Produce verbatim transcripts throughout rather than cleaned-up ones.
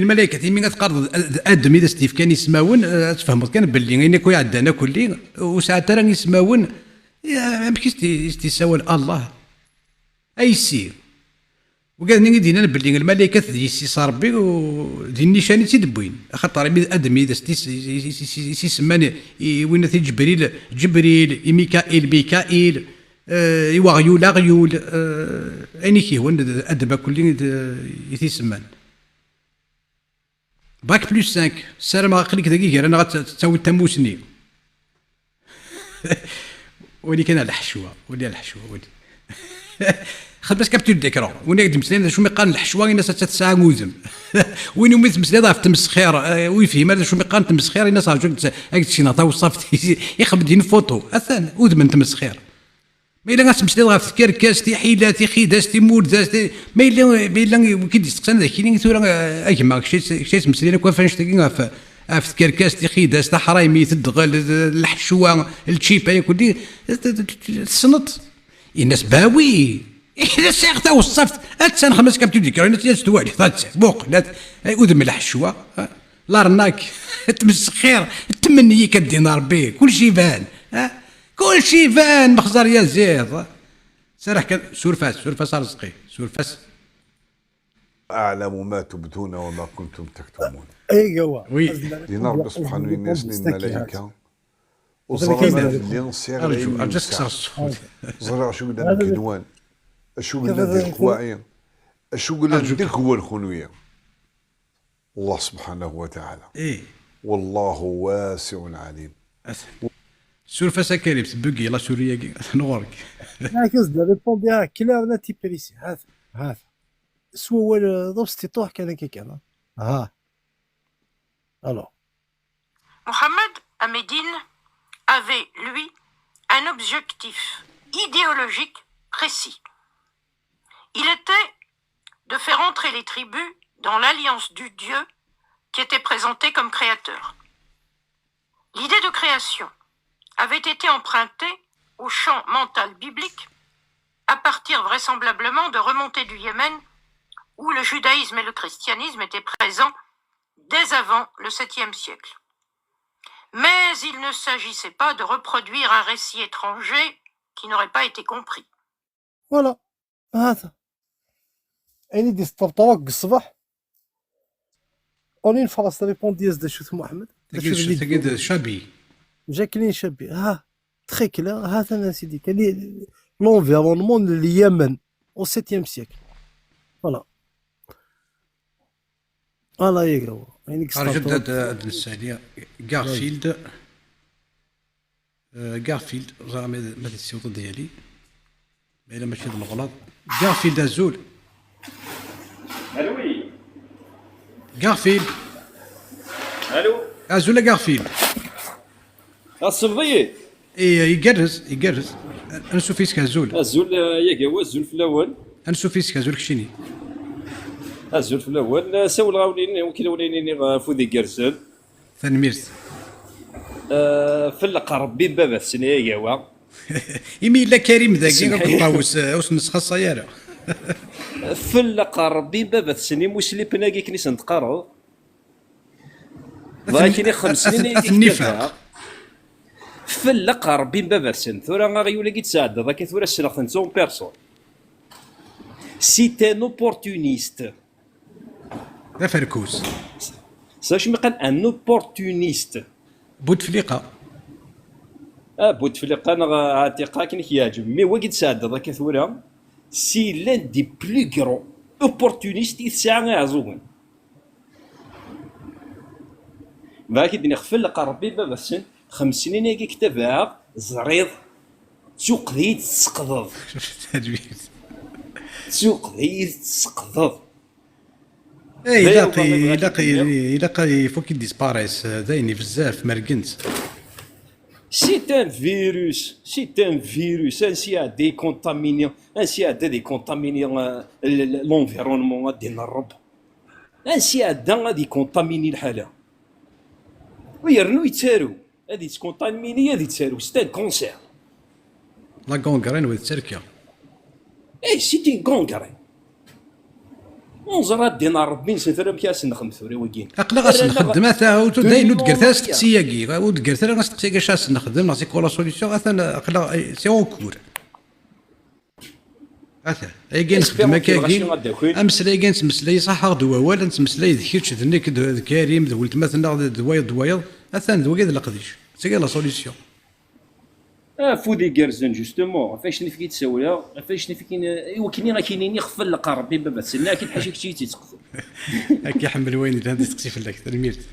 Lmalaykat, imi ad teqqareḍ d Adem i d as-d-yefkan ismawen, eh, ad tfehmeḍ kan belli ayen akk iɛeddan akk-lli, ur sɛant ara ismawen. Eh, amek i s-t-, i s-t-issawal Allah? Ayessi. Wigad-nni i d-yennan belli lmalaykat d yessi-s Ṛebbi, u d nnican i tt-id-wwin. Axaṭer imi d Adem i d as-t-is-, i, i, i, i s-isemman i, i winna ti Ǧebril, Ǧebril, i Mikail, Mikail, eh, i weɣyul, aɣyul, eh, ayen i k-yehwan d Adem akk-lli i t-, i t-isemman. Bac plus cinq. Ssarameɣ aql-ik dagi gar-aneɣ ad t-, ad tawiḍ tamusni. Wali kan ar lḥecwa, wali ar lḥecwa, wali. Xdem-as capture d'écran. Win i ak-d-meslayen d acu mi qqaren lḥecwa, ini-as atta tesɛa udem. Win umi tmeslayeḍ ɣef tmesxir, eh, ur yefhim ara d acu mi qqaren tmesxir, ini-as rǧu ad ak-d-sekneɣ taweṣṣaft. Ixdem-d une photo. Atan, udem n tmesxir. Ma yella ad tmeslayeḍ ɣef tkerkas, tiḥilat, tixidas, timurdas, ti-, ma yella, ma yella wi k-id-isteqsan d akini tura, a gma, kečč ay, kečč ay ttmeslayen akk ɣef annect-agi, ɣef, ɣef tkerkas, tixidas, taḥraymit, ddɣel, lḥecwa, lčipa, yakk-, tessneḍ? Ini-as bawi. Ini-as sɛiɣ taweṣṣaft, attan xemsa kaptu dikra, ini-as ad twaliḍ, attan, muqel, at-, ay, udem lḥecwa, ha? Larnak, tmesxir, tmenni-k a ddin Ṛebbi, kulci iban, ha? Kulci iban, mexẓer yaziḍ. Serreḥ kan, suref-as, suref-as a Rezqi, suref-as. أعلم ما تبدون وما كنتم تكتمون. Iga wa. Oui. Dina Ṛebbi subḥanahu yenna-yasen i lmalayka, ur ẓriɣ ma belli sɛiɣ lɛilm n lewseɛ. Ẓriɣ acu yellan deg igenwan, acu yellan di leqwaɛi, acu yellan deg-wen kunwi. Allah subḥanahu wa taɛala. Wallahu wasiɛun ɛalim. Suref-as a Karim, tebbugi la souris-agi, atan ɣur-k. Nekk ad d-répondre clair, net et précis. Hata, hata. S wawal, eh, d abesṭiṭuḥ kan akka kan, ha? Ha. Alors. Mohamed à Médine avait, lui, un objectif idéologique précis. Il était de faire entrer les tribus dans l'alliance du Dieu qui était présenté comme créateur. L'idée de création avait été empruntée au champ mental biblique à partir vraisemblablement de remontées du Yémen où le judaïsme et le christianisme étaient présents dès avant le septième siècle. Mais il ne s'agissait pas de reproduire un récit étranger qui n'aurait pas été compris. Voilà. Hata. Ayen i d-yesṭebṭeb akk deg ṣṣbeḥ. Ur yenfeɛ s répondre-as d acu-t Muḥemmed. D acu d Cabi. Jacqueline Cabi. Ah, très clair. Hata, a sidi. Quel est l'environnement de Yémen au septième siècle. Voilà. Voilà, iga wa. Ayen i yesṭebṭeb. Ad, ad nessali. Garfield. Eh, Garfield, ẓriɣ ma, ma tessiwḍeḍ yali. Ma yella mačči d leɣlaḍ. Garfield, azul. Allô, oui. Garfield. Allô. Azul a Garfield. Tḥesbeḍ-iyi? Eh, igerrez, igerrez. Ansuf yes-k, azul. Azul, eh, yagi, azul fell-awen. Ansuf yes-k, azul keččini. Azul fell-awen. Eh, sawleɣ-awen-in, wakil-awen-in-iniɣ, eh, afud igerrzen. Tanemmirt. Eh, felleq Ṛebbi n baba-tsen ay agawa. Imi yella Karim dagi, akked Ṭawes, eh, ur sen-nesxaṣṣay ara. Felleq Ṛebbi n baba-tsen imuslipen-agi akken i sen-teqqareḍ. Ad ten-, ad ten-, ad ten-nifeq. Felleq Ṛebbi n baba-tsen. Tura aɣyul-agi d-tesɛeddaḍ akka tura ssneɣ-ten en personne. C'est un opportuniste. D aferkus. S acu mi qqaren un opportuniste? Butefliqa. Ah, Butefliqa neɣ Ɛtiqa, akken i k-yeɛǧeb. Mi wagi d-tesɛeddaḍ akka tura, c'est l'un des plus grands opportunistes i tesɛa Iɛeẓẓugen. Bɣiɣ ad k-id-iniɣ, felleq Ṛebbi baba-tsen, xems snin-agi i k-tabaɛeɣ, ẓriɣ, tsuqed-iyi-d tesseqdeḍ. Tsuqed-iyi-d tesseqdeḍ. Eh, ilaq, ilaq, ilaq, il faut qu'il disparaisse. Dayen, bezzaf, mergen-t. C'est un virus, c'est un virus. Ansi iɛedda icontamini, ansi iɛedda ad icontamini, euh, l-, l-, l'environnement, ad d-ineṛṛeb. Ansi iɛedda ad icontamini lḥala. U yernu yettaru. Ad yettkontamini, ad yettaru, c'est un cancer. La gangrène u d tterka. Eh, c'est une gangrène. Ur neẓri ara ddin n Ṛebbi-nsen tura amek ara sen-nexdem tura i wigi. Aql-aɣ ad sen-nexdem, ata, ur d-, ayen ur d-gert ara asteqsi-agi, ur d-gert ara asteqsi-agi acu ara sen-nexdem, neɣ c'est quoi la solution, atan aql-aɣ, c'est en cours. Ata, ayagi nexdem akka-agi, ameslay-agi nettmeslay, ṣaḥ-aɣ-d wawal, ad nettmeslay d kečč, d nekk, d, d Karim, d weltma-tneɣ, d, d wayeḍ, d wayeḍ, atan d wagi d leqdic. C'est la solution. Afud igerrzen, justement, ɣef acu nefk i d-sawleɣ, ɣef acu nefk i, i wakken i ak-inin ixef n lqerb i baba-tsen, akken ḥaca kečč i tt-iseqsen. Ad k-iḥemmel wayen yellan d isteqsi fell-ak, tanemmirt.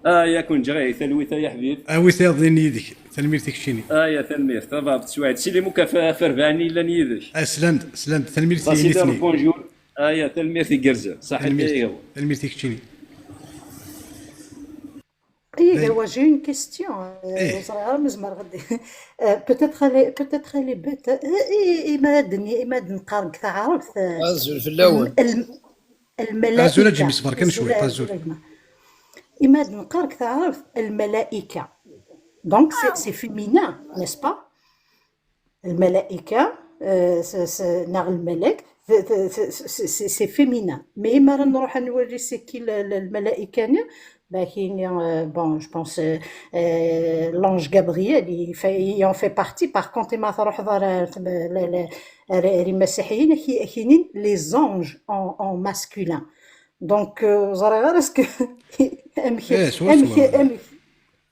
Ah, yak ur neǧǧiɣ, ay talwit, ay aḥbib. Awi tayeḍ-in yid-k, tanemmirt i keččini. Ah, ya tanemmirt, tabɛeḍ teswiɛt. Sili Mukaf, ɣef rebɛa-nni yellan yid-k. Ah, slan-d, slan-d, tanemmirt i nitni. Bonjour. Ah, ya tanemmirt igerrzen, ṣaḥit. Tanemmirt, tanemmirt i keččini. Ihi, j'ai une question. Euh, ur ẓriɣ ara ma zemreɣ ad, euh, peut-être elle est, peut-être elle est bête. Euh, i, i ma ad n-, i ma ad nqar deg taɛrabt, euh, azul fell-awen. Lm-, lm-, lmalayika. Azul a James, barka cwiṭ, azul. Azul a gma. I ma ad nqar deg taɛrabt, lmalayika. Donc, c'est, c'est féminin, n'est-ce pas? Lmalayika, euh, c'est, c'est, neɣ lmalak, c'est, c'est, c'est, c'est, c'est, c'est féminin. Mais mi ara nruḥ ad nwali c'est qui le, le, lmalayika-nni, bah, kini, euh, bon, je pense, euh, euh, l'ange Gabriel, il fait, il en fait partie. Par contre, ma tṛuḥeḍ ar, ar, ar, ar imasiḥiyen, ak-, ak-inin les anges en, en masculin. Donc, euh, ẓriɣ ara est-ce que, amek, eh, swaswa, amek, amek,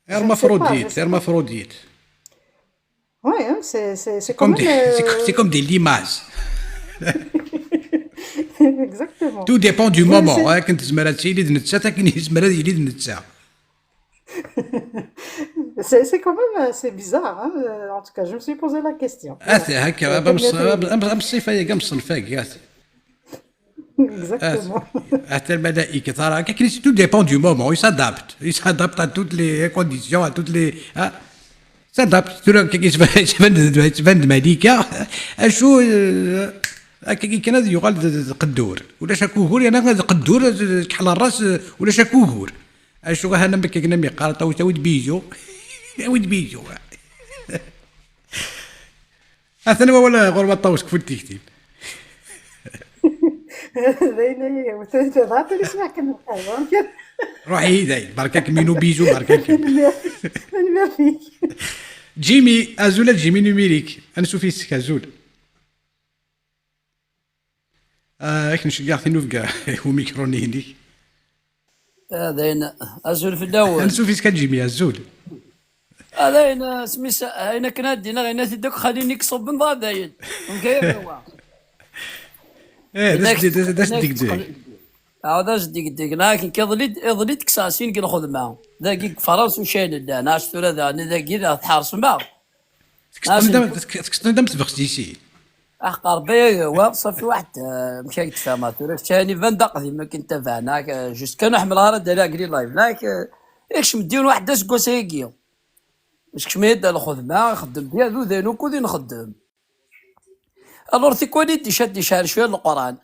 hermaphrodite, hermaphrodite. Ouais, hein, c'est, c'est, c'est quand même, des, c'est co-, euh, c'est comme des limaces. Exactement. Tout dépend du moment, hein, akken tezmer ad tili d nettat, akken yezmer ad yili d netta. C'est, c'est quand même, euh, c'est bizarre, hein, euh, en tout cas, je me suis posé la question. Voilà. Ata, hakka, am ṣṣifa-agi, am ṣṣenf-agi, ata. Exactement. Ata lmalayika, tara, akken, tout dépend du moment, il s'adapte. Il s'adapte à toutes les conditions, à toutes les, hein. S'adapte. Tura, akken yettban-, yettban-d, yettban-d malika, acu, euh, akken kan ad yuɣal d, d qeddur. Ulac akk ugur, yerna d qeddur, d, d, kḥel ras, ulac akk ugur. Acu, ha, nna, akken am yeqqar, tawi, tawi-d bijou. Tawi-d bijou. Atan wawal ɣur waṭṭawes kful tiktin. D ayen ay yewten, tebɣa tili smaḥ kan nqerreb. Ruḥ-iyi dayen, barka-kem inu bijou, barka-kem. Tanemmirt-ik. Jimmy, azul a Jimmy numérique. Ansuf yes-k, azul. Ah, ad k-nceggeɛ tinubga i umikru-nni-inek. Ah, dayen, azul fell-awen. Ansuf yes-k a Jimmy, azul. Ah, dayen, ah, smis, ah, ayen akken ad d-iniɣ, yenna-t-id akk xali-nni iṣubben dɣa dayen. Mgayad wa. Eh, d as-, d as-, d as-degdeg. Ah, d as-degdeg. Neɣ akken iḍelli d, iḍelli d-kkseɣ sin deg lxedma. Dagi deg Fransa ucay nella. Neɣ tura daɣen dagi daɣ tḥersem-aɣ. Tekkseḍ-ten-id am, tekkseḍ-ten-id am tbexsisin. Aḥeqq Rebbi, wa, ṣafi waḥed, eh, amek ay d-tfehmeḍ tura? Kečč, yani, iban d aqdim akken tabaɛna, eh, juste kan ur ḥemmleɣ ara ad d-aliɣ deg les lives. Nak, eh, ikcem-d yiwen waḥed aseggas-agi. Yekcem-iyi-d ar lxedma, ixeddem-d ya d udayen ukud i nxeddem. Alors, tikwal i d-ica-, d-iceɛl cwiya n Leqran.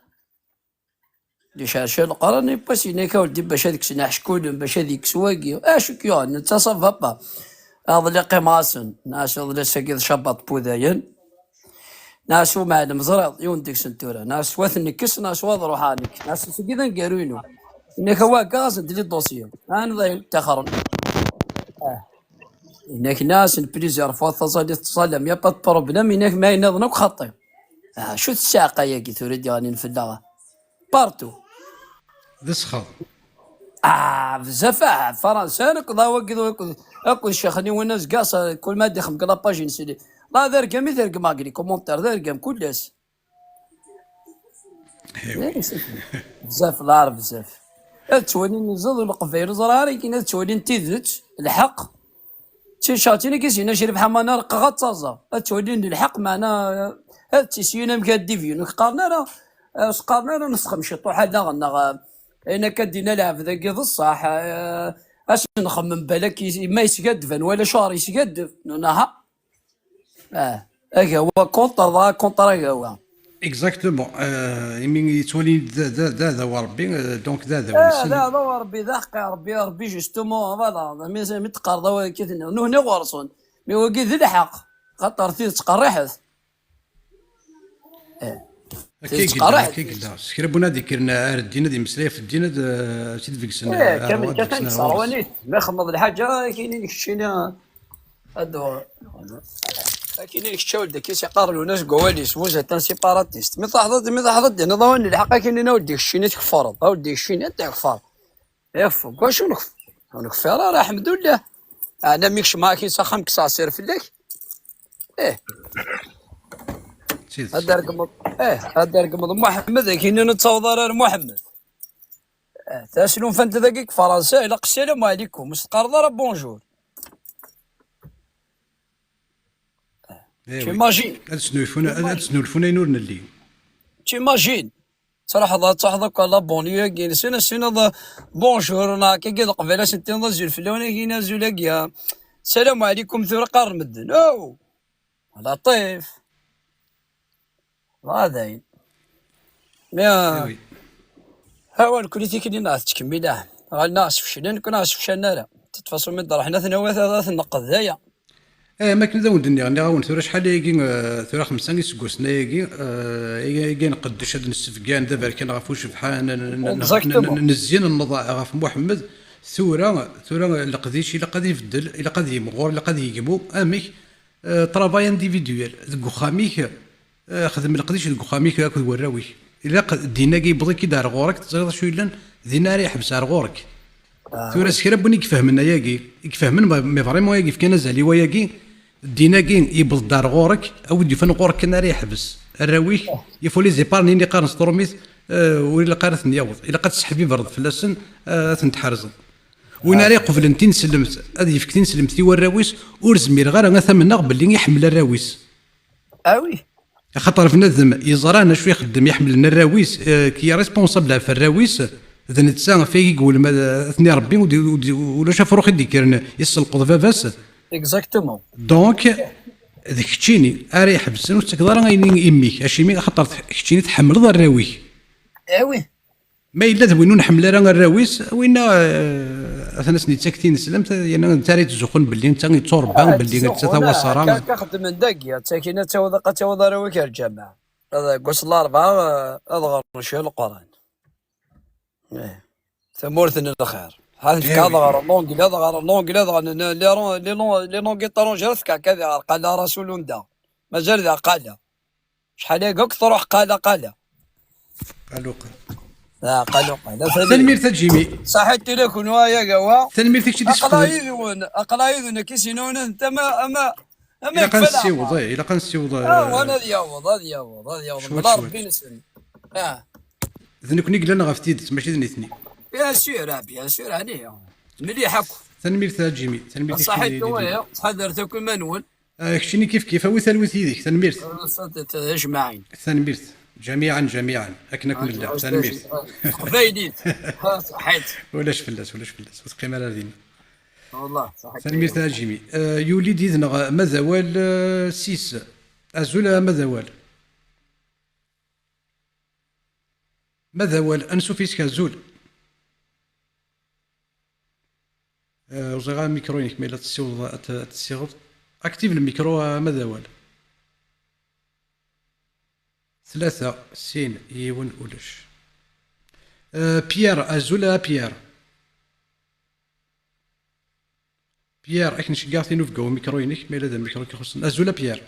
Di cercel qqaren i pas yenna-k a weldi bac ad kksen iḥeckulen, bac ad yekkes wagi. Acu k-yuɣen? Netta ça va pas. Aḍli qqimeɣ-asen. Nas aḍli ass-agi d cabaṭ n wudayen. Nas umeɛlem ẓriɣ, yiwen deg-sen tura. Nas wa t-nekkes, nas wa ad ruḥeɣ nekk. Nas ass-agi d aneggaru-inu. Yenna-k a wagga azen-d li dossier. Ɛni d ayen ttaxren. Ah. Yenna-k nas n plusieurs fois taẓallit tẓallam, y a pas de problème, yenna-k ma yenniḍen akk xaṭi. Ah, acu tessiɛqa-yagi tura i d-yeɣlin fell-aɣ? Partout. D ssxeḍ. Ah, bezzaf, ah, Fransa, nekk d awagi, akked, akked ccix-nni win azga, s-, kul ma d-ixdem deg la page-ines, la d argam i tergem deg les commentaires, d argam kul ass. Bezzaf, lɛar bezzaf. Ad ttwalin iẓid u leqbayel, ur ẓriɣ ara akken ad ttwalin tidet, lḥeqq. D tin-agi s-yenna Crif Ḥamani, reqqeɣ ad ttaẓeɣ. Ad ttwalin d lḥeqq, meɛna ad ttisyin amek ad d-ibyun. Ur qqaren ara, ur s-qqaren ara nesxem ciṭuḥ allaɣen, neɣ, eh, ayen akka d-yenna lɛebd-agi d ṣṣeḥ, eh, ad s-nxemmem balak ma yesgaddeb, ad nwali acuɣer yesgaddeb. Nuna, ha? Ah, agawa contre, dɣa contre agawa. Exactement. Euh, imi yettwali d, d, d adaw n Rebbi, euh, donc d adaw-nsen. Ah, d adaw n Rebbi, d aḥeqqi Rebbi, Rebbi, justement, voilà. Mi, mi teqqareḍ awal akka tenniḍ, nuhni ɣur-sen. Mi wagi d lḥeqq, xaṭer tidet qerriḥet. Eh. Akka i yella, akka i yella. S kra n win ad ikkren ar ddin, ad imeslay ɣef ddin, ad, eh, s-id-begsen, eh, ar kamel wadda katan kksen ar ɣur-s. Yeṣerwan-it. Ma ixemmeḍ lḥaǧa, akinin keččini ad d-, akinin kečč a weldi, kis iqarlun-as deg wawal-is, vous êtes un séparatiste. Mi taḥḍeḍ, mi taḥḍeḍ, d-tiniḍ a wen lḥeqq, akinin a weldi keččini tkeffreḍ, a weldi keččini ad tkeffreḍ. Yaf, deg wacu ur nekf-, ur nekfir ara, ḥemdullah. Ɛni mi kecmeɣ akin s axxam, kkseɣ sser fell-ak? Ih. Ad d-tregmeḍ, ih, ad d-tregmeḍ Muḥemmed, akin ur nettaweḍ ara ar Muḥemmed. Eh, taslunfant dagi deg Fransa, ilaq ssalamu ɛlikum, ur s-teqqareḍ ara bonjour. Eh oui. T'imagines? Ad snulfun, ad, ad snulfun ayen ur nelli. T'imagines? Truḥeḍ ad truḥeḍ akk à la banlieue-agi, sin, sin ad bonjour, neɣ akkagi d qbala, sin tiniḍ azul fell-awen, agi azul-agi. Salam ɛlikum, tura qqaren medden. Oh! Laṭif. Dɣa dayen. Mais, eh oui. Awa, nekkni tikli neɣ tettkemmil, ah. Ɣallen-aɣ sfeclen, nekkni ur sfeclen ara. De toute façon, mi d-ruḥen ad ten-awi, ad, ad ten-neqqed d aya. Eh, am akken d awen-d-nniɣ, nniɣ-awen tura acḥal ayagi, eh, tura xemsa iseggasen ayagi, eh, ayagi, ayagi nqeddec ad nessebgan d aberkan ɣef ucebḥan, n-, n-, n-, n-, exactement, n-, nezzin nneḍ ɣef Muḥemmed. Tura, tura leqdic ilaq ad ibeddel, ilaq ad yimɣur, ilaq ad yegmu. Amek? Eh, travail individuel. Deg uxxam-ik, eh, xdem leqdic deg uxxam-ik akked warraw-ik. Ilaq ddin-agi yewweḍ-ik-id ar ɣur-k, teẓriḍ acu yellan, dinna ara yeḥbes ar ɣur-k. Ah, tura oui. S kra n win i ifehmen ayagi, i ifehmen, ma, mais vraiment ayagi yefkan azal i wayagi, ddin-agi yewweḍ-d ar ɣur-k, a wi d-yufan ɣur-k kan ara yeḥbes. Arraw-ik, oh, il faut les épargner, i qqaren s trumit, eh, ur ilaq ara ad ten-yaweḍ. Ilaq ad tesseḥbibreḍ fell-asen, eh, ad ten-tḥerzeḍ. Win ara iqeblen tineslemt, ad yefk tineslemt i warraw-is, ur zmireɣ ara ad t-amneɣ belli iḥemmel arraw-is. Ah oui. Axaṭer bnadem yeẓran acu ixeddem, iḥemmlen arraw-is, eh, qui est responsable ɣef arraw-is, d netta ɣef ay yewwel ma d, ad ten-irebbi, ur d-, ur d-, ulac afrux i d-ikkren, yesselqeḍ baba-s. Exactement. Donc, d keččini ara iḥebsen, ur tettakeḍ ara ayen i mmi-k, acimi, axaṭer t-, keččini tḥemmleḍ arraw-ik. Eh oui. Ma yella d win ur nḥemmel ara arraw-is, winna, eh, atan asen-yettak tineslemt, yerna d netta ara yettzuxxun belli netta yetturebba, ah, belli netta yettzuxxun, ah, tawaṣara. Akka, akka xeddmen dagi, attakin ad tawiḍ, ad tawiḍ arraw-ik ar lǧameɛ. Ad, deg wass n larebɛa, eh, ad ɣren cwiya Leqran. Eh, tamurt n lxir. Ḥa, eh, tefka oui, ad ɣren l'anglais, ad ɣren l'anglais, ad ɣren les, les, les langues étrangères, tefka akka di Qala Rasul Unda. Mazal di Qala. Acḥal aya akk truḥ Qala, Qala. Qalu, qalu. Ah, Qala, Qala. Tanemmirt a Jimmy. Saḥit ila kunwi a Gawa. Tanemmirt i kečč i d-isqedmen. Aql-aɣ yid-wen, aql-aɣ yid-wen, akk sin-nwen, ama, ama, ama ilaq ad nessiweḍ, eh, ilaq ad nessiweḍ, ah, eh, wan ad yaweḍ, ad yaweḍ, ad yaweḍ. Cwiṭ, mla cwiṭ. Rebbi-nsen. Ah. D nekkni i yellan ɣef tidet, mačči d nitni. Bien sûr, ah, bien sûr, ɛni. Mliḥ akk. Tanemmirt a Jimmy, tanemmirt i kečč. Saḥit, ttḥadaret akk iman-nwen. Ah, keččini kif kif, awi talwit yid-k, tanemmirt. Ajmaɛin. Tanemmirt. Jamiɛan, jamiɛan. Akken akk nella, tanemmirt. Teqbaylit. Ha, ṣaḥit. Ulac fell-as, ulac fell-as. Ur teqqim ara dinna. Wallah, ṣaḥit. Tanemmirt a Jimmy. Ah, yuli-d yid-neɣ Madawal, ah, sis. Azul a Madawal. Madawal, ansuf yes-k, azul. Eh, ur ẓriɣ ara mikru-inek ma yella tessiwḍeḍ, ad t-, ad tessiɣeḍ. Active le micro, a Madawal. Tlata, sin, yiwen, ulac. Eh, Pierre, azul a Pierre. Pierre, ad k-nceggeɛ tin ufeggaw mikru-inek, ma yella d amikru i k-ixuṣṣen. Azul a Pierre.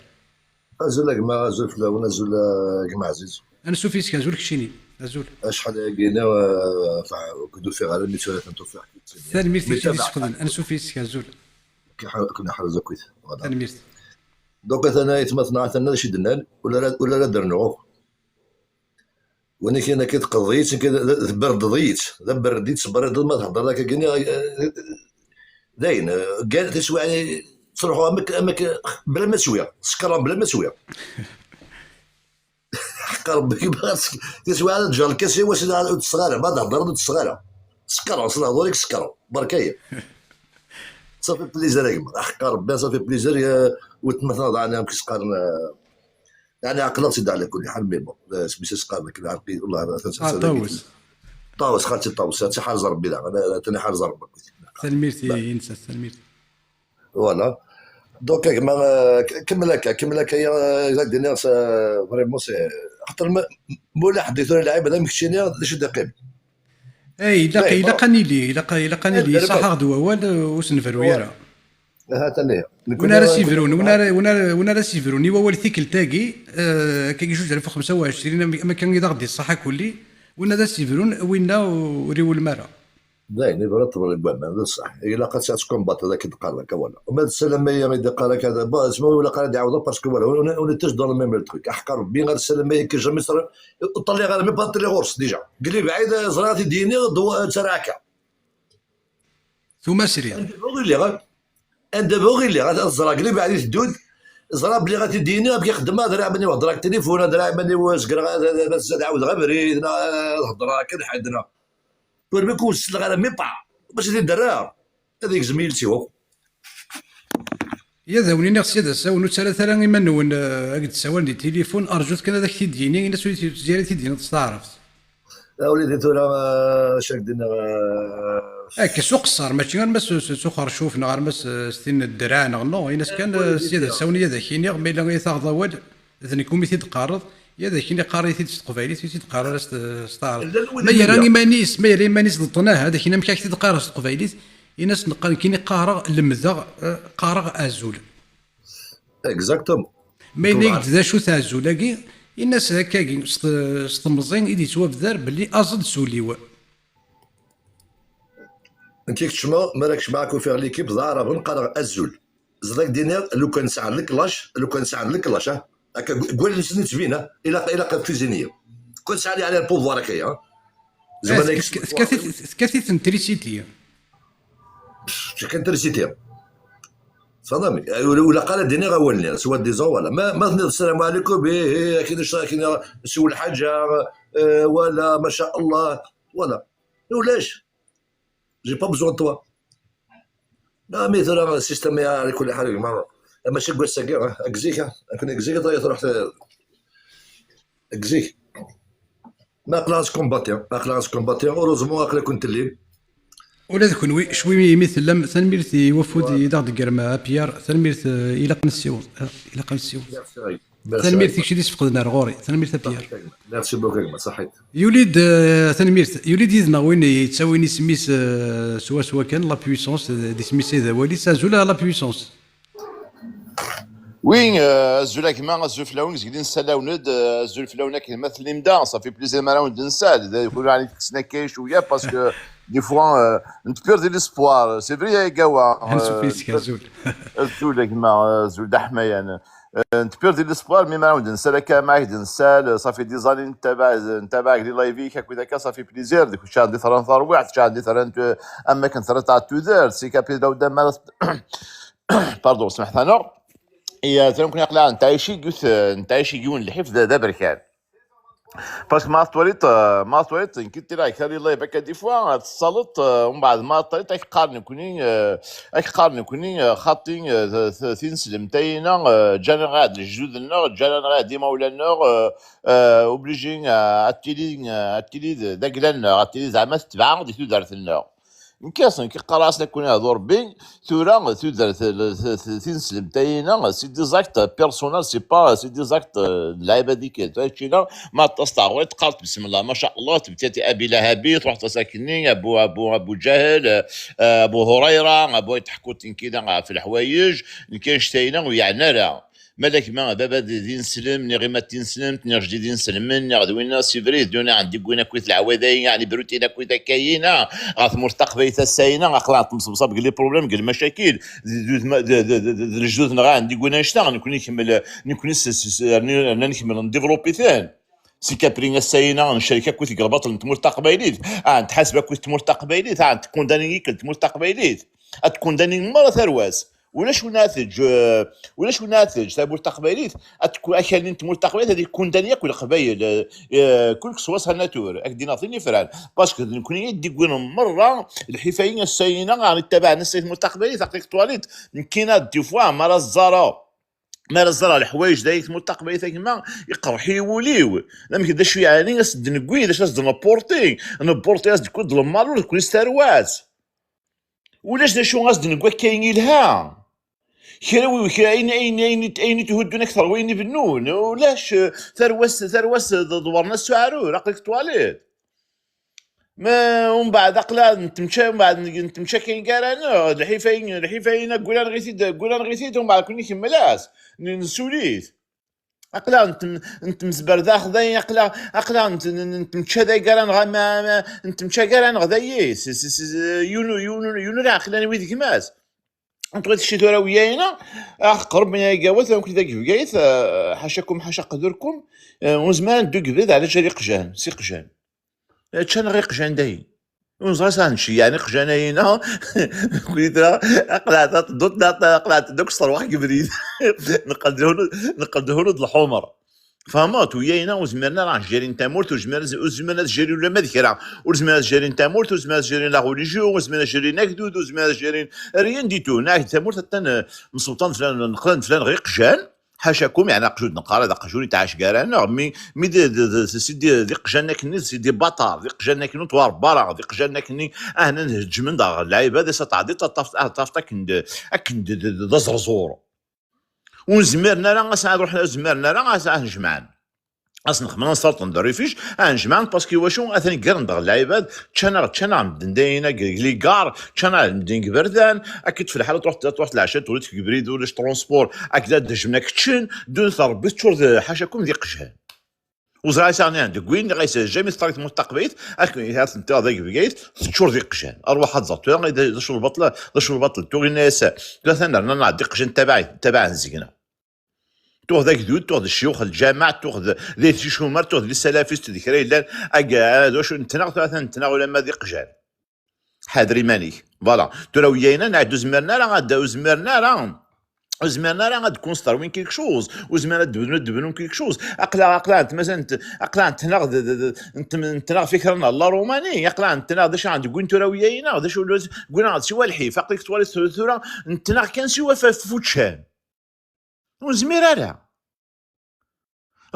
Azul a gma, azul fell-awen, azul a gma Ɛziz. Ansuf yes-k, azul keččini. Azul. Acḥal ayagi-nni, eh, fa-, ur k-d-ufiɣ ara, mi tura tent-ufiɣ. Tanemmirt i kečč i d-isqedmen. Ansuf yes-k, azul. Ad ken-ḥrez akkit. Voilà. Tanemmirt. Donc, atan aytmaten, atan d acu i d-nnan, ula ara, ula ara d-rnuɣ akk. Win akken akka tqeḍ-itt, akka d, d, tberdeḍ-itt, d aberred i tettberrideḍ ma thedreḍ akka-gini, eh, d ayen, eh, gan tiswiɛin, ttruḥuɣ am ak-, am ak-, bla ma swiɣ, sekṛeɣ bla ma swiɣ. Ḥeqqa Rebbi, tiswiɛin ad ǧǧeɣ lkas-iw, ass-a ur ttesseɣ ara, ma d-heddreḍ ur ttesseɣ ara. Sekṛeɣ, s lehdur i k-sekṛeɣ, berka-yi. Ça fait plaisir a gma, ḥeqqa Rebbi, ça fait plaisir, eh, weltma-tneɣ daɣen, amek i s-qqaren, eh, يعني عقلات سيدي على كل حال، mais bon، آه، سميتها سقام، لكن عرقي والله ما تنسى. آه، طاوس. طاوس، خالتي طاوس، هاتي حارز ربي، لا، أنا، أنا تاني حارز ربك. Tanemmirt i, i nettat, tanemmirt. Voilà. Donc، كما، آه، ك-، كمل هكا، كمل هكا، يا، إذا دينا، آه، vraiment، c'est، xaṭer ma, ma ulaḥedd i tura lɛib, ad am-keččini d acu d-iqqim. Ay, ilaq, ilaq ad nili, ilaq, ilaq ad nili, ad ṣaḥ-aɣ-d wawal, ur s-nebru ara. Ahat aniya. Win ara s-ibrun, win ara, win ara, win ara s-ibrun i wawal tikkelt-agi, eh, akkagi zuǧ alaf u xemsa u ɛecrin, am, am akka i d aɣ-d-iṣaḥ akulli, win ara s-ibrun, winna ur iwulem ara. Dayen, ibra ṭṭbel deg waman, d ṣṣeḥ. Ilaq ad tesɛiḍ combattant, ad k-d-qqaren akka, wala. Ma d Salam Aya i d-iqqar akka, bon, asma ur ilaq ara ad iɛawed, parce que, wala, on, on est tous dans le même truc. Aḥeqq Rebbi, ar Salam Aya, que jamais sera, ur ṭṭalliɣ ara, même pas ṭṭalliɣ ɣur-s, déjà. Gli bɛid, ẓriɣ ad t-id-yini, d wa, d tarɛa akka. Tumasri. Anda bɣu lliɣ, anda bɣu lliɣ, ad, ad ẓreɣ, gli bɛid i teddud, ẓriɣ belli ad t-id-yini, amek i xeddmeɣ, ad raɛmani, hedreɣ deg tilifun, ad raɛmani, zgreɣ, ad, ad, ad, ad ɛawdeɣ abrid, neɣ, ad hedreɣ akka lḥed, neɣ. Ur bik ur selleɣ ara, même pas. Bac ad t-id-rreɣ, ad yegzem yiles-iw akk. Ya d awen-iniɣ sya d asawen, ur ttalat ara iman-nwen, eh, ad k-d-ssawalen di tilifun, rjut kan ad ak-t-id-yini, ini-as ur t-, ur t-, ur t-id-tiniḍ s taɛrabt. A wlidi tura, eh, acu ak-d-iniɣ, eh, akka s uqeṣṣer, mačči arma s, s, s uxercuf, neɣ arma s, s tin n ddreɛ, neɣ non, ini-as kan, eh, sya d asawen, ad ak-iniɣ, ma yella i taɣeḍ awal, d nekk umi t-id-qqareḍ, ya d akken iqqar-it-id s teqbaylit, ur t-id-qqar ara s t-, s taɛrabt. Ma yerra iman-is, ma yerra iman-is d ṭṭnaha, ad akken amek ak-t-id-qqareɣ s teqbaylit, in-as neqqar nekkini qqareɣ, lemdeɣ, eh, qqareɣ azul. Exactement. Ma yenna-yak-d d acu-t azul-agi, in-as akkagi, s t-, s temẓi i d-yettwabder belli aẓ-d s ul-iw. Nekk i keččmeɣ, mi ara kecmeɣ akk ufiɣ l'équipe d aɛraben, qqareɣ azul. Zad ak-d-iniɣ, lukan sɛan leklac, lukan sɛan leklac, ah. Akka, g-, gwal-nsen i ttbin, ah. Ilaq, ilaq ad fiziniyen. Lukan sɛan, yeɛni, le pouvoir akka, ah. Zumana tefka-, tefka-, tefka-t-iten trisiti. Tefka-ten trisiti. Tfahmem? Ula, ula qqar ad d-iniɣ awal-nni, soi-disant, voilà. Ma, ma tenniḍ, "Sslam ɛlikum", ih, ih, akken icra, akken siw lḥaǧa, eh, wala, ma sha Allah, voilà. Ulac. J'ai pas besoin de toi. Ah, mais tura, système, ya, ala kulli ḥal, gma. Mačči deg wass-agi, ah, deg zik, ah. Akken deg zik, tura, truḥ, eh, deg zik. Ma aql-aɣ combattant, aql-aɣ combattant, heureusement, aql-aken tellim. Ula d kenwi, cwi imi tellam, tanemmirt i wafud i d aɣ-d-ggrem, a Pierre, tanemmirt, eh, ilaq ad nessiweḍ, eh, ilaq ad nessiweḍ. Merci. Tanemmirt i kečč i d-isfeqden ar ɣur-i. Tanemmirt a Pierre. Merci beaucoup, gma. Saḥit. Yuli-d, eh, tanemmirt. Yuli-d yid-neɣ win yettawin isem-is, eh, swaswa kan, La Puissance, eh, d isem-is i d awal-is. Azul a La Puissance. Oui, eh, azul a gma, azul fell-awen, zegli nessalawen-d, eh, azul fell-awen akken ma tellim da, ça fait plaisir mi ara wen-d-nsal. D kul ɛni tekksen akka cwiya, parce que des fois, eh, on perd l'espoir. C'est vrai, ya Gawa. Ansuf eh, yes-k, azul. Azul a gma, eh, azul d aḥmayan. Euh, on perd l'espoir, mi ara wen-d-nsal akka, ma ak-d-nsal, ça fait des années nettabaɛ, nettabaɛ les live-ik, akked akka, ça fait plaisir, d kečč anda terran tarwiḥt, kečč anda terran tu-, am wakken terra ɣer tudert, c'est qu'après là, ma ara, pardon, smeḥt-aneɣ. Et, euh, tura nekkni aql-aɣ nettɛici deg yiwet, euh, nettɛici deg yiwen n lḥif d, d aberkan. Parce que ma twaliḍ, euh, ma twaliḍ, nekk tira kari live akka des fois, tessaleḍ, euh, umbeɛd ma twaliḍ, ak qqaren nekkni, euh, ak qqaren nekkni, euh, xaṭi, euh, t-, t-, tineslemt-ayina, euh, ǧǧan-aɣ-d lejdud-nneɣ, ǧǧan-aɣ-d imawlan-nneɣ, euh, euh, obligé, euh, ad tili, euh, ad tili d, d agla-nneɣ, ad tili zeɛma tetbeɛ di tudert-nneɣ. Nekk asen, nekk qqareɣ-asen akk ad d-yehdu Rebbi, tura tudert, t-, t-, tineslemt-ayina, c'est des actes personnels, c'est pas, c'est des actes, euh, de lɛibad i kan. Tura keččina, ma teṭṭaseḍ ɣur-i, teqqareḍ bismillah, ma sha Allah, tebdiḍ i Abi Lahabi, truḥeḍ-as akkenni, Abu, Abu, Abu Ǧahel, euh, Abu Hurayra, Abu, teḥkuḍ nekkina ɣef leḥwayeǧ, nekk annect-ayina ur yeɛni ara. Ma d gma, baba d, d ineslem, niɣ yemma d tineslemt, niɣ jeddi d ineslemen, niɣ d winna, c'est vrai, d winna ɛen deg win akkit leɛwada-yi, ɛni brutin akkit akka-yina, ɣer tmurt taqbaylit ass-ayina, aql-aɣ temṣebṣab deg les problèmes, deg lmacakil, d, d, d, d, d, d, d lejdud-nneɣ ɛen deg win annect-a, nekkni nkemmel, nekkni s, s, s, rni, rna nkemmel ndivlupi-ten. C'est qu'après ass-ayina, necrek akkit deg lbaṭel n tmurt taqbaylit, ah, netḥaseb akkit tmurt taqbaylit, ah, netkundani ikkel tmurt taqbaylit. Ad tkundani merra tarwa-s. Ulac win ara teǧǧ, eh, ulac win ara teǧǧ tawurt taqbaylit, ad tku-, akal-nni n tmurt taqbaylit ad ikkundani akk leqbayel, eh, eh, kul que soit sa nature, ad k-d-iniɣ tin ifran. Parce que d nekkni i d-iwwin merra lḥif-ayi ass-ayina, ɣer ittabaɛen ass-a i tmurt taqbaylit, aql-ik twaliḍ, nekkina des fois, mi ara ẓẓareɣ, mi ara ẓẓareɣ leḥwayeǧ da i tmurt taqbaylit a gma, iqerḥ-iyi wul-iw. D amek, d acu yeɛni, as-d-negwi, d acu as-d-neporti? Neporti as-d kull d lmal, ur d kull s tarwa-s. Ulac d acu as-d-negwi akka yelha. Kra wi-, kra ayen, ayen, ayen, ayen i thuddun akteṛ wayen ibennun. Ulac, eh, tarwa-s, tarwa-s d-, ḍewren-as s uɛrur, aql-ik twaliḍ. Ma, umbeɛd aql-aɣ nettemca, umbeɛd n-, nettemca kan gar-aneɣ, lḥif-ayi, lḥif-ayi-nna ggulan ɣit-id, ggulan ɣit-id, umbeɛd kun ikemmel-as, n-, nessuli-t. Aql-aɣ nentem-, nettemsberdax dayi, aql-aɣ, aql-aɣ nt-, n-, n-, nettemca dayi gar-aneɣ, ama, ama, nettemca gar-aneɣ dayi, s-, s-, s-, yiwen, yiwen, yiwen ur iɛqilen anwi d gma-s. Anṭwa tikci tura wiyayin-a, ax qreb mi ara igawat, akken dagi Bgayet, eh, ḥacakum, ḥaca qedurkum, eh, ur nezmir ad neddu deg ubrid ɛla ǧal iqjan, s iqjan. Eh, ččan-aɣ iqjan dayi. Ur neẓri s ad nceyyeɛ iqjan-ayi-na, kuli tura, aqlaɛ taṭeddut, aqlaɛ tedda akk s terwaḥ deg ubrid. Neqqel-d hunu-, neqqel-d hunu-, d lḥumer. Tfehmeḍ? Wiyayin-a ur zmiren ara ad jirin tamurt, ur zmiren, ur zmiren ad jirin ula ma d kra. Ur zmiren ad jirin tamurt, ur zmiren ad jirin la religion, ur zmiren ad jirin agdud, ur zmiren ad jirin rien du tout. Neɣ tamurt attan, eh, msebṭan flan, neqqlen flan ɣer iqjan. Ḥacakum, yeɛni aqjun neqqar ad aqjun yetɛac gar-aneɣ, mi, mi d, d, d, d, d, d iqjan akkenni, d, d ibaṭar, d iqjan akkenni ur twarebba ara, d iqjan akkenni ahna nheǧǧmen daɣ lɛibad, ass-a tɛeddiḍ ad taf-, ad tafeḍ akken d, akken d, d, d, d aẓerẓur. Ur zmiren ara, ass-a ad ruḥen, ur zmiren ara, ass-a ad jemɛen. Ad sen-xemmen ad ṣerṭen d rrific, ad jemɛen, parce que iwacu atan ggaren daɣ lɛibad, ččan-aɣ, ččan-aɣ medden dayina deg, deg ligar, ččan-aɣ medden deg iberdan, akka tfelḥal, ad truḥ, ad truḥ lɛaca, tuli deg ubrid, ulac transport, akka ad d-jemɛen, ad k-ččen, ddunit n Rebbi teččur d, ḥacakum d iqjan. Ur ẓriɣ ass-a aniɣ deg win, niɣ ass-a jamais teṭṭer tmurt taqbaylit, akken i tentiɣ dagi Bgayet, teččur d iqjan. Arwaḥ ad tẓer tura, d, d acu lbaṭel, d acu lbaṭel, tuɣ yenna-yas, tlata nerna nɛeddi iqjan tabaɛ, tabaɛ n zegna. Tuɣ d agdud, tuɣ d cciyux n lǧameɛ, tuɣ d, d At Icumar, tuɣ d les salafistes d kra yellan, aga, d acu, nettnaɣ tura, atan nettnaɣ ulamma d iqjan. Ḥader iman-ik. Voilà. Tura wiyayin-a nɛeddu ur zmiren ara, ad, ur zmiren ara. Ur zmiren ara ad conservin quelque chose. Ur zmiren ad d-bnun, ad d-bnun quelque chose. Aql-aɣ, aql-aɣ, mazal nt-, aql-aɣ nettnaɣ d, d, d, nt-, nettnaɣ fikra n la Roumanie. Aql-aɣ nettnaɣ d acu deg win tura wiyayin-a, d acu, wwin-aɣ-d siwa lḥif. Aql-ik twaliḍ tura, tura, nettnaɣ kan siwa f-, f-, fuččan. Ur nezmir ara.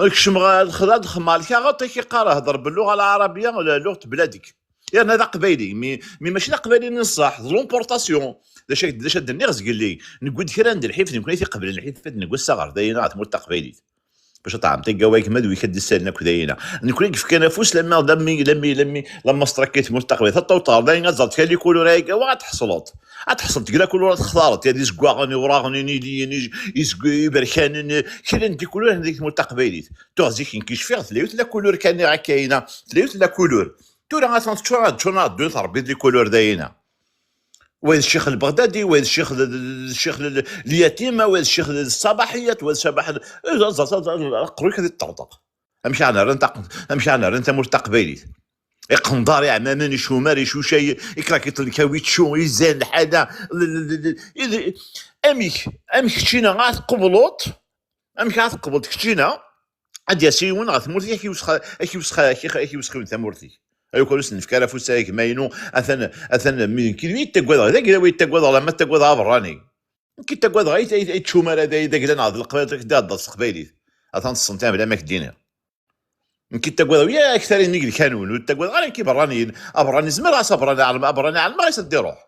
Kcem ɣer lexla, ad xemmeɣ lkaɣeṭ, i k-iqqar hder belluɣa lɛarabiya, la luɣt bladek. Yerna d aqbayli, mi, mi mačči d aqbayli-nni n ṣṣeḥ, d l'importation. D acu ak-, d acu ad d-nniɣ zgelli? Newwi-d kra n lḥif, nekkni i t-iqeblen lḥif, ad newwi s aɣer dayina ɣer tmurt taqbaylit. Bac ad tɛemmeḍ igaway gma d wik ad d-issalen akk dayina. Nekkni i yefkan afus lamma, lammi, lammi, lammi, lamma s trakka i tmurt taqbaylit. Ad tawṭer dayina, ad ẓert kra likulur ay agawa, ad tḥeṣleḍ. Ad tḥeṣleḍ deg lakulur ad textareḍ, ya d izeggaɣen, iwraɣen, iniliyen, iz-, izeg-, iberkanen, kra n dikulur deg tmurt taqbaylit. Tuɣ zik nekk cfiɣ tella yiwet lakulur kan akka-ina, tella yiwet lakulur. Tura atan teččur, ad teččur, ad ddun terbiḍ likulur dayina. Wa d ccix Lbeɣdadi, wa d ccix l-, l-, ccix l-, l-, Lyatima, wa d ccix l-, Ṣṣabaḥiyat, wa d Ṣabaḥ l-, aqerruy-ik ad iṭṭerḍeq. Amek ara nerren taq-, amek ara nerren tamurt taqbaylit? Iqenḍar, iɛmamen, icumar, icucay, ikrakiṭen, lkawičču, izan, lḥala, l-, l-, l-, l-, i-, amek, amek keččina ad tqebleḍ, amek ad tqebleḍ keččina, ad d-yas yiwen ɣer tmurt-ik, ad k-iwesxa-, ad k-iwesxa-, ad k-, ad k-iwesxiwen tamurt-ik. Ay ukan ur s-nefk ara afus ay gma-inu, atan, atan mi nekk i ttaggadeɣ, d agraw i ttaggadeɣ, lamma ttaggadeɣ aberrani. Nekk i ttaggadeɣ ay, ay, ay tcumar, ay, ay d agla neɣ d leqbayel, ad k-d-ihedder s teqbaylit. Atan tessen tamla ma k-d-iniɣ. Nekk i ttaggadeɣ, ya akter inig lkanun, ur ttaggadeɣ ara nekk iberraniyen. Aberrani zemreɣ-as, aberrani ɛelm-, aberrani ɛelmeɣ-as ad d-iruḥ.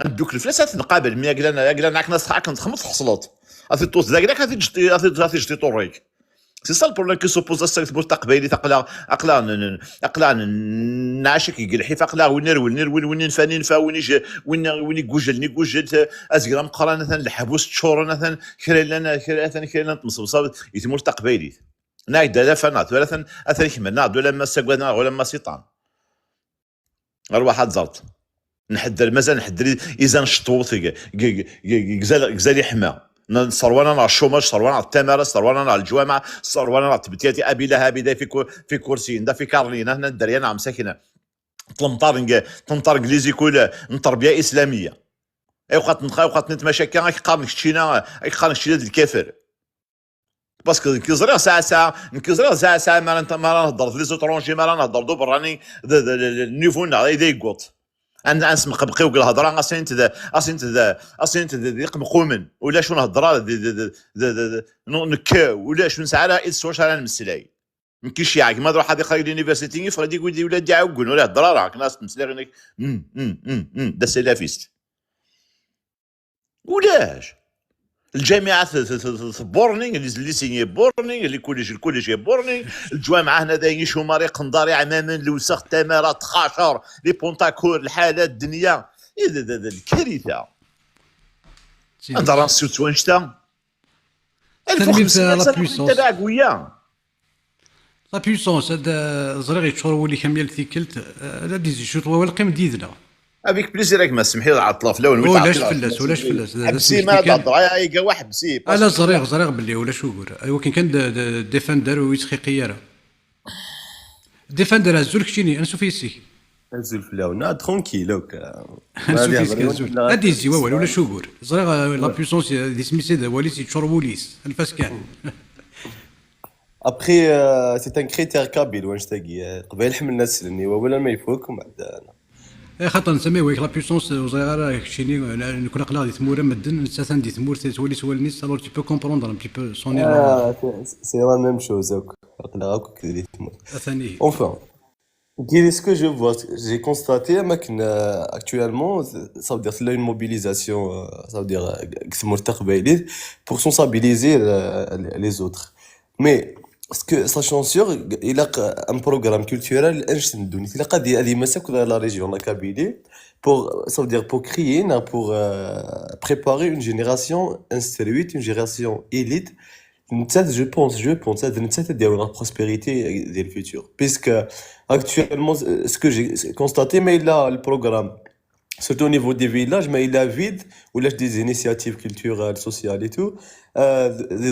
Ad ddukkel fell-as, ad t-nqabel, mi aglan, aglan akken ad t-, akken txemmeḍ tḥeṣleḍ. Ad t-iṭṭut d agla, ad t-iǧ-, ad t-iṭ-, ad t-iǧ-, iṭṭurrik. C'est ça le problème qui s'oppose ass-a i tmurt taqbaylit, aql-aɣ, aql-aɣ n-, n-, aql-aɣ n-, nɛac akk deg lḥif, aql-aɣ win irewlen irwel, win infan infa, win ij-, win, win igujlen igujel, t-, azger ameqqran atan leḥbus ččuren, atan kra yellan, kra, atan kra yellan temṣebṣab i tmurt taqbaylit. Neɣ d alafa neɣ tura atan, atan kemmel, neɣ d ulamma ssagad neɣ ulamma siṭan. Arwaḥ ad ẓert. Nḥedder, mazal nḥedder i-, izan cṭuṭ g-, g-, g-, g-, gzal, gzal iḥma. N-, sserwan-aneɣ ccumaj, sserwan-aneɣ tamara, sserwan-aneɣ leǧwameɛ, sserwan-aneɣ tebtiyat, abi lahab, da fi ku-, fi kursiyin, da fi karliyin, ahna dderya neɣ msakna. Tlemtar n-, tlemtar n lizikul n terbiya islamiyya. Ayweq ad tnetqa, ayweq ad tnetmac akka, ad k-qqaren keččina, ad k-qqaren keččina d lkafir. Parce que nekk ẓriɣ saɛa, saɛa, nekk ẓriɣ saɛa, saɛa, mi ara nta-, mi ara nhedder d les étrangers, mi ara nhedder d uberrani, d, d, d, d niveau-nneɣ, ay d ayegguṭ. Ad n-, ad nesmeqbeq i deg lhedra, asint d, asint d, asint d, d iqemqumen. Ulac ur nhedder ara, d, d, n-, nekk, ulac ur nesɛi ara i s wacu ara nemmeslay. Nekk iceyyeɛ gma ad ruḥ ad iqra deg l'université, yeffeɣ-d igud, ula d iɛeggun, ur ihedder ara, akken ad s-tmeslayeɣ, inek, mm, mm, mm, mm, d asalafist. Ulac. الجامعات ت- ت- ت- boring، les lycées boring، les collèges، الكوليج boring، الجوامع هنا داين يشومار يقندار يعمامن لوسخ التمارة تخاشر، les pantacourt، الحالة الدنيا. إيه ده- ده- ده الكارثة. هذا راه نسيو توانشتا. الفخ تنميرت مسكين على سنة puissance. تبع قوية. La puissance، هذا زريغ يتشور ولي كم يال تيكلت، آه، لا ديزي شوط ولا قيم ديدنا. Avec plaisir، راك ما سمحي عطله في الاول. ولاش فلاس، ولاش فلاس. حبسي ما تهضر، يا كاع حبسي. لا زريغ، زريغ باللي ولاش وقور. ايوا كان كان د- د- ديفندر ويتخيقي راه. ديفندر هزو لك شيني، انسو في يسيك. هزو الفلاونة، tranquille، هاك. انسو في يسيك هزو. ادي زي ولا ولاش وقور. زريغ، آه، la puissance، آه، دي سميسي دا واليس يتشور وليس. الفاس كان. Après, euh, c'est un critère kabyle, واش تاقي قبايل حملنا السلني ولا ما يفوك ومن بعد. اي خاطر نسميه ويك la puissance، وزير راه كشيني، نكون قلق دي ثموره مدن نساتان دي ثمور تولي سوالني، alors tu peux comprendre un petit peu son erreur. Ah, c'est c'est la même chose, هاك. قلق هاك دي ثمور. اثاني. Enfin, ce que je vois, j'ai constaté, ماكن, euh, actuellement, ça veut dire, c'est là une mobilisation, euh, ça veut dire, euh, ثمور تقبايليت, pour sensibiliser, euh, les autres. Mais ce que, sachant sûr, il a un programme culturel, il a dit, il a dit, mais c'est que la région, la Kabylie, pour, ça veut dire pour créer, pour, euh, préparer une génération instruite, une génération élite. Je pense, je pense, ça, ça, c'est la prospérité du futur. Puisque actuellement, ce que j'ai constaté, mais il a le programme surtout au niveau des villages, mais il a vide, ou là, des initiatives culturelles, sociales et tout. Euh,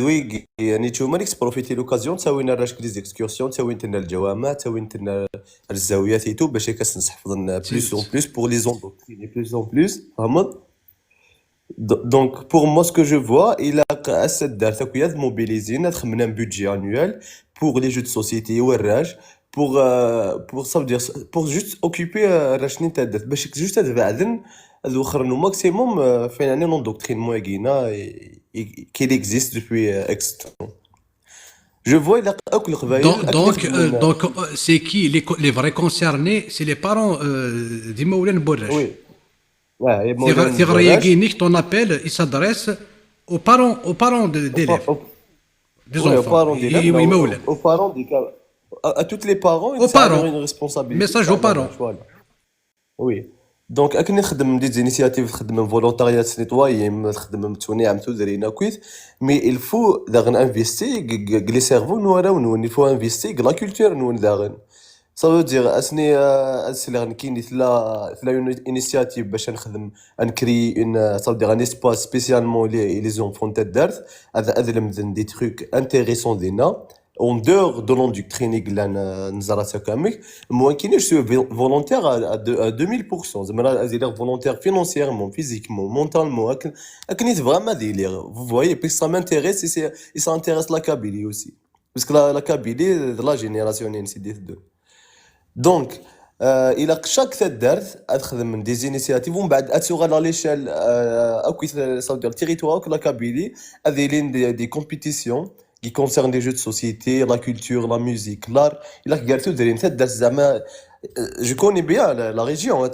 oui, يعني, tu vois, profiter l'occasion, ça, on a des excursions, ça, on a الجوامع, ça, on a الزاويات et tout, باش كاس نحفظ plus en plus pour les endoctriner plus en plus, فهمت؟ Donc, pour moi, ce que je vois, il a assez d'art, ça, mobilisé, on a un budget annuel pour les jeux de société, ou pour, euh, pour, ça veut dire, pour juste occuper, euh, الراجل نتاع الدرس. باش juste هاد بعدن، هاد وخرن au maximum, euh, فين يعني l'endoctrinement يقينا, et, et, qu'il existe depuis, euh, X temps. Je vois, il a aucun Donc, donc, euh, donc, euh, c'est qui les, co- les vrais concernés? C'est les parents, euh, des Maoulen Bourrach. Oui. Ouais, les Maoulen Bourrach. Ton appel, il s'adresse aux parents, aux parents de- d'élèves. Des enfants. Aux parents d'élèves, aux parents des, à, à tous les parents, ils ont une responsabilité. Message aux parents. Voilà. Oui. Donc, akken nxeddem des initiatives, nxeddem volontariat, nettoyer, nxeddem ttuniɛem tudrin akkit, mais il faut daɣen investir deg les cerveaux n warraw-nwen, il faut investir deg la culture-nwen daɣen. Ça veut dire, asni, euh, ad sliɣ nekkini tella, tella une initiative باش نخدم, à créer une, euh, ça veut dire un espace spécialement les, les enfants n taddart, ad, ad lemden des trucs intéressants dinna, en dehors de l'endoctrinement, euh, نزرع تاكامك. Moi, je suis volontaire à, à, deux- à deux mille pour cent. زعما, je suis volontaire financièrement, physiquement, mentalement. Vous voyez, parce que ça m'intéresse et, c'est- et ça intéresse la Kabylie aussi. Parce que la, la Kabylie, de la génération, c'est des deux. Donc, euh, il a chaque tête d'art, à des initiatives, on va à l'échelle, euh, ça veut dire le territoire, la Kabylie, à des lignes de, des compétitions qui concernent les jeux de société, la culture, la musique, l'art. Il a regardé tout, زعما, euh, je connais bien la, la région, hein,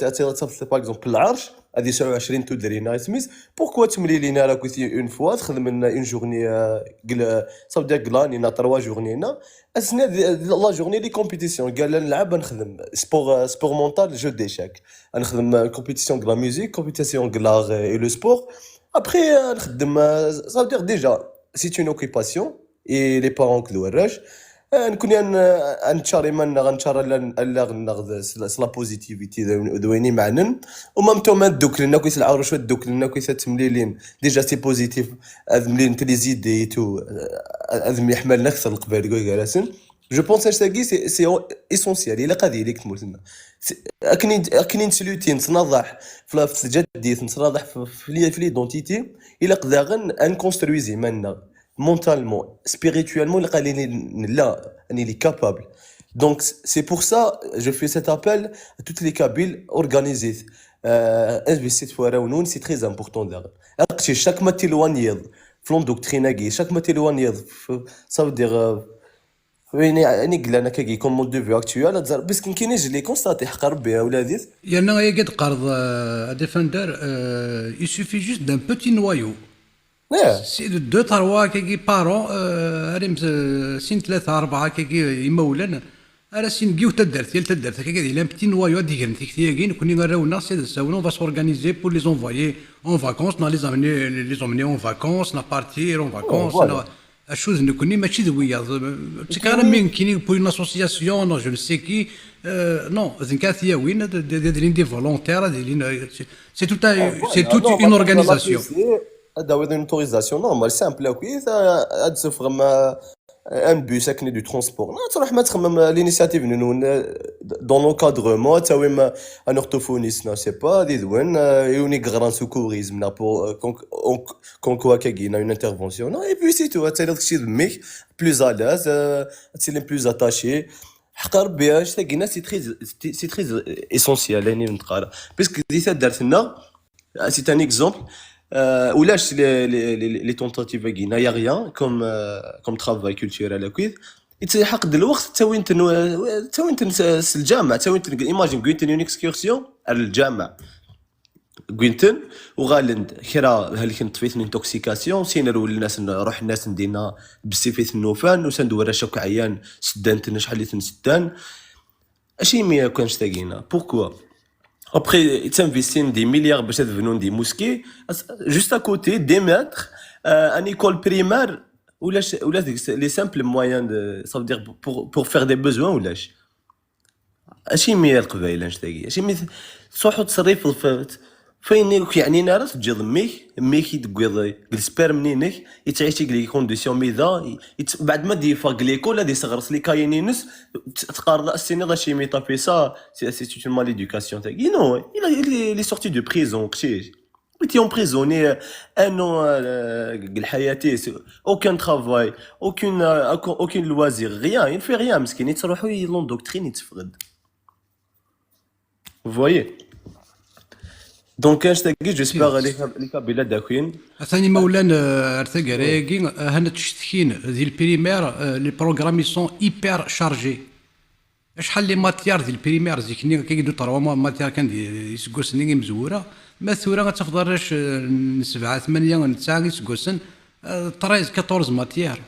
par exemple, العرش, هذه سبعة وعشرين تدرينا اسميس. Pourquoi تمليلينا راك une fois تخدم لنا une journée, euh, قل- ça veut dire قلاني نا trois journées نا. اسنا la journée les compétitions قال لنا نلعب, نخدم sport, euh, sport mental, jeu d'échecs, نخدم compétition de la musique, compétition de l'art et le sport. Après, euh, نخدم, euh, ça veut dire déjà, c'est une occupation. Et les parents كذو الراج, آه, نكون يعني, آه, نتشاري ما نغ- نتشاري لا- لا نغ- س- س- la positivité ذو- ذويني معنا. وما متو ما دوك لنا كويس العروش دوك لنا كويس تمليلين. Déjà c'est positif. هذا ملي انت les idées et tout, آه, هذا يحمل اكثر القبائل كوي جالسين. Je pense هذا c'est c'est essentiel, الا قضيه ليك تموتنا. اكني اكني نسلوتي نتناضح في la- في الجديد, نتناضح في في les- في l'identité. الا قداغن ان construisons مالنا mentalement, spirituellement, نلقى لي نلا, اني لي capable. Donc c'est pour ça je fais cet appel à toutes les Kabyles, organisez, euh, investissez في وراونون, c'est très important داغن. اقشي chaque ما تيلوانيض في l'endoctrinement, chaque ما تيلوانيض في, ça veut dire, euh, وين يعني قلنا كاكي comme mode de vie actuel, parce que كاين je l'ai constaté, حق ربي يا ولادي. يعني يا قد قرض, آه, ديفندر, آه, il suffit juste d'un petit noyau. Si deux, trois, kagi, parents, euh, ara im-, sin, tlata, rebɛa, kagi, imawlan, ara sin, yiwet taddart, yal taddart, kagi, di un petit noyau, ad d-gren tikti-agi, nekkni arraw-nneɣ, si ad d-sawlen, on va s'organiser pour les envoyer en vacances, neɣ les amener, les emmener en vacances, neɣ partir en vacances, voilà. Acu d nekkni, mačči d wiyaḍ. C'est carrément kini pour une association, non, je ne sais qui. Euh, non, d nekk ad t-yawin, ad, ad, ad ilin des volontaires, ad ilin, euh, c'est, c'est tout un, c'est toute une organisation. Ad d-tawiḍ une autorisation normale, simple akk, ad d-tessufɣem, euh, un bus akken du transport. Non, ad tṛuḥem ad txemmem, euh, l'initiative-nwen, euh, dans l'encadrement, ad tawim, euh, un orthophoniste, non, je sais pas, ad d-iwin, euh, yiwen i yeɣran secourisme, non, pour, euh, quand, quand, quand quoi, kagi, une intervention, non, et puis c'est tout, ad tiliḍ kečč d mmi-k, plus à l'aise, euh, ad tilim plus attaché. Ḥqa Rebbi, annect-agi, c'est très, c'est très essentiel, ayen i neqqar. Puisque di taddart-nneɣ, c'est un exemple, euh, ulac les, les, les, les tentatives-agi, il n'y a rien comme, euh, comme travail culturel akkit. Yettḥaq-d lweqt, ttawin-ten, ttawin-ten s, s lǧameɛ, ttawin-ten, imagine, grin-ten une excursion ar lǧameɛ. Grin-ten, uɣalen-d kra, helken, ṭṭef-iten intoxication, sin rewlen-asen, ruḥen-asen dinna, bessif-iten ufan, usan-d warrac akk ɛyan, seddan-ten acḥal i ten-seddan. Acimi akk annect-agi-nna? Pourquoi? Après, ils investissent des milliards باش ad bnun des mosquées. Juste à côté, des mètres, euh, une école primaire, ulac, ulac deg-s les simples moyens de, ça veut dire pour, pour faire des besoins, ulac. Acimi a Leqbayel annect-agi? Acimi t-, tṛuḥeḍ tettṣerrifeḍ f-, f-, f ayen ur k-yeɛnin ara, teǧǧiḍ mmi-k, mmi-k i d-tewwiḍ deg lesperme-nni-inek, yettɛici deg les conditions mi da, i-, i-, baɛd ma d-yeffeɣ deg l'école, ad iseɣres les cahiers-ines, t-, teqqareḍ, ad s-tiniḍ acimi t'as fait ça, c'est, c'est une mauvaise éducation, tagi. Non, il a, il est, il est sorti de prison, qcic. Il était emprisonné, euh, un an, euh, deg lḥayat-is, aucun travail, aucune, euh, aucun, aucun loisir, rien, il fait rien, meskin, yettruḥu, il endoctrine, yetteffeɣ-d. Vous voyez? Donc, annect-agi, j'espère les, les Kabyles ad d-akin. Atan imawlan, euh, ar taggara-agi, euh, han ad ttcetkin di le primaire, euh, les programmes, ils sont hyper chargés. Acḥal les matières di le primaire zik-nni, akka deux trois matières kan di iseggasen-nni imezwura, ma tura ad tafeḍ arrac, euh, n sebɛa, tmanya, n tesɛa iseggasen, euh, treize, quatorze matières.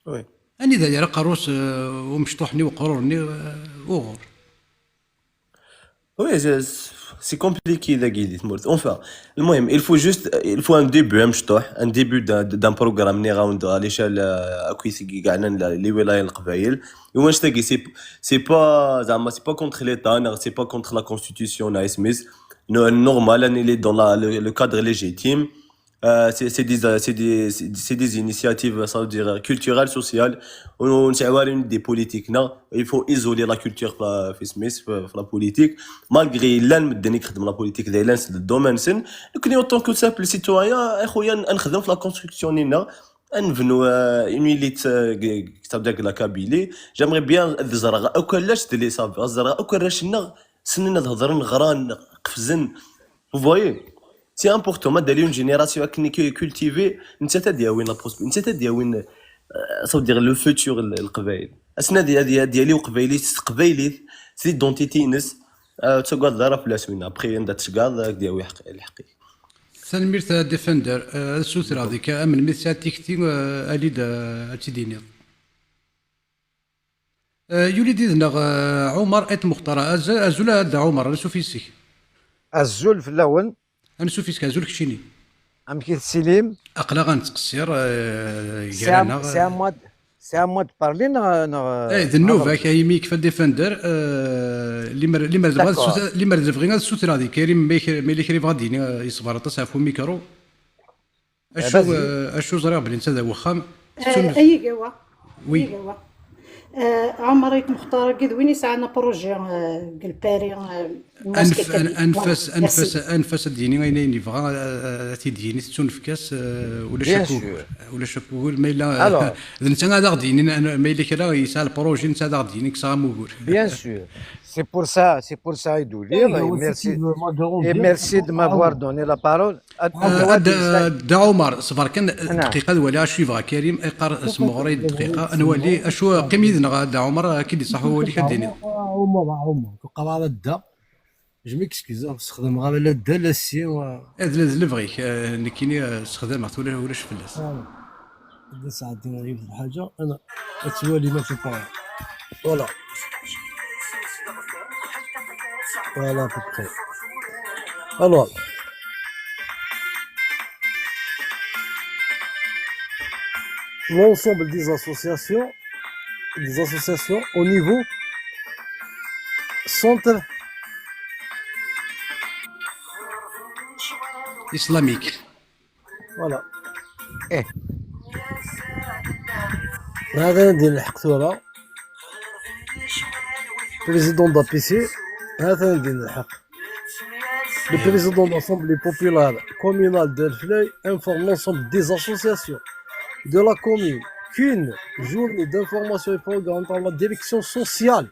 Oui. Anida yerra aqerru-s, euh, umecṭuḥ-nni, uqrur-nni, euh, uɣur? Oui, c'est, c'est compliqué dagi di tmurt. Enfin, المهم, il faut juste, il faut un début, un mecṭuḥ, un début d'un, d'un programme نيراوند à l'échelle, euh, akkit i yeɛnan la, les wilayas n Leqbayel. Et moi, je dis, c'est, c'est pas, زعما, c'est pas contre l'État, non, c'est pas contre la constitution, non, اسميس. No-, normal, il est dans la, le, le cadre légitime. Euh, c'est, c'est des, c'est des, c'est, c'est des initiatives, ça veut dire, culturelles, sociales. On, on s'est des politiques, non? Il faut isoler la culture, euh, في سميس, في, في la politique. Malgré لان مدن يخدم la politique, des لان c'est le domaine, c'est, nous, en tant que simple citoyen, أخويا, نخدم في la construction, non? نبنو, euh, une élite, euh, ça veut dire que la Kabylie. J'aimerais bien, زرغ أكل لاش دلي صافي, زرغ أكل راش, non? سنين هضرن، غران، قفزن. Vous voyez? C'est important, ma d'aller une génération qui est cultivée, نتا تدي وين la prospérité, نتا تدي وين, euh, ça veut dire le futur ال-, القبائل. أسنا دي، دي، ديالي وقبايلي، تقبايلي، c'est l'identité نس, euh, تقعد ضرب في la semaine. Après, عندها تشقاض، ديال وي حق-، الحقي. Tanemmirt a Defender, euh, ad sutreɣ deg-k, am melmi tesɛiḍ tikti, euh, ali-d, euh, ad tt-id-tiniḍ. Eh, yuli-d yid-neɣ, eh, Ɛumar At Muxtar. Az-, azul a Dda Ɛumar, ansuf yes-k. Azul fell-awen. Ansuf yes-k, azul keččini. Amek i tettilim? Aql-aɣ nettqessir, eh, gar-aneɣ. C'est à moi de, c'est à moi de parler, neɣ, neɣ, eh, d nnuba-k, a imi yekfa Defender, eh, limer, limer tebɣiḍ ad sut-, limer tebɣiḍ ad sutreɣ di Karim, ma yek-, ma yella kra yebɣa ad d-yini, eh, yeṣber aṭas ɣef umikru. Acu, eh, acu ẓriɣ belli netta d awexxam. Eh, ay igawa. Oui. Ay igawa. Eh, Ɛumar At Muxtar-agi d win yesɛan apṛuji, eh, deg Lpari, eh, anef-, anef-as, anef-as, anef-as ad d-yini ayen, ayen yebɣa, eh, eh, ad t-id-yini, tettunefk-as, eh, ulac akk ugur. Ulac akk ugur, ma yella, eh, d netta ad aɣ-d-yini, ma yella kra yesɛa lpṛuji, netta ad aɣ-d-yini, kkseɣ-am ugur. Bien sûr. C'est pour ça, c'est pour ça i d-uliɣ. Et merci, et merci de m'avoir donné la parole. Ad, ad, ad, Dda Ɛumar, ṣber kan dqiqa ad waliɣ acu yebɣa Karim, iqqar semɣer-iyi-d dqiqa, ad nwali acu, qqim yid-neɣ a Dda Ɛumar, ad k-id-iṣaḥ wawal-ik ad d-tiniḍ. Ɛumar, Ɛumar, teqqar ara dda. Je m'excuse, ssexdameɣ ala dda la si wa. Ad d lebɣi-k, eh, nekkini, eh, ssexdameɣ-t, ula ulac fell-as. Ah, ad d-sɛeddi yiwet n lḥaǧa, ana ad twali ma tebɣa. Voilà. Voilà, à peu près. Alors, l'ensemble des associations, des associations au niveau centre islamique. Voilà. Eh. هذا ندير الحق ثورة. Président d'A P C. هذا ندير الحق. Le président de l'Assemblée populaire communale d'El Flay informe l'ensemble des associations de la commune qu'une journée d'information est programmée par la direction sociale,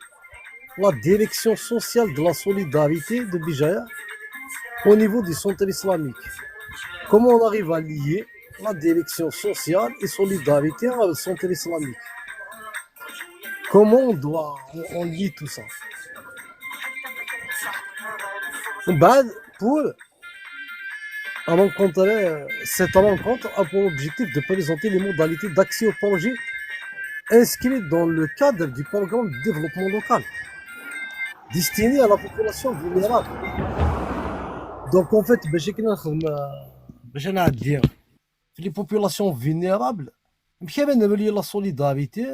la direction sociale de la solidarité de Bijaya au niveau du centre islamique. Comment on arrive à lier la direction sociale et solidarité avec le centre islamique? Comment on doit, on, on lie tout ça? Bah, pour rencontrer, euh, cette rencontre a pour objectif de présenter les modalités d'accès au projet inscrit dans le cadre du programme de développement local destiné à la population vulnérable. Donc en fait, باش كنا نخدم، باش نعدي في les populations vulnérables, amek ara nreli la solidarité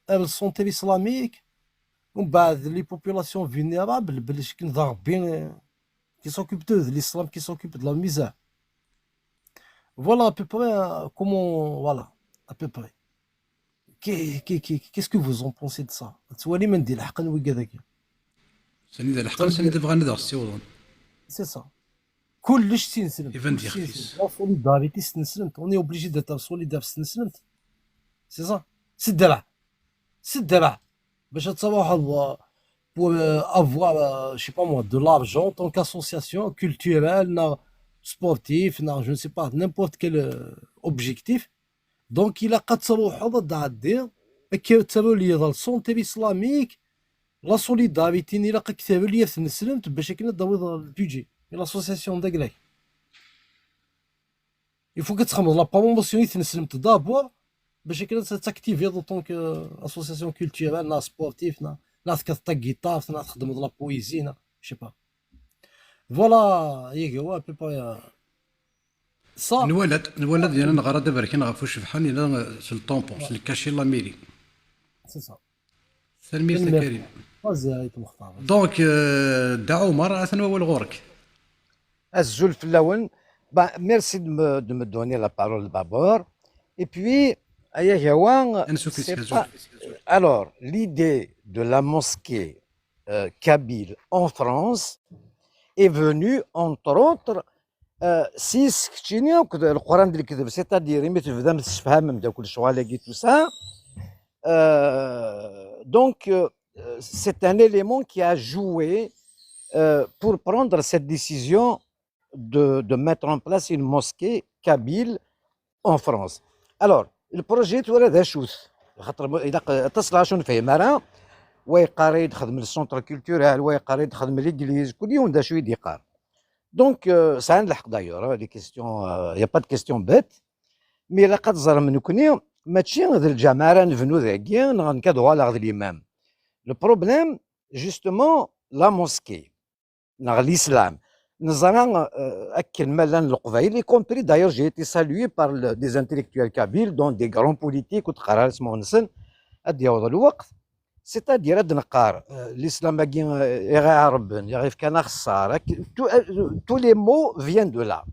avec le centre islamique, ومن بعد les populations vulnérables, باش كنا ذا ربي qui s'occupe de l'islam, qui s'occupe de la misère. Voilà à peu près, euh, comment, voilà, à peu près. Qu'est-ce que vous en pensez de ça? Tettwalim anda lḥeqq n wigad-agi? Sani d lḥeqq, sani d bɣan ad aɣ-ssiwḍen. C'est ça. Kullec s tineslemt. Iban-d yexf-is. La solidarité s tineslemt. On est obligé d'être solidaire s tineslemt. C'est ça. S ddreɛ. S ddreɛ. Bac ad truḥeḍ, euh, pour, euh, avoir, euh, je sais pas moi, de l'argent en tant qu'association culturelle, neɣ sportif, neɣ je ne sais pas, n'importe quel, euh, objectif. Donc, ilaq ad truḥeḍ ad d-tɛeddiḍ, ad k-, ad truliḍ ɣer le centre islamique, la solidarité, ilaq ad k-truliḍ s tineslemt bac akken ad d-tawiḍ le budget i l'association d agla-k. Il faut que tu fasses la promotion i tineslemt d'abord, bac akken ad t'activiḍ en tant qu'association culturelle, neɣ sportive, neɣ, neɣ tekkateḍ tagiṭart, neɣ txeddmeḍ la poésie, neɣ, je sais pas. Voilà, yagi, ouais, à peu près, euh, ça. Nwala-d, nwala-d yerna neɣra-d aberkan ɣef ucebḥan, yella, euh, s le tampon, s le cachet n la mairie. C'est ça. Tanemmirt a Karim. Vas-y, ay tmextareḍ. Donc, euh, Dda Ɛumar, atan wawal ɣur-k. Azul fell-awen. Bah, merci de me, de me donner la parole d'abord. Et puis, aya gawa, c'est pas, alors, l'idée de la mosquée, euh, kabyle en France est venue, entre autres, euh, si keččini akked Leqran d lekdeb, c'est-à-dire, imi tebdam tessefhamem-d akk lecɣal-agi, tout ça, euh, donc, euh, c'est un élément qui a joué, euh, pour prendre cette décision de, de mettre en place une mosquée kabyle en France. Alors, le projet tura d acu-t? Xaṭer mu-, ilaq aṭas n lɛacu ur nefhim ara. Wa yeqqar ay d-xedm le centre culturel, wa yeqqar ay d-xedm l'église, kul yiwen d acu i d-yeqqar. Donc, euh, sɛan lḥeqq d'ailleurs, hein, les questions, euh, y a pas de questions bêtes. Mais ilaq ad teẓrem nekkni, mačči d lǧameɛ ara nebnu dagi, neɣ nekk ad uɣaleɣ d l'imam. Le problème, justement, la mosquée, neɣ l'islam. Neẓra, euh, akken ma llan Leqbayel, y compris d'ailleurs, j'ai été salué par le, des intellectuels kabyles, dont des grands politiques, ur d-qqar ara ismawen-nsen, ad d-yaweḍ lweqt. C'est-à-dire, ad d-neqqar, euh, l'islam-agi, euh, i ɣ-iɛerben, i ɣ-ifkan axeṣṣar, ak-, tout, euh, tous les maux viennent de là.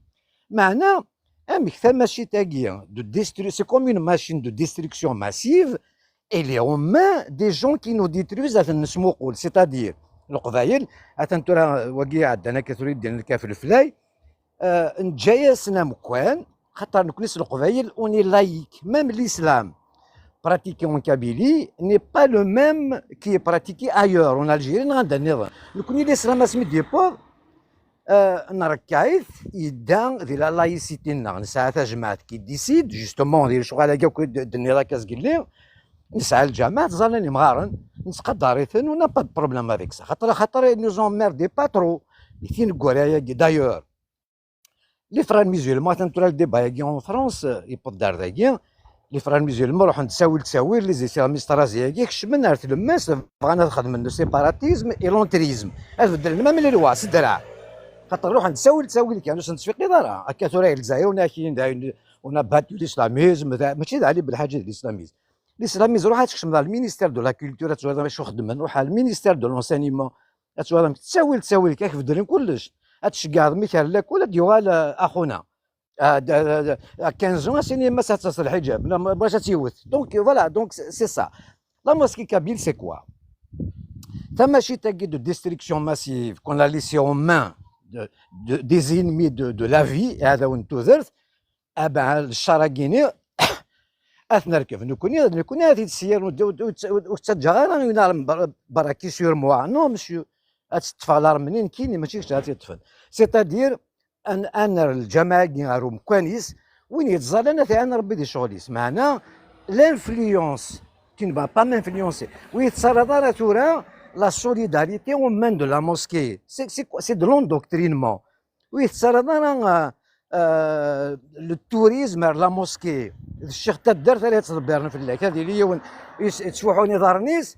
Meɛna, amek tamacint-agi de destru-, c'est comme une machine de destruction massive, et les Romains, des gens qui nous détruisent, ad ten-nesmuqul, c'est-à-dire, Leqbayel, atan tura, wagi iɛeddan akka tura i d-yenna Lkaf Leflay, euh, neǧǧa-yasen amekkan, xaṭer nekni s Leqbayel, on est laïque, même l'islam pratiqué en Kabylie n'est pas le même qui est pratiqué ailleurs, en Algérie, neɣ anda nniḍen. Nekni l'islam asmi d-yewweḍ, euh, nrekka-it, yedda di la laïcité-nneɣ. Nesɛa tajmaɛt qui décide, justement, di lecɣal-agi akk d-, d-nniḍ akka zgelli, nesɛa lǧameɛ, ẓẓallen imɣaren, nettqadar-iten, on n'a pas de problème avec ça. Xaṭer, xaṭer, ils nous emmerdent pas trop. Tineggura-agi, d'ailleurs, les frères musulmans, atan tura le débat-agi en France, yewweḍ-d ar dagi. Les frères musulmans ruḥen-d ttawil ttawil, les islamistes razi-agi kecmen ar tlemmast, bɣan ad xedmen le séparatisme et l'entrisme, ad beddlen même les lois s ddreɛ. Xaṭer ruḥen-d ttawil ttawil kan, ur sen-tesfiqiḍ ara. Akka tura i Lezzayer, ur naki, on a battu l'islamisme, mačči d Ali Belḥaǧi d l'islamisme. L'islamisme, ruḥ ad tkecmeḍ ar le ministère de la culture, ad twaliḍ acu xeddmen, ruḥ ar le ministère de l'enseignement, ad twaliḍ ttawil ttawil kan, ak beddlen kullec. Ad tceggɛeḍ mmi-k ar lakul, ad d-yuɣal, euh, axuna. À quinze ans, ad s-yini yemma-s ad taseḍ lḥiǧab, ma bac ad tt-yewwet. Donc voilà, donc c'est ça. La mosquée kabyle, c'est quoi? Tamacint-agi de destruction massive qu'on a laissée aux mains de, de, des ennemis de, de la vie, iɛdawen n tudert, abeɛ ccar-agi-ni, ad t-nerkeb nekkni, nekkni ad t-id-ssiyar, ur ttaǧǧaɣ ara une arme braquée sur moi. Non, monsieur, ad teṭṭfeɣ l'arme-nni nekkini, mačči kečč ad tt-iṭṭfen. C'est-à-dire, ad nerr lǧameɛ-agi ɣer umkan-is, win yettẓallan ad t-iɛan Rebbi di ccɣel-is. Meɛna, l'influence, tu ne vas pas m'influencer. Ur yi-tettarraḍ ara tura la solidarité au mains de la mosquée. C'est de l'endoctrinement. Ur yi-tettarraḍ ara, euh, euh, le tourisme ar la mosquée. D ccix taddart ara yettḍebbiren fell-ak. Ad yili yiwen yettfuḥun iḍarren-is,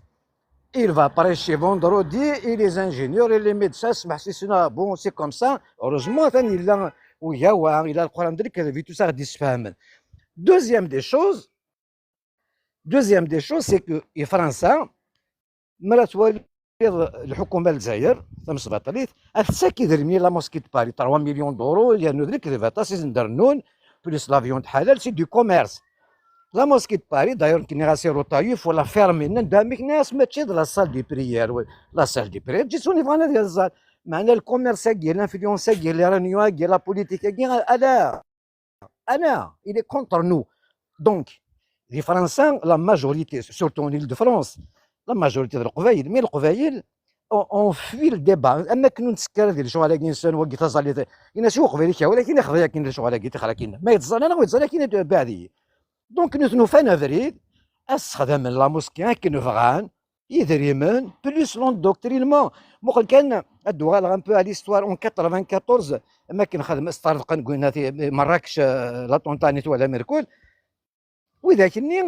il va prêcher vendredi, et les ingénieurs, et les médecins, smeḥ s isem, bon, c'est comme ça. Heureusement, atan yella ugawa, yella Lquran d lekdeb, et tout ça, ad d-issefhamen. Deuxième des choses, deuxième des choses, c'est que i Fransa, mi ara twaliḍ lḥukuma n Lezzayer tamesbaṭlit, ad tettak idrimen i la mosquée de Paris, trois millions d'euros, yernu d lekdeb aṭas i sen-d-rennun, plus l'avion de Halal, c'est du commerce. La mosquée de Paris, d'ailleurs, nniɣ-as i Retailleau, il faut la fermer. Nnan-d amek? Nniɣ-as mačči d la salle de prière. La salle de prière, ǧǧet win yebɣan ad yeẓẓal. Meɛna le commerce-agi, l'influence-agi, les réunions-agi, la politique-agi, ala. Ala, il est contre nous. Donc, di Fransa, la majorité, surtout en Île-de-France, la majorité de Leqbayel, mais Leqbayel, on, on fuit le débat. Am akken ur nettekk ara di lecɣal-agi-nsen, wagi taẓallit, ini-as i Uqbayli kan, walakin ixḍi akin lecɣal-agi, tixrakin. Ma yettẓalla neɣ ur yettẓalla akin, beɛd-iyi. Donc, nutni ufan abrid, ad sexdamen la mosquée akken bɣan, idrimen, plus l'endoctrinement. Muqel kan, ad d-uɣaleɣ un peu à l'histoire, en quatre-vingt-quatorze, am akken xedmen s Ṭardeq Anguin, Marrakech, euh, l'attentat-nni twala merkul. Widak-nni,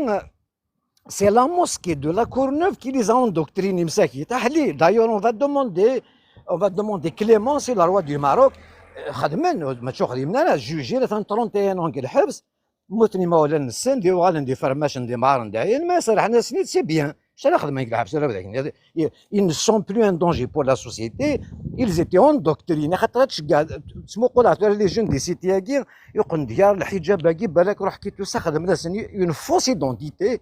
c'est la mosquée de la Courneuve qui les a endoctrinés, msakit. Aḥlil. D'ailleurs, on va demander, on va demander clémence i le roi du Maroc. Euh, xedmen, mačči ur xdimen ara, jugé, atan trente et un ans deg lḥebs, mmuten imawlan-nsen, d uɣalen d ifermacen d imɣaren d ayen, ma serḥen-asen-id, c'est bien. Acu ara xedmen deg lḥebs ara bdaken? Ils ne sont plus un danger pour la société. Ils étaient endoctrinés. Xaṭer ad tceggeɛ, ttmuquleɣ tura les jeunes des cités-agi, yuqen-d gar lḥiǧab-agi, balak ruḥ kitu, xedmen-asen une fausse identité.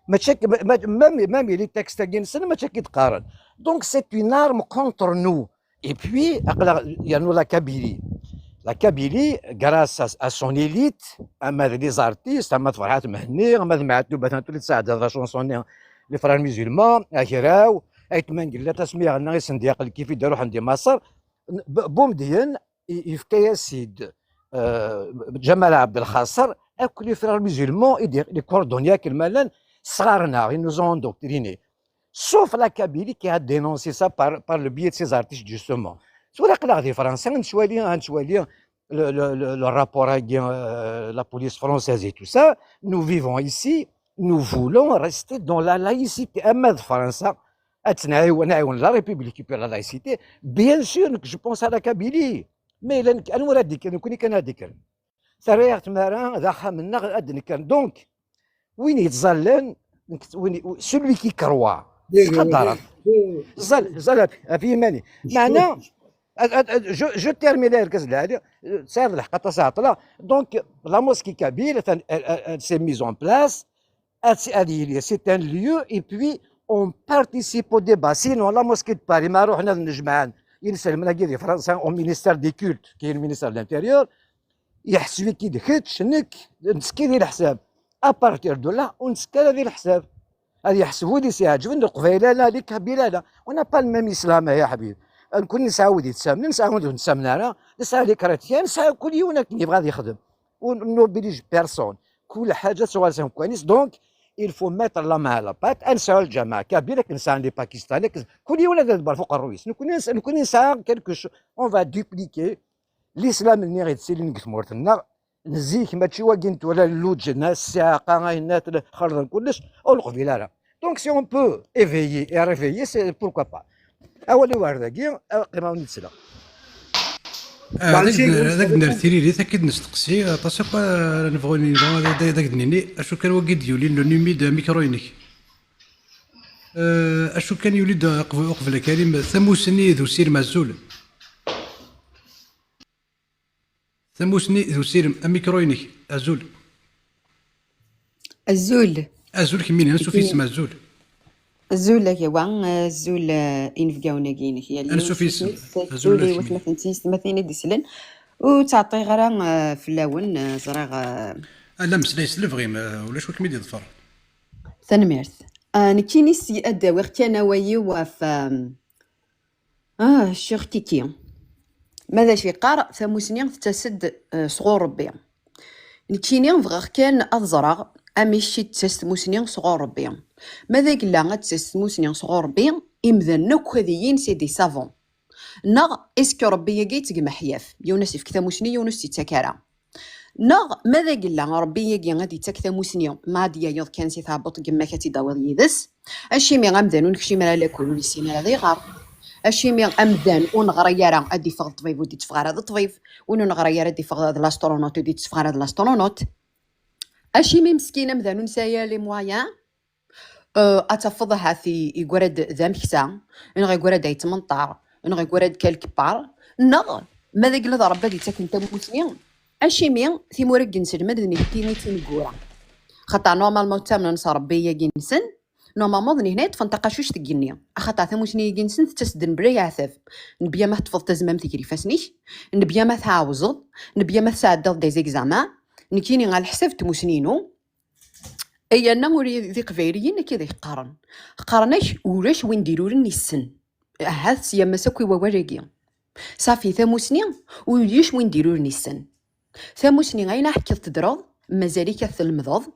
Mačči ak-, ma-, ma-, même, même les textes-agi-nsen, mačči akka i d-qqaren. Donc, c'est une arme contre nous. Et puis, aql-aɣ yernu la Kabylie. La Kabylie, grâce à, à son élite, ama d les artistes, ama d Ferḥat Mhenni, ama d Mɛatub, atan tura tesɛeddaḍ la chanson-nni, les frères musulmans, Agraw, Ayt Mengellat, asmi yeɣna i sen-d-yeqqel kif i d-ruḥen di Maṣer, B-, Boumediene, i-, yefka-yas-id, euh, Ǧamal Ɛebdelxaṣer, akk les frères musulmans, i d-, les cordonniers akken ma llan, sɣaren-aɣ, ils nous ont endoctrinés. Sauf la Kabylie qui a dénoncé ça par, par le biais de ses artistes, justement. Tura aql-aɣ di Fransa, ad nettwali, ad nettwali le, le, le, le rapport-agi, euh, la police française et tout ça. Nous vivons ici, nous voulons rester dans la laïcité. Ama d Fransa, ad tt-nɛiwen, nɛiwen la République et puis la laïcité. Bien sûr, je pense à la Kabylie. Mais là, anwa ara d-ikkren? Nekkni kan ara d-ikkren. Terra-yaɣ tmara d axxam-nneɣ ad d-nekker. Donc, win yettẓallan, nekk, win, celui qui croit, ttqadareɣ. Ẓẓal, ẓẓal ɣef yiman-i. Meɛna, ad, ad, ad, je, je termine, argaz lɛali, tesɛiḍ lḥeqq aṭas, ɛeṭṭleɣ. Donc, la mosquée kabyle, atan, elle, elle, elle s'est mise en place, ad, ad yili, c'est un lieu, et puis, on participe au débat. Sinon, la mosquée de Paris, ma ruḥen ad nnejmaɛen inselmen-agi di Fransa, au ministère des cultes, qui est le ministère de l'Intérieur, yeḥseb-ik-id kečč, nekk, nettekki di leḥsab. À partir de là, ur nettekki ara di leḥsab. Ad yeḥseb wid i s-iɛeǧben, Leqbayel ala, les Kabyles ala. On n'a pas le même islam, ya ḥbib. Nekkni nesɛa wid i ttamnen, nesɛa wid ur nettamen ara, nesɛa les chrétiens, nesɛa kul yiwen akken yebɣa ad yexdem. On n'oblige personne. Kul ḥaǧa ad tuɣal s amkan-is. Donc, Il faut mettre la main à la pâte. Ad nesɛu lǧameɛ kabyle akken sɛan les Pakistanais, akken kul yiwen ad idebber ɣef uqerruy-is. Nekkni nes-, nekkni nesɛa quelque chose, on va dupliquer l'islam-nni i yettilin deg tmurt-nneɣ n zik, mačči wagi n tura, lluǧna, ssiɛqa, ayen xelḍen kullec, ur neqbil ara. Donc si on peut éveiller et réveiller, c'est pourquoi pas. Awal-iw ar dagi, qqim ad wen-d-sleɣ. Ah, ad ak-d-nerr tiririt, ad k-id-nesteqsi aṭas akk ara nebɣu, nebɣu ad, ad, ad ak-d-nini acu kan wagi d-yulin le numide amikru-inek. Eh, acu kan yuli-d uqbel, uqbel a Karim, tamusni d usirem, azul. Tamusni d usirem, amikru-inek, azul. Azul. Azul kemmini, ansuf yis-m, azul. Azul a Gawa, azul, eh, inebgawen-agi-inek yal yiwen. Ansuf yis-m. Azul i watmaten d tiyessetmatin i d-isellen. Ur ttɛeṭṭiɣ ara, eh, fell-awen, eh, ẓriɣ, eh, ala meslay s lebɣi-m, eh, ulac wi kem-id-iḍfer. Tanemmirt. Ah, nekkini si ad d-awiɣ kan awal-iw ɣef, ah, ah, Ccix Kiki. Ma d acu yeqqar, tamusni tettas-d, eh, sɣur Rebbi. Nekkini bɣiɣ kan ad ẓreɣ amek i d-tettas tmusni sɣur Rebbi. Ma d agella ad d-tettas tmusni sɣur Rebbi, imdanen akk ad iyyin c'est des savants. Neɣ est-ce que Rebbi-agi yetteg meḥyaf? Yiwen ad s-ifk tamusni, yiwen ur s-tt-ittak ara. Neɣ ma d agella Rebbi-agi ad ittak tamusni, ma ad d-yayeḍ kan si tɛebbuḍt n yemma-k ad tt-id-tawiḍ yid-s? Acimi amdan ur nekcim ara lakul ur yessin ara ad iɣer? Acimi amdan ur neɣri ara ad d-iffeɣ d ṭṭbib, ur d-itteffeɣ ara d ṭṭbib? Win ur neɣri ara ad d-iffeɣ d l'astronot, ur d-itteffeɣ ara d l'astronot? Acimi meskin amdan ur nesɛi ara les moyens? Euh, ad tafeḍ ahat i-, yeggra-d d ameksa, neɣ yeggra-d ay ttmenṭar, neɣ yeggra-d quelque part, neɣ ma d agella d Rebbi ad ittaken tamusni, acimi timura n yinselmaden d nitni i d tineggura? Xaṭer normalement ttamnen s Rebbi-agi-nsen, normalement d nitni i yeṭṭfen taqacuct deg igenni. Axaṭer tamusni-agi-nsen tettas-d mebla leɛtab. Nebya ma teṭṭfeḍ tazmamt gar ifassen-ik, nebya ma tɛawzeḍ, nebya ma tesɛeddaḍ des examens. Nekkini, ɣer leḥsab n tmusni-inu, ay anna ur y-, d iqbayliyen akka i d ak-qqaren. Qqaren-ak ulac win d-iruren issen. Ahat sya-mas akk i wawal-agi. Safi, tamusni, ulac win d-iruren issen. Tamusni, ayen aḥekkiḍ tedreḍ, mazal-ik ad tlemdeḍ,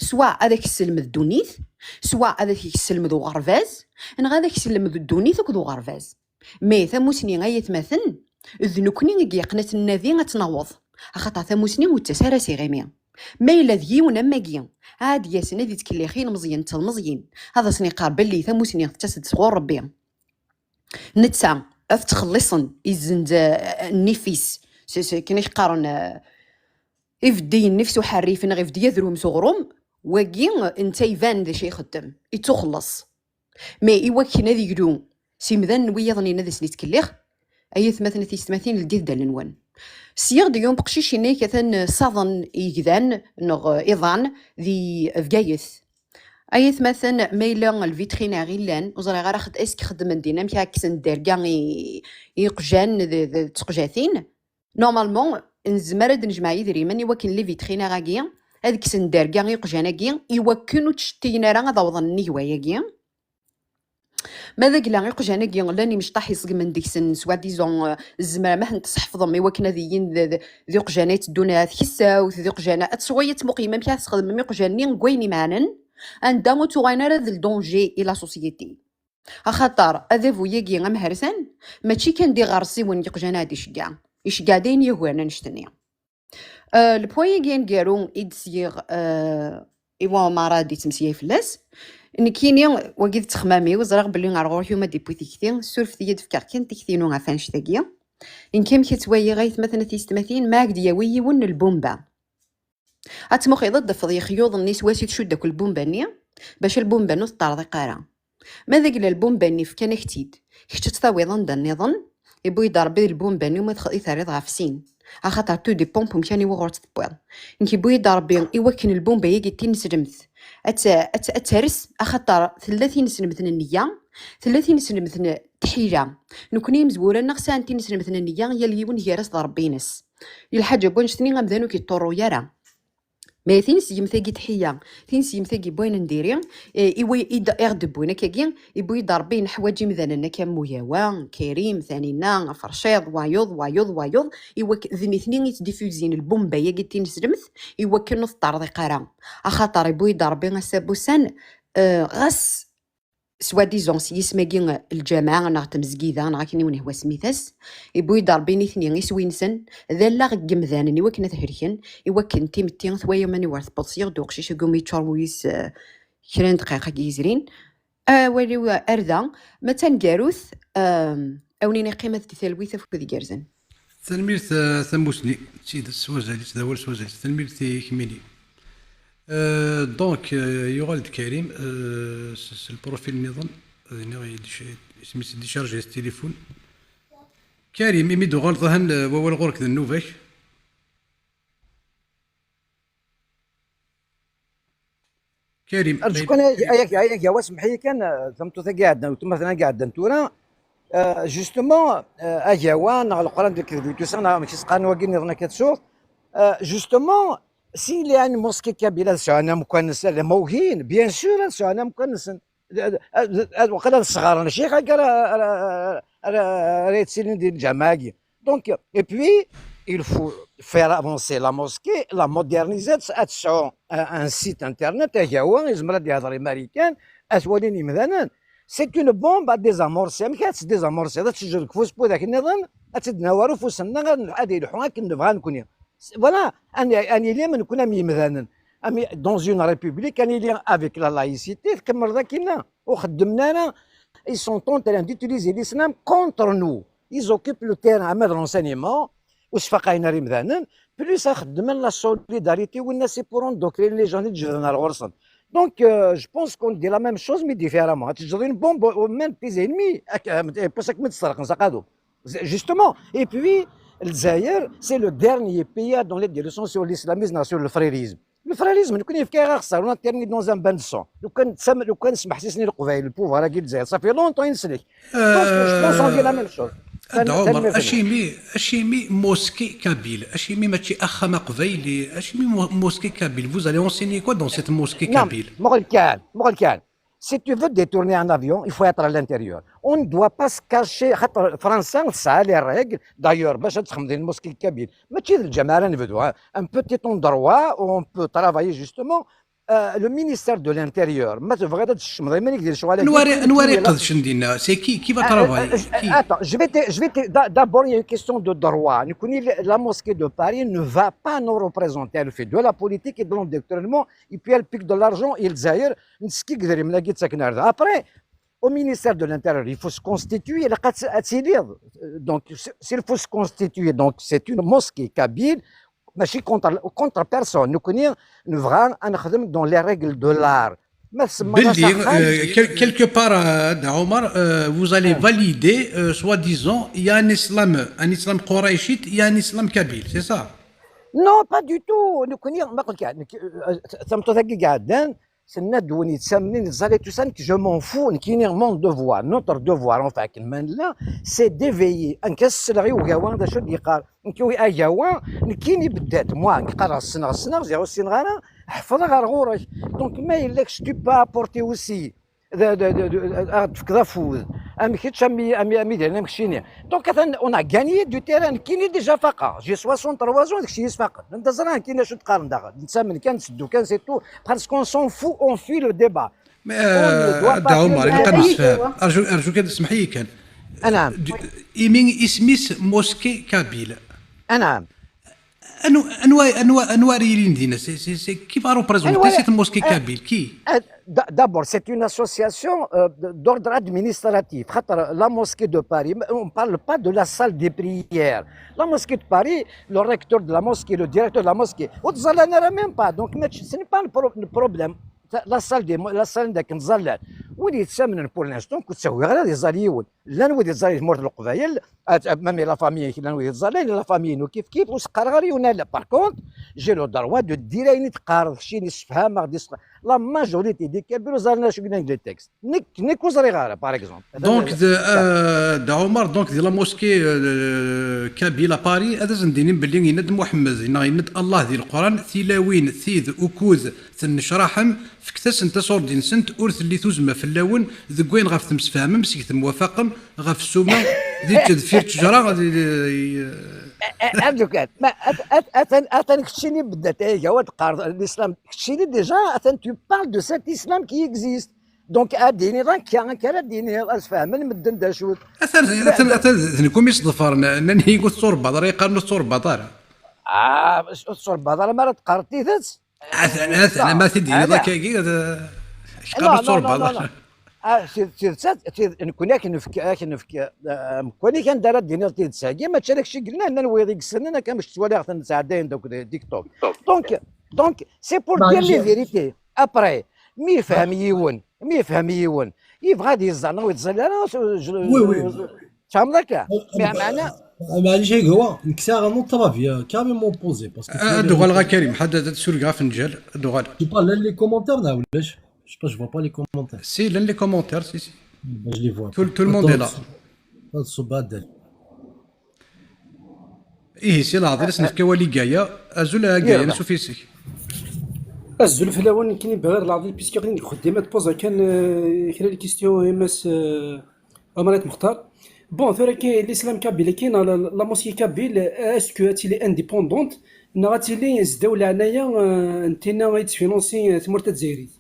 swa ad ak-tesselmed ddunit, swa ad ak-yesselmed uɣerbaz, neɣ ad ak-selmed ddunit akked uɣerbaz. Mais tamusni, ay atmaten, d nekkni i yeqqen ad tt-nnadi, ad tt-naweḍ. Axaṭer tamusni ur tettas ara s iɣimi. Ma yella d yiwen am wagi, ad d-yasen ad ittkellix i ilmeẓyen d telmeẓyin, ad asen-iqqar belli tamusni tettas-d sɣur Rebbi. Netta, ad t-ttxelliṣen, izzenz, eh, nnif-is, s, s, akken i k-qqaren, eh, ibeddi nnif s uḥerrif, neɣ ibeddi adrum s uɣrum, wagi, eh, netta iban d acu ixeddem, ittuxelleṣ. Mais i wakken ad iglu s imdanen n wiyaḍ-nni ad asen-ittkellix, ay atmaten a tiyessetmatin, ldit-d allen-nwen. Syiɣ-d yiwen uqcic yenna-yak atan ṣaḍen igdan neɣ iḍan di Bgayet. Ay atmaten, ma yella lvitrinaire i llan, ur ẓriɣ ara xed-, est-ce que xeddmen din, amek ara kksen dderga i, i iqjan d, d, d teqjatin? Normalement, nezmer ad d-nejmeɛ idrimen i wakken les vitrinaires-agi ad kksen dderga i iqjan-agi, i wakken ur ttcettiyen ara ad awḍen nnig wayagi. Ma d agla iqjan-agi llan imecṭaḥ iṣegmen deg-sen, soi-disant, euh, tzemrem ad ten-tesḥefḍem i wakken ad iyyin d, d, d iqjan ay tteddun ar tkessawt, d iqjan, ad tesɣuy ad tmuqlem amek ara tesxedmem iqjan-nni deg wayen imeɛnen, anda ur ttuɣalen ara d le danger i la société. Axaṭer adabu-agi amehersan, mačči kan d iɣersiwen n yiqjan ad iceggeɛ, iceggeɛ-d ayen yagaren annect-nni. Euh, le point-agi aneggaru i d-syiɣ, euh, i Waɛmar ad d-yettmeslay fell-as. Nekkini, wagi d ttexmam-iw, ẓriɣ belli ar ɣur-k uma d-iwwi tikti, surfet-iyi ad d-fkeɣ kan tikti-inu ɣef annect-agi. Nekk amek ad ttwaliɣ aytmaten a tiyessetmatin, ma ak-d-yawi yiwen n lbumba. Ad tmuqileḍ, ad d-tafeḍ yexyuḍ-nni s wasi tcudd akk lbumba-nni, bac lbumba-nni ur teṭṭerḍiq ara. Ma d agla lbumba-nni fkan-ak-tt-id, kečč ad tt-tawiḍ anda nniḍen, iwwi-d Ṛebbi d lbumba-nni ma tx-, i terriḍ ɣef sin. Axaṭer tout dépend n umkan i wuɣur tt-tewwiḍ. Nekk iwwi-d Ṛebbi i wakken lbumba-agi d tineslemt ad tt-, ad tt-, ad ters, axaṭer tella tineslemt n nneyya, tella tineslemt n tḥila. Nekkni imezwura-nneɣ sɛan tineslemt n nneyya, yal yiwen gar-as d Ṛebbi-ines. I lḥaǧa n wannect-nni amdan ur k-iṭṭurru ara. Ma tinesgemt-agi n tḥeyya, tinesgemt-agi n wayen n diri, eh, i wa-, i d-, i ɣ-d-wwin akkagi, iwwi-d Ṛebbi neḥwaǧ imdanen akka am Ugawa, Karim, Tanina, Aferciḍ, wayeḍ, wayeḍ, wayeḍ, i wak-, d nitni i yettdifuzin lbumba-agi n tineslemt, i wakken ur teṭṭerḍiq ara. Axaṭer iwwi-d Ṛebbi ass-a n wussan, eh, ɣas swadizan s yisem-agi n lǧameɛ neɣ n tmezgida neɣ akken i wen-ihwa smit-as, iwwi-d Ṛebbi nitni iswi-nsen d allaɣ n yemdanen i wakken ad helken, i wakken timetti twayem aniwer tewweḍ s yiɣ-, d uqcic-agi umi yeččur wul-is, eh, kra n ddqayeq-agi yezrin. Awal-iw ar da, ma d taneggarut, eh, a wen-iniɣ qqimet di talwit afud igerrzen. Tanemmirt, eh, tamusni, d tidet, s wazal-is, d awal s wazal-is. Tanemmirt i kemmini. Euh, donc, euh, yuɣal-d Karim, euh, s, s lprofil nniḍen, ad iniɣ, yedc-, isem-is déchargé s tilifun. Karim, imi d-uɣaleḍ, ahan, euh, wawal ɣur-k d nnuba-k. Karim, rǧu kan, ay, ay, ay, ay, Agawa, semmeḥ-iyi kan, euh, tameṭṭut-agi iɛeddan, weltma-tneɣ-agi iɛeddan tura, euh, justement, euh, Agawa, neɣ Leqran d Lekdeb, tout ça, neɣ amek i s-qqaren wagi nniḍen akka tsuɣt, euh, justement, s'il y a une mosquée kabyle, ad sɛun amkan-nsen, lmawhin, bien sûr, ad sɛun amkan-nsen. Ad, ad, ad, waqila ad sɣaren ccix akka ara, ara, ara, ara yettilin di lǧameɛ-agi. Donc, et puis, il faut faire avancer la mosquée, la moderniser, ad tesɛu un, un site internet, Agawa, yezmer ad yehder i Marikan, ad t-walin yimdanen. C'est une bombe à désamorcer. Amek ad tt-désamorcer? Ad teǧǧeḍ deg ufus n widak nniḍen, ad tt-id-nawi ar ufus-nneɣ, ad, ad yelḥu akken nebɣa nekni. Voilà, ad, ad nili am nekni am yimdanen. Am, dans une république, ad nili avec la laïcité, tkemmleḍ akkin. Ur xeddmen ara, ils sont en train d'utiliser l'islam contre nous. Ils occupent le terrain, ama d l'enseignement, ur sfaqayen ara imdanen, plus ad xeddmen la solidarité, winna c'est pour endoctriner les gens, ad ǧebden ar ɣur-sen. Donc, euh, je pense qu'on dit la même chose, mais différemment. Ad teǧǧeḍ une bombe aux mains de tes ennemis, ak-, euh, parce que mi d-sserqen s aqadum. Justement. Et puis, Lezzayer, c'est le dernier pays à donner des leçons sur l'islamisme, sur le frérisme. Le frérisme, nekkni yefka-yaɣ axeṣṣar, on a terminé dans un bain de sang. Lukan tsam-, lukan smeḥsisen i Leqbayel, le pouvoir-agi n Lezzayer, ça fait longtemps i neslek. Donc, je pense on dit la même chose. Dda Ɛumer, acimi, acimi mosquée kabyle? Acimi mačči axxam aqbayli? Acimi mo-, mosquée kabyle? Vous allez enseigner quoi dans cette mosquée kabyle? Muqel kan, muqel kan. Si tu veux détourner un avion, il faut être à l'intérieur. On ne doit pas se cacher. خاطر فرنسا تسعى les règles. D'ailleurs, باش تخدم دي الموسكي كابيل. ماشي الجماعة نبدو، hein. Un petit endroit où on peut travailler justement. Euh, le ministère de l'Intérieur. ما تبغي تشمض يمنك دير شغل. نواري، نواري قدش ندينا. C'est qui, qui va travailler? Qui? Attends, je vais te, je vais te, d'a-, d'abord, il y a une question de droit. نكوني la mosquée de Paris ne va pas nous représenter. Elle fait de la politique et de l'endoctrinement. Et puis elle pique de l'argent, et Lezzayer, نسكيك ذري من لاكي تسكن هذا. Après, au ministère de l'Intérieur, il faut se constituer, la قات-، أتيليض. Donc, s-, s'il faut se constituer, donc c'est une mosquée kabyle, ماشي contre, contre personne. نكوني نبغى نخدم dans les règles de l'art. ما تسمى باللي, euh, quel-, quelque part, euh, Dda Ɛumer, euh, vous allez valider, euh, soi-disant, il y a un islam, un islam quraychite, il y a un islam kabyle, c'est ça? Non, pas du tout. نكوني ما قلت لك، نك-، euh, tameṭṭut-agi قاعدين. Tenna-d win yettamnen iẓẓal et tout ça, nekk je m'en fous, nekkini mon devoir, notre devoir, enfin, akken ma nella, c'est d'éveiller. Nekk ad sleɣ i Ugawa d acu d-yeqqar. Nekk i Agawa, nekkini beddat, moi, nekk qqareɣ ssneɣ, ssneɣ, ziɣ ur ssineɣ ara, ḥefḍeɣ ar ɣur-k. Donc, ma yella kečč tu peux apporter aussi, d, d, d, d, ad d-tefkeḍ afud. Am kečč, am, am, am idan, am keččini. Donc, atan, on a gagné du terrain. Nekkini déjà faqeɣ. J'ai soixante-trois ans, d kečč yesfaqen. Anda ẓriɣ nekkini acu d-qqaren daɣen. Nettamen kan, nteddu kan, c'est tout. Parce qu'on s'en fout, on fuit le débat. Mais, euh, Dda Ɛumer, ilaq ad nessefhem. Arju, arju kan, semmeḥ-iyi kan. Anɛam. Imi isem-is mosquée kabyle. Anɛam. Anwa, anwa, anwa, anwa ara yilin dinna? C'est, c'est, c'est, qui va représenter cette mosquée kabyle? Qui? Euh, d-, d'abord, c'est une association, euh, d-, d'ordre administratif. خاطر la mosquée de Paris, on parle pas de la salle des prières. La mosquée de Paris, le recteur de la mosquée, le directeur de la mosquée, ur ttẓallan ara même pas. Donc, mačči, ce n'est pas le pro-, le problème. La salle des mo-, la salle anda akken ttẓallan. Wid yettamnen pour l'instant, ur ttagiɣ ara ad iẓẓal yiwen. Llan wid yeẓẓallen di tmurt n Leqbayel, at-, même la famille-ik, llan wid yeẓẓallen, la famille-inu kif kif, ur s-qqareɣ ara yiwen ala. Par contre, j'ai le droit de dire ayen i d-qqareḍ, keččini ssefham-aɣ-d, is-, La majorité des Kabyles ur ẓrin acu i yellan deg les textes. Nekk, nekk ur ẓriɣ ara, par exemple. Donc, de, euh, da Omar, donc, di la mosquée euh, kabyle à Paris, ad asen-d-inim belli yenna-d Muḥemmed, neɣ yenna-d Allah di Leqran, tilawin, tid, ukud, tennecraḥem, fket-asent aṣurdi-nsent, ur telli tuzzma fell-awen, deg wayen ɣef temsefhamem, seg temwafaqem, ɣef ssuma, di deffir ttejra, di, di, Amdukal, ma at- at- atan atan keččini bedda tayga wa d-qqareḍ l'islam, keččini déjà atan tu parles de cet islam qui existe. Donc ad d-tiniḍ akka, akka ara d-tiniḍ, ad sfehmen medden d acu-t. atan, atan, atan d nekkumi s-ḍefren, nnan-iyi ur tetturebbaḍ ara, yeqqaren ur tetturebbaḍ ara. Ah, ur tetturebbaḍ ara ma ara d-qqareḍ tidet. Atan, atan, ma t-id-tiniḍ akkagi, ad- kečč Non, ur non, non, tetturebbaḍ non, ara. non. Ah, tid- tidet, tid- nekkni ad k-nefk, ad k-nefk, ah, amekkan-ik anda ara d-tiniḍ tidet-agi, mačči ala kečč i yellan, llan wiyaḍ i yessnen, akka mac ttwaliɣ-ten sɛeddayen deg TikTok. Donc, donc, c'est pour dire les vérités. Après, mi yefhem yiwen, mi yefhem yiwen, yebɣa ad yeẓẓal neɣ ur yettẓil ara, je- Oui, oui. tfehmeḍ akka? Meɛna معليش، هي هو نكساغ نوت طرافي كاريمون بوزي باسكو Ad uɣaleɣ a Karim, ḥad ad surgeɣ afenǧal, ad uɣaleɣ. Tu parles les commentaires là ولاش؟ Je sais pas, je vois pas les commentaires. Si, llan les commentaires, si, si. Je les vois. Tout, tout le monde est là. هاد الصبع دال. Ihi si leɛḍil ad s-nefk awal i Gaya. Azul a Gaya, ansuf yes-k. Azul fell-awen, nekkini bɣiɣ leɛḍil, puisque aql-i deg uxeddim, ad poser kan euh, kra n question i Mass euh, Omar Ayt Mextar. Bon, tura ki l'islam kabyle, ki la, la, la mosquée kabyle, est-ce que ad tili indépendante neɣ ad tili zdaw leɛnaya euh, n tinna ay d-tfinansi euh, tmurt tazzayrit?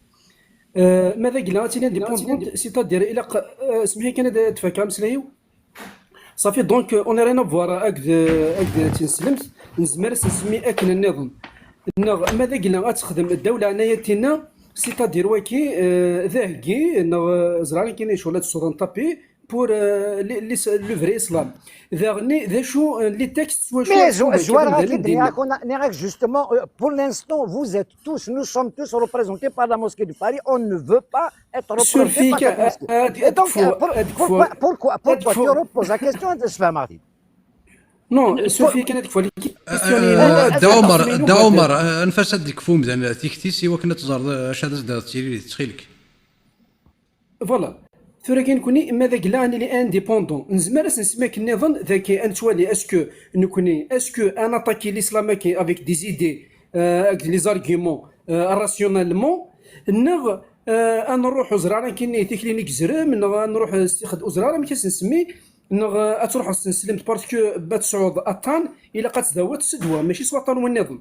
Euh, ma d agla ad tili indépendante, c'est-à-dire ilaq, euh, semḥi kan ad tfakkeɣ ameslay-iw. صافي، donc euh, on a rien à voir akked euh, akked tineslemt. Nezmer ad s-nsemmi akken nniḍen. Neɣ ma d agla ad texdem ddaw leɛnaya tinna, c'est-à-dire waki euh, d aheggi neɣ euh, ẓran akken icɣel ad tsuḍen tapi pour euh, li- li- le vrai islam. Daɣen d acu euh, les textes s wacu Mais ad ttun Zouara imdanen dinna. Nirek, justement, euh, pour l'instant, vous êtes tous, nous sommes tous représentés par la mosquée de Paris. On ne veut pas être représentés Surfik, par cette euh, mosquée. euh, Et donc, Adkfou, euh, pour- Adkfou. pourquoi, pourquoi, pourquoi Adkfou. Tu reposes la question, ad tfehmeɣ-t-id. Non, Surfik, Adkfou. Euh, Da Omar, Da Omar, euh, anef-as ad d-ikfu umdan tikti-s i wakken ad teẓreḍ euh, acu ad as-d-tiririt, ttxil-k. Voilà. Tura kan nekkni, ma d agla ad nili indépendant, nezmer ad s-nsemmi akken nniḍen, daki ad nettwali est-ce que nekkni, est-ce que ad nattaki l'islam-agi avec des idées, euh, avec les arguments euh, rationnellement, neɣ euh, ad nruḥ uzrar akken tikli n igezrem, neɣ ad nruḥ s tixed uzrar, amek ad s-nsemmi, neɣ euh, ad truḥ s-nslemt parce que ma tesɛuḍ aṭṭan, ilaq ad tdawiḍ s ddwa, mačči s waṭṭan win nniḍen.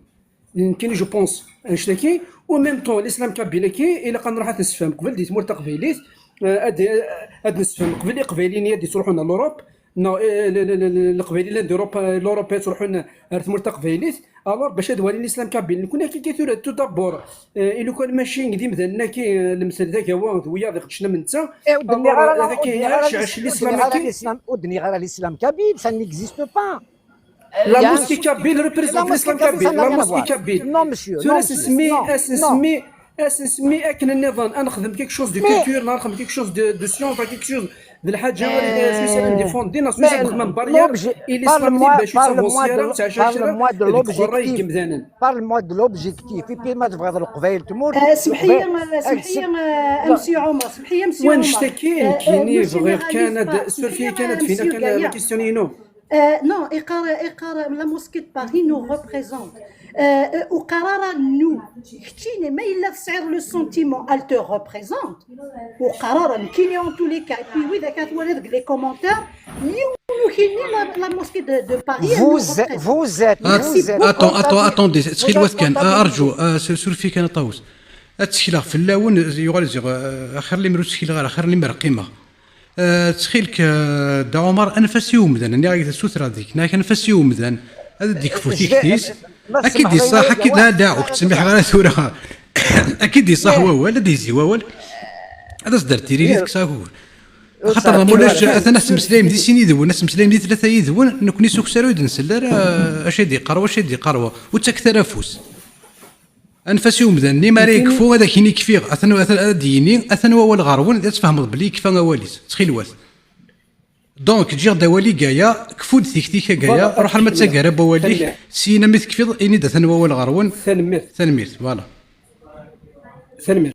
Nekkini, je pense, annect-agi. Au même temps, l'islam kabyle-agi, ilaq ad nruḥ ad t-nessefhem qbel di tmurt taqbaylit, euh, ad, ad nessefhem qbel iqbayliyen ad yettruḥun ar l'Europe, neɣ euh, le- le- le- le- leqbayliyen di l'Europe, l'Europe ad ttruḥun ar tmurt taqbaylit. Alors, bac ad walin l'islam kabyle, nekkni akka tura, tout d'abord, euh, i lukan mačči d imdanen-agi, euh, lemtel d agawa d wiyaḍ iqeddcen am netta, Eh, ur d-nniɣ alors ara, ad ur d-nniɣ ara, lecɛec ur d-nniɣ ara l'islam-agi. L'islam, ur d-nniɣ ara l'islam kabyle, ça n'existe pas. La mosquée kabyle représente l'islam kabyle. La mosquée kabyle. Non, monsieur. Tura ad s-nsemmi, ad s-nsemmi, ad s-nsemmi akken nniḍen, ad nexdem quelque chose de culture, neɣ ad nexdem quelque chose de, de science, neɣ quelque chose de lḥaǧa, ad nsemmi défendre, neɣ s-nsemmi barrière, i l'islam bac ur ttavansira, ur ttɛaca kra, deg uqerray n yimdanen. Parle-moi de l'objectif. Et puis, ma tebɣiḍ Leqbayel tmurt. Semḥ-iyi, semḥ-iyi, a Messi Ɛumer, semḥ-iyi, a Messi Ɛumer. Wanect-aki, nekkini bɣiɣ kan ad, surfik kan ad d-finiɣ kan la question-inu. Euh, non, iqar, iqar, la mosquée de Paris nous représente. Euh, euh, ur qqar ara nous. Keččini, ma yella tesɛiḍ le sentiment, elle te représente. Ur qqar ara nekkini en tous les cas. Et puis, widak ara twaliḍ deg les commentaires, yiwen ur k-yenni la, la mosquée de, de Paris, elle nous Vous, représente. Vous êtes, vous êtes Attends, attends, comptabilisé. Attendez, Vous ttxil êtes wet kan, comptabilisé. Arǧu, surfik kan a Ṭawes. Ad ttekleɣ fell-awen, yuɣal ziɣ, euh, axir limer ur ttkileɣ ara, axir limer qqimeɣ. Euh, ttxil-k, euh, Da Ɛumer, anef-as i umdan, nniɣ-ak d asutra deg-k, nniɣ-ak anef-as i umdan, ad d-ikfu tikti-s. Ad k-id-iṣaḥ, ad k-id, la, la, ur k-ttsemmiḥeɣ ara tura. Ad k-id-iṣaḥ wawal, ad d-yezzi wawal, ad as-d-terr tiririt, kkes-ak ugur. Axaṭer ma ulac, atan ad temmeslayem di sin yid-wen, ad temmeslayem di tlata yid-wen, nekkni s ukessar ur d-nsell ara, acu i d-yeqqar wa, acu i d-yeqqar wa, ur ttaket ara afus. Anef-as i umdan-nni, mi ara yekfu, ad ak-yini kfiɣ, atan, atan, ad d-yini, atan wawal ɣer-wen, ad tfehmeḍ belli yekfa awal-is, ttxil-wet. Donc, ǧǧiɣ-d awal i Gaya, kfu-d tikti-k a Gaya, ruḥ arma d taggara n wawal-ik, syin mi tekfiḍ, ini-d atan wawal ɣer-wen. Tanemmirt. Tanemmirt, voilà. Tanemmirt.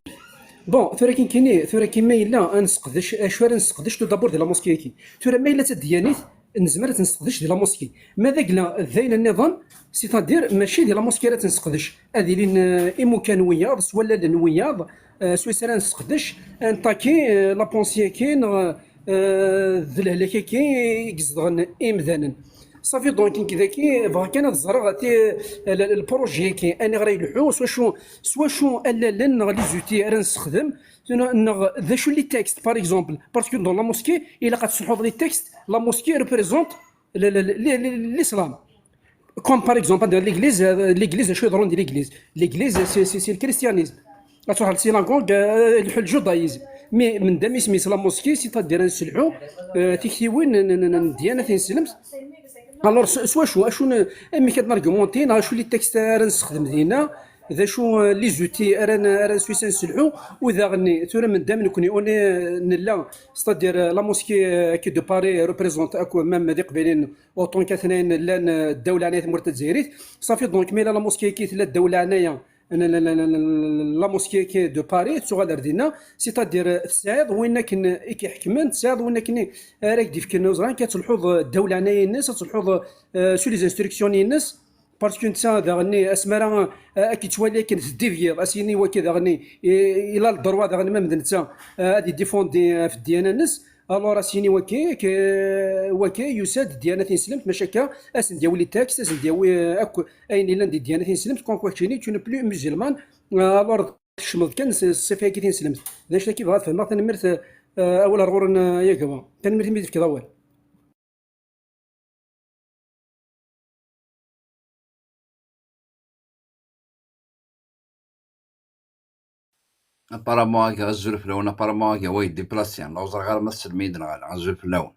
Bon, tura kin kini, tura kin ma yella ad nesseqdec, acu ara nesseqdec tout d'abord di la mosquée-agi? Tura ma yella d tadyanit, nezmer ad tt-nesseqdec di la mosquée. Ma d agla d ayen nniḍen, c'est-à-dire mačči di la mosquée ara tt-nesseqdec. Ad ilin, euh, imukan n wiyaḍ, s wallalen n wiyaḍ, euh, s wis ara nesseqdec, ad neṭṭaki, euh, la pensée-agi, neɣ, euh, d lehlak-agi i izedɣen imdanen. Safi, donc, nekk daki bɣiɣ kan ad ẓreɣ ti-, l-, l-, le projet-agi, aniɣer ara yelḥu, s wacu, s wacu allalen neɣ les outils ara nessexdem, neɣ, neɣ d acu les textes, par exemple, parce que dans la mosquée, ilaq ad tesselḥuḍ les textes, la mosquée représente le, le, le, le, l'islam. Comme par exemple, dans l'église, euh, l'église, acu yeḍrun di l'église? L'église, c'est, c'est, c'est le christianisme. Ad truḥ ar la synagogue, euh, le, le judaïsme. Mais mendam isem-is la mosquée, c'est-à-dire ad nesselḥu, euh, tiktiwin n, n, n, n ddyanat tineslemt. Alors, s, s wacu, acu n, amek ad nargumentin, acu les textes ara nessexdem dinna, d acu, euh, les outils ara n, ara s wis ad nesselḥu, u daɣen tura mendam nekni, on est, euh, nella, c'est-à-dire, euh, la mosquée, euh, qui de Paris représente akk même d iqbayliyen autant qu'atnayen llan, euh, ddaw leɛnaya tmurt tazzayrit. Safi, donc, ma yella la mosquée-agi tella ddaw leɛnaya n, n, n, n, n, la mosquée-agi de Paris, tettuɣal ar dinna, c'est-à-dire, euh, tesɛiḍ win akken i k-iḥekmen, tesɛiḍ win akken ara k-d-ifken, ur ẓriɣ, ad telḥuḍ, euh, ddaw leɛnaya-ines, ad telḥuḍ, euh, sous les instructions-ines, parce que netta daɣen asmi ara, euh, ad k-yettwali akken teddiviyeḍ, ad s-yini waki daɣen i, il a le droit daɣen même d netta, euh, ad iddifundi, euh, ɣef ddiyana-nnes. Alors, ad s-yini waki, que, waki, yusa-d ddiyana tineslemt, maca akka, ad sen-d-yawi les textes, ad sen-d-yawi, euh, akk ayen yellan di ddiyana tineslemt, comme quoi keččini, tu n'es plus musulman, euh, alors, tkecmeḍ kan s, s ṣṣifa-agi tineslemt. D acu akka i bɣiɣ ad fehmeɣ, tanemmirt, euh, awal ar ɣur-n, euh, yagama. Tanemmirt imi d-tefkiḍ awal. Apparemment, agi, azul fell-awen, apparemment, agi, wa yeddiplasi, neɣ ur ẓriɣ ara ma tselmem-iyi-d neɣ ala, azul fell-awen.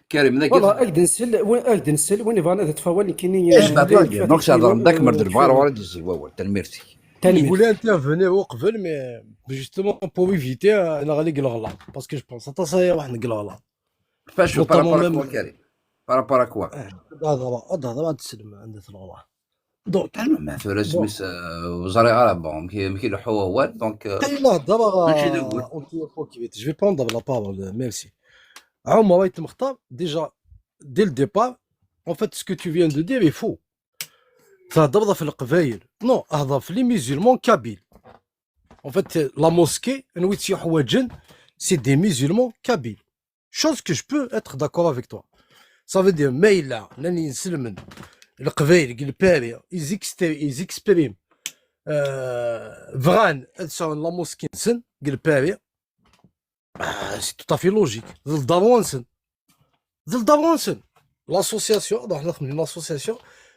Karim, d agi. Voilà, ad k-d-nsel, win, ad k-d-nsel, win yebɣan ad yeṭṭef awal, nekkini, eh, donc, ad ɣ-d-dak mer d lbar, ɣur-i d-yezzi wawal, tanemmirt-ik. Je voulais intervenir au qbel, mais justement, pour éviter, euh, ad neɣli deg leɣlaḍ. Parce que je pense, aṭas aya ruḥen deg leɣlaḍ. Facu, par rapport à quoi, Karim? Par rapport à quoi? Eh, ad hḍreɣ, ad hḍreɣ, ad teslem anda tleɣlaḍ. Donc, ma tura bon. Isem-is, euh, ur ẓriɣ ara, bon, amek, amek ileḥḥu wawal, donc, euh, mačči d agul. Ok, ok, vite. Je vais prendre la parole, euh, merci. Ɛumer Ayt Mextar, déjà, dès le départ, en fait, ce que tu viens de dire est faux. Thedreḍ ɣef Leqbayel. Non, hḍer ɣef les musulmans kabyles. En fait, la mosquée, anwa i tt-yuḥwaǧen, c'est des musulmans kabyles. Chose que je peux être d'accord avec toi. Ça veut dire, ma yella llan yinselmen, Leqbayel, deg Lpari, ils exté-, ils expriment, euh, bɣan ad sɛun la mosquée-nsen, deg Lpari, ah, c'est tout à fait logique. D ldarwa-nsen. D ldarwa-nsen. L'association, ad ruḥen ad xedmen l'association,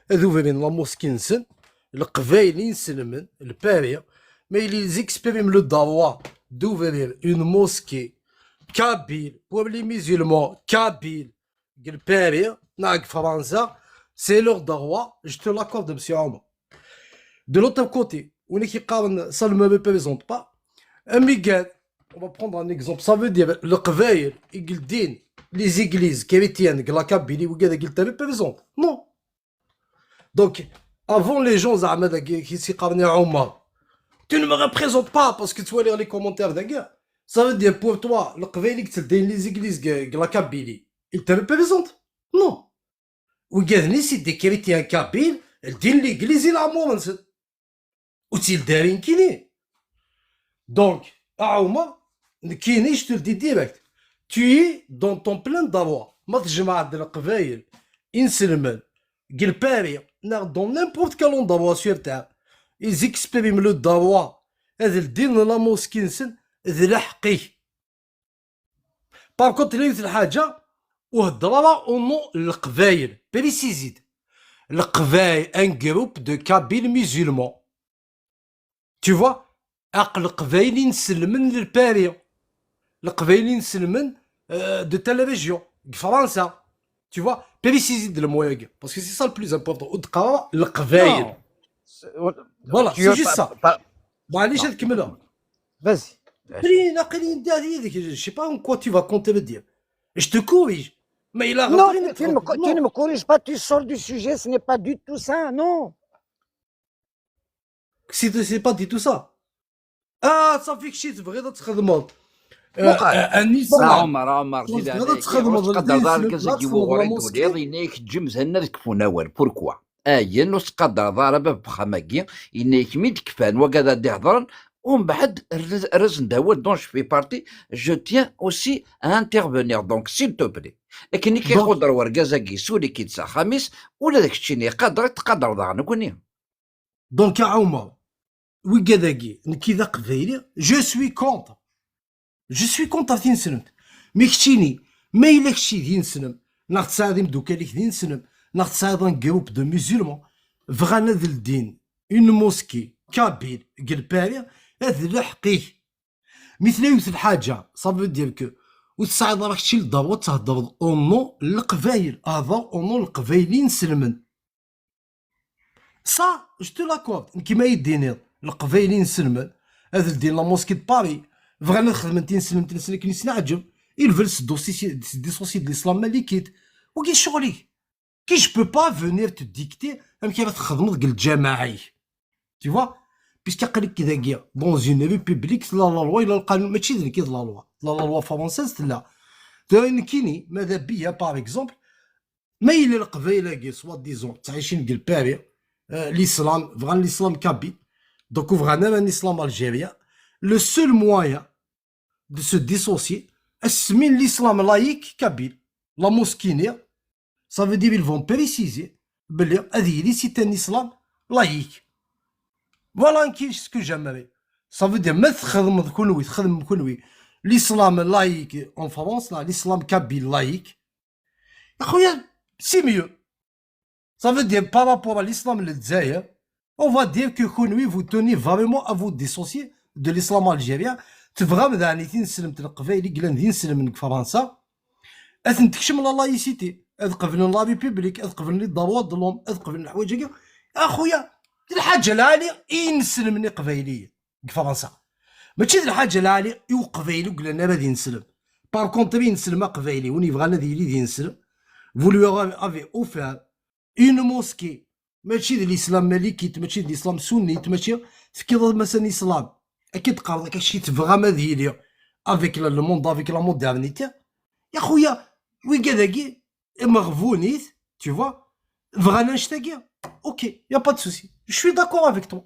ad ubrin la mosquée-nsen, Leqbayel inselmen, Lpari, mais ils expriment le droit d'ouvrir une mosquée kabyle pour les musulmans kabyles, deg Lpari, neɣ deg Fransa, c'est leur droit, je te l'accorde, monsieur Omar. De l'autre côté, win i k-yeqqaren ça ne me représente pas, amigad, on va prendre un exemple, ça veut dire Leqbayel i yeldin les églises chrétiennes deg la Kabylie, wigad-agi ne te représentent? Non. Donc, avant les gens, zeɛma dagi i s-yeqqaren i Ɛumar, tu ne me représentes pas parce que ttwaliɣ les commentaires dagi. Ça veut dire pour toi, Leqbayel i yeldin les églises deg, deg la Kabylie, ils te représentent? Non. Wigad-nni, c'est des chrétiens kabyles, ldin l'église i leɛmur-nsen. Ur tt-yeldi ara nekkini. Donc, a Ɛumar, nekkini, je te le dis direct, tu es dans ton plein droit. Ma tjemɛeḍ-d Leqbayel inselmen deg Lpari, neɣ dans n'importe quel endroit sur terre, ils expriment le droit ad ldin la mosquée-nsen, d lḥeqq-ik. Par contre, tella yiwet lḥaǧa, ur hedder ara au nom n Leqbayel. Précise-d. Leqbayel, un groupe de Kabyles musulmans. Tu vois? Aql Leqbayel inselmen n Lpari. Leqbayel inselmen, euh, de telle région. Deg Fransa. Tu vois? Précise-d le mot-agi. Parce que c'est ça le plus important. Ur d-qqar ara Leqbayel. Non. Voilà, c'est juste ça. Maɛlic, ad kemmleɣ. Vas-y. Aql-i, aql-i yedda yid-k, je sais pas en quoi tu vas contredire. Je te corrige. Mais il a... Non, tu ne me, tu ne me corriges pas, tu sors du sujet, ce n'est pas du tout ça, non. C'est c'est pas du tout ça. Ah, صافي, kečči tebɣiḍ ad txedmeḍ, euh, Muqel. euh, un Muqel. islam. Ɛumer, Ɛumer, Ur di tebɣiḍ ad leɛnaya-k, txedmeḍ ur ttqadar ara islam, argaz-agi txedmeḍ wuɣur la i mosquée. d-tuliḍ, yenna-yak ǧǧem Mhenni ad kfun awal. Pourquoi? Ayen ur tettqadareḍ ara bab n uxxam-agi, yenna-yak mi d-kfan wagad ad d-iheḍren, umbeɛd rrez-, rrezen-d awal, donc je fais partie, je tiens aussi à intervenir, donc s'il te plaît. Akken i Donc, k-ixudder wergaz-agi, suli-k-id s axxam-is, ula d keččini, qader, tqader daɣen, nekkni. Donc, a Ɛumer, wigad-agi, nekki d aqbayli, je suis contre. Je suis contre tineslemt. Mi keččini, ma yella kečči d ineslem, neɣ tesɛiḍ imeddukal-ik d ineslem, neɣ tesɛiḍ un groupe de musulmans, bɣan ad ldin une mosquée kabyle deg Lpari, ad d lḥeqq-ik. Mi tella yiwet lḥaǧa, ça veut dire que ur tesɛiḍ ara kečči le droit ad theddreḍ au nom n Leqbayel, hder au nom n Leqbayel i ineslmen. Ça, je te l'accorde. Nekk ma yi-d-tiniḍ, Leqbayel i ineslmen, ad ldin la mosquée de Paris, bɣan ad xedmen tineslemt-nsen akken i sen-iɛǧeb, ils veulent se dissocier, se dissocier de l'islam malikit. Wagi ccɣel-ik. Qui je peux pas venir te dicter amek ara txedmeḍ deg lǧamaɛ-ik. Tu vois? Puisque aql-ik dagi, dans une république, tella la loi, yella lqanun, mačči d nekk i d la loi. La, la loi française tella. Tura nekkini, ماذا بيا, par exemple, ma yella Leqbayel-agi, soi-disant, ttɛicin deg Lpari, euh, l'islam, bɣan l'islam kabyle, donc ur bɣan ara un islam algérien, le seul moyen de se dissocier, ad ssemmin l'islam laïque kabyle. La mosquée-nni, ça veut dire ils vont préciser belli ad yili c'est un islam laïque. Voilà un petit ce que j'aimerais. Ça veut dire ma txedmeḍ kunwi, txedmem kunwi l'islam laïque en France, là, l'islam kabyle laïque, a خويا, c'est mieux. Ça veut dire, par rapport à l'islam n Lezzayer, on va dire que kunwi, vous tenez vraiment à vous dissocier de l'islam algérien. Tebɣam daɣen i tineslemt n Leqbayel i yellan d ineslemen deg Fransa, ad ten-tekcem la laïcité, ad qeblen la République, ad qeblen les droits de l'homme, ad qeblen leḥwayeǧ-agi. A خويا, d lḥaǧa lɛali i ineslemen iqbayliyen deg Fransa. Mačči d lḥaǧa lɛali i uqbayli ur yellan ara d ineslem. Par contre, i ineslem aqbayli, win yebɣan ad yili d ineslem, vous lui avez offert une mosquée, mačči d l'islam malikit, mačči d l'islam sunnit, mačči, tefkiḍ-as un islam. Akka d-qqareḍ, akka kečči tebɣam ad yili avec le, le monde, avec la modernité. Ya خويا, wigad-agi, imeɣbun-it, tu vois, bɣan annect-agi. Ok, y a pas de souci. Je suis d'accord avec toi.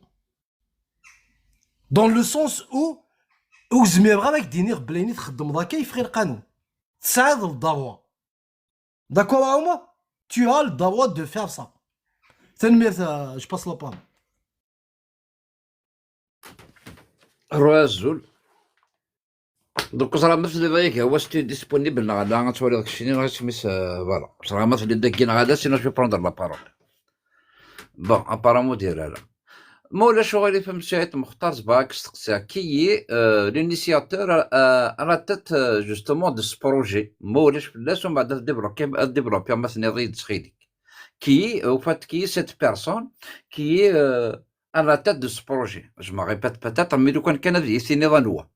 Dans le sens où, ur zmireɣ ara ad k-d-iniɣ belli ayen i txeddmeḍ akka yeffeɣ i lqanun. Tesɛiḍ le droit. D'accord, Auma? Tu as le droit de faire ça. Tanemmirt, euh, je passe la parole. Rru azul. Donc, ẓra ma telliḍ ay agawas, tu disponible neɣ ala, ad twaliḍ keččini neɣ isem-is, euh, voilà. Ẓra ma telliḍ dagi neɣ ala, sinon je vais prendre la parole. Bon, apparemment ur d-yerri ara. Ma ulac uɣilif, a Msayed Muxtar, zbak steqsiɣ, qui est, euh, l'initiateur, euh, à la tête, euh, justement, de ce projet? Ma ulac fell-as, umbeɛd ad développiḍ, ad développiḍ ma tenniḍ-iyi-d, ttxil-k. Qui est, au fait, qui est cette personne qui est, euh, à la tête de ce projet? Je me répète peut-être, mais lukan kan ad iyi-tiniḍ anwa.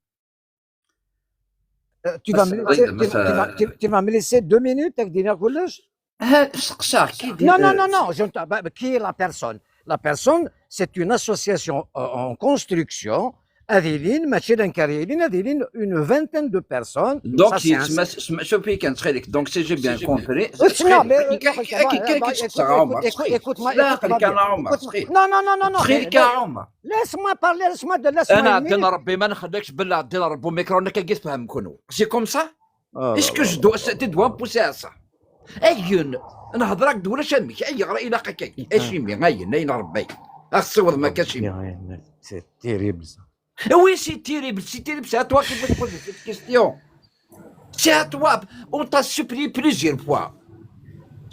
Euh, tu vas me laisser, tu, tu vas, tu, tu vas me laisser deux minutes, ad k-d-iniɣ kullec? Ha, steqsaɣ, qui est, Non, non, euh, non, non, je ne te-, bah, qui est la personne? La personne, c'est une association, euh, en construction. Ad ilin, mačči d nekk ara yilin, ad ilin une vingtaine de personnes. Donc, Ça, c'est un c'est, c'est, c'est, شوفي كان, ttxil-k. Donc, si j'ai bien compris, Écoute, non, mais, ttxil-k, écoute, écoute, écoute, écoute, écoute, écoute-moi, لا، écoute-moi خليك bien, أنا عمر، écoute-moi. ttxil-k. Non, non, non, non, non, mais, ttxil-k يا عمر. Laisse-moi parler, laisse-moi de, laisse-moi انا une عندنا minute. ربي ما نخليكش بالله، عندنا ربي ميكرو، انا كي جيت فهمكم. C'est comme ça. Oh là Est-ce que là je là dois, là. Tu dois me pousser à ça? ايون، انا هضرك دولا شامك، اي غير الى قاكاك، اشيمي، اين، اين ربي؟ اخصوض ما كاشيمي. C'est terrible, ça. Oui, c'est terrible, c'est terrible, c'est à toi qu'il faut te poser cette question. C'est à toi, on t'a supplié plusieurs fois.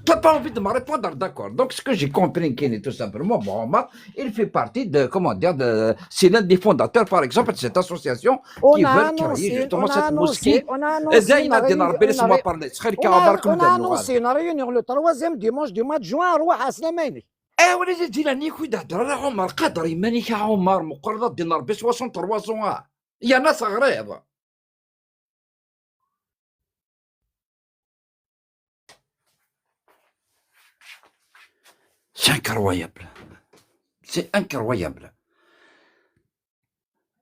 T'as pas envie de me répondre, d'accord. Donc, ce que j'ai compris, Kenny, tout simplement, bon, Omar, il fait partie de, comment dire, de, c'est l'un des fondateurs, par exemple, de cette association On qui a veut créer annoncé, justement on a cette annoncé, mosquée. on a annoncé Zayn une Abdel réunion, Rabbi, une laisse-moi ré-, parler. Ttxil-k, on a, Omar, on a كمل. annoncé une réunion le troisième dimanche du mois de juin, à Rouen, à Slamani. Eh, وليدي ديلاني كي تهدر على عمر، قدر يمانيك يا عمر، مقرضة دين ربي soixante-trois ans، آه. يا ناس غريض. C'est incroyable. C'est incroyable.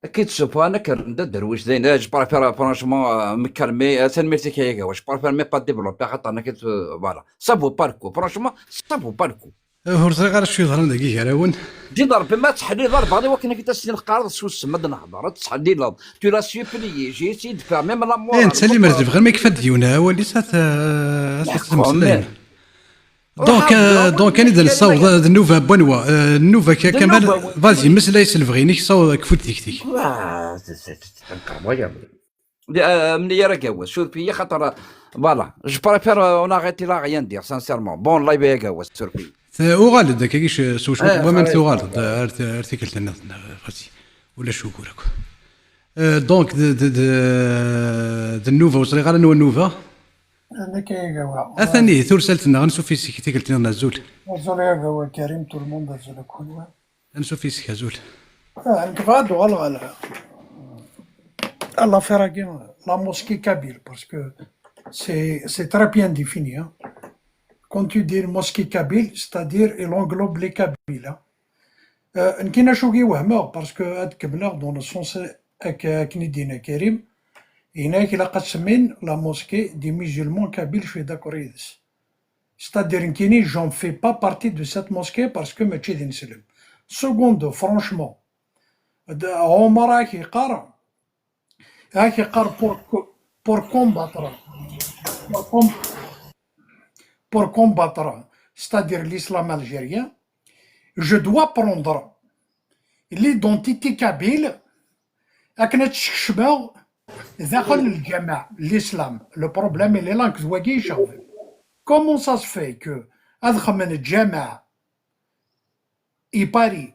Akka i d-ssufɣen, akka rren-d aderwic, d ayen, eh, je préfère, franchement, euh, me calmer, euh, tanemmirt-ik ay agawa, je préfère même pas développer, axaṭer nekk, euh, voilà, ça vaut pas le coup, franchement, ça vaut pas le coup. Ur ẓriɣ ara acu yeḍran dagi gar-awen. Ǧid Rebbi, ma tettḥellileḍ ara, bɣiɣ i wakken ad k-d-as-tiniḍ, teqqareḍ s usem ad nehḍer, ad tettḥellileḍ. Tu l'as supplié, j'ai essayé de faire même la morale. Eh, netta limer d-, bɣiɣ ma yekfa-d yiwen awal-is, ad t-, ad t-, ad t-mmeslayen. Donc, euh, donc, anida nessaweḍ, euh, d nnuba n wanwa? Euh, nnuba-k a Kamal, vas-y, mmeslay s lebɣi-inek, saweḍ, kfu-d tikti-k. Ah, c'est, c'est, c'est incroyable. Euh, mniyar agawa, surpi-yi, xaṭer, euh, voilà, je préfère, euh, on arrête là, rien dire, sincèrement. Bon, live agawa, surpi. Uɣal-d akkagi s wecwiṭ n waman, tuɣaleḍ ar, ar tikkelt-nniḍen, vas-y. Ulac ugur akk. Euh, donc, d, d, d, d nnuba, ur ẓriɣ ara anwa nnuba. Nekk ay agawa. Atan-i, tursalt-nneɣ, ansuf yes-k tikkelt-nniḍen, azul. Azul ay agawa Karim, tout le monde, azul akk kunwi. Ansuf yes-k, azul. Ah, nekk bɣiɣ ad uɣaleɣ ɣer, à l'affaire-agi, la mosquée kabyle, parce que c'est, c'est très bien défini, hein. Quand tu dis mosquée kabyle, c'est-à-dire, il englobe les Kabyles, hein. Euh, nekk acu i wehmeɣ, parce que ad kemmleɣ dans le sens ak-, akken i d-yenna Karim, yenna-ak ilaq ad semmin la mosquée des musulmans kabyles, je suis d'accord yid-s. C'est-à-dire, nekkini, je ne fais pas partie de cette mosquée parce que mačči d ineslem. Secondo, franchement, d-, Omar ak-yeqqar, ak-yeqqar pour co-, pour combattre, pour com-, pour combattre, c'est-à-dire l'islam algérien, je dois prendre l'identité kabyle akken ad tt-skecmeɣ daxel n lǧameɛ, l'islam. Le problème, il est là, nekk d wagi i ceɣben. Comment ça se fait que ad xemmen lǧameɛ i Paris,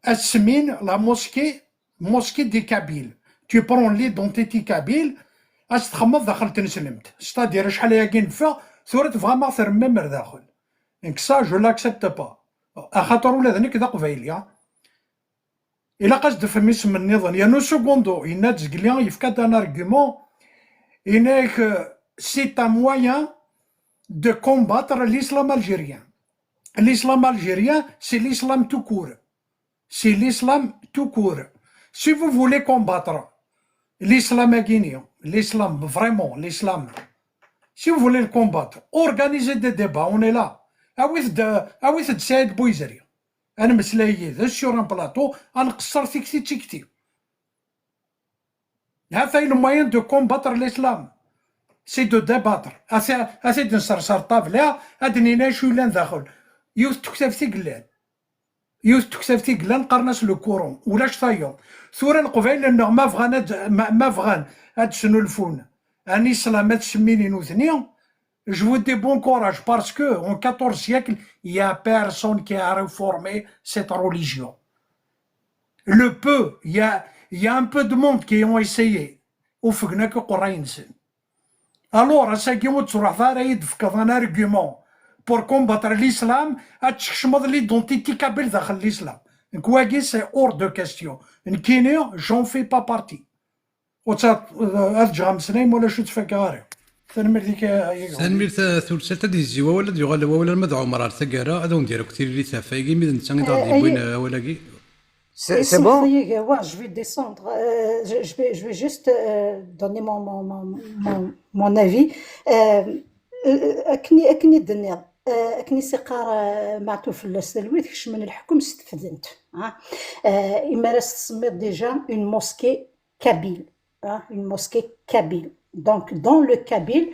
ad semmin la mosquée, mosquée des Kabyles. Tu prends l'identité kabyle, ad s-txemmeḍ daxel n tneslemt. C'est-à-dire, acḥal ayagi neffeɣ, tura tebɣam ad ɣ-terrem ar daxel. Donc ça, je l'accepte pas. Axaṭer ula d nekk d aqbayli, ah. Ilaq ad s-d-tefhem isem nniḍen. Yernu secondo, yenna-d zgelli, yefka-d un argument, yenna-ak, euh, c'est un moyen de combattre l'islam algérien. L'islam algérien, c'est l'islam tout court. C'est l'islam tout court. Si vous voulez combattre l'islam-agi-ni, l'islam, vraiment, l'islam, si vous voulez le combattre, organisez des débats, on est là. Awit-d, awit-d Saïd Bouyzri. Ad nemmeslay yid-s sur un plateau, ad nqeṣṣer tikti d tikti. Hata le moyen de combattre l'islam. C'est de débattre. Ad t-, ad t-id-nserser ṭṭabla, ad d-nini acu yellan daxel. Yiwet n tektabt i yellan. Yiwet n tektabt i yellan, qqaren-as le Coran. Ulac tayeḍ. Tura Leqbayel-nneɣ ma bɣan ad, ma, ma bɣan ad snulfun un islam ad semmin i nutni, je vous dis bon courage, parce que en quatorze siècles, il y a personne qui a réformé cette religion. Le peu, il y a, il y a un peu de monde qui ont essayé. Ufgen akk iqerray-nsen. Alors, ass-agi ur d-truḥeḍ ara ad yi-d-tefkeḍ un argument pour combattre l'islam, ad teskecmeḍ l'identité kabyle daxel l'islam. Donc, wagi, c'est hors de question. Nekkini, j'en fais pas partie. Ur tt-, ad ǧǧeɣ ameslay, ma ulac ur tt-fakeɣ ara. Tanemmirt-ik, a, a, a, Tanemmirt, a, Tulsalt. Ad yezzi wawal, ad yuɣal wawal arma d Ɛumer ar taggara, ad awen-d-yerr akk tiririt ɣef wayagi, imi d netta i d aɣ-d-yewwin, euh, awal-agi. C'est, c'est bon? Iseɣ-iyi, ouais, je vais descendre. Euh, je, je vais, je vais juste, euh, donner mon, mon, mon, mon, mon avis. Euh, euh, akken, akken i d-tenniḍ, euh, akken i s-iqqar, euh, Maɛtub fell-as talwit, kecmen leḥkem s tefdent, hein. Euh, imi ara s-tsemmiḍ déjà une mosquée kabyle, hein, une mosquée kabyle. Donc, dans le kabyle,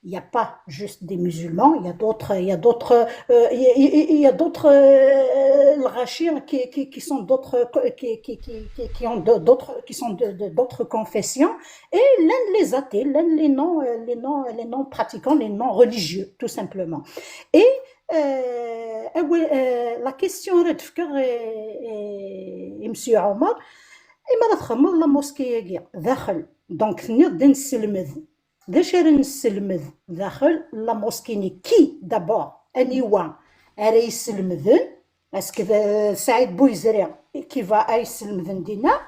il n'y a pas juste des musulmans, il y a d'autres, il y a d'autres, euh, il y a, il y a, il y a d'autres, euh, الغاشي qui, qui, qui sont d'autres, qui, qui, qui, qui, qui ont de, d'autres, qui sont de, de, d'autres confessions, et même les athées, même les non, euh, les non, les non pratiquants, les non religieux, tout simplement. Et, euh, euh, oui, euh, la question, euh, euh, euh, monsieur Omar, imi ara txemmeḍ la mosquée-agi daxel, donc tenniḍ-d ad nesselmed. D acu ara nesselmed daxel la mosquée-nni? Qui d'abord, aniwa ara yesselmden? Est-ce que d Saïd Bouyzri qui va, ay yesselmden dinna?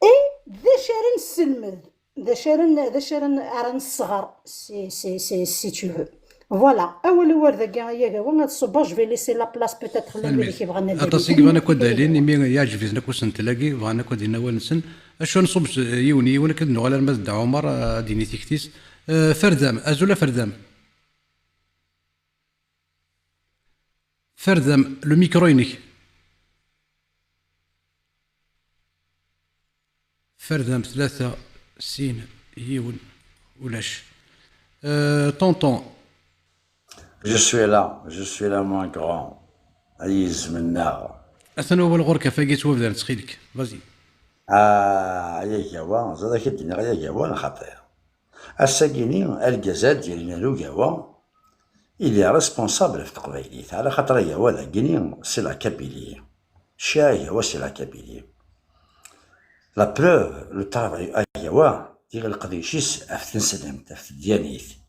Et d acu ara nesselmed? D acu ara n-, d acu ara n-, ara nesɣer, si, si, si, si tu veux? Voilà, awal ugar dagi, ay agawa, ad ṣubbeɣ, je vais laisser la place peut-être i wid i yebɣan ad d-alin. Aṭas i yebɣan akk ad d-alin, imi yeɛǧeb-iten akk usentel-agi, bɣan akk ad d-inin awal-nsen. Acu ad nṣubb s-, yiwen yiwen, akken ad nuɣal arma d Dda Ɛumar, ad d-yini tikti-s. Eh, Ferdam, azul a Ferdam. Ferdam, le micro-inek. Ferdam, tlata, sin, yiwen, ulac. Euh, tonton. Je suis là, je suis là, mon grand. Ay izem-nneɣ. Atan wawal ɣur-k, ɣef wagi ttwabdan, ttxil-k. Vas-y. Ah, ay agawa, ẓad ak-d-nniɣ ay agawa, lxaṭi. Ass-agi-ni, argaz-a d-yellan ar ugawa, il est responsable ɣef teqbaylit, ɛla xaṭer agawa dagi-ni, c'est la Kabylie. Cci agawa, c'est la Kabylie. La preuve, le travail agawa, diɣ leqdic-is ɣef tneslemt, ɣef tedyanit.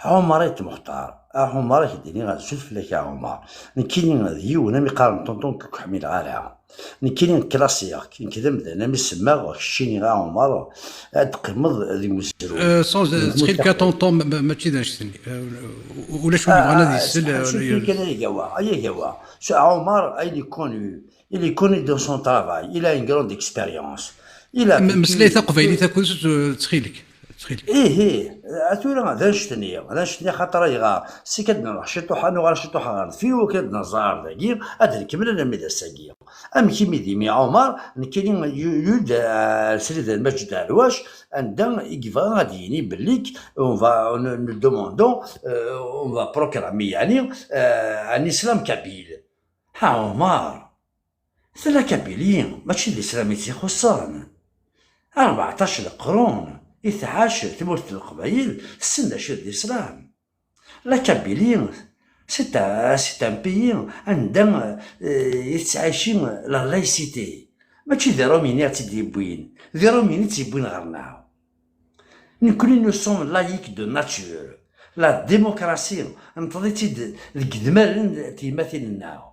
Ɛumar Ayt Muxtar, a Ɛumar, ad k-d-iniɣ azul fell-ak a Ɛumar. Nekkini d yiwen, am iqqaren tonton, ur k-ḥmileɣ ara. Nekkini klasiɣ-k, nekk d amdan, am isemmaɣ keččini a Ɛumar, ad teqqimeḍ d imezru. Euh, sans, euh, ttxil-k, a tonton, ma-, ma-, mačči d annect-nni. Euh, ulac win yebɣan ad yessel, euh, ttxil-k, ay agawa, ay agawa. Ɛumar, il est connu. Il est connu dans son travail. Il a une grande expérience. Il a vécu. Meslay taqbaylit akked, euh, ttxil-k. Ttxil-k. Ih, ih. A tura, d annect-nni. D annect-nni, xaṭer ayɣer. Sik ad nruḥ ciṭuḥ, ad nuɣal ciṭuḥ ɣer deffir, wakken ad nẓer dagi, ad nkemmel alammi d ass-agi. Amek imi d imi Ɛumar, nekkini yu-, yud, euh, Srid Lmaǧid Ɛelwac, anda i yebɣa ad d-yini belli on va, nous, nous demandons, euh, on va proclamer, yeɛni, euh, un islam kabyle. Ha Ɛumar, la Kabylie mačči d lislam i tt-ixuṣṣen. Rbeɛṭac leqrun i tɛac tmurt n Leqbayel, tessen d acu d lislam. La Kabylie, c'est un, c'est un pays anda, euh, i tettɛici la laïcité. Mačči d Iṛumyen i ɣ-tt-id-yewwin, d Iṛumyen i tt-yewwin ɣer-neɣ. Nekkni, nous sommes laïcs de nature. La démocratie, nṭeḍ-itt-id deg idmaren n tyemmatin-nneɣ.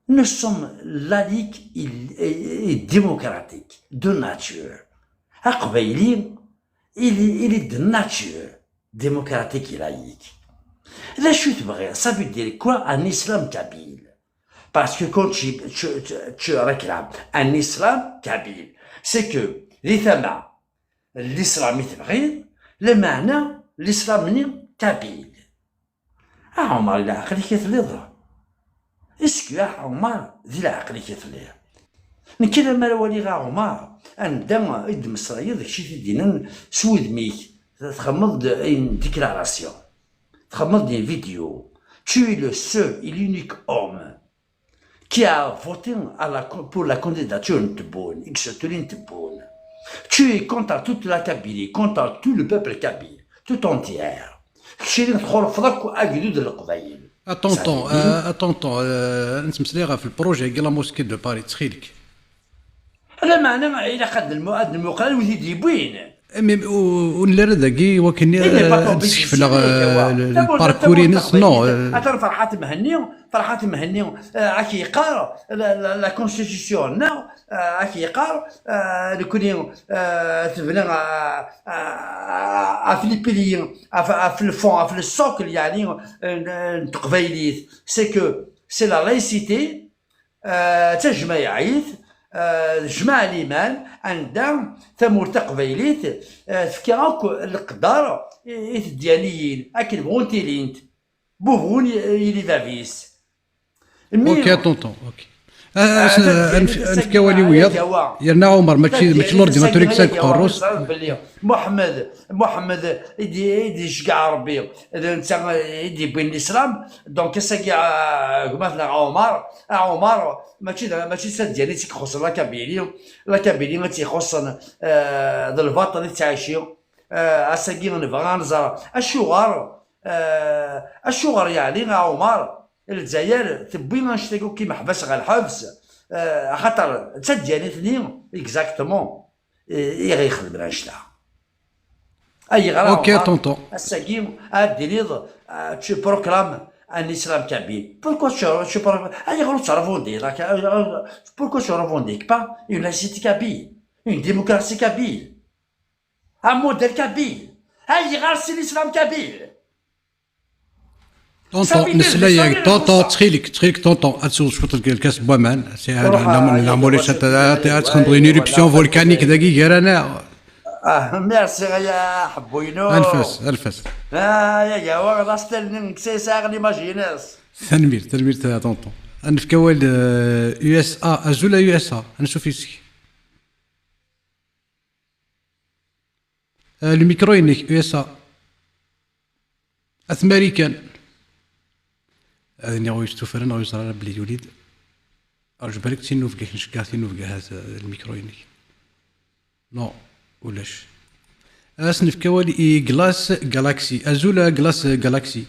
Nous sommes laïcs et, et, et démocratiques de nature. Aqbayli, il, il est de nature démocratique et laïque. D acu i tebɣiḍ? Ça veut dire quoi un islam kabyle? Parce que quand tu, tu, tu, tu réclames un islam kabyle, c'est que di tama l'islam i tebɣiḍ, lameɛna l'islam-nni kabyle. A Ɛumar, di leɛqel-ik i telliḍ? Est-ce que a Ɛumar, di leɛqel-ik i telliḍ? Nekk lamma ara waliɣ a Ɛumar, anda i d-temmeslayeḍ, d kečč i t-id-yennan s wudem-ik, txemmeḍ-d une déclaration. Txemmeḍ-d une vidéo. Tu es le seul et l'unique homme qui a voté à la co-, pour la candidature n Tebboune, i yessuturen Tebboune. Tu es contre toute la Kabylie, contre tout le peuple kabyle, tout entier. Keččini txulfeḍ akk agdud n Leqbayel. A tonton, euh, a tonton, euh, nettmeslay ɣef lprojet-agi, la mosquée de Paris, ttxil-k. Lameɛna ilaq ad nmu-, ad nmuqel wid i d-yewwin. Imi ur, ur nelli ara dagi wakken, eh, ad d-skefleɣ, eh, lparkur-ines, non, eh. Atan Ferḥat Mhenni, Ferḥat Mhenni, eh, ad k-yeqqar la, la, la constitution-nneɣ, eh, ad k-yeqqar, eh, nekkni, eh, tebna, eh, eh, ɣef les piliers, ɣef, ɣef le fond, ɣef le socle, yeɛni, eh, n, n teqbaylit. C'est que c'est la laïcité, eh, d tajmaɛit, eh, d jmaɛ liman, anda tamurt taqbaylit, eh, tefka akk leqder i, i tedyaniyin, akken bɣunt ilint, bu bɣun i, yili bab-is. Ok, a tonton, ok. Ah, ah, ah, ad nef-, ad nefk awal i wiyaḍ. Yerna Ɛumar, mačči, mačči l'ordinateur i yesɛa deg uqerru-s. Belli Muḥemmed, Muḥemmed i d-, i d-iceggeɛ Rebbi, d netta i d-yewwin l'islam. Donc, ass-agi, ah, gma-tneɣ Ɛumar, ah, Ɛumar, mačči d, mačči d tadyanit i ixuṣṣen la Kabylie. La Kabylie i tt-ixuṣṣen, eh, d lbaṭel i tettɛici. Eh, ass-agi nebɣa ad nẓer acuɣer, eh, acuɣer yeɛni a Ɛumar, Lezzayer tewwi annect-agi akk imeḥbas ɣer lḥebs, eh, axaṭer d tadyanit-nni exactement i, i ɣ-ixedmen annect-a. Ayɣer a Ɛumar, tonton, ass-agi ad d-tiniḍ, eh, tu proclames un islam kabyle? Pourquoi tu, tu proclames? Ayɣer ur tettrevendiḍ? Pourquoi tu revendiques pas une laïcité kabyle, une démocratie kabyle, un modèle kabyle? Ayɣer c'est l'islam kabyle? Tonton, nesla-yak, tonton, ttxil-k, ttxil-k, tonton, ad tesweḍ cwiṭ n lkas n waman, si, neɣ ulac, ad, ad, ad txedmeḍ une éruption volcanique dagi gar-aneɣ. Ah, merci, ya ḥebbu-inu. Anef-as, anef-as. Ah, ya gawa, d astel-nni, kkes-as aɣ l'image-ines. Tanemmirt, tanemmirt a tonton. Ad nefk awal, euh, U S A, azul a U S A, ansuf yes-k. Euh, lmikru-inek, U S A. At Marikan. Ad iniɣ ur yestufar neɣ ur yeẓra ara belli yuli-d. Rǧu balak d tinubga, nceggeɛ tinubga, hat, euh, lmikru-inek. Non, ulac. Ad as-nefk awal i Glass Galaxy. Azul a Glass Galaxy.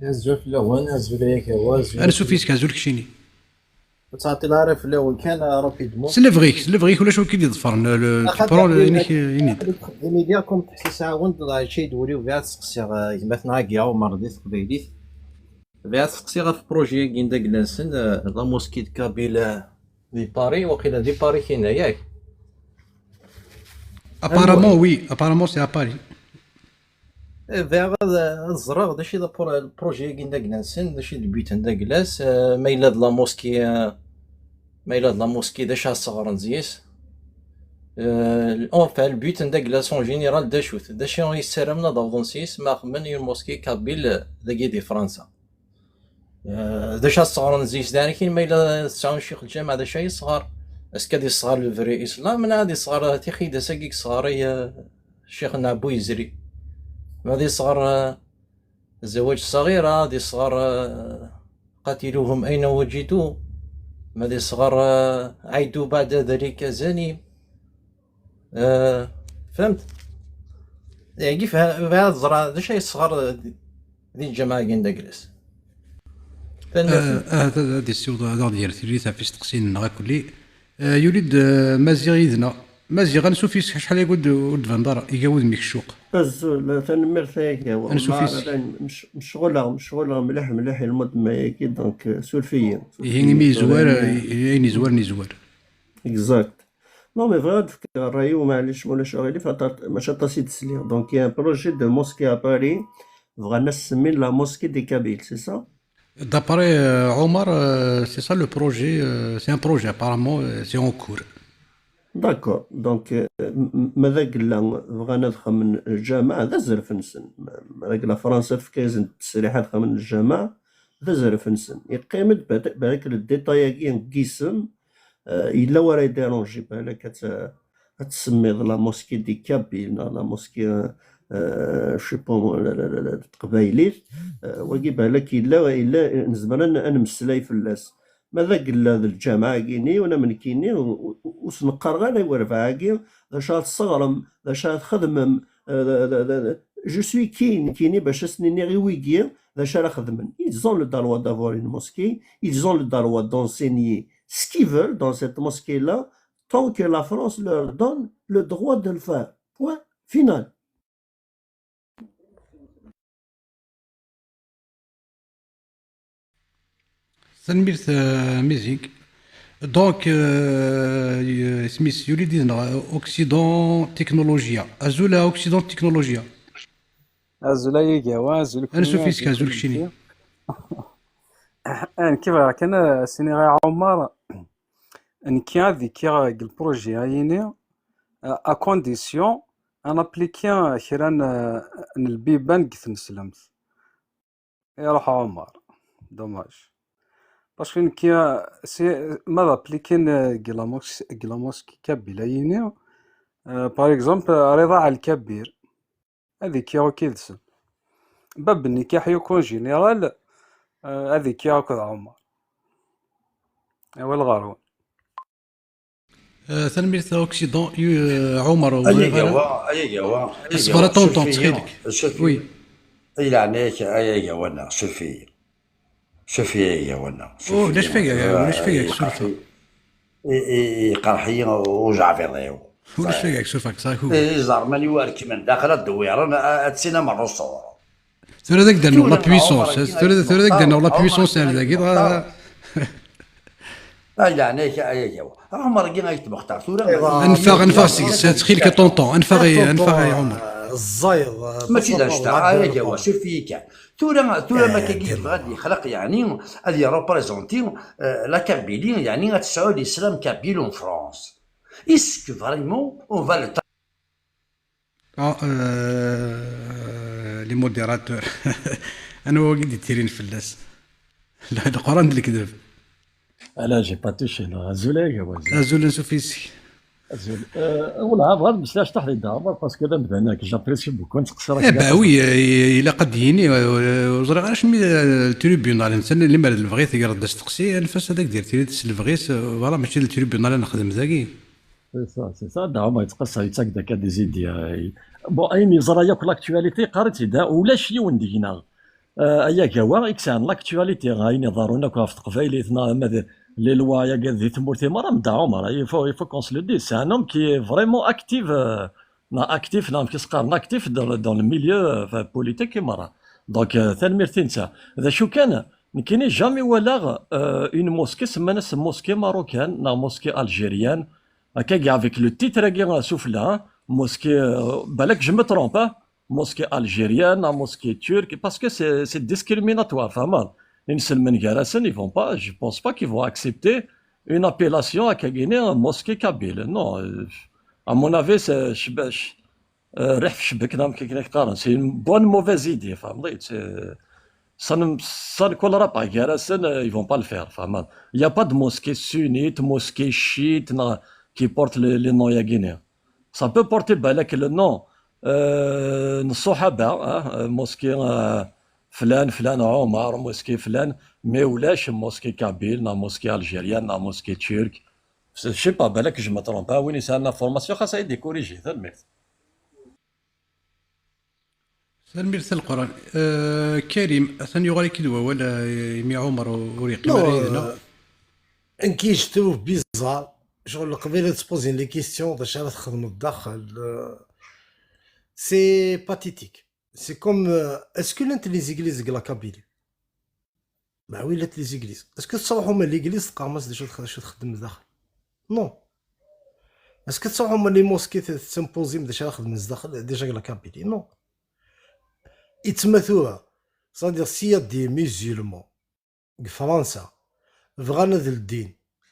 Azul fell-awen, azul a Yakawa, azul. Ansuf yes-k, azul keččini. Ur ttɛeṭṭil ara fell-awen kan, ah, rapidement. S lebɣi-k, s lebɣi-k, ulac wi k-id-iḍefren, le, axaṭer tpro-, di, inek, di, ini-d. Di média, comme teḥsisɛawen-d, d acu i d-wali, bɣiɣ ad seqsiɣ, ah, gma-tneɣ Ɛumar di teqbaylit. Bɣiɣ ad seqsiɣ ɣef projet-agi n dagla-nsen, ah, la mosquée de Kabyle, ah, di Paris, waqila di Paris kina, yak? Apparemment, oui, apparemment c'est à Paris. Eh, bɣiɣ ad, ad ẓreɣ d acu i d apro-, projet-agi n dagla-nsen, d acu i d but n dagla-s, eh, ma yella d la mosquée, eh, ma yella d la mosquée, d acu ad sɣren deg-s? Eh, enfin, le but n dagla-s en général, d acu-t? D acu i ssaramen ad awḍen s-yes ma xedmen une mosquée kabyle, eh, dagi di Fransa? Eh, d acu ad sɣren deg-s? Daɛni, ma yella tesɛun ccix lǧameɛ, d acu ay yesɣer? Est-ce que ad yesɣer le vrai islam, neɣ ad yesɣer tixidas-agi yesɣer, eh, ccix n Ɛbu Yezri? Ma ad yesɣer, eh, زواج صغيرة, ad yesɣer, eh, قتلوهم أين وجدوا, ma ad yesɣer, eh, عيدوا بعد ذلك زاني. Eh, فهمت؟ Yagi, bɣiɣ ad ẓreɣ d acu ay yesɣer di lǧameɛ-agi n Daglas. Tanemmirt. Ah, ah, ad, ad yessiweḍ, ad aɣ-d-yerr tiririt ɣef isteqsiyen-nneɣ akk-nni. Eh, yuli-d, eh, Maziɣ yid-neɣ. Maziɣ, ansuf yes-k, acḥal aya ur d-, ur d-tbaneḍ ara, iga wudem-ik ccuq. Azul, tanemmirt a Yakawa. Ansuf yes-k. Mec-, mecɣuleɣ, mecɣuleɣ mliḥ, mliḥ i lmudem-agi, donc, eh, suref-iyi. Ihi, imi yezwar, eh, ayen yezwaren yezwar. Exact. Non, mais bɣiɣ ad d-fkeɣ ṛṛay-iw, maɛlic, ma ulac aɣilif, aṭaṭ-, mačči aṭas i d-sliɣ. Donc, il y a un projet de mosquée à Paris, bɣan ad s-semmin la mosquée des Kabyles, c'est ça? D'après, euh, Omar, euh, c'est ça le projet, euh, c'est un projet apparemment, euh, c'est en cours. D'accord. Donc, euh, m-, m-, ma d agella bɣan ad xedmen lǧameɛ, d azref-nsen. Ma, ma d agella Fransa tefka-yasen ttesriḥ ad xedmen lǧameɛ, d azref-nsen. Yeqqim-d bad-, balak le détail-agi n yisem, euh, yella wara ydiranji, balak ad tt-, ad tsemmiḍ la mosquée des Kabyles, neɣ la mosquée, euh, je sais pas, la, la, la, la, de teqbaylit, euh, wagi balak yella, yella, nezmer ad n-, ad nemmeslay fell-as. Ma d agella d lǧameɛ-agi-ni, wala am nekkini, u-, u-, ur s-neqqareɣ ara i werbaɛ-agi, d acu ara tesseɣrem, d acu ara txedmem, euh, d, d, d, d, je suis qui, nekkini, bac ad sen-iniɣ i wigi, d acu ara xedmen. Ils ont le droit d'avoir une mosquée, ils ont le droit d'enseigner ce qu'ils veulent dans cette mosquée-là, tant que la France leur donne le droit de le faire. Point final. Tanemmirt, euh, Amazing. Donc, euh, isem-is yuli-d yid-neɣ, euh, Occident Technologia. Azul a Occident Technologia. Azul a Yagawa, azul kunwi, ansuf yes-k, azul keččini. Ah, nekk bɣiɣ kan ad s-iniɣ i Ɛumar, nekki ad kkiɣ deg lprojet-ayini, à condition ad napliki kra n, n lbiban deg tneslemt. Iruḥ Ɛumar. Dommage. Parce que nekki, si, ma d aplikin, euh, deg la mos-, deg la mosquée kabyle-ayini, euh, par exemple, Rida El Kabir, ad kkiɣ akk yid-sen. Bab Nikaḥ yakk en général, euh, ad kkiɣ akked Ɛumar. Awal ɣer-wen. Euh, tanemmirt a Occident, yu-, euh, Ɛumar, ay agawa, ay agawa, ay agawa, ṣber a tonton, ttxil-k. Oui. Ay leɛnaya-k, ay agawa-nneɣ, suref-iyi. Suref-iyi, ay agawa-nneɣ. Oh, ulac fagak, ulac fagak, suref-iyi. Iqerḥ-iyi ujeɛbiḍ-iw. Ulac fagak, suref-ak, ṣaḥ. Iẓerman-iw rekmen daxel ad d-wiren, a, a, ad tsin amerruṣur. Tura ad ak-d-rnuɣ la puissance, tura, tura ad ak-d-rnuɣ la puissance ar dagi, dɣa. Ay leɛnaya-k, ay agawa. Ɛumer-agi ay tmextar tura. Anef-aɣ, anef-aɣ seg-s, ttxil-k a ṭunṭun, anef-aɣ i, anef-aɣ i Ɛumer. Ẓẓayeḍ. Mačči d anect-a, ay agawa, suref-iyi kan. Tura, tura ma kagi yebɣa ad yexleq, yeɛni ad yerreprezenti, euh, la Kabylie, yeɛni ad tesɛu l'islam kabyle en France. Est-ce que vraiment on va le Ah, euh, les modérateurs. Anwa wagi d-ittirin fell-as? La, d Qur'an d lekdeb. Ala, j'ai pas touché, non. Azul ay awaz. Azul, ansuf yes-k. Azul. Euh, wala, bɣiɣ ad mmeslaɣ cṭaḥ di Dda Ɛmer, parce que d amdan-a, que j'apprécie beaucoup, nettqeṣṣir. Eh, bah oui, euh, ilaq ad d-yini, euh, ur ẓriɣ ara acimi, euh, le tribunal, netta limer d lebɣi tegreḍ-d asteqsi, anef-as ad ak-d-yerr tiridet s lebɣi-s, euh, voilà, mačči d le tribunal ad nexdem dagi. C'est ça, c'est ça. Dda Ɛmer yettqeṣṣer, yettak-d akka des idées. Bon, ayen yeẓra yakk l'actualité, yeqqar-itt-id, ulac yiwen deg-neɣ. Euh, ay agawa i yesɛan l'actualité, ayen iḍerrun akk ɣef teqbaylit, neɣ ama d les lois-agi di tmurt i merra, Dda Ɛmer, il faut, il faut qu'on se le dise, c'est un homme qui est vraiment actif, euh, neɣ actif, neɣ amek i s-qqaren, actif dans, dans le milieu, euh, politique i merra. Donc, euh, tanemmirt i netta. D acu kan, nekkini jamais walaɣ, euh, une mosquée, semman-as mosquée marocaine, neɣ mosquée algérienne, Akkagi, avec le titre-agi, euh, sufella, hein, mosquée, euh, balak, je me trompe, hein, mosquée algérienne, hein, mosquée turque, parce que c'est, c'est discriminatoire, fahmeḍ. Inselmen gar-asen, ils vont pas, je pense pas qu'ils vont accepter une appellation, akkagini, hein, mosquée kabyle. Non, euh, à mon avis, c'est, je, je, euh, rriḥ f ccbek, neɣ amek akken i k-qqaren, c'est une bonne mauvaise idée, fahmeḍ. C'est, euh, ça ne, ça ne collera pas, gar-asen, euh, ils vont pas le faire, fahmeḍ. Il y a pas de mosquée sunnite, mosquée chiite, neɣ, qui porte les, les noms-agi-ni. Ça peut porter balak le nom, euh, n ṣṣuḥaba, hein, euh, mosquée, euh, flan, flan, Omar, mosquée flan, mais ulac mosquée kabyle, neɣ mosquée algérienne, neɣ mosquée turque. Je sais pas, balak je me trompe, hein, win yesɛan l'information, xas ad yi-d-ikuriji, tanemmirt. Tanemmirt a Leqran. Euh, Karim, atan yuɣal-ik-id wawal, euh, imi Ɛumer ur, ur yeqqim ara yid-neɣ. Euh, nekk, je trouve bizarre, genre, Leqbayel ad sposent les questions, d acu ara txedmeḍ daxel, euh, c'est pathétique. C'est comme, euh, est-ce que llant les églises deg la Kabylie? Bah oui, llant les églises. Est-ce que tettruḥum à l'église, teqqarem-as d acu tx-, d acu txeddmem daxel? Non. Est-ce que tettruḥum à les mosquées, t-, tettimpuẓim d acu ara xedmen zdaxel, déjà deg la Kabylie? Non. Itma tura, c'est-à-dire, s'il y a des musulmans deg Fransa bɣan ad ldin,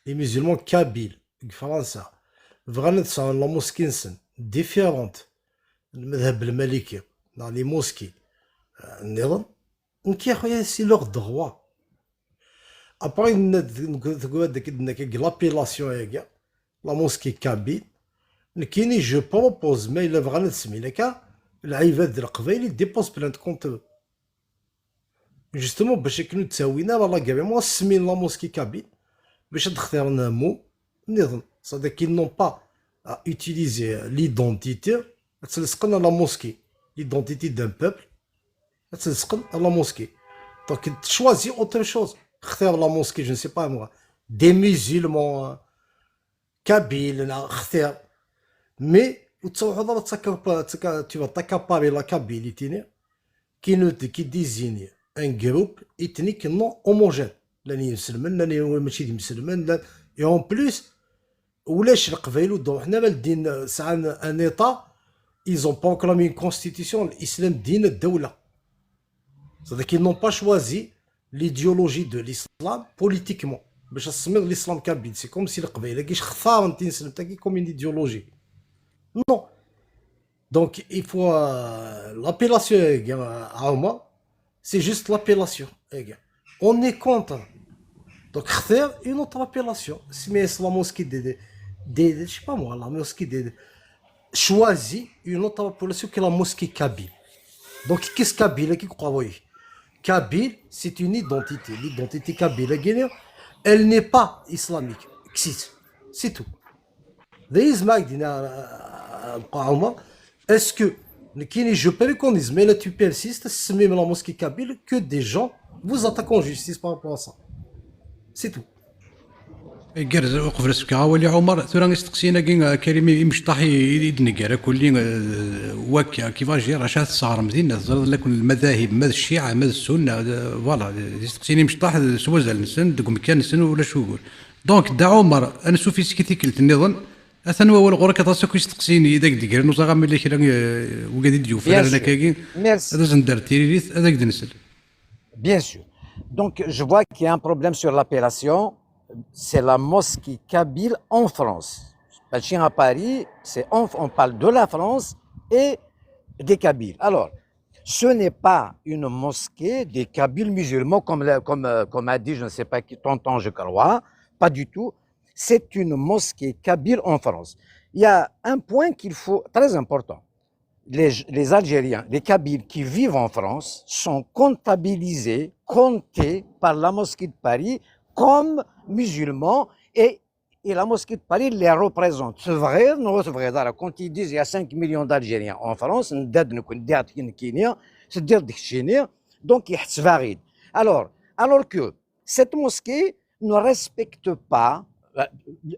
les musulmans kabyles deg Fransa bɣan ad sɛun la mosquée-nsen différente n lmadhab lmaliki, neɣ les mosquées, euh, nniḍen, nekk, ya xuya, c'est leur droit. Après, yenna-d, deg l'appellation-agi, la mosquée kabyle, nekkini, je propose, ma yella bɣan ad smin akka, lɛibad d Leqbayel, ils déposent plainte contre eux. Justement, bac akken ur d-ttawin ara l'agrément, smin la mosquée kabyle, bac ad xtiren un mot nniḍen. C'est-à-dire qu'ils n'ont pas à utiliser l'identité, ad tlesqen à la mosquée, l'identité d'un peuple, ad tlesqen à la mosquée. Donc, choisis autre chose. Xtir la mosquée, je ne sais pas moi, des musulmans, euh, kabyles, neɣ xtir. Mais, ur tettruḥuḍ ara ad taka-, taka-, tu vas t'accaparer la Kabylie, tini, qui nous, qui désigne un groupe ethnique non homogène. Llan yimselmen, llan mačči d imselmen, llan, et en plus, ulac Leqbayel ur d-ruḥen ara ldin, sɛan un état, ils ont proclamé une constitution, l'islam d ddin, ddawla. C'est-à-dire qu'ils n'ont pas choisi l'idéologie de l'islam politiquement. Bac ad semmiḍ l'islam kabyle, c'est comme si Leqbayel-agi xtaren tineslemt-agi comme une idéologie. Non. Donc, il faut, euh, l'appellation, euh, Aouma, c'est juste l'appellation. On est contre. Donc, xtir une autre appellation. Si, mais la mosquée de, de, de, de, je sais pas moi, la mosquée de, de, choisis une autre appellation que la mosquée kabyle. Donc, qu'est-ce kabyle, qui croit, oui. Kabyle, c'est une identité. L'identité kabyle, elle n'est pas islamique. C'est tout. D ayen i zemreɣ ad k-d-iniɣ, a, a, a Ɛumer, est-ce que nekkini, je peux reconnaître, mais là tu persistes, tessemmimt la mosquée kabyle, que des gens vous attaquent en justice par rapport à ça. C'est tout. Igerrez. Uqbel ad s-fkeɣ awal i Ɛumar, tura isteqsiyen-agi, eh, Karim, imecṭaḥ i, i d-neggar akk-nni, eh, wakka, qui va gérer, acu ara tesseɣrem dinna, teẓriḍ, lakk lmadahib, ma d cciɛa, ma d ssunna, eh, voilà, d isteqsiyen imecṭaḥ, eh, s wazal-nsen, deg umkan-nsen, ulac ugur. Donc, Dda Ɛumar, ansuf yes-k i tikkelt-nniḍen, atan wawal ɣur-k, aṭas akk isteqsiyen i d ak-d-ggren, ur ẓriɣ ma yella kra, eh, wigad i d-yufraren akkagi, ad asen-d-terr tiririt, ad ak-d-nsel. Bien sûr. Donc, je vois qu'il y a un problème sur l'appellation. C'est la mosquée kabyle en France. Pas à Paris, c'est en- on parle de la France et des Kabyles. Alors, ce n'est pas une mosquée des Kabyles musulmans, comme, la- comme, euh, comme a dit, je ne sais pas qui, tonton, je crois. Pas du tout. C'est une mosquée kabyle en France. Il y a un point qu'il faut, très important. Les, les Algériens, les Kabyles qui vivent en France sont comptabilisés, comptés par la mosquée de Paris comme musulmans et, et la mosquée de Paris les représente. C'est vrai, non, c'est vrai. Quand ils disent il y a cinq millions d'Algériens en France, donc, alors, alors que cette mosquée ne respecte pas euh,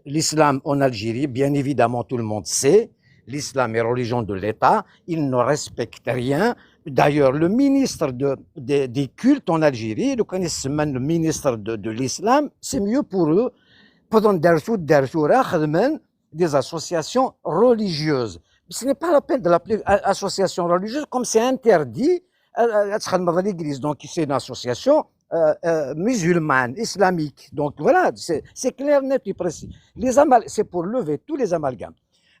l'islam en Algérie, bien évidemment, tout le monde sait, l'islam est religion de l'État, ils ne respectent rien. D'ailleurs, le ministre de, de- des cultes en Algérie, le ministre de, de l'islam, c'est mieux pour eux. Pendant des associations religieuses. Ce n'est pas la peine de l'appeler association religieuse, comme c'est interdit. L'église, donc, c'est une association euh, euh, musulmane, islamique. Donc voilà, c'est clair, net et précis. Les amal, c'est pour lever tous les amalgames.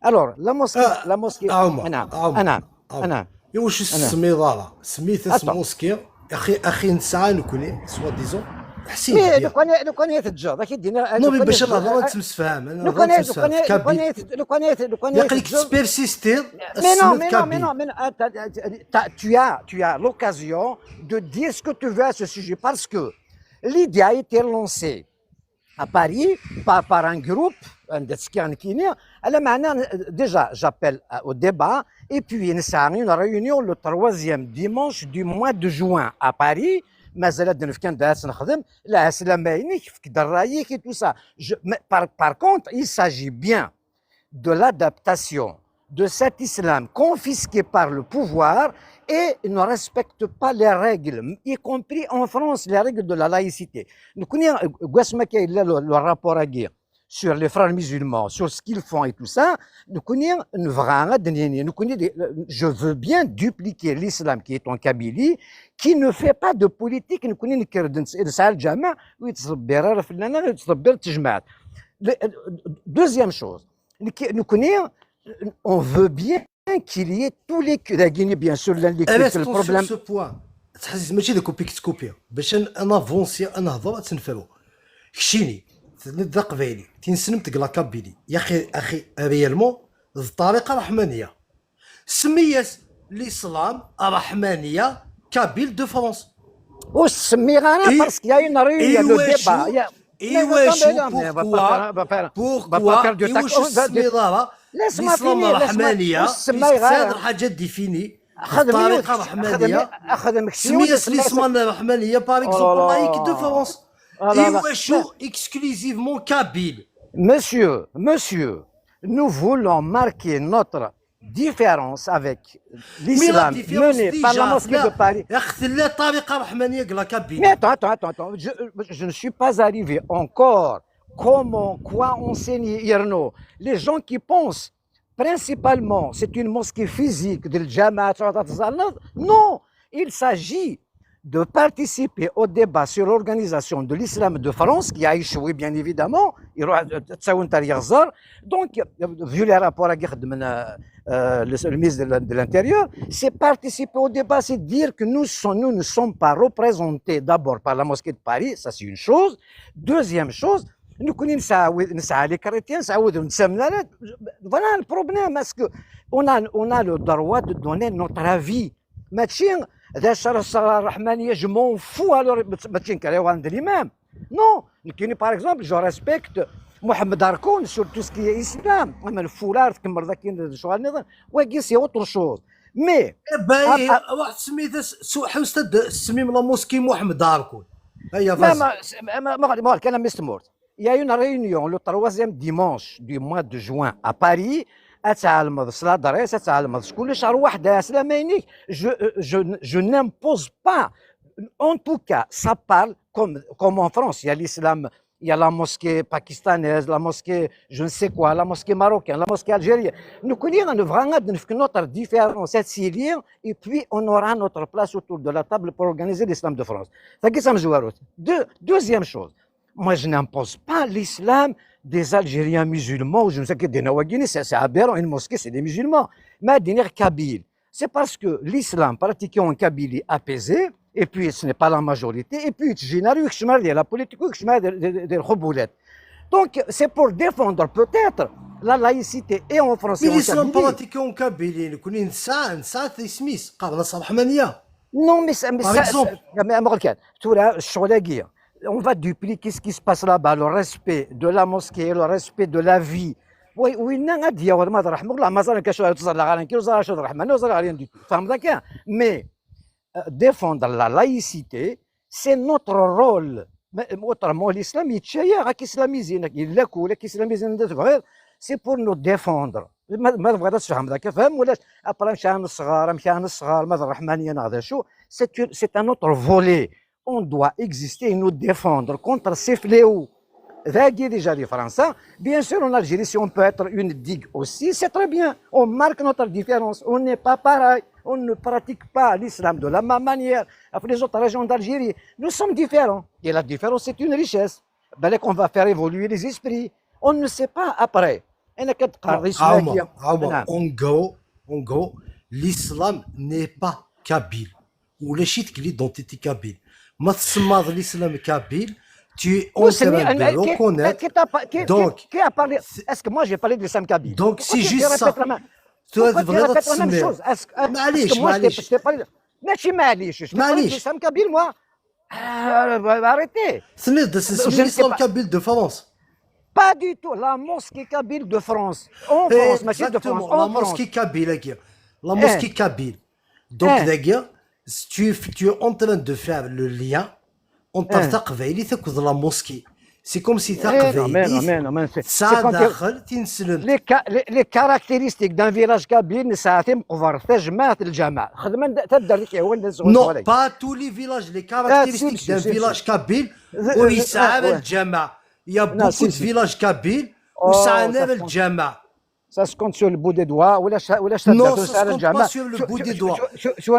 Alors, la mosquée, ah, la mosquée. Ah, Omar, ah, Omar, ah, Omar. Iwacu s-tesmiḍ ara? Semmit-as mosquée. Axi, axi nesɛa nekni, soi-disant. Ḥsin. Mais de quoi, de quoi est-ce que tu dis? Non, mais باش نهضروا نتمسفهم. Yaqil-ik tespersistiḍ. Mais non, mais non, mais non, mais non, tu as, tu as l'occasion de dire ce que tu veux à ce sujet, parce que l'idée a été lancée à Paris par, par un groupe, un déjà, j'appelle au débat, et puis il y a une réunion le troisième dimanche du mois de juin à Paris, mais elle a donné la et tout ça. Je, mais par, par contre, il s'agit bien de l'adaptation de cet islam confisqué par le pouvoir et ne respecte pas les règles, y compris en France, les règles de la laïcité. Donc, on a le rapport à dire sur les frères musulmans, sur ce qu'ils font et tout ça, donc on a une vraie je veux bien dupliquer l'islam qui est en Kabylie, qui ne fait pas de politique, donc on a une deuxième chose, on veut bien qu'il y ait tous les cultes, bien sûr, le problème. Ce point, ماشي داك كوبيك تكوبي باش نافونسي نهضر تنفرو. كشيني تنسنمت ديك لا كابيلي يا اخي اخي ريالمون الطريقه رحمانيه سميت l'islam رحمانيه كابيل دو فرونس. وسمي غانا parce qu'il y a une réunion de débat. Et wesh, pourquoi, pourquoi, et wesh, السميضة، l'islam الرحمانية، c'est un حاجة définie، الطريقة الرحمانية، سميت l'islam الرحمانية، par exemple, laïque de France. Et wesh, exclusivement kabyle. Monsieur, monsieur, nous voulons marquer notre différence avec l'islam mené par la mosquée de Paris. Mais attends, attends, attends, attends. Je, je ne suis pas arrivé encore. Comment, quoi enseigner Irno? Les gens qui pensent principalement c'est une mosquée physique de Jamaat, non, il s'agit de participer au débat sur l'organisation de l'islam de France, qui a échoué, bien évidemment. Donc, vu les rapports à le ministre de l'Intérieur, c'est participer au débat, c'est dire que nous, nous ne sommes pas représentés d'abord par la mosquée de Paris, ça c'est une chose. Deuxième chose, nous connaissons les chrétiens, voilà le problème, parce que on a, on a le droit de donner notre avis. ماشي هذا الشرع الصغرى الرحمانية، je m'en fous, alors ماشي نكرهو عند الإمام. Non, نكيني par exemple, je respecte Mohamed Arkoun sur tout ce qui est islam. أما الفولار تكمل ذاك شغل نظام. وكي c'est autre chose. Mais واحد سميتها حوست السميم la mosquée Mohamed Arkoun. هيا ما ما ما ما كان مستمر. Il y a une réunion le troisième dimanche du mois de juin à Paris. Ad tɛelmeḍ s l'adresse, ad tɛelmeḍ s kullec. Rwaḥ-d, ɛeslama-inek. Je, je, je n'impose pas. En tout cas, ça parle comme, comme en France. Il y a l'islam, il y a la mosquée pakistanaise, la mosquée je ne sais quoi, la mosquée marocaine, la mosquée algérienne. Nekkni nebɣa ad nefk notre différence, ad tili, et puis on aura notre place autour de la table pour organiser l'islam de France. Tagi d tamezwarut. Deux, deuxième chose, moi, je n'impose pas l'islam des Algériens musulmans, ou je ne sais que, des Nawagini, c'est c'est aberrant, une mosquée, c'est des musulmans. Mais à dire kabyle, c'est parce que l'islam pratiqué en Kabylie apaisé, et puis ce n'est pas la majorité, et puis général, la politique, donc c'est pour défendre peut-être la laïcité et en français. Mais l'islam pratiqué en Kabylie, nekkni nesɛa, nesɛa tismi-s, qqaren-as Rahmaniya. Non, mais ça, mais par ça, exemple, ça, mais, mais regarde, tura, ccɣel-agi, on va dupliquer ce qui se passe là-bas, le respect de la mosquée, le respect de la vie. Oui, oui, non, ad yaweḍ ma d rahmeɣ, la mazal ka tura ur ẓriɣ ara nekk, ur ẓriɣ acu d rahman, ur ẓriɣ rien du tout. Tfehmeḍ akka? Mais euh, défendre la laïcité, c'est notre rôle. Mais, autrement, l'islam, il tient à islamiser, il est cool, islamiser, c'est pour nous défendre. Ma ma tebɣiḍ ad tfehmeḍ akka, fhem, ulac, après, amek ara nesɣer, amek ara nesɣer, ma d rreḥmaniya neɣ d acu, c'est que, c'est un autre volet. On doit exister et nous défendre contre ces fléaux. Dagi déjà di Fransa, bien sûr, en Algérie, si on peut être une digue aussi, c'est très bien. On marque notre différence. On n'est pas pareil. On ne pratique pas l'islam de la même manière avec les autres régions d'Algérie. Nous sommes différents. Et la différence, c'est une richesse. Balak, on va faire évoluer les esprits. On ne sait pas après. أنا كنت قاري سماكية. عمر، عمر، نعم. En gros, en gros, l'islam n'est pas kabyle. Ulac-it deg l'identité kabyle. Ma tsemmaḍ l'islam kabyle, tu es en train de reconnaître. Qui, qui, qui, qui, qui a parlé? Est-ce que moi j'ai parlé de l'islam kabyle? Donc, c'est juste ça. Toi, tebɣiḍ ad tsemmiḍ. Est-ce que, est-ce que moi je t'ai, je t'ai parlé de... ماشي معليش, je t'ai parlé de l'islam kabyle, moi. Euh, arrêtez. Tenniḍ-d c'est l'islam kabyle de France. Pas du tout. La mosquée kabyle de France. En France, ماشي de France. En France. La mosquée kabyle, la mosquée kabyle. Donc, dagi, tu, tu es en train de faire le lien entre taqbaylit akked la mosquée. C'est comme si taqbaylit tesɛa daxel tineslemt. Les, les caractéristiques d'un village kabyle, nesɛa timeqbert, tajmaɛt, lǧameɛ. Xedmen taddart i k-yehwan d... Non, pas tous les villages, les caractéristiques d'un village kabyle, ur yesɛi ara lǧameɛ. Il y a beaucoup de villages kabyles ur sɛin ara lǧameɛ. Ça se compte sur le bout des doigts. ولا ش-, ولا ش-... Non, ça se compte pas sur le bout des doigts.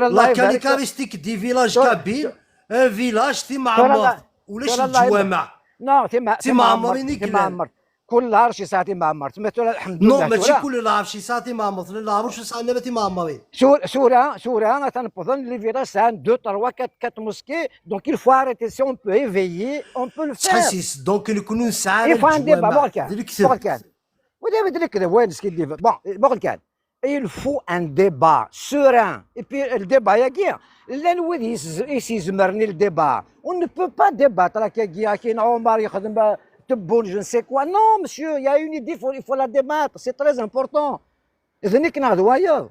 La caractéristique des villages kabyles, un village, timeɛmert, ulac lǧameɛ. Non, timeɛmert, timeɛmert. كل العرش يسعى تيمعمر. تما تقول الحمد لله. Non, ماشي كل العرش يسعى تيمعمر. العرش يسعى نبا تيمعمرين. Tura, tura, atan wwḍen les villages, sɛan deux, trois, quatre, quatre mosquées. Donc il faut arrêter. Si on peut éveiller, on peut le faire. صحيح, donc nekkni nesɛa... Il faut un débat. Bon, il faut un débat serein. Et puis, le débat, il y a, llan wid i s-, i s-izemren i le débat. On ne peut pas débattre, akka, akka, akin Omar yexdem, euh, Tebboune, je ne sais quoi. Non, monsieur, il y a une idée, il faut, il faut la débattre. C'est très important. D nekk neɣ d wayeḍ.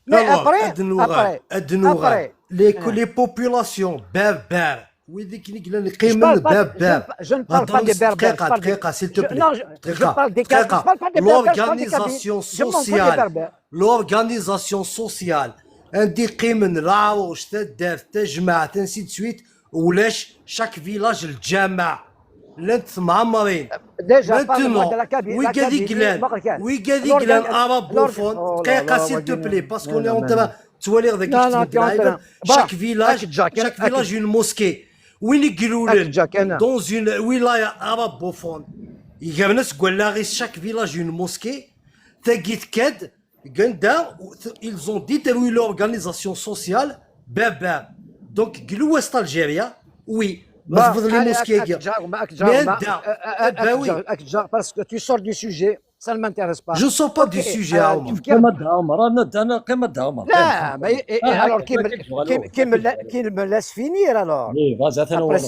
Mais après, après, après, les, les populations berbères, wid i yellan qqimen berbères. Je ne parle pas des berbères, je parle des... دقيقة, دقيقة, s'il te plaît. Non, je, je parle des Kabyles, je parle pas des berbères, je parle des Kabyles. L'organisation sociale, l'organisation sociale, anda i qqimen leɛruc, taddart, tajmaɛt, ainsi de suite, ulac, chaque village lǧameɛ. Llant temɛemrin. Déjà, maintenant, wigad i yellan, wigad i yellan arabophones, دقيقة, s'il te plaît, parce qu'on est en train, ttwaliɣ dagi tettbeddil lɛibad. Chaque village, chaque village une mosquée. Win i ilulen dans une wilaya arabophone, iga-as deg wallaɣ-is chaque village une mosquée. Tagi tekka-d, deg anda ils ont détruit l'organisation sociale berbère. Donc, deg l'ouest Algérie, oui. Ma tebɣiḍ les mosquées-agi. Mais anda, ah bah oui. Parce que tu sors du sujet. Ça ne m'intéresse pas. Je ne sors pas du sujet, Omar. Qqim a Dda Omar, a Dda, qqim a Dda Omar. لا, mais, et, et alors, كمل, كمل, laisse finir alors. Après,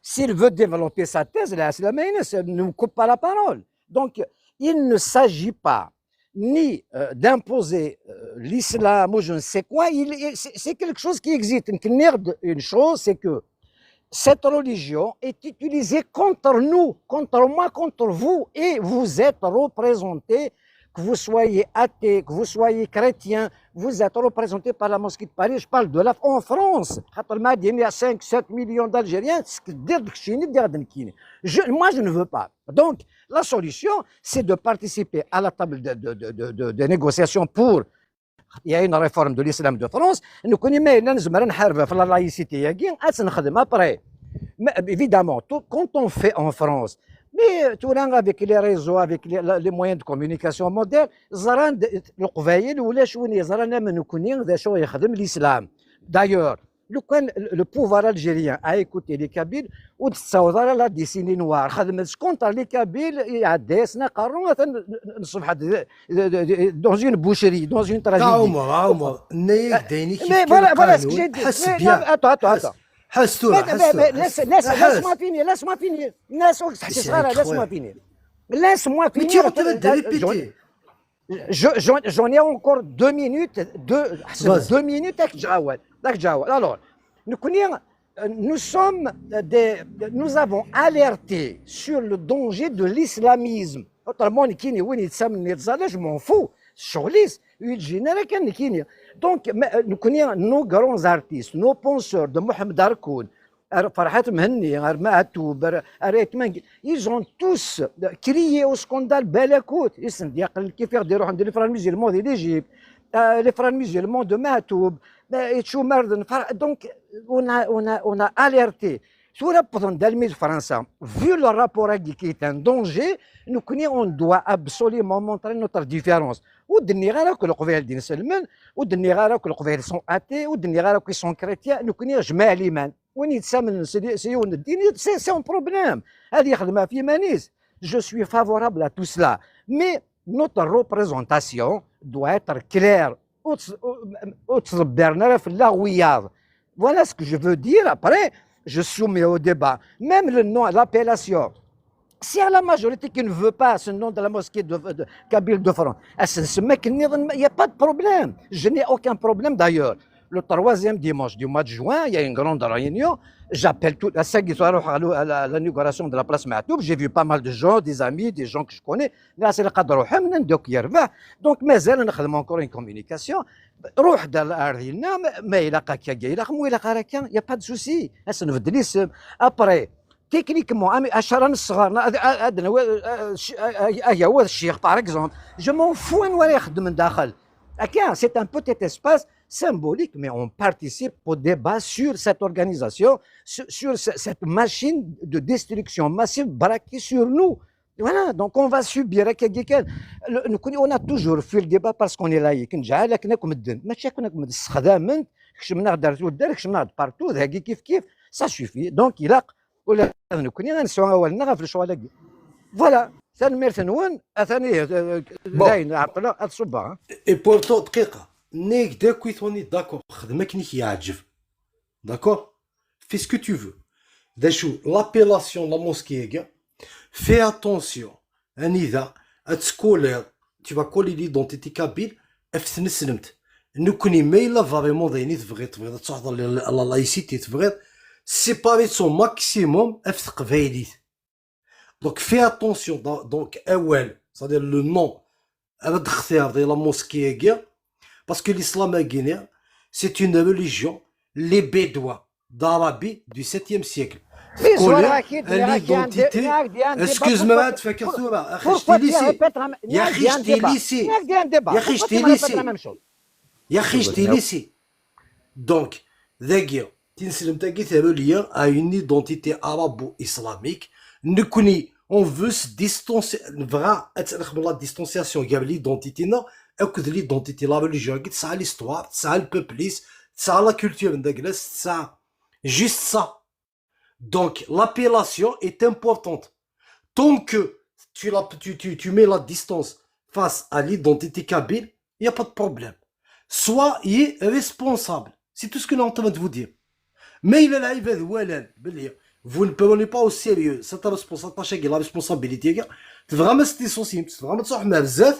s'il veut développer sa thèse, là, c'est la même, ne me coupe pas la parole. Donc, il ne s'agit pas ni, euh, d'imposer, euh, l'islam ou je ne sais quoi. Il, il, c'est, c'est quelque chose qui existe. Une chose, c'est que cette religion est utilisée contre nous, contre moi, contre vous, et vous êtes représentés, que vous soyez athée, que vous soyez chrétien, vous êtes représentés par la mosquée de Paris. Je parle de la, en France. خاطر ما عندي cinq, sept millions d'Algériens, ce que dire de Chine, dire de Kine. Je, moi, je ne veux pas. Donc, la solution, c'est de participer à la table de, de, de, de, de, de négociation pour il y a une réforme de l'islam de France. Nekkni ma yella nezmer ad nḥareb ɣef la laïcité-agi, ad tt-nexdem après. Mais, évidemment, tout, quand on fait en France, mais tura avec les réseaux, avec les, la- les moyens de communication modernes, ẓran d- Leqbayel ulac win yeẓran am nekkni d acu yexdem l'islam. D'ailleurs, lukan le pouvoir algérien a écouté les Kabyles, ur d-tettaweḍ ara la décennie noire. Xedmen contre les Kabyles, iɛedda-yasen aqerru, atan n- n- n- ṣṣbeḥ d- de- de- de- dans une boucherie, dans une tragédie. Omar, Omar, nna-yak d ayen i Mais k-yefkan voilà, voilà ce que lqanun. j'ai dit. Ḥess Mais bien. Non, attends, attends, Ḥess. Attends. Ḥess tura, Mais, ḥess mais, tura, mais, ḥess. laisse, laisse, Ḥess. Laisse-moi finir, laisse-moi finir. Laisse, C'est incroyable. Laisse-moi finir. Laisse-moi Mais finir. tu es en train de J'en- répéter. Je, je- j'en ai encore deux minutes. Deux, deux minutes. Avec Jawad. Avec Jawad. Alors, nous, euh, nous sommes des, nous avons alerté sur le danger de l'islamisme. Autrement, nekkini, win yettamen, yettẓalla, je m'en fous. Ccɣel-is, ur yettjin ara kan nekkini. Donc, ma- euh, nekkni, nos grands artistes, nos penseurs de Mohamed Arkoun, ar Ferhat Mehenni, ar Mahtoub, ar, ar Ayt Mengi, ils ont tous crié au scandale Balakut. Ils sont dit, كيف يقدروا يروحوا les frères musulmans de l'Égypte, euh, les frères musulmans de Mahtoub, euh, et Choumarden. Donc, on a, on a, on a alerté. Tura wwḍen-d almi d Fransa, vu le rapport-agi qui est un danger, nekkni, on doit absolument montrer notre différence. Ur d-nniɣ ara akk Leqbayel d inselmen, ur d-nniɣ ara akk Leqbayel sont athées, ur d-nniɣ ara akk ils sont chrétiens, nekkni jmaɛ liman. Win yettamnen s s yiwen n ddin, c'est c'est un problème. Ad yexdem ɣef yiman-is. Je suis favorable à tout cela. Mais notre représentation doit être claire. Ur tt- ur- ur ttḍebbiren ara fell-aɣ wiyaḍ. Voilà ce que je veux dire. Après, je soumets au débat. Même le nom, l'appellation. S'il y a la majorité qui ne veut pas ce nom de la mosquée de, de Kabyle de France, à ce, ce mec, il n'y a pas de problème. Je n'ai aucun problème d'ailleurs. Le troisième dimanche du mois de juin, il y a une grande réunion. J'appelle tout, à ça qui soit à la- à la- à l'inauguration de la place Mahtoub. J'ai vu pas mal de gens, des amis, des gens que je connais. Nniɣ-as ilaq ad d-ruḥem, nnan-d akk yerbeḥ. Donc, mazal ad nexdem encore une communication. Ruḥ-d ar, ar dinna, ma, ma ilaq akka, ilaq, ma ilaq ara akka, y a pas de souci. Ad s-nbeddel isem. Après, techniquement, am- acu ara nesɣer, na- ad, ad, ad nawi, eh, ci- eh, eh, ad yawi ccix, par exemple. Je m'en fous anwa ara ixeddmen daxel. Akka, c'est un petit espace symbolique, mais on participe au débat sur cette organisation, sur, sur ce- cette machine de destruction massive braquée sur nous. Voilà, donc on va subir akkagi kan. Le- nekkni, on a toujours fait le débat parce qu'on est laïque. Neǧɛal akken akk medden. Mačči akken akk medden. Ssexdamen-t, kecmen-aɣ-d ar tuddar, kecmen-aɣ-d partout, dagi kif kif, ça suffit. Donc, ilaq, ula d nekkni, ad nesɛu awal-nneɣ ɣef lecɣal-agi. Voilà, tanemmirt-nwen, atan ihi, eh, Bon. Dayen, ɛeṭṭleɣ, ad ṣubbeɣ, hein. Et pourtant, دقيقة, nniɣ-ak d akk i tuni, d'accord, xdem akken i k-yeɛǧeb. D'accord? Fais ce que tu veux. D acu, l'appellation n la mosquée-agi, fais attention. Anida ad tkuliḍ, tu vas coller l'identité kabyle ɣef tneslemt. Nekkni, ma yella vraiment d ayen i tebɣiḍ, tebɣiḍ ad truḥeḍ la, la, la laïcité, tebɣiḍ séparer-tt au maximum ɣef teqbaylit. Donc, fais attention, donc, donc, awal, c'est-à-dire le nom, ad d-textireḍ i la mosquée-agi, parce que l'islam-agi, c'est une religion, les Bédouins d'Arabie du septième siècle. Mais Tquliḍ tzwar-ak-id, à nniɣ-ak-d, l'identité, nniɣ-ak-d, nniɣ-ak-d, excuse-moi, ad fekkeɣ tura, axi je t'ai laissé. Répète la même- Ya nniɣ-ak-d, axi, je t'ai débat. Laissé. Nniɣ-ak-d, débat. Ya axi, je Pourquoi t'ai tu me répètes Laissé. la même chose? Ya axi, je t'ai laissé. Donc, dagi, tineslemt-agi terra-yi à une identité arabo-islamique. Nekkni, on veut se distancier, nebɣa ad nexdem la distanciation gar l'identité-nneɣ akked l'identité, la religion-agi tesɛa l'histoire, tesɛa le peuple-is, tesɛa la culture n dagla-s, tesɛa juste ça. Donc, l'appellation est importante. Tant que tu, la- tu, tu, tu mets la distance face à l'identité kabyle, il n'y a pas de problème. Soyez responsable. C'est tout ce que nous sommes en train de vous dire. Mais il a la walan, belli, vous ne prenez pas au sérieux cette responsabilité, la responsabilité. Tebɣam ad s-tissocim, tebɣam ad truḥem ar zdat,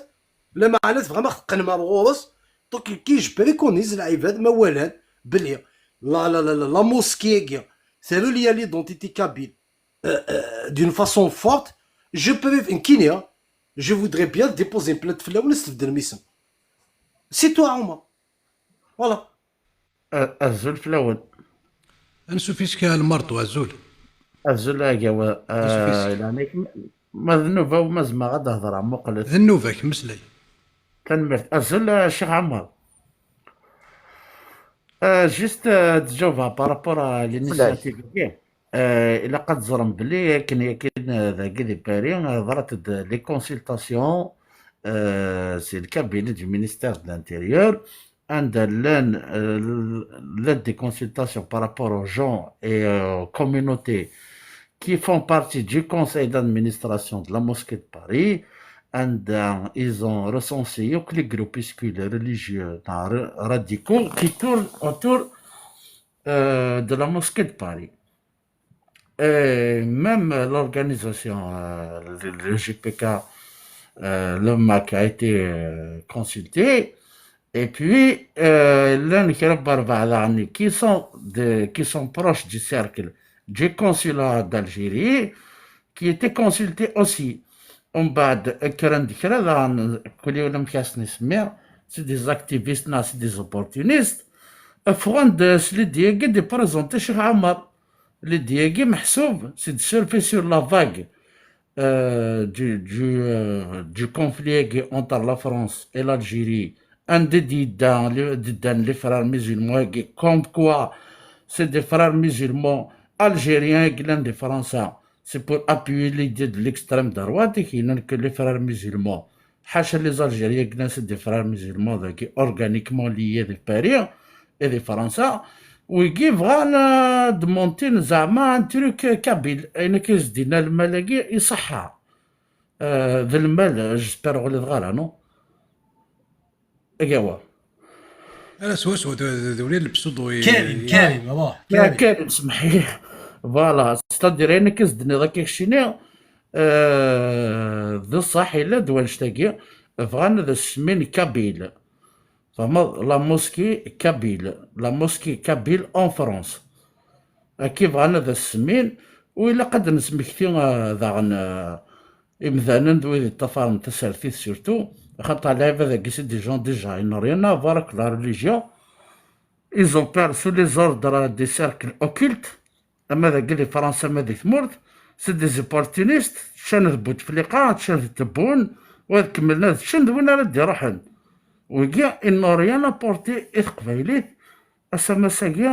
lameɛna tebɣam ad ɣ-teqqnem ar ɣur-s. Donc, qui je peux reconnaître العباد, ma walan, belli, la, la, la, la, la mosquée, c'est relié à l'identité kabyle, euh, euh, d'une façon forte, je peux, nekkini, hein, je voudrais bien déposer une plainte fell-awen, ad s-tbeddlem isem. C'est tout, Omar. Voilà. A- Azul fell-awen. Ansuf-is ka lmerṭu, azul. Azul a Gawa. Ansuf-is. Yeɛni ma d nnuba-w ma zemreɣ ad d-hedreɣ, muqlet. D nnuba-k, meslay. Tanemmirt. Azul a Ccix Ɛmer. Euh, juste euh, ad ǧawbeɣ par rapport à l'initiative-agi. Euh, ilaq ad teẓrem belli akken yakin euh, dagi di Paris euh, ḍrat-d les consultations euh, c'est le cabinet du ministère de l'Intérieur anda llan euh, llant des consultations par rapport aux gens et euh, aux communautés qui font partie du conseil d'administration de la mosquée de Paris. Anda ils ont recensé tous les groupuscules religieux radicaux qui tournent autour euh, de la mosquée de Paris. Et même l'organisation, euh, le, le G P K, euh, le MAK a été euh, consulté. Et puis, euh, llan kra n werbaɛ daɣen qui sont, de, qui sont proches du cercle du consulat d'Algérie, qui étaient consultés aussi. Umbeɛd, kkren-d kra daɣen, kul yiwen amek as-nsemmi, c'est des activistes, neɣ c'est des opportunistes, ffɣen-d s l'idée-agi d-iprezenti Ccix Ɛmer. L'idée-agi meḥsub, c'est de surfer sur la vague euh, du, du, euh, du conflit entre la France et l'Algérie. Anda d-yedda, d-ddan les frères musulmans, comme quoi c'est des frères musulmans algériens qui llan di Fransa. C'est pour appuyer l'idée de l'extrême droite et qui que les frères musulmans. Ḥaca les Algériens qui llan c'est des frères musulmans, donc organiquement liés de Paris et de Fransa. Wigi bɣan ad montin zeɛma un truc kabyle, ayen akka i s-d-yenna lmal-agi iṣeḥḥa. Euh, d lmal, j'espère ɣliḍ ɣara, non? Agawa. Ala swaswa d ula lebsuḍu. Karim, Karim, Allah. Ya Karim, semḥ-iyi. Voilà, c'est-à-dire ayen akka i s-d-tenniḍ akka keččini, euh, d ṣṣeḥ, yella d wannect-agi, bɣan ad as-semmin kabyle. Tfehmeḍ? La mosquée kabyle, la mosquée kabyle en France. Akka i bɣan ad as-semmin, u ilaq ad d-nesmekti euh, daɣen euh, imdanen d wid yeṭṭafaren tasertit surtout, axaṭer lɛibad-agi c'est des gens déjà ils n'ont rien à voir avec la religion, ils ont peur sous les ordres des cercles occultes, ama dagi di Fransa ama di tmurt, c'est des opportunistes, ččan d Bouteflika, ččan d Tebboune, u ad kemmlen ad ččen d win ara d-iruḥen. Wigi ils n'ont rien apporté i teqbaylit, asamas-agi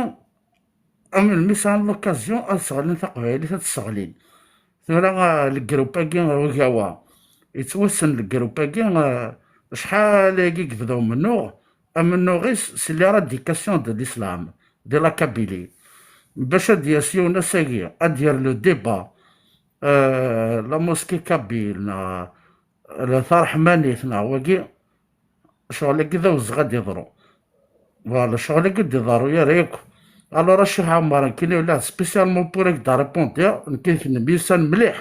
am melmi sɛan l'occasion ad sseɣlin taqbaylit ad tt-sseɣlin. Tura euh, le groupe-agi Ogawa, yettwassen le groupe-agi euh, acḥal ayagi yebda umennuɣ, amennuɣ-is c'est l'éradication de l'islam de la Kabylie. Bac ad d-yas yiwen ass-agi ad d-yerr le débat euh, la mosquée kabyle neɣ la tareḥmanit neɣ wagi, ccɣel-agi d awezɣi ad d-iḍru. Voilà, ccɣel-agi ur d-iḍerru ara yakk. Alors a Ccix Ɛmer, nekkini ula spécialement pour ak-d-répondre, nekkini d kemm nemyussan mliḥ.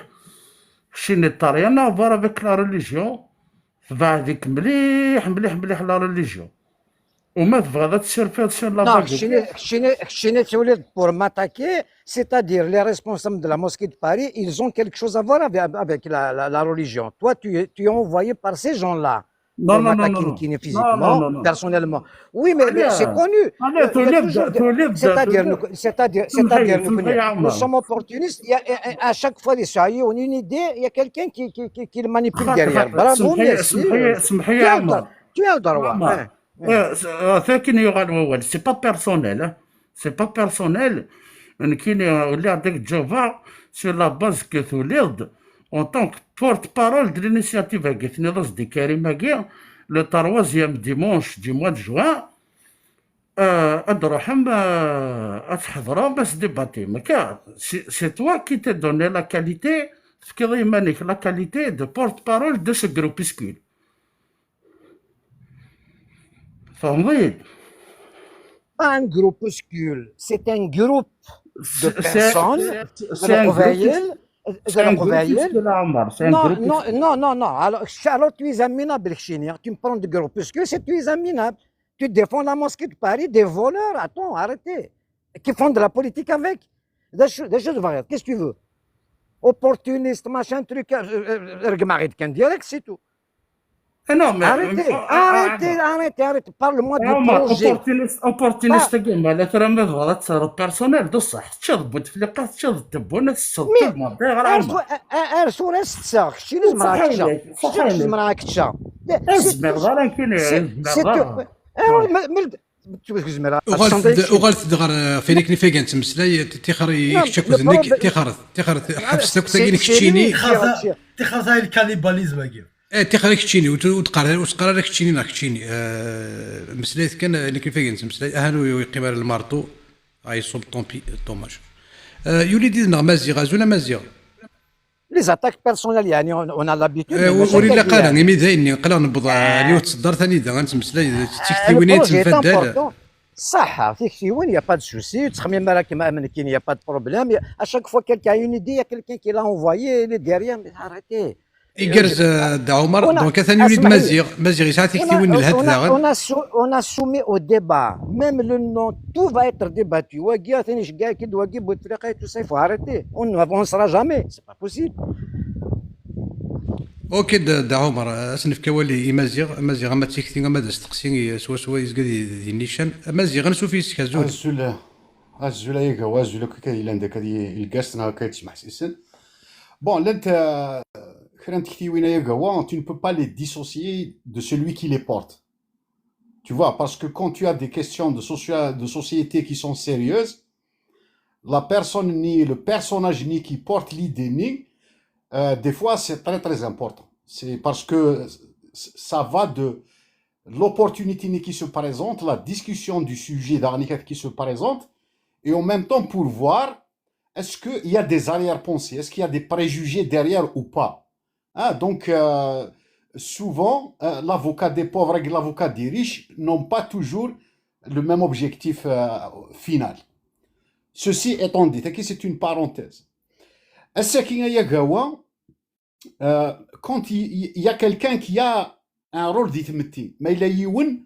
Keččini t'as rien à voir avec la religion, tbeɛd-ik mliḥ mliḥ mliḥ la religion. Uma tebɣiḍ ad tsurfeḍ sur la Non, vague. Kchine, Kchine, Kchine Tewled, pour m'attaquer, c'est-à-dire les responsables de la mosquée de Paris, ils ont quelque chose à voir avec, avec la, la, la religion. Toi, tu, es- tu es envoyé par ces gens-là Non, pour non, non, m'attaquer non, non. nekkini Non, physiquement, non, non, non. personnellement. Oui, mais, mais Allez, c'est connu. allez, Il y a Tewled, toujours des- Tewled, C'est-à-dire, Tewled. nous- c'est-à-dire, Semḥ-iyi, c'est-à-dire, nous, semḥ-iyi, nous Ɛmer. sommes opportunistes. Il y a, et- et à chaque fois, les Saïons, on a une idée, il y a quelqu'un qui, qui, qui, qui le manipule Xaṭi, derrière. xaṭi, Bravo, semḥ-iyi, merci. semḥ-iyi, semḥ-iyi, Tu as le Ɛmer. droit. Tu as le droit. Ɛmer. Hein. Euh, c'est- euh, akken yuɣal wawal, c'est pas personnel, hein. C'est pas personnel. Nekkini euh, lliɣ deg Java sur la base que Tewled en tant que porte-parole de l'initiative-agi, tenniḍ-as-d i Karim-agi, le troisième dimanche du mois de juin, euh, ad d-truḥem euh, ad tḥeḍrem, ad s-débattem. Akka, c'est c'est toi qui t'es donné la qualité, tefkiḍ i yiman-ik la qualité de porte-parole de ce groupuscule. Tfehmeḍ-iyi-d? Pas un groupuscule, c'est un groupe de C'est- c'est- personnes, c'est un de groupe- Leqbayel, c'est un groupe Leqbayel. Qu'est-ce que là, Omar? C'est un Non, groupe non, non, non, non. Alors, alors tu es un minable, Kchini. Tu me prends de groupuscule, c'est tu es un minable. Tu défends la mosquée de Paris, des voleurs, attends, arrêtez. Qui font de la politique avec. D acu, d acu tebɣiḍ? Qu'est-ce que tu veux? Opportuniste, machin, truc, euh, euh, euh, rgem-aɣ-id kan direct, c'est tout. Ah non, mais, arrêtez, euh, ah, arrêtez, ah, arrêtez, arrêtez, parle-moi de projet. Opportuniste, opportuniste, ah, ma la tura ma tebɣiḍ ad terreḍ personnel, d ṣṣeḥ, teččiḍ Bouteflika, teččiḍ Tebboune, tesseḍ tout le monde, ayɣer ar tura setteɣ, kečč i zemreɣ ad keččeɣ, kečč i zemreɣ ad keččeɣ. Ur tezmireḍ ara, nekkini, ur tezmireḍ ara. Uɣalet-d, uɣalet-d ɣer, uh, Félix Nifagan, nettmeslay, tixer i kečč akked nekk, tixer, tixer, ḥebset akk tagi n keččini. Tixer-a i lkanibalizm-agi. Eh, tixer i keččini, ur t-, ur d-qqar, ur s-qqar ara keččini neɣ keččini. Eh, meslayet kan, eh, nekk Nifagan nettmeslay, ahan ur yeqqim ara lmarṭu, ah, iṣub, tant pis, dommage. Eh, yuli-d yid-neɣ Maziɣ, azul a Maziɣ. Les attaques personnelles, yeɛni, on, on a l'habitude, eh, ur ilaq ara, imi d ayen-nni, aql-aɣ newweḍ, eh, ɣer yiwet tseddart anida ad nettmeslay, d tiktiwin ay nettemfaddal. Ṣaḥa, tiktiwin, y a pas de souci, ur ttxemmim ara kem am nekkini, y a pas de problème. À chaque fois quelqu'un a une idée, y a quelqu'un qui l'a envoyé, il est derrière, mais arrêtez. Igerrez, eh, Dda Ɛumar, donc atan yuli-d Maziɣ, Maziɣ yesɛa tiktiwin lhant daɣen. On a sou-, on a soumis au débat, même le nom, tout va être débattu. Wagi atan iceggeɛ-ik-id, wagi Bouteflika et tout ça, il faut arrêter. On ne, on ne sera jamais. Pas possible. Ok, Dda, Dda Ɛumar, ad s-nefk awal i, i Maziɣ. Maziɣ, ama d tikti, ama d asteqsi, i, swaswa yezga di, di nnican. Maziɣ, ansuf yis-k, azul. Azul, azul ay agawa, azul akk i yellan deg, i lgast neɣ akka i d-smeḥsisen. Bon, llant, euh, kra n tektiwin ay agawa, tu ne peux pas les dissocier de celui qui les porte. Tu vois, parce que quand tu as des questions de socia-, de société qui sont sérieuses, la personne ni le personnage ni qui porte l'idée ni, euh, des fois, c'est très, très important. C'est parce que c-, ça va de l'opportunité ni qui se présente, la discussion du sujet d'arniquette qui se présente, et en même temps pour voir est-ce qu'il y a des arrière-pensées, est-ce qu'il y a des préjugés derrière ou pas. Hein, donc, euh, souvent, euh, l'avocat des pauvres et l'avocat des riches n'ont pas toujours le même objectif, euh, final. Ceci étant dit, c'est une parenthèse. Ass-agi ay agawa, euh, quand il, il y a quelqu'un qui a un rôle di tmetti, ma yella yiwen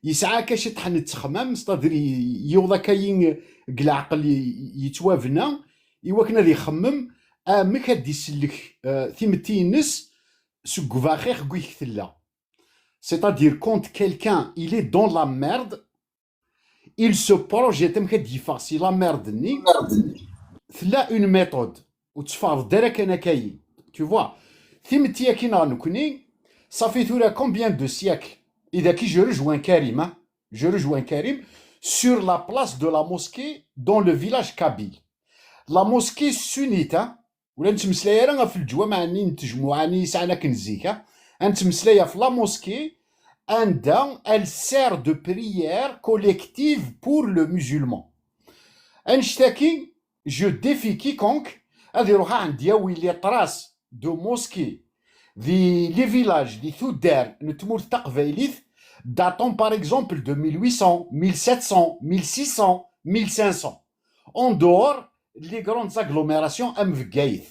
yesɛa akka ciṭṭaḥ n ttexmam, c'est-à-dire y-, yiweḍ akka yi-, deg leɛqel y-, yettwabna, i wakken ad ixemmem amek ad d-isellek, euh, timetti-ines seg ubaxix deg tella. C'est-à-dire, quand quelqu'un, il est dans la merde, il se projette amek ad d-yeffeɣ si la merde-nni. Tella une méthode. Ur teffɣeḍ ara kan akka-yi. Tu vois, timetti-agi neɣ nekkni, ça fait tura combien de siècles, et daki je rejoins Karim, hein, je rejoins Karim, sur la place de la mosquée dans le village kabyle. La mosquée sunnite, hein, ur la nettmeslay ara ɣef leǧwameɛ-nni n tejmuɛa-nni yesɛan akken zik, ha? Ad nettmeslay ɣef la mosquée, anda elle sert de prière collective pour le musulman. Annect-agi, je défie quiconque ad iruḥ ad d-yawi les traces de mosquée di les villages, di tuddar n tmurt taqbaylit, datant par exemple de mille huit cents, mille sept cents, mille six cents, mille cinq cents, en dehors les grandes agglomérations am Bgayet.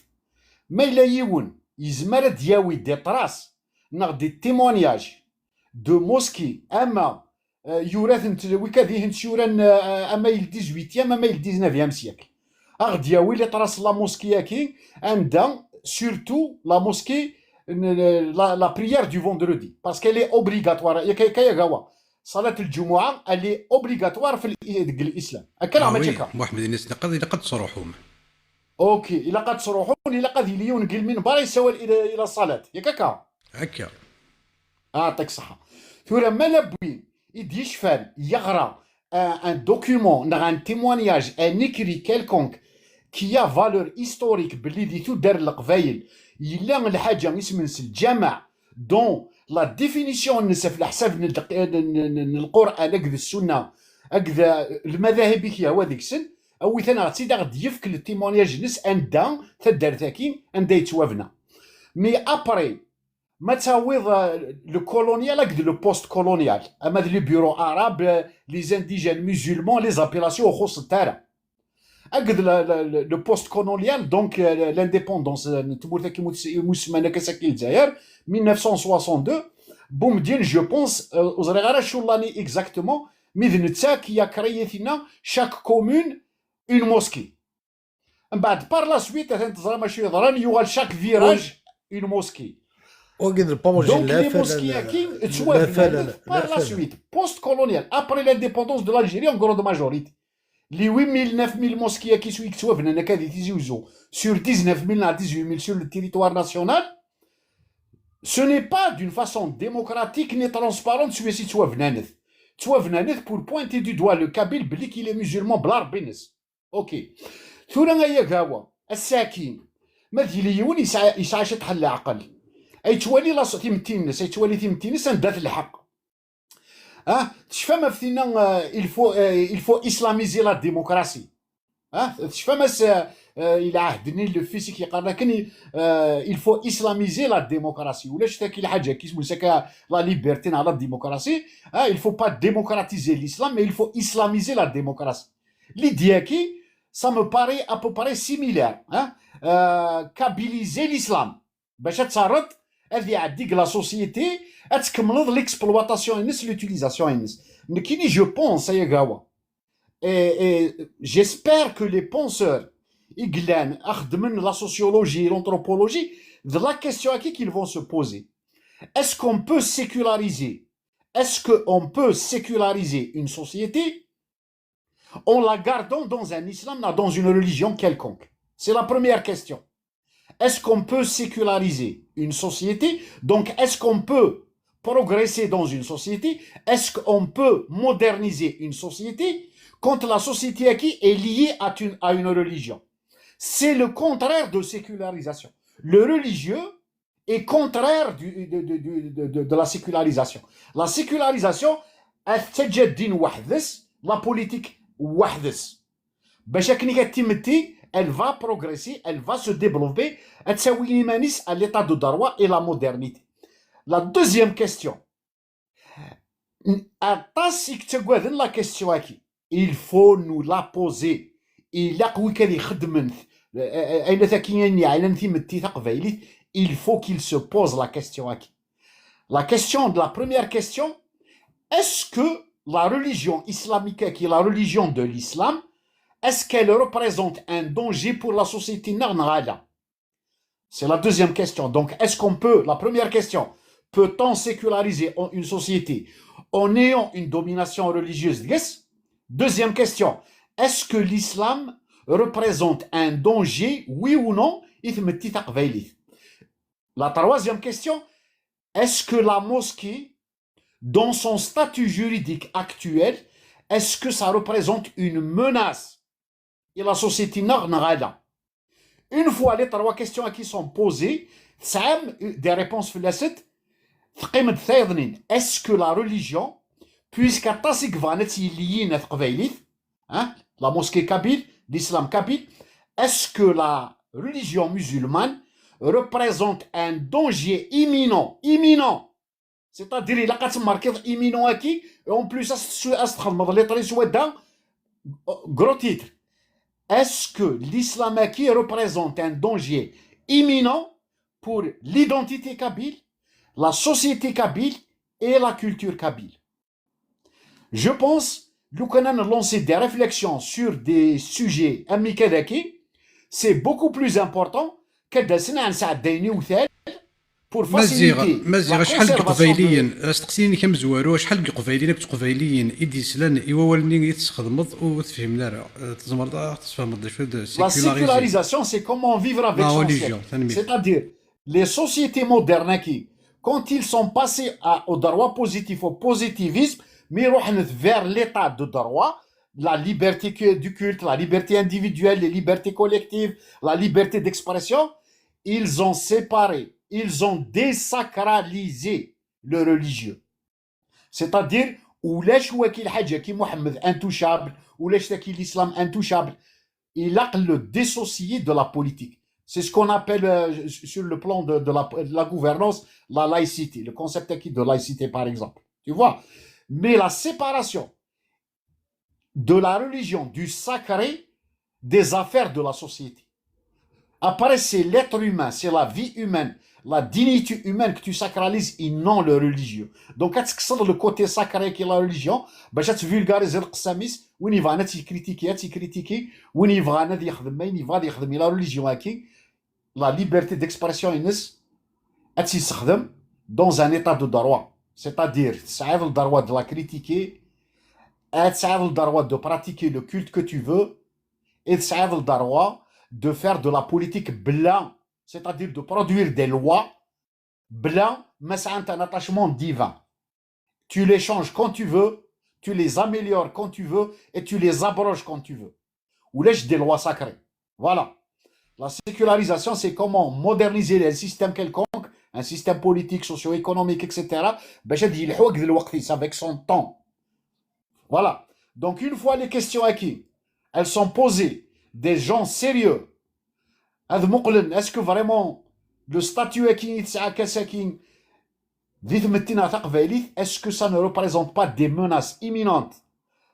Ma yella yiwen yezmer ad d-yawi des traces neɣ des témoignages de mosquées, ama, euh, yura-tent wika dihin tt-yuran, euh, ama il dix-huitième, ama il dix-neuvième siècle. Ad ɣ-d-yawi les traces n la mosquée-agi, anda, surtout la mosquée, n-, la, la prière du vendredi, parce qu'elle est obligatoire. Yak-, yak-, yagawa. Ṣalat lǧumuɛa, elle est obligatoire fi l-, deg l'islam. Akka neɣ mačči akka? Muḥemmed, ilaq ad, ilaq ad tesruḥum. Ok, ilaq ad tesruḥum, ilaq ad yili yiwen deg lminbar yessawal ila, ila ṣṣalat. Yak akka? Akka. Aɛṭik ṣṣeḥḥa. Tura, ma la win i d-yecfan yeɣra un, un document neɣ un témoignage, un écrit quelconque qui a valeur historique, belli di tuddar n Leqbayel yella lḥaǧa isem-nnes lǧameɛ, dont la définition-nnes ɣef leḥsab n, n, n, n Lqur'an akked Ssunna akked, euh, lmadahib i k-yehwa deg-sen, awit-aneɣ-tt-id, ad ɣ-d-yefk le témoignage-nnes anda taddart-agi, anda yettwabna. Mais après, ma tawiḍ, euh, le colonial akked le post-colonial, ama d les bureaux arabes, euh, les indigènes musulmans, les appellations ur xuṣṣent ara. Akked le, le, le, le post-colonial, donc, euh, l'indépendance, euh, n tmurt-agi imu-, imusemman akka s-, akka i Lezzayer, mille neuf cent soixante-deux, Boumediene, je pense, euh, ur ẓriɣ ara acu l'année exactement, mais d netta qui a créé, tina, chaque commune une mosquée. Mbeɛd, par la suite, atan teẓram acu yeḍran, yuɣal chaque virage une mosquée. Donc, les mosquées-agi ttwabnanent par la suite, post-colonial, après l'indépendance de l'Algérie en grande majorité. Les huit mille, neuf mille mosquées-agi s wi yettwabnan akka di Tizi Uzzu, sur dix-neuf mille neɣ dix-huit mille sur le territoire national, ce n'est pas d'une façon démocratique ni transparente s wi ttwabnanent. Ttwabnanent pour pointer du doigt le kabyle belli qu'il est musulman, bla Rebbi-ines. Ok. Tura ay agawa, ass-agi, ma d yili yiwen yesɛa, yesɛa ciṭṭaḥ n leɛqel, ay yettwali la, timetti-nnes, ay yettwali timetti-nnes anda-t lḥeqq. Ah, tecfam ɣef tinna, euh, il faut, euh, il faut islamiser la démocratie. Ah, tecfam-as, euh, euh, ila ɛehd-nni le physique yeqqaren akken, euh, il faut islamiser la démocratie. Ulac taki lḥaǧa-agi isem-nnes akka la liberté neɣ la démocratie. Ah, il faut pas démocratiser l'islam, mais il faut islamiser la démocratie. L'idée-agi, ça me paraît à peu près similaire, hein. Euh, kabiliser l'islam. Bac ad terreḍ ad iɛeddi deg la société, ad tkemmleḍ l'exploitation-ines, l'utilisation-ines. Nekkini, je pense, ay agawa. Et, et j'espère que les penseurs i yellan, ixeddmen la sociologie, l'anthropologie, de la question-agi qu'ils vont se poser. Est-ce qu'on peut séculariser, est-ce qu'on peut séculariser une société en la gardant dans un islam, dans une religion quelconque? C'est la première question. Est-ce qu'on peut séculariser une société? Donc, est-ce qu'on peut progresser dans une société? Est-ce qu'on peut moderniser une société quand la société-agi est liée à une, à une religion? C'est le contraire de sécularisation. Le religieux est contraire du, de, de, de, de, de la sécularisation. La sécularisation, ad teǧǧ ddin weḥd-s, la politique weḥd-s. Bac akken i timetti, elle va progresser, elle va se développer, ad tawi iman-is à l'état de droit et la modernité. La deuxième question, aṭas i yettaggaden la question-agi. Il faut nous la poser. Ilaq wid ad ixeddmen, eh, eh, ayen akka i ɛnan timetti taqbaylit, il faut qu'ils se posent la question-agi. La question, la première question, est-ce que la religion islamique, qui est la religion de l'islam, est-ce qu'elle représente un danger pour la société neɣ, neɣ ala? C'est la deuxième question. Donc, est-ce qu'on peut, la première question, peut-on séculariser en, une société en ayant une domination religieuse? Yes. Deuxième question, est-ce que l'islam représente un danger, oui ou non, i tmetti taqbaylit? La troisième question, est-ce que la mosquée, dans son statut juridique actuel, est-ce que ça représente une menace i la société neɣ, neɣ ala? Une fois les trois questions qui sont posées, tesɛam des réponses fell-asent, teqqim-d tayeḍnin. Est-ce que la religion, puisque aṭas i yebɣan ad tt-yilliyin at teqbaylit, hein, la mosquée kabyle, l'islam kabyle, est-ce que la religion musulmane représente un danger imminent, imminent? C'est-à-dire, ilaq ad temmarkiḍ imminent-agi, et en plus, as-, as-, as-txedmeḍ lettre swadda, gros titre. Est-ce que l'islam-agi représente un danger imminent pour l'identité kabyle, la société kabyle et la culture kabyle? Je pense, lukan ad nlancer des réflexions sur des sujets am wigi, c'est beaucoup plus important que d-asen ad nesɛeddi ayen iwtal pour faciliter la conservation de... Maziɣ, acḥal n Yeqbayliyen, asteqsi-inek amezwaru, acḥal n Yeqbayliyen akked Teqbayliyen i d-yeslan i wawal-nni i tesxedmeḍ ur t-fhimen ara? Eh, tzemreḍ ad ɣ-tesfehmeḍ d acu d la sécularisation? Sécularisation, c'est comment vivre avec son siècle. C'est-à-dire, les sociétés modernes-agi, quand ils sont passés à, au droit positif, au positivisme, mi ruḥen vers l'état de droit, la liberté cu-, du culte, la liberté individuelle, les libertés collectives, la liberté d'expression, ils ont séparé, ils ont désacralisé le religieux. C'est-à-dire, ulac waki lḥaǧa-agi Mohamed intouchable, ulac taki l'islam intouchable. Ilaq le dissocier de la politique. C'est ce qu'on appelle, euh, sur le plan de, de la, de la gouvernance, la laïcité, le concept-agi de laïcité, par exemple. Tu vois? Mais la séparation de la religion, du sacré, des affaires de la société. Après, c'est l'être humain, c'est la vie humaine, la dignité humaine que tu sacralises et non le religieux. Donc, ad tekkseḍ le côté sacré qui est la religion, باش ad tevulgariser lqessam-is, win yebɣan ad tt-yekritiki, ad tt-yekritiki, win yebɣan ad yexdem ayen yebɣa ad yexdem i la religion-agi, la liberté d'expression-ines, ad tt-yessexdem dans un état de droit. C'est-à-dire, tesɛiḍ le droit de la critiquer, ad tesɛiḍ le droit de pratiquer le culte que tu veux, et tesɛiḍ le droit de faire de la politique bla, c'est-à-dire de produire des lois bla ma sɛant un attachement divin. Tu les changes quand tu veux, tu les améliores quand tu veux et tu les abroges quand tu veux. Ulac des lois sacrées. Voilà. La sécularisation, c'est comment moderniser un système quelconque, un système politique, socio-économique, et cetera. باش هاد يلحقوا هاد الوقت avec son temps. Voilà. Donc, une fois les questions acquis, elles sont posées, des gens sérieux, ad muqlen, est-ce que vraiment le statut acquis, di tmetti neɣ taqbaylit, est-ce que ça ne représente pas des menaces imminentes?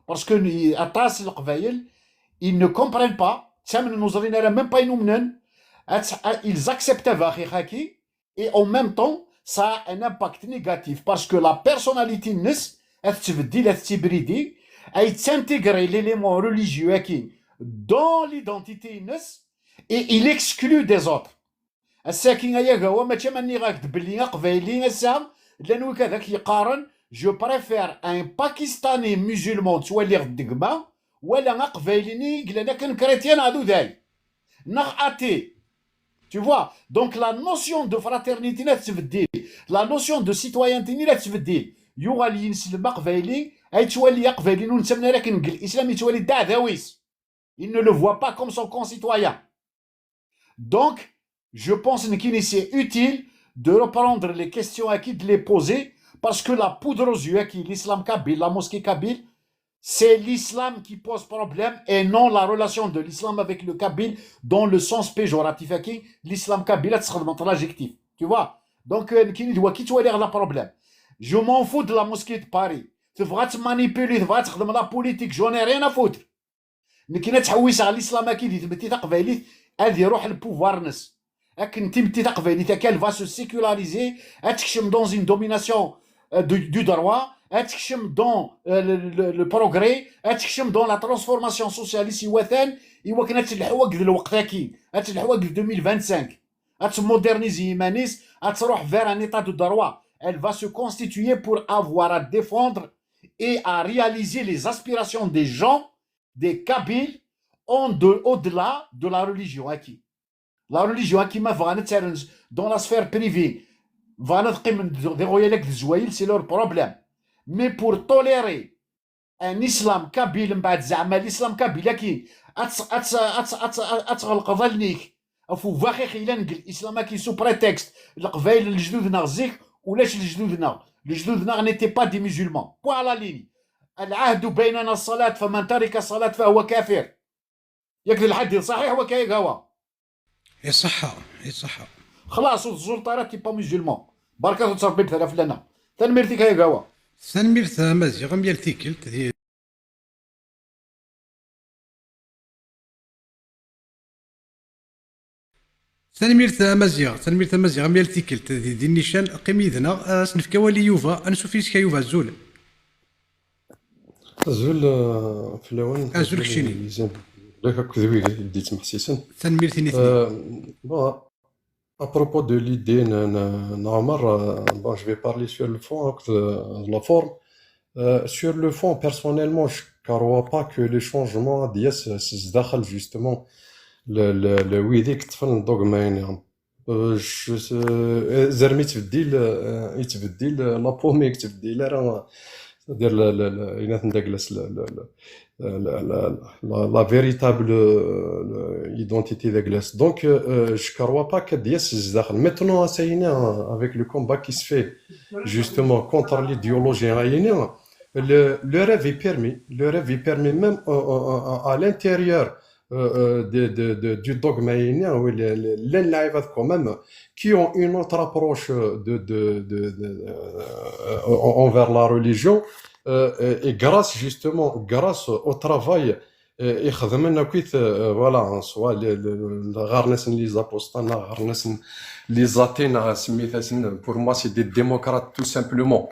Parce que aṭas n leqbayel, ils ne comprennent pas, ttamnen ur ẓrin ara, même pas ayen umnen, ad, ils acceptent abaxix-agi, et en même temps, ça a un impact négatif, parce que la personnalité-nnes, ad tettbeddil, ad tettibridi, ad tettintégrer l'élément religieux-agi dans l'identité-ines, et il exclut des autres. Ass-agi ay agawa, mačči ma nniɣ-ak-d belli aqbayli ass-a, llan wigad ak-yeqqaren, je préfère un Pakistanais musulman ttwaliɣ-t deg ma, wala aqbayli-nni yellan akken chrétien neɣ d uday, neɣ athée. Tu vois? Donc la notion de fraternité la tettbeddil, la notion de citoyenneté la tettbeddil. Yuɣal yineslem aqbayli, ay yettwali aqbayli ur nettamen ara akken deg l'islam, yettwali d aɛdaw-is. Il ne le voit pas comme son concitoyen. Donc, je pense, nekkini, c'est utile de reprendre les questions acquis, de les poser, parce que la poudre aux yeux acquis, l'islam kabyle, la mosquée kabyle, c'est l'islam qui pose problème et non la relation de l'islam avec le kabyle dans le sens péjoratif acquis, l'islam kabyle, ad tesxedmeḍ l'adjectif. Tu vois? Donc, euh, nekkini d wagi i ttwaliɣ d problème. Je m'en fous de la mosquée de Paris. Tebɣa ad tmanipuler, tebɣa ad texdem la politique, j'en ai rien à foutre. Nekkini ad ttḥewwiseɣ l'islam-agi di tmetti taqbaylit, ad iruḥ le pouvoir-nnes. Akken timetti taqbaylit akka, elle va se séculariser, ad tekcem dans une domination, euh, du, du droit, ad tekcem dans, euh, le, le, le progrès, ad tekcem dans la transformation socialiste iwatan, iwakken ad telḥu akked lweqt-agi, ad telḥu akked deux mille vingt-cinq, ad tmoderniser iman-is, ad truḥ vers un état de droit. Elle va se constituer pour avoir à défendre et à réaliser les aspirations des gens, des Kabyles, en de, au-delà de la religion acquis. La religion acquis, ma bɣan ad tt-rren dans la sphère privée, bɣan ad qqimen d, d iɣyal akked zzwayel, c'est leur problème. Mais pour tolérer un islam kabyle, mbeɛd zeɛma l'islam kabyle-agi, ad t-, ad t-, ad t-, ad t-, ad tɣelqeḍ allen-ik ɣef ubaxix yellan deg l'islam-agi sous prétexte leqbayel n lejdud-nneɣ zik, ulac lejdud-nneɣ. Lejdud-nneɣ n'étaient pas des musulmans. Point à la ligne. العهد بيننا الصلاة فمن ترك الصلاة فهو كافر. Yak d lḥadit ṣaḥiḥ waka, yak hawa? Iṣeḥḥa, iṣeḥḥa. Xlaṣ, ur tẓulleḍ ara, t'es pas musulman. Barka ur ttṛebbi btala fell-aneɣ. Tanemmirt-ik a yak hawa. Tanemmirt a Maziɣ, am yal tikkelt. Di Tanemmirt a Maziɣ, tanemmirt a Maziɣ, am yal tikkelt, di, di nnican, qqim yid-neɣ, ad s-nefk awal i Yuba, ansuf yis-k a Yuba, azul. Azul, eh, fell-awen. Azul keččini. Izan, lak akked wid i d-yettmeḥsisen. Tanemmirt-ini. Eh, bon, à propos de l'idée n, n, n Omar, eh, bon, je vais parler sur le fond, akked, eh, la forme. Euh, sur le fond, personnellement, je crois pas que les changements ad d-yas s zdaxel, justement, le, le, le wid i yeṭṭfen dogma-agi. Euh, je, euh, zermi yettbeddil, euh, yettbeddil, euh, la pomme, yettbeddil ara, c'est-à-dire le, le, le, ayen aten d aglas, le, le, le, la, la, la, la véritable, euh, le, identité d aglas. Donc, euh, je crois pas qu'ad d-yas s zdaxel. Maintenant, ass-agi, avec le combat qui se fait, justement, contre l'idéologie, le, le rêve est permis. Le rêve est permis même, euh, euh, euh, à l'intérieur, euh, euh, de, de, de, du dogme, oui, les, les, les quand même, qui ont une autre approche de, de, de, de, euh, en-, envers la religion, euh, et, et grâce, justement, grâce au travail euh, ixedmen akkit, euh, voilà, soit le, le, le, ɣaren-asen les apostats, neɣ ɣaren-asen les athées, neɣ semmit-asen, pour moi, c'est des démocrates, tout simplement.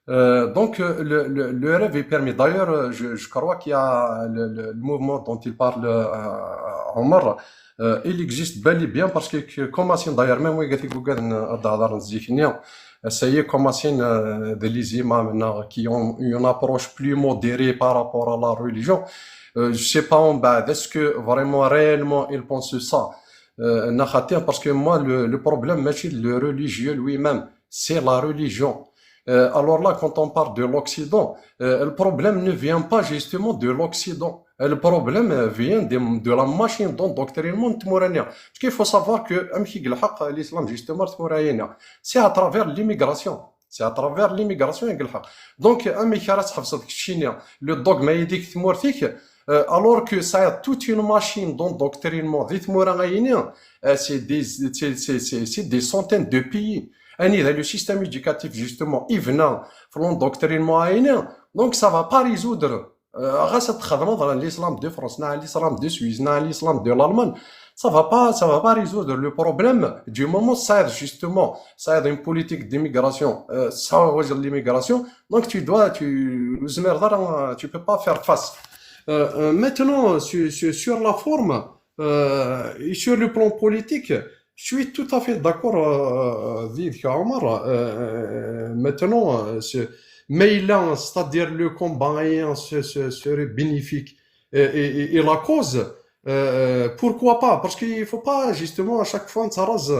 Euh, donc, euh, le, le, le rêve est permis. D'ailleurs, euh, je, je crois qu'il y a le, le, le mouvement dont il parle, euh, Omar, euh, il existe bel et bien parce que, que comme d'ailleurs, même oui, ça y est, comme les imams, euh, qui ont une approche plus modérée par rapport à la religion. Euh, je sais pas, en bas, est-ce que vraiment, réellement, ils pensent ça? Euh, parce que moi, le, le problème, c'est le religieux lui-même, c'est la religion. Euh, alors là, quand on parle de l'Occident, euh, le problème ne vient pas justement de l'Occident. Le problème, euh, vient de, de la machine d'endoctrinement de Mourania. Parce qu'il faut savoir que, l'islam, justement, c'est à travers l'immigration. C'est à travers l'immigration. Donc, amek ara tḥebseḍ keččini le dogme-agi deg tmurt-ik, euh, alors que ça a toute une machine d'endoctrinement di tmura-agi, euh, c'est des, c'est, c'est, c'est, c'est des centaines de pays. Anida le système éducatif, justement, yebna f l'endoctrinement-agi, donc ça va pas résoudre. Euh, ɣas ad txedmeḍ l'islam de France, neɣ l'islam de Suisse, neɣ l'islam de l'Allemagne, ça va pas, ça va pas résoudre le problème du moment ça, justement, ça a une politique d'immigration, euh, ça, l'immigration, donc tu dois, tu, tu peux pas faire face. Euh, euh, maintenant, sur, sur, sur la forme, euh, et sur le plan politique, je suis tout à fait d'accord, euh, avec Omar. Euh, maintenant, euh, c'est, mais il a, c'est-à-dire le combat, hein, ce, ce serait bénéfique. Et, et, et, et la cause, euh, pourquoi pas? Parce qu'il faut pas, justement, à chaque fois, on s'arrose,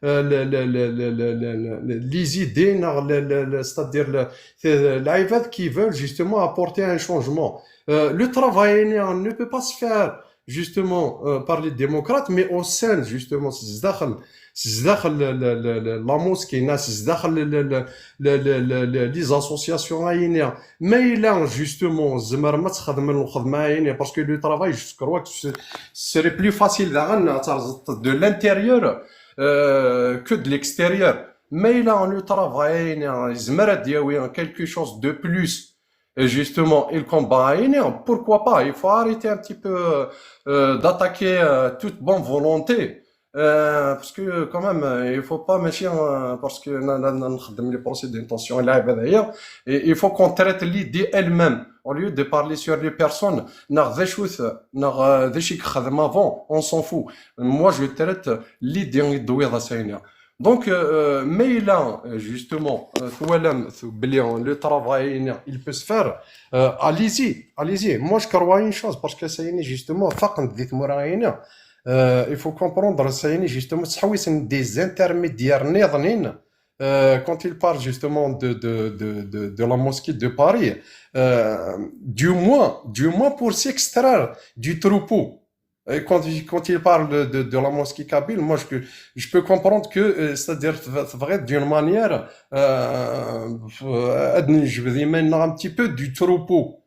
euh, le, le, le, le, le, le, le, les idées, non, le, le, le, c'est-à-dire le, c'est, euh, les gens qui veulent justement apporter un changement. Euh, le travail, on ne peut pas se faire justement, euh, par les démocrates, mais au sein, justement, c'est-à-dire, c'est-à-dire le, le, le, le, la mosquée, non, c'est-à-dire le, le, le, le, le, le, le, les associations, hein, mais là, justement, زعما ما تخدم الخدمة، hein, parce que le travail, je crois que ce serait plus facile de l'intérieur, euh, que de l'extérieur. Mais là, le travail, hein, يزمر يدير quelque chose de plus. Et justement, il combat, hein, pourquoi pas? Il faut arrêter un petit peu, euh, d'attaquer, euh, toute bonne volonté. Euh, parce que quand même, euh, il faut pas méchant, euh, parce que on a, on a, on a des procès d'intention, là, d'ailleurs, et il faut qu'on traite l'idée elle-même, au lieu de parler sur les personnes. ناخذ شوت، ناخذ شي خدمة avant, on s'en fout. Moi, je traite l'idée de la. Donc, euh, mais là, euh, justement, euh, توالاmt بلي le travail, il peut se faire. Euh, allez-y, allez-y. Moi, je crois une chose, parce que c'est justement, فقط دي ثمورة. Euh, il faut comprendre, c'est justement, تحويس des intermédiaires نيضنين. Euh, quand il parle justement de, de, de, de, de la mosquée de Paris, euh, du moins, du moins pour s'extraire du troupeau. Et quand, quand il parle de, de, de la mosquée kabyle, moi, je peux, je peux comprendre que, euh, c'est-à-dire, c'est vrai, d'une manière, euh, euh, ad nejbed iman-nneɣ un petit peu du troupeau.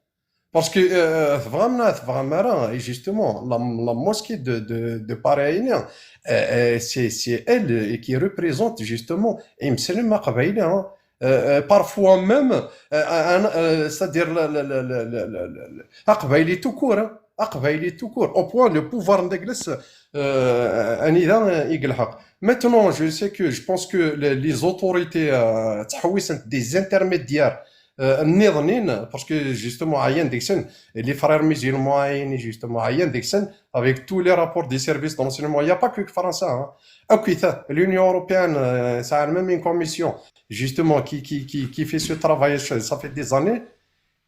Parce que, euh, vraiment, vraiment, et justement, la, la mosquée de, de, de Paris, euh, euh, c'est, c'est elle, euh, qui représente justement, et c'est le, hein. Euh, euh, parfois même, euh, un, euh, c'est-à-dire le, le, le, le, le, le, le, aqbayli tout court, hein. Aqbayli tout court. Au point, le pouvoir n Daglas, euh, anida, euh, i yelḥeq. Maintenant, je sais que, je pense que les, les autorités, euh, ttḥewwisent des intermédiaires, euh, nniḍnin, parce que justement, ɛyan deg-sen, les frères musulmans, justement, ɛyan deg-sen, avec tous les rapports des services de renseignement. Il n'y a pas que France, hein. Akk l'Union européenne, euh, ça a même une commission, justement, qui, qui, qui, qui fait ce travail. Ça fait des années.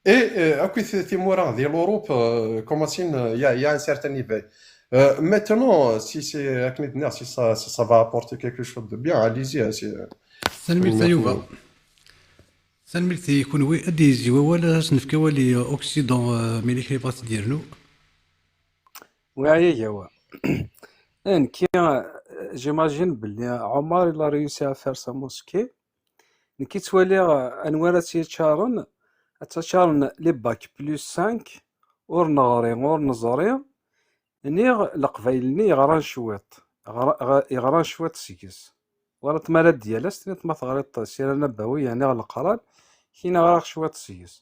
Et, euh, akk timura di l'Europe, euh, commencent, euh, il y a, il y a un certain niveau. Euh, maintenant, si c'est, si ça, si ça va apporter quelque chose de bien, allez-y, hein, c'est, euh, tanemmirt a Yuba. Tanemmirt i kunwi. Ad d-yezzi wawal, ad as-nefk awal i Occident, euh, mi nekk yebɣa ad t-id-yernu. Oui, a Yuba. Eh, nekki, euh, j'imagine belli Omar, il a réussi à faire sa mosquée. Nekki ttwaliɣ, euh, anwa ara tt-yeččaren, ad tt-ččaren les bac plus cinq, ur neɣri, ur neẓri, niɣ Leqbayel-nni yeɣran cwiṭ, yeɣra-, yeɣran cwiṭ seg-s. Walaḍ ma la d-yal ass, tenniḍ ma teɣriḍ Sira Nabawi, yeɛni leqran, kini ɣriɣ cwiṭ seg-s.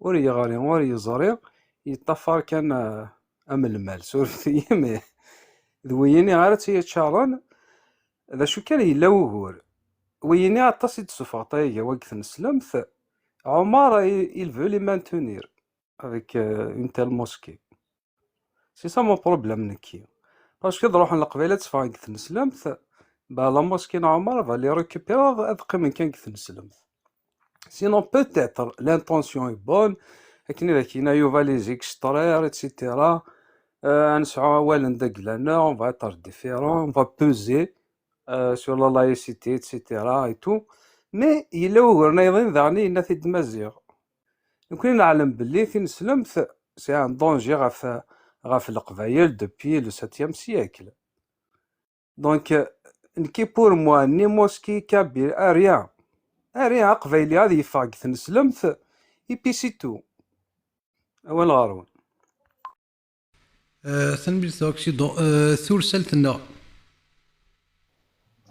Ur yeɣri, ur yeẓri, yeṭṭafar kan, euh, am lmal, surfet-iyi, mais d wiyini ara tt-yeččaren. D acu kan, yella wugur. Wiyini aṭas i d-tessufɣeḍ ay agawa deg tneslemt. Ɛumar, il, il veut les maintenir avec, euh, une telle mosquée. C'est ça mon problème, nekki. Parce que ad ruḥen Leqbayel ad tteffɣen deg tneslemt, bah, la mosquée n Ɛumar va les récupérer, ad qqimen kan deg tneslemt. Sinon, peut-être, l'intention est bonne, akken i d ak-yenna Yuba, les extraire, et cetera. Euh, ad nesɛu awalen d aglaneɣ, on va être différent, on va peser, euh, sur la laïcité, et cetera et tout. Mais yella wugur nniḍen daɣen i yenna-t-id Maziɣ. Nekkni neɛlem belli tineslemt, c'est un danger ɣef, ɣef Leqbayel depuis le septième siècle. Donc, euh, nekki, pour moi, ni mosquée kabyle, ah, rien. Ah, rien, aqbayli ad yeffeɣ deg tneslemt, et puis c'est tout. Awal ɣer-wen. Euh, tanemmirt a Oxydon. Euh, tursalt-nneɣ.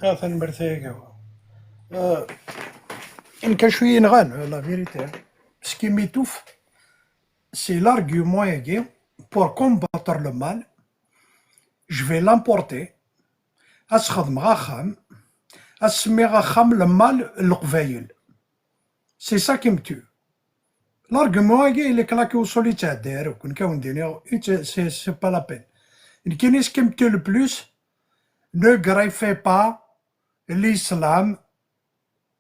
Ah, tanemmirt ay agawa. Euh, nekk acu yenɣan, la vérité, ce qui m'étouffe, c'est l'argument-agi, pour combattre le mal, je vais l'emporter, ad sxedmeɣ axxam, ad semmiɣ axxam le mal n Leqbayel. C'est ça qui me tue. L'argument-agi, il est claqué au sol, yettɛedday ara akk, nekk ad wen-d-iniɣ, it's, c'est, c'est pas la peine. Nekkini, ce qui me tue le plus, ne greffez pas l'islam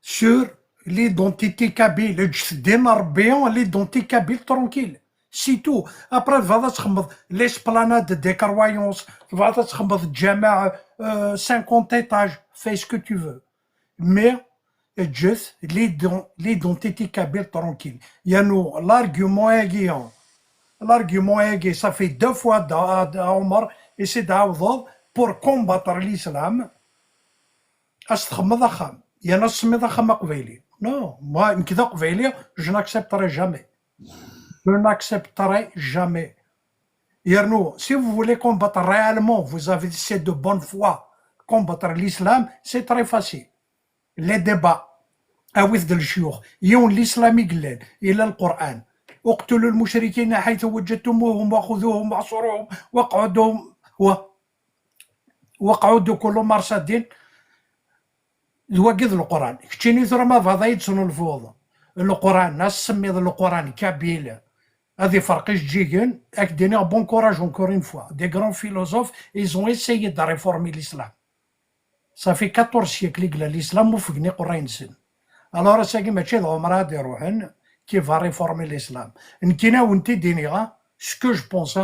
sur l'identité kabyle. Ǧǧet ddin n Rebbi, l'identité kabyle tranquille. C'est tout. Après, tebɣiḍ ad txedmeḍ l'esplanade des croyances, tebɣiḍ ad txedmeḍ ǧameɛ, euh, cinquante étages, fais ce que tu veux. Mais ǧǧet l'ident-, l'identité kabyle tranquille. Yernu l'argument-agi, l'argument-agi, ça fait deux fois d-, d-, Omar, et c'est d-, pour combattre l'islam, ad s-txedmeḍ axxam, yerna ad s-tsemmiḍ axxam aqbayli. Non, moi, nekk d aqbayli, je n'accepterai jamais. Je n'accepterai jamais. Yernu, si vous voulez combattre réellement, vous avez, c'est de bonne foi, combattre l'islam, c'est très facile. Les débats, awit-d lecyux, yiwen l'islam i yellan, yella Lqur'an. اقتلوا المشركين حيث وجدتموهم وخذوهم واحصروهم واقعدوا و-، واقعدوا كل مرصد. D wagi d Leqran. Keččini tura ma tebɣiḍ ad yi-d-tesnulfuḍ Leqran, ad s-tsemmiḍ Leqran kabyle, ad iferq ijeǧǧigen, ad k-d-iniɣ bon courage encore une fois. Des grands philosophes, ils ont essayé de réformer l'islam. Ça fait quatorze siècles i yella l'islam, ufgen iqerray-nsen. Alors ass-agi mačči d Ɛumar ad iruḥen qui va réformer l'islam. Nekkini ad wen-t-id-iniɣ, ce que je pense,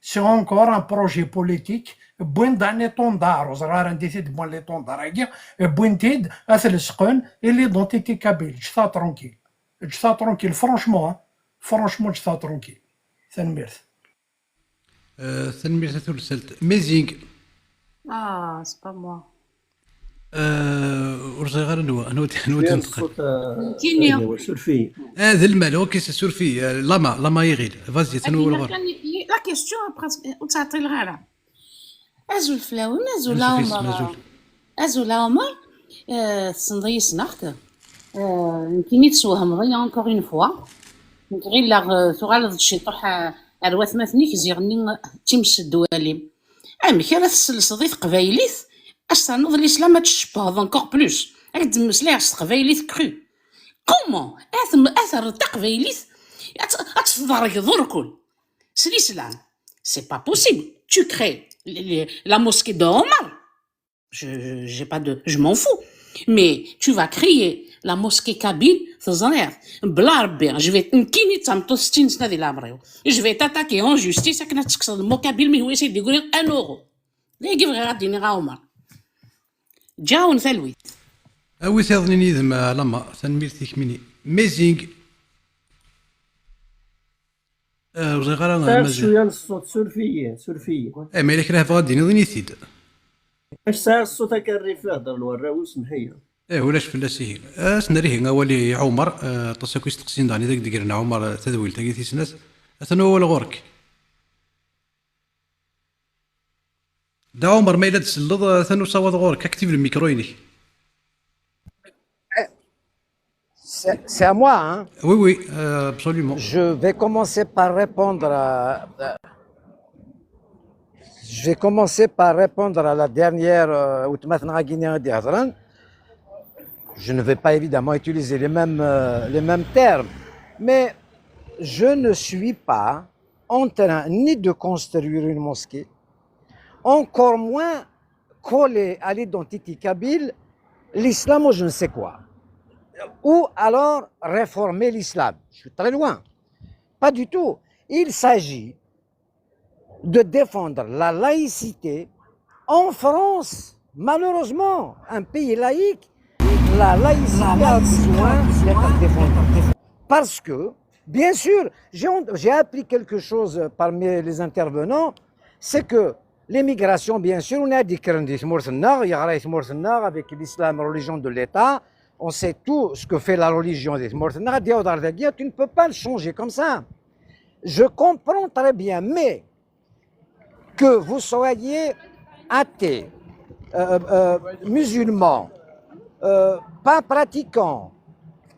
c'est encore un projet politique. Wwin-d un étendard, ur ẓriɣ ara anda i t-id-wwin l'étendard-agi, wwin-t-id ad t-lesqen i l'identité kabyle. Ǧǧet-aɣ tranquille. Ǧǧet-aɣ tranquille, franchement, hein. Franchement, ǧǧet-aɣ tranquille. Tanemmirt. Euh, tanemmirt a tursalt. Amazing. Ah, c'est pas moi. Euh, ur ẓriɣ ara anwa, anwa, anwa Yal d-yenṭqen. ṣṣut, ah, Kini. Surfi. Ah, d lmal, ok, c'est Surfi. Euh, Lama, Lama iɣil. Vas-y, atan wala ɣur. La question, après, ur ttɛeṭṭileɣ ara. Azul fell-awen, azul a Surfi, Ɛumar. azul. Azul a Ɛumar, eh, tessneḍ-iyi ssneɣ-k. Eh, nekkini tessewhmeḍ-iyi encore une fois. Nekk ɣileɣ, eh, tuɣaleḍ-d ciṭuḥ, eh, ar watmaten-ik, ziɣenni d times ddwalim. Amek ara tesselseḍ i teqbaylit, ad s-ternuḍ l'islam ad tcebbheḍ encore plus. Ad d-temmeslayeḍ s teqbaylit cru. Comment? Ad tem-, ad terreḍ taqbaylit, ad t-, ad tt-tḍergeḍ urkul s l'islam. C'est pas possible. Tu crées le- le- la mosquée de Omar. Je, je, j'ai pas de, je m'en fous. Mais tu vas créer la mosquée kabyle, teẓriḍ, bla Rebbi, je vais, nekkini d tameṭṭut settin sna di leɛmer-iw. Je vais t'attaquer en justice akken ad tekkseḍ le mot kabyle, mi hwa s-d-yeggri un euro. D ayagi bɣiɣ ad d-iniɣ a Ɛumar. Ǧǧiɣ-awen talwit. Awit iḍnin yid-m a Lama, tanemmirt i kemmini. Amazing. Ah, ur ẓriɣ ara Sɛiɣ Mazal. Cwiya n ṣṣut, suref-iyi, suref-iyi. Eh, ma yella kra bɣa ad d-tiniḍ, ini-t-id. Acu sɛiɣ ṣṣut akka rrif ihder lwarraw-iw, semḥ-iyi. Eh, ulac fell-as ihi. Ah, s-nerr ihi awal i Ɛumar, ah, aṭas akk isteqsiyen daɣen i d ak-d-gren a Ɛumar, ah, tadwilt-agi tis snat. Atan wawal ɣur-k. Da Ɛumar, ma yella d-tselleḍ, ah, atan usawaḍ ɣur-k, active le micro-inek. C'est c'est à moi, hein? Oui, oui, euh, absolument. Je vais commencer par répondre à, à- Je vais commencer par répondre à la dernière, euh, weltma-tneɣ-agi-nni i d-ihedren. Je ne vais pas évidemment utiliser les mêmes, euh, les mêmes termes, mais je ne suis pas en train ni de construire une mosquée, encore moins coller à l'identité kabyle l'islam ou je ne sais quoi, ou alors réformer l'islam. Je suis très loin. Pas du tout. Il s'agit de défendre la laïcité en France. Malheureusement, un pays laïque, la laïcité a besoin d'être défendue. Parce que, bien sûr, j'ai j'ai appris quelque chose parmi les intervenants, c'est que l'immigration, bien sûr, on a dit que avec l'islam, religion de l'État, on sait tout ce que fait la religion des Mortnards. Tu ne peux pas le changer comme ça. Je comprends très bien, mais que vous soyez athée, euh, euh, musulman, euh, pas pratiquant,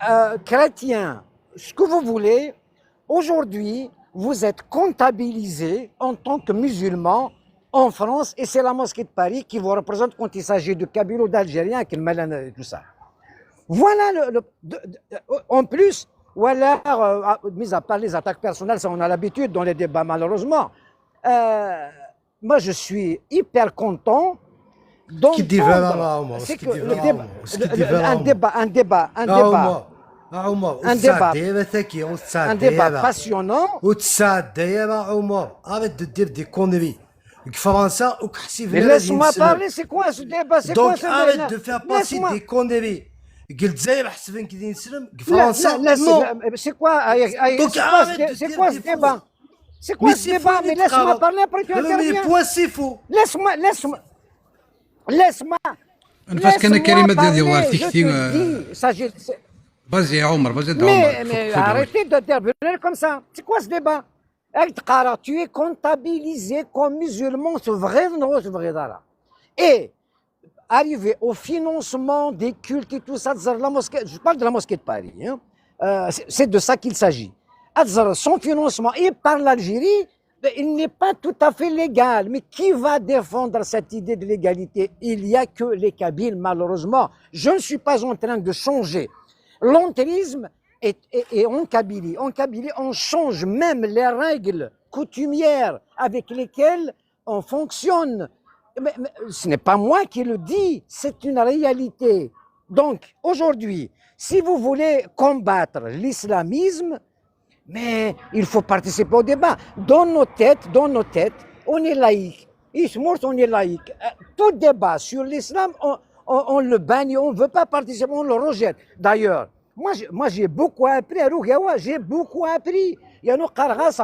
euh, chrétien, ce que vous voulez, aujourd'hui, vous êtes comptabilisé en tant que musulman en France et c'est la mosquée de Paris qui vous représente quand il s'agit de Kabyles ou d'Algériens, qui malin et tout ça. Voilà le, le- de- de- en plus, voilà, euh, mis à part les attaques personnelles, ça on a l'habitude dans les débats malheureusement. Euh, moi je suis hyper content d'entendre Qui divert à Omar, c'est qui que divert le à débat, Omar, ce qui le- le- divert à un Omar. débat, un débat, un Ah, débat, Omar, ah, Omar, Un au débat. Tsadé, avec qui, au un Tsadé, débat là. Passionnant. Au Tsadé, là, Omar, arrête de dire des conneries. Avec France, au Kassif, Mais laisse-moi parler, c'est quoi ce débat? C'est quoi Donc ce arrête débat? De faire passer Laisse-moi. Des conneries. قلت زي ما حسبين كذا نسلم La- France, la- laisse- non. la- C'est quoi, aïe, aïe, Donc, c'est quoi ce arrête dé- de c'est dire quoi des ce débat? fausses. C'est quoi Mais ce c'est débat? faux, Mais des laisse-moi travaux. Parler, après tu Le premier interviens. Point, c'est faux. Laisse-moi, laisse-moi, laisse-moi. نفاس كان Laisse-moi كلمة ديال parler, ديال je تيكتي، te آه، dis, ça, je- c'est- بازي عمر، بازي عمر. Mais, mais arrêtez d'intervenir comme ça. C'est quoi ce débat? Tu es comptabilisé comme musulman, c'est vrai, non, c'est vrai, là. Et arriver au financement des cultes et tout ça, la mosquée, je parle de la mosquée de Paris, hein. Euh, c'est c'est de ça qu'il s'agit. Son financement et par l'Algérie, ben, il n'est pas tout à fait légal. Mais qui va défendre cette idée de légalité? Il n'y a que les Kabyles, malheureusement. Je ne suis pas en train de changer l'entrisme et, et- et en Kabylie. En Kabylie, on change même les règles coutumières avec lesquelles on fonctionne. Mais- mais ce n'est pas moi qui le dis, c'est une réalité. Donc, aujourd'hui, si vous voulez combattre l'islamisme, mais il faut participer au débat. Dans nos têtes, dans nos têtes, on est laïque. Ici, on est laïque. Euh, Tout débat sur l'islam, on, on- on le bannit, on ne veut pas participer, on le rejette. D'ailleurs, moi, j'ai- moi j'ai beaucoup appris à Rougawa, j'ai beaucoup appris. Il y a nos Qargas,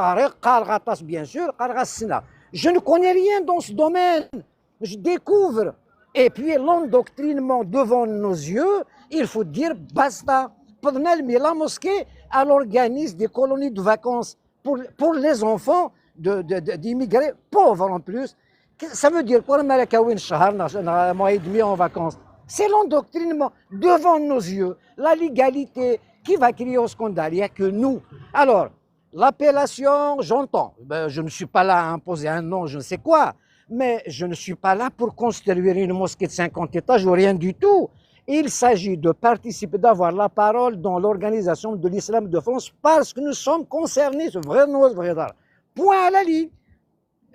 Qargas, bien sûr, Qargas Sina. Je ne connais rien dans ce domaine. Je découvre. Et puis l'endoctrinement devant nos yeux, il faut dire basta. Pendant la mosquée, elle organise des colonies de vacances pour, pour les enfants de- de- de- d'immigrés pauvres en plus. Que- Ça veut dire quoi, le Malakawi, un mois et demi en vacances? C'est l'endoctrinement devant nos yeux. La légalité qui va crier au scandale, il n'y a que nous. Alors, l'appellation, j'entends. Ben, je ne suis pas là à imposer un nom, je ne sais quoi. Mais je ne suis pas là pour construire une mosquée de cinquante étages ou rien du tout. Il s'agit de participer, d'avoir la parole dans l'organisation de l'islam de France parce que nous sommes concernés, c'est vrai, non, c'est vrai. Point à la ligne.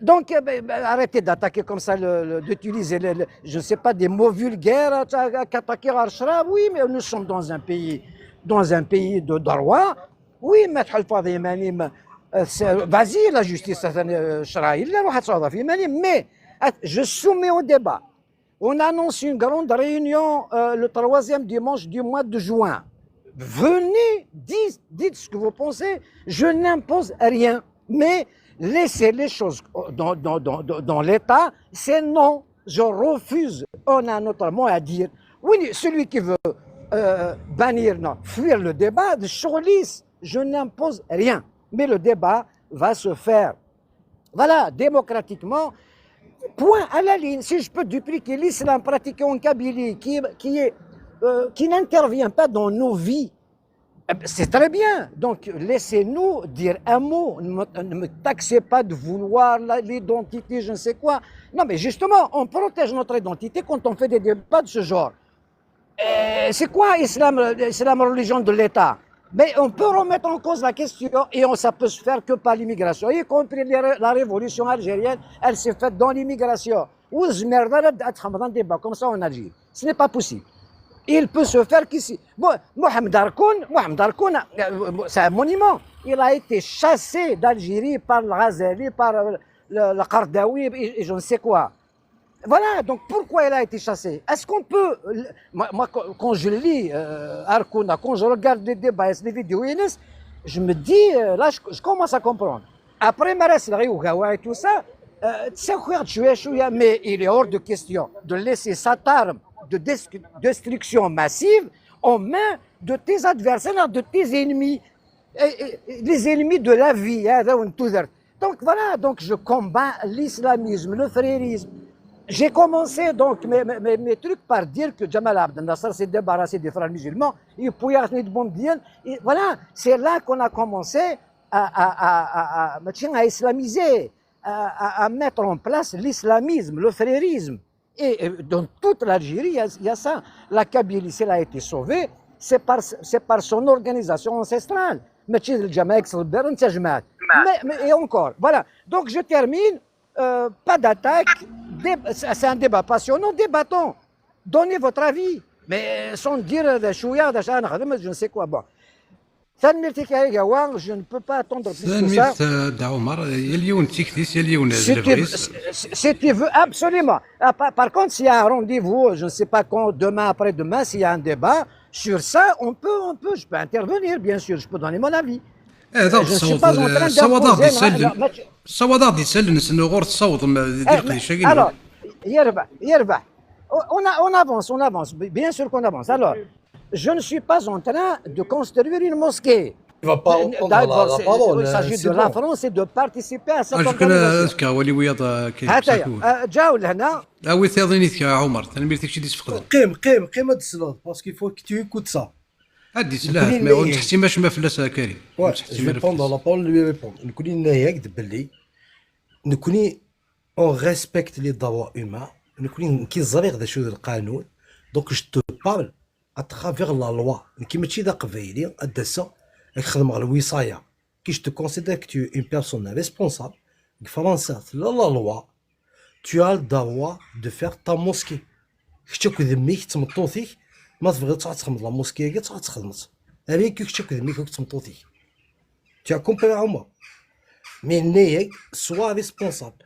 Donc, euh, ben, ben, arrêtez d'attaquer comme ça, le- le- d'utiliser, le- le- je ne sais pas, des mots vulgaires, atta- attaquer Arshra. Oui, mais nous sommes dans un pays, dans un pays de droit. Oui, mais vas-y, la justice, mais euh, je soumets au débat. On annonce une grande réunion euh, le troisième dimanche du mois de juin. Venez, dites, dites ce que vous pensez. Je n'impose rien. Mais laissez les choses dans, dans- dans- dans- dans l'état. C'est non. Je refuse. On a notre mot à dire. Oui, celui qui veut euh, bannir, non, fuir le débat, de Chorlis, je n'impose rien. Mais le débat va se faire, voilà, démocratiquement. Point à la ligne. Si je peux dupliquer l'islam pratiqué en Kabylie, qui, qui est, euh, qui n'intervient pas dans nos vies, Eh ben, c'est très bien. Donc, laissez-nous dire un mot. Ne me, ne me taxez pas de vouloir la- l'identité, je ne sais quoi. Non, mais justement, on protège notre identité quand on fait des débats de ce genre. Euh, c'est quoi islam, islam religion de l'État? Mais on peut remettre en cause la question et on, ça peut se faire que par l'immigration, y compris les ré- la révolution algérienne, elle s'est faite dans l'immigration. Ou je merde là, un débat comme ça en Algérie. Ce n'est pas possible. Il peut se faire qu'ici. Bon, Mohamed Arkoun, Mohamed Arkoun, euh, c'est un monument. Il a été chassé d'Algérie par le Ghazali, par euh, le, le Qardawi et, et je ne sais quoi. Voilà, donc pourquoi il a été chassé? Est-ce qu'on peut... Moi, moi, quand quand je lis euh, Arkouna, quand je regarde les débats, les vidéos, Inès, je me dis, euh, là, je, je commence à comprendre. Après, Maras Lari Ougawa et tout ça, euh, c'est quoi, tu es chouïa, mais il est hors de question de laisser cette arme de des- destruction massive en main de tes adversaires, de tes ennemis. Et- et- et les ennemis de la vie, hein, donc voilà, donc je combats l'islamisme, le frérisme. J'ai commencé donc mes, mes- mes- mes trucs par dire que Jamal Abdel Nasser s'est débarrassé des frères musulmans, et puis Ahmed Boumediene, et voilà, c'est là qu'on a commencé à, à, à, à, à, à islamiser, à, à- à mettre en place l'islamisme, le frérisme. Et euh, dans toute l'Algérie, il y a, il y a ça. La Kabylie, si elle a été sauvée, c'est par, c'est par son organisation ancestrale. Mais tu le Jamaïque, c'est le Bénin, c'est le Jamaïque. Mais, mais- et encore, voilà. Donc je termine, euh, pas d'attaque, dé- c'est c'est un débat passionnant, débattons, donnez votre avis. Mais euh, sans dire euh, des chouïards, des chouïards, je ne sais quoi. Bon. Tanemmirt-ik a Igawa, je ne peux pas attendre plus que ça. Tanemmirt, euh, Dda Ɛumer. Yal yiwen d tikti-s, yal yiwen d Si tu, lebɣi-s. si, si tu veux, absolument. Ah, par, par contre, s'il y a un rendez-vous, je ne sais pas quand, demain, après-demain, s'il y a un débat sur ça, on peut, on peut, je peux intervenir, bien sûr, je peux donner mon avis. Eh, d Je ne suis pas en train ssawaḍ-aɣ-d d'imposer. isallen. Non, non, mais- Ssawaḍ-aɣ-d isallen s nuɣur tessaweḍ di Eh, leqdic-agi. alors, yerbeḥ, yerbeḥ. On, on a- on avance, on avance. Bien sûr qu'on avance. Alors, je ne suis pas en train de construire une mosquée. Tu vas pas Euh, reprendre la, d'abord, la c'est- parole. il s'agit euh, de la c'est bon. France et de participer à cette Acu kan ad organisation. as-fkeɣ awal i wiyaḍ, euh, Karim. هاتايا، Saku. آه، جاو لهنا. Awi tiḍ-inek a Ɛumer, tanemmirt i kečč i d-isfeqden. قيم قيم قيم هاد السلوط parce qu'il faut que tu écoutes ça. Ad d-islah, Nekni mais ur nni- nettḥettim acemma fell-as a Karim. Ur Ouais, nettḥettim je vais ara prendre fell-as. la parole, lui répondre. Nekni nenna-yak-d belli nekni on respecte les droits humains, nekni nekni ẓriɣ d acu d lqanun, donc je te parle à travers la loi. Nekni mačči d aqbayli, ad d-aseɣ ad xedmeɣ lwiṣaya. Qui je te considère que tu es une personne responsable. Deg Fransa tella la loi, tu as le droit de faire ta mosquée. Kečč akked mmi-k d tmeṭṭut-ik, ma tebɣiḍ ad txedmeḍ la mosquée-agi, ad txedmeḍ. Rien que kečč akked mmi-k akked tmeṭṭut-ik. Tu as compris, Omar? Mais nenna-yak, sois responsable.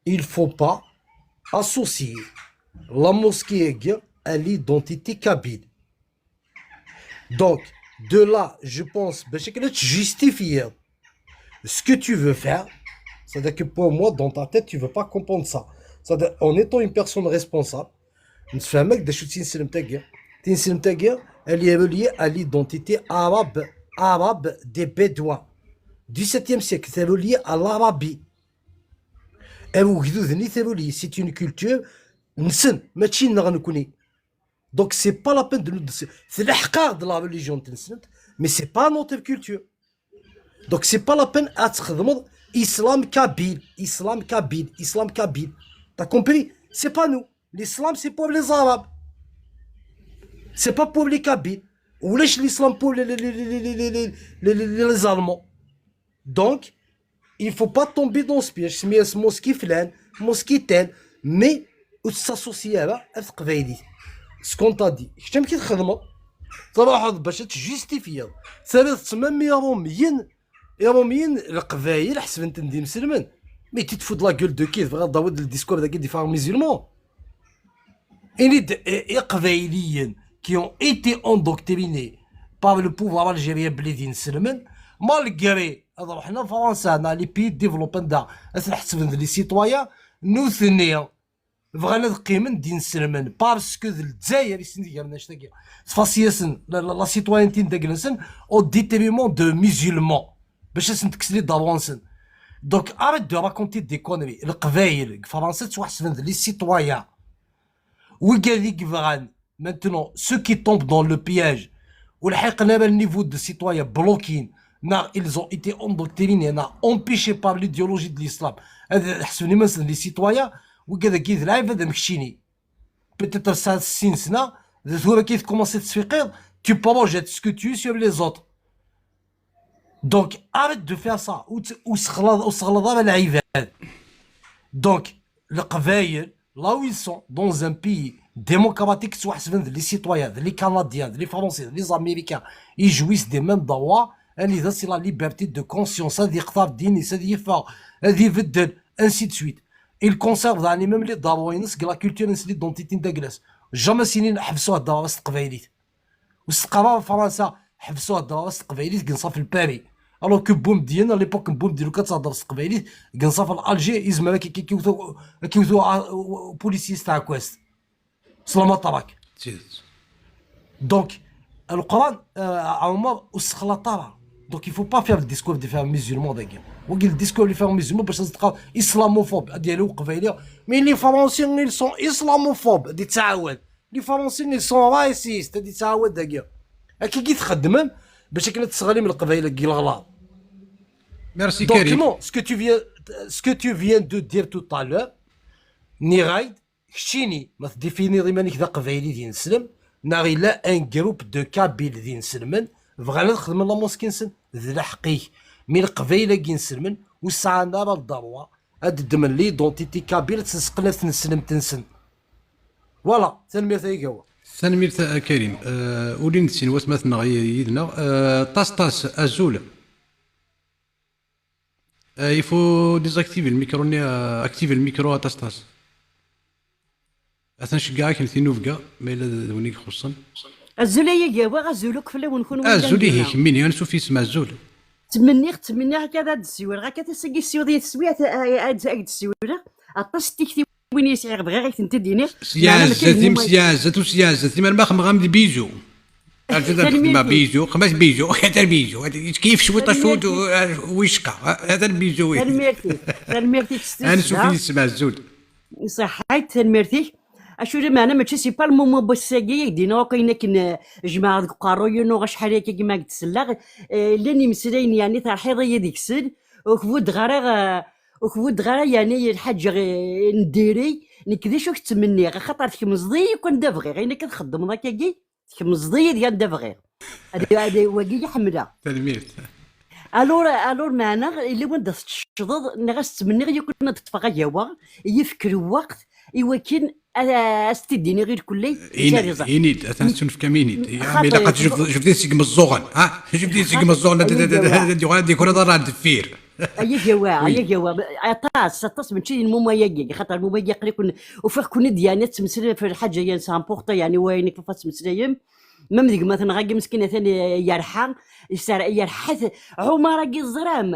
Il faut pas associer la mosquée-agi à l'identité kabyle. Donc, de là, je pense, باش كده justifier ce que tu veux faire, c'est-à-dire que pour moi, dans ta tête, tu veux pas comprendre ça. C'est-à-dire, en étant une personne responsable, نتفهمك d acu d tineslemt-agi. Tineslemt-agi, elle est reliée à l'identité arabe, arabe des Bédouins du septième siècle, c'est relié à l'Arabie. Ugdud-nni, c'est relié, c'est une culture nsen, mačči nneɣ nekni. Donc c'est pas la peine de nous, c'est c'est la religion نتسنت, mais c'est pas notre culture. Donc c'est pas la peine ad txedmeḍ islam kabyle, islam kabyle, islam kabyle. T'as compris? C'est pas nous. L'islam, c'est pour les Arabes. C'est pas pour les Kabyles. Ou les l'islam pour les, les, les, les Allemands. Donc, il faut pas tomber dans ce piège. C'est mosquée flan, mosquée telle, mais ur s'associer à la تقبايلي. Ce qu'on t'a dit. كتشم كي تخدمه. تروح باش تجيستيفيا. ثلاث تمام يا روميين. يا روميين القبايل حسبنت ندي مسلمين. Mais tu te fous de la gueule de qui? تبغى تضاود le discours ذاك des frères musulmans. Il est des Kabyliens qui ont été endoctrinés par le pouvoir algérien بلي d inselmen, malgré ad ruḥen ar Fransa, les pays développés anda ad ten-ḥesben d les citoyens, nutni bɣan ad qqimen d inselmen parce que d Lezzayer i sen-d-gren annect-agi. Tfas-yasen la, la, la citoyenneté n dagla-nsen au détriment de musulmans. Bac ad sen-tekkes les droits-nsen. Donc, arrête de raconter des conneries. Leqbayel deg Fransa ttwaḥesben d les citoyens. Wigad i yebɣan, maintenant, ceux qui tombent dans le piège ولحقنا بال niveau de citoyens bloqués, ils ont été endoctrinés, empêchés par l'idéologie de l'islam. هذا حسبني ما نسى les citoyens وكذا كي تلعب هذا مكشيني. Peut-être ça سين سنة ذات هو كي تكومونسي تسفيقيض, tu projettes ce que tu es sur les autres. Donc arrête de faire ça. وسخلط وسخلط على العباد. Donc القبايل là où ils sont dans un pays démocratique, soit les citoyens, les Canadiens, les Français, les Américains, ils jouissent des mêmes droits. C'est la liberté de conscience, ad yeqḍeɛ ddin-is, ad yeffeɣ, ad ibeddel, ainsi de suite. Ils conservent يعني même les droits la culture, l'identité n taglas. Jamais sinin ḥebsu hḍra s teqbaylit. Ur s-teqqar ara Fransa ḥebsu hḍra s teqbaylit deg nṣaf n Paris. Alors que Boumediene, à l'époque n Boumediene, ukan ad tehder s teqbaylit deg nṣaf n Alger, yezmer ad k-iwet policier s tɛekkazt s la matraque. Donc Leqran, Ɛumer, ur s-sexlaṭ ara. Donc il faut pas faire le discours des frères musulmans dagi. Wagi le discours des frères musulmans, parce que c'est islamophobe, ad yali uqbayli. Mais les Français, ils sont islamophobes, ad yettɛawad. Les Français, ils sont racistes, ad yettɛawad dagi. Akka i txeddmem bac akken ad tesseɣlim leqbayel deg leɣlaḍ. Merci Donc Karim. Clément, ce que tu viens, ce que tu viens de dire tout à l'heure, nniɣ-ak-d, keččini, ma tdifiniḍ iman-ik d aqbayli d ineslem, neɣ yella un groupe de Kabyles d ineslmen, bɣan ad xedmen la mosquée-nsen, d lḥeqq-ik. Mi leqbayel-agi ineslmen, ur sɛan ara le droit ad ddmen l'identité kabyle, ad tt-sseqlen ɣef tneslemt-nsen. Voilà, tanemmirt ay Agawa. Tanemmirt a Karim. Euh, ulin-d sin watmaten-nneɣ yid-neɣ. Euh, Ṭas Ṭas, azul. Euh, il faut désactiver le micro-nni, euh, activer le micro a Ṭas Ṭas. Atan ceggeɛ-ak-n tinubga, ma yella d win i ixuṣṣen. Azul ay Agawa, azul akk fell-awen kunwi. Azul ihi, kemmini, ansuf yisem, azul. Ttmenniɣ, ttmenniɣ akka ad d-ssiwleɣ, akka tasa-agi ssiweḍ i teswi, ad d-ssiwleɣ. Aṭas n tiktiwin i sɛiɣ, bɣiɣ ad tent-id-iniɣ. Syaɛzet-im, syaɛzet, ur syaɛzet-im, arma xemɣam d bizu. Arǧu ad xedmeɣ bizu, xemas bizu, ata bizu, yettkeyyif cwiṭ acu wicqa, ata bizu. Tanemmirt-ik, tanemmirt-ik s tussda. Ansuf yisem, azul. Ṣaḥḥit, tanemmirt-ik. Acu lameɛna mačči si par le moment n wass-agi i k-d-iniɣ akk ayen akken, eh, jemɛeɣ deg uqerruy-inu acḥal akka ma ak-d-selleɣ, eh, llan imeslayen yeɛni terḥiḍ-iyi deg-sen, ur k-buddeɣ ara, eh, ur k-buddeɣ ara yeɛni lḥaǧa, eh, n diri, nekk d acu k-ttmenniɣ, axaṭer tkemzeḍ-iyi akk anda bɣiɣ, ayen akka txeddmeḍ akkagi, tkemzeḍ-iyi deg anda bɣiɣ. Ad, ad, wagi i ḥemmleɣ. Tanemmirt. Alors, alors meɛna, yella wanda tettecceḍeḍ, neɣ ad s-ttmenniɣ yakk ad d-ṭṭfeɣ Agawa, yefk lweqt i wakken ad, ad s-t-id-iniɣ i lkulli. Ini-d, ini-d, atan tettunefkam, ini-d. Xaṭer, ilaq ad tjebdeḍ, jebdeḍ seg imeẓẓuɣen, ha? Jebdeḍ seg imeẓẓuɣen, ad, ad, ad, ad yuɣal ad d-yekker aḍar ar deffir. Ay Agawa, ay Agawa, aṭas, aṭas mačči d lmumay-agi, xaṭer lmumay-agi aql-iken, ufiɣ-ken-id, yeɛni ad tmeslayem ɣef lḥaǧa-ya, c'est important, yeɛni wayen i ɣef ad tmeslayem. Même d gma-tneɣ-agi meskin atan yerḥa, yesɛa, yerḥa-t. Ɛumar-agi teẓram,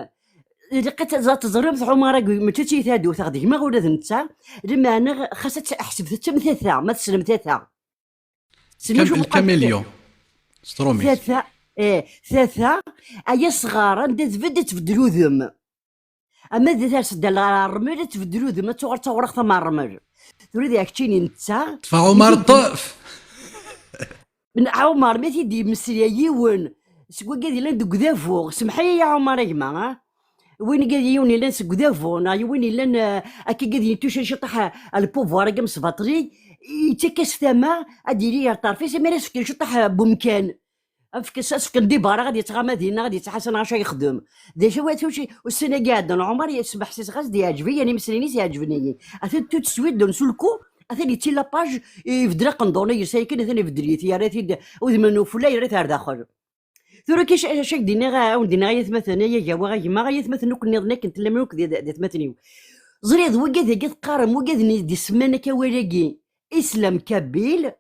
ilaq ad teẓremt Ɛumar-agi, mačči d tiyita ad wteɣ d gma ula d netta, lameɛna xas ad tt-, ḥesbet-tt am tata, ma tessnem tata. Tessnem acu Kam-, meqqar Kamilyo. S tṛumit. Tata, eh, tata, ay asɣar, anda tbedd ad tbeddel udem. Ama d ters-d ɣer ṛṛmel, ad tbeddel udem, ad tuɣal d tawraɣt am ṛṛmel. Tura d keččini netta. Ṭṭef Ɛumar, ṭṭef! Ɛumar, mi t-id-yemmeslay yiwen seg wigad yellan deg udabu, semmeḥ-iyi a Ɛumar a gma, ah? Win i yiwen yellan seg udabu, neɣ yiwen yellan, eh, akka i d-yettucen ciṭaḥ, eh, le pouvoir-agi amesbaṭli, yettak-as tama ad d-yili ɣer ṭṭerf-is, imir ad s-fken ciṭaḥ, eh, n wemkan. Ad fken, ad s-fken dibara, ad yettɣama dinna, ad yettḥasan ɣac ay yexdem. D acu, d acu, ussan-agi iɛeddan, Ɛumar, yesmeḥsis ɣas d-yeɛǧeb-iyi, yani imeslayen-is yeɛǧben-iyi. Atan tout de suite, d'un seul coup, atan yetti la page, ibeddel aqendur-nni, yelsa yakan, atan ibeddel-it, yerra-t-id, udem n ufella, yerra-t ar daxel. Tura kan, acu ak-d-iniɣ, a wen-d-iniɣ, ay atmaten, ay agawa, a gma, ay atmaten akk nniḍen akken tellam akk d, d atmaten-iw. Ẓriɣ d wigad-agi teqqarem, wigad-nni d-isemman akka awal-agi, Islam Kabil,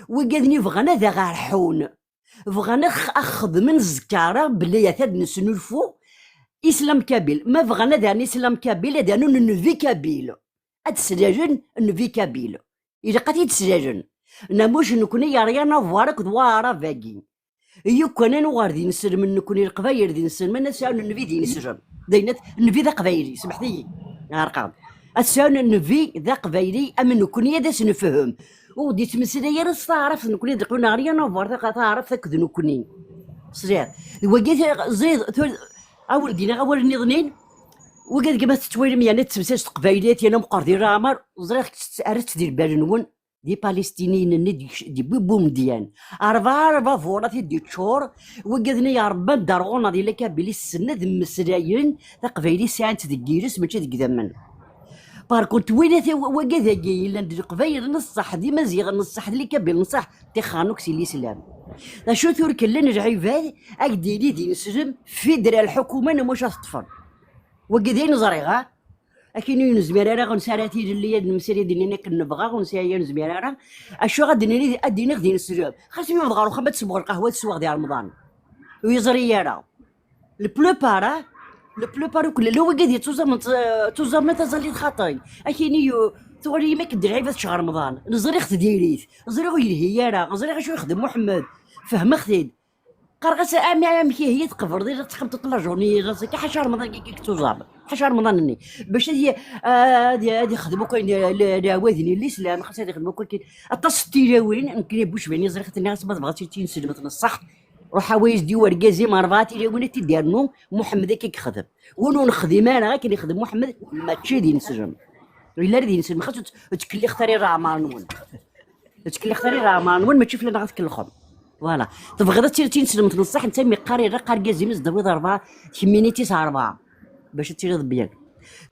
wigad-nni bɣan ad aɣ-rḥun. Bɣan ad x-, ad xedmen zzkara belli ata ad nesnulfu Islam Kabil. Ma bɣan ad rn Islam Kabil, ad rnun Nnbi Kabil. Ad slalen Nnbi Kabil. Ilaq ad t-id-slalen. Namuc nekni yeryan avoir akked waɛrab-agi. Yukan ad nuɣal d ineslem nekni, Leqbayel d ineslem, ad sɛun Nnbi d ineslem. D ayen at-, Nnbi d aqbayli, smeḥt-iyi. Ɛerqeɣ. Ad sɛun Nnbi d aqbayli, am nekni ad as-nefhem. ur d-yettmeslay ara s taɛrabt, nekkni d qqlen ɣer Yanavar, taɛrabt akked nekkni. Sliɣ. D wagi, ẓriɣ, a wen-d-iniɣ awal nniḍnin, wagi deg ma tettwalim, yerna d temsal s teqbaylit, yerna meqqer di leɛmer, ẓriɣ ara-tt di lbal-nwen, d Ipalestiniyen-nni d-yewwi Bumedyan. Rebɛa, rebɛa vurat i d-yeččur, wigad-nni yerban-d ar ɣur-neɣ di la Kabylie, ssnen ad mmeslayen taqbaylit, sɛan-tt deg yiles, mačči deg idammen. Par contre, win wagi dagi yellan d Leqbayel n ṣṣeḥ, d Imaziɣen n ṣṣeḥ, d Likabil n ṣṣeḥ, ṭixxren akk si Lislam. D acu tura kellen lɛibad, ad k-d-yini d ineslem, fidra lḥukuma n wacu ad teṭṭfen. Wagi d ayen ẓriɣ, ha? Akken ur nezmir ara, ur nesɛi ara tilelli ad nemsali ad d-nini akken nebɣa, ur nesɛi ara, ur nezmir ara. Acu ad d-nini, ad d-iniɣ d ineslem? Xas mi wwḍeɣ ɣer uxxam ad sweɣ lqahwa ad sweɣ di Remḍan. Ur yeẓri ara. Le plupart, ah, le plupart akk llan wigi d yettuẓamen, ttuẓamen taẓallit xaṭi. Akini, tuɣal yimi akken d lɛib ad teččeɣ Remḍan. Neẓriɣ-t diri-t. Ẓriɣ ur yelhi ara. Ẓriɣ acu yexdem Muḥemmed. Fehmeɣ-t-id. Qqareɣ-as, ami, amek ihi tqebreḍ i la texxamt ṭṭla journée, ḥaca Remḍan i yettuẓam. Ḥaca Remḍan-nni. Bac ad y-, ad y-, ad yexdem akk ayen, l-, leɛwayed n Lislam, xas ad yexdem akk akken. Aṭas n tilawin, nekkni Bucbani ẓriɣ-t, nniɣ-as ma tebɣa ad tt-id-tineslemt n ṣṣeḥ, ruḥ awi-as-d i urgaz-im rebɛa tilawin ad t-id-yernu Muḥemmed akka i yexdem. Win ur nexdim ara akken yexdem Muḥemmed, mačči d ineslem. Ur yelli ara d ineslem, xas ur tt-, ur ttkellixet ara i leɛmer-nwen. Ur ttkellixet ara i leɛmer-nwen, mačči fell-aneɣ ad tkellxem. Voilà. Tebɣiḍ ad tiliḍ d tineslemt n ṣṣeḥ, netta mi yeqqar ilaq argaz-im ad s-d-tawiḍ rebɛa, tkemmini-tt-is rebɛa. Bac ad tiliḍ bien.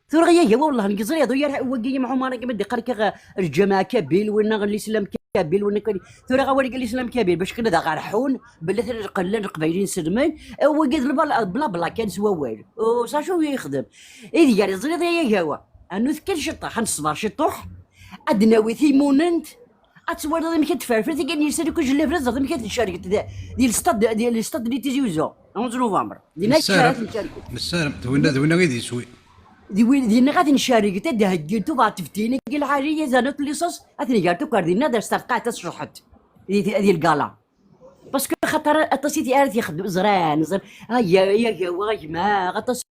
Tura ya gawa, wellah, nekk ẓriɣ, wagi yemɛumar-agi ma d-iqqar-k, eh, lǧameɛ kabil, winna lislam kabil, winna kali. Tura awal-agi lislam kabil, bac kan ad aɣ-rḥun, belli atan lqella n leqbayel inselmen, eh, wagi d lbla, bla, bla kan s wawal. U s acu yexdem? Ideg ara teẓriḍ ya gawa. Rnut kan ciṭṭaḥ, ad nesber ciṭṭuḥ, ad d-nawi timunent, ad twaliḍ amek ad tferfer, tigi n yisali kuj lefra, ẓer amek ad tencarget di, di lstad, di lstad n Tizi Uzzu, onze novembre. Dinna ad tencarget. Nessaram, d winna, d winna i d iswi. Di win, dinna ad tencarget, ad d-heggin tubeɛ tebtin, agi lḥali, yazan tlissas, ad ten-gar tukar dinna, ad as-terqaɛt, ad tecḍeḥet. Di, di lgala. Parce que xaṭer aṭas i t-, ara t-yexdem, ẓran, ẓran. Ay, ay, ay, ay, wa gma, aṭas,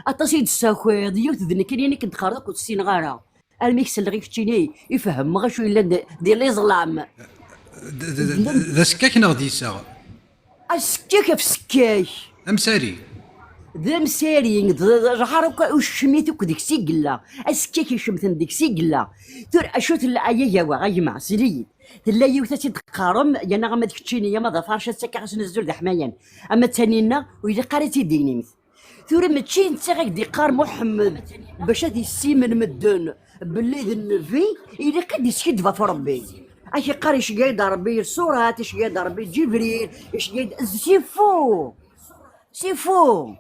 aṭas i d-tessakiḍ, yiwet d nekkini i k-d-qqareɣ, ur tt-ssineɣ ara. Armi k-selleɣ i keččini, i fehmeɣ acu yellan d, di liẓlam. D, d, d, d, d asekkak neɣ d iseɣ? Asekkak ɣef sekkak. Amsari. D amsari, d, d, ẓer akk ucmit akk deg-s i yella. Asekkak icemten deg-s i yella. Tura, acu tella, ay agawa, a gma, sel-iyi-d. Tella yiwet ad tt-id-teqqarem, yerna ama d keččini, ama d afarc, ad ttakeɣ-asen azul d aḥmayan. Ama d Taninna, ur ilaq ara ad tt-id-tinimt. Tura mačči netta i k-d-iqqar Muḥemmed bac ad issimen medden belli d nnbi, ilaq ad iskiddeb ɣef Rebbi. Ad k-iqqar iceggeɛ-d Rebbi ṣṣurat, iceggeɛ-d Rebbi Ǧibril, iceggeɛ-d, c'est faux. C'est faux.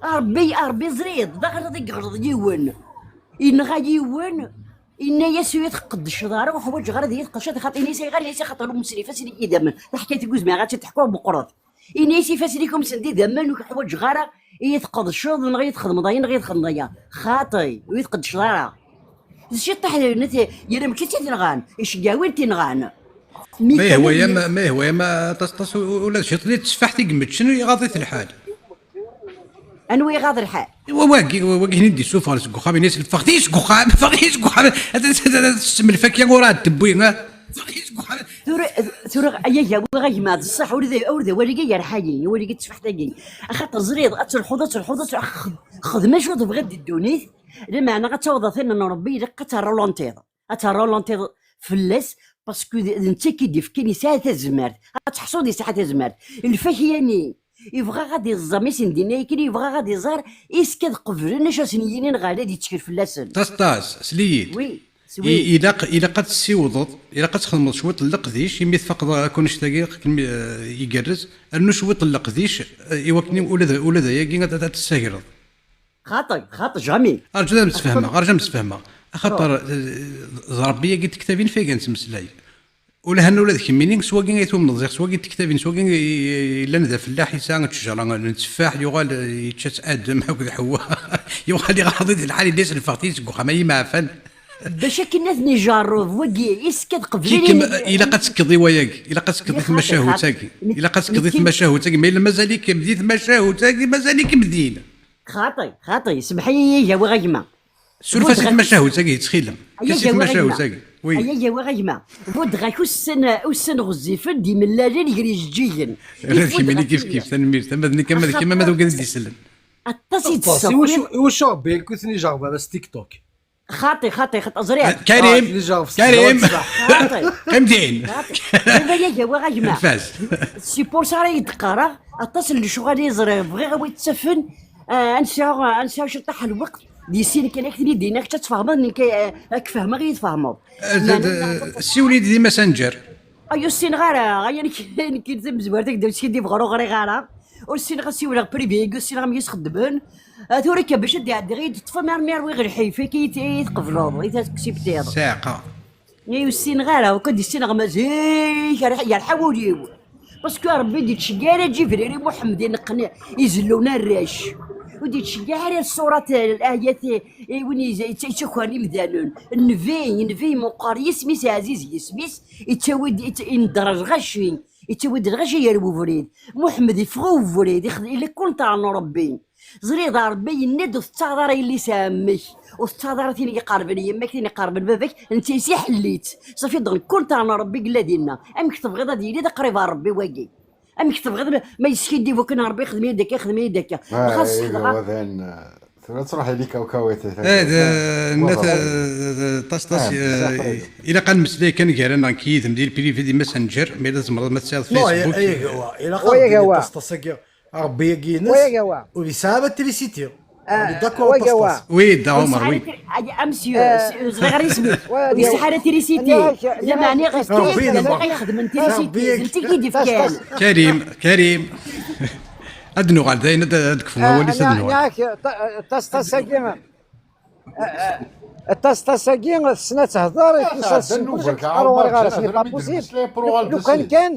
Rebbi, Rebbi ẓriɣ, d aɣrad i yeɣleḍ yiwen. Yenɣa yiwen, yenna-yas ur yi-tqeddceḍ ara, ur ḥwaǧeɣ ara ad yi-tqeddceḍ, xaṭer ini-as ayɣer, ini-as axaṭer ur meslifasen i yidammen. Taḥkayt i yezmireɣ ad tt-id-ḥkuɣ meqqret. Ini-as ifassen-ik umsen d idammen, ur ḥwaǧeɣ ara i yi-tqeddceḍ, neɣ i yi-txedmeḍ aya, neɣ i yi-txedmeḍ aya. Xaṭi, ur yi-tqeddceḍ ara. D ciṭṭaḥ, yerra mačči d tin yenɣan, iceggeɛ win t-yenɣan. Ma yehwa-yam, ma yehwa-yam aṭas, aṭas, u-, ula d ciṭ di tteffaḥt i yemmeččen, iɣaḍ-it lḥal. Anwa iɣaḍ lḥal? Wa-, wagi, wa-, wagi hini d-issufɣen seg uxxam, ini-as, "Ffeɣ-iyi seg uxxam, ffeɣ-iyi seg uxxam, ad, ad, ad, ad tessem lfakya ur ɛad tewwi, ha? Ffeɣ-iyi seg uxxam." Tura, tura, ay agawa, a gma, d ṣṣeḥ, ur d, ur d awal-agi yerḥa-yi, awal-agi d tefeḥt-agi. Axaṭer ẓriɣ, ad telḥuḍ, ad telḥuḍ, ad telḥuḍ, xedm acu tebɣiḍ di ddunit, lameɛna ad tawḍeḍ tin n Ṛebbi, ilaq ad terrulantiḍ. Ad terrulantiḍ fell-as, parce que d, d netta i k-id-ifkin, yesɛa tazmert. Ad teḥṣuḍ, yesɛa tazmert. Lfakya-nni, yebɣa ad iẓẓam i sen-d-yenna akken, yebɣa ad iẓer, est-ce que ad qeblen acu asen-yinin ɣer ad yettkel fell-asen. Ṭas, ṭas, sel-iyi-d. Oui, s-, oui. I-, ilaq, ilaq ad tessiwḍeḍ, ilaq ad txedmeḍ cwiṭ n leqdic, imi tfaqeḍ akk annect-agi, akken mi, eh, igerrez, rnu cwiṭ n leqdic, eh, i wakken ula d, ula d ayagi ad, ad, ad tessagreḍ. Xaṭi, xaṭi, jamais. Arǧu ad am-d-sfehmeɣ, arǧu ad am-d-sfehmeɣ. Axaṭer, eh, d Ṛebbi-agi n tektabin f-, i nettmeslay. Ulahan ula d kemmini, s wagi ay tumneḍ, ziɣ s wagi n tektabin, s wagi i, i, yellan d afellaḥ, yesɛa ttejra n tteffaḥ, yuɣal, eh, yečča-tt Adem akked Ḥewwa. Yuɣal iɣaḍ-it lḥal, yella yesselfeɣ-it seg uxxam, ay imeɛfan. D acu akken ad ten-ijerreb, wagi, est-ce que ad qeblen? Kikem, ilaq ad tekkeḍ i wayagi, ilaq ad tekkeḍ i tmacahut-agi, ilaq ad tekkeḍ i tmacahut-agi, ma yella mazal-ikem di tmacahut-agi, mazal-ikem din. Xaṭi, xaṭi, semmeḥ-iyi, ay agawa, a gma. Suref-as i tmacahut-agi, ttxil-m. Ay agawa, a gma. Kkes i tmacahut-agi. Oui. Aya yawi a gma. Buddeɣ-ak ussan, ussan ɣezzifen d imellalen gar ijeǧǧigen. Rad kemmini kif kif, tanemmirt. Ama d nekk, ama d kemm, ama d wigad i d-isellen. Aṭas i d-tessakit. Iwacu Rebbi yakk iten ijerreb ara s TikTok? Xaṭi, xaṭi, xaṭi, ẓriɣ. Karim, Karim, qqim din. Xaṭi. Baba yaga wa a gma. Fas. Si pour ça ara yi-d-qqareɣ, aṭas n lecɣal i ẓriɣ, bɣiɣ a wi ttafen, ah, ad nesɛu, ad nesɛu ciṭṭaḥ n lweqt, di sin kan ak-ten-id-iniɣ, kečč ad tfehmeḍ, nekk, ah, ad k-fehmeɣ, i yi-tfehmeḍ. Siwel-iyi-d di Messenger. Ay, ur ssineɣ ara, ay, nekk, nekk d tamezwart, ak-d ur skiddibeɣ, ur ɣriɣ ara. Ur ssineɣ ad siwleɣ privé, ur ssineɣ amek i s-xeddmen. Ah, tura kan bac ad d-iɛeddi, i d-teṭṭfem armi rwiɣ lḥif, akka i t-, i tqebleḍ, i t-aksiptiḍ. Saɛqa. Ay, ur ssineɣ ara, akk ad issineɣ ma zik, yerḥa, yerḥa wul-iw. Parce que Rebbi ur d-ittceggiɛ ara Ǧibril i Muḥemmed ineqqen izellun arrac. Ur d-ittceggiɛ ara ṣṣurat, eh, ayat, eh, i win yettakren imdanen. Nnbi, nnbi meqqer, yisem-is ɛziz, yisem-is, yettawi-d, yett-, inedder lɣaci, yettawi-d lɣaci ger ubrid. Muḥemmed yeffeɣ ubrid, ixd-, ila kunṭar n Rebbi. Ẓriɣ d Rebbi yenna-d ur tettaɣeḍ ara yelli-s a ɛemmek, ur tettaɣeḍ ara tin iqerben yemma-k, tin iqerben baba-k, netta yesḥell-itt. Safi d lkunṭar n Rebbi yella dinna. Amek tebɣiḍ ad yili d aqrib ɣer Rebbi wagi? Amek tebɣiḍ ma, ma yeskiddib wakken Rebbi xdem-iyi-d akka, xdem-iyi-d akka? Ah, xas iga xedɣa. Wadan, eh, tura truḥ ili kawkawit. Eh, d, nna t-, d, d, ṭas, ṭas, eh, ilaq ad nemmeslay kan gar-aneɣ nekk yid-m di lprivé di Messenger, ma yella tzemreḍ ma tesɛiḍ Facebook. Ilaq ad ṭas, ṭas-agi. Rebbi-agi-ines ur yesɛi ara trisiti. Ah, d'accord, ṭas, ṭas. Oui, da Omar, oui. Amsyu, ẓriɣ ara isem-ik. Ur yesɛi ara trisiti. Lameɛna ɣef kan, lameɛna ixedmen trisiti. D nekk i d-ifkan. Karim, Karim. Ad nuɣal dayen, ad, ad kfu awal-is, ad nuɣal. Ṭas, ṭas-agi. Ṭas-ṭas-agi tessen ad tehder, tessen kullec, teqqar ur ɣriɣ ara, ce n'est pas possible. Lukan kan,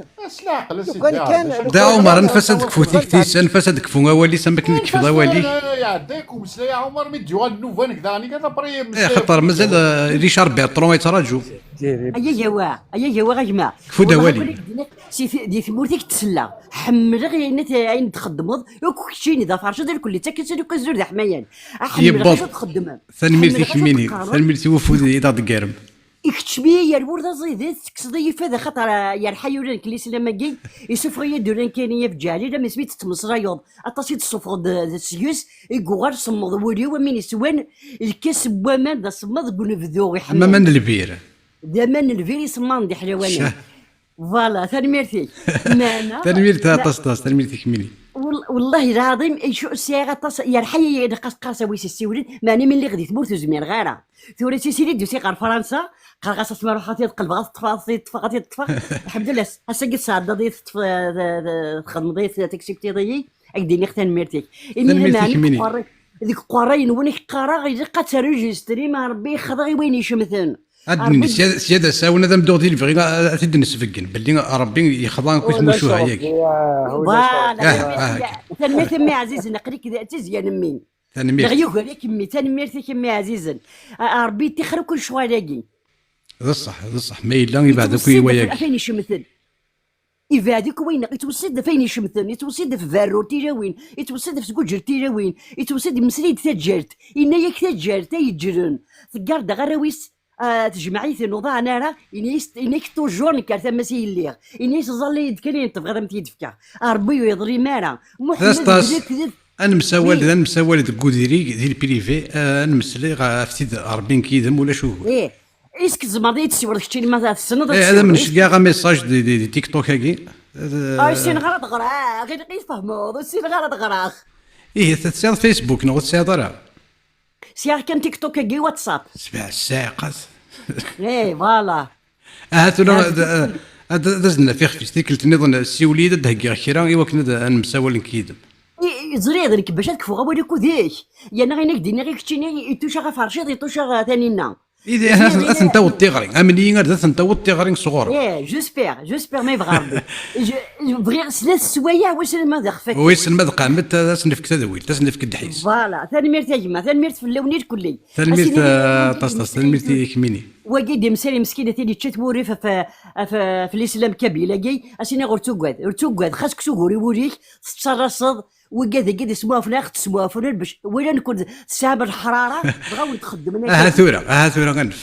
lukan kan. Da Omar, anef-as ad kfu tikti-s, anef-as ad kfu awal-is, am akken i kfeḍ awal-ik. Iɛedda-yak umeslay a Omar, mi d-yuɣal nnuba-nnek daɣen, iga d après. Eh, xaṭer mazal, eh, Richard Bertrand yettraǧu. Aya gawa, aya gawa a gma. Kfu-d awal-ik. Si t-, di tmurt i k-d-selleɣ. Ḥemmleɣ ayen, ayen d-txeddmeḍ, akk keččini d aferciḍ, irkelli d takessar, akk azur d aḥmayan. Ḥemmleɣ acu txeddmem. Tanemmirt i kemmini, tanemmirt i wufud i d aɣ-d-teggarem. Ikeččem-iyi yerwel d aẓidet, tekkseḍ-iyi fad, axaṭer, ah, yerḥa-yi ula nekk lislam-agi, isuffeɣ-iyi-d ula nekk ayen i yaf ǧaɛlil, am isem i tettmeslayeḍ, aṭas i d-tessufɣeḍ d, d seg-s, i yuɣal semmeḍ wul-iw, am win iswan lkas n waman d asemmaḍ deg unebdu, iḥemmel. Am aman n lbir. D aman n lbir isemmaḍen d iḥlawanen. Voilà, tanemmirt-ik. Meɛna, tanemmirt aṭas, aṭas, tanemmirt i kemmini. Wel-, wellah lɛaḍim, icu-, sɛiɣ aṭas, yerḥa-yi, ilaq ad qqareɣ s wis ssiwlen, meɛna mi lliɣ di tmurt ur zmireɣ ara. Tura si sili d-usiɣ ɣer Fransa, qqareɣ-as asma ruḥeɣ ad t-id-qelbeɣ, ad t-ṭṭfeɣ, ad t-id-ṭṭfeɣ, ad t-id-ṭṭfeɣ. Lḥemdullah, ass-agi tesɛeddaḍ-iyi, teṭṭfeḍ, eh, eh, txedmeḍ-iyi, ad k-d-iniɣ tanemmirt-ik. Imi tanemmirt i kemmini. Deg uqerray, deg uqerray-nwen i k-qqareɣ, ilaq ad terreǧistrim, a Rebbi yexḍa i wayen icemten. Ad d-nini, sya, sya d asawen ad am-d-uɣ di lebɣi, a, a t-id-nesbeggen, belli Rebbi yexḍa akk i tmucuha-agi. Voilà, tanemmirt a mmi ɛzizen, aql-ik d tizya n mmi. Tanemmirt. Neɣ yugar-ik mmi, tanemmirt-ik a mmi ɛzizen. A, a Rebbi yettixer akk lecɣal-agi. D ṣṣeḥ, d ṣṣeḥ, ma yella ibɛed akk i wayagi. Ayen icemten. Ibɛed akk wayen, ittweṣṣi-d ɣef ayen icemten, ittweṣṣi-d ɣef berru n tilawin, ittweṣṣi-d ɣef tguǧel n tilawin, ittweṣṣi-d yemmeslay-d taǧǧalt, yenna-yak taǧǧalt ay yeǧǧlen, teggar-d arraw-is, ah, tejmeɛ-iten, ur ḍaɛen ara, yenna-yas, yenna-yak toujours nekk ar tama-s i lliɣ, yenna-yas ẓẓalli-yi-d kan ayen tebɣiḍ am t-id-fkeɣ. A Rebbi ur yeḍlim ara. Muḥemmed d lekdeb. Ad nemsawal, ad nemsawal deg udirig, di lprivé, ah, ad nemmeslay ɣef tid Rebbi nekk yid-m ulac ugur. Ih. Est-ce que tzemreḍ ad yi-tessiwleḍ keččini ma tessneḍ ad tessiwleḍ? Eh, ad am-nceggeɣ amessage di, di, di TikTok-agi. Ah, ur ssineɣ ara ad ɣreɣ, ilaq ad yi-tfehmeḍ, ur ssineɣ ara ad ɣreɣ. Ihi, tesɛiḍ Facebook neɣ ur tesɛiḍ ara? Sɛiɣ kan TikTok-agi, WhatsApp. Sbeɛ ssaɛqat. Eh, voilà. Ahat tura ad, ad, ad as-d-naf ixef-is, tikkelt nniḍen ssiwel-iyi-d ad d-heggiɣ kra i wakken ad, ad nemsawal nekk yid-m. I, i, ẓriɣ d nekk bac ad kfuɣ awal akked-ik. Yerna ayen ak-d-iniɣ i keččini, i tuca ɣef Rcid, i tuca ɣef Taninna. Ad ten-taweḍ tiɣri. Amen-iyi ar da ten-taweḍ tiɣri sɣur. Eh, j'espère, j'espère ma yebɣa Rebbi. Je, bɣiɣ snat sswayeɛ, wissen ma d axef akka. Wissen ma d qamet, ad as-nefk tadwilt, ad as-nefk ddḥis. Voilà, tanemmirt a gma, tanemmirt fell-awen irkelli. Tanemmirt, eh, aṭas, aṭas, tanemmirt i kemmini. Wagi d imsal imeskin, a tin yečča-t wurrif ɣef, ɣef, ɣef lislam kabil-agi, a s-iniɣ ur tuggad, ur tuggad, xas kkes ugur i wul-ik, tettalaseḍ, wigad-agi d ismuɛfen, ax tesmuɛfen, bac wala nekk tesɛam leḥrara, dɣa wen-txeddmen akka. Aha tura, aha tura, anef.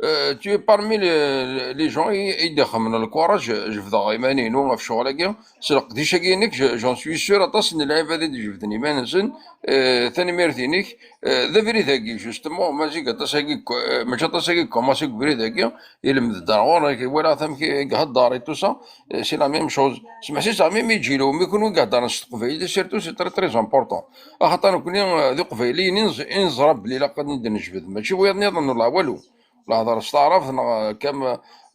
Euh, tu es parmi les, les gens i, i d-ixemmen le courage, jebdeɣ iman-inu ɣef ccɣel-agi, s leqdic-agi-inek, je- j'en suis sûr, aṭas n lɛibad i d-jebden iman-nsen. Euh, tanemmirt-inek. Euh, d abrid-agi, justement, Maziɣ aṭas-agi, euh, mačči aṭas-agi commencé deg ubrid-agi, ilmed-d ar ɣur-k, walaɣ-t amek i ihedder et tout ça. Euh, c'est la même chose. Smeḥsiseɣ même iǧilo, mi kunwi i iheddren s teqbaylit, surtout c'est très très important. Axaṭer nekni, euh, d iqbayliyen i neẓ- i neẓra belli ilaq ad d-nejbed, mačči wiyaḍ nniḍen ur la walu. La hedder s taɛrabt neɣ, euh, comme,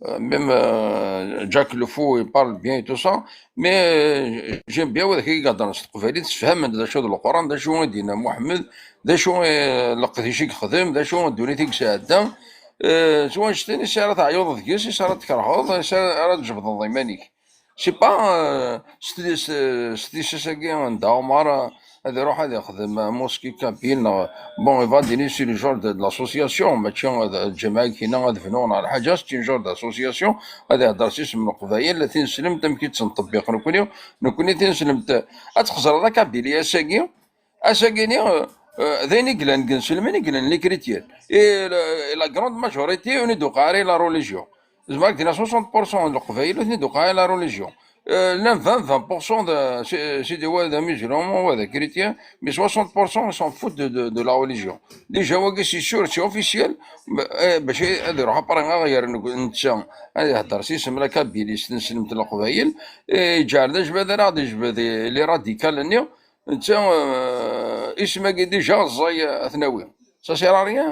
euh, même, euh, Jack Le Fou, il parle bien et tout ça, mais, euh, j'aime bien wid i iheddren s teqbaylit, sfehmen-d d acu d Leqran, d acu i d-yenna Muḥemmed, d acu, euh, leqdic i yexdem, d acu ddunit i yesɛedda. Euh, s wannect-nni, si ara teɛyuḍ deg-s, si ara tkerheḍ, si ara tjebdeḍ iman-ik. C'est pas, euh, s t- s- s tissas-agi n Dda Ɛumar, euh, ad iruḥ ad ixdem, euh, mosquée kabyle, neɣ, bon, il va dire c'est le genre de, de l'association, mačči d lǧameɛ-agi-nni ad bnuɣ neɣ lḥaǧa, c'est une genre d'association, ad ihedder s isem n Leqbayel, tineslemt amek i tt-nṭebbiq nekni, nekni tineslemt, ad txeẓreḍ akabylie ass-agi, ass-agi-nni, euh, euh, d ayen i yellan deg inselmen i yellan les chrétiens. Et la, la grande majorité, ur d-tuqiɛ ara i la religion. Zemreɣ ad k-d-iniɣ soixante pour cent n Leqbayel ur d-tuqiɛ ara i la religion. Euh, llan vingt, vingt pour cent de, c'est, c'est des, ouais, des musulmans, ouais, des chrétiens, mais soixante pour cent s'en foutent de, de, de la religion. Déjà, wagi, c'est sûr, c'est officiel. Ba- eh, bac ad iruḥ après aɣ-yerr netta ad ihedder s isem la Kabylie, s tneslemt n Leqbayel, eh, yeǧɛel d ajbad ara ɣ-d-yejbed les radicaux-nni. Netta, euh, isem-agi déjà ẓẓay, euh, ad t-nawi. Ça sert à rien,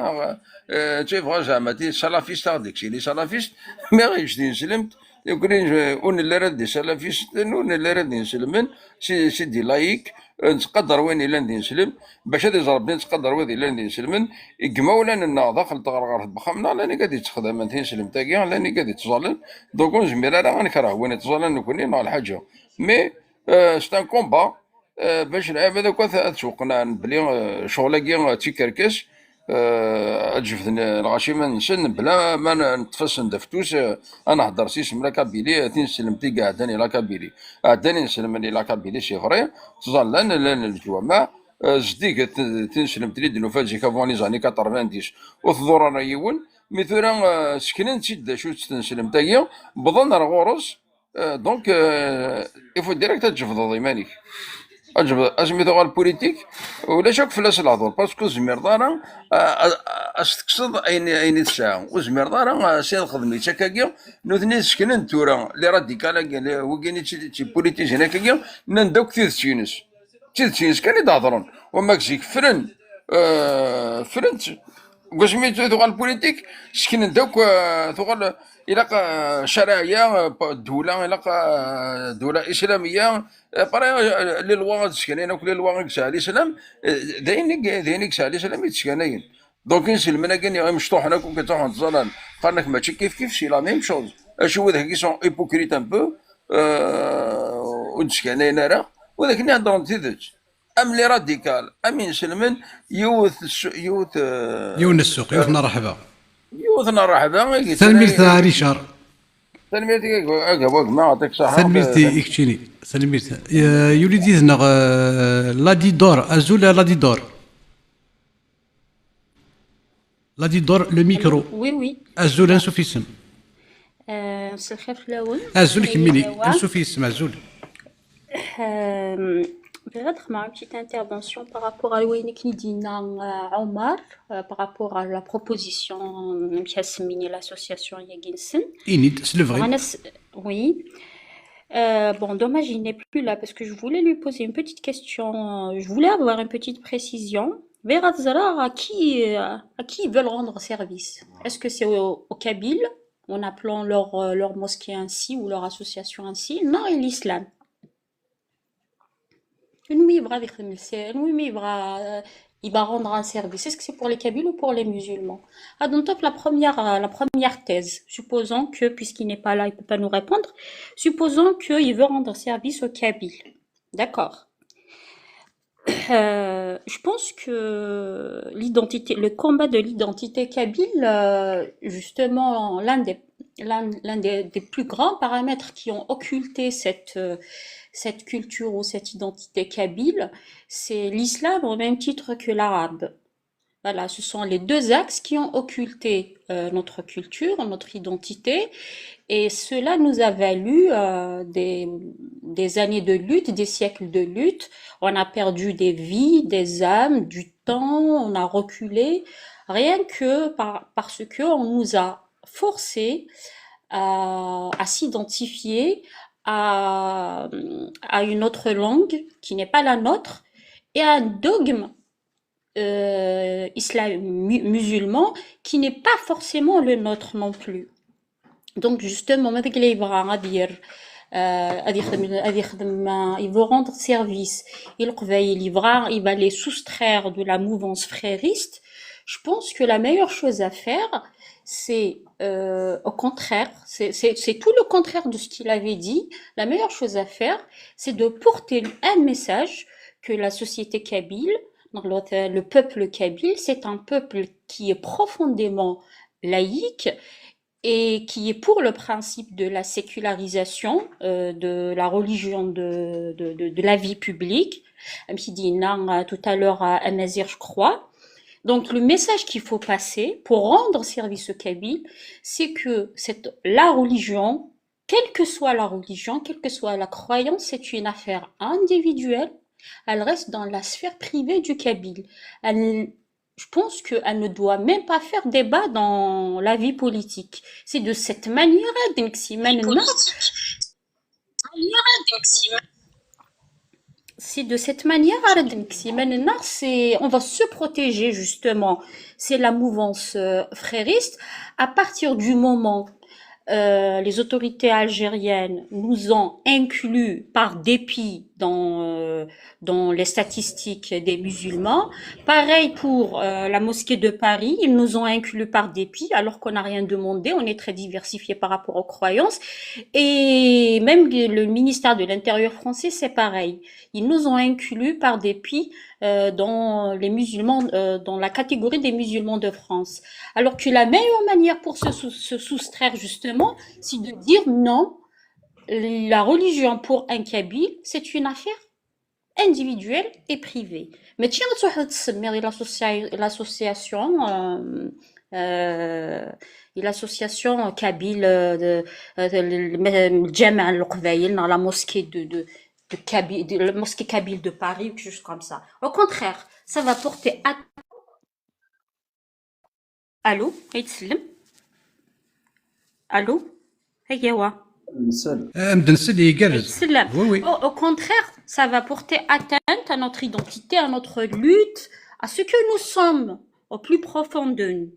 euh, tu vois, zeɛma ti salafiste, ad d-ikkes les salafistes, mais ɣ-yeǧǧ tineslemt, Nekkni, eh, ur nelli ara d isalafisten, ur nelli ara d inselmen, si, si d ilayik, eh, nettqadar win yellan d ineslem, bac ad iẓer Rebbi nettqadar wid yellan d inselmen, deg imawlan-nneɣ, daxel n tɣerɣert n wexxam-nneɣ, llan igad yettexdamen tineslemt-agi, llan igad yettẓallen, donc ur nezmir ara ad nekreh win yettẓallan nekkni neɣ lḥaǧa. Mais, euh, c'est un combat, euh, bac lɛibad akk ad, ad ttwaqenɛen belli, euh, ccɣel-agi, euh, d tikerkas, euh, ad jebden lɣaci iman-nsen, bla ma n-, neṭṭef-asen-d aftus, euh, ad nehder s yisem la Kabylie, euh, tineslemt i iɛeddan i la Kabylie. Ɛeddan inselmen i la Kabylie, c'est vrai, ttẓallan, llan leǧwameɛ, euh, zeddiget, euh, tineslemt-nni d-nufa zik avant les années quatre-vingt-dix, ur tḍur ara yiwen, mi tura, euh, seknen-tt-id d acu-tt tneslemt-agi, wwḍen ar ɣur-s, euh, donc, euh, il faut direct ad tjebdeḍ iman-ik. Ad tjebdeḍ, asmi tuɣal politique, ulac akk fell-as lehdur, parce que ur tezmireḍ ara, euh, a, a, a s-tekkseḍ ayen, ayen i tesɛa. Ur tezmireḍ ara, euh, s ad xedmen-itt akkagi, nutni seknen tura, les radicaux-agi, les, wigi-nni d ti-, d tipolitizyin akkagi, nnan-d akk tidet-ines. D tidet-ines kan i d-hedren. Wamma zik ffren, euh, ffren-tt. Deg wasmi tu-, tuɣal politique, seknen-d akk, euh, tuɣal, ilaq, euh, ccariɛa, euh, pa-, ddula, ilaq, euh, ddula islamiya, euh, pareil, euh, les lois ad seknayen akk les lois i yesɛa l'islam, euh, d ayen i, d ayen i yesɛa l'islam i d-seknayen. Donc inselmen-agi imecṭuḥen akk i ttruḥun ttẓallan, qqaren-ak mačči kif kif, c'est la même chose. Acu widak-agi sont hypocrites un peu, euh, ur d-seknayen ara, widak-nni heddren tidet. Am les radicaux, am inselmen, yiwet s-, yiwet, euh, Yiwen n ssuq, yiwet n ṛṛeḥba. Yiwet n ṛṛeḥba i yettarra. Tanemmirt a Richard. Tanemmirt i gma, a gma, yɛṭik ṣṣeḥḥa. Tanemmirt i, i keččini. Tanemmirt. Eh, yuli-d yid-neɣ, eh, Ladidor. Azul a Ladidor. Ladidor, le micro. Oui, oui. Azul, ansuf isem. Euh, مساء الخير فلاون. Azul kemmini, ansuf isem, azul. Euh, بغيت ندخل مع une petite intervention par rapport à وين كي دينا عمر, euh, par rapport à la proposition, même si elle se mini l'association Yaginsen. Init, s lebɣi. Oui. Euh, bon, dommage, il n'est plus là parce que je voulais lui poser une petite question. Je voulais avoir une petite précision. Vera Zara, à qui, euh, à qui ils veulent rendre service ? Est-ce que c'est au, aux Kabyles, en appelant leur, euh, leur mosquée ainsi ou leur association ainsi ? Non, et l'islam. Une mibra, une mibra, euh, il va rendre un service. Est-ce que c'est pour les Kabyles ou pour les musulmans ? Ah, donc, la première, euh, la première thèse, supposons que, puisqu'il n'est pas là, il ne peut pas nous répondre, supposons qu'il veut rendre service aux Kabyles. D'accord. Euh, je pense que l'identité, le combat de l'identité kabyle, euh, justement, l'un des, l'un, l'un des, des plus grands paramètres qui ont occulté cette, euh, cette culture ou cette identité kabyle, c'est l'islam au même titre que l'arabe. Voilà, ce sont les deux axes qui ont occulté, euh, notre culture, notre identité, et cela nous a valu, euh, des, des années de lutte, des siècles de lutte. On a perdu des vies, des âmes, du temps, on a reculé, rien que par, parce que on nous a forcés à, à s'identifier à, à une autre langue qui n'est pas la nôtre et à un dogme, euh, islam, mu-, musulman qui n'est pas forcément le nôtre non plus. Donc, justement, ma deg la yebɣa ad yer, euh, ad yexdem, ad yexdem, euh, il veut rendre service i Leqbayel, il va, il va les soustraire de la mouvance frériste. Je pense que la meilleure chose à faire, c'est, euh, au contraire, c'est, c'est, c'est tout le contraire de ce qu'il avait dit. La meilleure chose à faire, c'est de porter un message que la société kabyle, donc le, le peuple kabyle, c'est un peuple qui est profondément laïque et qui est pour le principe de la sécularisation, euh, de la religion, de, de, de, de la vie publique. Même si dit, non, euh, tout à l'heure, euh, Amazir, je crois. Donc, le message qu'il faut passer pour rendre service aux Kabyles, c'est que cette, la religion, quelle que soit la religion, quelle que soit la croyance, c'est une affaire individuelle. Elle reste dans la sphère privée du Kabyle. Elle, je pense qu'elle ne doit même pas faire débat dans la vie politique. C'est de cette manière, c'est de cette manière, c'est, on va se protéger justement. C'est la mouvance, euh, frériste. À partir du moment Euh, les autorités algériennes nous ont inclus par dépit dans, euh, dans les statistiques des musulmans. Pareil pour, euh, la mosquée de Paris, ils nous ont inclus par dépit alors qu'on n'a rien demandé, on est très diversifié par rapport aux croyances. Et même le ministère de l'Intérieur français, c'est pareil. Ils nous ont inclus par dépit, euh, dans les musulmans, euh, dans la catégorie des musulmans de France. Alors que la meilleure manière pour se sou-, se soustraire, justement, c'est de dire non, la religion pour un kabyle, c'est une affaire individuelle et privée. Mais tiens, tu as l'association, euh, euh, l'association kabyle, euh, de, euh, de, le, le, le Jama al-Qbaïl, dans la mosquée de, de, de Kaby-, de la mosquée kabyle de Paris, ou quelque chose comme ça. Au contraire, ça va porter atteinte. Allô, Aït Slem ? Allô ? Ayawa. Nsel. Ah, medden sel igerrez. Aït Slem. Oui, oui. Au, au contraire, ça va porter atteinte à notre identité, à notre lutte, à ce que nous sommes au plus profond de nous.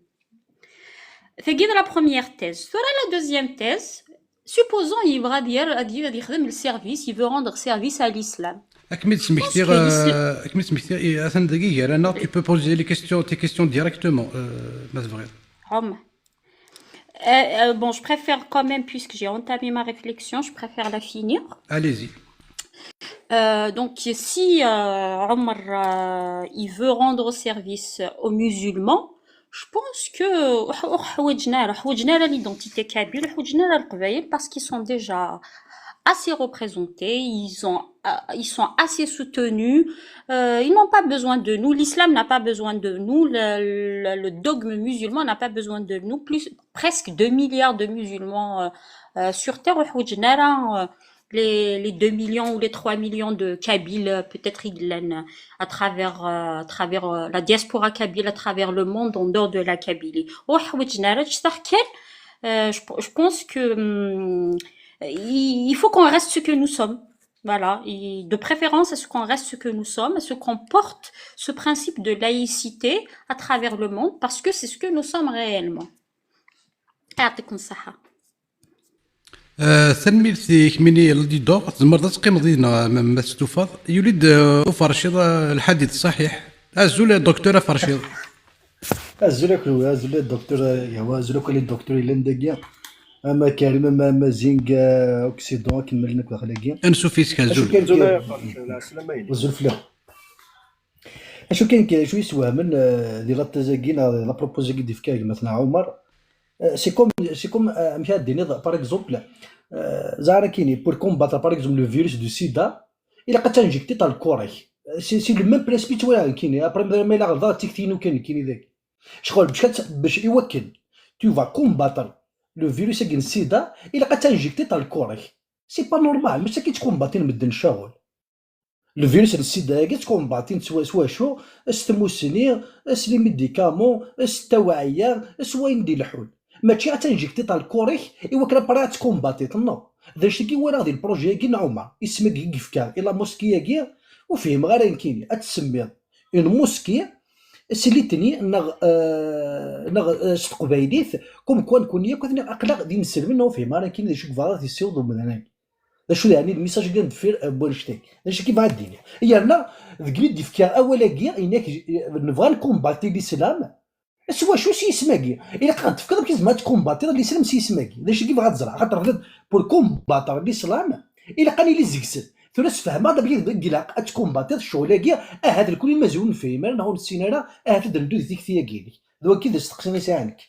C'est la première thèse. Sur la deuxième thèse, supposons il va dire, dire, dire le service, il veut rendre service à l'islam. Ad kem-id-smektiɣ, euh, ad kem-id-smektiɣ, eh, atan dagi gar-aneɣ, tu peux poser les questions, tes questions directement, euh, ma tebɣiḍ. Euh, euh, bon, je préfère quand même, puisque j'ai entamé ma réflexion, je préfère la finir. Allez-y. Euh, donc, si, euh, Omar, euh, il veut rendre service aux musulmans, je pense que ح-، ح-، حوجنا، حوجنا l'identité kabyle, حوجنا القبايل, parce qu'ils sont déjà assez représentés, ils ont, euh, ils sont assez soutenus, euh, ils n'ont pas besoin de nous, l'islam n'a pas besoin de nous, le, le, le dogme musulman n'a pas besoin de nous, plus, presque deux milliards de musulmans, euh, euh, sur terre, وحوجنا راه، euh, les, les deux millions ou les trois millions de Kabyles, euh, peut-être, ils viennent à travers, euh, à travers, euh, la diaspora kabyle, à travers le monde, en dehors de la Kabylie. وحوجنا راه تستحكي. Euh, je, je pense que, hum, il, il faut qu'on reste ce que nous sommes. Voilà, et de préférence à ce qu'on reste ce que nous sommes, à ce qu'on porte ce principe de laïcité à travers le monde, parce que c'est ce que nous sommes réellement. يعطيكم الصحة. آه، tanemmirt i kemmini Ldido. Tzemreḍ ad teqqimeḍ yid-neɣ ma, ma testufaḍ. Yuli-d, آه، Uferciḍ, آه، الحديث الصحيح. Azul a Docteur Aferciḍ. Azul a kunwi, azul a Docteur Yawa, azul akk a les docteurs yellan dagi. Ama Karim, ama, ama Zing, euh, Occident, akken ma llan akk daxel-agi. Ansuf yis-k, azul. Acu kan, azul a Aferciḍ, ɛeslama-inek. Azul fell-am. Acu kan, acu yeswehmen, euh, di la thèse-agi neɣ di la propose-agi d-yefka gma-tneɣ Ɛumar, euh, c'est comme, c'est comme, euh, amek ara d-tiniḍ, par exemple, euh, ẓer nekkini, pour combattre, par exemple, le virus du sida, ilaq ad tinjectiḍ lkur-ik. C'est, c'est le même principe, ttwaliɣ nekkini. Après, ma, ma ilaq d tikti inu kan nekkini dagi. Ccɣel, bac ad, bac i wakken tu vas combattre le virus-agi n sida, ilaq ad tinjectiḍ lkur-ik. C'est pas normal, mačči akka i ttcombattin medden ccɣel. Le virus n sida-agi ttcombattin s wa-, s wacu? S tmussni, s les médicaments, s ttawɛeyya, s wayen d-ileḥḥun. Mačči ad tinjectiḍ lkur-ik i wakken après ad ttcombattiḍ, non. D acu-agi walaɣ di le projet-agi n Ɛumar, isem-agi i yefka i la mosquée-agi, ur fhimeɣ ara nekkini, ad tsemmiḍ une mosquée s litni neɣ, euh, neɣ, euh, s teqbaylit, comme quoi nekkni akk aql-aɣ d inselmen, ur fhimeɣ ara nekkini d acu i yebɣa ad t-yessiweḍ umdan-agi. D acu yeɛni le message-agi n deffir, euh, n wannect-agi? D acu i yebɣa ad d-yini? Yerna deg mi d-yefka awal-agi, yenna-k, eh, nebɣa ad nkumbati l'islam. S wacu? S yisem-agi. Ilaq ad ɣ-d-tefkeḍ amek i tzemreḍ ad tkumbatiḍ l'islam s yisem-agi. D acu i yebɣa ad ẓreɣ? Axaṭer bɣiɣ, pour combattre l'islam, ilaq ad nili deg-sen. Tura sfehmeɣ-d amek i ilaq ad tkumbatiḍ ccɣel-agi, ahat d nekkni mazal ur nefhim ara neɣ ur nessin ara, ahat ad neddu di tikti-agi-inek. D wagi d asteqsi i sɛiɣ nekk.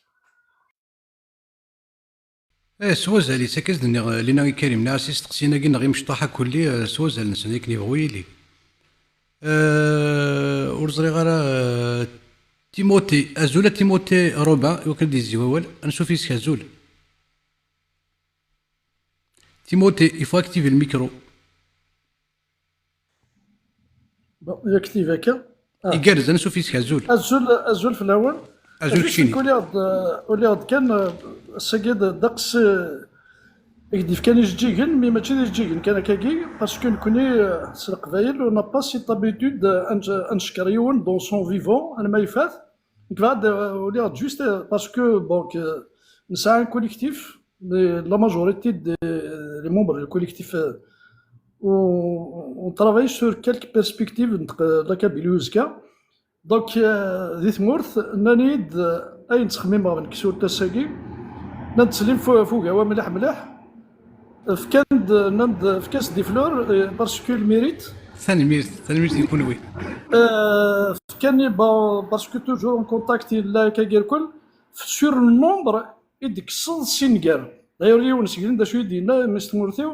Eh, s wazal-is, akka i s-d-nniɣ, eh, Lina i Karim, nniɣ-as isteqsiyen-agi neɣ imecṭaḥ akk-lli, eh, s wazal-nsen, akken yebɣu yili. Eh, ur ẓriɣ ara, eh, Timothée, azul a Timothée Robin, i wakken ad d-yezzi wawal, ansuf yis-k, azul. Timothée, il faut activer le micro. Bon, il active akka. Ah. Igerrez, ansuf yis-k, azul. Azul, azul fell-awen. Azul keččini. Uliɣ-d, uliɣ-d kan, euh, ass-agi d ddeqs, euh, i k-d-yefkan ijeǧǧigen, mi mačči d ijeǧǧigen kan akkagi, parce que nekkni, euh, s Leqbayel, on n'a pas cette habitude, euh, ad n-, ad neckeṛ yiwen dans son vivant, alma ifat. Nekk bɣiɣ ad, euh, uliɣ-d juste, euh, parce que, donc, euh, nesɛa un collectif, la majorité des membres du collectif, euh, on, on travaille sur quelques perspectives de la Kabylie. Donc, euh, di tmurt, nnan-iyi-d, euh, ayen ttxemmimeɣ nekk sur tasa-agi, nnan-d teslim fu-, fugawa mliḥ mliḥ, fkan-d, nnan-d, fkan-as des fleurs, euh, parce que le mérite. Tanemmirt, tanemmirt i kunwi. Euh, fkan-, bon, parce que toujours en contact, il a sur le nombre, i d-tekkseḍ si nnger. D'ailleurs, yiwen seg-sen d acu i d-yenna, mmi-s n tmurt-iw,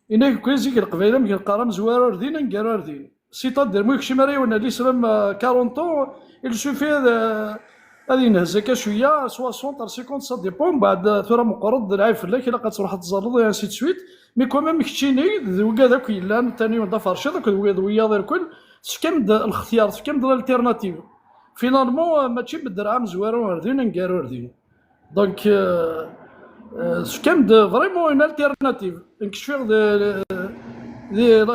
yenna-k, zik Leqbayel amek neqqar, amezwaru ar din, aneggaru ar din. C'est-à-dire, mu yekcim ara yiwen à l'islam, euh, quarante ans, il suffit ad, ad yenhezz akka cwiya, soixante ar cinquante, ça dépend, mbeɛd, euh, tura meqqreḍ-d, lɛib fell-ak, ilaq ad truḥeḍ ad teẓẓalleḍ, et ainsi de suite. Mais quand même, keččini, d wigad akk yellan, tani d aferciḍ, akked wigad wiyaḍ irkel, tefkam-d lextyar, tefkam-d l'alternative. Finalement, euh, mačči bedder amezwaru ar din, aneggaru ar din. Donc, euh, euh, tefkam-d vraiment une alternative. Nekk cfiɣ d, d, d,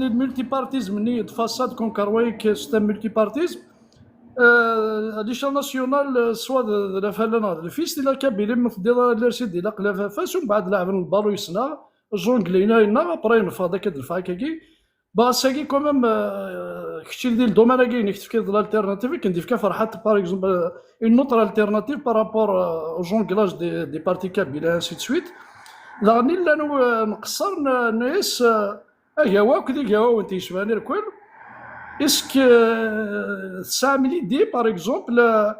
d multipartisme-nni, de façade, comme Karway, c'est un multipartisme. Euh, à l'échelle nationale, euh, soit de, de la Falla, de la Fist, la Kabylie, ma teddiḍ ar l'R C D, la Qlafa Fas, umbeɛd leɛben lbalu yesna, jongle-ina, après neffeɣ-d akka d lefrak-agi. Bah, ass-agi, quand même, euh, kečč di le domaine-agi, inek tefkiḍ l'alternative, akken d-yefka Ferḥat, par exemple, euh, une autre alternative par rapport, euh, au jonglage des, des partis kabyles, et ainsi de suite. Daɣen, llan, euh, nqeṣṣer, n-, nna-yas, euh, agawa akked igawawen n tgesmanin irkel. Est-ce que, euh, tesɛam l'idée, par exemple, euh,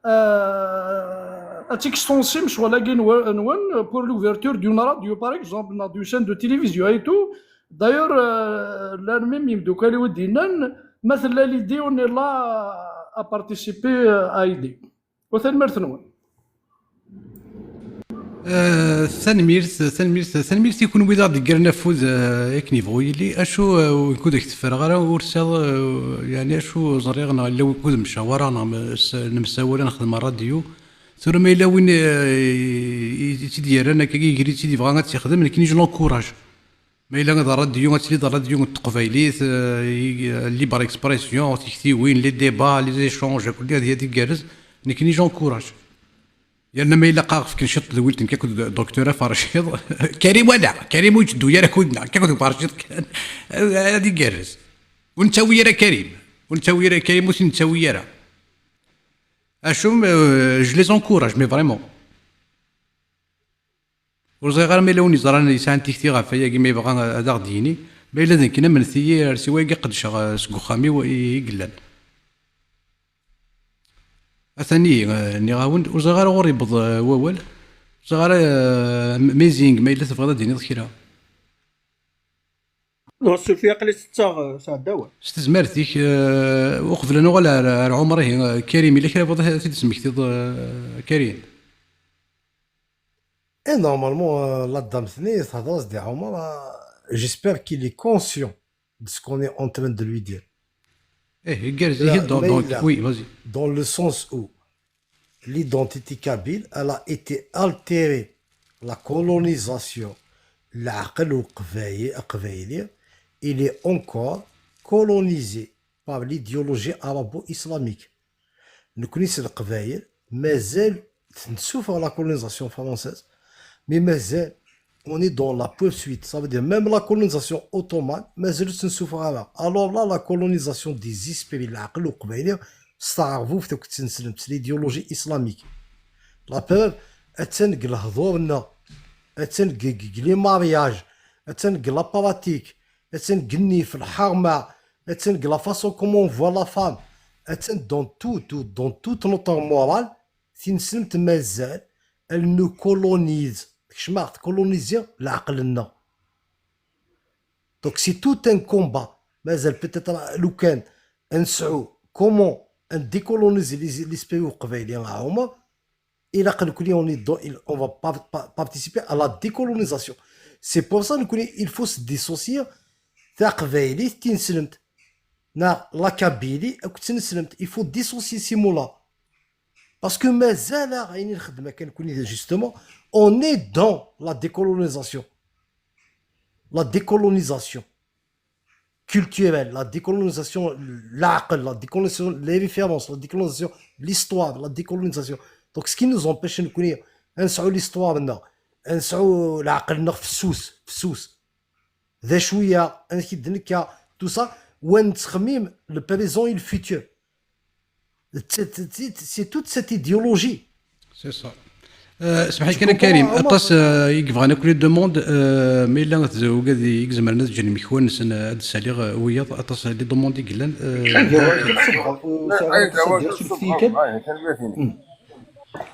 euh, ad textensim ccɣel-agi nwen, nwen pour l'ouverture d'une radio, par exemple, neɣ d'une chaîne de télévision et tout. D'ailleurs, euh, llan même imeddukal-iw i d-yennan, ma tella l'idée, on est là à participer, euh, à aider. Wa tanemmirt-nwen. Euh, tanemmirt, tanemmirt, tanemmirt i kunwi d aɣ-d-yeggren afud, euh, akken yebɣu yili. Acu, euh, ur kud ak-teffreɣ ara, ur tesɛiḍ, euh, yeɛni acu ẓriɣ, neɣ yella wukud mcawara, neɣ m-, s-, nemsawal, nexdem rradyu. Tura ma yella win, euh, i, i tt-id-yerran akkagi, iger-itt-id, yebɣa ad tt-yexdem, nekkni je l'encourage. Ma yella d rradyu, ad tili d rradyu n teqbaylit, euh, i, euh, libre expression, tiktiwin, les débats, les échanges, akk-, ad, ad igerrez, nekkni j'encourage. Yerna ma yella qqareɣ fken ciṭ tedwilt nekk akked Docteur Aferciḍ. Karim wala, Karim ur yetteddu ara akked-neɣ, nekk akked Uferciḍ kan. Ad igerrez. Ur nettawi ara Karim. Ur nettawi ara Karim, ur t-nettawi ara. Acu, euh, je les encourage, mais vraiment. Ur ẓriɣ ara ma yella win yeẓran yesɛan tikti ɣef wayagi, ma yebɣa ad aɣ-d-yini. Ma yella d nekkni, amnet-iyi ar siwa agi qeddceɣ, eh, seg uxxam-iw i, i yellan. Atan-iyi, eh, nniɣ-awen-d, ur ẓriɣ ara ɣur yewweḍ, eh, wawal. Ur ẓriɣ ara, eh, amazing, ma yella tebɣiḍ ad d-tiniḍ kra. Non, Sophie, aql-i tetteɣ, eh, sɛeddawen. S tezmert-ik, eh, uqbel ad nuɣal ar, ar Ɛumer, ihi, eh, Karim, yella kra bɣiḍ ad t-id-tesmektiḍ, eh, Karim? Et normalement, euh, la dame-nni, tehder-as-d i Ɛumer, euh, j'espère qu'il est conscient de ce qu'on est en train de lui dire. Eh, igerrez, ihi, donc, oui, vas-y. Dans le sens où l'identité kabyle, elle a été altérée. La colonisation, العقل القبايلي, il est encore colonisé par l'idéologie arabo-islamique. Nekkni s Leqbayel, mazal tensufeɣ la colonisation française, mais mazal on est dans la poursuite. Ça veut dire, même la colonisation ottomane, mazal tensufeɣ ara. Alors là, la colonisation des esprits, leɛqel uqbayli, s taɛerbubt akked tneslemt, l'idéologie islamique. La preuve, attan deg lehdur-nneɣ, attan deg, deg les mariages, attan deg la pratique, attan deg nnif, lḥerma, attan deg la façon comment on voit la femme, attan dans tout, tout, dans toute notre morale, tineslemt mazal, elle nous colonise. Tkecmeɣ, tkolonizi leɛqel-nneɣ. Donc c'est tout un combat. Mazal peut-être lukan ad nesɛu comment ad décoloniser les, l'esprit uqbayli, a Ɛumer, ilaq nekkni on est dans, il, on va par-, par-, participer à la décolonisation. C'est pour ça nekkni il faut se dissocier taqbaylit, tineslemt, neɣ la Kabylie akked tneslemt. Il faut dissocier ces mots-là. Parce que mazal ayen i nxeddem akka nekkni, justement, on est dans la décolonisation. La décolonisation culturelle, la décolonisation, la, la décolonisation, les références, la décolonisation, l'histoire, la décolonisation. Donc, ce qui nous empêche, nekkni, ad nesɛu l'histoire-nneɣ, ad nesɛu leɛqel-nneɣ fessus, fessus. D acu ya, amek i d-nekka, tout ça, wa nettxemmim le présent et le futur. C'est toute cette idéologie. C'est ça. Euh, smeḥ-iyi kan a Karim, aṭas euh, i yebɣan akk les demandes, euh, ma yella ugad i izemren ad ǧǧen imekwan-nsen euh, ad d-saliɣ euh, wiyaḍ, aṭas euh, les demandes i yellan. Euh,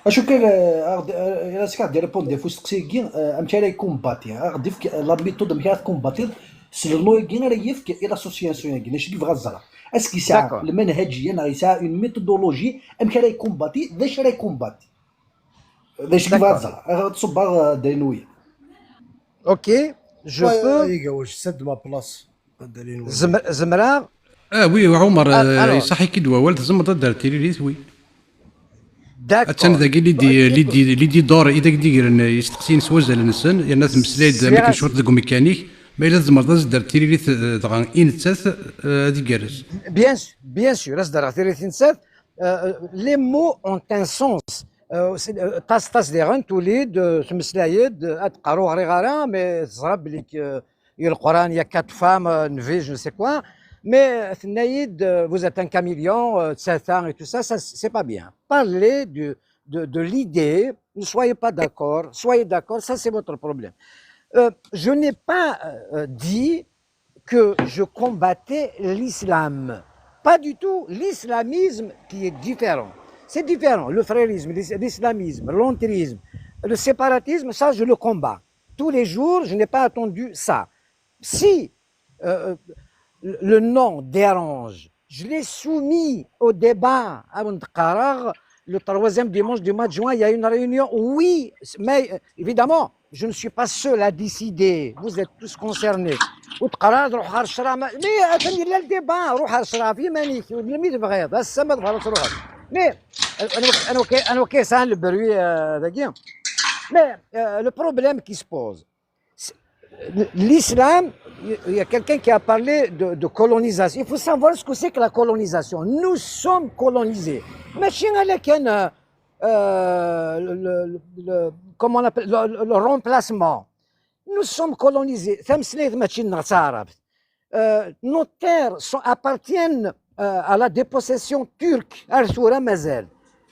Acu kan, euh, aɣ-d- euh, il reste qu'à répondre ɣef usteqsi-agi, euh, amek ara ikumbaṭi, aɣ-d-ifk la méthode amek ara tkumbaṭiḍ s le nom-agi ara yefk i l'association-agi, d acu i yebɣa ad ẓreɣ. Est-ce que yesɛa D'accord. lmanhaǧiya neɣ yesɛa une méthodologie amek ara ikumbaṭi, d acu ara ikumbaṭi? D acu i yebɣa ad D'accord. ẓreɣ. Aɣ-d-ṣubbeɣ, euh, Daynuya. Ok, je peux. Iga, cède ma place. Zem- Zemreɣ. Ah oui, Ɛumer, Ah, euh, alors. Iṣaḥ-ik-id wawal, tzemreḍ ad d-terr tiririt, oui. Attan D'accord. dagi Lidi, Lidi, Lidi Dor, i d ak-d-igren isteqsiyen s wazal-nsen, yerna temmeslay-d amek Sliɣ-as. Necweḍ deg umekanik, ma yella tzemreḍ ad s-d-terr tiririt euh, dɣa i nettat euh, ad igerrez. Bien sûr, bien sûr, ad s-d-rreɣ tiririt-nsen. Euh, les mots ont un sens. Euh, c'est- euh, Ṭas ṭas diɣen tuli-d, euh, temmeslay-d, euh, ad d-qqareɣ ur ɣriɣ ara, mais teẓra belli que, euh, i Leqran, il y a quatre femmes, euh, neuf, je ne sais quoi, mais euh, tenna-yi-d, euh, vous êtes un caméléon, euh, et cetera et tout ça, ça c'est pas bien. Parlez de, de, de l'idée, ne soyez pas d'accord, soyez d'accord, ça c'est votre problème. Euh, je n'ai pas euh, dit que je combattais l'islam. Pas du tout, l'islamisme qui est différent. C'est différent, le frérisme, l'is- l'islamisme, l'entrisme, le séparatisme, ça je le combats. Tous les jours, je n'ai pas entendu ça. Si euh, le nom dérange, je l'ai soumis au débat avant de Qarar, le troisième dimanche du mois de juin, il y a une réunion. Oui, mais euh, évidemment, je ne suis pas seul à décider. Vous êtes tous concernés. وتقرا تروح على الشرع ما مي ثاني لا الديبا روح على الشرع في مانيك لمي تبغيض هسه ما تبغى تروح مي انا انا انا كي سان البروي داكي مي le problème qui se pose l'islam il y a quelqu'un qui a parlé de, de colonisation. Il faut savoir ce que c'est que la colonisation. Nous sommes colonisés. ماشي على كان euh, le, le, le- comment on appelle le, le- le remplacement. Nous sommes colonisés. Tameslayt mačči nneɣ d taɛrabt. Euh, nos terres sont, appartiennent euh, à la dépossession turque. Ar tura mazal.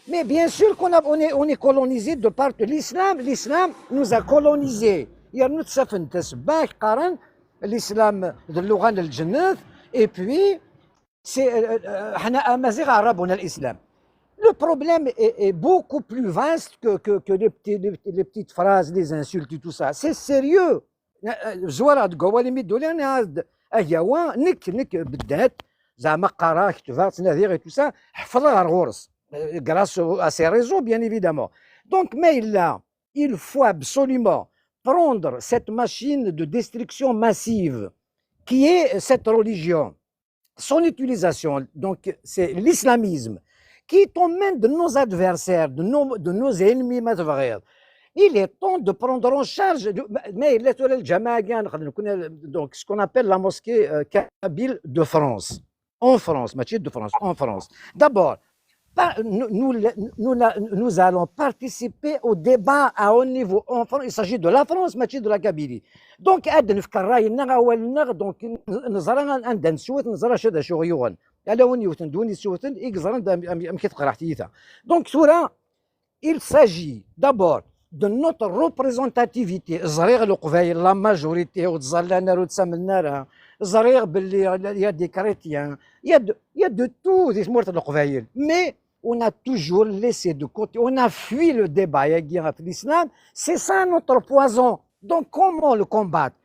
Mais bien sûr qu'on a, on est, on est colonisé de par l'islam. L'islam nous a colonisés. Yernu ttsafen tasebba qqaren l'islam d lluɣa n lǧennet. Et puis c'est euh, euh, حنا أمازيغ عربنا الإسلام. Le problème est, est beaucoup plus vaste que, que, que les, petits- les- les petites phrases, les insultes et tout ça. C'est sérieux. Zwara deg wawal imi d-uli nniɣ-as-d agawa nekk nekk beddat zeɛma qqareɣ ketbeɣ ttnadiɣ et tout ça ḥefḍeɣ ar ɣur-s grâce à ces réseaux bien évidemment. Donc ma yella il faut absolument prendre cette machine de destruction massive qui est cette religion, son utilisation, donc c'est l'islamisme, qui est en main de nos adversaires, de nos, de nos ennemis, ma tebɣiḍ. Il est temps de prendre en charge, de- ma yella tura lǧamaɛ-agi ad nexdem, donc ce qu'on appelle la mosquée euh, kabyle de France, en France, mačči de France, en France. D'abord, par- nous, nous, nous, nous allons participer au débat à haut niveau en France. Il s'agit de la France, mačči de la Kabylie. Donc, ad nefk ṛṛay-nneɣ, awal-nneɣ, donc neẓra anda neswet, neẓra acu d acu ɣ-yuɣen. Ala win yewten d win yessewten i yeẓran d am- am- amek i teqreḥ tyita. Donc tura, il s'agit d'abord de notre représentativité. Ẓriɣ Leqbayel, la majorité, ur ttẓallan ara, ur ttamnen ara. Ẓriɣ belli il y a des chrétiens, il y a de, il y a de tout di tmurt n Leqbayel. Mais on a toujours laissé de côté, on a fui le débat yagi ɣef l'islam. C'est ça notre poison. Donc comment le combattre?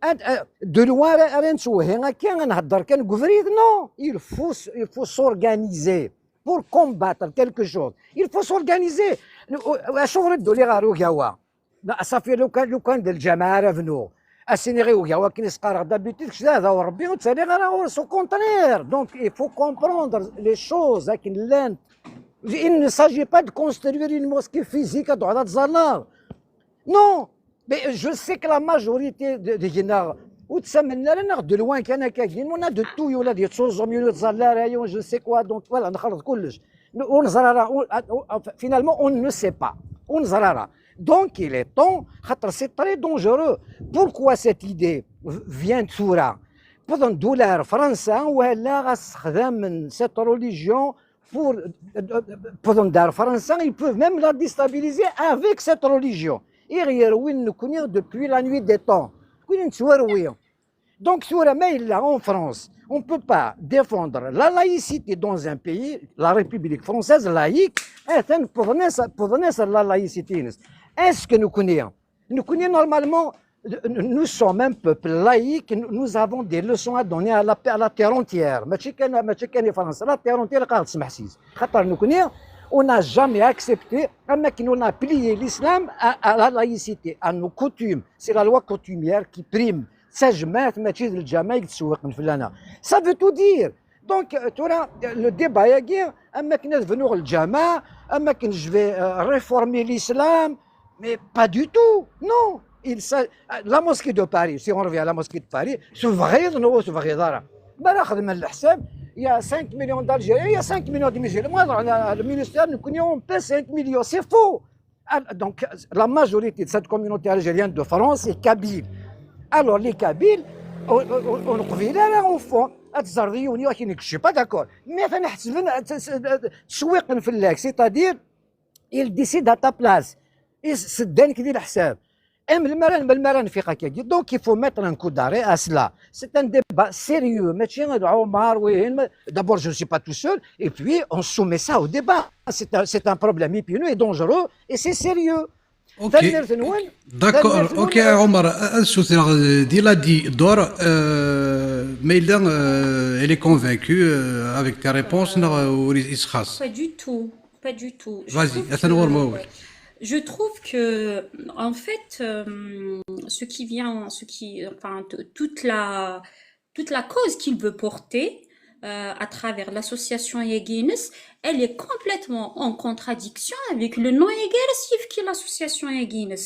Ad- euh, de loin ara ara nettwehhi akka, ad nhedder kan deg ubrid. Non, il faut s- il faut s'organiser pour combattre quelque chose. Il faut s'organiser. Acuɣer i d-uli ɣer ugawa? Safi, lukan lukan d lǧameɛ ara bnuɣ, ad s-iniɣ i ugawa akken i s-qqareɣ d'habitude, kečč d aɛdaw n Rebbi, ur ttaliɣ ara ɣur-s. Au contraire. Donc il faut comprendre les choses akken llant. Il ne s'agit pas de construire une mosquée physique ad tɛuḍ ad tẓalleḍ. Non. Mais je sais que la majorité de deg-neɣ ur ttamnen ara, neɣ de loin kan akka gin, on a de tout, yiwen ad yettuẓum, yiwen ur yettẓalla ara, yiwen je ne sais quoi. Donc voilà, nxelleḍ kullec. Ur neẓra ara, ur- ur- finalement on ne sait pas. Ur neẓra ara. Donc il est temps, خاطر c'est très dangereux. Pourquoi cette idée vient tura? Wwḍen-d ula ar Fransa, wala ɣas ssexdamen cette religion pour, wwḍen-d ar Fransa, ils peuvent même la déstabiliser avec cette religion. Iɣ yerwi nekkni depuis la nuit des temps. Nekkni nettwarwi. Donc tura ma yella en France, on ne peut pas défendre la laïcité dans un pays, la République française laïque, atan wwḍen-as, wwḍen-as la laïcité-ines. Est-ce que nekkni, nekkni normalement, nous sommes un peuple laïque, nous avons des leçons à donner à la, à la terre entière. Mačči kan, mačči kan i Fransa, la terre entière, ɣer tsmeḥsis. Xaṭer nekkni, on n'a jamais accepté, am akken on a plié l'islam à, à la laïcité, à nos coutumes. C'est la loi coutumière qui prime. D tajmaɛt, mačči d lǧameɛ i yettṣewwiqen fell-aneɣ. Ça veut tout dire. Donc, euh, tura, euh, le débat-agi, am akken ad bnuɣ lǧameɛ, am akken je vais, euh, réformer l'islam, mais pas du tout. Non. Il s'a-, euh, la mosquée de Paris, si on revient à la mosquée de Paris, tebɣiḍ neɣ ur tebɣiḍ ara. Ma ara xedmen leḥsab, il y a cinq millions d'Algériens, il y a cinq millions de musulmans. Alors, le ministère, nous connaissons pas cinq millions, c'est faux. Ah, donc, la majorité de cette communauté algérienne de France est kabyle. Alors, les Kabyles, on, on, on, au fond, ad tzerdi yiwen, je suis pas d'accord. Mais enfin, c'est-à-dire, ils décident à ta place. Et c'est dingue qui dit le. Em, melmi ara, melmi ara nfiq akkagi? Donc, il faut mettre un coup d'arrêt à cela. C'est un débat sérieux. Mačči d Omar, wihin, ma-, d'abord, je ne suis pas tout seul. Et puis, on soumet ça au débat. C'est un, c'est un problème épineux et dangereux. Et c'est sérieux. Ok. Tanemmirt-nwen. D'accord. Tanemmirt-nwen. Ok, Omar, ad sutreɣ, euh, di la di d'or, euh, ma yella, euh, elle est convaincue, euh, avec tes réponses, neɣ, euh, ur is-, isxas. Pas du tout. Pas du tout. Je Vas-y, trouve atan ɣur-m que, wawal. Je trouve que, en fait, euh, ce qui vient, ce qui, enfin, t-, toute la, toute la cause qu'il veut porter, euh, à travers l'association Yagi-ines, elle est complètement en contradiction avec le nom agressif qu'est l'association Yagi-ines.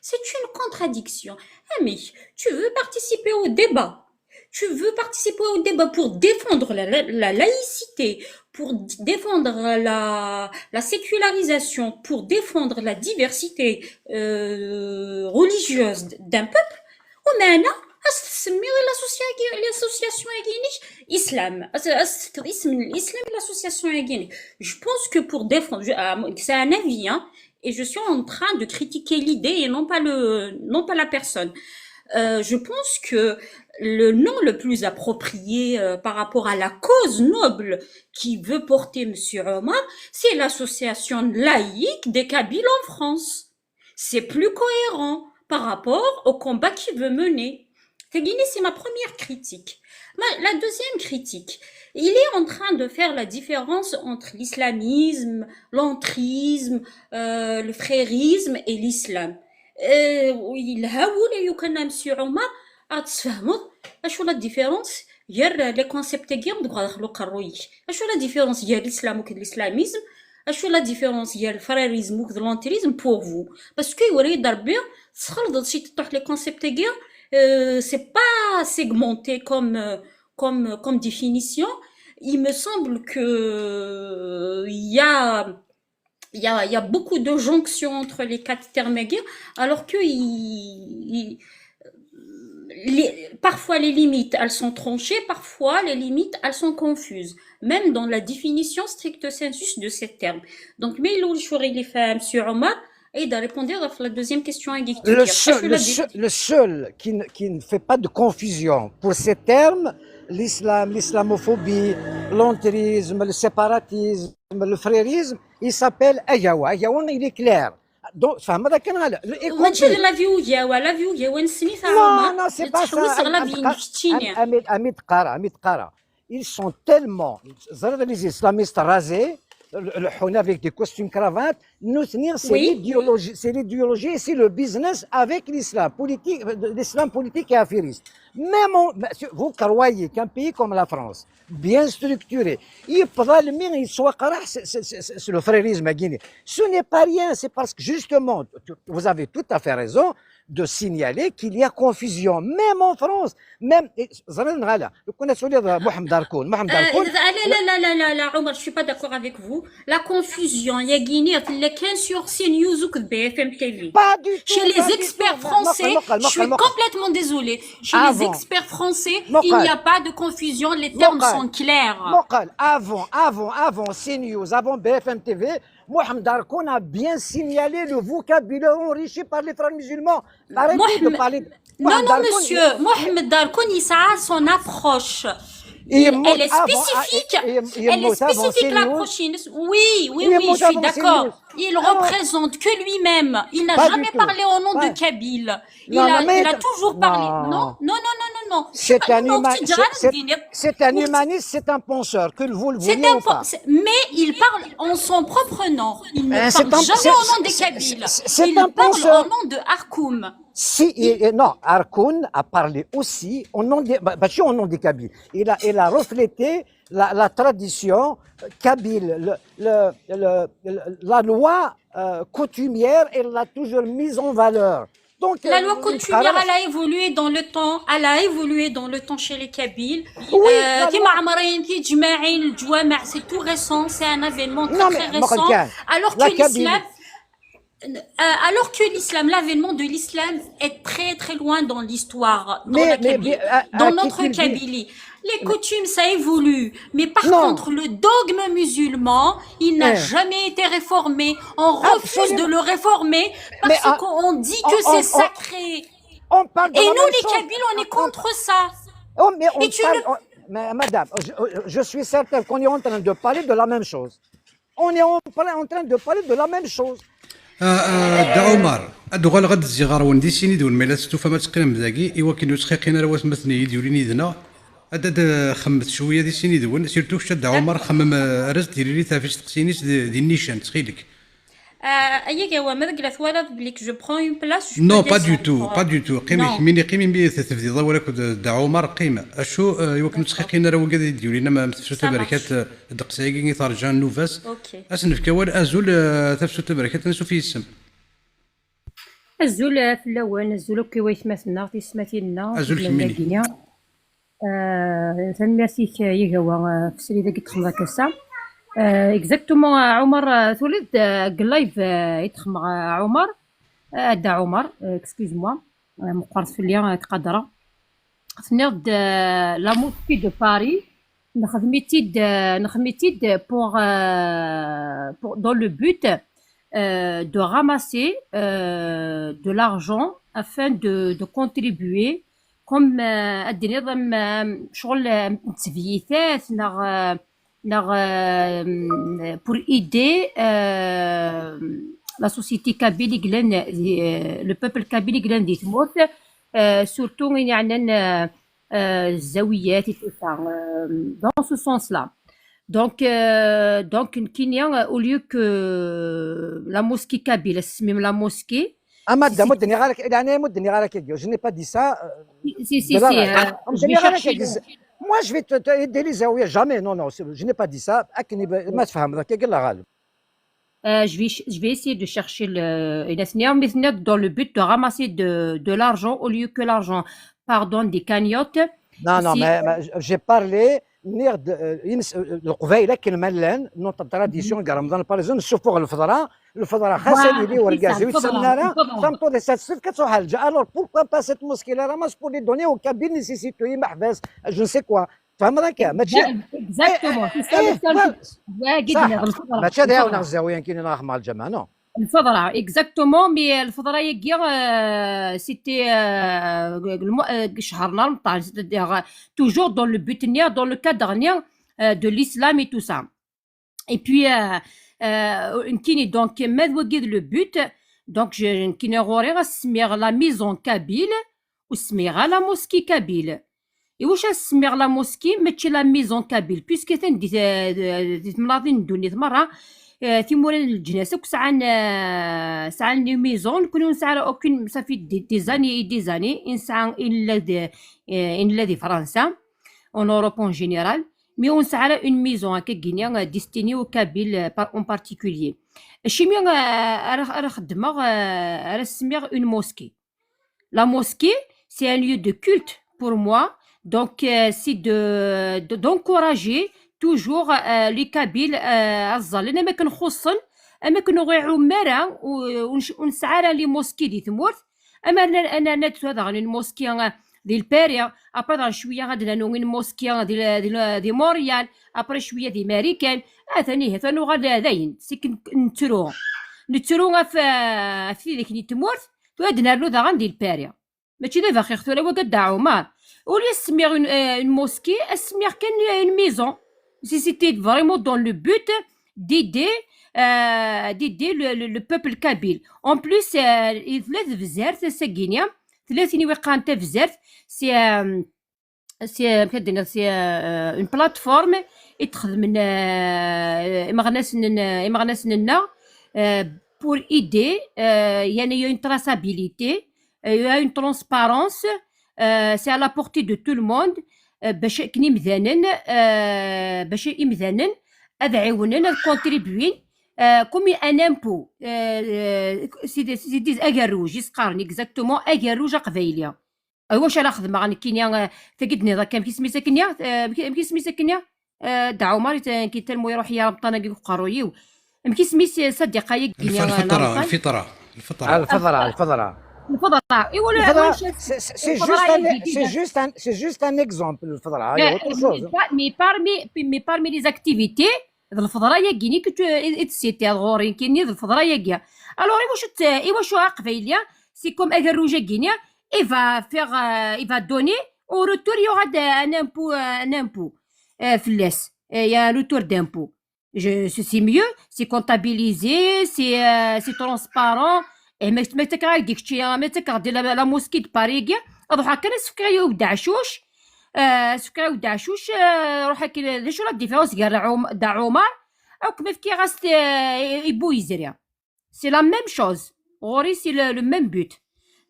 C'est une contradiction. Ami, tu veux participer au débat. Tu veux participer au débat pour défendre la, la, la laïcité, pour d-, défendre la, la sécularisation, pour défendre la diversité, euh, religieuse d'un peuple. ومعنا أس تسمي l'association, l'association هاكينيش إسلام، أس، أس تسمي الإسلام l'association هاكينيش. Je pense que pour défendre, je, euh, c'est un avis, hein, et je suis en train de critiquer l'idée et non pas le, non pas la personne. Euh, je pense que le nom le plus approprié, euh, par rapport à la cause noble qui veut porter Monsieur Omar, c'est l'association laïque des Kabyles en France. C'est plus cohérent par rapport au combat qu'il veut mener. Tagini, c'est ma première critique. Ma, la deuxième critique, il est en train de faire la différence entre l'islamisme, l'entrisme, euh, le frérisme et l'islam. Euh, il a voulu, Monsieur Omar, ad tfehmeḍ acu la différence gar les concepts-agi deg uxxam n uqerruy-ik. Acu la différence gar l'islam akked l'islamisme? Acu la différence gar le frérisme akked l'entrisme pour vous? Parce que tura d Rebbi, txelḍeḍ ciṭuḥ les concepts-agi, euh, c'est pas segmenté comme, euh, comme, comme définition. Il me semble que, euh, il y a, il y a, il y a beaucoup de jonctions entre les quatre termes, alors que il, il, les, parfois les limites, elles sont tranchées, parfois les limites, elles sont confuses, même dans la définition stricto sensu de ces termes. Donc, mais il y a Monsieur Omar, et de répondre à la deuxième question. Le seul, le seul, le seul qui ne, qui ne fait pas de confusion pour ces termes, l'islam, l'islamophobie, l'entrisme, le séparatisme, le frérisme, il s'appelle Agawa. Agawa, il est clair. Donc, فهمت كان غالا. Écoute, la vie Agawa, la vie Agawa, نسني ثا. Non, non, c'est pas ça. La vie, Amid, Amid Qara, Amid Qara. Ils sont tellement, les islamistes rasés, le, le Huna avec des costumes cravates, nous tenir, c'est l'idéologie, c'est l'idéologie et c'est le business avec l'islam politique, euh, l'islam politique et affairiste. Même on, vous croyez qu'un pays comme la France, bien structuré, il faudra le mire, il soit, c'est, c'est, c'est, c'est le frérisme à Guinée. Ce n'est pas rien, c'est parce que justement, tu, vous avez tout à fait raison, de signaler qu'il y a confusion, même en France, même, ẓriɣ neɣ ala, لو كنا تولي محمد أركون، محمد أركون. لا لا لا لا لا لا عمر, je suis pas d'accord avec vous. La confusion ياكيني تلا كان sur CNews وكذ BFM TV. Pas du tout. Chez les experts français, je suis complètement désolée. Chez les experts français, il n'y a pas de confusion, les termes sont clairs. Avant, avant, avant CNews, avant BFM TV, Mohamed Arkoun a bien signalé le vocabulaire enrichi par les frères musulmans. Arrêtez de parler de... Non, non, monsieur, Mohamed Arkoun, il a son approche. Elle est spécifique. Elle est spécifique, l'approche. Oui, oui, oui, je suis d'accord. Il représente que lui-même. Il n'a jamais parlé au nom de Kabyle. Il a, il a toujours parlé. Non, non, non, non, non. C'est un, c'est un humaniste, c'est un penseur, que vous le voulez ou pas. Mais il parle en son propre nom. Il ne parle jamais au nom des Kabyles. Il parle au nom de Arkoum. Si, et, et non, Arkoun a parlé aussi au nom des, bah, bah, au nom des Kabyles. Il a, il a reflété la, la tradition kabyle, le, le, le, la loi euh, coutumière, elle l'a toujours mise en valeur. Donc, la loi coutumière, elle a évolué dans le temps, elle a évolué dans le temps chez les Kabyles. Oui, euh, كيما عمرين كي جماعين الجوامع, c'est tout récent, c'est un événement très, très récent. Alors que l'islam, euh, alors que l'islam, l'avènement de l'islam est très très loin dans l'histoire, dans la Kabylie, dans notre Kabylie. Les coutumes, ça évolue. Mais par contre, le dogme musulman, il n'a jamais été réformé. On refuse de le réformer parce qu'on dit que c'est sacré. On parle de... Et nous, les Kabyles, on est contre ça. Oh, mais on parle... Mais, madame, je, je suis certain qu'on est en train de parler de la même chose. On est en, en train de parler de la même chose. Dda Ɛumar, ad uɣaleɣ ad d-zziɣ ɣer-wen di sin yid-wen, ma yella testufam ad teqqimem dagi, i wakken ur ttxiqin ara watmaten i d-yulin yid-neɣ. Ad, ad xemmet cwiya di sin yid-wen, surtout kečč a Dda Ɛumar, xemmem, eh, ar as-d-tiririt ɣef isteqsiyen-is d, di nnican, ttxil-k. Ay agawa, ma deg la twalaḍ belli que je prends une place, je peux... Non, pas du tout, pas du tout. Qqim, kemmini, qqim imi tebdiḍ awal akked Dda Ɛumar, qqim. Acu, eh, i wakken ur ttxiqin ara wigad i d-yulin am, am Tafsut Taberkat, eh, ddeqs-agi i terǧa nnuba-s. Ad s-nefk awal. Azul, eh, Tafsut Taberkat, ansuf yes-m. Azul, eh, fell-awen, azul akk i waytmaten-nneɣ, tiyesmatin-nneɣ. Azul kemmini. Eh, tanemmirt-ik, eh, yagawa, eh, ɣef srid-agi i d-txedmeḍ akka ass-a. Eh, exactement, eh, Ɛumar, eh, tuliḍ-d, eh, deg live, eh, i d-xedmeɣ, eh, Ɛumar, eh, a Dda Ɛumar, eh, excuse-moi, eh, meqqret fell-i, eh, tqadreɣ. Tenniḍ-d, eh, la mosquée de Paris, nexdem-itt-id, eh, nexdem-itt-id pour, eh, pour, dans le but, eh, de ramasser, eh, de l'argent afin de, de contribuer comme, eh, ad d-tiniḍ am, am, ccɣel, am, n tesbeyyitat neɣ, eh, neɣ, eh, pour aider, eh, la société kabyle i yellan di, eh, le peuple kabyle i yellan di tmurt, eh, surtout ayen yeɛnan, eh, eh, zzawiyat et tout ça, eh, dans ce sens-là. Donc, eh, donc, nekkini, eh, au lieu que la mosquée kabyle, ad s-tsemmimt la mosquée, A madame, ur d-nniɣ ara, leɛnaya-m, ur d-nniɣ ara akka. Je n'ai pas dit ça. Si, si, si, si, euh, ur d-nniɣ ara akka. Moi, je vais te, te aider les zawiya, jamais. Non, non, je n'ai pas dit ça. Akken ma tfehmeḍ akka, la ɣaleb. Euh, je vais, je vais essayer de chercher le, une ethnie, mais dans le but de ramasser de, de l'argent au lieu que l'argent, pardon, des cagnottes. Non, non, mais, mais j'ai parlé, nniɣ-d, euh, ims-, euh, Leqbayel akken ma llan, notre tradition deg Remḍan, par exemple, nessuffuɣ lfeḍra, lfeḍra xas ad yili urgaz ur yettamen ara, tameṭṭut-is ad tessefk ad truḥ ar lǧa. Alors, pourquoi pas cette mosquée-là, ramasse pour les donner aux Kabyles nécessiteux, imeḥbas, je ne sais quoi. Tfehmeḍ akka, mačči? Exactement, c'est ça le seul but. Wagi d-nniɣ, lfeḍra. Mačči ad ɛawneɣ zzawiya nekkini neɣ ɣer lǧameɛ, non? Lfeḍra, exactement, mais, euh, lfeḍra-agi, euh, c'était, euh, le mois, euh, شهر رمضان, c'est-à-dire, euh, toujours dans le but, dans le cadre, euh, de l'islam et tout ça. Et puis, euh, euh, nekkini, donc, ma d wagi le but, donc, je, nekkini ɣur-i ad s-semmiɣ la maison kabyle, ur s-semmiɣ ara la mosquée kabyle. Iwacu ad s-semmiɣ la mosquée, mačči la maison kabyle, puisque atan di, di, di temnaḍin n ddunit merra, eh, timura n leǧnas akk sɛan, eh, sɛan les maisons, nekkni ur nesɛi ara aucune, ça fait des, des années et des années, i nesɛa, i nella di, eh, i nella di Fransa, en Europe en général, mais ur nesɛi ara une maison, akka gini, eh, destinée aux Kabyles, eh, par, en particulier. Acimi, eh, ara, ara xeddmeɣ, eh, ara s-semmiɣ une mosquée. La mosquée, c'est un lieu de culte pour moi. Donc, euh, c'est de, de- d'encourager toujours euh, les Kabyles euh, ad ẓallen, am akken xuṣṣen, am akken ur iɛum ara, ur, ur nec- ur nesɛi ara les mosquées di tmurt. Ama nerna ad nerna daɣen une mosquée euh, di Lpari, après daɣen cwiya ad nernu une mosquée euh, di, di, di Montréal, après cwiya di Marikan. Atan ihi, atan uɣal dayen, c'est que nettru. Nettru ɣef, euh, ɣef tidak n tmurt, tura ad nernu daɣen di Lpari. Mačči d abaxix tura wagi a Dda Ɛumar. Au lieu ad semmiɣ une, euh, une mosquée, ad semmiɣ kan une maison. Si c'était vraiment dans le but d'aider, euh, d'aider le, le, le peuple kabyle. En plus, euh, tella tebzert ass-agi-ni, tella tin i wi qqaren tabzert, c'est, euh, c'est, euh, amek ad d-iniɣ, c'est, euh, une plateforme i d-xedmen, euh, imeɣnasen n-, imeɣnasen-nneɣ, euh, pour aider, euh, yani, il y a une traçabilité, euh, il y a une transparence, euh, c'est à la portée de tout le monde, euh, bac akken imdanen, euh, bac imdanen ad ɛiwnen, ad contribuin, euh, comme un impôt, euh, euh, c'est des, c'est des agerruj, i s-qqaren exactement agerruj aqbayli. Iwacu ara xedmeɣ nekkini, euh, tagi d-nniḍ akka, amek isem-is akken-ya? Euh, amek, amek isem-is akken-ya? Euh, Dda Ɛumar, it-, nekki talmu iruḥ-iyi remṭan-agi deg uqerruy-iw. Amek isem-is, euh, sadiqa-agi-nni, الف- euh, الفطرة، Narutan? الفطرة، الفطرة. الفطرة، الفطرة. الفطرة، إيوا، لا، الفطرة, واش c'est, c'est, c'est الفطرة juste un, هي c'est جديدة؟ Juste un, c'est juste un exemple, الفطرة, il y a autre chose. Mais, mais par-, mais par-, mais parmi les activités, d lfeḍra-yagi-nni i d-tessitiḍ ɣur-i, nekkini d lfeḍra-yagi. Alors, iwacu t-, iwacu aqbayli, c'est comme agerruj-agi-nni, il va faire, euh, il va donner, au retour, il y aura de, un impôt, euh, un impôt, euh, fell-as. Euh, il y a un retour d'impôt. Je, c'est, c'est mieux, c'est comptabilisé, c'est, euh, c'est transparent. Et mais, mais t'as qu'à dire que tu as, mais t'as qu'à dire la, la mosquée de Paris, ad ruḥeɣ kan ad s-fkeɣ yiwet d aɛcuc, euh, ad s-fkeɣ yiwet d aɛcuc, euh, ruḥ akken, d acu la différence gar Ɛum-, Dda Ɛumar, akk ma fkiɣ-as, euh, i Buyizri. C'est la même chose. Ɣur-i, c'est le, le même but.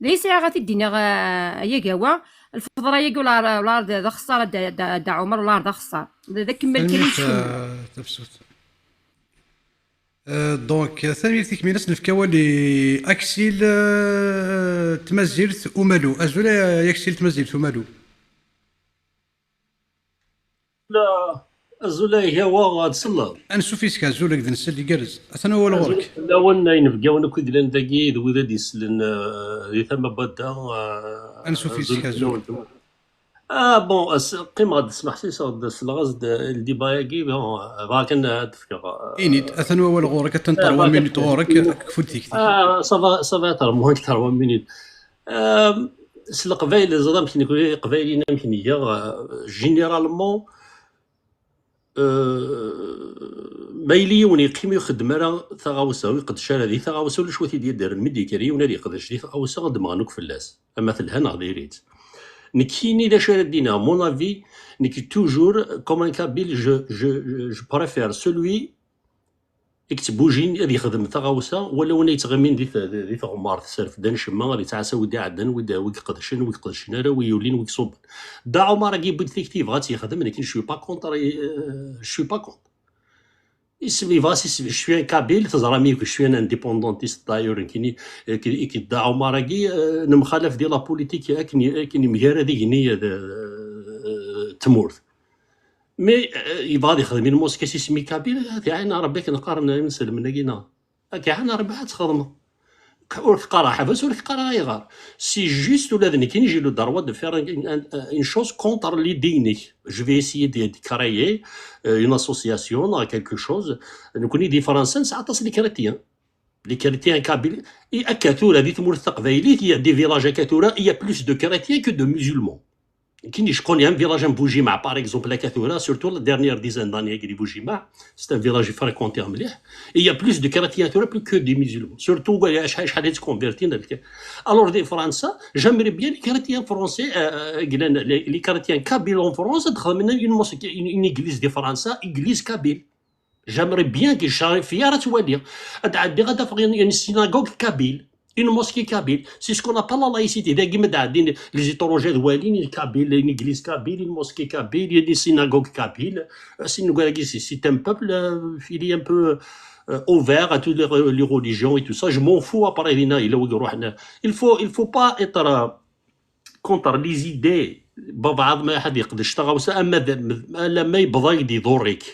D ayen sɛiɣ ad t-id-iniɣ, euh, ay agawa, lfeḍra-yagi, wala, wala d, d axeṣṣar, a Dda, Dda, Dda Ɛumar, wala d axeṣṣar. D, d akemmel kan. Tanemmirt, i tcemmel. Euh, tafsut. Euh, donc, euh, tanemmirt i kemmini, ad s-nefk awal i Aksil, euh, Tmazirt Umalu. Azul, euh, Aksil Tmazirt Umalu. La, azul a Igawa, ad tselleḍ. Ansuf yes-k, azul, ak d nsel igerrez. Atan wawal ɣur-k. Azul fell-awen, a inebgawen akk i yellan dagi, d wid ad d-isellen, euh, di tama n wadda, euh, ansuf yes-k, azul. Ah, bon, as-, qqimeɣ ad smeḥsiseɣ-d, sleɣ-as-d, euh, ldiba-agi, bon, euh, bɣiɣ kan ad d-fkeɣ, euh, ini-d, atan wawal ɣur-k, atan trois minutes ɣur-k, ad k-kfut tikti. Ah, ça va, ça va être moins que trois minutes. Euh, s Leqbayel, ẓer amek nekk, Iqbayliyen amek nga, euh, généralement, euh, ma yili yiwen yeqqim ur ixeddem ara taɣawsa, ur iqeddec ara di taɣawsa, ulac wa t-id-yeddren, mi d-yekker yiwen ad yeqdec di taɣawsa, ad d-mmɣen akk fell-as, ama telha neɣ diri-tt. Nekkini d acu ara d-iniɣ, mon avis, nekk toujours, comme un Kabyle, je, je, je préfère celui i yettbujin ad yexdem taɣawsa, wala win ay yettɣimin di t-, di tɣemmart, s rrefd ancemma, ad yettɛassa wid iɛeddan, wid, wid iqedcen, wid iqedcen ara, wid yulin, wid iṣubben. Dda Ɛumar-agi yewwi-d tikti, yebɣa ad tt-yexdem, nekk je suis pas contre, euh, je suis pas contre. Isem, yebɣa s isem, je suis un Kabyle, teẓram yakk, je suis un indépendantiste, d'ailleurs, nekkini, euh, ki, ki Dda Ɛumar-agi, euh, nemxalaf di la politique, akken, akken yemgarad igenni d, euh, tmurt. Mais, euh, yebɣa ad yexdem une mosquée s isem Kabyle, ad iɛin Rebbi akken qqaren inselmen-agi, neɣ? Ad iɛin Rebbi ad txedmeḍ. Ur k-qqareɣ ḥbes, ur k-qqareɣ ayɣer. C'est juste, ula d nekkini, j'ai le droit de faire une, une, une chose contre l'idée-inek. Je vais essayer de, de créer, euh, une association, neɣ quelque chose. Nekkni di Fransa nesɛa aṭas n les chrétiens. Les chrétiens kabyles, et akka tura, di tmurt taqbaylit, il y a des villages akka tura, il y a plus de chrétiens que de musulmans. Kini je connais un village en Bougimac, par exemple, akka tura, surtout la dernière dizaine d'années, di Bougimac, c'est un village fréquenté mliḥ. Et il y a plus de chrétiens tura, plus que des musulmans. Surtout, شحال شحال يتكونفيرتينا. Alors, di Fransa, j'aimerais bien les chrétiens français, euh, euh, les, les chrétiens kabyles en France, ad xedmen une mosquée, une, une église di Fransa, église kabyle. J'aimerais bien que j'arrive fier à توالي. Ad ɛeddiɣ ad afeɣ une, une synagogue kabyle, une mosquée kabyle. C'est ce qu'on appelle la laïcité. Dagi ma d-ɛeddin les étrangers ad walin une kabyle, une église kabyle, une mosquée kabyle, une synagogue kabyle. Euh, c'est une, c'est, c'est un peuple, euh, il est un peu, euh, ouvert à toutes les, re- les religions et tout ça. Je m'en fous, après, dinna, il faut, il faut pas être euh, contre les idées. Baba Adma, ad yeqdec taɣawsa, ama d- alamma yebḍa-k-d iḍurr-ik.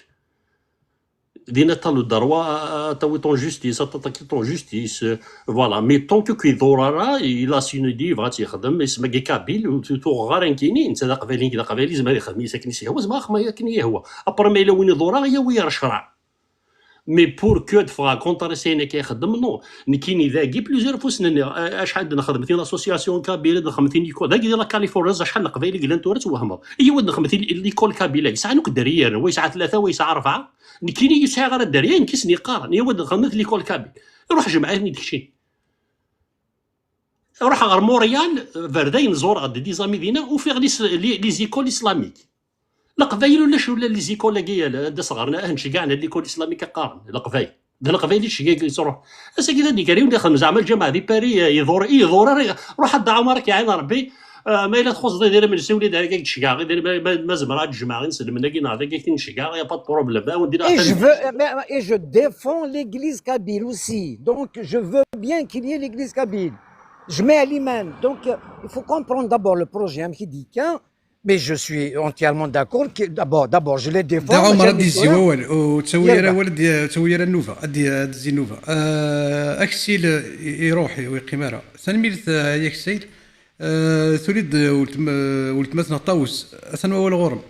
Dinna, t'as le droit à, à tawiḍ en justice, à t'attaquer en justice, euh, voilà. Mais tant que k-iḍurr ara, il a son idée, yebɣa ad tt-yexdem, isem-agi kabyle, ur t-, tuɣeɣ ara nekkini, netta d aqbayli, nekk d aqbayli, yezmer ad yexdem yes akken i s-yehwa, yezmer ad yexdem akken i yehwa. Après, ma yella win iḍurr-aɣ, yawi ar ccreɛ. Mais pour que d-ffɣeɣ contre ayen akka ixeddem, non. Nekkini dagi plusieurs fois s-nniɣ, a-, acḥal d-nexdem tin l'association kabyle, d-nexdem tin l'école. Dagi di la Californie, acḥal n leqbayel i yellan tura twehmeḍ. Iyyawet d-nexdem tin l'école kabyle. Yesɛa akk dderya, wa yesɛa tlata, wa yesɛa rebɛa. Nekkini ur sɛiɣ ara dderya, nekk i sen-yeqqaren. Iyyawet d-nexdem l'école kabyle. Ruḥ jmeɛ-iten-id keččini. Ruḥeɣ ɣer Montréal, berdayen ẓureɣ-d des amis dinna, ufiɣ les, les, les écoles islamiques. Leqbayel ulac ula les écoles-agi, ad d-as ɣerna, ah, nceggeɛ-n l'école islamique qqaren, Leqbayel. D Leqbayel i ttceggiɛen, yettruḥ. Ass-agi d ad d-ikker yiwen d-ixdem zeɛma lǧameɛ di Paris, eh, iḍur, i iḍur, ara, ruḥ a Dda Ɛumar, ad k-iɛin Rebbi. Eh, ma yella txuṣṣeḍ idrimen, siwel-iyi-d, ad k-id-ceggɛeɣ idrimen, ma, ma, ma zemreɣ ad jemɛeɣ inselmen-agi neɣ d agi ak-ten-ceggɛeɣ, y a pas de problème. Ad wen-d-iniɣ Et je veux, mais- et je défends l'église kabyle aussi. Donc, je veux bien qu'il y ait l'église kabyle. Jmeɛ liman. Donc, euh, il faut comprendre d'abord le projet, hein, qui dit qu'un, mais je suis entièrement d'accord que, d'abord, d'abord, je les défends, Dda Ɛumar, ad d-yezzi wawal, ur ttawi ara awal, ad d-, ur ttawi ara nnuba, ad d-, ad d-tezzi nnuba. Euh, Aksil, i-, iruḥ, ur yeqqim ara. Tanemmirt, euh, ay Aksil. Euh, tuli-d, euh, weltma-, euh, weltma-tneɣ Ṭawes. Atan wawal ɣur-m.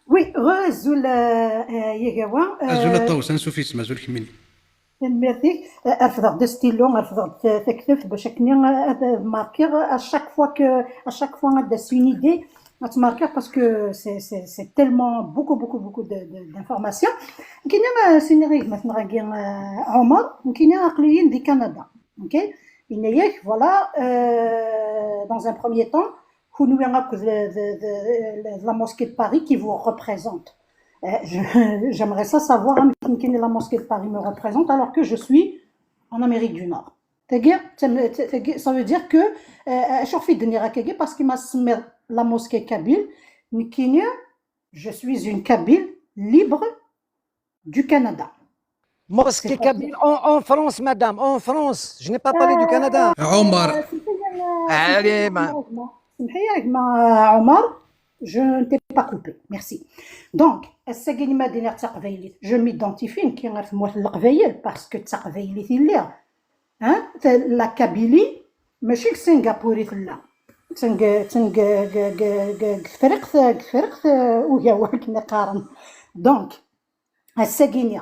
Oui, re-, azul, euh, euh, yagawa. Azul a Ṭawes, ansuf isem, azul kemmini. Tanemmirt-ik. Euh, refdeɣ-d stylo, refdeɣ-d ta-, taktabt, bac akken ad, ad markiɣ à chaque fois que, à chaque fois ad d-tas une idée, ad tt-markiɣ parce que c'est, c'est, c'est tellement beaucoup, beaucoup, beaucoup de, de, d'informations. Nekkini, euh, s-iniɣ i gma-tneɣ-agi, euh, Ɛumer, nekkini aql-iyi di Canada. Ok ? Yenna-yak, voilà, euh, dans un premier temps, kunwi akk d, d, d, d la mosquée de Paris qui vous représente. Euh, je- j'aimerais ça savoir, hein, qui la mosquée de Paris me représente alors que je suis en Amérique du Nord. Tagi, tagi, ça veut dire que, euh, je suis fidèle à Kagi parce qu'il m'a semé la mosquée kabyle. Nekkini, je suis une kabyle libre du Canada. Mosquée kabyle en, en France, madame, en France. Je n'ai pas parlé du Canada. Omar. Allez, ma. سمحي يا جماعة عمر, je ne t'ai pas coupé. Merci. Donc, ass-agi ma d-iniɣ d taqbaylit, je m'identifie nekki ar tmurt n Leqbayel, parce que d taqbaylit i lliɣ. Hein? La Kabylie, mačči deg Singapour i tella. Teng-, teng-, g-, g-, g-, g-, g-, tefriqt, g-, tefriqt, euh, ugawa akken i qqaren. Donc, ass-agi-nni,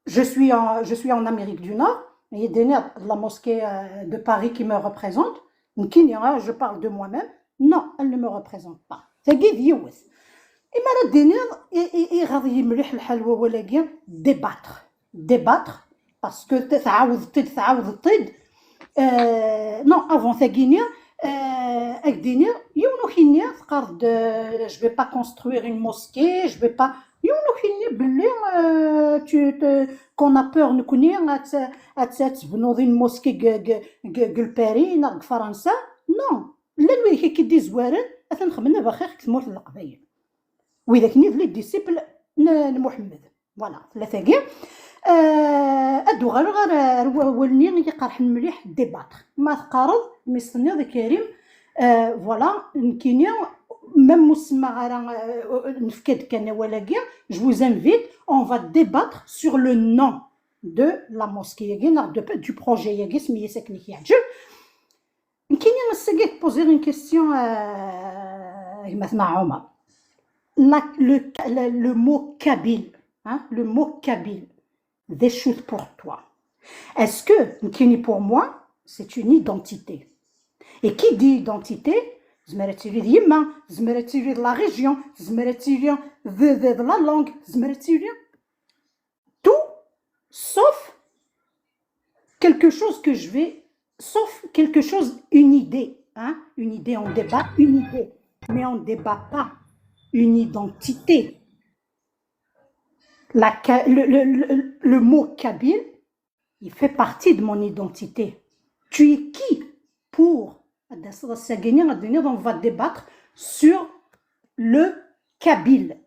je suis en, je suis en Amérique du Nord, et la mosquée, euh, de Paris qui me représente, nekkini, hein, je parle de moi-même, non, elle ne me représente pas. Tagi d yiwet. Imi ara d-tiniḍ, i, i, iɣaḍ-iyi mliḥ lḥal wawal-agi, débattre. Débattre, parce que t-, tɛawdeḍ-t-id, tɛawdeḍ-t-id. Euh, non, avant tagi-nni, euh, ad k-d-iniɣ, yiwen ur k-yenni, teqqareḍ-d, euh, je vais pas construire une mosquée, je vais pas, yiwen ur k-yenni belli, euh, tu te, qu'on a peur, nekkni, ad t-, ad t-, ad tebnuḍ une mosquée deg, deg, deg, deg Paris, neɣ deg Fransa. Non, llan wid i k-id-izwaren, atan xedmen abaxix deg tmurt n Leqbayel. Widak-nni d les disciples n, n Muḥemmed. Voilà, tella tagi. Euh, ad uɣaleɣ ar, ar wawal-nni i iqerḥen mliḥ, débattre. Ma teqqareḍ, mi s-tenniḍ i Karim, euh, voilà, nekkini, même ur semmaɣ ara, euh, nefka-d kan awal-agi, je vous invite, on va débattre sur le nom de la mosquée-agi, neɣ de, du projet-agi, semmi-as akken i k-yeɛǧeb. Nekkini ass-agi ad k-poser une question, euh, gma-tneɣ Omar. La, le, le, le mot kabyle, hein, le mot kabyle, d acu-t pour toi? Est-ce que, nekkini, pour moi, c'est une identité? Et qui dit identité, tezmer ad tili d yemma, tezmer ad tili d la région, tezmer ad tili d, d, d la langue, tezmer ad tili tout, sauf quelque chose que je vais, sauf quelque chose, une idée, hein, une idée, on débat, une idée, mais on débat pas une identité. La ka-, le, le, le, le mot kabyle, il fait partie de mon identité. Tu es qui pour, on va débattre sur le kabyle.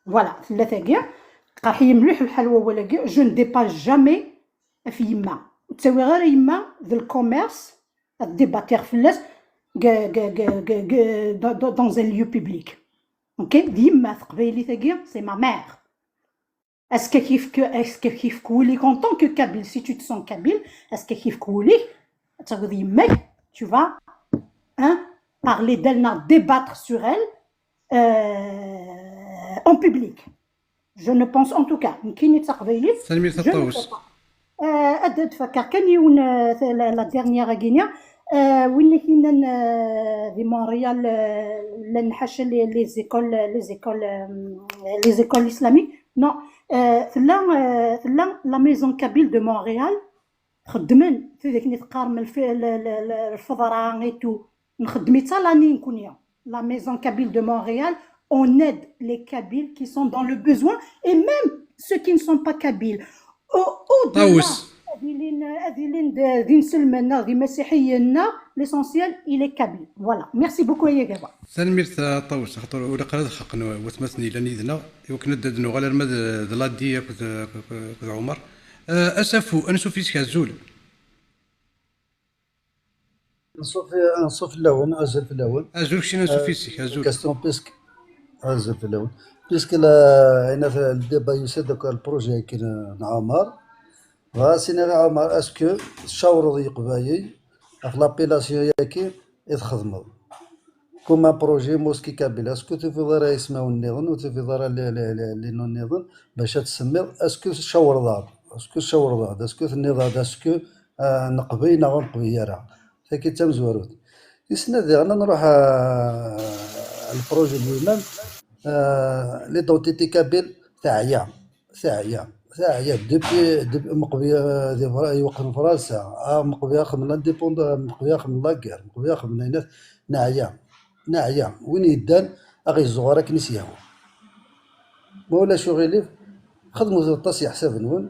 Voilà, tella tagi. Qerḥ-iyi mliḥ lḥal wawal-agi, je ne débat jamais ɣef yemma. Ur ttawiɣ ara yemma d le commerce ad débattiɣ fell-as dans un lieu public. Ok, d yemma teqbaylit-agi, c'est ma mère. Est-ce que est-ce que en tant que kabyle, si tu te sens kabyle, est-ce que tu vas, hein, parler d'elle, débattre sur elle euh, en public? Je ne pense en tout cas. Tanemmirt a Ṭawes. Ad d-fakkeɣ kan yiwen, euh, la dernière agi-nni, euh, win i k-yennan, euh, di Montréal, euh, llan ḥaca les écoles, les écoles, euh, les écoles islamiques. Non, euh, tella, euh, tella la maison kabyle de Montréal, xeddmen, tidak-nni teqqarem lfeḍra et tout. Nxeddem-itt à l'année nekkni. La Maison Kabyle de Montréal, on aide les Kabyles qui sont dans le besoin et même ceux qui ne sont pas kabyles. Au-delà, ad ilin d inselmen neɣ d imasiḥiyen neɣ, l'essentiel il est kabyle. Voilà. Merci beaucoup, Ayagawa. Tanemmirt a Ṭawes, axaṭer ur ilaq ara ad xaqen watmaten yellan yid-neɣ, i wakken ad d-nuɣal arma d Ladi akked Ɛumar. Asafu, ansuf yis-k, azul. Anṣuf, anṣuf fell-awen, azul fell-awen. Azul keččini, anṣuf yis-k, azul. Question, puisque, azul fell-awen. Puisque la, le débat yusa-d akk le projet-agi n Ɛumar. Bɣiɣ ad s-iniɣ i Ɛumar, est-ce que tcawreḍ i Leqbayel ɣef l'appellation-agi i txedmeḍ? Comme un projet mosquée kabyle, est-ce que tufiḍ ara ismawen nniḍen, ur tufiḍ ara les noms nniḍen bac ad tsemmiḍ? Est-ce que tcawreḍ-aɣ-d? Est-ce que tcawreḍ-aɣ-d? Est-ce que tenniḍ-aɣ-d, est-ce que neqbel neɣ ur neqbel ara. Tagi d tamezwarut. Tis snat diɣen ad nruḥ, euh, le projet lui-même, euh, l'identité kabyle teɛya, teɛya, teɛya. Depuis, depuis meqbel, euh, di Fra-, iweqfen Fransa, ah, meqbel axem l'indépendance, meqbel axem la guerre, meqbel axem laynat, neɛya, neɛya. Win yeddan, ad ɣ-yezzuɣer akken i s-yehwa. Ma ulac uɣilif, xedmet aṭas yeḥsab-nwen.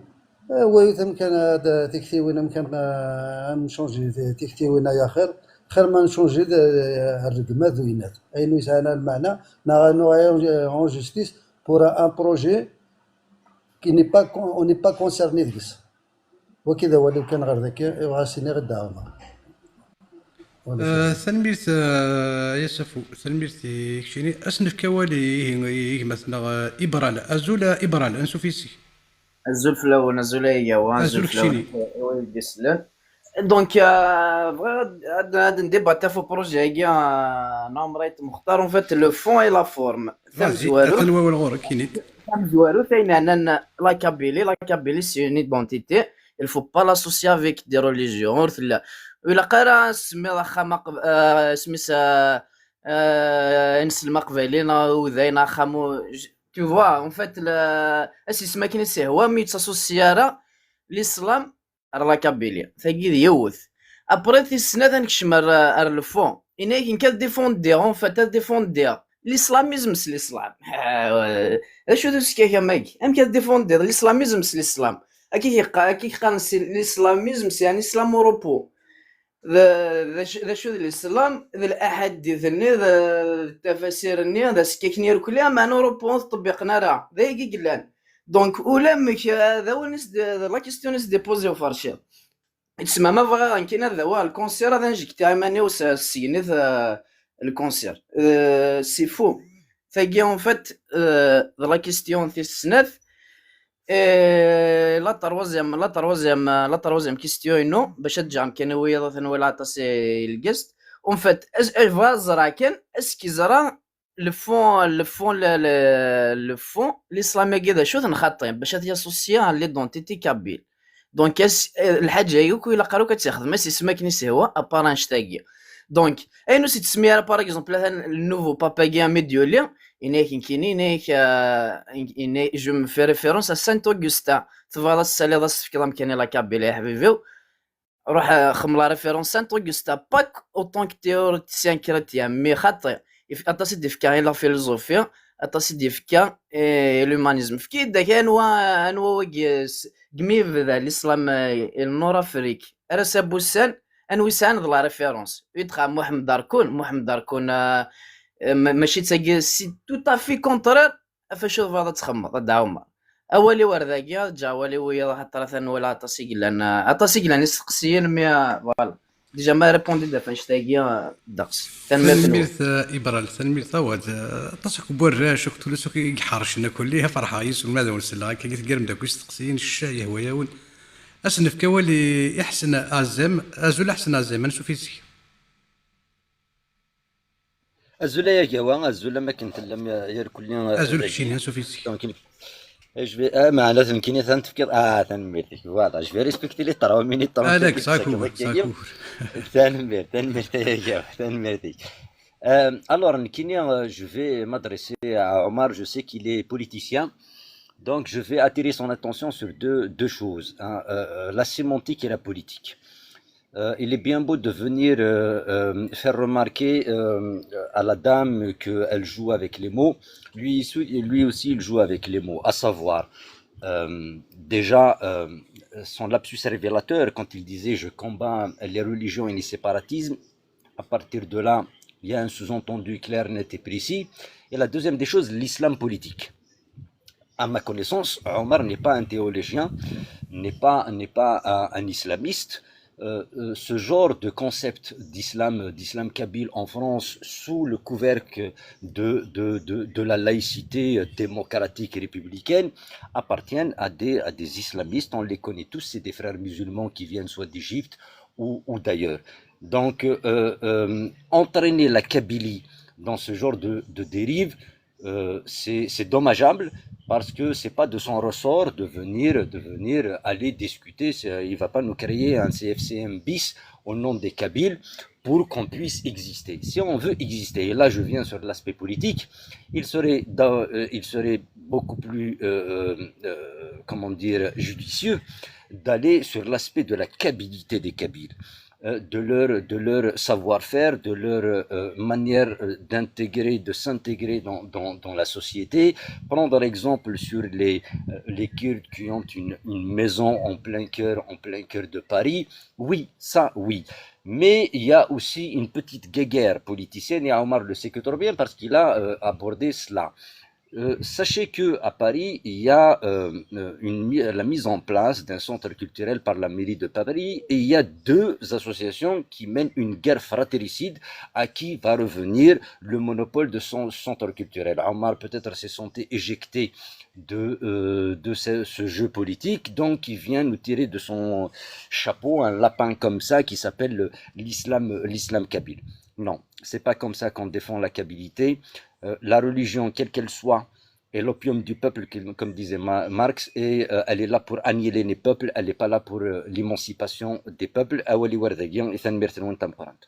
Wayut amkan ad tiktiwin, amkan, ah, ad ncunji tiktiwin ay axir, xir ma ncunji d, ah, rregmat d uyennat. Ayen ur yesɛan ara lmeɛna, neɣ ad nuɣal en justice pour un projet qui n'est pas con-, on n'est pas concerné deg-s. Wagi d awal-iw kan ɣer dagi, i bɣiɣ ad s-iniɣ i Dda Ɛumar. Tanemmirt, ah, ay Asafu, tanemmirt i keččini. Ad s-nefk awal i, i, i gma-tneɣ, ah, Ibral. Azul a Ibral, ansuf yis-k. Azul fell-awen, azul a Igawa, azul fell-awen, keččini, i wayen i d-isellen. Donc, euh, bɣiɣ ad, ad, ad ndibati ɣef uprojet-agi, euh, n Ɛumar Ayt Mextar, en fait, le fond et la forme. Vas-y, tamezwarut, atan wawal ɣur-k, ini-d. Tamezwarut, ayen ɛnan la Kabylie, la Kabylie, c'est une identité. Il faut pas l'associer avec des religions. Ur tella, ur ilaq ara ad semmiḍ axxam aqb-, euh, isem-is, euh, euh, ineslem aqbayli, neɣ uday, neɣ axxam u-, j-, tu vois, en fait, le, ad s-isem akken i s-ihwa, mi ur yettassocié ara l'islam ar la Kabylie. Tagi d yiwet. Après, tis snat, ad nekcem ar, ar le fond. Ini-ak nekk ad défendiɣ, en fait, ad défendiɣ l'islamisme s l'islam. D acu d uskak am-agi? Amek ad défendiḍ l'islamisme s l'islam? Akka i k-yeqqa-, akka i k-qqaren s l'islamisme, c'est un islam au repos. D, d acu, d acu d l'islam? D l'aḥadit-nni, d, d tafasir-nni, d askak n irkelli, ameɛna ur ṭṭebbiqen ara. D ayagi i yellan. Donc, ulamek, eh, d awen is d, d la question is déposé uferciḍ. Yettmama bɣiɣ nekkini ad d-awiɣ lkunsir, ad injektiɣ iman-iw s, s ssegnit, eh, lkunsir. Eh, c'est faux. Tagi, en fait, eh, d la question tis snat. Eh, la troisième, la troisième, la troisième question-inu, bac ad ǧǧeɣ nekkini wiyaḍ ad ten-walaɣ aṭas i lgest. En fait, as-, eh, bɣiɣ ad ẓreɣ kan, est-ce que yeẓra le fond, le fond, le, le, le fond, l'islam-agi d acu-t, neɣ xaṭi, bac ad t-yassocier à l'identité kabyle. Donc, as-, eh, lḥaǧa-agi akk ilaq ara akk ad tt-ixdem, ad s-isem akken i s-ihwa, à part annect-agi. Donc, ayen ur s-yettsemmi ara, par exemple, atan le nouveau pape-agi, ami d-yuli, ini-ak nekkini, ini-ak, euh, ini-, je me fais référence à Saint Augustin. Tebɣiḍ ad tessaliḍ, ad s-tefkeḍ amkan i la Kabylie, a ḥbibi-w. Ruḥ, eh, xdem la référence Saint Augustin, pas autant que théoricien chrétien, mais xaṭi. If-, aṭas i d-ifka i la philosophie, aṭas i d-ifka, eh, i l'humanisme. Efk-iyi-d ak anwa, anwa wagi, eh, s-, deg mi yebda l'islam, eh, i Nord Afrique. Ara s abussan, anwa i sɛan d la référence. Ur d-xaṭ Muḥemmed Arkoun, Muḥemmed Arkoun, eh, eh, ma-, mačči d tagi, c'est tout à fait contraire ɣef wacu tebɣiḍ ad txedmeḍ, a Dda Ɛumar. Awal-iw ar dagi, ad ǧǧeɣ awal-iw wiyaḍ, axaṭer atan wala aṭas i yellan, aṭas i yellan isteqsiyen, mi, voilà. Déjà ma répondit-d ɣef annect-agi, ddeqs. Tanemmirt-nwen. Tanemmirt, eh, Ibral, tanemmirt a Wad. Eh, aṭas akk n warrac, akk tullas akk i iḥercen akk-lli, ferḥeɣ yis-wen ma d awen-selleɣ akka, i teggarem-d akk isteqsiyen, ccah yehwa-yawen. Ad s-nefk awal i Iḥsen Azem. Azul a Ḥsen Azem, ansuf yis-k. Azul ay agawa, azul am akken tellam, eh, irkelli, eh, Azul dagi. Keččini, ansuf yis-k. Donc, il- eh, je vais, ah, meɛna nekkini tan tefkiḍ, ah, tanemmirt-ik. Voilà, je vais respecter les trois minutes, trente Alak, secondes. sɛak ugur, sɛak ugur. Tanemmirt, tanemmirt ay agawa, tanemmirt-ik. Euh, alors, nekkini, euh, je vais m'adresser à Omar, je sais qu'il est politicien, donc je vais attirer son attention sur deux, deux choses, hein, euh, la sémantique et la politique. Euh, il est bien beau de venir, euh, euh, faire remarquer, euh, à la dame qu'elle joue avec les mots. Lui, lui aussi, il joue avec les mots, à savoir, euh, déjà, euh, son lapsus révélateur quand il disait : « Je combats les religions et les séparatismes », à partir de là, il y a un sous-entendu clair, net et précis. Et la deuxième des choses, l'islam politique. À ma connaissance, Omar n'est pas un théologien, n'est pas, n'est pas un, un islamiste. Euh, euh, ce genre de concept d'islam, d'islam kabyle en France sous le couvercle de, de, de, de la laïcité, euh, démocratique et républicaine appartiennent à des, à des islamistes. On les connaît tous, c'est des frères musulmans qui viennent soit d'Égypte ou, ou d'ailleurs. Donc, euh, euh, entraîner la Kabylie dans ce genre de, de dérive, euh, c'est, c'est dommageable parce que c'est pas de son ressort de venir, de venir aller discuter. C'est- Il va pas nous créer un C F C M bis au nom des Kabyles pour qu'on puisse exister. Si on veut exister, et là je viens sur l'aspect politique, il serait, dans- euh, il serait beaucoup plus, euh, euh, euh, comment dire, judicieux d'aller sur l'aspect de la kabilité des Kabyles, euh, de leur, de leur savoir-faire, de leur, euh, manière, euh, d'intégrer, de s'intégrer dans, dans, dans la société. Prendre exemple sur les, euh, les Kurdes qui ont une, une maison en plein cœur, en plein cœur de Paris. Oui, ça, oui. Mais il y a aussi une petite guéguerre politicienne, et Omar le sait que trop bien parce qu'il a, euh, abordé cela. Euh, sachez que à Paris, il y a, euh, euh, une mi- la mise en place d'un centre culturel par la mairie de Paris, et il y a deux associations qui mènent une guerre fratricide à qui va revenir le monopole de son centre culturel. Omar peut-être s'est senti éjecté de, euh, de ce, ce jeu politique, donc il vient nous tirer de son chapeau un lapin comme ça qui s'appelle le- l'islam, l'islam kabyle. Non, c'est pas comme ça qu'on défend la kabilité. Euh, la religion, quelle qu'elle soit, est l'opium du peuple, que- comme disait Ma- Marx, et, euh, elle est là pour annihiler les peuples, elle n'est pas là pour, euh, l'émancipation des peuples. Awal-iw ar dagi, i tanemmirt-nwen tameqqrant.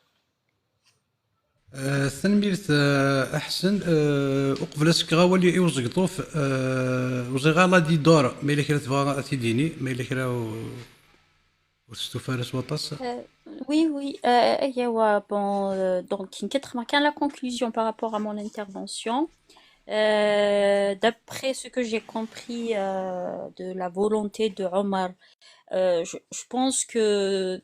Eh, tanemmirt, eh, a Ḥsen. Eh, uqbel ad s-fkeɣ awal i, i uzegḍuf, eh, ur ẓriɣ ara Ladidor, ma yella kra tebɣa ad t-id-tini, ma yella kra ur, ur testufa ara s waṭas. Euh, oui, oui, euh, ayawa, bon, euh, donc, une petite remarque à la conclusion par rapport à mon intervention. Euh, d'après ce que j'ai compris, euh, de la volonté de Omar, euh, je, je pense que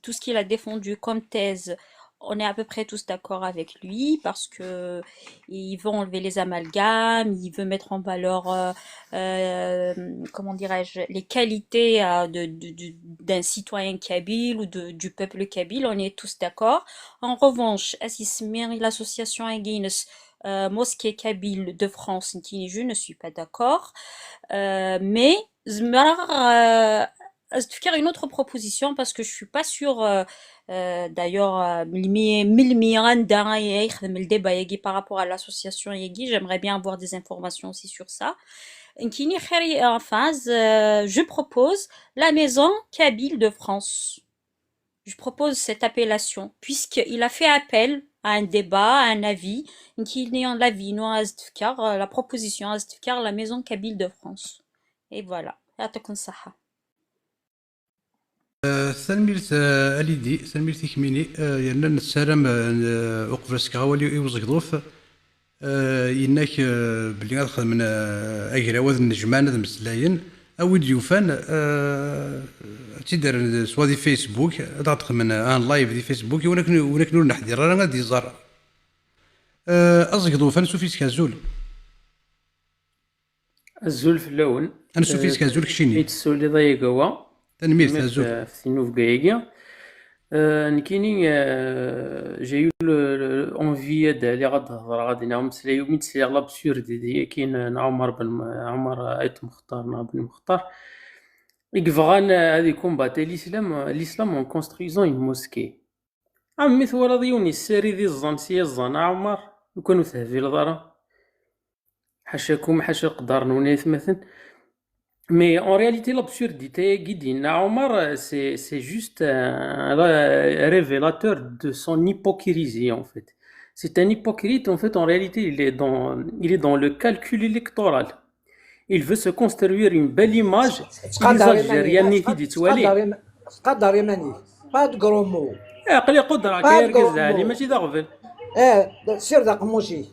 tout ce qu'il a défendu comme thèse, on est à peu près tous d'accord avec lui parce que il veut enlever les amalgames, il veut mettre en valeur, euh, euh, comment dirais-je, les qualités, euh, de, de- de- d'un citoyen kabyle ou de- du peuple kabyle, on est tous d'accord. En revanche, est-ce que l'association Aguinas, euh, Mosquée Kabyle de France, je ne suis pas d'accord. Euh, mais, euh, je vais faire une autre proposition parce que je suis pas sûre, euh, euh, d'ailleurs, euh, melmi melmi anda ay yexdem le débat yagi par rapport à l'association yagi, j'aimerais bien avoir des informations aussi sur ça. Nekkini xir, enfin, euh, je propose la maison kabyle de France. Je propose cette appellation puisqu'il a fait appel à un débat, à un avis. Nekkini l'avis, non, à Zdfkar, euh, la proposition à Zdfkar, la maison kabyle de France. Et voilà. يعطيكم الصحة. Eh, tanemmirt, eh, a Lidi, tanemmirt i kemmini. Eh, yerna nessaram, eh, n- uqbel ad s-fkeɣ awal i, i uzegḍuf, eh, yenna-k, eh, belli ad xedmen, eh, agraw, ad nnejmaɛen, ad mmeslayen. A wi d-yufan, eh, ad tt-id-rren swa di Facebook, ad aɣ-d-xedmen un live di Facebook, i win akken, win akken ur neḥdir ara ad iẓer. Eh, azegḍuf, ansuf yis-k, azul. Azul fell-awen. Ansuf yis-k, azul keččini. Mi d-tessuliḍ ay agawa. Tanemmirt, azul. Ɣef tinubga-agi. Euh, nekkini, euh, j'ai eu le, le envie ad aliɣ ad d-hedreɣ, ad iniɣ ameslay umi d-sliɣ l'absurdité-agi n, n Ɛumar ben, Ɛumar Ayt Mextar neɣ Ben Mextar, i yebɣan, euh, ad ikumbaṭi l'islam, l'islam en construisant une mosquée. A mmi, twalaḍ yiwen yessarid iẓẓan s yiẓẓan, a Ɛumar, lukan ur tehbileḍ ara. Ḥacakum, ḥaca leqder-nwen ay atmaten. Mais en réalité, l'absurdité-agi d-yenna Ɛumar, c'est, c'est juste un, un révélateur de son hypocrisie, en fait. C'est un hypocrite, en fait, en réalité, il est dans, il est dans le calcul électoral. Il veut se construire une belle image. Les Algériens i t-id-yettwali. Ttqadar iman-ik. Pas de gros mots. Eh, aql-i qudreɣ-k a argaz lɛali, mačči d aɣbel. Eh, sir d aqemmuc-ik.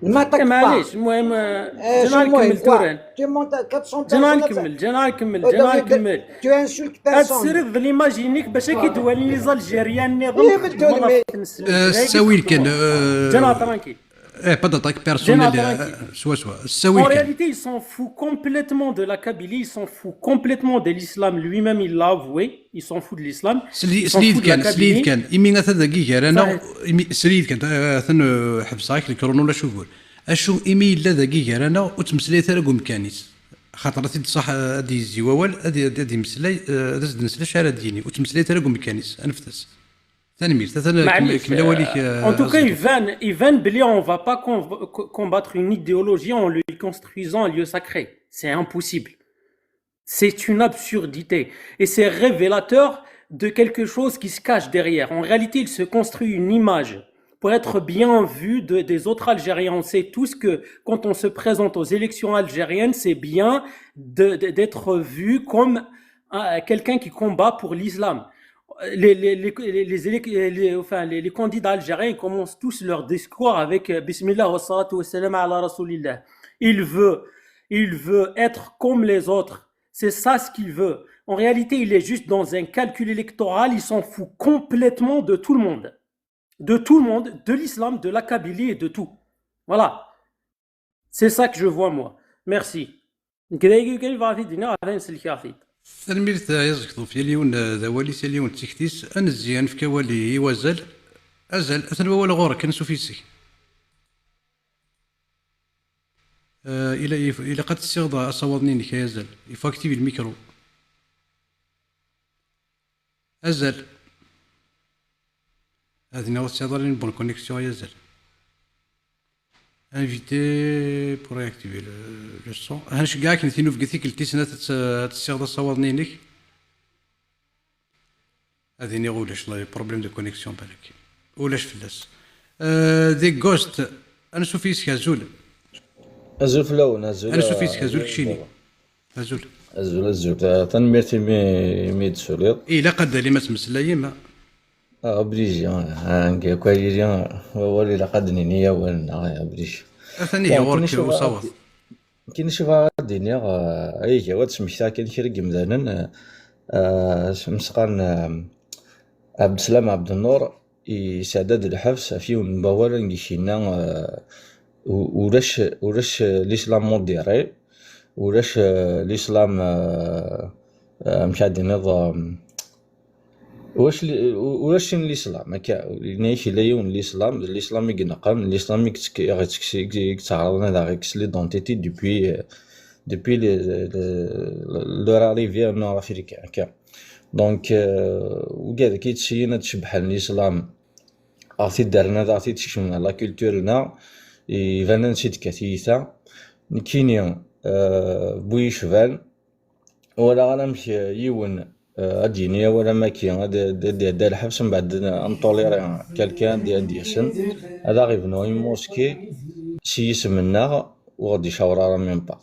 Ma ṭakeṭ. Eh, maɛlic, المهم, eh, ǧǧan-aɣ nkemmel tura. Ǧǧan-aɣ nkemmel, ǧǧan-aɣ nkemmel, ǧǧan-aɣ nkemmel. Tu insultes personne. Ad tesriḍ d l'image-inek bac ad k-id-walin les Algériens nniḍen. Eh, ttawil kan, eh, ǧǧan-aɣ tranquille. Eh, pas d'attaque personnelle, euh, soit, soit. En réalité, il s'en fout complètement de la Kabylie, il s'en fout complètement de l'islam lui-même, il l'a avoué, il s'en fout de l'islam, il s'en fout de la Kabylie. Sel-iyi-d kan, sel-iyi-d kan. Imi ata dagi gar-aneɣ, imi, sel-iyi-d kan, eh, atan, eh, ḥebseɣ-ak lkrun ulac ugur. Acu imi yella dagi gar-aneɣ, ur ttmeslayet ara deg umkan-is. Xaṭer ad t-id-ṣaḥ, eh, ad d-yezzi wawal, ad, ad, ad yemmeslay, eh, ad as-d-nesla acu ara d-yini. Ur ttmeslayet ara deg umkan-is, aneft-as. Tanemmirt. Atan, eh, kemmel awal-ik, eh, en tout cas, Ivan, Ivan, belli on va pas com-, co-, combattre une idéologie en lui construisant un lieu sacré. C'est impossible. C'est une absurdité. Et c'est révélateur de quelque chose qui se cache derrière. En réalité, il se construit une image pour être bien vu de, des autres Algériens. On sait tous que quand on se présente aux élections algériennes, c'est bien de, de, d'être vu comme, euh, quelqu'un qui combat pour l'islam. Les, les, les, les, les élec-, les, enfin, les, les candidats algériens commencent tous leur discours avec, euh, Bismillah wa salatu wa salam ala rasulillah. Il veut, il veut être comme les autres. C'est ça ce qu'il veut. En réalité, il est juste dans un calcul électoral. Il s'en fout complètement de tout le monde. De tout le monde, de l'islam, de la Kabylie et de tout. Voilà. C'est ça que je vois, moi. Merci. Nekk d ayagi kan i bɣiɣ ad t-id-iniɣ, atan selkeɣ-t-id. Tanemmirt, ay aẓekḍuf, yal yiwen, eh, d awal-is, yal yiwen d tikti-s. Ad nezzi, ad nefk awal i, i wazal. Azal, atan wawal ɣur-k, ansuf yis-k. Eh, ila-, if-, ilaq ad tessiɣeḍ asawaḍ-nni-inek, ay azal. Il faut activer le micro. Azal. Ad iniɣ ur tesɛiḍ ara une bonne connexion, ay azal. Invité pour réactiver le, le son. Ad nceggeɛ akken tinubgi tikkelt tis snat ad tt-, ad tessiɣeḍ asawaḍ-nni-inek. Ad iniɣ ulac, la, problème de connexion, balak. Ulac fell-as. Euh, des Ghosts, ansuf yis-k, azul. Azul fell-awen, azul. Ansuf yis-k, azul keččini. Azul. Azul, azul. Ta-, tanemmirt imi, imi d-tessuliḍ. Eh, ilaq ad d-talim ad temmeslayem, ha? Ah, obligé, ah, ah, ngi akk ayili, ah, wawal ilaq ad d-nini awal-nneɣ, ah, obligé. Atan ihi ɣur-k usawaḍ. Akken acu bɣiɣ ad d-iniɣ, ah, ay agaw ad smektaɣ kan kra n yimdanen, ah, ah, s-, mesqan, ah, Ɛebdeslam Ɛebdennur, yesɛedda-d lḥebs ɣef yiwen n wawal, angi k-yenna, eh, u-, ulac, ulac, eh, l'islam modéré, ulac, eh, l'islam, eh, eh, amek ad d-tiniḍ, eh, ulac li-, u-, ulac sin l'islam, akka, yenna-yak yella yiwen n l'islam, d l'islam i ineqqen, l'islam i yettek-, i ɣ-yettekkes-, i yetteɛraḍen ad aɣ-ikkes l'identité depuis, eh, depuis le, le, le, leur arrivée en Nord-Afrique, akka. Donc, euh, wigad akka yettṣeyyin ad cebbḥen l'islam, ad ɣ-t-id-rren, ad ɣ-t-id-skecmen ɣer la culture-nneɣ, iban ansi d-tekka tiyita. Nekkini, euh, bu yecban, ur walaɣ ara amek, euh, yiwen, euh, ad d-yini awal am waki, ad, ad, ad d-iɛedda lḥebs, mbeɛd ad nṭuliri quelqu'un ad d-, ad d-yasen, ad aɣ-ibnu une mosquée s yisem-nneɣ, ur ɣ-d-icawer ara même pas.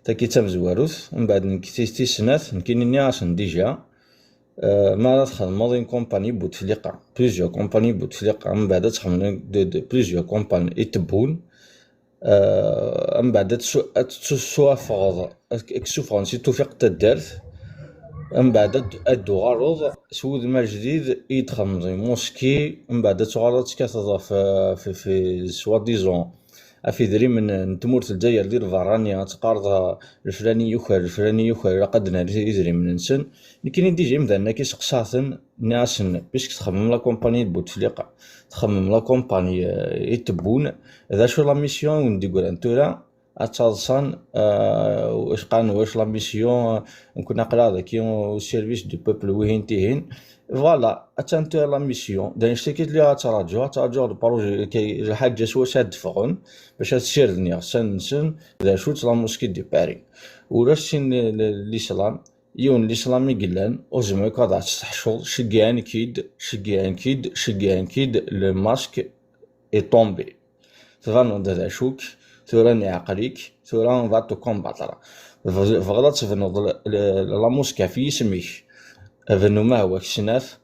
Tagi d tamezwarut, mbeɛd nekk tis, tis snat, nekkini nniɣ-asen déjà, euh, mi ara txedmeḍ une compagnie Bouteflika, plusieurs compagnies Bouteflika, mbeɛd ad txedmeḍ de, de, plusieurs compagnies i Tebboune, euh, mbeɛd ad tsu-, ad tettusuafeɣeḍ, ad k-, ad k-ssufɣen si Tufiq n taddart, mbeɛd ad, ad d-tuɣaleḍ s wudem ajdid i d-txedmeḍ une mosquée, mbeɛd ad tuɣaleḍ ad tekkateḍ ɣef, ɣef, ɣef, soi-disant, ɣef idrimen n tmurt n Lezzayer di lberrani, ad teqqareḍ, ah, leflani yuker, leflani yuker, ilaq ad d-nerr idrimen-nsen. Nekkini déjà imdanen-agi seqsaɣ-ten, nniɣ-asen, puisque txemmem la compagnie de Bouteflika, txemmem la compagnie, euh, i Tebboune, d acu la mission i wen-d-yeggran tura? Ad taḍsan, euh, wacu qqaren, wacu la mission, euh, nekkni aql-aɣ dagi au service du peuple, wihin tihin. Voilà, attan tura la mission. D annect-agi i lliɣ ad ttṛaǧuɣ, ad ttṛaǧuɣ le projet, lḥaǧa s wacu ad d-ffɣen, bac ad ssirden iɣsan-nsen, d acu-tt la mosquée de Paris. Ulac sin l-, l-, l'islam, yiwen n l'islam i yellan, ur tezmireḍ ad tt-teḥcuḍ, ceggiɛen-k-id, ceggiɛen-k-id, ceggiɛen-k-id, le masque est tombé. Tbaneḍ-d d acu-k, tura neɛqel-ik, tura on va te combattre. Tebɣ-, tebɣiḍ ad tebnuḍ l-, l-, la mosquée ɣef yisem-ik. Bnu ma hwa-k snat,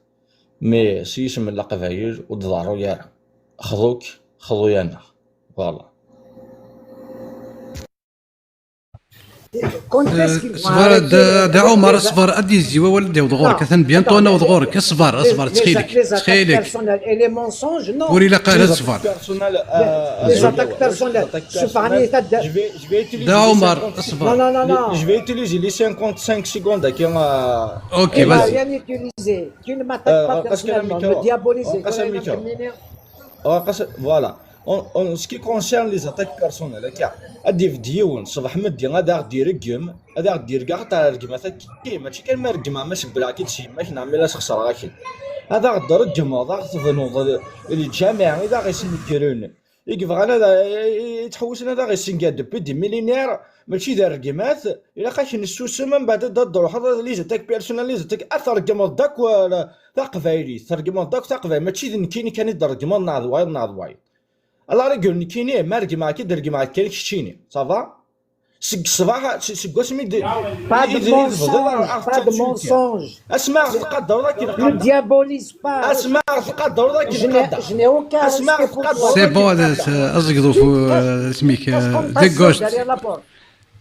mais s yisem n Leqbayel ur d-ḍerru ara. Xḍu-k, xḍu-yaneɣ. Voilà. Ṣber, da Ɛumar, ṣber, ad d-yezzi wawal, ad d-yaweḍ ɣur-k. Atan bientôt ad naweḍ ɣur-k. Ṣber, ṣber, ttxil-k, ttxil-k. Ur ilaq ara, ṣber. Les attaques personnelles. Da Ɛumar, ṣber. Je vais utiliser les cinquante-cinq secondes. Ok, vas-y. Tu ne m'attaques pas personnellement. Me diaboliser. Voilà. En, en ce qui concerne les attaques personnelles, akka, ad d-ibedd yiwen ṣṣbeḥ meddi ad aɣ-d-ireggem, ad aɣ-d-ireggem, axaṭer rregmat-agi, mačči kan ma reggmeɣ, ma sebbleɣ-k-id s yemma-k neɣ ma la sxeṣreɣ-ak-id. Ad aɣ-d-treggmeḍ, ad aɣ-tebnuḍ lǧameɛ i d aɣ-isnegren, i yebɣan ad, i, i, yettḥewwisen ad aɣ-issenger depuis des millénaires, mačči d rregmat, ilaq-ak nessusem, mbeɛd ad d-truḥeḍ les attaques personnelles, les attaques, ad tregmeḍ-d akk, euh, taqbaylit, tregmeḍ-d akk taqbaylit, mačči d nekkini kan i d-tregmeḍ neɣ d wayeḍ neɣ d wayeḍ. Alors, i yur nekkini, ma regmeɣ-k-id, regmeɣ-k kan keččini. Ça va? Seg ṣṣbeḥ, seg wasmi d... Pas de mensonge, pas de mensonge. Asma ɣ tqadreḍ akken... Ne diabolise pas. Asma ɣ tqadreḍ akken... Je n'ai aucun respect pour toi. C'est bon, azegḍuf, isem-ik, deg gost.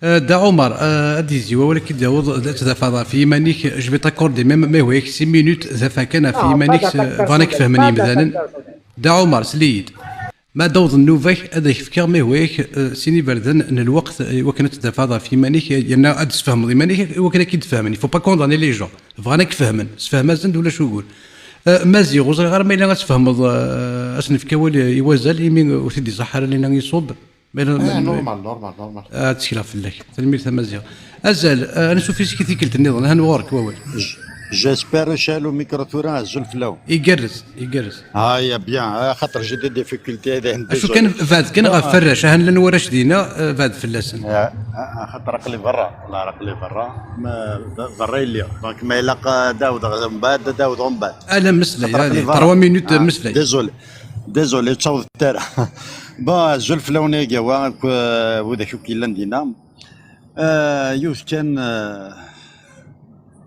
Da Ɛumar, ad d-yezzi wawal akka d-yaweḍ, ad tdafaḍ ɣef yiman-ik, je vais t'accorder même, ma hwa-yak six minutes, dafa kan ɣef yiman-ik, bɣan ad k-fehmen yimdanen. Da Ɛumar, sel-iyi-d. Ma d-awḍen nnuba-k, ad ak-fkeɣ, ma hwa-yak, sin iberdan n lweqt, i wakken ad tdafaḍ ɣef yiman-ik, yerna ad d-tesfehmeḍ iman-ik, i wakken ad k-id-fehmen. Il faut pas condamner les gens. Bɣan ad k-fehmen. Sefhem-asen-d, ulac ugur. Maziɣ, ur ẓriɣ ara ma yella ad tfehmeḍ, ad s-nefk awal i wazal, imi ur t-id-iṣaḥ ara lina iṣub. Normal, normal, normal. Ad ttekleɣ fell-ak. Tanemmirt a Maziɣ. Azal, ansuf isek i tikkelt nniḍen, han ɣur-k wawal. J'espère cɛel umikru tura, azul fell-awen. Igerrez, igerrez. Aya bien, axaṭer j'ai des difficultés. Acu kan, bɛed kan ɣef warrac, ahan llan warrac dina, bɛed fell-asen. Axaṭer aql-i berra, wallah aql-i berra, berra i lliɣ. Donc ma ilaq ad awdeɣ mbeɛd, ad awdeɣ mbeɛd. Ala mmeslay, trois minutes mmeslay. Désolé. Désolé, ur ttawḍet ara. Bon, azul fell-awen a igawa, akk widak akk yellan dinna. Yiwet kan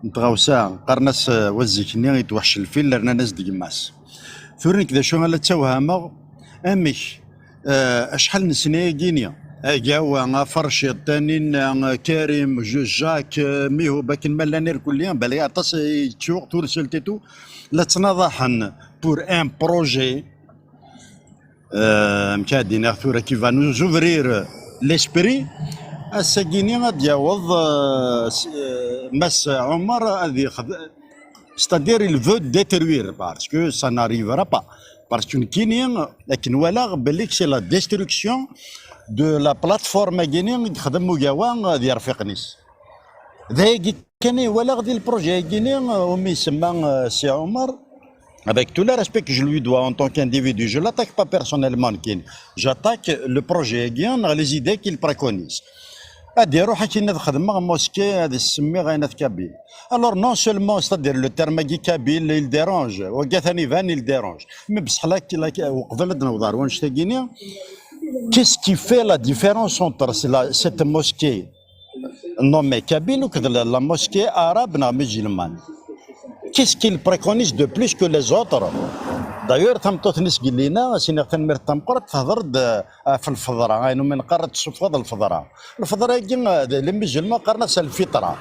n tɣawsa, qqaren-as wat zik-nni, itweḥc lfil, rnan-as-d gma-s. Tura nekk d acu ara la ttawhameɣ, amek, acḥal n snin-agi-ni, Agawa, Aferciḍ, Taninna, Karim, Jacques, Mihub, akken ma llan irkelli, balay aṭas i ttuɣ, turselt et tout, la ttnaḍaḥen pour un projet, amek ad d-iniɣ tura, qui va nous ouvrir l'esprit. Ass-agi-ni ad d-yaweḍ Mass Ɛumer ad yexdem, c'est-à-dire il veut détruire, parce que ça n'arrivera pas, parce que nekkini akken walaɣ belli c'est la destruction de la plateforme-agi-ni i yexdem Ugawa d yirfiqen-is. D ayagi kan i walaɣ di lprojet-agi-ni umi isemma Si Ɛumer. Avec tout le respect que je lui dois en tant qu'individu, je l'attaque pas personnellement, nekkini. J'attaque le projet-agi neɣ les idées qu'il préconise. Ad iruḥ akken ad xedmeɣ mosquée, ad issemmiɣ ayen at Kabyle. Alors non seulement, c'est-à-dire le terme-agi Kabyle, il dérange, wagi atan iban, il dérange. Mais bṣeḥ la, la, uqbel ad d-naweḍ ɣer wannect-agi-ni, qu'est-ce qui fait la différence entre la, cette mosquée nommée Kabyle ou que la, la mosquée arabe neɣ musulmane. Qu'est-ce qu'il préconise de plus que les autres? D'ailleurs, tameṭṭut-nni seg Lina, ad s-iniɣ tanemmirt tameqqrant, tehder-d ɣef lfeḍra, ayen umi neqqar ad tessufɣeḍ lfeḍra. Lfeḍra-agi, les musulmans qqaren-as lfitra.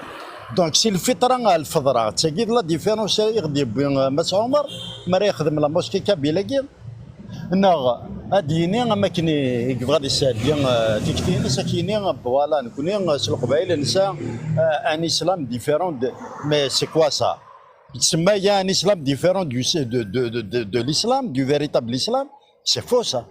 Donc si lfitra ɣer lfeḍra, d tagi d la différence i ɣ-d-yewwi Mass Ɛumer mi ara yexdem la mosquée kabyle-agi. Neɣ ad d-yini am akken i yebɣa ad isɛeddi, euh, tikti-ines, ad k-yini, voilà, nekni, euh, s Leqbayel nesɛa, euh, un islam différent de, mais c'est quoi ça? Tsemma-ya un islam différent du, de, de, de, de, de l'islam, du véritable islam, c'est faux ça.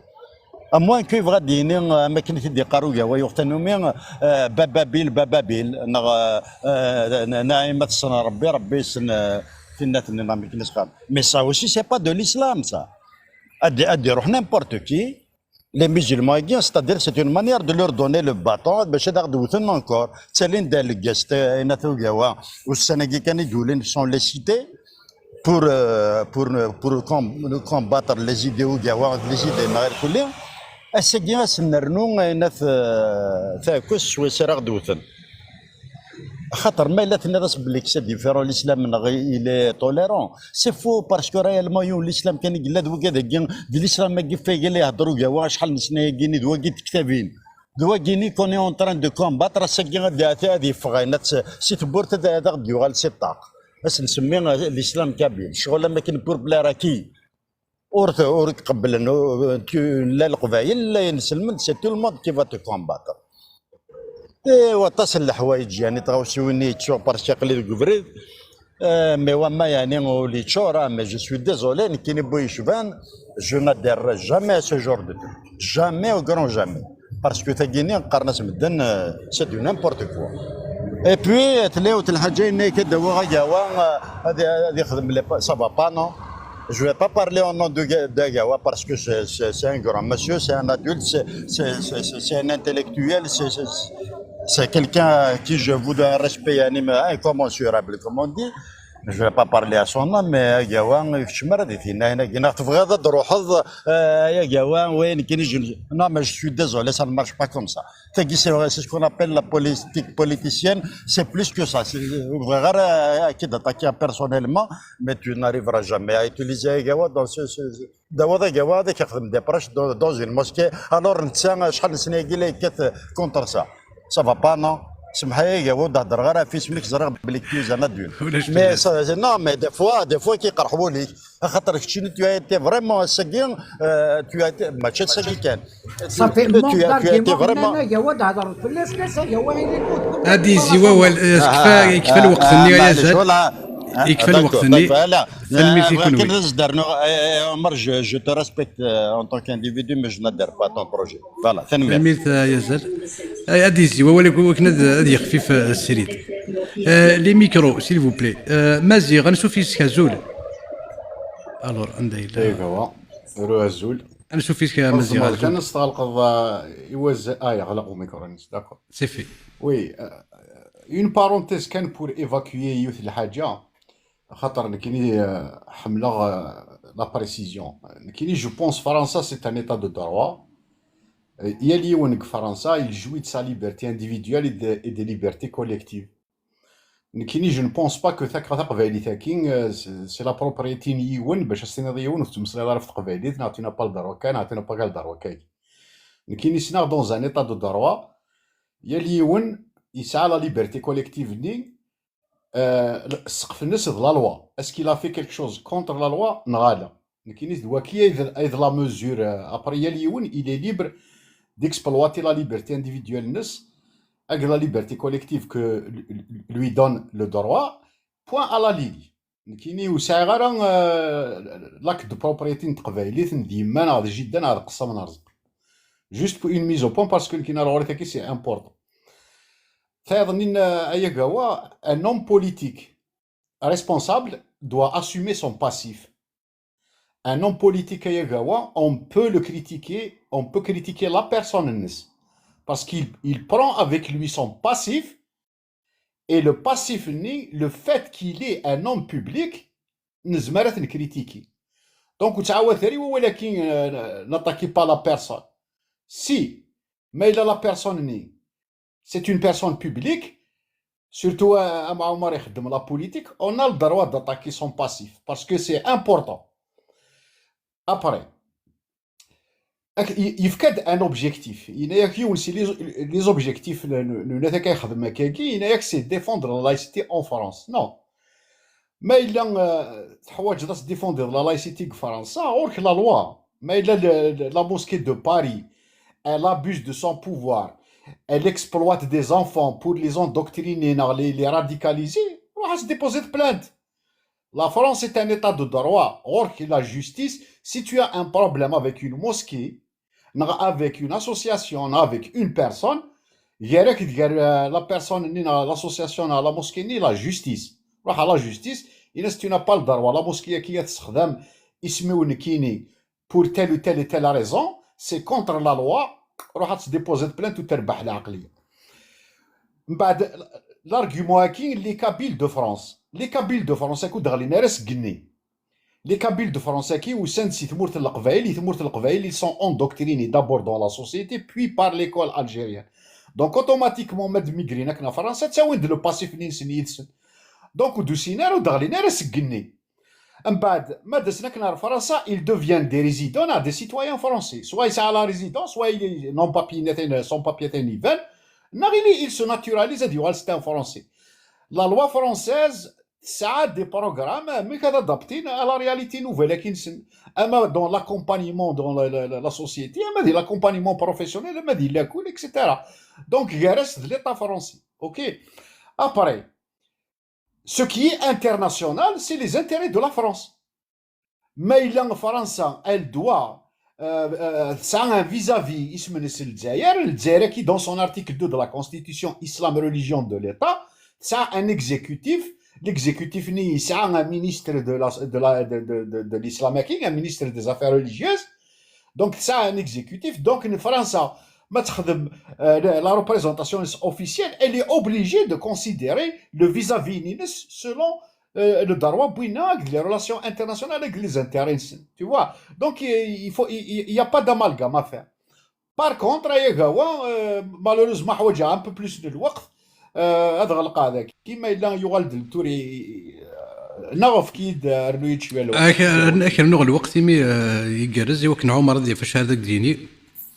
À moins que yebɣa ad d-yini, euh, am akken i t-id-iqqar ugawa yuɣ tanumi, euh, bababil, bababil, neɣ, euh, euh, Naïma tessen Rebbi, Rebbi yessen, euh, tinnat-nni, neɣ am akken i s-qqaren. Mais ça aussi, c'est pas de l'islam, ça. Ad, ad iruḥ n'importe qui, les musulmans-agi, c'est-à-dire c'est une manière de leur donner le bâton, bac ad aɣ-d-wten encore. Ttalin-d lgast, ayen at ugawa, ussan-agi kan i d-yulin sont les cités pour, euh, pour, pour com-, combattre les idées ugawa, les idées n ɣir kulli. Ass-agi ad sen-nernu ayen at, euh, taɛekkazt swayes ara aɣ-d-wten. Xaṭer ma yella tenniḍ-as belli que c'est différent l'islam neɣ il est tolérant, c'est faux, parce que réellement yiwen l'islam kan i yella d wagi dagi, d l'islam-agi f-, i la ihedder ugawa acḥal n sna-agi-ni d wagi n tektabin, d wagi-ni qu'on est en train de combattre, ass-agi ad, ad, ad yeffeɣ ayen ad, si tewwurt ad, ad aɣ-d-yuɣal si ṭṭaq. Ad s-nsemmi l'islam kabyle, ccɣel am akken pour plaire à qui? Ur t-, ur qebblen, ur, tu, la Leqbayel, la inselmen, c'est tout le monde qui va te combattre. Et waṭas n leḥwayeǧ, yani, tɣawsiwin i yeččur parce que aql-i deg ubrid. Euh, mais wama, yani, ul yeččur, ah, mais je suis désolé, nekkini bu yecban, je n'adhérerai jamais à ce genre de truc. Jamais, au grand jamais. Parce que tagini, qqaren-as medden, euh, c'est du n'importe quoi. Et puis, tella yiwet lḥaǧa yenna-yak ad d-awiɣ agawa, euh, ad, ad ixdem les pa-, ça va pas, non? Je vais pas parler au nom de Ga-, d'Agawa parce que c'est, c'est, c'est un grand monsieur, c'est un adulte, c'est, c'est, c'est, c'est, c'est un intellectuel, c'est, c'est, c'est quelqu'un à qui je voudrais un respect, yani, incommensurable, comme on dit. Je vais pas parler à son nom, mais Agawa, kečč mara di tinna, neɣ tebɣiḍ ad d-truḥeḍ, euh, Agawa, oui, nekkini, je, non, mais je suis désolé, ça ne marche pas comme ça. Tagi, c'est vrai, c'est ce qu'on appelle la politique politicienne, c'est plus que ça. C'est, ur bɣiɣ ara ad k-id-attaquer personnellement, mais tu n'arriveras jamais à utiliser Agawa dans ce, ce, d-tawiḍ Agawa ad ak-ixdem des prêches dans, dans une mosquée. Alors, netta, acḥal n sna-agi la yekkat contre ça. Ça va pas, non? Semḥ-iyi Agawa, ur d-heddreɣ ara ɣef isem-ik, ẓriɣ belli k-yuzan ad d-yun. Ulac mais fell-as. Ça, non, mais des fois, des fois, ki-, iqerḥ wul-ik. Axaṭer keččini, tu as été vraiment, ass-agi, euh, tu as été, mačči ass-agi kan. Ça fait tu, tu as été vraiment. Ad d-yezzi wawal, euh, tekfa, yekfa lweqt-nni, ay azal. Yekfa lweqt-nni. Tanemmirt i kunwi. Omar, je, je te respecte, euh, en tant qu'individu, mais je n'adhère pas à ton projet. Voilà, tanemmirt. Tanemmirt, euh, ay azal. Ay, ad d-yezzi wawal, akken ad, ad yexfif, euh, srid. Euh, les micros, s'il vous plaît. Euh, Maziɣ, ansuf yis-k, azul. Alors, anda yella? Aywa, ru azul. Ansuf yis-k, a Maziɣ, azul. Kan ad s-tɣelqeḍ, euh, i waz-, ah, yeɣleq umikru-nnes, d'accord. C'est fait. Oui, euh, une parenthèse kan pour évacuer yiwet lḥaǧa, xaṭer nekkini, euh, ḥemmleɣ, euh, la précision. Nekkini, je pense, Fransa, c'est un état de droit. Euh, yal yiwen deg Fransa, il jouit de sa liberté individuelle et de, et des libertés collectives. Nekkini, je ne pense pas que tak-, taqbaylit-agi, euh, c'est, c'est la propriété n yiwen, bac as-tiniḍ i yiwen ur tettmeslayeḍ ara ɣef teqbaylit, neɣ tu n'as pas le droit kan, neɣ tu n'as pas le droit kan. Nekkini ssneɣ dans un état de droit, yal yiwen yesɛa la liberté collective-nni, euh, ssqef-nnes d la loi. Est-ce qu'il a fait quelque chose contre la loi? Neɣ ala. Nekkini d waki ay d, ay d la mesure, euh, après yal yiwen, il est libre d'exploiter la liberté individuelle-nnes, avec la liberté collective que lui, lui donne le droit, point à la ligne. Nekkini ur sɛiɣ ara, euh, l'acte de propriété n teqbaylit n d yemma neɣ d jidda neɣ d qessam n rrezq. Juste pour une mise au point, parce que nekkini ar ɣur-i taki, c'est important. Tayeḍ-nni n, euh, Ayagawa, un homme politique responsable doit assumer son passif. Un homme politique, Ayagawa, on peut le critiquer, on peut critiquer la personne, parce qu'il, il prend avec lui son passif, et le passif-nni, le fait qu'il est un homme public, nezmer ad t-nkritiki. Donc, ur ttɛawad ara i wawal-agi, euh, n'attaque pas la personne. Si, ma yella la personne-nni, c'est une personne publique, surtout, euh, am Omar ixeddem la politique, on a le droit d'attaquer son passif, parce que c'est important. Après, ak-, y-, yefka-d un objectif. Yenna-yak yiwen si les, les objectifs n, n, n, n, akka yexdem akkagi, yenna-yak c'est défendre la laïcité en France. Non. Ma yella, euh, teḥwaǧeḍ ad tdéfendiḍ la laïcité deg Fransa, ɣur-k la loi. Mais la, la, la mosquée de Paris, elle abuse de son pouvoir, elle exploite des enfants pour les endoctriner, les, les radicaliser, on va se déposer de plainte. La France est un état de droit, or que la justice, si tu as un problème avec une mosquée, avec une association, avec une personne, la personne, l'association, la mosquée, ni la justice. Ruḥ à la justice, et si tu n'as pas le droit, la mosquée qui est pour telle ou telle et telle raison, c'est contre la loi, روح تديبوزي plainte وتربح العقلية. من بعد l'argument هاكي les Kabyles de France. Les Kabyles de France هاكو دغلين راس قني. Les Kabyles de France هاكي وسان سي ثمورة القبايل، ثمورة القبايل ils sont endoctrinés d'abord dans la société puis par l'école algérienne. Donc automatiquement ما دميغرين هاكنا فرنسا تساوين د le passif نينسن يدسن. Donc دوسينار ودغلين راس قني. من بعد ما دسنا كنا فرنسا ils deviennent des résidents, des citoyens français, soit يسعى la résidence, soit il est non papier, sans papier, نيفان نغيلي il se naturalise هذا يوغال c'est un français. La loi française تسعى des programmes mais كذا adaptés à la réalité nouvelle كي نسن اما dans l'accompagnement dans la, la, la société اما دي l'accompagnement professionnel اما دي l'école, et cetera. Donc غير de l'état français. Ok. Après, ce qui est international, c'est les intérêts de la France. Mais la France, elle doit euh, euh, ça a un vis-à-vis اسمه الجزائر. الجزائر qui dans son article deux de la constitution, islam religion de l'État, ça a un exécutif. L'exécutif ni ça a un ministre de la de la de, de, de, de l'islam, un ministre des affaires religieuses. Donc ça a un exécutif. Donc la France, ما تخدم, euh, la représentation officielle, elle est obligée de considérer le vis-à-vis selon euh, le droit بينا, les relations internationales, les intérêts, tu vois. Donc il faut, il n'y a pas d'amalgame à faire. Par contre, يا قهوة, euh, malheureusement حواجها un peu plus de الوقت. هذا غلق هذاك كيما الا يغال دلتوري. نغف كيد رنو يتشوي الوقت. اكرنوغ الوقت يمي يقرز يوكن عمر دي فاش هذاك ديني.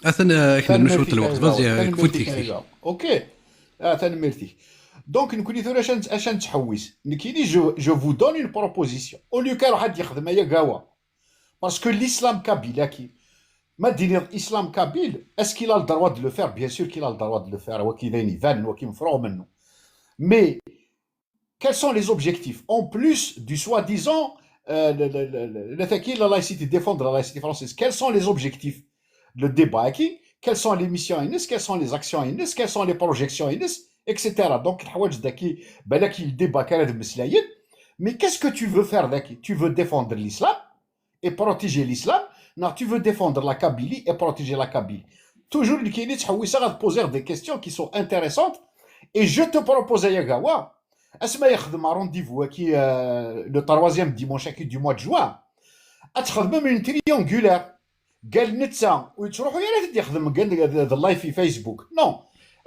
اثن اكرنو شوط الوقت باز. كوتيك. اوكي. اه تنميرتي. Donc نكوني ثورة شان شان تحويس نكيني je, je vous donne une proposition au lieu كان واحد يخدم يا قهوة. Parce que l'islam kabyle كي ما ديني islam kabyle, est-ce qu'il a le droit de le faire? Bien sûr qu'il a le droit de le faire, وكي داين يبان وكي مفروغ منه. Mais quels sont les objectifs en plus du soi-disant euh, le, le, le, le, la laïcité, défendre la laïcité française? Quels sont les objectifs? Le débat كي, quelles sont les missions, quelles sont les actions, quelles sont les projections, et cetera. Donc الحوايج داكي بالك le débat كان هذا مسلايين. Mais qu'est-ce que tu veux faire داكي? Tu veux défendre l'islam et protéger l'islam, non, tu veux défendre la Kabylie et protéger la Kabylie. Toujours كاين تحويسه غا poser des questions qui sont intéressantes. Et je te propose يا قهوة, اسمع يخدم rendez-vous كي le troisième dimanche كي du mois de juin, اتخدم une triangulaire. قال نتا ويتروحوا يا راه يخدم قال هذا اللايف في فيسبوك. Non,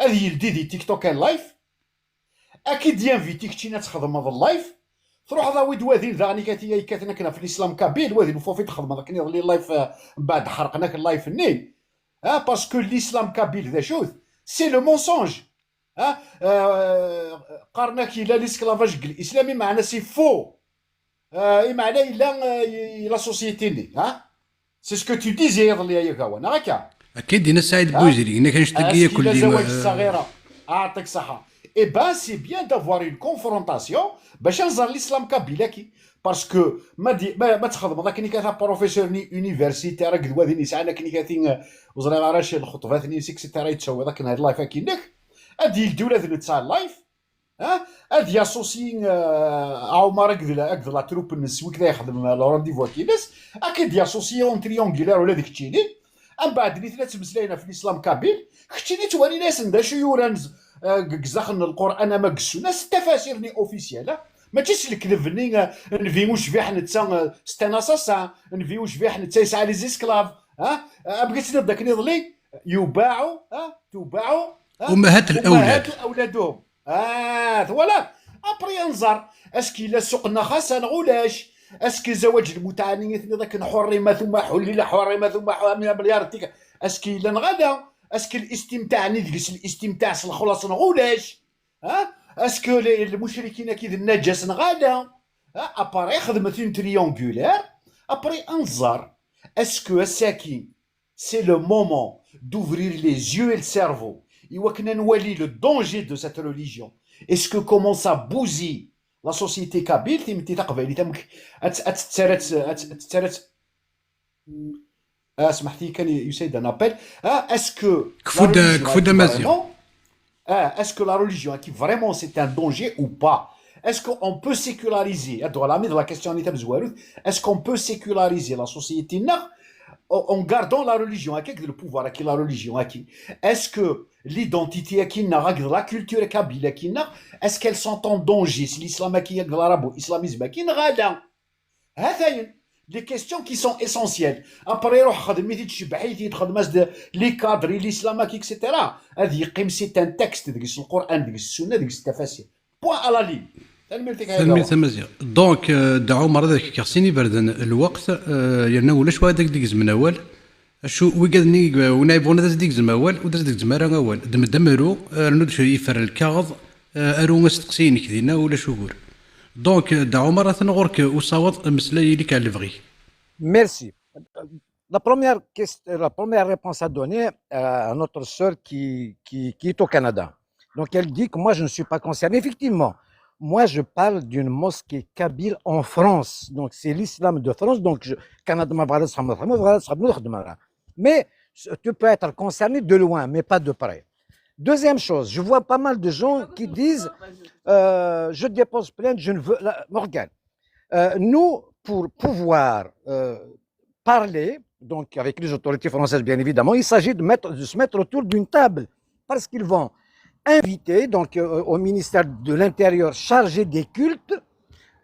هذه يلدي دي تيك توك لايف. اكيد ينفيتيك تشينا تخدم هذا اللايف. تروح ضاوي دوادين ذا غني كاتي يكاتنا كنا في الاسلام كابيل وادي نفوفي تخدم ذاك نيض لي لايف بعد حرقناك اللايف ني. ها parce que l'islam kabyle ذا شوث, c'est le mensonge. ها آه, قارناك الى l'esclavage الاسلامي معنا c'est faux. آه, اي معنا الى آه, la société ني ها. C'est ce que tu disais يضل يا يقاوى نغاكا. اكيد دينا سعيد بوزيري هنا كان شتقي كل ديما زواج الصغيره. اعطيك صحه. Eh ben c'est bien d'avoir une confrontation باش نزار l'islam kabyle كي. Parce que ما دي ما, ما تخدم ذاك ني كذا professeur ني universitaire راك دوادي ني ساعه كني كاتين وزري غراش الخطبات ني سيك سيتيرا يتسوي ذاك نهار لايف كينك. ادي الدوله ذي تسع لايف. ها هاد ياسوسي عمر اكد اكد لا تروب نسويك لا يخدم لا رونديفو كينس. اكيد ياسوسي اون تريونغولار ولا ديك تشيني. ام بعد ني ثلاث مسلاينا في الاسلام كابيل كتشيني توالي ناس دا شو يورانز. قزاخن القران ما قسو ناس التفاسير ني اوفيسيال. ماشي سلك ذبني نفي وشبيح نتسا ستانا ساسا نفي وشبيح نتسا يسعى لي زيسكلاف. ها بغيت ندك نضلي يباعوا ها تباعوا امهات الاولاد. اولادهم. اه voilà. Après انزر اسكي لا سوقنا خاصه نغولاش؟ اسكي زواج المتعه نيتني ذاك حرمه ثم حلل حرمه ثم حرمه مليار تيك. اسكي لا نغدا؟ اسكي الاستمتاع ندقس الاستمتاع سلخلاص نغولاش؟ ها اسكو المشركين كي النجس نغدا؟ ها اباري خدمت اون تريونغولار. ابري انزر Est-ce que ass-agi, c'est le moment d'ouvrir les yeux et le cerveau, i wakken ad nwali le danger de cette religion? Est-ce que commence à bousiller la société kabyle, timetti taqbaylit, amek ad t-, ad t-, ad t-, ad t-, ah, smeḥ-iyi kan, yusa-d un appel. Ah, est-ce que la Kfud, religion kfud est amaziɣ. Vraiment, ah, est-ce que la religion est vraiment, c'est un danger ou pas? Est-ce qu'on peut séculariser, ad d-uɣaleɣ armi d la question-nni tamezwarut, est-ce qu'on peut séculariser la société-nneɣ en, en gardant la religion, akked le pouvoir, akked la religion, akked, est-ce que l'identité-agi-nneɣ, akked la culture kabyle-agi-nneɣ, est-ce qu'elles sont en danger si l'islam-agi, akked l'arabo-islamisme-agi, neɣ ala? Hatayen, les questions qui sont essentielles. Après, iruḥ xdem-it-id, cebbeḥ-it-id, xdem-as-d les cadres, l'islam-agi, et cetera. Ad yeqqim, c'est un texte, deg-s Lqur'an, deg-s Ssunna, deg-s tafasir. Point à la ligne. Tanemmirt-ik a Tanemmirt Yawar. a Maziɣ. Donc, euh, ddeɛwa merra ad ak-fkeɣ sin iberdan, lweqt, euh, yerna ulac wa ad ak-d-igezmen awal. Acu, wigad-nni, win ara yebɣun ad as-d-igzem awal, ur d as-d-gezzem ara awal. Ddem-d ameru, euh, rnu-d yeffer lkaɣeḍ, euh, aru asteqsi-inek dinna, ulac ugur. Donc, euh, ddeɛwa merra atan ɣur-k usawaḍ, ameslay ili-k ar lebɣi. Merci. La première, quest- la première réponse à donner euh, à notre sœur qui, qui, qui est au Canada. Donc elle dit que moi je ne suis pas concerné. Effectivement, moi je parle d'une mosquée kabyle en France. Donc c'est l'islam de France. Donc je, Canada, ma voilà, ça me- mais tu peux être concerné de loin, mais pas de près. Deuxième chose, je vois pas mal de gens qui disent euh, je dépose plainte, je ne veux. Là, Morgane, euh, nous, pour pouvoir euh, parler, donc avec les autorités françaises, bien évidemment, il s'agit de, mettre, de se mettre autour d'une table. Parce qu'ils vont inviter, donc euh, au ministère de l'Intérieur chargé des cultes,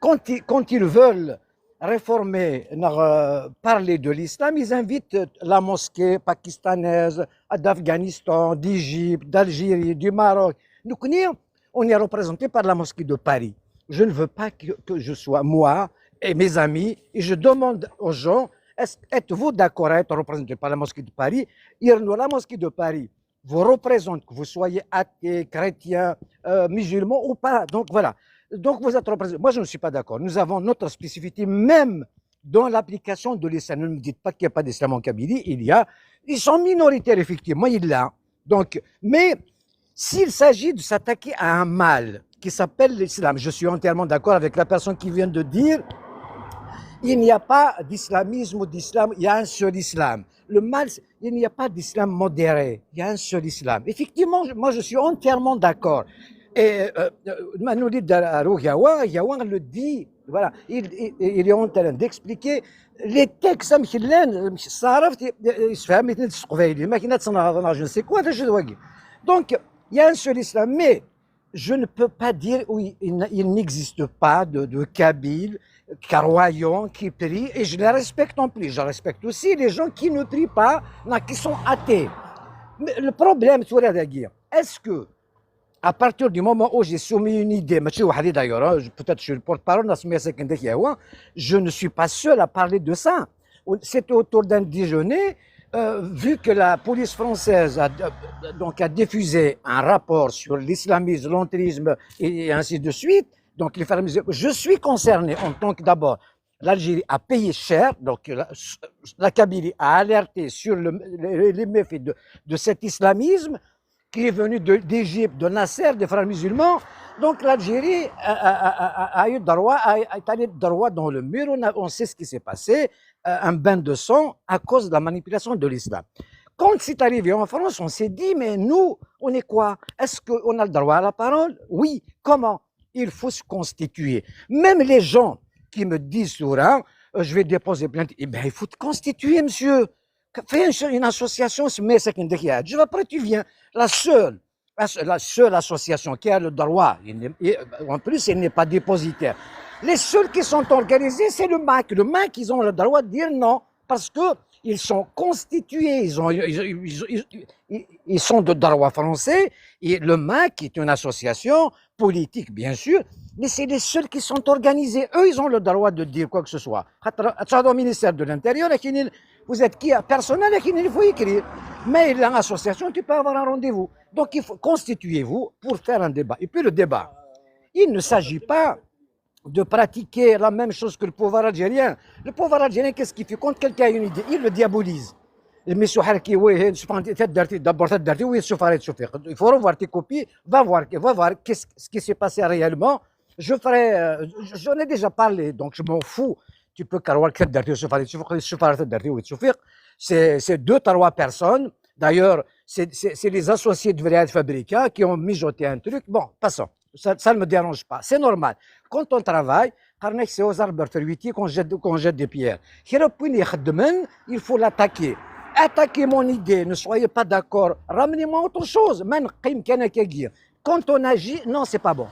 quand ils, quand ils veulent réformer, euh, parler de l'islam, ils invitent la mosquée pakistanaise, d'Afghanistan, d'Égypte, d'Algérie, du Maroc. Donc, on est représenté par la mosquée de Paris. Je ne veux pas que, que je sois moi et mes amis, et je demande aux gens, est-ce- êtes-vous d'accord à être représenté par la mosquée de Paris? Et la mosquée de Paris vous représente, que vous soyez athée, chrétien, euh, musulman ou pas. Donc voilà. Donc vous êtes représenté. Moi, je ne suis pas d'accord. Nous avons notre spécificité même dans l'application de l'islam. Ne me dites pas qu'il n'y a pas d'islam en Kabylie. Il y a. Ils sont minoritaires, effectivement, il y a. Donc, mais s'il s'agit de s'attaquer à un mal qui s'appelle l'islam, je suis entièrement d'accord avec la personne qui vient de dire il n'y a pas d'islamisme ou d'islam, il y a un seul islam. Le mal, c'est- il n'y a pas d'islam modéré, il y a un seul islam. Effectivement, je- moi je suis entièrement d'accord. Et euh, euh, Manouli Darougawa, Gawa le dit, voilà, il, il- il est en train d'expliquer les textes, amek llan, amek ṣṣaraf, yessefhem-iten-id s teqbaylit, ma kien ad tenhṛeḍ, je ne sais quoi, d acu d wagi. Donc, il y a un seul islam, mais je ne peux pas dire, oui, il, n- il n'existe pas de, de Kabyle, croyant, qui prie, et je les respecte en plus. Je respecte aussi les gens qui ne prient pas, non, qui sont athées. Mais le problème, tura dagi, est-ce que, à partir du moment où j'ai soumis une idée, mais tu vois, d'ailleurs, hein, je- peut-être je suis le porte-parole, dans ce message, je ne suis pas seul à parler de ça. C'était autour d'un déjeuner, euh, vu que la police française a, donc a diffusé un rapport sur l'islamisme, l'entrisme et, et ainsi de suite, donc les femmes disaient, je suis concerné en tant que d'abord, l'Algérie a payé cher, donc la, la Kabylie a alerté sur le- les, les méfaits de, de cet islamisme qui est venu de- d'Égypte, de Nasser, des frères musulmans. Donc l'Algérie a, a- a- a- a eu droit, a, a étalé droit dans le mur. On, a- on sait ce qui s'est passé, euh, un bain de sang à cause de la manipulation de l'islam. Quand c'est arrivé en France, on s'est dit, mais nous, on est quoi? Est-ce qu'on a le droit à la parole? Oui. Comment? Il faut se constituer. Même les gens qui me disent, Soura, euh, je vais déposer plainte, eh bien, il faut te constituer, monsieur. Fais une, une association, mais c'est qu'une. Après, tu viens. La seule, la, se- la seule association qui a le droit, il n'est- et, euh, en plus, elle n'est pas dépositaire. Les seuls qui sont organisés, c'est le mac. Le mac, ils ont le droit de dire non, parce que ils sont constitués, ils, ont, ils, ils- ils- ils- ils sont de droit français, et le mac est une association politique, bien sûr, mais c'est les seuls qui sont organisés. Eux, ils ont le droit de dire quoi que ce soit. Au ministère de l'Intérieur, vous êtes qui personnel, il faut écrire. Mais l'association, tu peux avoir un rendez-vous. Donc, il faut constituez-vous pour faire un débat. Et puis le débat, il ne s'agit pas de pratiquer la même chose que le pouvoir algérien. Le pouvoir algérien, qu'est-ce qu'il fait quand quelqu'un a une idée? Il le diabolise. Mais Souharki, oui, d'abord, d'abord, oui, il faut revoir tes copies, va voir, va voir qu'est-ce, ce qui s'est passé réellement. Je ferai, euh, j'en ai déjà parlé, donc je m'en fous. Tu peux croire que c'est deux, trois personnes. D'ailleurs, c'est les associés de Vriad Fabrica qui ont mijoté un truc. Bon, passons. Ça, ça ne me dérange pas. C'est normal. Quand on travaille, c'est aux arbres fruitiers qu'on jette, qu'on jette des pierres. Il faut l'attaquer. Attaquez mon idée, ne soyez pas d'accord. Ramenez-moi autre chose. Quand on agit, non, c'est pas bon.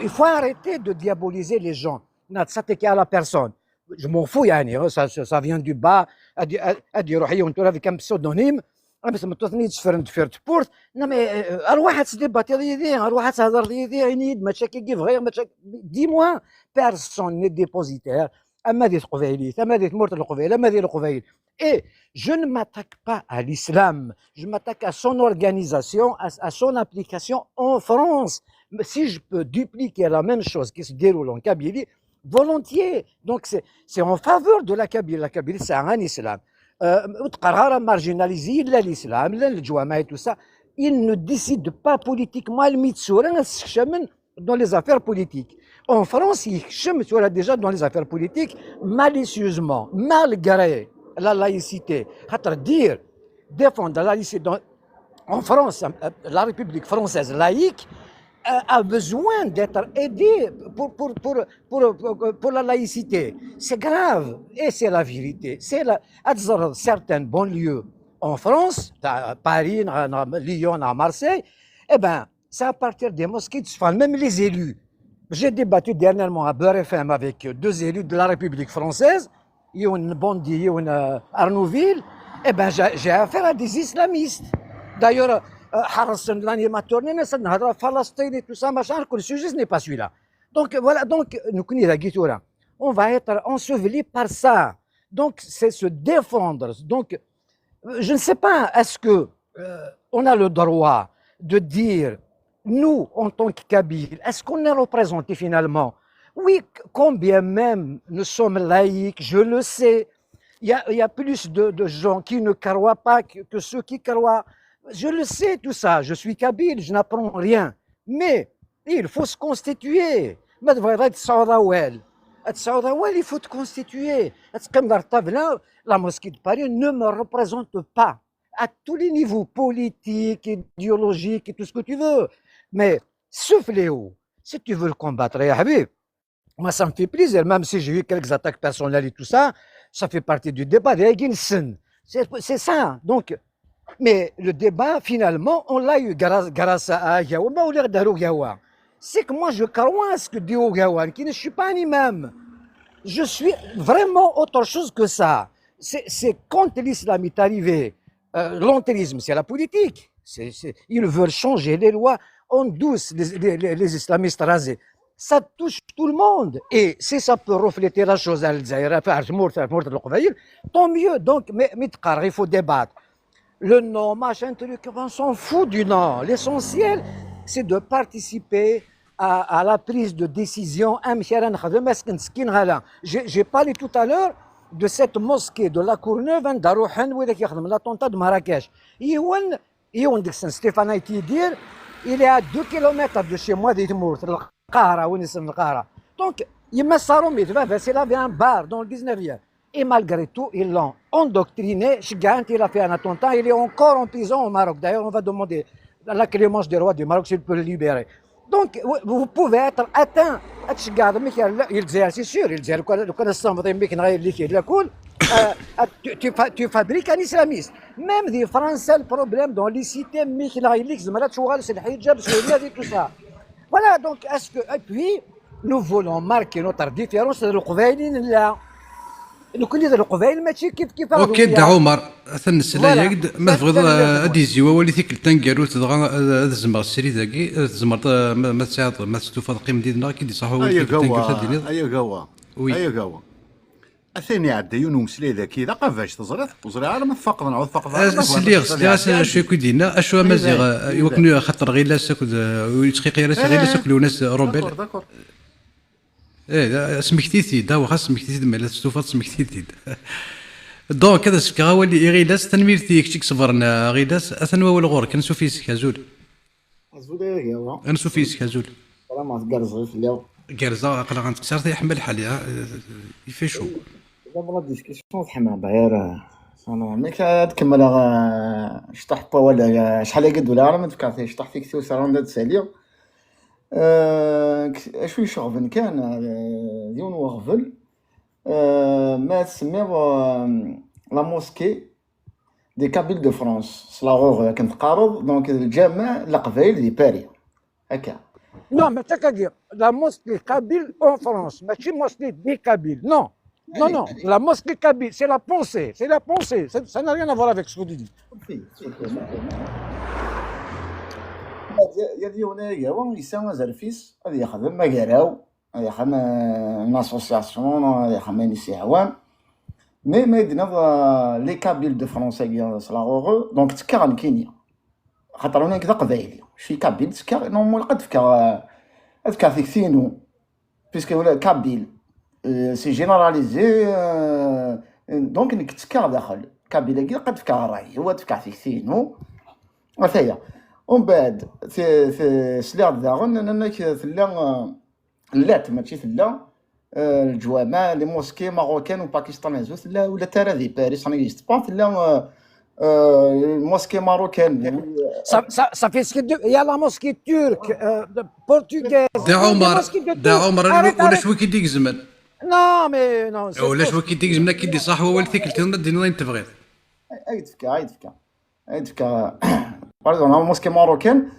Il faut arrêter de diaboliser les gens. S'attaquer à la personne. Je m'en fous, يعني, hein, ça, ça, ça vient du bas. Ad, ad, ad iruḥ yiwen tura avec un pseudonyme. Ah, mais ça me tourne, je fais une, je fais une porte. Non, mais, euh, arwaḥ ad tdébatiḍ yid-i, arwaḥ ad thedreḍ yid-i, ini-yi-d mačči akka i bɣiɣ, mačči akka. Dis-moi, personne n'est dépositaire. Ama di teqbaylit, ama di tmurt n Leqbayel, ama di Leqbayel. Et je ne m'attaque pas à l'islam, je m'attaque à son organisation, à, à son application en France. Mais si je peux dupliquer la même chose qui se déroule en Kabylie, volontiers. Donc c'est, c'est en faveur de la Kabylie. La Kabylie, c'est un islam. Euh, ur teqqar ara marginalisé, llan l'islam, llan leǧwameɛ et tout ça. Ils ne décident pas politiquement, almi d tura ad ssekcamen dans les affaires politiques. En France, yekcem tura déjà dans les affaires politiques, malicieusement, malgré la laïcité. Xaṭer dire, défendre la laïcité dans, en France, euh, la République française laïque, euh, a besoin d'être aidée pour, pour, pour, pour, pour, pour la laïcité. C'est grave et c'est la vérité. C'est la, ad tzerreḍ certaines banlieues en France, à Paris, à, à Lyon, à Marseille, eh ben, c'est à partir des mosquées de se forment, même les élus. J'ai débattu dernièrement à Beurre F M avec deux élus de la République française, yiwen Bondy, yiwen, euh, Arnouville. Eh ben, j'ai, j'ai affaire à des islamistes. D'ailleurs, euh, ḥersen l'animateur, nnan-as ad nehder ɣef Falasṭin et tout ça, machin, que le sujet, ce n'est pas celui-là. Donc, voilà, donc, nekkni dagi tura, on va être enseveli par ça. Donc, c'est se défendre. Donc, euh, je ne sais pas, est-ce que, euh, on a le droit de dire, nous, en tant que Kabyles, est-ce qu'on est représenté finalement? Oui, quand bien même nous sommes laïcs, je le sais, il y a, il y a plus de, de gens qui ne croient pas que, que ceux qui croient. Je le sais, tout ça, je suis Kabyle, je n'apprends rien. Mais il faut se constituer. Ma tebɣiḍ ad tesɛuḍ awal, ad tesɛuḍ awal, il faut te constituer. Ad teqqimeḍ ar ṭṭabla, la mosquée de Paris ne me représente pas à tous les niveaux, politique, idéologique et tout ce que tu veux. Mais souffle-le, si tu veux le combattre, ya ḥbib. Moi, ça me fait plaisir, même si j'ai eu quelques attaques personnelles et tout ça, ça fait partie du débat. C'est, c'est ça. Donc, mais le débat, finalement, on l'a eu grâce, grâce à Agawa. C'est que moi, je crois à ce que dit Agawa, qui ne suis pas un imam. Je suis vraiment autre chose que ça. C'est, c'est quand l'islam est arrivé, euh, l'entrisme, c'est la politique. C'est, c'est, ils veulent changer les lois en douce, les, les, les, les islamistes rasés. Ça touche tout le monde. Et si ça peut refléter la chose à l'Dzaïr, à Tmourt, à Tmourt, le Qbaïl, tant mieux. Donc, mais, mais il faut débattre. Le nom, machin, truc, on s'en fout du nom. L'essentiel, c'est de participer à, à la prise de décision. Amek ara nexdem, est-ce que neskin hala? J'ai, j'ai parlé tout à l'heure de cette mosquée de La Courneuve, anda ruḥen widak ixedmen l'attentat de Marrakech. Yiwen, yiwen deg-sen, Stéphane Aïtidir, il est à deux kilomètres de chez moi, di tmurt, Lqahra, win yessnen Lqahra. Donc, yemma-s Sarumi, d baba-s, il avait un bar dans le dix-neuvième. Et malgré tout, ils l'ont endoctriné. Chegɛen-t, il a fait un attentat. Il est encore en prison au Maroc. D'ailleurs, on va demander la clémence du roi du Maroc s'il peut le libérer. Donc, vous, vous pouvez être atteint. Ad tceggɛeḍ mmi-k ar Lezzayer, c'est sûr. Lezzayer, lukan, lukan ad teslamḍ i mmi-k neɣ i yelli-k, euh, tu, tu fa-, tu fabriques un islamiste. Même di Fransa, le problème dans les cités, mmi-k neɣ yelli-k, zemreɣ ad tuɣal s lḥiǧab, s wennad et tout ça. Voilà, donc, est-ce que, et puis, nous voulons marquer notre différence, d Leqbayel i nella. Nekkni d Leqbayel, mačči kif kif. Ok, Dda Ɛumar, atan nesla-yak-d. Ma tebɣiḍ, eh, ad d-yezzi wawal i tikkelt taneggarut, dɣa ad, ad zemreɣ srid-agi, eh, tzemreḍ, eh, ma, ma tesɛiḍ, ma testufaḍ, qqim did-neɣ, ad k-id-iṣaḥ wawal i tikkelt taneggarut ad d-tiniḍ. Ay agawa, ay agawa. Atan iɛedda yiwen umeslay daki, d aqabac, teẓriḍ? Ur ẓriɣ ara ma tfaqeḍ neɣ ur tfaqeḍ ara. Eh, sliɣ, sliɣ-as acu akk i d-yenna, acu a Maziɣ, eh, iwakken xaṭer Ɣilas akked, eh, ur yettxiqi ara s Ɣilas akked Lewnas Robel. D'accord, d'accord. Eh, da, smekti-t-id, awa, xas smekti-t-id, ma la testufaḍ, smekti-t-id. Donc, ad as-fkeɣ awal i Ɣilas, tanemmirt i kečč i iṣebren, a Ɣilas, atan wawal ɣur-k, ansuf yes-k, azul. Azul ay agawa. Ansuf yes-k, azul. Ssarameɣ tgerrzeḍ i telliḍ. Gerrzeɣ, aql-aɣ nettkesser, yeḥma lḥal, ya, il fait chaud. D'abord la discussion teḥma, bɣir, eh, amek ad kemmleɣ, eh, cṭuḥ n wawal, eh, acḥal agi d-ulaɣ, ma d-fkeɣ cṭuḥ tikti-w, sarameɣ ad d-saliɣ. Eh, k-, acu iceɣben kan, eh, d yiwen n weɣbel, eh, ma tsemmiḍ, eh, la mosquée des Kabyles de France, s laɣuɣ akken teqqareḍ, donc, lǧameɛ n Leqbayel di Paris. Akka. Non, mais c'est-à-dire, la mosquée kabyle en France, mačči mosquée des Kabyles. Non. Non, non, la mosquée kabyle, c'est la pensée, c'est la pensée. Ça, ça n'a rien à voir avec ce que vous dites. Yal yiwen ay agawa yesɛa azref-is, ad yexdem agaraw, ad yexdem, euh, une association, ad yexdem ayen i s-yehwan. Mais ma d-tenniḍ, euh, les Kabyles de France-agi, s laɣuɣ, donc ttekkaɣ nekkini. Xaṭer nekk d aqbayli, je suis kabyle, ttekkaɣ, normalement ilaq ad fkeɣ, euh, ad fkeɣ tikti-inu. Puisque ula kabyle, euh, c'est généralisé, euh, donc nekk ttekkaɣ daxel. Kabyle-agi ilaq ad fkeɣ ṛṛay, u ad fkeɣ tikti-inu. Ataya. Umbeɛd, te-, te-, sliɣ-d daɣen, nnan-ak tella, euh, llant, mačči tella, euh, lǧwameɛ, les mosquées marocaines ou pakistanaises, ur tella, ula tara di Paris, ça n'existe pas, tella, euh, euh, mosquée marocaine. Ça, ça, ça fait ce que de, il y a la mosquée turque, euh, de- portugaise, il y a des mosquées de Turcs. Arrête, arrête. Non, mais non, c'est faux. Ulac wiki d-igezmen, ad k-id-iṣaḥ wawal tikkelt-nniḍen ad d-tiniḍ ayen tebɣiḍ. Ay, ay, tefka, ay, tefka. Ay, tefka. Par exemple, la mosquée marocaine,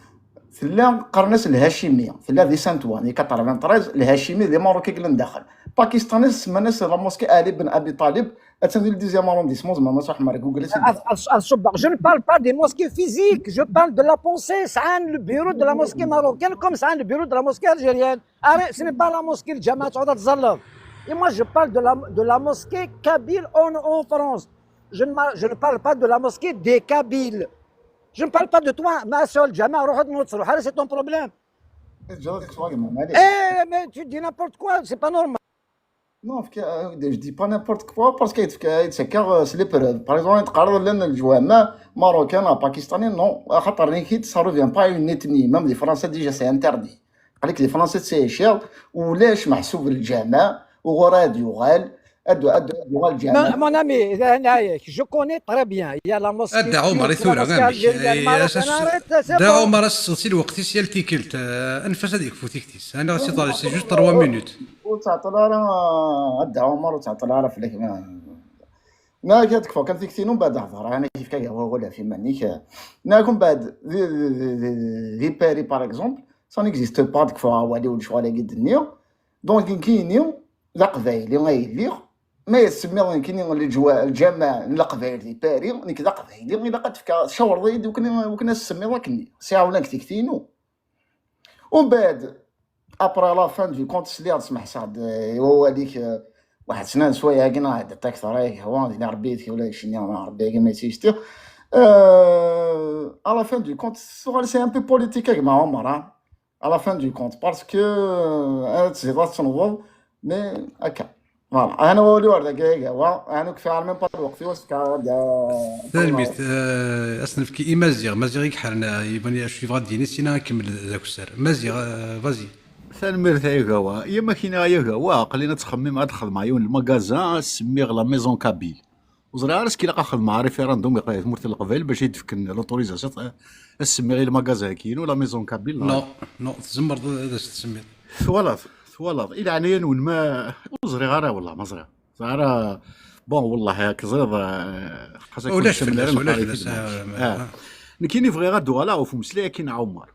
tella qqaren-as Lhacimi, tella di Saint-Ouen, di quatre-vingt-treize, Lhacimi d Imaroken i yellan daxel. Pakistanais semman-as la mosquée Ali Ben Abi Talib, attan di le dixième arrondissement, zeɛma ma tṛuḥem ar Google, ad, ad, ad ṣubbeɣ. Je ne parle pas des mosquées physiques, je parle de la pensée. Sɛan le bureau de la mosquée marocaine comme sɛan le bureau de la mosquée algérienne. Arrête, ce n'est pas la mosquée, lǧameɛ, tɛuḍ ad tẓalleḍ. Et moi, je parle de la, de la mosquée kabyle en, en France. Je ne, ma- je ne parle pas de la mosquée des Kabyles. Je ne parle pas de toi, ma seule, lǧameɛ, ruḥ ad tṛuḥ ara, c'est ton problème. Eh, mais tu dis n'importe quoi, c'est pas normal. Non, fka-, euh, je dis pas n'importe quoi, parce que fka-, c'est que, euh, c'est les preuves. Par exemple, teqqareḍ llan lǧwameɛ marocain, pakistanais, non, xaṭer nekk, ça revient pas à une ethnie, même les Français déjà c'est interdit. Qal-ik di Fransa ttɛiciḍ, ulac meḥsub lǧameɛ, uɣur ad yuɣal, ad, ad, ad yuɣal lǧameɛ. Mon, mon ami, je connais très bien. Il y a la mosquée turque, la mosquée algérienne, marocaine, arrête, c'est bon. Dda Ɛumar, as-sseɣti lweqt-is yal tikkelt, euh, anef-as ad yekfu tikti-s. Anaɣ si ṭṭal, c'est juste trois minutes. Ur ttɛeṭṭil ara, a Dda Ɛumar, ur ttɛeṭṭil ara fell-ak. Ma, ma akka ad tekfuḍ kan tikti-inu, mbeɛd hḍer, ana kif kan wawal ɣef iman-ik. Nak mbeɛd, di, di, di, di, di Paris, par exemple, ça n'existe pas, ad kfuɣ awal-iw d lecɣal-agi d-nniɣ. Donc, nekkini, d aqbayli ay lliɣ. Ma yessemmiḍ nekkini leǧwa-, lǧameɛ n Leqbayel di Paris, nekk d aqbayli, ilaq ad tefkeḍ, tcawreḍ-iyi-d, wakken, wakken ad s-semmiḍ akkenni. Sɛiɣ ula deg tikti-inu. Umbeɛd, après, à la fin du compte, sliɣ-d, smeḥseɣ-d, eh, i wawal-ik, eh, waḥed sna n swayeɛ-agi, neɣ d takter ay yehwa, di Rebbi, di ula icenni, neɣ Rebbi-agi ma yettiyesti. Euh, à la fin du compte, tuɣal c'est un peu politique, a gma Ɛumer, hein. À la fin du compte, parce que, euh, ad tziḍ ad tenḍeḍ, mais akka. Voilà. Ana wawal-iw ar dagi ay yehwa, ana ur kfiɣ ara même pas lweqt-iw, as-fkeɣ ad d-, Tanemmirt, euh, ad s-nefk i Maziɣ. Maziɣ i iḥerren, euh, yebɣan acu yebɣa ad d-yini, sina ad nkemmel d akessar. Maziɣ, euh, vas-y. Tanemmirt ay agawa. Yama kina ay agawa, aql-in ad ttxemmimeɣ ad xedmeɣ yiwen n lmagazin, ad s-semmiɣ La Maison Kabyle. Ur ẓriɣ ara s-k ilaq ad xedmeɣ référendum i tmurt n Leqbayel bac ad yi-d-fken l'autorisation ad s-semmiɣ i lmagazin-agi-inu La Maison Kabyle. Non, non, tzemreḍ ad as-tsemmiḍ. Twalaḍ, twalaḍ. I leɛnaya-nwen, ma ur ẓriɣ ara, wellah, ma ẓriɣ. Ẓriɣ ara, bon, wellah, ya k-ẓriɣ, eh, xas akken ulac fell-as, ulac fell-as, ah, ah. Nekkini bɣiɣ ad d-uɣaleɣ ɣef umeslay-agi n Ɛumer.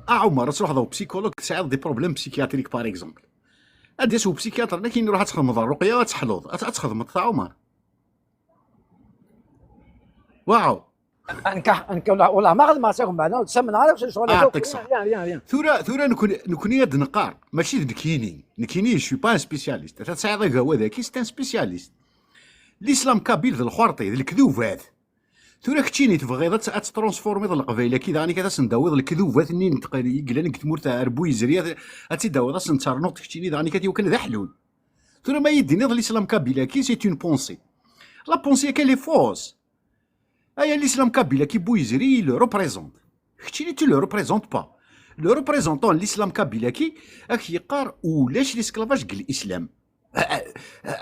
A Ɛumer, ad truḥeḍ ɣer psychologue, tesɛiḍ des problèmes psychiatriques, par exemple. Ad d-yas upsychiatre, lakin ruḥ ad txedmeḍ ṛṛuqya, ad teḥluḍ. Ad, ad txedmeḍ ta, Ɛumer? Waw! Nekk, nekk, ula, ula ma xedmeɣ s agma, non, tsamneɣ ara, ur ttɛeṭṭileɣ ara. Rien, rien, rien. Tura, tura nekni, nekni ad d-neqqar, mačči d nekkini. Nekkini, je suis pas un spécialiste. Ata tesɛiḍ agawa daki, c'est un spécialiste. L'islam kabyle d lxerṭi, d lekdubat. Tura keččini tebɣiḍ ad, ad ttransformiḍ leqbayel-agi, daɣen ad asen-d-tawiḍ lekdubat-nni n tqal-, i yellan deg tmurt ar Bu Yizri, ad, ad tt-id-tawiḍ, ad sen-ternuḍ keččini, daɣen ad iwakken d aḥlul. Tura ma yi-d-tiniḍ l'islam kabyle-agi, c'est une pensée. La pensée-agi, elle est fausse. Aya l'islam kabyle-agi, Bu Yizri, il le représente. Keččini, tu le représentes pas. Le représentant n l'islam kabyle-agi, ak-yeqqar ulac l'esclavage deg l'islam.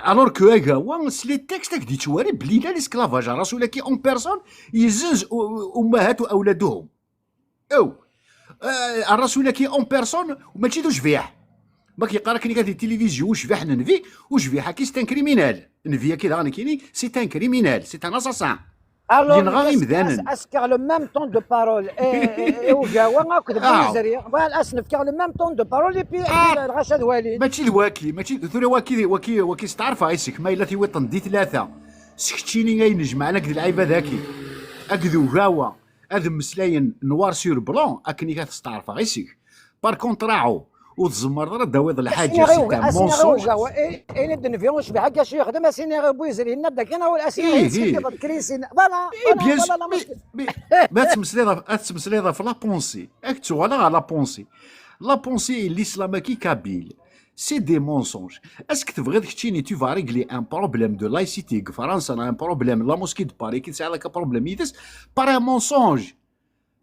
Alors que agawa, s les textes, ak-d-yettwari belli yella l'esclavage. Rasoul-agi en personne yezzenz u-, ummahat u awladuhum. Aw. Euh, Rasoul-agi en personne, mačči d ucbiḥ. Ma k-yeqqar akken di télévision, ucbiḥ n Nnbi, ucbiḥ-agi c'est un criminel. Nnbi-agi daɣen nekkini, c'est un criminel, c'est un assassin. Alors, yenɣa imdanen. Est-ce qu'à le même temps de parole, eh, eh, eh, ugawa akked Bu Yizri, voilà, ad s-nefk le même temps de parole, et puis, et puis, lɣaci ad walin. Mačči d waki, mačči d, tura waki, waki, waki steɛrfeɣ yes-k, ma yella tiwiṭ n di tlata, s keččini ay nejmaɛen akked lɛibad-agi, akked ugawa, ad mmeslayen noir sur blanc, akken i ka testeɛrfeɣ yes-k. Par contre, aɛu, ur tzemmreḍ ara ad d-tawiḍ lḥaǧa, c'est un mensonge. Ayen d-nbi ucbiḥ akka acu yexdem, asin i Bu Yizri yenna-d akken, asin i yettkeyyif d krisin. Voilà, voilà, bien sûr, voilà, mais, mais, mais ad tmeslayeḍ ɣef, ad tmeslayeḍ ɣef la pensée. Ad k-ttuɣaleɣ ɣer la pensée. La pensée n l'islam-agi kabyle, c'est des mensonges. Est-ce que tebɣiḍ keččini, tu vas régler un problème de laïcité deg Fransa, neɣ un problème la mosquée de Paris, ki tesɛiḍ akka problème yid-s, par un mensonge?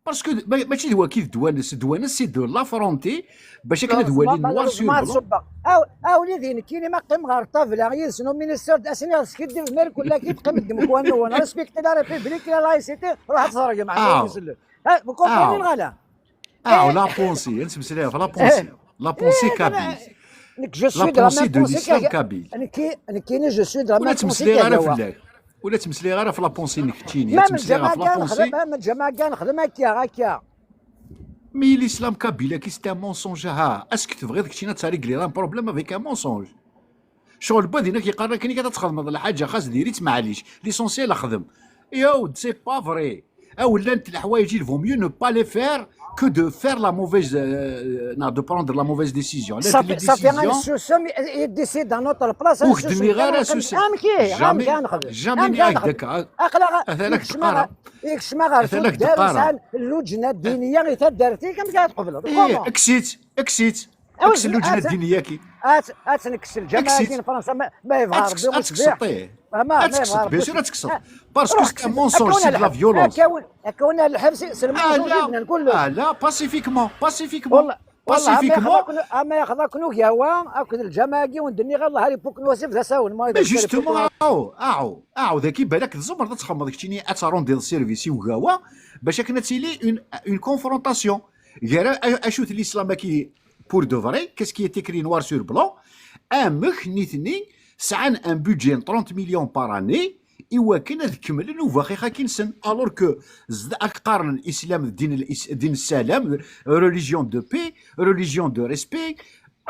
Parce que ma-, mačči d waki d ddwa-nnes, ddwa-nnes c'est de l'affronter, bac akken ad walin noir sur blanc. Aw, aw, wlidi, nekkini ma qqimeɣ ɣer ṭṭabla yid-sen au ministère, ad s-iniɣ skiddib, mer kul-agi teqqim deg umekwan-nwen, respectez la République, la laïcité, ruḥ ad tẓergem, ɛni ur isellem. Ha, vous comprenez neɣ ala? Ah, la pensée, ad nettmeslay ɣef la pensée. La pensée kabyle. Nekk, je suis de la même pensée que l'islam kabyle. Nekki, nekkini, je suis de la même pensée que Agawa. Ur la ttmeslayeɣ ara fell-ak. Ur la ttmeslayeɣ ara ɣef la pensée-nnek keččini. Ad ttmeslayeɣ ɣef la pensée. Même lǧamaɛ-agi nexdem akka, akka. Mais l'islam kabyle-agi, c'est un mensonge, ha. Est-ce que tebɣiḍ keččini ad trégliḍ un problème avec un mensonge? Ccɣel n wadin ak-yeqqaren akken i ad txedmeḍ lḥaǧa, xas diri-tt, maɛlic. L'essentiel xdem. Yaw, c'est pas vrai. Aw, llant leḥwayeǧ, il vaut mieux ne pas les faire que de faire la mauvaise, euh, non, de prendre la mauvaise décision. Llant les décisions. Ad nessusem, i, i décide à notre place, ur k-d-nniɣ ara susem. Amek ihi? Jamais, jamais nniɣ-ak-d akka. Aql-aɣ nekcem ɣer, nekcem ɣer tuddar, nesɛa lluǧna ddiniya i taddart-ik, amek ara tqebleḍ? Comment? Kkes-itt, kkes-itt. Kkes lluǧna ddiniya-agi. Ad, ad nekkes lǧamaɛ-agi n Fransa, ma, ma yebɣa Rebbi. Ad tekkseḍ, ih. Ad tekkseḍ, bien sûr, ad tekkseḍ. Parce que c'est un mensonge, c'est de la violence. Akka wen lḥebs, s lmensonge i bnan kullec. Ah, la, pacifiquement, pacifiquement. Pacifiquement. Ama yaxḍa-ken ugawa akked lǧamaɛ-agi, wen d-nniɣ Allah ar ifuk n wasif d asawen. Mais justement, aɛu, aɛu, aɛu, dagi balak tzemreḍ ad txedmeḍ keččini, ad tarendiḍ service i ugawa, bac akken ad tili une, une confrontation. Gar a-, acu-t l'islam-agi pour de vrai, qu'est-ce qui est écrit noir sur blanc, amek nitni sɛan un budget n trente millions par année i wakken ad kemmlen ubaxix-agi-nsen, alors que zd-, ak qqaren islam d din l-, is-, din ssalam, religion de paix, religion de respect.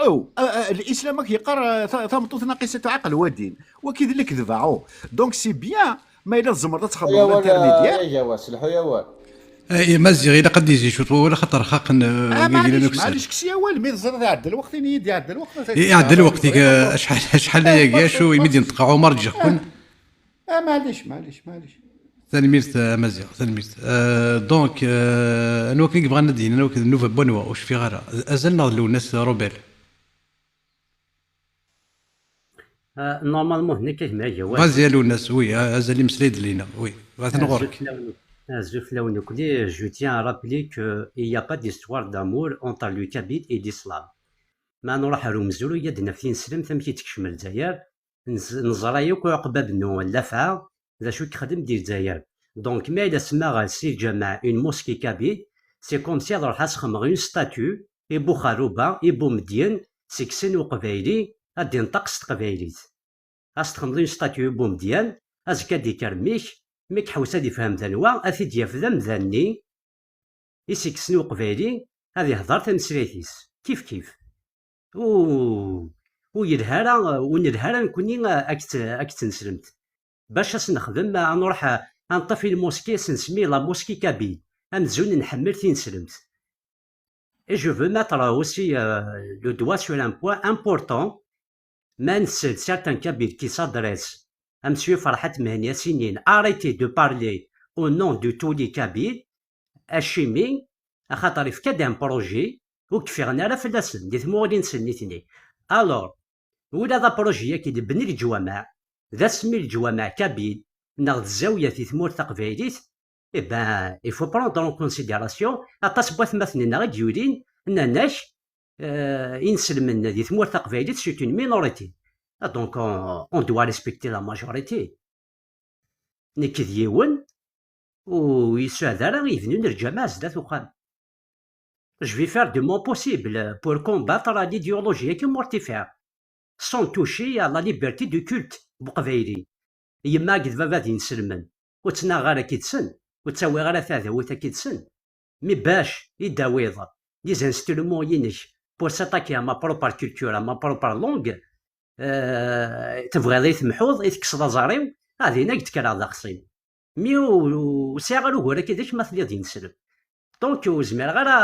Oh, euh, euh, l'islam ak yeqqar, euh, ta-, tameṭṭut naqisat uɛaqel wa din. Waki d lekdeb, aɛu. Donc c'est bien, ma yella tzemreḍ ad txedmeḍ l'intermédiaire. Ay, Maziɣ, ilaq ad d-izi cwiṭ wawal, axaṭer xaqen, eh, ah, maɛlic, maɛlic, kkes-iyi awal, mi teẓriḍ iɛedda lweqt, ini-yi-d iɛedda lweqt. Iɛedda lweqt, acḥal, acḥal ayagi, acu imi d-yenṭeq Ɛumar, ǧǧiɣ-ken. Ah, maɛlic, maɛlic, maɛlic. Tanemmirt, a Maziɣ, tanemmirt. Eh, donc, eh, anwa kan i yebɣan ad d-yini, anwa kan, nnuba n wanwa, ur cfiɣ ara. Azal neɣ d Lewnas Robert? Ah, normalement, nekk ak-mɛiga. Vas-y, a Lewnas, oui, ah, azal, imeslay-d Lina, oui. Atan ɣur-k. Azul fell-awen, azul fell-awen nekkni, je tiens à rappeler que il n'y a pas d'histoire d'amour entre le kabyle et l'islam. Ma nruḥ ar umezruy, ad naf tineslemt amek i d-tekcem Lezzayer, nez-, neẓra yakk uɛeqbab n llafɛa, d acu i yexdem di Lezzayer. Donc, ma yella semmaɣ si lǧameɛ une mosquée kabyle, c'est comme si ad ruḥ ad s-xedmeɣ une statue i Buxaruba, i Bumedyen, seg-sen uqbayli ad d-inṭeq s teqbaylit. Ad s-txedmeḍ une statue i Bumedyen, azekka ad d-ikker mmi-k, mi iḥewwes ad ifhem d anwa, ad t-id-yaf d amdan-nni i seg-sen uqbayli, ad ihder tameslayt-is. Kif kif. Ur, ur yelha ara, ur nelha ara nekkni ad k-, ad k-tneslemt. Bac ad s-nexdem, ad nruḥ, ad neṭṭef i lmuski, ad s-nsemmi la mosquée kabyle, amzun nḥemmel tineslemt. Et je veux mettre aussi, euh, le doigt sur un point important. Ma nsel certains Kabyles qui s'adressent à Monsieur Farhat Mehni, à s-inin, arrêtez de parler au nom de tous les Kabyles, acimi, axaṭer ifka-d un projet ur d-kfiɣen ara fell-asen di tmuɣli-nsen nitni. Alors, ula d aprojet-agi d bni leǧwameɛ, d asmi leǧwameɛ kabyle, neɣ d zzawya di tmurt taqbaylit, eh ben, il faut prendre en considération aṭas n watmaten-nneɣ i d-yulin, nnan-ak, euh, inselmen di tmurt taqbaylit, c'est une minorité. Ah, donc, on, on doit respecter la majorité. Nekk d yiwen, ur yessuɛed ara yebnun lǧameɛ zdat uxxam. Je vais faire de mon possible pour combattre l'idéologie-agi mortifère, sans toucher à la liberté de culte n Uqbayli. Yemma akked baba d inselmen, ur ttnaɣeɣ ara akked-sen, ur ttawiɣ ara taɛdawit akked-sen. Mi bac i d-tawiḍ les instruments-inek pour s'attaquer à ma propre culture, à ma propre langue, euh, tebɣiḍ i temḥuḍ, i tekkseḍ aẓar-iw, ah, din ad k-d-kkreɣ d axṣim. Mi ur, ur sɛiɣ ara ugur-agi d acu ma telliḍ d ineslem. Donc, ur zmireɣ ara,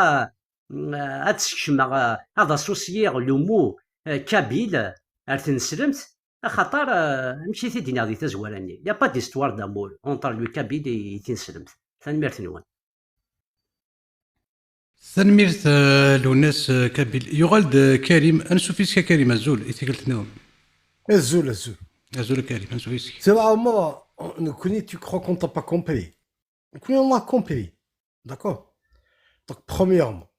euh, ad skecmeɣ, euh, ad associer le mot, euh, kabyle ar tneslemt, axaṭer, euh, amek i t-id-nniɣ di tazwara-nni, il n'y a pas d'histoire d'amour entre le kabyle et tineslemt. Tanemmirt-nwen. Tanemmirt, euh, Lewnis, euh, Kabyle. Yuɣal-d, euh, Karim. Ansuf yes-k a Karim, azul i tikkelt-nniḍen. Azul, azul. Azul a Karim, ansuf yes-k. C'est vraiment, nekkni, tu crois qu'on t'a pas compris. Nekkni, on m'a compris. D'accord. Donc, premièrement,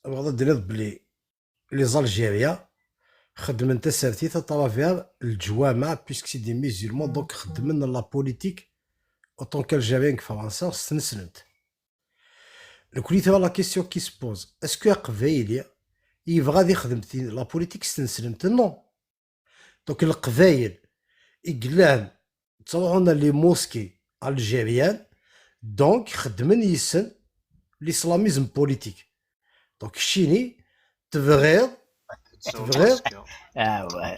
bɣiɣ ad d-tiniḍ belli les Algériens xeddmen tasertit à travers leǧwameɛ, puisque c'est des musulmans, donc xeddmen la politique autant qu'Algériens deg Fransa s tneslemt. Nekkni, la question qui se pose, est-ce que Aqbayli yebɣa ad ixdem la politique s tneslemt? Non. Donc Leqbayel i yellan ttruḥun les mosquées algériennes, donc xeddmen yes-sen l'islamisme politique. Donc keččini tebɣiḍ, tebɣiḍ. Ah ouais.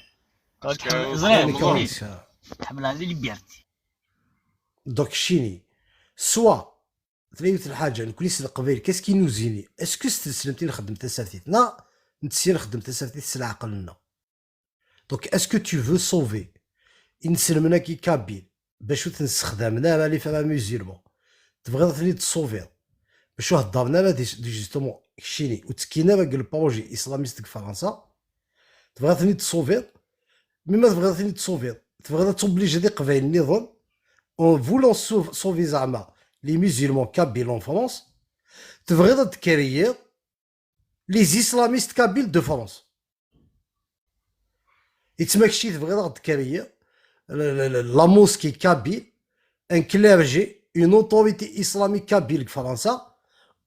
Ẓriɣ, ẓriɣ. Tḥemmleḍ la liberté. Donc keččini, soit tella yiwet n lḥaǧa, nekkni s Leqbayel, qu'est-ce qui nous unit? Est-ce que s tneslemt i nxeddem tasertit? Neɣ nettsi nxeddem tasertit s leɛqel-nneɣ? Donc, est-ce que tu veux sauver inselmen-agi kabyle bac ur ten-ssexdamen ara les frères musulmans? Tebɣiḍ ad ten-id-tṣubiḍ bac ur heddren ara di, di justement keččini ur ttekkin ara deg le projet islamiste deg Fransa? Tebɣiḍ ad ten-id-tṣubiḍ? Mi ma tebɣiḍ ad ten-id-tṣubiḍ, tebɣiḍ ad toblijiḍ iqbayliyen nniḍen en voulant sauver zeɛma les musulmans kabyles en France, tebɣiḍ ad d-tkriyiḍ les islamistes kabyles de France. Yettma kečči tebɣiḍ ad ɣ-d-tkriyiḍ la mosquée kabyle, un clergé, une autorité islamique kabyle deg Fransa,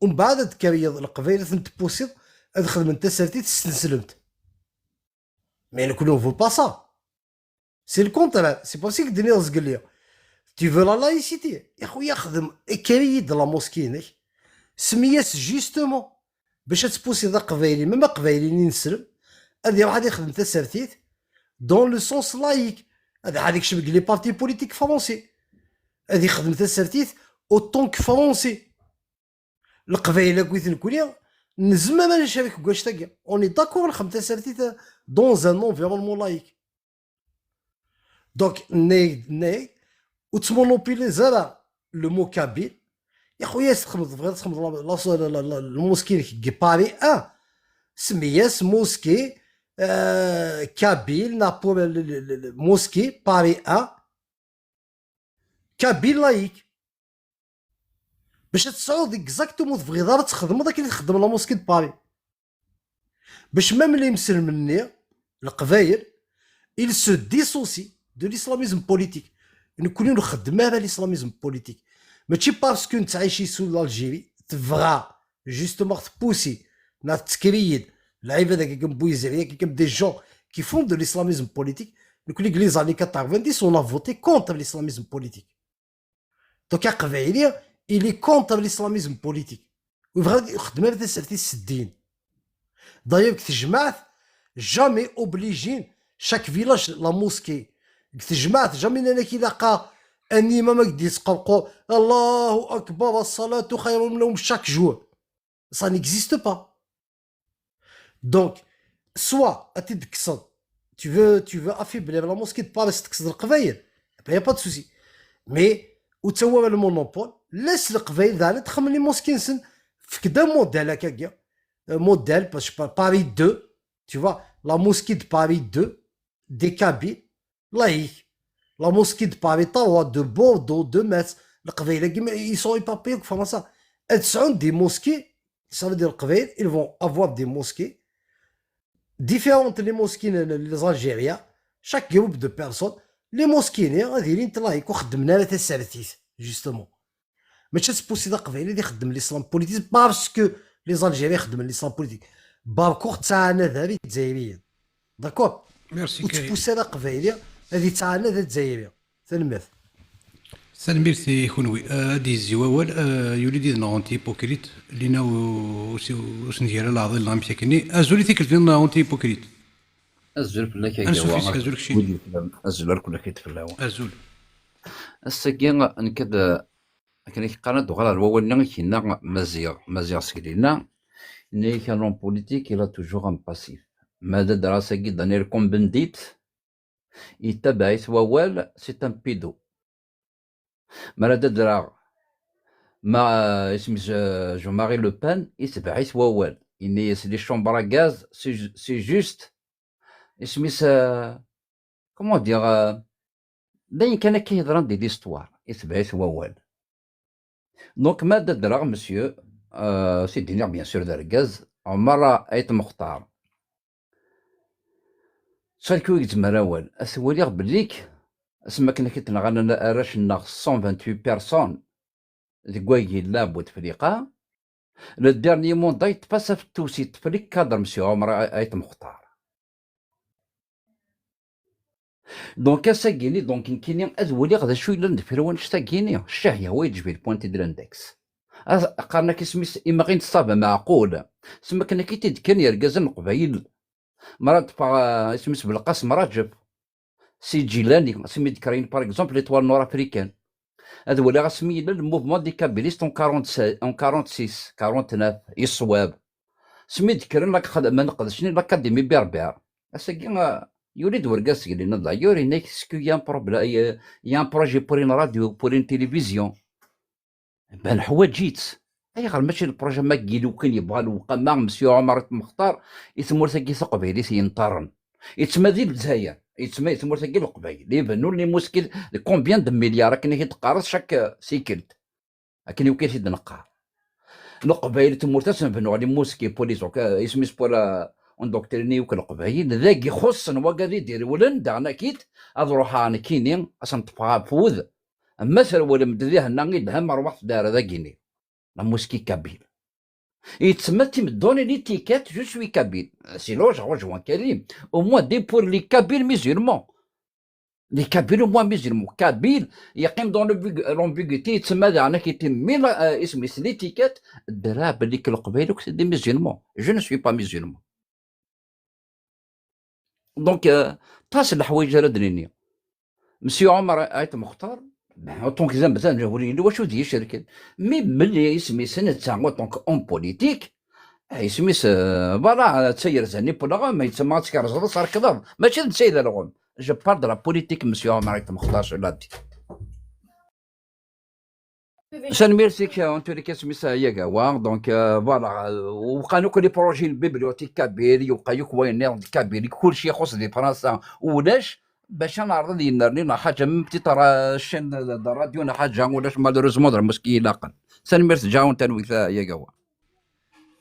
umbeɛd ad d-tkriyiḍ Leqbayel ad ten-tpusiḍ ad xedmen tasertit s tneslemt. Mais nekkni on veut pas ça. C'est le contraire, c'est pas ça que d-nniɣ zgelli. Tu veux la laïcité? Ya xuya, xdem, kri-yi-d la mosquée-inek, semmi-yas justement, bac ad tpusiḍ aqbayli, même aqbayli n ineslem, ad iruḥ ad ixdem tasertit dans le sens laïque. Ad iruḥ ad ikcem deg les partis politiques français. Ad ixdem tasertit autant que français. Leqbayel akkit nekkni nezmer ad necrek deg wannect-agi. On est d'accord, nexdem tasertit dans un environnement laïque. Donc, ney, ney, ur ttmonopolize ara le mot kabyle. Ya xuya, s txedmeḍ, tebɣiḍ ad txedmeḍ la, la, la, la, la, lmuski-inek deg Paris un, semmi-yas mosquée, euh, kabyle, neɣ pour le, le, le, le, mosquée Paris un, kabyle laïque. Bac ad tesɛuḍ exactement ur tebɣiḍ ara ad txedmeḍ akken i txeddem la mosquée de Paris. Bac même les imselmen-nni, Leqbayel, ils se dissocient de l'islamisme politique. Nekkni ur nxeddem ara l'islamisme politique. Mačči parce que nettɛici sous l'Algérie, tebɣa justement tpusi neɣ tettkri-d lɛibad-agi n Bouizri, agi des gens qui font de l'islamisme politique. Nekkni deg les années quatre-vingt-dix, on a voté contre l'islamisme politique. Donc aqbayli, il est contre l'islamisme politique. Ur yebɣi ad ixeddem ara tasertit s ddin. D'ailleurs, deg tejmaɛt, jamais obligé chaque village la mosquée. Deg tejmaɛt, jamais nnan-ak ilaq-aɣ un imam ad d-yesqerqur Allahu Akbar, الصلاة خير من النوم chaque jour. Ça n'existe pas. Donc, soit ad t-id-tekkseḍ, tu veux, tu veux affaiblir la mosquée de Paris, tekkseḍ Leqbayel, il n'y a pas de souci. Mais ur ttawi ara le monopole, laisse Leqbayel daɣen ad xedmen les mosquées-nsen, fek-d un modèle akkagi, un modèle, parce que Paris deux, tu vois, la mosquée de Paris deux, des Kabyles, laïque, la mosquée de Paris trois, de Bordeaux, de Metz, Leqbayel-agi, ils sont éparpillés deg Fransa. Ad sɛun des mosquées, ça veut dire Leqbayel, ils vont avoir des mosquées différentes, les mosquées n les Algériens, chaque groupe de personnes, les mosquées-nni ad ilint laïques, ur xeddmen ara tasertit, justement. Mačči ad tpusiḍ aqbayli ad ixeddem l'islam politique parce que les Algériens xeddmen l'islam politique. Berka ur ttɛanad ara Izzayriyen. D'accord? Merci, ur Karim. Tpusi ara aqbayli ad yettɛanad Izzayriyen. Tanemmirt. Tanemmirt i kunwi. Ah, ad d-yezzi wawal, ah, yuli-d yid-neɣ Anti Hypocrite, Lina u-, usi-, ur s-ngi ara leɛḍil neɣ amek akkenni. Azul i tikkelt-nni, Anti Hypocrite. Azul fell-ak, a Gawa. Ansuf-is, azul keččini. Wid yeflan, azul ar kulakit fell-awen. Azul. Ass-agi, nekk ad, akken i k-qqaren, ad d-uɣaleɣ ar wawal-nni i k-yenna Maziɣ, Maziɣ seg Lina, yenna-yak un homme politique, il a toujours un passif. Ma d adras-agi, Daniel Cohn-Bendit, yettabaɛ-it wawal, c'est un pédo. Mi ara d-adreɣ ma, isem-is, euh, Jean-Marie Le Pen, itbeɛ-it wawal. Yenna-yas les chambres à gaz, c'est ju-, c'est juste, isem-is, euh, comment dire, euh, d ayen kan akka yeḍran di l'histoire, itbeɛ-it wawal. Donc, ma d-adreɣ, monsieur, euh, s i d-iniɣ, bien sûr, d argaz, Ɛmar Ayt Mextar. Ttxil-k, ur gezzem ara awal. Ad t-waliɣ belli-k, asmi akken akka i t-nɣan arrac-nneɣ cent vingt-huit personnes deg wagella n Bouteflika, le dernier mandat yeṭṭef-as afettus, yeṭṭef les cadres, monsieur Ɛmar Ayt Mextar. Donc, ass-agi-ni, donc, nekkini ad waliɣ d acu yellan deffir wannect-agi-ni. Ccah, Yahwa yeǧbed pointé de l'index. Ad qqaren-ak isem-is imɣi n ṣṣaba meɛqul. Asmi akken akka i t-id-kkan yergazen n Leqbayel. Mi ara d-ṭṭfeɣ, eh, isem-is Belqasem Raǧeb. Si Ǧilani, asmi d-kreyen, par exemple, l'Étoile nord-africaine. Ad waliɣ asmi yella le mouvement des kabylistes en quarante-six, en quarante-six, quarante-neuf, yeṣwab. Asmi d-kkren la xedmen, qedcen l'Académie Berbère. Ass-agi, ah, yuli-d urgaz seg Lina, d'ailleurs, yenna-k, est-ce qu'il y a un problème, il y a un projet pour une radio, pour une télévision. Ben, ḥwaǧ-itt. Ayɣer mačči le projet ma yili ukin yebɣa lewqama, Monsieur Ɛmar At Mextar, i tmurt-agi taqbaylit yenṭerren? Yettma di Lezzayer, yettma di tmurt-agi Leqbayel, ibennu les mosquées de combien de milliards, akken i t-id-teqqareḍ chaque, euh, tikkelt. Akken i t-id-neqqar. Leqbayel tmurt ad sen-bnuɣ les mosquées pour les, euh, isem-is pour, euh, endoctriner yakk Leqbayel, dagi xuṣṣen wagad i d-irewlen, daɣen akit, ad ruḥeɣ nekkini, ad sen-ṭṭfeɣ afud, ma trewlem-d dihenna i d-ham, rwaḥet-d ar dagini. La mosquée kabyle. Yettma timeddunin, l'étiquette, je suis kabyle. C'est logique, rejoint Karim. Au moins, des pour les kabyles musulmans. Les kabyles, au moins, musulmans. Kabyle, yeqqim dans l'ambigu-, l'ambiguïté, yettma daɣen akit mille, euh, isem-is l'étiquette, ddreɛ belli k Leqbayel akk c'est des musulmans. Je ne suis pas musulman. Donc, euh, ṭas n leḥwayeǧ ara d-nini. Monsieur Omar Ayt Mextar, ben, en tant que d amdan, ur yelli wacu d yicerken. Mi mel isem-is netta, en tant que homme politique, eh, isem-is, euh, voilà, d tayerzani pour le, ma yettama ad tkerzeḍ, ad terkḍeḍ. Mačči d netta i d alɣem. Je parle de la politique, Monsieur Omar Ayt Mextar, cela dit. Tanemmirt-ik, en tous les cas, isem-is Yagawa. Donc, euh, voilà, euh, wqan akk les projets n bibliothèque kabyle, yewqa yakk wayen nniḍen d kabyle, kulci ixuṣ di Fransa ulac, bac ad neɛreḍ ad yennerni neɣ ḥaǧa, même peut-être, euh, chaîne de, de radio neɣ ḥaǧa, ulac malheureusement d lmuskil ilaqen. Tanemmirt, ǧaɛun tanwit, euh, Yagawa.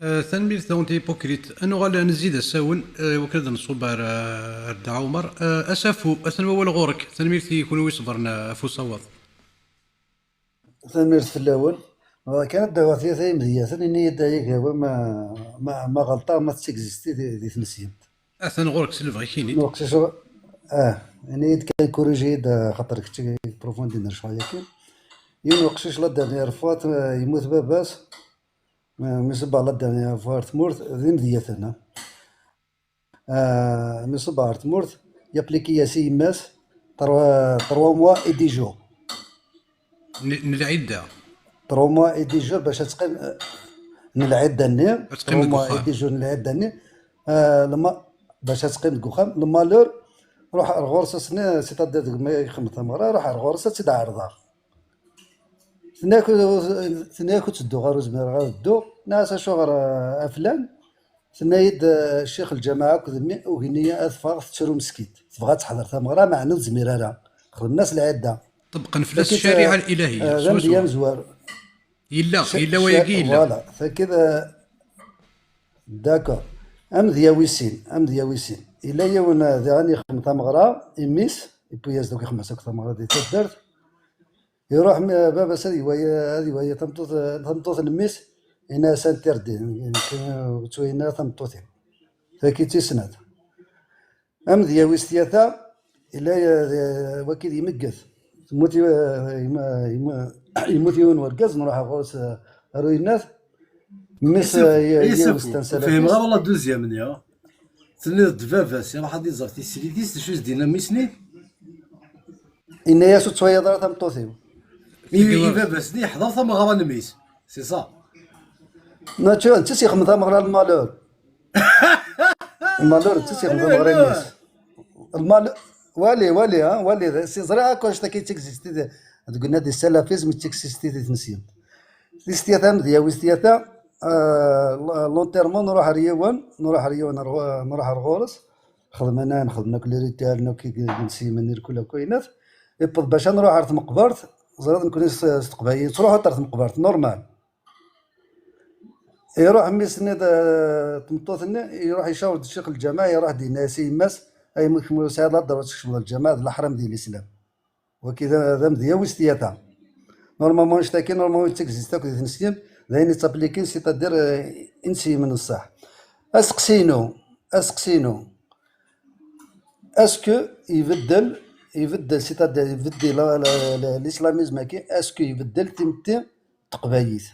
Eh, tanemmirt-nwen hypocrite. Ad nuɣal ad nezzi d asawen, eh, i wakken ad nṣubb ar, ar Dda Ɛumar. Eh, Asafu, atan wawal ɣur-k. Tanemmirt i kunwi iṣebren, eh, ɣef usawaḍ. Tanemmirt fell-awen. Bɣiɣ kan ad d-awiɣ tiyita imedyaten, ini-yi-d ay agawa ma, ma, ma ɣelṭeɣ, ma tettigzisti di, di tneslemt. Atan ɣur-k s lebɣi-k-ini. Neqcic, ah, ini-yi-d kan, corrigez-iyi-d, xaṭer kečč i profondineɣ ccɣel-agi. Yiwen uqcic, la dernière fois, t-, yemmut baba-s, mi, mi ṣubbeɣ la dernière fois ɣer tmurt, d imedyaten, ah. Ah, mi ṣubbeɣ ɣer tmurt, yappliki-yas i yemma-s trois, trois mois et dix jours. N, n lɛidda. Trois mois et dix jours bac ad teqqim, eh, n lɛidda-nni. Ad teqqim deg uxxam. Trois mois et dix jours n lɛidda-nni. Eh, lma-, bac ad teqqim deg uxxam. Le malheur, ruḥ ar ɣur-s ass-nni, c'est-à-dire deg mi ixemmem tameɣra, ruḥ ar ɣur-s ad tt-id-ɛerḍeɣ. Tenna-yak, tenna-yak ur ttedduɣ ara, ur zmireɣ ara ad dduɣ. Nniɣ-as acuɣer, eh, a flan? Tenna-yi-d, eh, ccix lǧameɛ akked mmi ugin-iyi ad ffɣeɣ, tettru meskint, tebɣa ad teḥḍer tameɣra meɛna ur tezmir ara. Xedmen-as lɛidda. Ṭebbqen fell-as ccariɛa ilahiyya, eh, d amedya amezwaru. Yella, yella wayagi, yella. Voilà, tagi d, eh, d'accord. Amedya wis sin, amedya wis sin. Yella yiwen, eh, diɣen yexdem tameɣra i mmi-s, yewwi-yas-d akk, ixdem-as akk tameɣra di taddart. Iruḥ mi-, baba-s ad iwali, ad iwali tameṭṭut, tameṭṭut n mmi-s, yenna-as interdit, ur ttwalin ara tameṭṭut-iw. Tagi d tis snat. Amedya wis tlata, yella, eh, waki d imegget. Temmut, eh, yem-, yem-, yemmut yiwen n wergaz, nruḥ ɣur-s, eh, ar uyennat. Mmi-s, eh, ye-, yiwet tansa. Fehmeɣ ara la deuxième-nni. Tenniḍ-d baba-s iruḥ ad iẓer tislit-is, d acu i s-d-yenna mmi-s-nni? Yenna-yas ur tettwaliḍ ara tameṭṭut-iw. I, i baba-s-nni yeḥḍer tameɣra n mmi-s. C'est ça. Netta, netta s-yexdem tameɣra n lmalur. Lmalur, netta s-yexdem tameɣra n mmi-s. Lmalur, wali, wali, ha, wali. Si ẓriɣ akk annect-agi d tigzizt deg unadi salafisme, d tigzizt di tneslemt. Tis tlata, amedya wis tlata, ah, l-, l'enterrement, nruḥ ar yiwen, nruḥ ar yiwen, ar ɣu-, nruḥ ar ɣur-s, xedmen ayen xedmen akk les rituels, akk i, i, n syimen, irkul akk ayenat. Iwweḍ bac ad nruḥ ar tmeqbert, ẓriɣ nekkni s, s teqbaylit, ttruḥut ar tmeqbert, normal. Iruḥ mmi-s-nni d, eh, tmeṭṭut-nni, iruḥ icawer-d ccix lǧameɛ, iruḥ d-yenna-yas i yemma-s, ay mmi-k, ur tesɛiḍ la ddṛa ad tkecmeḍ lǧameɛ, d leḥram di lislam. Waki d, d amedya wis tlata. Normalement, annect-agi, normalement, yettagzist akk di tneslemt, d ayen yettaplikin, c'est-à-dire, euh, i nesyimen n ṣṣeḥ. Aseqsi-inu, aseqsi-inu, est-ce que ibeddel, ibeddel, c'est-à-dire, ibeddel la, la, la, l'islamisme-agi, est-ce que ibeddel timetti n teqbaylit?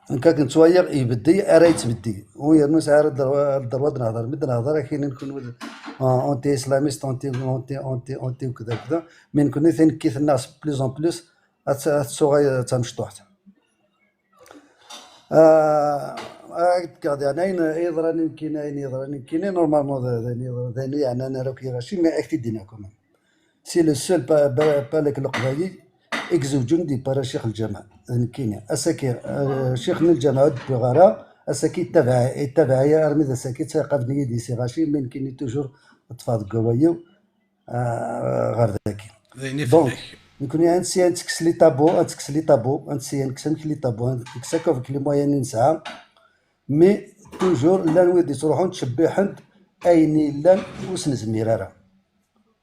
Nekk akken ttwaliɣ, ibeddel ara yettbeddil. U yernu sɛiɣ ddṛwa, ddṛwa ad nehḍer. Mi d-nehḍer, akini nekni d, ah, anti-islamiste, anti, anti, anti, anti, u kda, kda. Mi nekni tinekkit-nneɣ s plus en plus, ad t-, ad tettuɣal d tamecṭuḥt. Ah, ad k-d-, yeɛni ayen yeḍran nekkini, ayen yeḍran nekkini, normalement, d, d ayen yeḍran, d ayen yeɛnan ara akk yiɣaci, mais ad k-t-id-iniɣ quand même. C'est le seul pa-, pa-, palek leqbayel i izewǧen di para ccix lǧameɛ. D nekkini. Ass-agi, eh, ccix n lǧameɛ ur d-wwiɣ ara, ass-agi yettabaɛ-, yettabaɛ-iyi armi d ass-agi, ttɛiqaben-iyi di si ɣaci, mais nekkini toujours ṭṭfeɣ deg wawal-iw, ah, ɣer dagi. Donc, nekkni ad nsi ad ntekkes les tabous, ad ntekkes les tabous, ad nsi ad nekkes amek les tabous, ad nekkes akk avec les moyens i nesɛa, mais toujours llan wid yettruḥun ttcebbiḥen-d ayen yellan ur s-nezmir ara.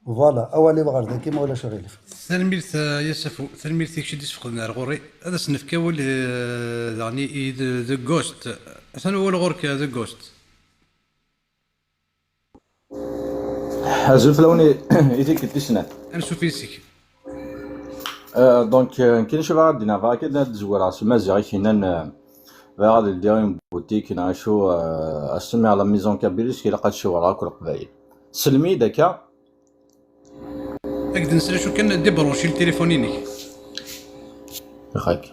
Voilà, awal-iw ɣer dagi, ma ulac aɣilif. Tanemmirt, eh, a Safu, tanemmirt i kečč i d-isfeqden ar ɣur-i. Ad as-nefk awal, eh, daɣen i, i The, The Ghost. Atan wawal ɣur-k, eh, The Ghost. Azul fell-awen i, i tikkelt tis snat. Ansuf yes-k. Euh, donc, euh, nekkini acu bɣiɣ ad d-iniɣ, bɣiɣ kan ad d-zewreɣ s Maziɣ, i k-yennan, euh, bɣiɣ ad ldiɣ une boutique neɣ acu, euh, ad s-semmiɣ la maison kabyle, parce que ilaq ad cewreɣ akk Leqbayel. Selmi-d akka. Ad k-d-nsel acu kan, débrancher le téléphone-inek. Yak.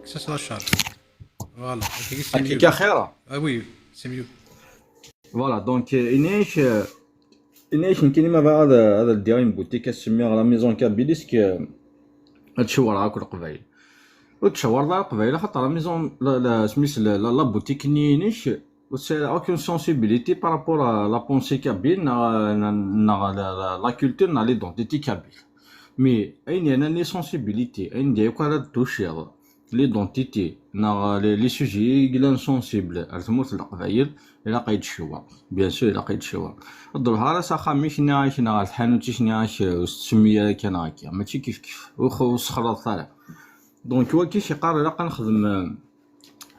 Kkes-as la charge. Voilà, c'est mieux. Akka xir? Ah oui, c'est mieux. Voilà, donc, euh, ini-k, euh, ini-k nekkini ma bɣiɣ ad, ad ldiɣ une boutique, ad s-semmiɣ la maison kabyle, parce que, euh, ad cewreɣ akk Leqbayel. Ur tcewreḍ ara Leqbayel, axaṭer la maison, la, la, isem-is, la, la, la boutique-nni-inek, ur tesɛi aucune sensibilité par rapport à la pensée kabyle, neɣ, neɣ, neɣ la, la, la culture, neɣ l'identité kabyle. Mais ayen yernan les sensibilités, ayen d akk ara d-tuciḍ, l'identité, neɣ les, les sujets i yellan sensibles ar tmurt n Leqbayel, ilaq ad yi-d-tcewweṛ. Bien sûr, ilaq ad yi-d-tcewweṛ. Ur d-ruḥeɣ ara s axxam-ik, nniɣ-ak, neɣ ar tḥanut-ik, nniɣ-ak, ur s-tsemmi ara kan akka. Mačči kif kif. Ur x-, ur ssexlaḍet ara. Donc, wagi yeqqar ilaq ad nexdem,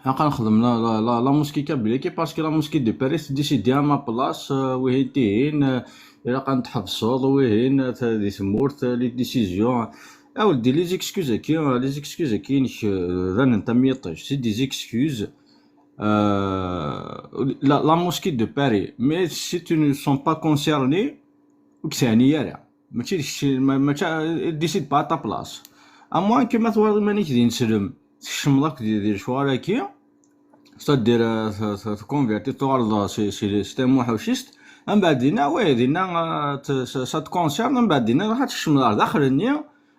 ilaq ad nexdem la, la, la, la mosquée kabyle-agi, parce que la mosquée de Paris décide à ma place, euh, wihin tihin, euh, ilaq ad n-tḥebseḍ, wihin, euh, di tmurt, euh, les décisions. A weldi, les excuses-agi, les excuses-agi-inek, euh, d anent am yiṭij, c'est des excuses. Euh, la, la mosquée de Paris, mais si tu ne sont pas concernés, ur k-teɛni ara. Mačči d kečč, ma-, mačči, décide pas à ta place. À moins que ma twalaḍ iman-ik d ineslem, tkecmeḍ akk di, di lecɣal-agi, c'est-à-dire, euh, t-, t-, tconvertiḍ, tuɣaleḍ si, si, si tmuḥucist, mbeɛd dinna, oui, dinna, euh, t-, ça, ça te concerne, mbeɛd dinna, ruḥ ad tkecmeḍ ar daxel-nni,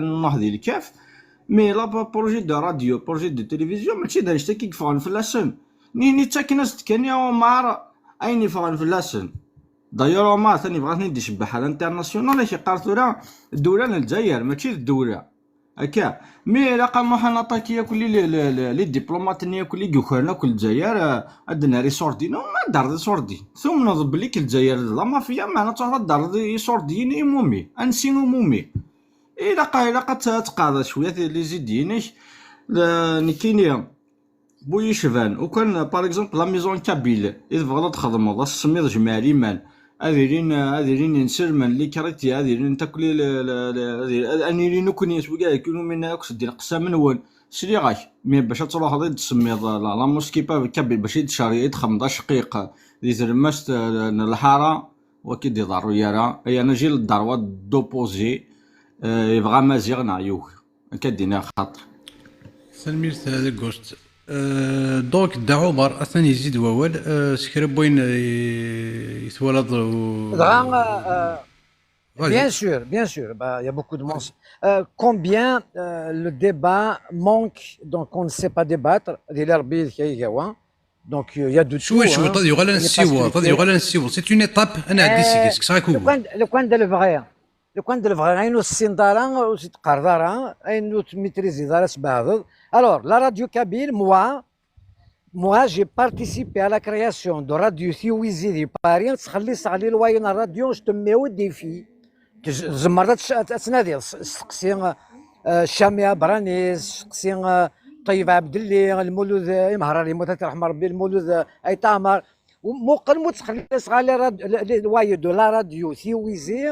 nruḥ di lkaf. Mais la projet de radio, projet de télévision, mačči d annect-agi i yeffɣen fell-asen. Nini ttaken-as-d kan i Omar ayen yeffɣen fell-asen. D'ailleurs Omar atan yebɣa ad ten-id-icebbeḥ à l'international, ak-iqqar tura ddula n Lezzayer, mačči d ddula. Akka. Mais ilaq ad nruḥ ad naṭaki akk les, les, les, les diplomates-nni akk i yukren akk Lezzayer, eh, ad d-nerr iṣurdiyen. Ma ad d-terreḍ iṣurdiyen. Tumneḍ belli k Lezzayer d la mafia, meɛna ad truḥeḍ ad d-terreḍ iṣurdiyen i umumi. Ansi umumi? Ilaq, ilaq ad t-, ad tqeɛdeḍ cwiya les idées-inek. D-, nekkini, bu yecban. Ukan, par exemple, la maison kabyle, i tebɣiḍ ad txedmeḍ, asemmiḍ jmeɛ liman. Ad ilin, ad ilin inselmen, les chrétiens, ad ilin takk li, li, li, li, ad ilin, ad, ad nili nekkni s wigi, ad ilin akk s ddin qessam-nwen. Sliɣ-ak, mais bac ad truḥeḍ i d-tsemmiḍ la, la mosquée pa-, kabyle, bac i d-tcerri, i d-txemmeḍ aceqqiq di tlemmast, eh, n lḥara, ur ak-id-iḍerru ara. Ay anaji le droit d'opposer, eh, yebɣa Maziɣ neɣ yugi. Akka d-iniɣ xaṭer. Tanemmirt a Dda Gust. Euh, donc, Dda Ɛumer, atan yezzi-d wawal, euh, s kra n wayen, euh, i twalaḍ, euh, dɣa, euh, euh, vas-y. Bien sûr, bien sûr, bah, il y a beaucoup de monde. Euh, combien, euh, le débat manque, donc on ne sait pas débattre, di l'herbe, donc, euh, il y a de tout, cwiṭ, cwiṭ, hein. Ad yuɣal ad nessiweḍ, ad yuɣal ad nessiweḍ. C'est une étape, ad nɛeddi seg-s, kkseɣ-ak ugur. Lukan, lukan d lebɣi, lukan d lebɣi, ayen ur tessineḍ ara, ur s-teqqareḍ ara, ayen ur tmitriziḍ ara, sbeɛdeḍ. Alors, la radio kabyle, moi, moi, j'ai participé à la création de Radio Tiwizi di Paris, ttxelliṣeɣ les loyers n radio, je te mets au défi. Tez-, tzemreḍ ad tc-, ad, ad tnadiḍ, s-, steqsi, eh, Cami Abrani, steqsi, eh, Ṭeyyeb Ɛebdelli, Lmulud, eh, Imehrar yemmut, ad t-yerḥem Rebbi, Lmulud, eh, Ayt Ɛmer. U-, muqel ma ur ttxelliṣeɣ ara les rad-, les, les loyers de la radio Tiwizi,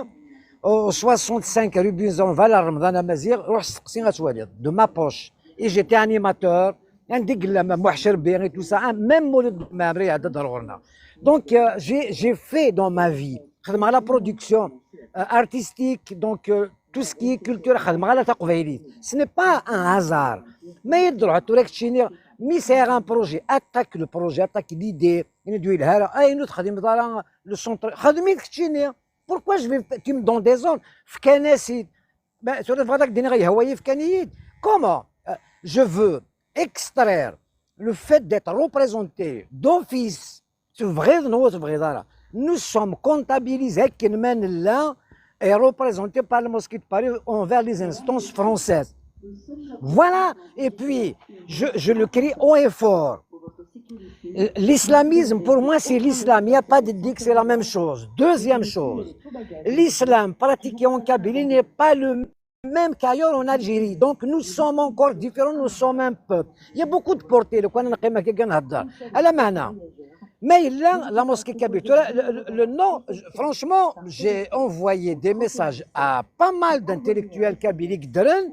au soixante-cinq rue Buisonval, Remḍan Amaziɣ, ruḥ steqsi ad twaliḍ, de ma poche. Et j'étais animateur, anda i yella Muḥ Cerbi et tout ça, hein, même Mulud Mɛemmri iɛedda-d ar ɣur-neɣ. Donc, euh, j'ai, j'ai fait dans ma vie, xedmeɣ la production, euh, artistique, donc, euh, tout ce qui est culture, xedmeɣ ala taqbaylit. Ce n'est pas un hasard. Ma yedruḥ tura keččini, mi sɛiɣ un projet, attaque le projet, attaque l'idée, ini-d ur yelha ara, ayen ur texdimeḍ ara, le centre, xdem-it keččini. Pourquoi je vais, tu me donnes des ordres? Fkan-as-id. Ben, tura tebɣiḍ ad k-d-iniɣ yehwa-yi, fkan-iyi-d. Comment? Euh, je veux extraire le fait d'être représenté d'office, tebɣiḍ neɣ ur tebɣiḍ ara. Nous sommes comptabilisés akken ma nella et représentés par la mosquée de Paris envers les instances françaises. Voilà. Et puis, je, je le crie haut et fort. Euh, l'islamisme, pour moi, c'est l'islam. Il n'y a pas de dire que c'est la même chose. Deuxième chose, l'islam pratiqué en Kabylie n'est pas le même qu'ailleurs en Algérie. Donc, nous sommes encore différents, nous sommes un peuple. Il y a beaucoup de portées, lukan ad neqqim akka kan nhedder. Ala meɛna. Ma yella la mosquée kabyle, tura, le, le, le nom, je, franchement, j'ai envoyé des messages à pas mal d'intellectuels kabyles i yeddren,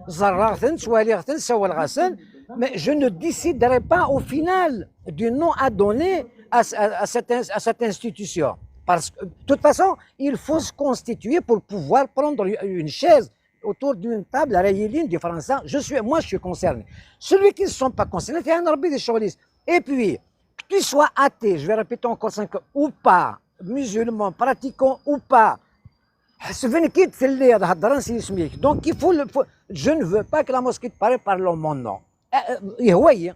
ẓerreɣ-ten, ttwaliɣ-ten, ssawaleɣ-asen, mais je ne déciderai pas au final du nom à donner à, à, à cette ins-, à cette institution. Parce que, de toute façon, il faut se constituer pour pouvoir prendre une chaise autour d'une table, ara yilin di Fransa, je suis, moi, je suis concerné. Celui qui ne sont pas concernés, c'est un arbitre de journaliste. Et puis, que tu sois athée, je vais répéter encore cinq fois, ou pas, Musulmans, pratiquants ou pas, ḥesben-k-id telliḍ, heddren s yisem-ik. Donc il faut, le- faut- je ne veux pas que la mosquée de Paris parle en mon nom. Euh, euh, yehwa-yi.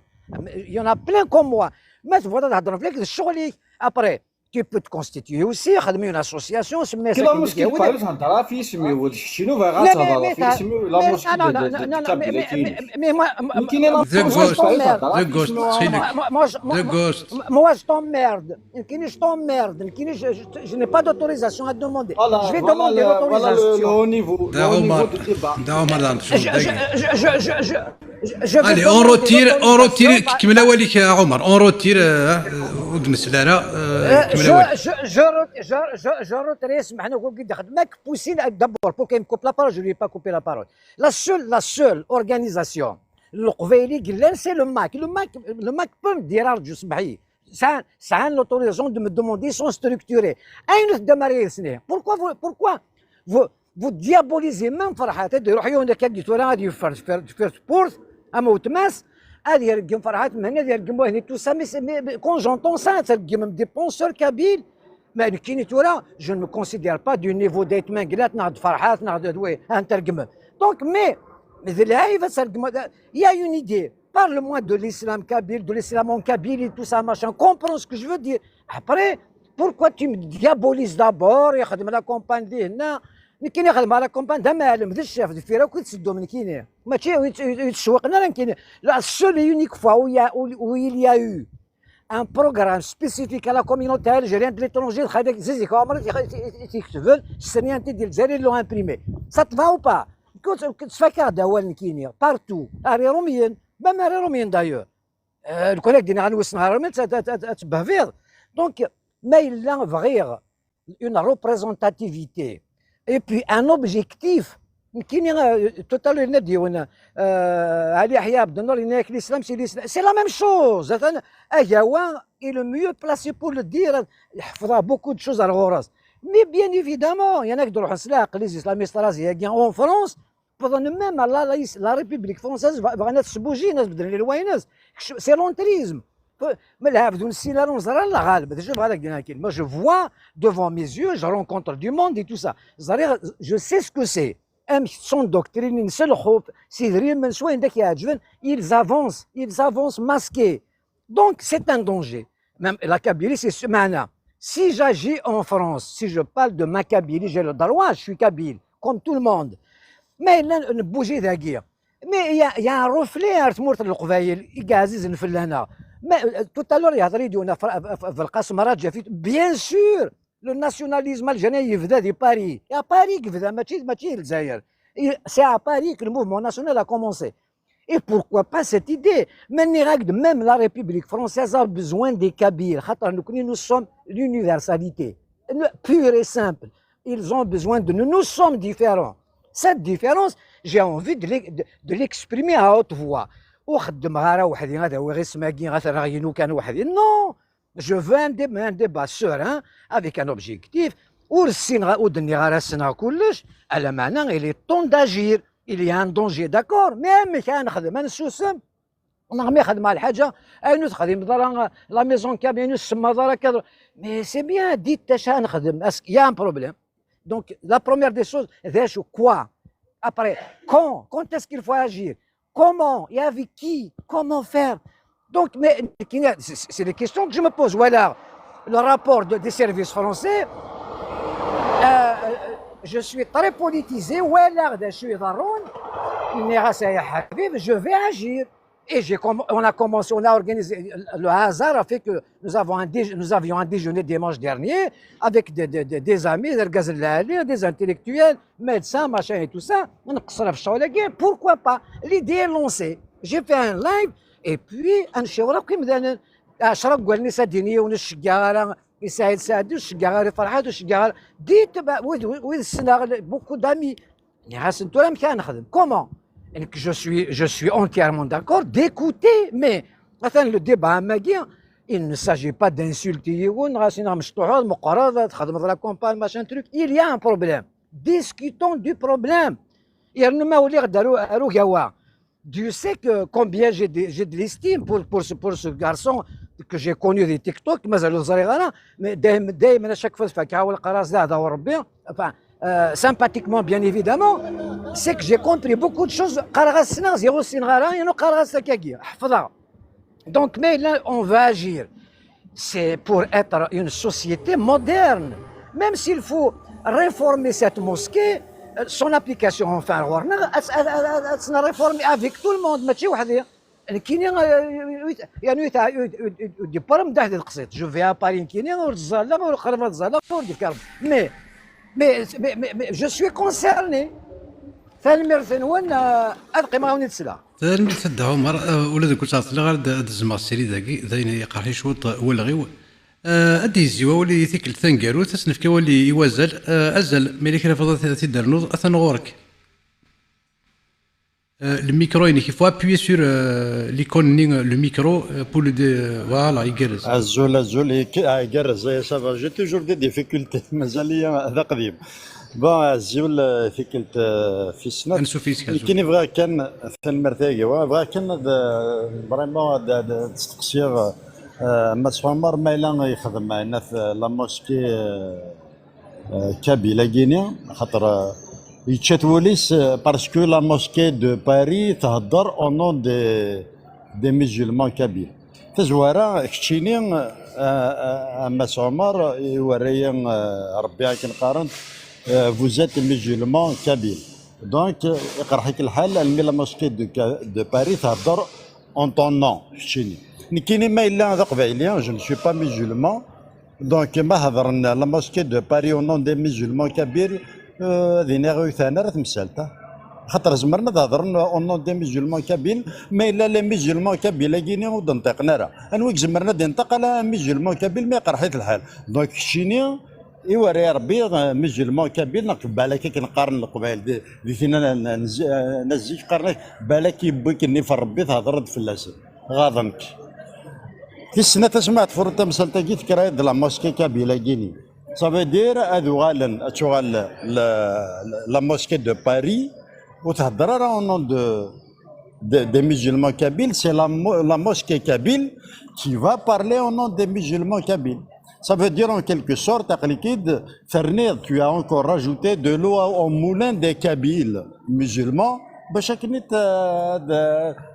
Il y en a plein comme moi. Ma tebɣiḍ ad heddren fell-ak, d ccɣel-ik. Après, tu peux te constituer aussi, xdem une association, semmi-as Kila akken i muskil k-yehwa. Paris, thedder ɣef yisem-iw, d keččini u bɣiɣ ad Mais, mais, thedreḍ mais, ɣef ça- yisem-iw, la mais, mosquée non, de, non, de, non, de non, mais, mais, Kabylie. mais, mais moi, moi, Nekkini la moi, Deg moi, je gost, t'emmerde. deg gost, ttxil-k. Moi, moi, moi, je, moi, Deg gost. moi, moi, je t'emmerde. Nekkini, je t'emmerde. Nekkini, je, je, je n'ai pas d'autorisation à demander. Voilà, Je vais voilà demander le, voilà le, le l'autorisation. haut niveau, le Da haut niveau Omar, de débat. Da Omar, da Je, je, je, je, je, je, je vais Allez, on demander retire, on retire, l'autorisation. kemmel awal-ik, a Omar, on retire, euh, ur d-nesli ara, euh, Euh, kemmel je, awal. je, je, re- je, je, je retire, سمحنا نقول قد خدمك بوسين d'abord, pourquoi il me coupe la parole, je lui ai pas coupé la parole. La seule, la seule organisation, le Qbayli, c'est le MAK. Le MAK, le MAK peut me dire, je سمحي, ça, ça a l'autorisation de me demander, ils sont structurés. أين تدمر يسني؟ Pourquoi vous, pourquoi vous, vous diabolisez même Ferhat? Ad iruḥ yiwen akka deg tura ad yeffer, teffer, teffer tewwurt, ama weltma-s, ad yergem Ferhat Mehenni, ad yergem wahni, tout ça, mais, c'est- mais, mais quand j'entends ça, ad tregmem des penseurs kabyles, mais nekkini tura, je ne me considère pas du niveau d'Ayt Mengellat, neɣ d Ferhat, neɣ d, d, oui, ad tregmem. Donc, mais, mais d lɛib ad tregmem, il y a une idée. Parle-moi de l'islam kabyle, de l'islam en Kabylie, tout ça, machin. Comprends ce que je veux dire. Après, pourquoi tu me diabolises d'abord? يخدم la campagne دي هنا. Nekkini xedmeɣ la campagne d amɛellem, d ccaf, deffir akk i tteddum nekkini. Mačči ur yett-, ur yettcewwiqen ara nekkini. La seule et unique fois où il y a, où, où il y a eu un programme spécifique à la communauté algérienne de l'étranger, d Xaled Zizi Kamel i t-, i t-, i t-iketben, ssnen-t-id di Lezzayer, ils l'ont imprimé. Ça te va ou pas? Kut-, kut-, ttfakaɣ-d awal nekkini, partout. Ar Irumyen, même ar Irumyen d'ailleurs. Euh, lukan ad k-d-iniɣ anwa ssneɣ ar Irumyen, ad, ad, ad, ad tbehbiḍ. Donc, ma yella bɣiɣ une représentativité et puis un objectif, nekkini, euh, tout à l'heure yenna-d yiwen, euh, Ali Ḥya Abdennur, yenna-yak l'islam, c'est l'islam. C'est la même chose. Atan, Agawa est le mieux placé pour le dire. Ḥefḍeɣ beaucoup de choses ar ɣur-s. Mais bien évidemment, il y en a qui d-ruḥen s leɛqel, les islamistes-agi en France, wwḍen même à la, la, la République française, bɣ-, bɣan ad sbujin, ad beddlen lwayen-is. C'est l'entrisme. Ma lɛebd ur nessin ara, ur neẓri ara lɣaleb. D acu bɣiɣ ad ak-d-iniɣ akkin? Moi, je vois devant mes yeux, je rencontre du monde et tout ça. Ẓriɣ, je sais ce que c'est. Amek, s une doctrine, s lxuf, s idrimen, s wayen d ak-iɛeǧben, ils avancent, ils avancent masqués. Donc, c'est un danger. Même la Kabylie, c'est ce, معنى. Si j'agis en France, si je parle de ma Kabylie, j'ai le droit, je suis kabyle, comme tout le monde. Mais là, on bouge dagi. Mais il y a, il y a un reflet ar tmurt n Leqbayel i yeɛzizen fell-aneɣ. Mais, euh, tout à l'heure, yehder-d yiwen ɣef, ɣef, ɣef Belqasem Raǧafi. Bien sûr, le nationalisme algérien yebda di Paris. Et à Paris i yebda, mačči, mačči di Lezzayer. Et c'est à Paris que le mouvement national a commencé. Et pourquoi pas cette idée? Mais nniɣ-ak-d, même la République française a besoin des Kabyles. Xaṭer nekkni, nous sommes l'universalité. Le pur et simple. Ils ont besoin de nous. Nous sommes différents. Cette différence, j'ai envie de l'e-, de, de l'exprimer à haute voix. Ur xeddmeɣ ara weḥd-i, ad awiɣ isem-agi, ad t-rreɣ inu kan weḥd-i. Non! Je veux un débat, un débat serein, avec un objectif. Ur ssineɣ, ur d-nniɣ ara ssneɣ kullec, à la maana, il est temps d'agir. Il y a un danger, d'accord, mais amek ara nexdem, ad nessusem? Neɣ mi xedmeɣ lḥaǧa, ayen ur texdimeḍ ara, la maison cam, ayen ur tsemmaḍ ara akka. Mais c'est bien, dites acu ara nexdem, est-ce qu'il y a un problème? Donc, la première des choses, d acu, quoi? Après, quand? Quand est-ce qu'il faut agir? Comment? Et avec qui? Comment faire? Donc, mais, c'est, c'est les questions que je me pose. Voilà, le rapport de, des services français. Euh, je suis très politisé. Voilà, je suis daron. Je vais agir. Et j'ai comm-, on a commencé, on a organisé, le hasard a fait que nous avons un déj-, nous avions un déjeuner dimanche dernier avec des, des, des, des amis, des gazelles, des intellectuels, médecins, machin et tout ça. On a, pourquoi pas? L'idée est lancée. J'ai fait un live et puis, un شاورا كي مدانا عشرة قال لي ساديني ونشجع على سعيد سعدي ونشجع على فرحات ونشجع على ديت با-، ويد، ويد السنة beaucoup d'amis. نحاس انتو راه مكان نخدم. Comment؟ Donc, je suis, je suis entièrement d'accord d'écouter, mais مثلا le débat ماكي, il ne s'agit pas d'insulter يوون، غاسي نغ مشطوحة، مقرضة، تخدم la campagne, machin truc. Il y a un problème. Discutons du problème. يرنو ما ولي غدا رو، رو جوا. Dieu sait que combien j'ai de, j'ai de l'estime pour, pour ce, pour ce garçon, que j'ai connu des TikTok, mais à l'Ozrera, mais دايما دايما à chaque fois فكاول قراص هذا وربي, enfin, euh, sympathiquement bien évidemment, c'est que j'ai compris beaucoup de choses. قراص سنا زيرو سين غارا ينو قراص كاكيا حفظها. Donc mais là on va agir, c'est pour être une société moderne, même s'il faut réformer cette mosquée, son application, enfin غورنا, réformer avec tout le monde, ماشي وحدي. نكيني يعني يدي برم دحد القصيد جو في اباري نكيني ورزالا ورقرب الزالا ورقرب. Mais mais mais mais je suis concerné. Tanemmirt-nwen, ad qqimeɣ ad wen-id-sleɣ. Tanemmirt a Dda Ɛumer, ula d nekk ur ttɛeṭṭileɣ ara ad d-zzmeɣ ssrid-agi, d ayen yeqreḥ-iyi cwiṭ walɣiw. Ad d-yezzi wawal i tikkelt taneggarut, ad s-nefk awal i wazal. Azal, ma yella kra bɣiḍ ad t-id-ternuḍ, atan ɣur-k. Le micro-inek, il faut appuyer sur l'icône-nni, le micro, pour le dé-, voilà, igerrez. Azul, azul, igerrez, ça va, j'ai toujours des difficultés, mazal-iyi d aqdim. Bon, azul, tikkelt tis snat. Ansuf yes-k, azul. Nekkini bɣiɣ kan, tanemmirt-agi, bɣiɣ kan ad, vraiment, ad, ad testeqsiḍ Mass Omar ma yella yexdem ɛinat la mosquée kabyle-agi-ni, xaṭer yečča-t wul-is, parce que la mosquée de Paris thedder au nom des, des musulmans kabyles. Tazwara, keččini, a Mass Omar, iwerra-yi Rebbi akken qqaren, vous êtes musulman kabyle. Donc, iqerḥ-ik lḥal almi la mosquée de, de Paris thedder en ton nom, keččini. Nekkini ma yella d aqbayli, je ne suis pas musulman, donc ma hedren la mosquée de Paris au nom des musulmans kabyles, ad iniɣ ur yetɛen ara temsalt. Xaṭer zemren ad hedren au nom des musulmans kabyles, ma yella les musulmans kabyles-agi-ni ur d-nṭiqen ara. Anwa i izemren ad inṭeq ala un musulman kabyle ma iqerḥ-it lḥal? Donc keččini, iwerra Rebbi musulman kabyle, neɣ balak akken qqaren Leqbayel di, di tina n, n, n zik, qqaren-ak balak yewwi-k nnif n Rebbi, thedreḍ fell-asen. Ɣaḍen-k. Tis snat, asma tfuruḍ tamsalt-agi, tekra-d la mosquée kabyle-agi-ni. Ça veut dire ad uɣalen, ad tuɣal la, la, la mosquée de Paris, ur thedder ara au nom de, de, des musulmans kabyles, c'est la, la mosquée kabyle qui va parler au nom des musulmans kabyles. Ça veut dire en quelque sorte, aql-ik-id terniḍ, tu as encore rajouté de l'eau au moulin des kabyles musulmans, bac akken ad, ad,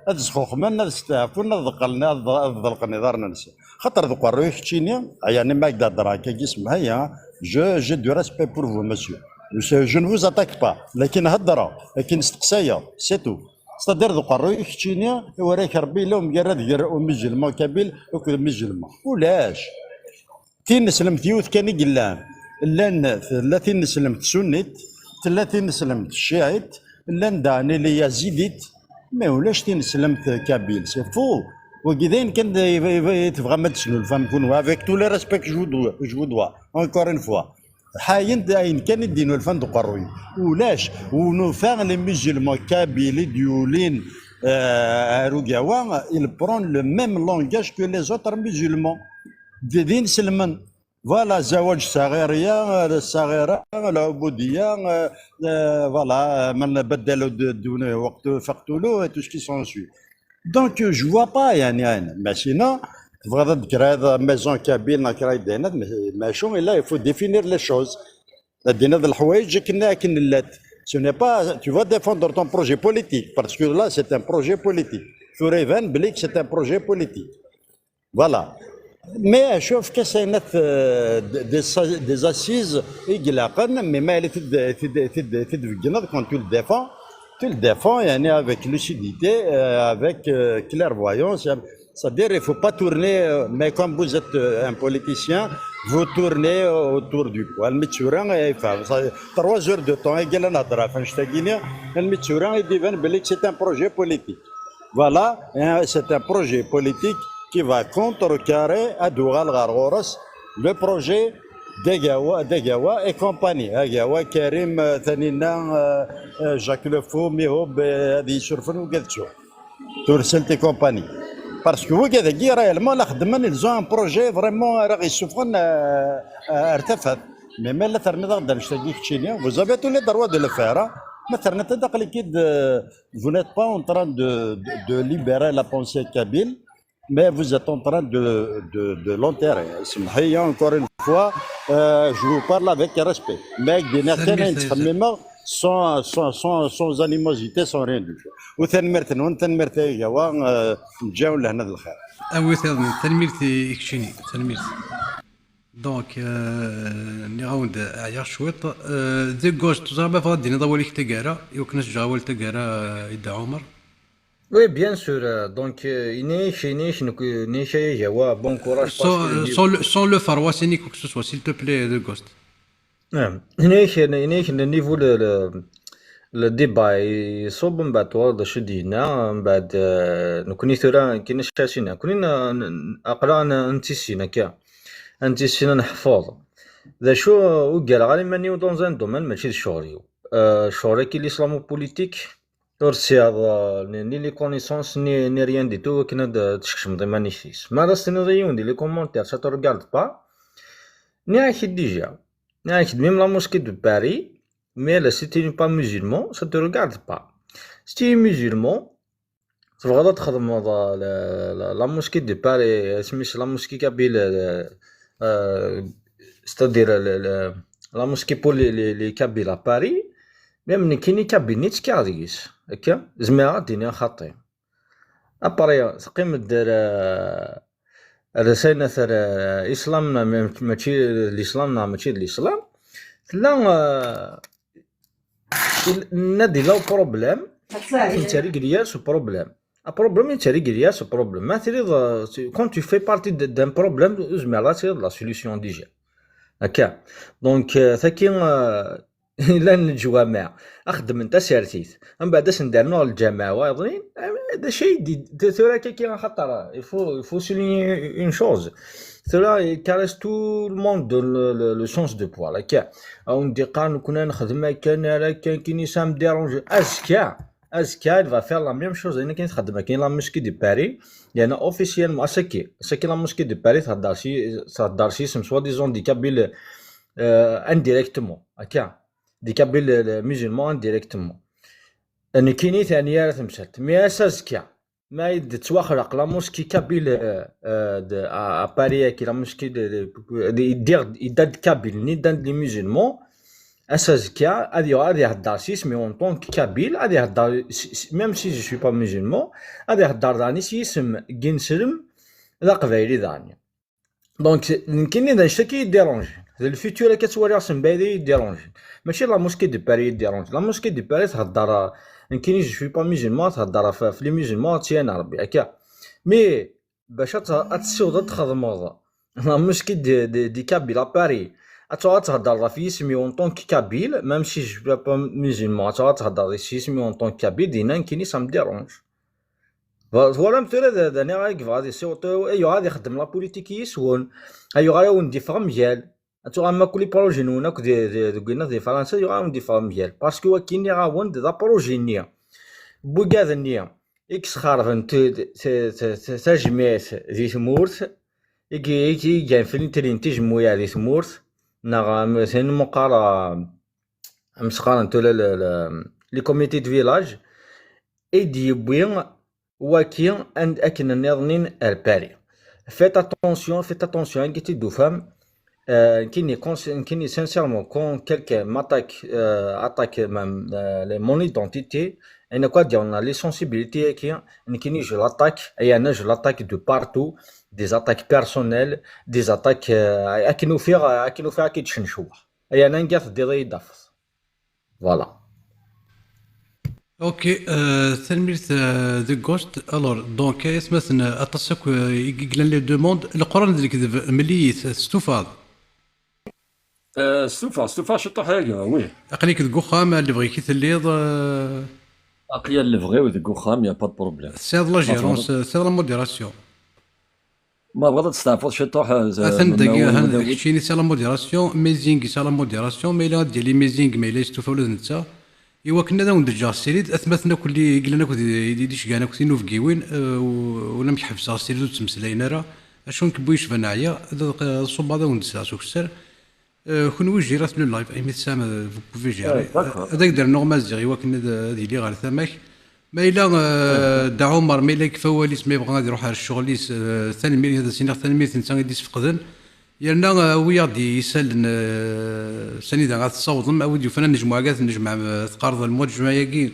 ad sxuxmen, ad steɛfun, ad ḍeqqlen, ad, ad ḍelqen iḍarren-nsen. Xaṭer d uqerruy keččini, yani ma ak-d-heddreɣ akkagi, semmeḥ-iyi, je, j'ai du respect pour vous, monsieur. Je, je ne vous attaque pas, lakin heddreɣ, akin steqsayeɣ, c'est tout. C'est-à-dire d uqerruy keččini, iwerra-k Rebbi yella umgarad gar umizulman kabyle akked mizulman. Ulac. Tineslemt yiwet kan i yellan. Llan, tella tineslemt sunnit, tella tineslemt ciɛit, llan daɣen les yazidit, mais ulac tineslemt kabyle, c'est faux. Wagi d ayen kan i, i, i tebɣam ad tesnulfam kunwi, avec tous les respects que je vous dois, je vous dois, encore une fois. Ḥayen d ayen kan i d-inulfan d uqerruy. Ulac, ur nufa les musulmans kabyles i d-yulin, euh, ar ugawa, ils prennent le même langage que les autres musulmans. D, d inselmen. Voilà, زواج الصغيرية، الصغيرة، العبودية, euh, euh, voilà, من بدل د-, دون وقت فاقتلوه, et tout ce qui s'ensuit. Donc, je vois pas, يعني, يعني, mais sinon, تبغى تكري maison kabyle, نكري دينات, mais, mais شو, là, il faut définir les choses. Ad d-tiniḍ lḥwayeǧ akken, akken llant. Ce n'est pas, tu vas défendre ton projet politique, parce que là, c'est un projet politique. Tura iban belli que c'est un projet politique. Voilà. Mais acu, efk-as ayen at, euh, des, des assises i ilaqen, mais ma yella tid, tid, tid, tid beggneḍ, quand tu le défends, tu le défends, يعني, avec lucidité, euh, avec, euh, clairvoyance, c'est-à-dire, il faut pas tourner, euh, mais comme vous êtes, euh, un politicien, vous tournez, euh, autour du pot. Almi d tura, eh, enfin, ça, trois heures de temps, i yella nehder ɣef annect-agi-ni, almi d tura, i d-iban belli que c'est un projet politique. Voilà, hein, c'est un projet politique qui va contrecarrer, ad uɣal ɣer ɣur-s, le projet d'Agawa, d'Agawa et compagnie. Agawa, Karim, euh, Tanina, euh, euh, Jacques Le Fou, Mihoub, euh, ad iyi-surfen, wigad ttuɣ. Turcelt et compagnie. Parce que wigad-agi, réellement, la xeddmen, ils ont un projet vraiment ara ɣ-yessufɣen, euh, euh, ar tafat. Mais ma la terniḍ-aɣ-d annect-agi keččini, vous avez tous les droits de le faire, hein. Ma terniḍ-d aql-ik-id, euh, vous n'êtes pas en train de, de, de libérer la pensée kabyle. Mais vous êtes en train de, de, de l'enterrer. Semḥ-iyi, encore une fois, euh, je vous parle avec respect. Mais ak-d-iniɣ kan ayen ttxemmimeɣ, sont, sont, sont, sont animosité, sont rien du tout. U tanemmirt-nwen, tanemmirt a Igawa, euh, nǧawen lehna d lxir. Awi tiḍnin, tanemmirt i, i keččini, tanemmirt. Donc, euh, nniɣ-awen-d ɛyiɣ cwiṭ. Euh, deg gauche, teẓra ma bɣa ad d-tiniḍ awal-ik taggara, i wakken ad s-ǧǧeɣ awal taggara, euh, i Dda Ɛumer. Oui, bien sûr. Euh, donc, euh, ini-ak, ini-ak, ini-ak a Igawa, bon courage, parce que sans, le, sans le farwasini, quoi que ce soit, s'il te plaît, de ghost. Ini-ak, ini-ak, le niveau, le, le, le débat iṣub, mbeɛd tuɣaleḍ d acu d-yenna, mbeɛd, euh, nekkni tura, nekkini cacina, nekkini n-, n-, aql-aɣ n-, nettissin akka, nettissin ad neḥfeḍ. D acu, ur ggareɣ ara iman-iw dans un domaine, mačči d ccɣel-iw. Euh, ccɣel-agi, l'islamo-politique, ur tesɛiḍ, euh, ni, ni les connaissances, ni, ni rien du tout, akken ad, ad tkecmeḍ iman-ik deg-s. Ma ara s-tiniḍ i yiwen di les commentaires, ça te regarde pas, nniɣ-ak-id déjà. Nniɣ-ak-id, même la mosquée de Paris, mais là, si tu n'es pas musulman, ça te regarde pas. Si tu es musulman, tebɣiḍ ad txedmeḍ, euh, la, la, la mosquée de Paris, asmi-s la mosquée kabyle, euh, euh, c'est-à-dire, le, le, la mosquée pour les, les, les Kabyles à Paris, même nekkini kabyle-nni ttekkiɣ deg-s, akka, zmireɣ ad d-iniɣ xaṭi. Après, teqqim-d ar, ar ayen ara islam, neɣ ma-, mačči d l'islam, neɣ mačči d l'islam. Tella, euh, il, nadi là au problème, il y a ce problème. Un problème, il y a ce problème. Ma tiliḍ, euh, quand tu fais partie de, d'un problème, ur zmireḍ ad tiliḍ la solution déjà. Akka. Donc, euh, tagi, euh, llan leǧwameɛ, a xeddmen tasertit, mbeɛd ad sen-d-rnuɣ lǧameɛ wayeḍnin, eh, d acu ay d-, d-, tura akka, akka, axaṭer, il faut, il faut souligner une chose. Tura, il caresse tout le monde le, le, le sens de poil, akka. A wen-d-iqqar, nekkni ad nexdem akken, ara akken, kini ça me dérange. Azekka, azekka, il va faire la même chose, ayen akken txeddem akken la mosquée de Paris, yerna officiellement, ass-agi, ass-agi la mosquée de Paris, thedder s-, thedder s yisem, soi-disant, des Kabyles, euh, indirectement, akka. Des Kabyles, euh, musulmans indirectement. Nekkini teɛni ara temsalt. Mi ass azekka, ma i d-tettwaxleq la mosquée kabyle, euh, euh, de, à, à Paris, qui la mosquée de, de, de, de, de, de kabyle, ni d'un les musulmans, ass azekka, ad yuɣal ad ihedder s yisem-iw en tant que kabyle, ad ihedder s-, s-, même si je suis pas musulman, ad ihedder daɣen s yisem n yineslem d aqbayli daɣen. Donc, nekkini d anect-agi i yi-dérange. D le futur akka ttwaliɣ s mbaɛid i yi-dérange. Mačči la mosquée de Paris i yi-dérange. La mosquée de Paris thedder, euh, nekkini je suis pas musulman, thedder ɣef, ɣef les musulmans, ad tt-yaɛni Rebbi, akka. Mais, bac ad t-, ad tessiwḍeḍ ad txedmeḍ la mosquée de, de, de Kabyle à Paris, ad tuɣal ad theddreḍ ɣef yisem-iw en tant que kabyle, même si je suis pas musulman, ad tuɣal ad theddreḍ s yisem-iw en tant que kabyle, dinna nekkini ça me dérange. Twalam tura d, d aniɣer i yebɣa ad yessiweḍ, ayɣer ad ixeddem la politique yis-wen, ayɣer ad awen-d-iffeɣ mgal, ad tuɣalem akk les projets-nwen akk di, di, deg winna di Fransa, ayɣer ad awen-d-iffeɣ mgal, parce que wagi nniɣ-awen-d d approjet-nni n wigad-nni i yesxerben t-, t-, t-, t-, tajmiɛt di tmurt, i y-, i y-, i y-infiltrin tijemmuyaɛ di tmurt, neɣ am tin meqqar, am s-qqaren tura le, le, les comités de village, i d-yewwi waki and-, akken nniḍen ar Paris. Faites attention, faites attention, agi-t-id tufam, euh, nekkini cons-, nekkini sincèrement, quand quelqu'un m'attaque, euh, attaque ma, euh, les, mon identité, ayen akk ad d-yaɣen les sensibilités-agi, nekkini je l'attaque, ayana je l'attaque de partout, des attaques personnelles, des attaques, euh, akken ufiɣ, akken ufiɣ ad k-id-cencuɣ. Ayana anga teddiḍ ad yi-d-tafeḍ. Voilà. Ok, euh, tanemmirt, euh, deg Ghost. Alors, donc, ay atmaten, euh, aṭas akk, euh, i yellan les demandes. Leqran d lekdeb, mel-iyi-t, testufaḍ? Euh, stufaɣ, stufaɣ ciṭuḥ, oui. Aql-ik deg uxxam, ar lebɣi-k i telliḍ, euh. Aql-i ar lebɣi-w deg uxxam, y a pas de problème. Tesɛiḍ la gérance, tesɛiḍ la modération. Ma tebɣiḍ ad testeɛfuḍ ciṭuḥ, eh, atan dagi, ahan d keččini, c'est la modération, Amazing, c'est la modération, ma yella ad d-yali Amazing, ma yella yestufa ula d netta. I wakken ad awen-d-ǧǧeɣ srid, atmaten akk lli i yellan akk di, i d-icegɛen akk tinubgiwin, eh, u-, ulamek ḥebseɣ srid ur ttmeslayen ara. Acu nekk bu yecban ɛyiɣ, ad, ad ṣubbeɣ ad awen-d-sɛeɣ s ukessar. Euh, kenwi, gérer le live, imi tesɛam, euh, vous pouvez gérer. Ouais, d'accord. Euh, ad ak-d-rnuɣ Maziɣ i wakken ad, ad yili ɣer tama-k. Ma yella, eh, Dda Ɛumer, ma yella yekfa wawal-is, ma yebɣa ad iruḥ ar ccɣel-is, eh, tanemmirt, ad as-iniɣ tanemmirt i netta i d-isfeqden. Yerna, eh, awi-aɣ-d isallen, eh, s anida ad tessawḍem, awi-d yufan ad nejmeɛ, ad nejmeɛ, eh, teqqareḍ lmut jmaɛ-agi,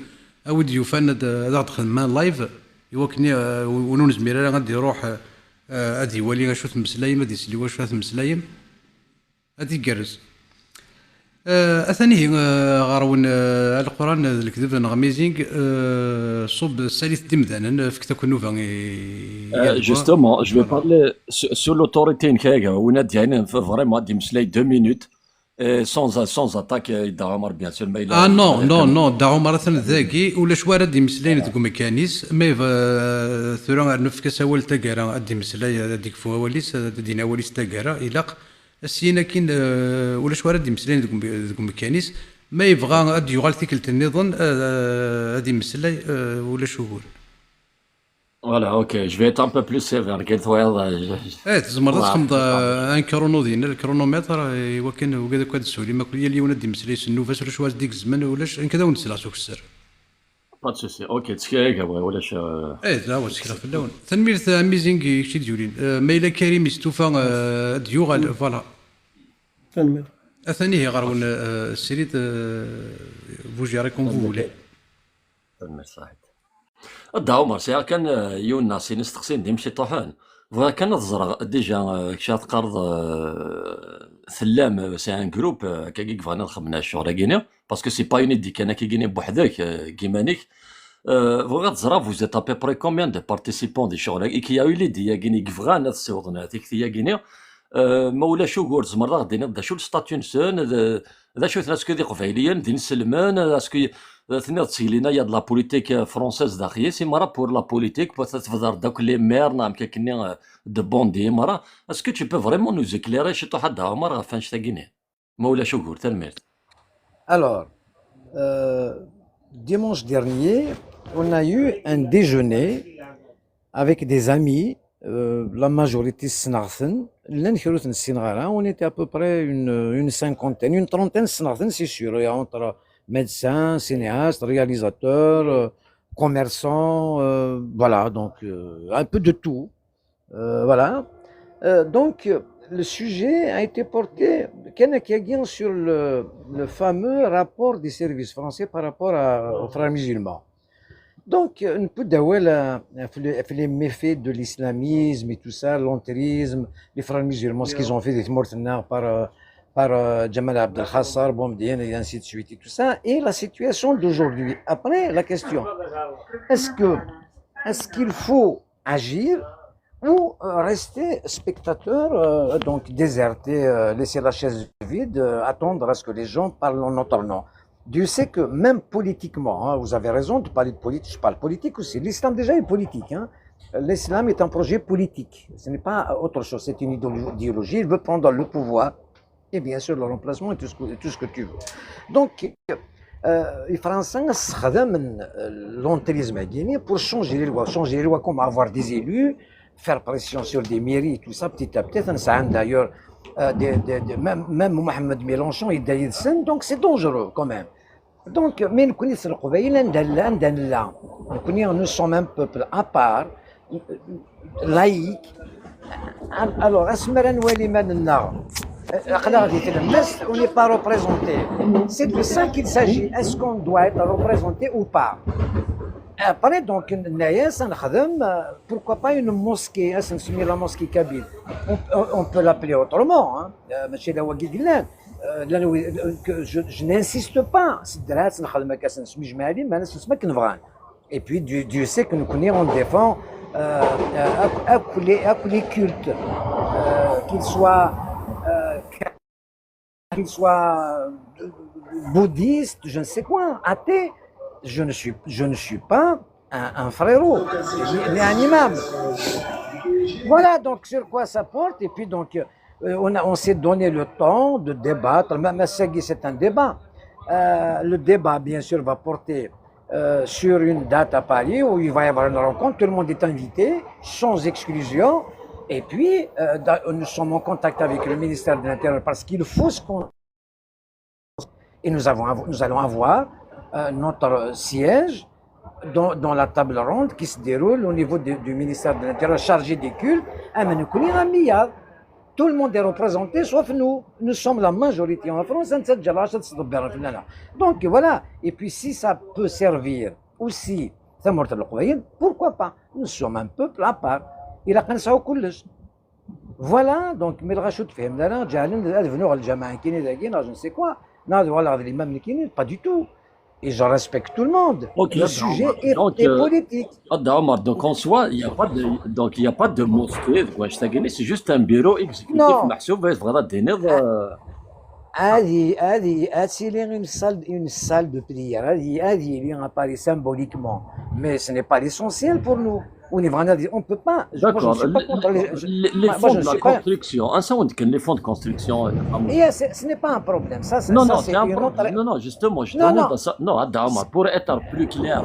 awi-d yufan ad, ad aɣ-d-xedmen live, i wakken, eh, win ur nezmir ara ad iruḥ, eh, ad iwali acu temmeslayem, ad isel i wacu ad temmeslayem. Ad igerrez. Eh, atan ihi, eh, ɣer-wen, eh, aleqran d lekdeb neɣ amazing, eh, ṣub salit-d imdanen, fket akk nnuba i, i Euh, Adwa. Justement, je vais parler sur, sur l'autorité n Kayaga. Win ad d-yanin vraiment ad d-yemmeslay deux minutes, eh, sans, sans attaque, eh, Dda Ɛumer, bien sûr, ma yella Ah non, non, non, Dda Ɛumer atan dagi, ulac wara ad d-yemmeslayen deg umkan-is, ma yebɣa, eh, tura ar nefk-as awal taggara ad d-yemmeslay, ad d-yekfu awal-is, ad d-yini awal-is taggara, ilaq. Syin akkin, eh, ulac wara ad d-yemmeslayen deg um-, deg umkan-is. Ma yebɣa ad d-yuɣal tikkelt nniḍen, eh, ad yemmeslay, eh, ulac ugur. Voilà, ok, je vais être un peu plus sévère, quel soir, euh, je- Eh, tzemreḍ ad Ouais, txedmeḍ, d'accord. Eh, un chrono dinna, le chronomètre, eh, i wakken ugad akk ad d-ssulim, akk yal yiwen ad d-yemmeslay s nnuba-s, ulac wara ad d-igezmen, ulac, nekk ad awen-sleɣ s ukessar. Pas de souci. Ok, ttxil-k, a bɣi, ulac, euh, Eh, d awa, ttekleɣ fell-awen. Tanemmirt a Amazing i kečč i d-yulin. Eh, ma yella Karim istufa, eh, ad d-yuɣal, voilà. Tanemmirt. Atan ihi ɣer-wen, eh, srid, eh, vous gérez comme vous voulez. Tanemmirt, saḥit. A Dda Ɛumer, sɛiɣ kan, eh, yiwen neɣ sin isteqsiyen d imciṭuḥen. Bɣiɣ kan ad ẓreɣ, déjà, eh, kečč ad teqqareḍ, eh, tellam, eh, c'est un groupe, eh, akkagi yebɣan ad xedmen ccɣel-agi-ni, parce que c'est pas une idée kan akkagi-ni buḥd-k, eh, deg iman-ik. Eh, bɣiɣ ad ẓreɣ, vous êtes à peu près combien de participants di ccɣel-agi, i k-, il y a eu l'idée-agi-ni yebɣan ad ssiwḍen ar tikti-agi-ni? Eh, ma ulac ugur, tzemreḍ ad ɣ-d-tiniḍ d acu le statut-nsen, d, d acu-ten, est-ce que d iqbayliyen, d inselmen, est-ce que, eh, tenniḍ d tgelina, il y a de la politique, eh, française daxel-is, imara pour la politique, peut-être tebder-d akk les maires, neɣ amek akken-nni, eh, de Bondy, imara. Est-ce que tu peux vraiment nous éclairer ciṭuḥ a Dda Ɛumer ɣef annect-agi-ni? Ma ulac ugur, tanemmirt. Alors, euh, dimanche dernier, on a eu un déjeuner avec des amis, euh, la majorité ssneɣ-ten, llan kra ur ten-ssineɣ ara, on était à peu près une, une cinquantaine, une trentaine ssneɣ-ten, c'est sûr, et entre médecins, cinéastes, réalisateurs, euh, commerçants, euh, voilà, donc, euh, un peu de tout. Euh, voilà. Euh, donc, euh, le sujet a été porté, kan akkagi, sur le, le fameux rapport des services français par rapport à, aux frères musulmans. Donc, euh, newwi-d awal, euh, ɣef les, ɣef les méfaits de l'islamisme et tout ça, l'entrisme, les frères musulmans, ce qu'ils ont fait di tmurt-nneɣ par, euh, par, euh, Jamal Abdel Khassar, Boumediene, et ainsi de suite et tout ça, et la situation d'aujourd'hui. Après, la question, est-ce que, est-ce qu'il faut agir ou, euh, rester spectateur, euh, donc déserter, euh, laisser la chaise vide, euh, attendre à ce que les gens parlent en notre nom. Dieu sait que même politiquement, hein, vous avez raison de parler de politique, je parle politique aussi. L'islam déjà est politique, hein. L'islam est un projet politique, ce n'est pas autre chose, c'est une idéolo-, idéologie, il veut prendre le pouvoir et bien sûr le remplacement et tout ce que, tout ce que tu veux. Donc, euh, les Français, l'entrisme, pour changer les lois, changer les lois comme avoir des élus, faire pression sur des mairies, tout ça, petit à petit, ça a d'ailleurs, euh, des, des, des, même, même Mohamed Mélenchon, il dit ça, donc c'est dangereux quand même. Donc, mais nous connaissons le Kobaïl, nous sommes un peuple à part, laïque. Alors, asmi ara nwali iman-nneɣ, aql-aɣ di tlemmast, on n'est pas représenté. C'est de ça qu'il s'agit. Est-ce qu'on doit être représenté ou pas? Après, donc, nenna-yas, ad nexdem, euh, pourquoi pas une mosquée, ad s-nsemmi la mosquée kabyle. On, on, on peut l'appeler autrement, hein. Euh, mačči d wagi i yellan. Euh, llan wi-, euh, que je, je n'insiste pas. S ddreɛ ad tt-nexdem akka, ad s-nsemmi jmaɛli, ma ad s-nsemmi akken bɣan. Et puis, Dieu, Dieu sait que nous, on défend, euh, euh, akk, akk les, akk les cultes, euh, qu'ils soient, euh, qu'ils soient, euh, bouddhistes, je ne sais quoi, athées, je ne suis, je ne suis pas un, un frérot, ni, ni un imam. Voilà donc sur quoi ça porte. Et puis donc, euh, on a, on s'est donné le temps de débattre. Même Assagui, c'est un débat. Euh, le débat, bien sûr, va porter, euh, sur une date à Paris où il va y avoir une rencontre. Tout le monde est invité, sans exclusion. Et puis, euh, da-, nous sommes en contact avec le ministère de l'Intérieur parce qu'il faut ce qu'on... Et nous avons, nous allons avoir, euh, notre siège dans, dans la table ronde qui se déroule au niveau de, du ministère de l'Intérieur chargé des cultes, à Manoukoué, à Miyad. Tout le monde est représenté, sauf nous. Nous sommes la majorité en France. Donc voilà. Et puis si ça peut servir aussi, pourquoi pas ? Nous sommes un peuple à part. Il a كنسعوا كلش. Voilà, donc, mais le rachou de Fehmdara, Jalen, le venu al Jamaïcain, je ne sais quoi. Non, voilà, l'imam, pas du tout. Et je respecte tout le monde. Le sujet est, donc, est euh, politique. Donc, en soi, il n'y a pas de, donc, il n'y a pas de mosquée, c'est juste un bureau exécutif. Non. هذه هذه هذه une salle, une salle de prière. هذه هذه اللي apparaît symboliquement, mais ce n'est pas l'essentiel pour nous. On est vraiment, on peut pas. Je, moi, je ne suis pas contre les, les, les fonds de la construction. Un sound que les fonds de construction. Et ce n'est pas un problème. Ça, ça, non, ça, non, c'est un problème. Non, non, justement, je demande ça. Non, attends, pour être plus clair.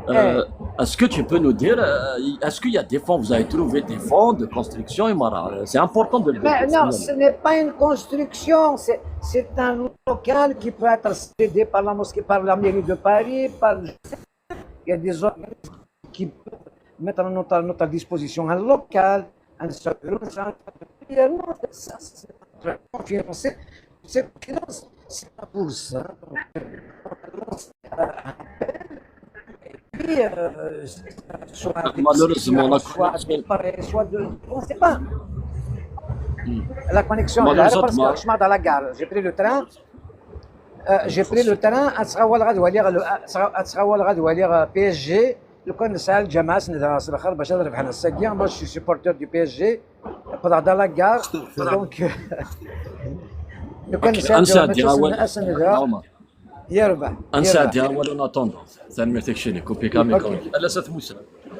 Euh, est-ce que tu peux nous dire, euh, est-ce qu'il y a des fonds, vous avez trouvé des fonds de construction, Imara ? C'est important de le dire. Non, ce n'est pas une construction, c'est un local qui peut être cédé par la mosquée, par la mairie de Paris, par, il y a des organismes qui peuvent mettre à notre, à notre disposition un local, un seul, un seul, c'est confidentiel. C'est pas pour ça. Malheureusement, la connexion. On ne sait pas. La connexion, malheureusement. Je suis dans la gare. J'ai pris le train. Euh, j'ai pris le train. P S G. لو كان نسعى الجماعة سندها الخير باش نربح الساقية. Moi, je suis supporter du P S G. Dans la gare. Donc, لو كان نسعى الجماعة سندها. يربح. انسى ديال ولا ناتوندو. ثاني تكشيني كوبي كاميكو. لا، ست موسى.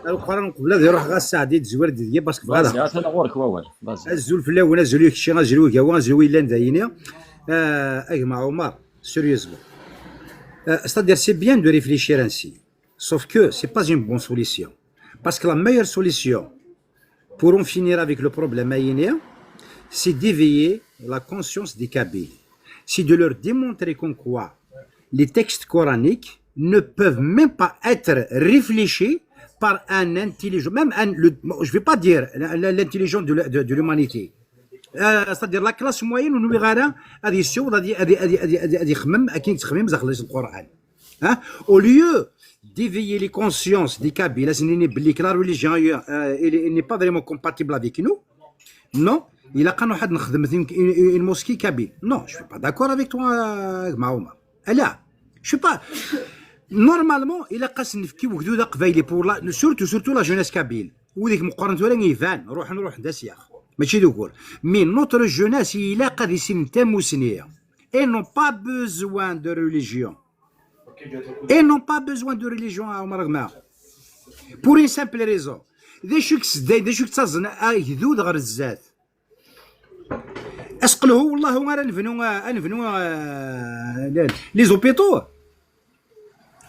القران قبل هذا يروح غا السعدي تزوير ديال باسك بغا. انا غورك واوال. الزول في الاونه، زول يكشي، زول يقاوى، زول يلان دايني. آه، اجمع عمر، sérieusement. Euh, c'est-à-dire, c'est bien de réfléchir ainsi. Sauf que c'est pas une bonne solution. Parce que la meilleure solution pour en finir avec le problème, c'est d'éveiller la conscience des Kabyles. C'est de leur démontrer comme quoi les textes coraniques ne peuvent même pas être réfléchis par un intelligent, même un, le, je ne vais pas dire l'intelligent de, de, de l'humanité. Euh, c'est-à-dire la classe moyenne, on verra, هذه الشغل هذه هذه هذه هذه هذه خمم اكين تخمم داخل القران. Hein ? Au lieu d'éveiller les consciences des Kabyles, c'est que la religion, euh, elle, elle n'est pas vraiment compatible avec nous. Non, il a quand même une, une mosquée kabyle. Non, je suis pas d'accord avec toi, euh, Mahouma. Là, je suis pas. Normalement, il a qu'à s'inviter pour la, surtout, surtout la jeunesse kabyle. Ou des mouqorans, tu vois, ils vont, روح نروح داسيا. Mais notre jeunesse, il a qu'à des symptômes aussi. Ils n'ont pas besoin de religion. Ils n'ont pas besoin de religion, Omar Gma. Pour une simple raison. D acu i yesseddayen, d acu i yettaẓen agdud ɣer zdat? Asqelhu, wallah, ara nebnu, ara nebnu, euh, les, les hôpitaux.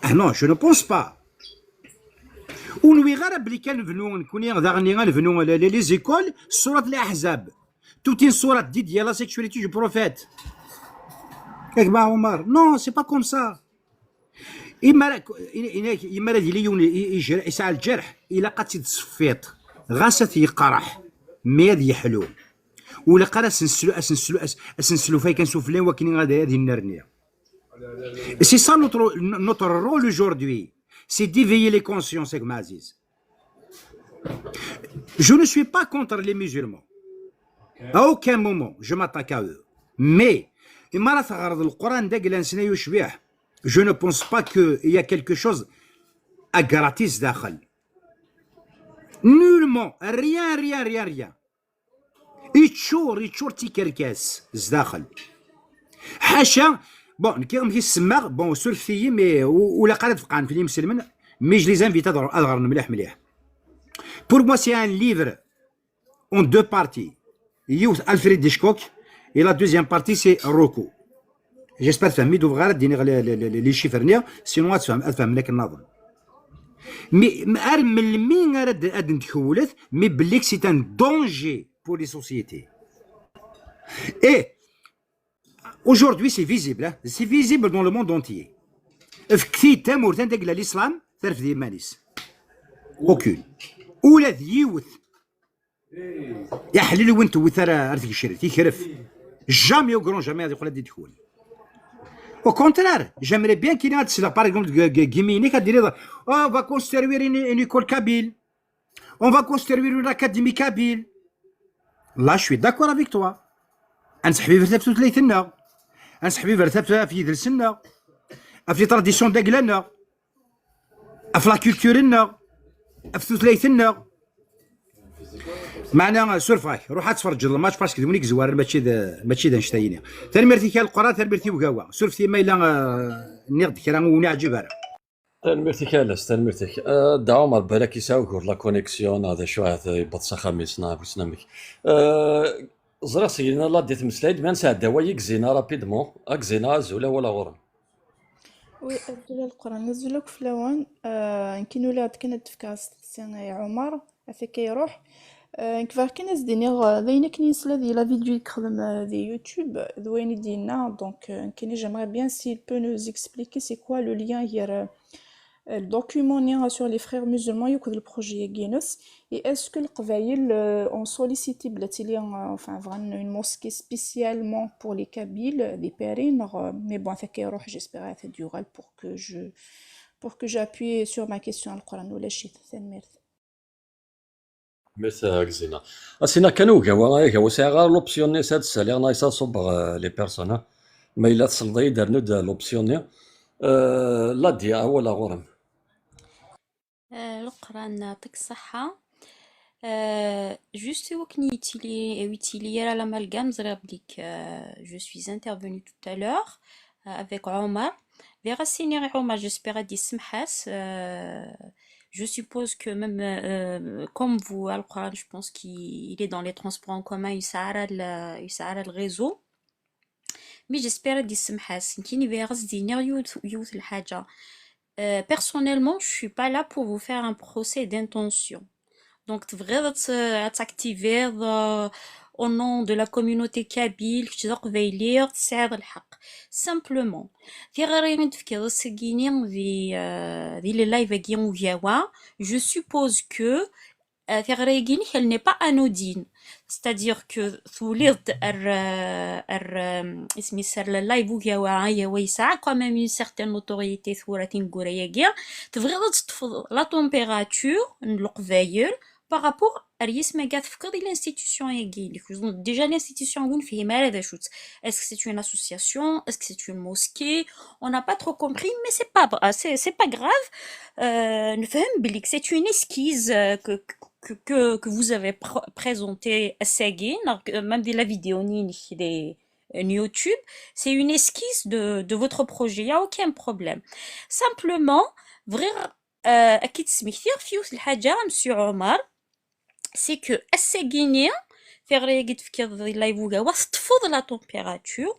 Ah non, je ne pense pas. Ur nwiɣ ara belli kan nebnu, nekkni daɣen ad nebnu les, les, les écoles, surat Leḥzab. Toute une sourate dédiée à la sexualité du prophète. Gma Omar, non, c'est pas comme ça. Imi ara, imi ara d-yili yiwen yesɛa lǧerḥ, ilaq ad t-id-tṣeffiḍ. Ɣas ad t-yeqreḥ, mi ad yeḥlu. Ur ilaq ara ad s-neslufay kan sufella wakken ad yennerni. C'est ça notre, notre rôle aujourd'hui. C'est d'éveiller les consciences, Gma Aziz. Je ne suis pas contre les musulmans. À aucun moment, je m'attaque à eux. Mais, imi ara teɣreḍ Lquran d agla-nsen ay ucbiḥ, je ne pense pas qu'il y a quelque chose à gratis daxel. Nullement, rien, rien, rien, rien. Yeččur, yeččur d tikerkas zdaxel. Ḥaca, bon, nekki amek i s-semmaɣ, bon, surfet-iyi, mais ur ilaq ara ad feqɛen fell-i imselmen, mais je les invite ad ɣren mliḥ mliḥ. Pour moi, c'est un livre en deux parties. Yiwet Alfred Hitchcock, et la deuxième partie, c'est Roco. J'espère que vous avez les chiffres, sinon vous avez fait. Mais ar melmi ara d-, ad d-ntkewlet, mais belli c'est un danger pour les sociétés. Et aujourd'hui, c'est visible, hein. C'est visible dans le monde entier. Fket-iyi tamurt anda yella l'islam, terfed iman-is. Aucune. Ula d yiwet. Iḥlil win tewwet ara ar tgecret, ikref. Jamais, au grand jamais, ad yeqqel ad d-idkun. Au contraire, j'aimerais bien qu'il y ait, par exemple, deg imi-inek ad d-tiniḍ, oh, on va construire une, une école kabyle. On va construire une académie kabyle. Là, je suis d'accord avec toi. Ad nesseḥbiber ɣef tutlayt-nneɣ. Ad nesseḥbiber ɣef, ɣef yidles-nneɣ. Ɣef les traditions d'agla-nneɣ. Ɣef la culture-nneɣ. Ɣef tutlayt-nneɣ. Meɛna, surfeɣ-ak. Ruḥ ad tferǧeḍ le match parce que d win i yezwaren, mačči d, mačči d annect-a-yini. Tanemmirt-ik a Leqran, tanemmirt i ugawa. Surfet-iyi ma yella, eh, nniɣ-d kra ur wen-iɛǧib ara. Tanemmirt-ik a Ales, tanemmirt-ik. Eh, Dda Ɛumer, balak yesɛa ugur la connexion, neɣ d acu, ahat yewweḍ s axxam-is, neɣ wissen amek. Eh, ẓriɣ seg-inna la d-tmeslay-d, mi ad nesɛedda waya i Gzina rapidement. A Gzina, azul, awal ɣur-m. Oui, azul a Leqran, azul akk fell-awen. Eh, nekkini ula d kan ad d-fkeɣ asteqsi i Ɛumer, ata akka iruḥ. Eh, nekk bɣiɣ kan ad s-d-iniɣ, eh, d ayen akken i nesla di la vidéo i yexdem, eh, di YouTube, d wayen i d-yenna. Donc, eh, nekkini j'aimerais bien s'il peut nous expliquer c'est quoi le lien gar, eh, le document-nni sur les frères musulmans akked le projet-agi-ines. Et est-ce que Leqbayel, euh, ont sollicité belli ad tili, euh, enfin, bɣan une mosquée spécialement pour les Kabyles, euh, di Paris, neɣ, euh, mais bon, ata akka iruḥ, j'espère ad d-yuɣal pour que je, pour que j'appuie sur ma question à Leqran, ulac-it, tanemmirt. Tanemmirt a Gzina. A Sina kan ugawa, ugawa sɛiɣ ara l'option-nni ad d-ssaliɣ neɣ ad ṣubbeɣ, euh, les personnes, hein. Ma yella tesleḍ-iyi-d, rnu-d l'option-nni. Euh, Ladia, awal ɣur-m. آه، لقران يعطيك الصحة. آه، juste وكني يتيلي ويتيلي يرى لما القام زرير بديك. آه، je suis intervenue tout à l'heure, آه، avec عمر. Vers السينيغ عمر، j'espère غادي يسمحاس. آه، je suppose que même, euh, comme vous, لقران, je pense qu'il est dans les transports en commun, يسعى على ال-، يسعى على le réseau. Mais j'espère ad d-isemḥ-as. Nekkini bɣiɣ ad s-d-iniɣ yiwet, yiwet lḥaǧa. Euh, personnellement, je suis pas là pour vous faire un procès d'intention. Donc, tebɣiḍ ad t-, ad taktiviḍ, euh, au nom de la communauté kabyle, kečč d aqbayli, tesɛiḍ lḥeqq. Simplement, tiɣri i d-tefkiḍ ass-agi-ni di, euh, di le live-agi ugawa, je suppose que Euh, tiɣri-agi-inek, elle n'est pas anodine. C'est-à-dire que tuliḍ-d ar, ar, euh, isem-is, ar le live ugawa, ugawa yesɛa quand même une certaine notoriété tura tineggura-agi. Tebɣiḍ ad teṭṭfeḍ la température n Leqbayel par rapport ar yisem-agi tefkiḍ i l'institution-agi-inek. Déjà, l'institution, ur nefhim ara d acu-tt. Est-ce que c'est une association? Est-ce que c'est une mosquée? On n'a pas trop compris, mais c'est pas, c'est, c'est pas grave. Euh, nefhem belli que c'est une esquisse, euh, que, que, que, que vous avez pr-, présentée ass-agi, neɣ, euh, même di la vidéo-nni-inek di, euh, YouTube, c'est une esquisse de, de votre projet, il y a aucun problème. Simplement, bɣiɣ, euh, ad k-id-smektiɣ ɣef yiwet lḥaǧa, Monsieur Omar, c'est que ass-agi-ni, tiɣri-agi d-tefkiḍ di live ugawa, teṭṭfeḍ la température,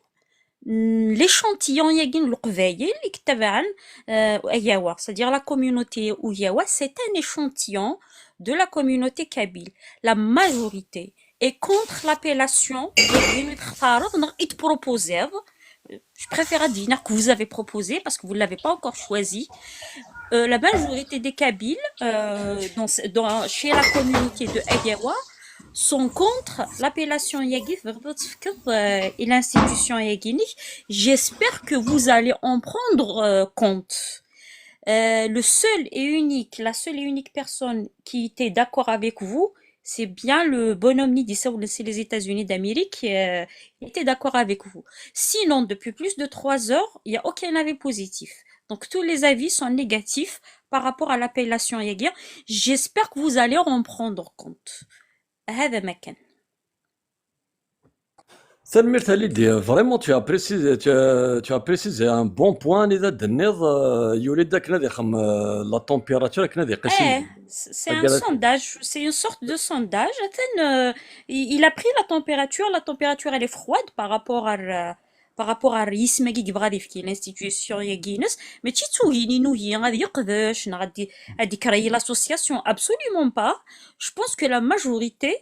n l'échantillon-agi n Leqbayel i yettabaɛen, euh, Agawa, c'est-à-dire la communauté Ugawa, c'est un échantillon de la communauté kabyle. La majorité est contre l'appellation i d-textareḍ neɣ i d-proposeḍ. Je préfère dire que vous avez proposé parce que vous ne l'avez pas encore choisi. Euh, la majorité des Kabyles, euh, dans, dans, chez la communauté de Agawa, sont contre l'appellation-agi, euh, et l'institution-agi. J'espère que vous allez en prendre, euh, compte. Euh, le seul et unique, la seule et unique personne qui était d'accord avec vous, c'est bien le bonhomme ni di sawlen, c'est les États-Unis d'Amérique, euh, était d'accord avec vous. Sinon, depuis plus de trois heures, il n'y a aucun avis positif. Donc, tous les avis sont négatifs par rapport à l'appellation-agi. J'espère que vous allez en prendre compte. هذا ما كان. Tanemmirt a Lydie, vraiment tu as précisé, tu as, tu as précisé un bon point, anida d-tenniḍ, euh, yuli-d akken ad ixem, euh, la température, akken ad iqis. Eh, c'est un sondage, c'est une sorte de sondage. Atan, euh, il, il a pris la température, la température elle est froide par rapport à, euh, par rapport à yisem-agi i yebɣa ad yefk i l'institution-agi-ines, mačči d tugini n ugi ad yeqdec neɣ ad i-, ad ikrey l'association, absolument pas. Je pense que la majorité,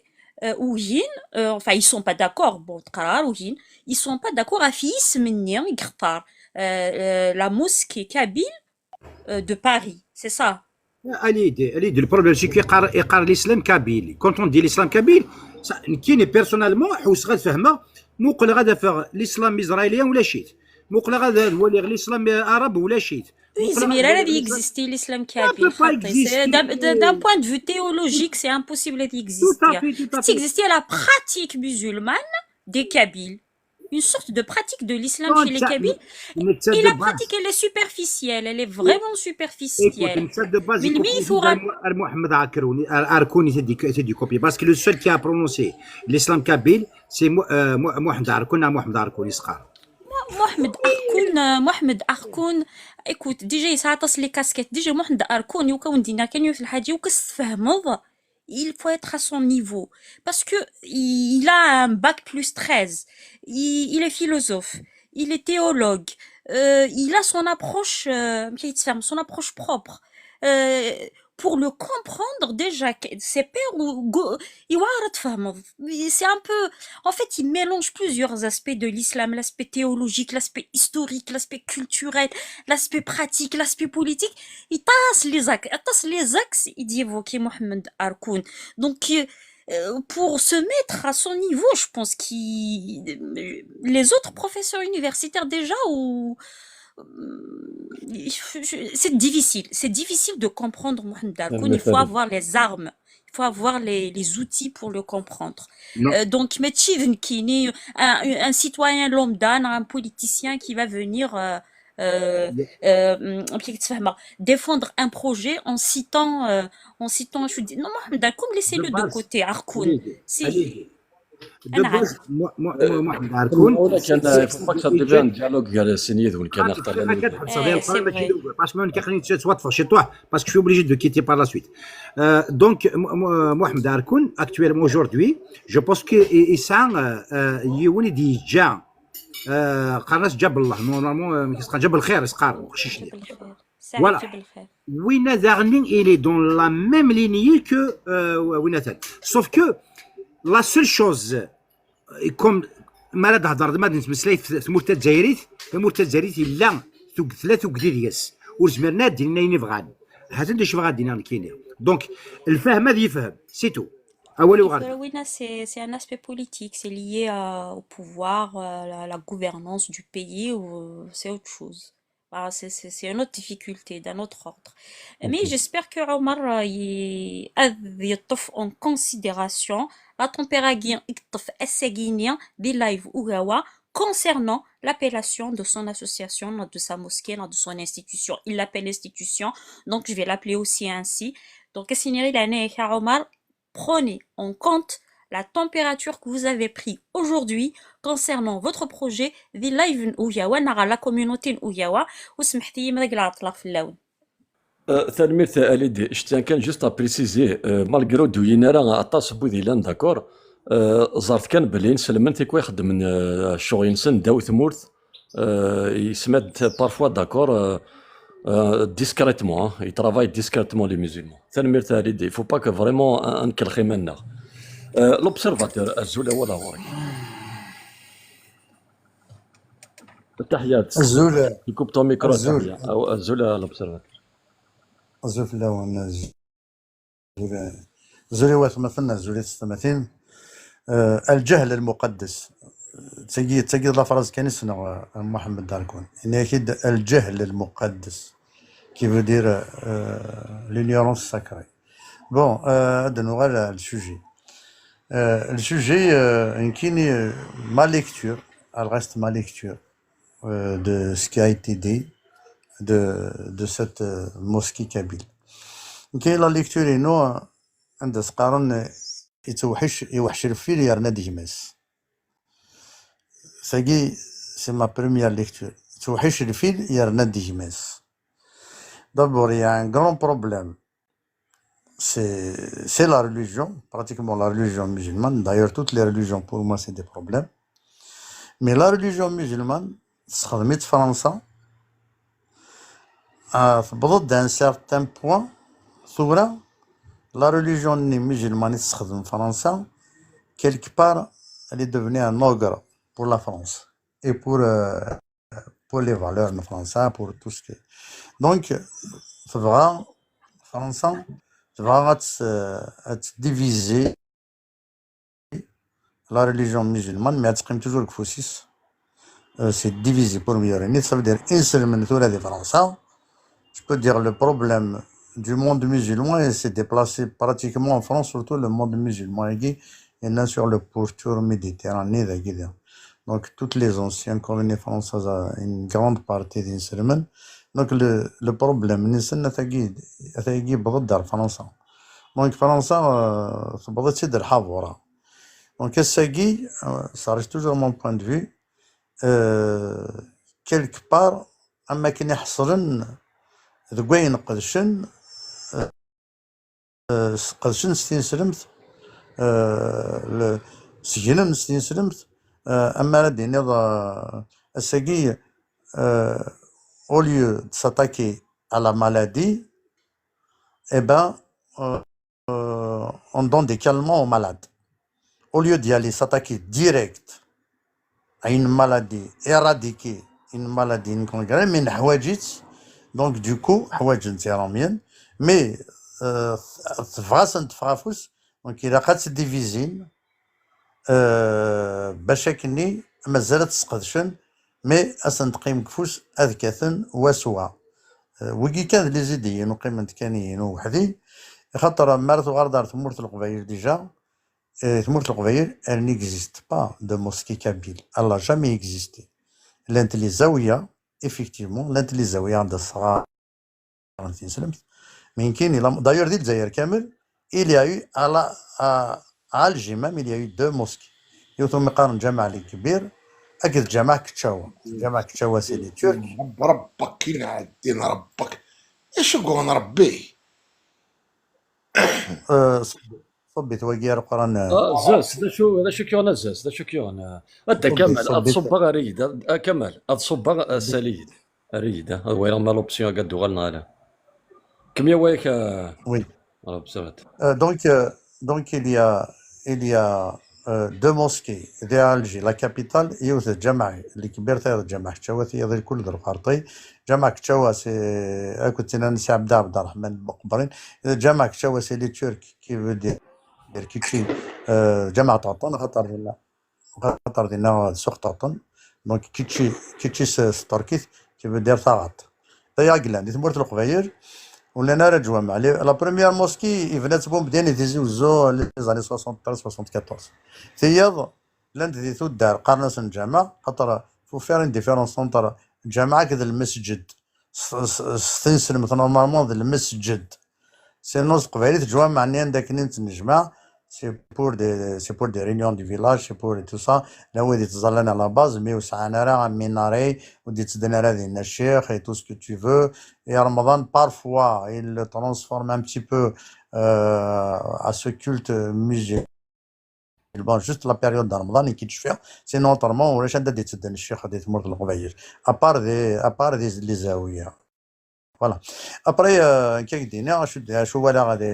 euh, ugin, euh, enfin, ils sont pas d'accord, bon, teqrar ugin, ils sont pas d'accord ɣef yisem-nni i yextar, euh, euh, la mosquée kabyle, euh, de Paris. C'est ça. Alid, Alid, le problème, c'est que يقار, يقار l'islam kabyle. Quand on dit l'islam kabyle, ça, كيني personnellement, حوس غاد فهمه, مو قل غاد فغ l'islam israélien ولا شيء. مو قل غاد ولي l'islam arabe ولا شيء. Oui, زمير هذا يكزيستي l'islam kabyle. D'un point de vue théologique, c'est impossible d'exister. Il existe la pratique musulmane des Kabyles. Une sorte de pratique de l'islam chez les Kabyles. Et la pratique, elle est superficielle, elle est vraiment superficielle. Mais il faut محمد أركون, c'est du copier. Parce que le seul qui a prononcé l'islam kabyle, c'est Mohamed Arkoun, Mohamed Arkoun, Mohamed Arkoun, Mohamed Arkoun. Écoute, déjà, il s'attache les casquettes. Déjà, Mohamed Arkoun, يوكا وندينا كان يوث الحاجة وكس تفهمض. Il faut être à son niveau. Parce que il a un bac plus treize. Il, il est philosophe. Il est théologue. Euh, il a son approche, euh, son approche propre. Euh, pour le comprendre, déjà, c'est père ou c'est un peu, en fait, il mélange plusieurs aspects de l'islam, l'aspect théologique, l'aspect historique, l'aspect culturel, l'aspect pratique, l'aspect politique. Il tasse les axes, il tasse les axes, il dit évoquer Mohamed Arkoun. Donc, euh, euh, pour se mettre à son niveau, je pense que les autres professeurs universitaires déjà, ou c'est difficile, c'est difficile de comprendre Mohamed Arkoun. Il faut avoir les armes, il faut avoir les, les outils pour le comprendre. Euh, donc, mais un, un citoyen lambda, un politicien qui va venir euh, euh, euh, défendre un projet en citant, euh, en citant, je dis, non, Mohamed Arkoun, laissez-le de côté, Arkoun. De base, moi, moi, moi, Mohamed Arkoun. Il faut pas que ça devienne un dialogue, parce que parce que je suis obligé de quitter par la suite. Euh, donc, Mohamed Arkoun, actuellement, aujourd'hui, je pense que il s'en, euh, قرناس جاب الله normalement كيسقى جاب الخير يسقار وخشيشني. Voilà. Wina Darni, il est dans la même lignée que euh, Wina Tal. Sauf que la seule chose, comme ma la d-hedreḍ ma d-nettmeslay f tmurt tazzayrit, tamurt tazzayrit yella tella tugdi deg-s. Ur zmiren ad d-inin ayen i bɣan. Ha-t-an d acu bɣiɣ ad d-iniɣ nekkini. Donc, lfahem ad yefhem, c'est tout. Awal uɣer. Wina, c'est un aspect politique, c'est lié à, au pouvoir, à la, la gouvernance du pays, ou c'est autre chose. C'est une autre difficulté d'un autre ordre. Mais j'espère que Omar a pris en considération la température des lives ou concernant l'appellation de son association, de sa mosquée, de son institution. Il l'appelle institution, donc je vais l'appeler aussi ainsi. Donc, Omar, prenez en compte la température que vous avez pris aujourd'hui concernant votre projet di live n Ugawa neɣ la communauté n Ugawa. وسمحتي ما داك العطلة في اللون. Tanemmirt a Lidi, je tiens kan juste à préciser, malgré ur d-uyin ara aṭas n wid yellan, d'accord, ẓret kan belli inselmen tikwal ixeddmen ccɣel-nsen ddaw tmurt, ils se mettent parfois d'accord discrètement, ils travaillent discrètement les musulmans. Tanemmirt a Lidi, il faut pas que vraiment ad nkellex iman-nneɣ. L'observateur, azul, awal ɣur-k. Taḥyat. Azul. Yekup ton micro, azul. Azul a l'observateur. Azul fell-awen, azul. Azul i watmaten, azul i tsetmatin. Lǧehl lmuqaddes. D tagi d la phrase kan i ssneɣ n Mohamed Arkoun. Yenna-yak-id lǧehl lmuqaddes, qui veut dire l'ignorance sacrée. Bon, ad nuɣal à le sujet. Le sujet, nekkini, ma lecture, elle reste ma lecture de ce qui a été dit de, de cette mosquée kabyle. Nekkini la lecture-inu, anda s-qqaren ittewḥic, iweḥc lfil yerna-d gma-s. Tagi, c'est ma première lecture. Ittewḥic lfil yerna-d gma-s. D'abord, il y a un grand problème. C'est la religion, pratiquement la religion musulmane. D'ailleurs, toutes les religions, pour moi, c'est des problèmes. Mais la religion musulmane, tessexdem-itt Fransa, tewweḍ-d à un certain point, tura, la religion musulmane i tessexdem Fransa, quelque part, elle est devenue un ogre pour la France et pour pour les valeurs de France, pour tout ce que. Donc, tebɣa Fransa, tebɣa ad tt-, ad tdiviser la religion musulmane, mais ad teqqim toujours deg ufus-is. Euh, c'est divisé pour mieux régner. Ça veut dire inselmen tura di Fransa. Je peux dire le problème du monde musulman, et s'est déplacé pratiquement en France, surtout le monde musulman, et sur le pourtour méditerranéen. Donc, toutes les anciennes colonies françaises, une grande partie d'inselmen. Donc, le, le problème, c'est que Fransa. Donc, Fransa, euh, c'est de la Donc, ass-agi, euh, ça reste toujours mon point de vue, euh, quelque part, am akken iḥeṣlen deg wayen qedcen, euh, euh, qedcen s tineslemt, euh, le, segnen s tineslemt, euh, am ara d-tiniḍ, euh, ass-agi, euh, au lieu de s'attaquer à la maladie, eh ben, euh, euh, on donne des calmants aux malades. Au lieu d'y aller s'attaquer direct à une maladie, éradiquer une maladie, une congrès, mais نحواجت, donc du coup, حواجن تيراميا, mais, euh, تبغى تفغى فوس, donc il a قد divisé, euh, باش akken mazal ad tt-sqedcen, mais ad sen-teqqim deg ufus ad kkaten wa s wa. Euh, wigi kan d les idées-inu, qqiment kan ihin weḥd-i, axaṭer mi ara tuɣaleḍ ar tmurt n Leqbayel déjà, euh, tmurt n Leqbayel, elle n'existe pas de mosquée kabyle, elle n'a jamais existé. Llant les zawiya, effectivement, llant les zawiya d ṣṣɣar n tineslemt. Mais nekkini, la, d'ailleurs, di Lezzayer kamel, il y a eu à la, à, à Alger même, il y a eu deux mosquées. Yiwet umi qqaren Ǧameɛ Lekbir, akked Ǧameɛ Keččawa. Ǧameɛ Keččawa, c'est les Turcs. ربك ينعدين ربك. ايش يقولون ربي؟ Euh, صبيت واقي رقران. Ah, Zaz, d acu, d acu k-yuɣen a Zaz, d acu k-yuɣen? A Dda Kamal, ad ṣubbeɣ ar-iyi-d, a Kamal, ad ṣubbeɣ, a, s-, ar-iyi-d. Ar-iyi-d, ad waliɣ ma l'option akka d-uɣalen neɣ ala. Kemmel awal-ik, a... Oui. Voilà, observat. Euh, donc, euh, donc, il y a, il y a, euh, deux mosquées di Alger, la capitale, yiwet d Ǧameɛ Lekbir, tayeḍ d Ǧameɛ Keččawa, tayeḍ lkul d lxerṭi. Ǧameɛ Keččawa, c'est, akked tinan n Si Ɛebd, Ɛebd Ṛṛeḥman Buqebrin. Ǧameɛ Keččawa, c'est les Turcs, qui veut dire kečči, euh, Ǧameɛ Ṭaṭen, xaṭer dinna, xaṭer dinna d suq Ṭaṭen. Donc, kečči, kečči s, s tṭerkit, qui veut dire taɣaṭ. D aya i yellan di tmurt n Leqbayel, ur llan ara ǧwamaɛ. Les, la première mosquée, yebna-tt Boumediene di Tizi Uzzu, les années soixante-treize, soixante-quatorze. Tiyeḍ, llant di tuddar, qqaren-asen lǧameɛ, xaṭer, faut faire une différence entre lǧameɛ akked lmesǧed. S, s, s tineslemt, normalement, d lmesǧed. Sinon, s teqbaylit, ǧwamaɛ-nni anda akken i nettnejmaɛ, c'est pour des, c'est pour des réunions du village, c'est pour tout ça. Llan wid yettẓallan à la base, mais ur sɛan ara un minaret, ur d-yettedden ara dinna ccix, et tout ce que tu veux. Et Ramadan, parfois, il le transforme un petit peu, euh, à ce culte musulman. Bon, juste la période de Ramadan i k-id-cfiɣ. Sinon, autrement, ulac anda d-yettedden ccix di tmurt n Leqbayel. À part des, à part des, les zawiya. Voilà. Après, euh, nekk ad k-d-iniɣ acu, acu walaɣ di,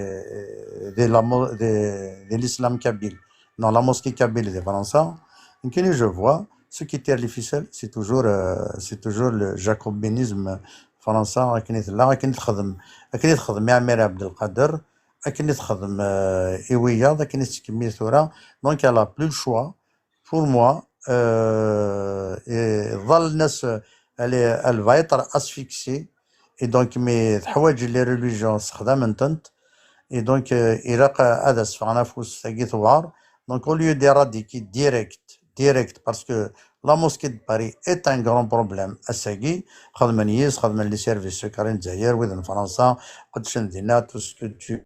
di la mo-, di, di l'islam kabyle, dans la mosquée kabyle di Fransa. Nekkini, je vois, ce qui tire les ficelles, c'est toujours, euh, c'est toujours le jacobinisme Fransa, akken i tella, akken i texdem, akken i texdem i Ɛmir Abdelkader, akken i texdem, euh, i wiyaḍ, akken i tettkemmil tura. Donc, elle a plus le choix. Pour moi, euh, et ظل الناس, euh, elle est, elle va être asphyxiée. Et donc, mais تحواج les religions, ssexdament-tent. Et donc, euh, ilaq ad as-ffɣen afus, tagi tewɛer. Donc, au lieu d'éradiquer direct, direct, parce que la mosquée de Paris est un grand problème. Ass-agi, xedmen yis, xedmen les services secrets n Lezzayer, wid n Fransa, qedcen dinna, tout ce que tu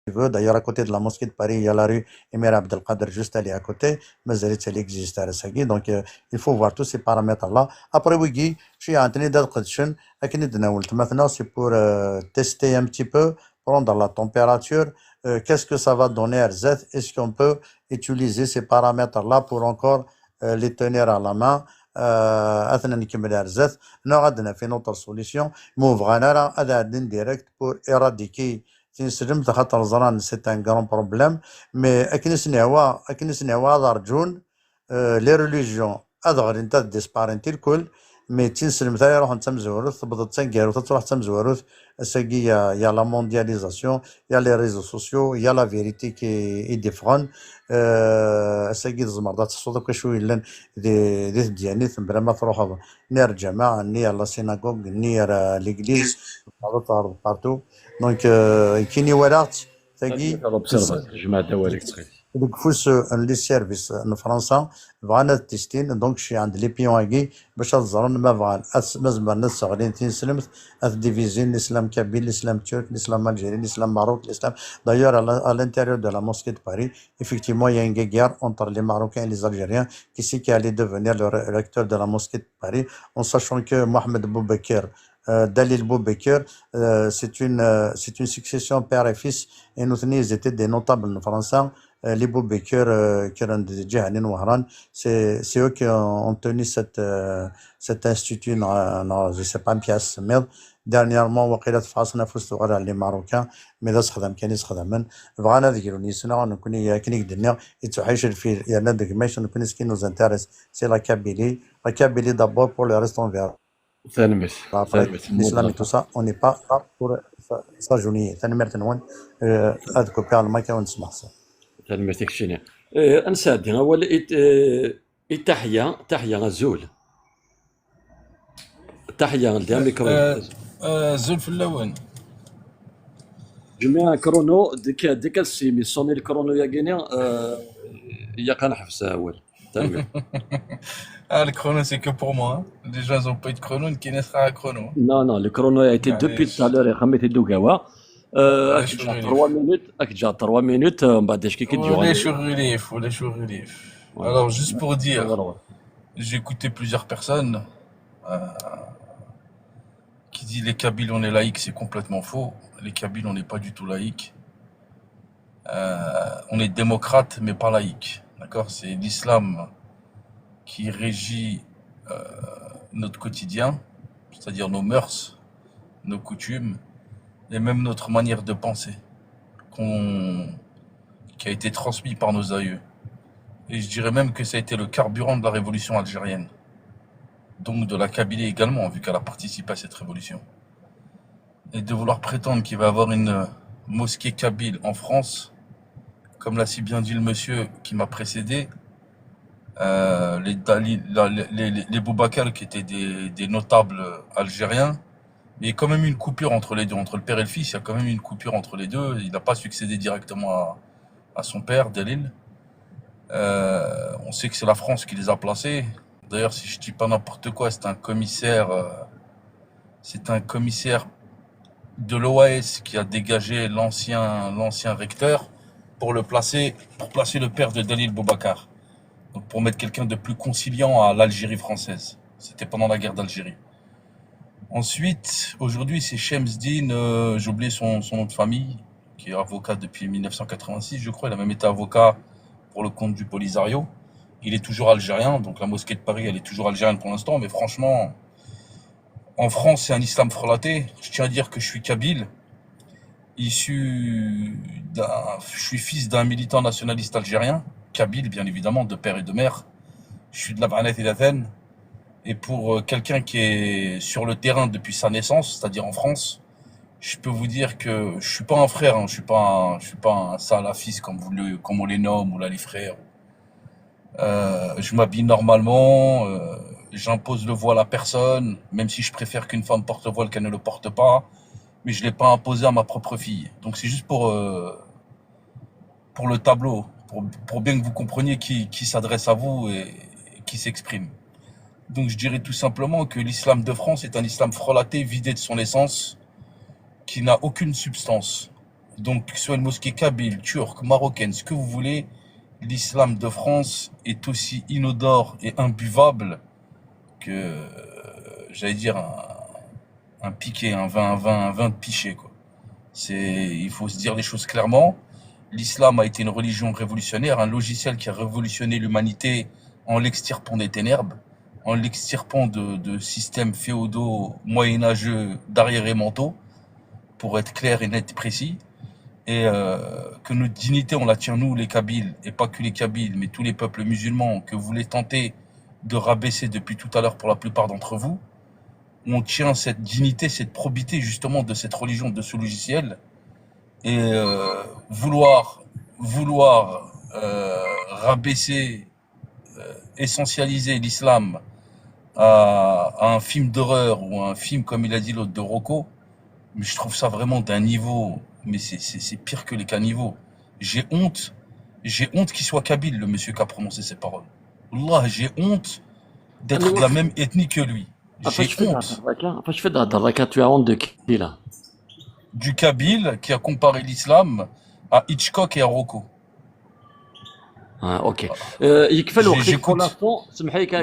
veux. D'ailleurs, à côté de la mosquée de Paris, il y a la rue Émir Abdelkader, juste, elle est à côté. Mazal-itt, elle existe, ass-agi. Donc, euh, il faut voir tous ces paramètres-là. Après, wigi, ci ɛantni d ad qedcen, akken i d-nna weltma-tneɣ, c'est pour, euh, tester un petit peu, prendre la température. Euh, qu'est-ce que ça va donner, ar zdat? Est-ce qu'on peut utiliser ces paramètres-là pour encore, euh, les tenir à la main? Euh, ad ten-nkemmel ar zdat, neɣ ad naf une autre solution. Ma ur bɣan ara ad ɛeddin direct pour éradiquer tineslemt, xaṭer ẓran c'est un grand problème. Mais akken i sen-ihwa, akken i sen-ihwa ad rǧun, euh, les religions ad ɣlint, ad disparint i lkul, mais d tineslemt ara iruḥen d tamezwarut, tewweḍ-d taneggarut, ad truḥ d tamezwarut, Ass-agi, il y a, il y a la mondialisation, il y a les réseaux sociaux, il y a la vérité qui est, est différente. Euh, ass-agi, tzemreḍ ad teḥṣuḍ akk acu yellan di, di tedyanin, mebla ma truḥeḍ ni ar lǧameɛ, ni ar la synagogue, ni ar, euh, l'église, partout. Donc, euh, kini walaɣ-tt, tagi, l'observateur, jmaɛda walik ttxil. Deg ufus, euh, n les services n Fransa, bɣan ad testin, donc, ci ɛend les pions-agi, bac ad ẓren ma bɣan, ad s-, ma zemren ad sseɣlin tineslemt, ad divizin l'islam kabyle, l'islam turc, l'islam algérien, l'islam maroc, l'islam. D'ailleurs, à l'in-, à l'intérieur de la mosquée de Paris, effectivement, il y a une guerre entre les Marocains et les Algériens. Qui c'est qui allait devenir le re-, recteur de la mosquée de Paris, en sachant que Mohamed Boubaker, euh, Dalil Boubaker, euh, c'est une, euh, c'est une succession père et fils, et nous, ils étaient des notables en France. Euh, les Boubaker, euh, qui eran de Djihani Wahran, c'est, c'est eux qui ont, ont tenu cette, euh, cet institut, non, non, je sais pas, pièce, mais dernièrement, waqila teffeɣ-asen afus tuɣal ɣer les Marocains, mais d asexdam kan i sexdamen. Bɣan ad grun yis-neɣ, nekkni, akken i k-d-nniɣ, yettweḥḥic lfil, yerna deg mac, nekkni, ce qui nous intéresse, c'est la Kabylie. La Kabylie d'abord, pour le reste, on verra. Tanemmirt. Après, tanemmirt, l'islam et tout ça, on n'est pas là pour s'a-, s'agenouiller. Tanemmirt-nwen, euh, ad kupiɣ lmike ad wen-smeḥseɣ. Tanemmirt i keččini. Eh, ad nesɛeddi awal i, eh, i Taḥya. Taḥya, azul. Taḥya, ldi amikru. Eh, eh, azul fell-awen. Jmiɛ akṛunu, deg, deg ad s-yemyessunin lkṛunu-yagi-ni, eh, ilaq ad neḥbes awal. Tanemmirt. Ah, le chrono, c'est que pour moi, hein. Les gens, ils ont pas eu de chrono, nekkini sɛiɣ chrono, hein. Non, non, le chrono a été depuis tout à l'heure, ixemmem-it-id ugawa. Euh, ad k-ǧǧeɣ trois minutes, ad k-ǧǧeɣ trois minutes, euh, mbeɛd acu k-id-yuɣal. Ulac aɣilif, ulac aɣilif. Voilà. Alors, juste pour dire, j'ai écouté plusieurs personnes, euh, qui disent les Kabyles, on est laïcs, c'est complètement faux. Les Kabyles, on n'est pas du tout laïcs. Euh, on est démocrate, mais pas laïque. D'accord ? C'est l'islam qui régit, euh, notre quotidien, c'est-à-dire nos mœurs, nos coutumes, et même notre manière de penser, qu'on, qui a été transmis par nos aïeux. Et je dirais même que ça a été le carburant de la révolution algérienne, donc de la Kabylie également, vu qu'elle a participé à cette révolution. Et de vouloir prétendre qu'il va y avoir une, euh, mosquée kabyle en France, comme l'a si bien dit le monsieur qui m'a précédé, euh, les Dali-, la, les, les, les Boubacar, qui étaient des, des notables algériens, mais il y a quand même une coupure entre les deux, entre le père et le fils, il y a quand même une coupure entre les deux. Il n'a pas succédé directement à, à son père, Dalil. Euh, on sait que c'est la France qui les a placés. D'ailleurs, si je dis pas n'importe quoi, c'est un commissaire, euh, c'est un commissaire de l'O A S qui a dégagé l'ancien, l'ancien recteur pour le placer, pour placer le père de Dalil Boubacar. Donc pour mettre quelqu'un de plus conciliant à l'Algérie française. C'était pendant la guerre d'Algérie. Ensuite, aujourd'hui, c'est Shemseddine, euh, j'ai oublié son, son nom de famille, qui est avocat depuis mille neuf cent quatre-vingt-six, je crois. Il a même été avocat pour le compte du Polisario. Il est toujours algérien, donc la mosquée de Paris, elle est toujours algérienne pour l'instant, mais franchement, en France, c'est un islam frelaté. Je tiens à dire que je suis kabyle, issu d'un, je suis fils d'un militant nationaliste algérien, kabyle, bien évidemment, de père et de mère. Je suis de la Banat et d'Athènes. Et pour, euh, quelqu'un qui est sur le terrain depuis sa naissance, c'est-à-dire en France, je peux vous dire que je suis pas un frère, hein, je suis pas un, je suis pas un salafiste comme vous le, comme on les nomme, ou là, les frères. Euh, je m'habille normalement, euh, j'impose le voile à personne, même si je préfère qu'une femme porte le voile qu'elle ne le porte pas, mais je l'ai pas imposé à ma propre fille. Donc c'est juste pour, euh, pour le tableau, pour, pour bien que vous compreniez qui, qui s'adresse à vous et, et qui s'exprime. Donc je dirais tout simplement que l'islam de France est un islam frelaté, vidé de son essence, qui n'a aucune substance. Donc, que ce soit une mosquée kabyle, turque, marocaine, ce que vous voulez, l'islam de France est aussi inodore et imbuvable que, euh, j'allais dire, un, un piquet, un vin, un vin, un vin de pichet, quoi. C'est, il faut se dire les choses clairement. L'islam a été une religion révolutionnaire, un logiciel qui a révolutionné l'humanité en l'extirpant des ténèbres, en l'extirpant de, de systèmes féodaux, moyenâgeux, d'arriérés mentaux, pour être clair et net, précis. Et, euh, que notre dignité, on la tient, nous, les Kabyles, et pas que les Kabyles, mais tous les peuples musulmans que vous voulez tenter de rabaisser depuis tout à l'heure pour la plupart d'entre vous. on tient cette dignité, cette probité justement de cette religion, de ce logiciel, et euh, vouloir, vouloir euh, rabaisser, euh, essentialiser l'islam à, à un film d'horreur ou un film, comme il a dit l'autre, de Rocco, mais je trouve ça vraiment d'un niveau, mais c'est pire que les caniveaux. J'ai honte, j'ai honte qu'il soit kabyle, le monsieur qui a prononcé ces paroles. Wallah, j'ai honte d'être de la même ethnie que lui. J'ai honte. Enfin, je fais de la, tu as honte de qui là ? Du kabyle qui a comparé l'islam à Hitchcock et à Rocco. Ah, ok. Euh, يكفي الوقت pour l'instant.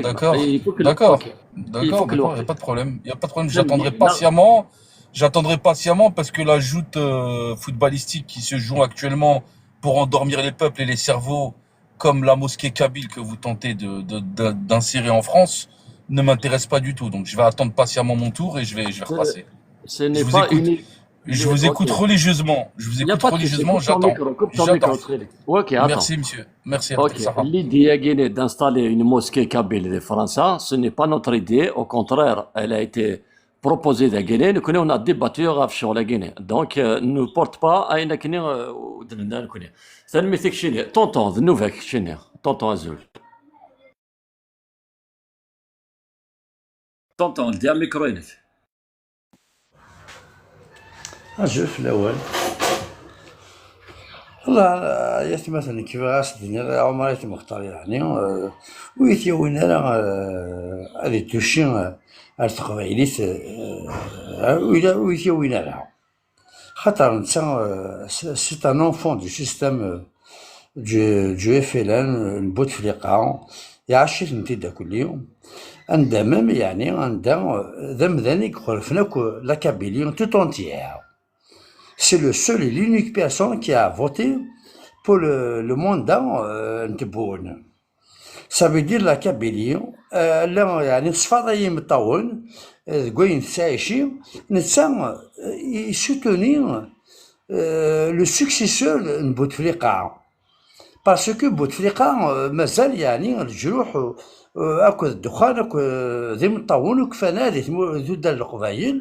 D'accord, d'accord, d'accord, il n'y a pas de problème. Il n'y a pas de problème. J'attendrai patiemment. J'attendrai patiemment parce que la joute euh, footballistique qui se joue actuellement pour endormir les peuples et les cerveaux, comme la mosquée kabyle que vous tentez de, de, de, d'insérer en France, ne m'intéresse pas du tout. Donc je vais attendre patiemment mon tour et je vais, je vais repasser. Ce n'est pas unique. Je vous écoute religieusement. Je vous écoute religieusement. J'attends. J'attends. Merci, monsieur. Merci. L'I D A Guinée d'installer une mosquée kabyle de France, ce n'est pas notre idée. Au contraire, elle a été proposée à Guinée. Nous connaissons, on a débattu sur la Guinée. Donc, euh, ne porte pas à une Guinée. Tonton, de nouvelles Guinée. Tonton Azul. Tonton, ldi amikru-inek. Azul fell-awen. Wallah, ay atmaten, nekk bɣiɣ ad s-d-iniɣ i Ɛumar Ayt Mextar, yeɛni, euh, ur yi-t-yawin ara, euh, ad ituci, euh, ar teqbaylit, euh, ur yi-t-yawin ara. Xaṭer netta, euh, c'est un enfant du système, euh, du, du F L N, euh, n Bouteflika, iɛac-iten-id akk-nni. Anda même, yeɛni, anda, euh, d amdan i ixulfen akk la Kabylie tout entière. C'est le seul et l'unique personne qui a voté pour le, le mandat, euh, n Tebboune. Ça veut dire la Kabylie, euh, la, yeɛni, tesfaḍay imeṭṭawen, euh, deg wayen tettɛici, netta, euh, yessutuni, euh, le successeur n Bouteflika. Parce que Bouteflika, euh, mazal, yeɛni, leǧruḥ, euh, akked ddexxan, akked, euh, d imeṭṭawen ur kfan ara di tmu-, tuddar n Leqbayel.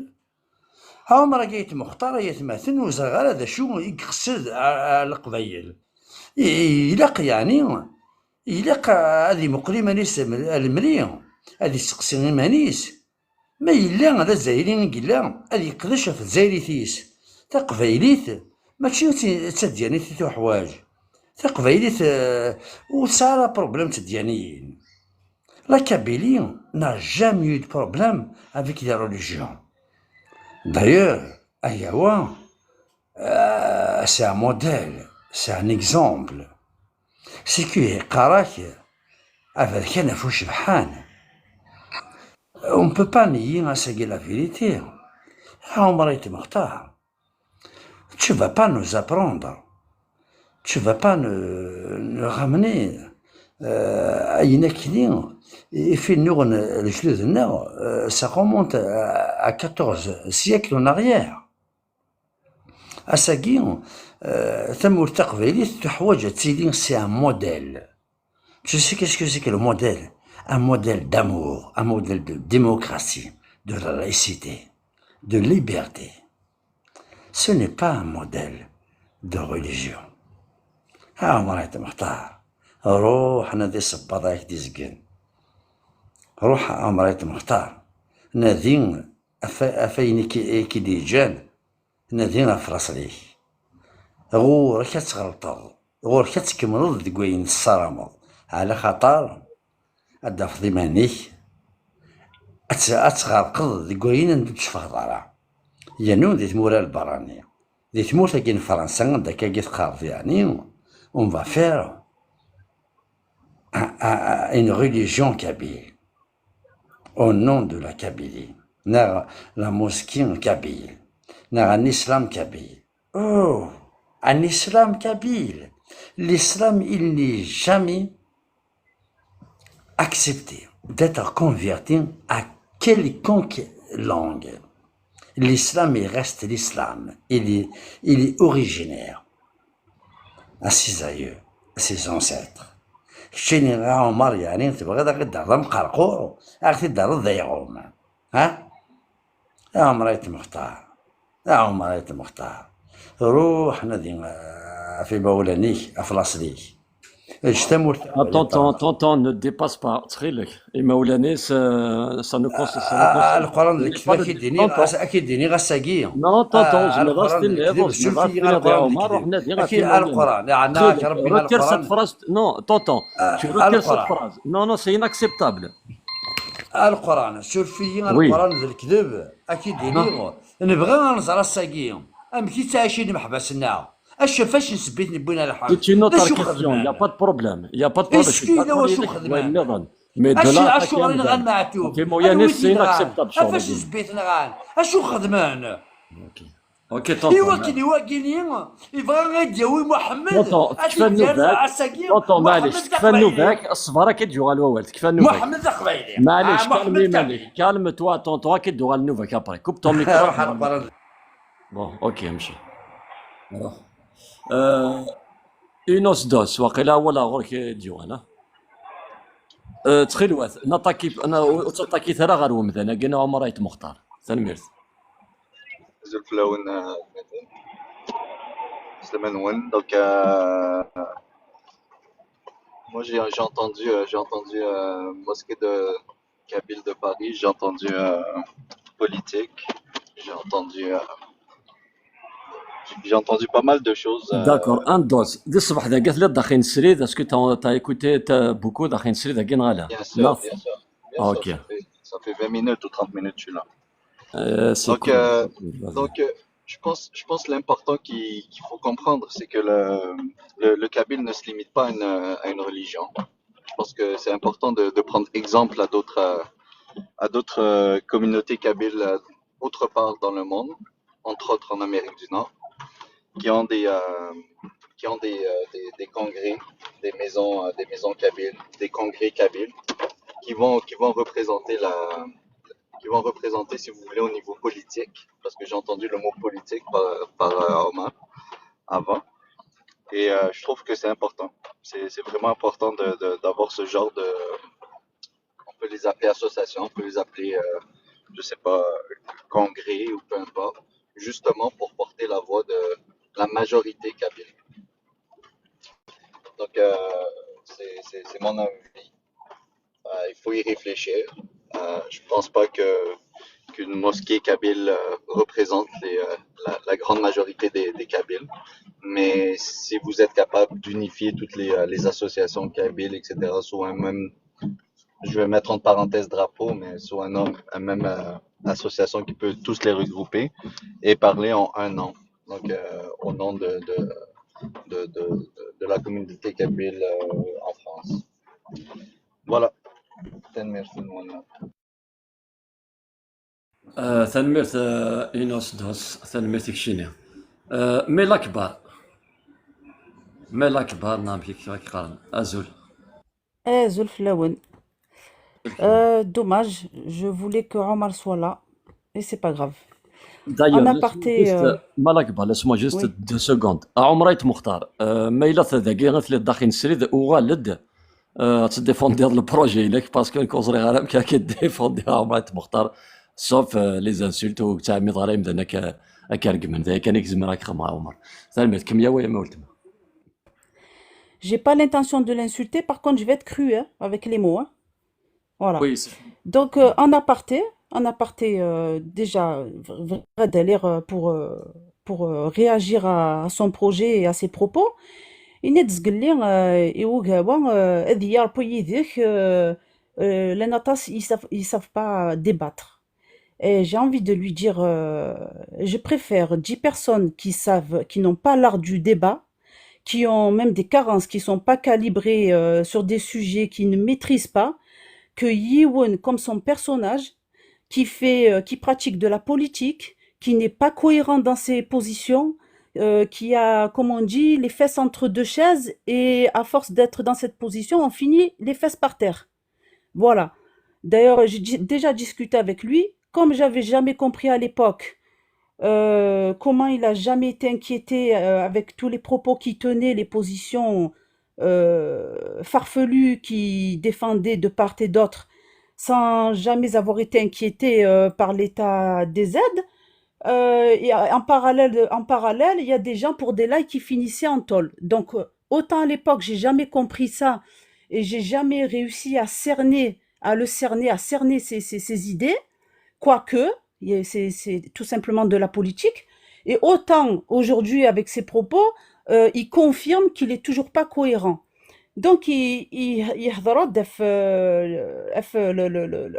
Ɛumar-agi Ayt Mextar, ay atmaten, ur ẓriɣ ara d acu i iqsed a, a Leqbayel. I, i, ilaq, yeɛni, ilaq ad imuqel iman-is a lemri, ad isteqsi iman-is. Ma yella d Azzayri i yella, ad yeqdec ɣef tezzayrit-is. Taqbaylit, mačči d ti-, d tadyanit i tuḥwaǧ. Taqbaylit, eh, ur tesɛi ara problème d tedyaniyin. La Kabylie n'a jamais eu de problème avec des religions. D'ailleurs, ayawa, euh, c'est un modèle, c'est un exemple. C'est que, yeqqar-ak, aberkan af ucebḥan. On peut pas nier, hein, c'est la vérité. Ɛumar Ayt Mextar, tu vas pas nous apprendre, tu vas pas nous, nous ramener, euh, ayen akkenni i fi nnuɣen lejdud-nneɣ, euh, ça remonte à, à quatorze siècles en arrière. Ass-agi, euh, tamurt taqbaylit teḥwaǧ ad tili, c'est un modèle. Tu sais qu'est-ce que c'est que le modèle ? Un modèle d'amour, un modèle de démocratie, de laïcité, de liberté. Ce n'est pas un modèle de religion. Ah, Ɛumar Ayt Mextar, ruḥ nadi sebbaḍ ay ak-d-izeggen. Ruḥ, Ɛumar Ayt Mextar, nadi ɣef, ɣef ayen i k-, i k-id-yeǧǧan, nadi ɣef laṣel-ik. Ɣur-k ad tɣelṭeḍ, ɣur-k ad tkemmleḍ deg wayen tessarameḍ, ɛla xaṭer ad d-tafeḍ iman-ik, ad t-, ad tɣerqeḍ deg wayen ur d-teffɣeḍ ara. Yernu di tmura n lberrani, di tmurt-agi n Fransa, anda akka i teqqareḍ, yeɛni, on va faire un, un, une religion kabyle, au nom de la Kabylie, neɣ la mosquée kabyle, neɣ un islam kabyle. Oh, un islam kabyle. L'islam, il n'est jamais accepté d'être converti à quelconque langue. L'islam, il reste l'islam. Il est, il est originaire à ses aïeux, à ses ancêtres. Keččini a Ɛumar, yeɛni tebɣiḍ ad aɣ-d-terreḍ amqerqur, ad aɣ-t-id-terreḍ d aɣrum. Ha? A Ɛmer Ayt Mextar, a Ɛmer Ayt Mextar, ruḥ nadi, eh, ɣef imawlan-ik, ɣef laṣel-ik. Eǧǧ tamurt. Attends, attends, attends, ne dépasse pas, ttxil-k. Imawlan-is, eh, ça ne concerne, ça ne concerne. Leqran d lekdeb, ad k-id-iniɣ ass-agi. Non, attends, attends, zemreɣ ad s-tiniḍ, zemreɣ ad s-tiniḍ i Ɛumar, ruḥ nadi ɣef imawlan-ik. Leqran, iɛenna-k Rebbi, a Leqran. Retire cette phrase, non, attends, attends. Tu retires cette phrase. Non, non, c'est inacceptable. A Leqran, suref-iyi, a Leqran d lekdeb, ad k-id-iniɣ, nebɣa ad nẓer ass-agi amek i ttɛicin imeḥbas-nneɣ. Acu ɣef acu n ssebba i ten-wwin ɣer lḥebs? C'est une autre question, il n'y a pas de problème. Il n'y a pas de problème. Est-ce que yella wacu xedmen? Mais de là, acu, acu ɣer nɣan Meɛtub? Anwa i t-yenɣan? Ɣef acu n ssebba i t-nɣan? Acu xedmen? Ok, tonton. Iwakken, iwakken-nni, yebɣa ad d-yawi Muḥemmed, tonton, tekfa nnuba-k. Tonton, maɛlic, tekfa nnuba-k. Ṣber, ad k-id-yuɣal wawal, tekfa nnuba-k. Muḥemmed d aqbayli. Maɛlic, calme iman-ik. Calme-toi, tonton, ad k-id-uɣal nnuba-k après. Coupe ton micro. Bon, ok, amci. Alors, euh, Unos Dos, waqila awal ɣur-k i d-yuɣal, ha? Euh, ttxil-wet, n'attaquez, na-, ur ttaṭṭakit ara ɣer wemdan-agi, neɣ Ɛumar Ayt Mextar. Tanemmirt. Azul fell-awen, euh, Slama-nwen. Donc, euh, moi, j'ai, j'ai entendu, euh, j'ai entendu, euh, mosquée de Kabyle de Paris, j'ai entendu, euh, politique, j'ai entendu, euh, j'ai, j'ai entendu pas mal de choses, euh. D'accord, Unos Dos. Di ṣṣbeḥ dagi telliḍ daxel n srid, est-ce que t'as, t'as écouté, t'as beaucoup daxel n srid dagi, neɣ ala? Bien sûr, bien sûr. Bien sûr, ça fait, ça fait vingt minutes ou trente minutes que je suis là. Euh, c'est cool. Donc, euh, donc, euh, je pense, je pense l'important qu'il, qu'il faut comprendre, c'est que le, le, le kabyle ne se limite pas à une, à une religion. Je pense que c'est important de, de prendre exemple à d'autres, euh, à d'autres, euh, communautés kabyles, euh, autre part dans le monde, entre autres en Amérique du Nord, qui ont des, euh, qui ont des, euh, des, des congrès, des maisons, euh, des maisons kabyles, des congrès kabyles, qui vont, qui vont représenter la, qui vont représenter, si vous voulez, au niveau politique, parce que j'ai entendu le mot politique par, par, euh, Omar avant. Et, euh, je trouve que c'est important. C'est, c'est vraiment important de, de, d'avoir ce genre de, on peut les appeler associations, on peut les appeler, euh, je sais pas, congrès ou peu importe, justement pour porter la voix de la majorité kabyle. Donc, euh, c'est, c'est, c'est mon avis. Euh, il faut y réfléchir. Euh, je pense pas que, qu'une mosquée kabyle, euh, représente les, euh, la, la grande majorité des, des Kabyles. Mais si vous êtes capable d'unifier toutes les, euh, les associations kabyles, et cetera, sous un même, je vais mettre entre parenthèses drapeau, mais sous un, homme- un même, euh, association qui peut tous les regrouper et parler en un nom. Donc, euh, au nom de, de, de, de, de la communauté kabyle, euh, en France. Voilà. Tanemmirt-nwen. Euh, tanemmirt, euh, Unos Dos, tanemmirt i keččini. Euh, Mel Akbar. Mel Akbar, neɣ amek i k-, i k-qqaren. Azul. Azul fell-awen. Euh, dommage, je voulais que Omar soit là, et c'est pas grave. D'ailleurs, en aparté, juste, euh, Mel Akbar, laisse-moi juste deux secondes. A Omar Ayt Mextar, euh, ma yella dagi i telliḍ daxel n srid, uɣal-d, euh, ad tdifundiḍ le projet-inek, parce que nekk ur ẓriɣ ara amek ad k-id-difundiɣ a Omar Ayt Mextar, sauf, euh, les insultes, ur ttɛemmideɣ ara imdanen ad k-, ad k-regmen. D aya kan i k-zemreɣ ad k-xedmeɣ a Omar. Tanemmirt, kemmel a weltma. J'ai pas l'intention de l'insulter, par contre, je vais être crue, hein, avec les mots, hein. Voilà. Oui, c'est... Donc, euh, en aparté, en aparté, euh, déjà, v-, vrai délire, euh, pour, euh, pour, euh, réagir à, à son projet et à ses propos. Il est euh, et au euh, euh, ad y ait euh, euh, les natas, ils savent, ils savent pas débattre. Et j'ai envie de lui dire, euh, je préfère dix personnes qui savent, qui n'ont pas l'art du débat, qui ont même des carences, qui sont pas calibrées, euh, sur des sujets qu'ils ne maîtrisent pas, que Yiwen, comme son personnage, qui fait, euh, qui pratique de la politique, qui n'est pas cohérent dans ses positions, euh, qui a, comme on dit, les fesses entre deux chaises, et à force d'être dans cette position, on finit les fesses par terre. Voilà. D'ailleurs, j'ai di-, déjà discuté avec lui. Comme j'avais jamais compris à l'époque, euh, comment il a jamais été inquiété, euh, avec tous les propos qu'il tenait, les positions, euh, farfelues qu'il défendait de part et d'autre, sans jamais avoir été inquiété euh, par l'état des aides. Euh, et en parallèle, en parallèle, il y a des gens pour des likes qui finissaient en tôle. Donc, euh, autant à l'époque, j'ai jamais compris ça et j'ai jamais réussi à cerner, à le cerner, à cerner ces, ces, ces idées, quoique, c'est tout simplement de la politique. Et autant aujourd'hui, avec ses propos, euh, il confirme qu'il est toujours pas cohérent. Donc, il, il, il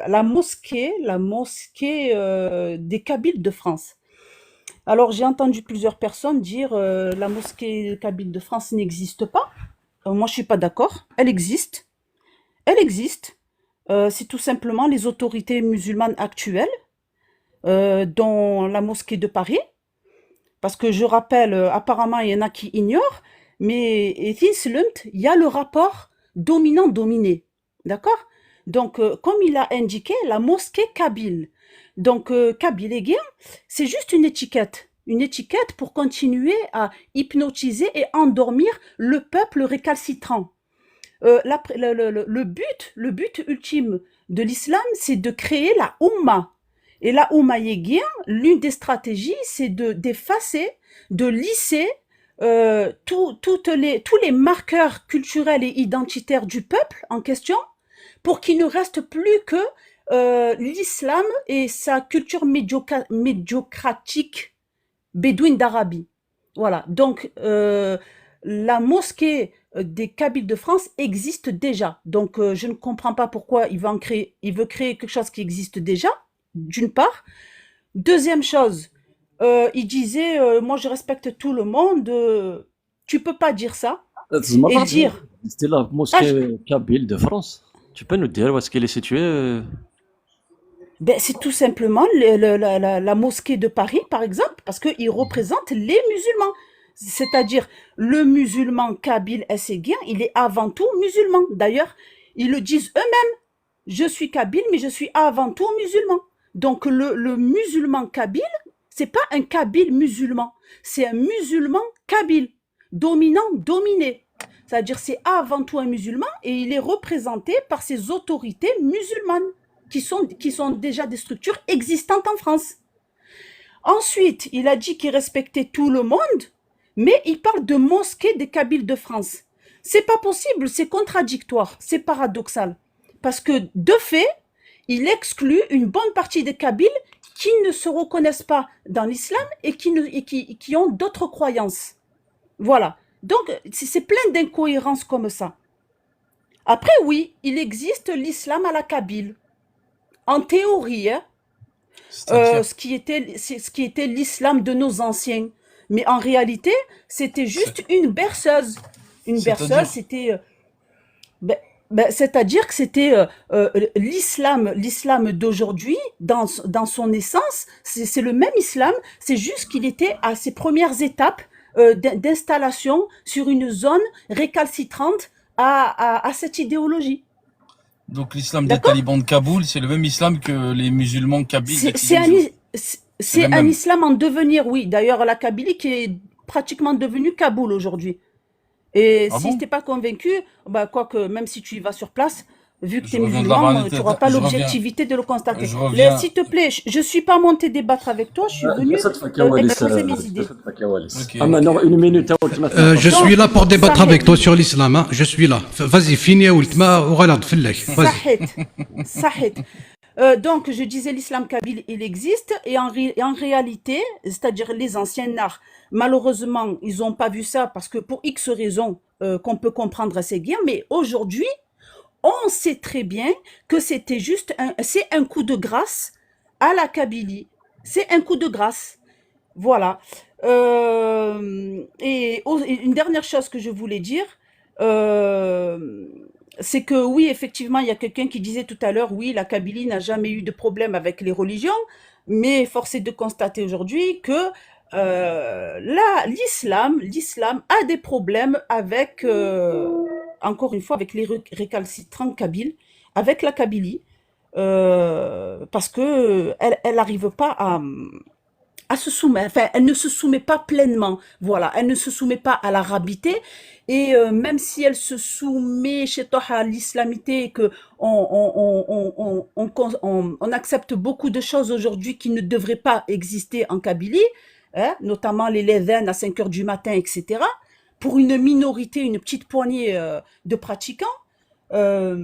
la mosquée, la mosquée euh, des Kabyles de France. Alors, j'ai entendu plusieurs personnes dire euh, la mosquée kabyle de France n'existe pas. Euh, moi, je suis pas d'accord. Elle existe. Elle existe. Euh, c'est tout simplement les autorités musulmanes actuelles, euh, dont la mosquée de Paris. Parce que je rappelle, euh, apparemment, il y en a qui ignorent, mais il y a le rapport dominant-dominé. D'accord ? Donc, euh, comme il a indiqué, la mosquée kabyle. Donc, euh, kabyle, c'est juste une étiquette. Une étiquette pour continuer à hypnotiser et endormir le peuple récalcitrant. Euh, le, le, but, le but ultime de l'islam, c'est de créer la Oumma. Et la Oumma, l'une des stratégies, c'est de d'effacer, de lisser euh, tout, toutes les, tous les marqueurs culturels et identitaires du peuple en question pour qu'il ne reste plus que euh, l'islam et sa culture médiocratique bédouine d'Arabie. Voilà, donc euh, la mosquée euh, des Kabyles de France existe déjà. Donc euh, je ne comprends pas pourquoi il veut, créer, il veut créer quelque chose qui existe déjà, d'une part. Deuxième chose, euh, il disait euh, moi je respecte tout le monde. Euh, tu peux pas dire ça et dire. C'était la mosquée kabyle de France. Tu peux nous dire où est-ce qu'elle est située euh Ben, c'est tout simplement le, le, la, la, la, mosquée de Paris, par exemple, parce qu'il représente les musulmans. C'est-à-dire, le musulman kabyle essegien, il est avant tout musulman. D'ailleurs, ils le disent eux-mêmes. Je suis kabyle, mais je suis avant tout musulman. Donc, le, le musulman kabyle, c'est pas un kabyle musulman, c'est un musulman kabyle, dominant, dominé. C'est-à-dire, c'est avant tout un musulman et il est représenté par ces autorités musulmanes qui sont, qui sont déjà des structures existantes en France. Ensuite, il a dit qu'il respectait tout le monde, mais il parle de mosquée des Kabyles de France. C'est pas possible, c'est contradictoire, c'est paradoxal. Parce que de fait, il exclut une bonne partie des Kabyles qui ne se reconnaissent pas dans l'islam et qui, ne, et qui, qui ont d'autres croyances. Voilà. Donc, c'est plein d'incohérences comme ça. Après, oui, il existe l'islam à la kabyle. En théorie, hein, euh, ce qui était, ce qui était l'islam de nos anciens. Mais en réalité, c'était juste une berceuse. Une berceuse, c'était... Euh, ben, ben, c'est-à-dire que c'était euh, euh, l'islam, l'islam d'aujourd'hui, dans, dans son essence, c'est le même islam, c'est juste qu'il était à ses premières étapes euh, d'installation sur une zone récalcitrante à, à, à cette idéologie. Donc l'islam des talibans de Kaboul, c'est le même islam que les musulmans kabyles. C'est un, un, islam en devenir, oui. D'ailleurs, la Kabylie qui est pratiquement devenue Kaboul aujourd'hui. Et ah si bon? Tu n'es pas convaincu, bah, quoique, même si tu y vas sur place, vu que tu es musulman, tu n'auras pas l'objectivité de le constater. Mais s'il te plaît, je ne suis pas monté débattre avec toi, je suis venu euh, exposer mes idées. Ah, non, une minute. Euh, je suis là pour débattre avec toi sur l'islam. Hein. Je suis là. Vas-y, finis, Ultima, ou regarde, euh, donc, je disais, l'islam kabyle, il existe, et en, et en réalité, c'est-à-dire les anciens Nahs, malheureusement, ils n'ont pas vu ça parce que pour X raisons euh, qu'on peut comprendre assez bien, mais aujourd'hui, on sait très bien que c'était juste un, c'est un coup de grâce à la Kabylie. C'est un coup de grâce. Voilà. Euh, et, et, une dernière chose que je voulais dire, euh, c'est que oui, effectivement, il y a quelqu'un qui disait tout à l'heure, oui, la Kabylie n'a jamais eu de problème avec les religions, mais force est de constater aujourd'hui que euh, là, l'islam, l'islam a des problèmes avec, euh, encore une fois, avec les récalcitrants kabyles, avec la Kabylie, euh, parce que elle, elle n'arrive pas à, se soumet, enfin, elle ne se soumet pas pleinement. Voilà, elle ne se soumet pas à l'arabité. Et euh, même si elle se soumet chez toi à l'islamité, et que on, on, on, on, on, on, on- on accepte beaucoup de choses aujourd'hui qui ne devraient pas exister en Kabylie, hein, notamment les l'adhan à cinq heures du matin, et cetera, pour une minorité, une petite poignée euh, de pratiquants, euh,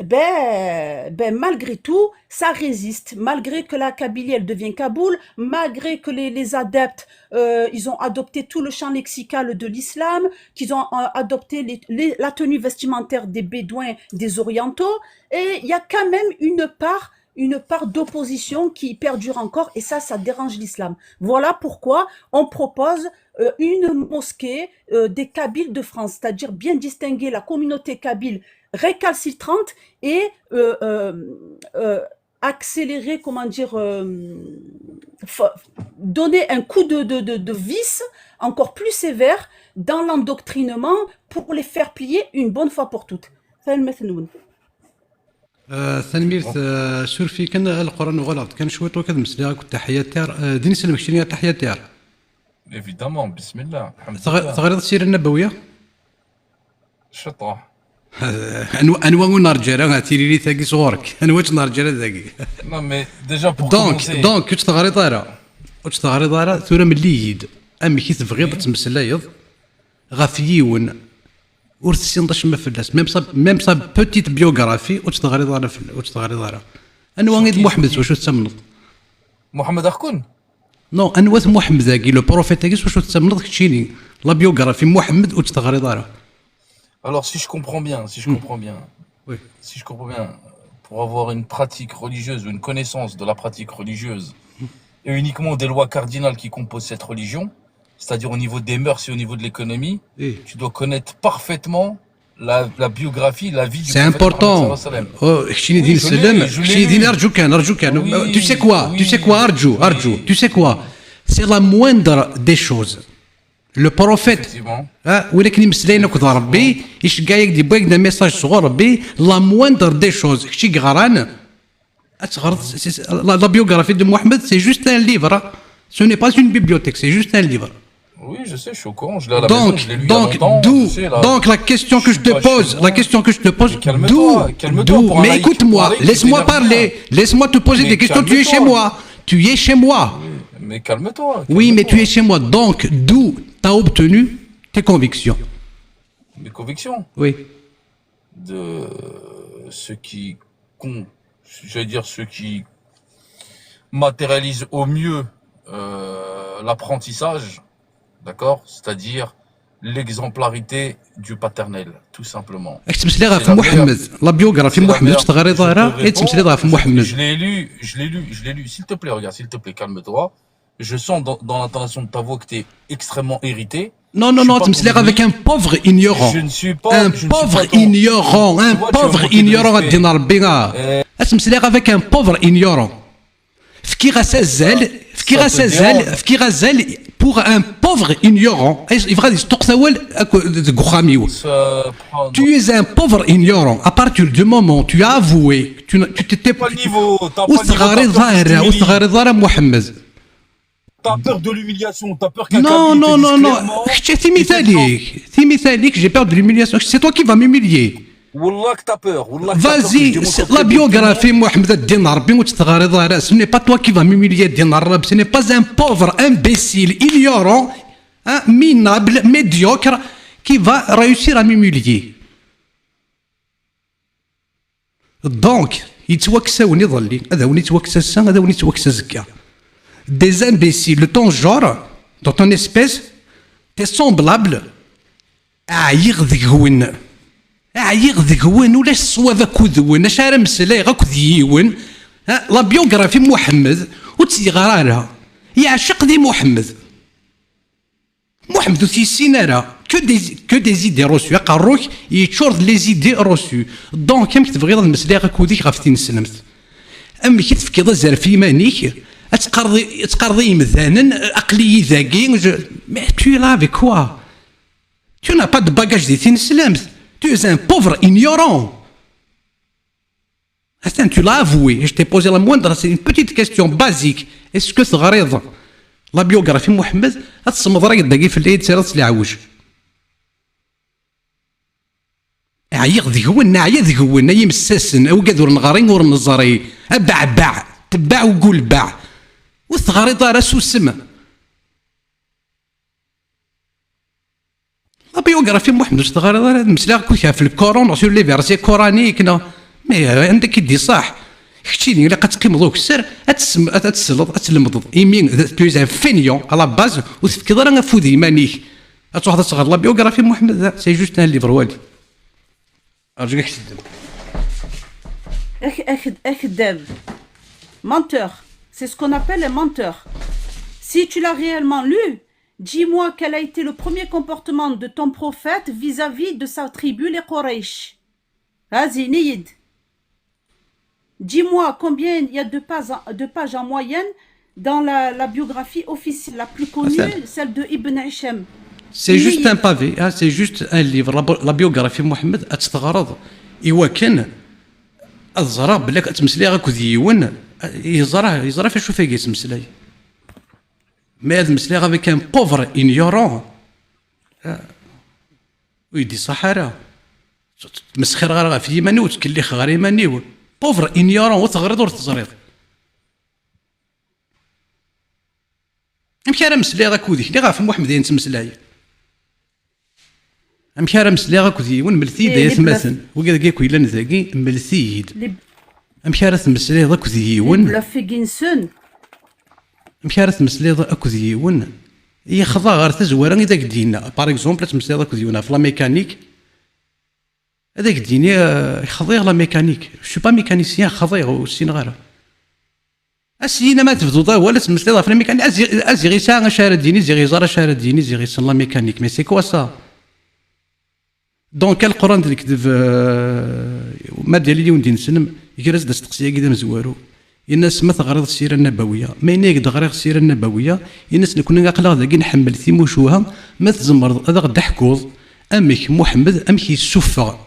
ben, ben, malgré tout, ça résiste. Malgré que la Kabylie, elle devient Kaboul, malgré que les, les adeptes, euh, ils ont adopté tout le champ lexical de l'islam, qu'ils ont euh, adopté les- les- la tenue vestimentaire des Bédouins, des Orientaux, et il y a quand même une part une part d'opposition qui perdure encore, et ça, ça dérange l'islam. Voilà pourquoi on propose euh, une mosquée euh, des Kabyles de France, c'est-à-dire bien distinguer la communauté kabyle récalcitrante et euh, euh, euh, accélérer, comment dire, euh, fa- donner un coup de, de, de, de vis encore plus sévère dans l'endoctrinement pour les faire plier une bonne fois pour toutes. Tanemmirt-nwen. آه، tanemmirt, آه، suref-iyi kan, a Leqran, uɣaleɣ-d kan cwiṭ, ur k-ad-mesliɣ akked Taḥya Tir. آه، d ineslem keččini a Taḥya Tir. Évidemment, bismillah, Teɣ- alḥemdulillah. Teɣriḍ Ssira Nnabawiya? Ciṭuḥ. Anwa, anwa ur nerǧi ara tiririt-agi sɣur-k? Anwa ur tt-nerǧi ara dagi? Non, mais déjà pour Donc, commencer, donc, ur tt-teɣriḍ ara. Ur tt-teɣriḍ ara, tura mel-iyi-d. Amek i tebɣiḍ ad tmeslayeḍ ɣef yiwen ur tessineḍ acemma fell-as? Même sa, même sa petite biographie, ur tt-teɣriḍ ara fell-, ur tt-teɣriḍ ara. Anwa i d Muḥemmed, s wacu tettamneḍ? Mohamed Arkoun. Non, anwa-t Muḥemmed-agi, le prophète-agi, s wacu tettamneḍ keččini? La biographie n Muḥemmed ur tt-teɣriḍ ara. Alors, si je comprends bien, si je comprends bien, Oui. si je comprends bien, pour avoir une pratique religieuse ou une connaissance de la pratique religieuse, et uniquement des lois cardinales qui composent cette religion, c'est-à-dire au niveau des mœurs et au niveau de l'économie, Oui. Tu dois connaître parfaitement la, la biographie, la vie du C'est prophète Mohammed important. Sallallahu alayhi wa sallam. Oh, keččini d Oui, je ineslem, l'ai, je l'ai keččini d lu. ineslem, arju kan, arju kan. Oui, Tu sais quoi, tu sais oui, quoi, arju, arju. oui. Tu sais quoi? C'est la moindre des choses. Le prophète, Effectivement. ah, win akken imeslayen akked Rebbi, iceggeɛ-yak-d, yewwi-yak-d un message sɣur Rebbi, la moindre des choses. Kečč i yeɣran, ad teɣreḍ, c'est- c'est- la, la biographie de Mohammed, c'est juste un livre, hein. Ce n'est pas une bibliothèque, c'est juste un livre. Oui, je sais, je suis au courant. Je l'ai à la Donc, maison, je l'ai lu il y a donc, longtemps. d'où, Je sais, là, donc la question que je te je suis pas pose, chez la moi. question que je te pose, Mais calme-toi, d'où, calme-toi, d'où, pour un mais laïc, écoute-moi, pour un laïc, laisse-moi c'est-à-dire parler, laisse-moi te poser Mais des questions, tu es chez calme-toi. Moi, tu es chez moi. Mais calme-toi. Oui, mais tu Calme-toi. Es chez moi, donc d'où t'as obtenu tes convictions? Mes convictions. Oui. De ce qui con-, j'allais dire ce qui matérialise au mieux euh, l'apprentissage, d'accord? C'est-à-dire l'exemplarité du paternel, tout simplement. Ad k-ttmeslayeɣ ɣef C'est la meilleure- Muḥemmed, la biographie n c'est la Muḥemmed, ur meilleure- tt-teɣriḍ je ara, te ad k-ttmeslayeɣ réponds, ɣef je, Muḥemmed. Je l'ai lu, je l'ai lu, je l'ai lu. S'il te plaît, regarde, s'il te plaît, calme-toi. Je sens dans, dans l'intonation de ta voix que tu es extrêmement irrité. Non, non, Je suis non, pas ttmeslayeɣ ton avec ennemi. Un pauvre ignorant. Je ne suis pas, Un je ne suis pauvre pas ton- ignorant, Tu un vois, tu vas pauvre manquer de ignorant, respect. Dina Rebbi, ah. Euh, Ad ttmeslayeɣ avec un pauvre ignorant. Fkiɣ-as azal, fkiɣ-as Ça te azal, dérange. Fkiɣ-as azal pour un pauvre ignorant. Ay, yebɣa ad yesṭuqet awal ak-, deg uxxam-iw. Ça prend- Tu es un pauvre ignorant. À partir du moment où tu as avoué, tu, n'as- tu t'étais T'as pas le niveau, t'as ur pas le niveau, t'as teɣriḍ peur ara, de ur t'humilier. Teɣriḍ ara Muḥemmed. T'as peur de l'humiliation, t'as peur qu'un Non, Kabyle non, te non, dise non. clairement Kečč et timithal-ik, timithal-ik, j'ai peur de l'humiliation. C'est toi qui vas m'humilier. Wallah que t'as peur, wallah que t'as peur que je Vas-y, démontre c'est tes la documents. Biographie Mohamed Ad-Din Arabi, ur teɣriḍ ara. Ce n'est pas toi qui vas m'humilier, Din Arabi. Ce n'est pas un pauvre, imbécile, ignorant, hein, minable, médiocre, qui va réussir à m'humilier. Donc, yettwakkes-awen iḍelli, ad awen-yettwakkes ass-a, ad awen-yettwakkes azekka. Des imbéciles de ton genre, de ton espèce, tes semblables, ɛyiɣ deg-wen. Ɛyiɣ deg-wen, ulac ṣṣwab akked-wen, acu ara meslayeɣ akked yiwen. Ha, la biographie n Muḥemmed, ur tt-yeɣra ara. Yeɛceq di Muḥemmed. Muḥemmed ur t-yessin ara. Que des, que des idées reçues. Aqerru-k yeččur d les idées reçues. Donc, amek tebɣiḍ ad meslayeɣ akked-k ɣef tineslemt? Amek i tefkiḍ azref i yiman-ik? Ad teqqareḍ, ad teqqareḍ i yimdanen, aql-iyi dagi, je, mais tu es là avec quoi? Tu n'as pas de bagage di tineslemt. Tu es un pauvre ignorant. Attends, tu l'as avoué. Je t'ai posé la moindre, c'est une petite question basique. Est-ce que teɣriḍ La biographie n Muḥemmed, ad tsemḍer agdagi fell-i, ad tt-leɛwej. Ɛyiɣ deg-wen, neɛya deg-wen, ay imessasen, awgad ur neɣri ur neẓri, abeɛbeɛ, tebbaɛ ugulbeɛ. Ur teɣriḍ ara, susem. La biographie n Muḥemmed ur teɣriḍ ara, ad mesleɣ akked ɣef le Coran, sur les versets coraniques, neɣ? Mais, euh, anda k-id-iṣaḥ? Keččini, ilaq ad teqqimeḍ ukessar, ad tessem-, ad, ad tesleḍ, ad tlemdeḍ. Imi, tu es un feignant, à la base, ur tefkiḍ ara afud i yiman-ik. Ad truḥeḍ ad teɣreḍ la biographie n Muḥemmed, da, c'est juste un livre, wali. Arju ad k-teddem. Ak-, ak-, akdab. Menteur. C'est ce qu'on appelle un menteur. Si tu l'as réellement lu, dis-moi quel a été le premier comportement de ton prophète vis-à-vis de sa tribu, les Quraysh. Vas-y, Niyid. Dis-moi combien il y a de pages, de pages en moyenne dans la, la biographie officielle, la plus connue, celle de Ibn Hisham. C'est juste un pavé, hein, c'est juste un livre, la, la biographie n Muḥemmed, ad tt-teɣreḍ i wakken ad ẓreɣ belli ad ttmeslayeɣ akked yiwen, yeẓra, yeẓra ɣef acu tagi yettmeslay. Mais ad meslayeɣ avec un pauvre ignorant, ur yi-d-iṣaḥ ara. Ur ttmesxireɣ ara ɣef yiman-iw, ur ttkellixeɣ ara iman-iw. Pauvre ignorant, ur teɣriḍ ur teẓriḍ. Amek ara meslayeɣ akked-k? Lliɣ ɣef Muḥemmed i nettmeslay. Amek ara meslayeɣ akked yiwen? Mlet-iyi-d, ay atmaten. Wigad akk yellan dagi, mlet-iyi-d. Amek ara temmeslayeḍ akked yiwen? Amek ara temmeslayeḍ akked yiwen yexḍa ɣer tazwara i d ak-d-yenna? Par exemple, ad temmeslayeḍ akked yiwen ɣef la mécanique, ad ak-d-yini, euh, xḍiɣ la mécanique, je suis pas mécanicien, xḍiɣ, ur ssineɣ ara. As-yini ma tebduḍ awal, ad temmeslayeḍ ɣef la mécanique, aziɣ, aziɣ yesɛa acu ara d-yini, ziɣ yeẓra acu ara d-yini, ziɣ yessen la mécanique. Mais c'est quoi ça? Donc, Leqran d lekdeb, euh, ma d-yali yiwen d-ineslem, iger-as-d asteqsi-agi d amezwaru. Yenna-as, ma teɣriḍ Ssira Nnabawiya, ma yenna-yak-d ɣriɣ Ssira Nnabawiya, yenna-as, nekni aql-aɣ dagi nḥemmel timucuha, ma tzemreḍ ad aɣ-d-teḥkuḍ amek Muḥemmed, amek yessuffeɣ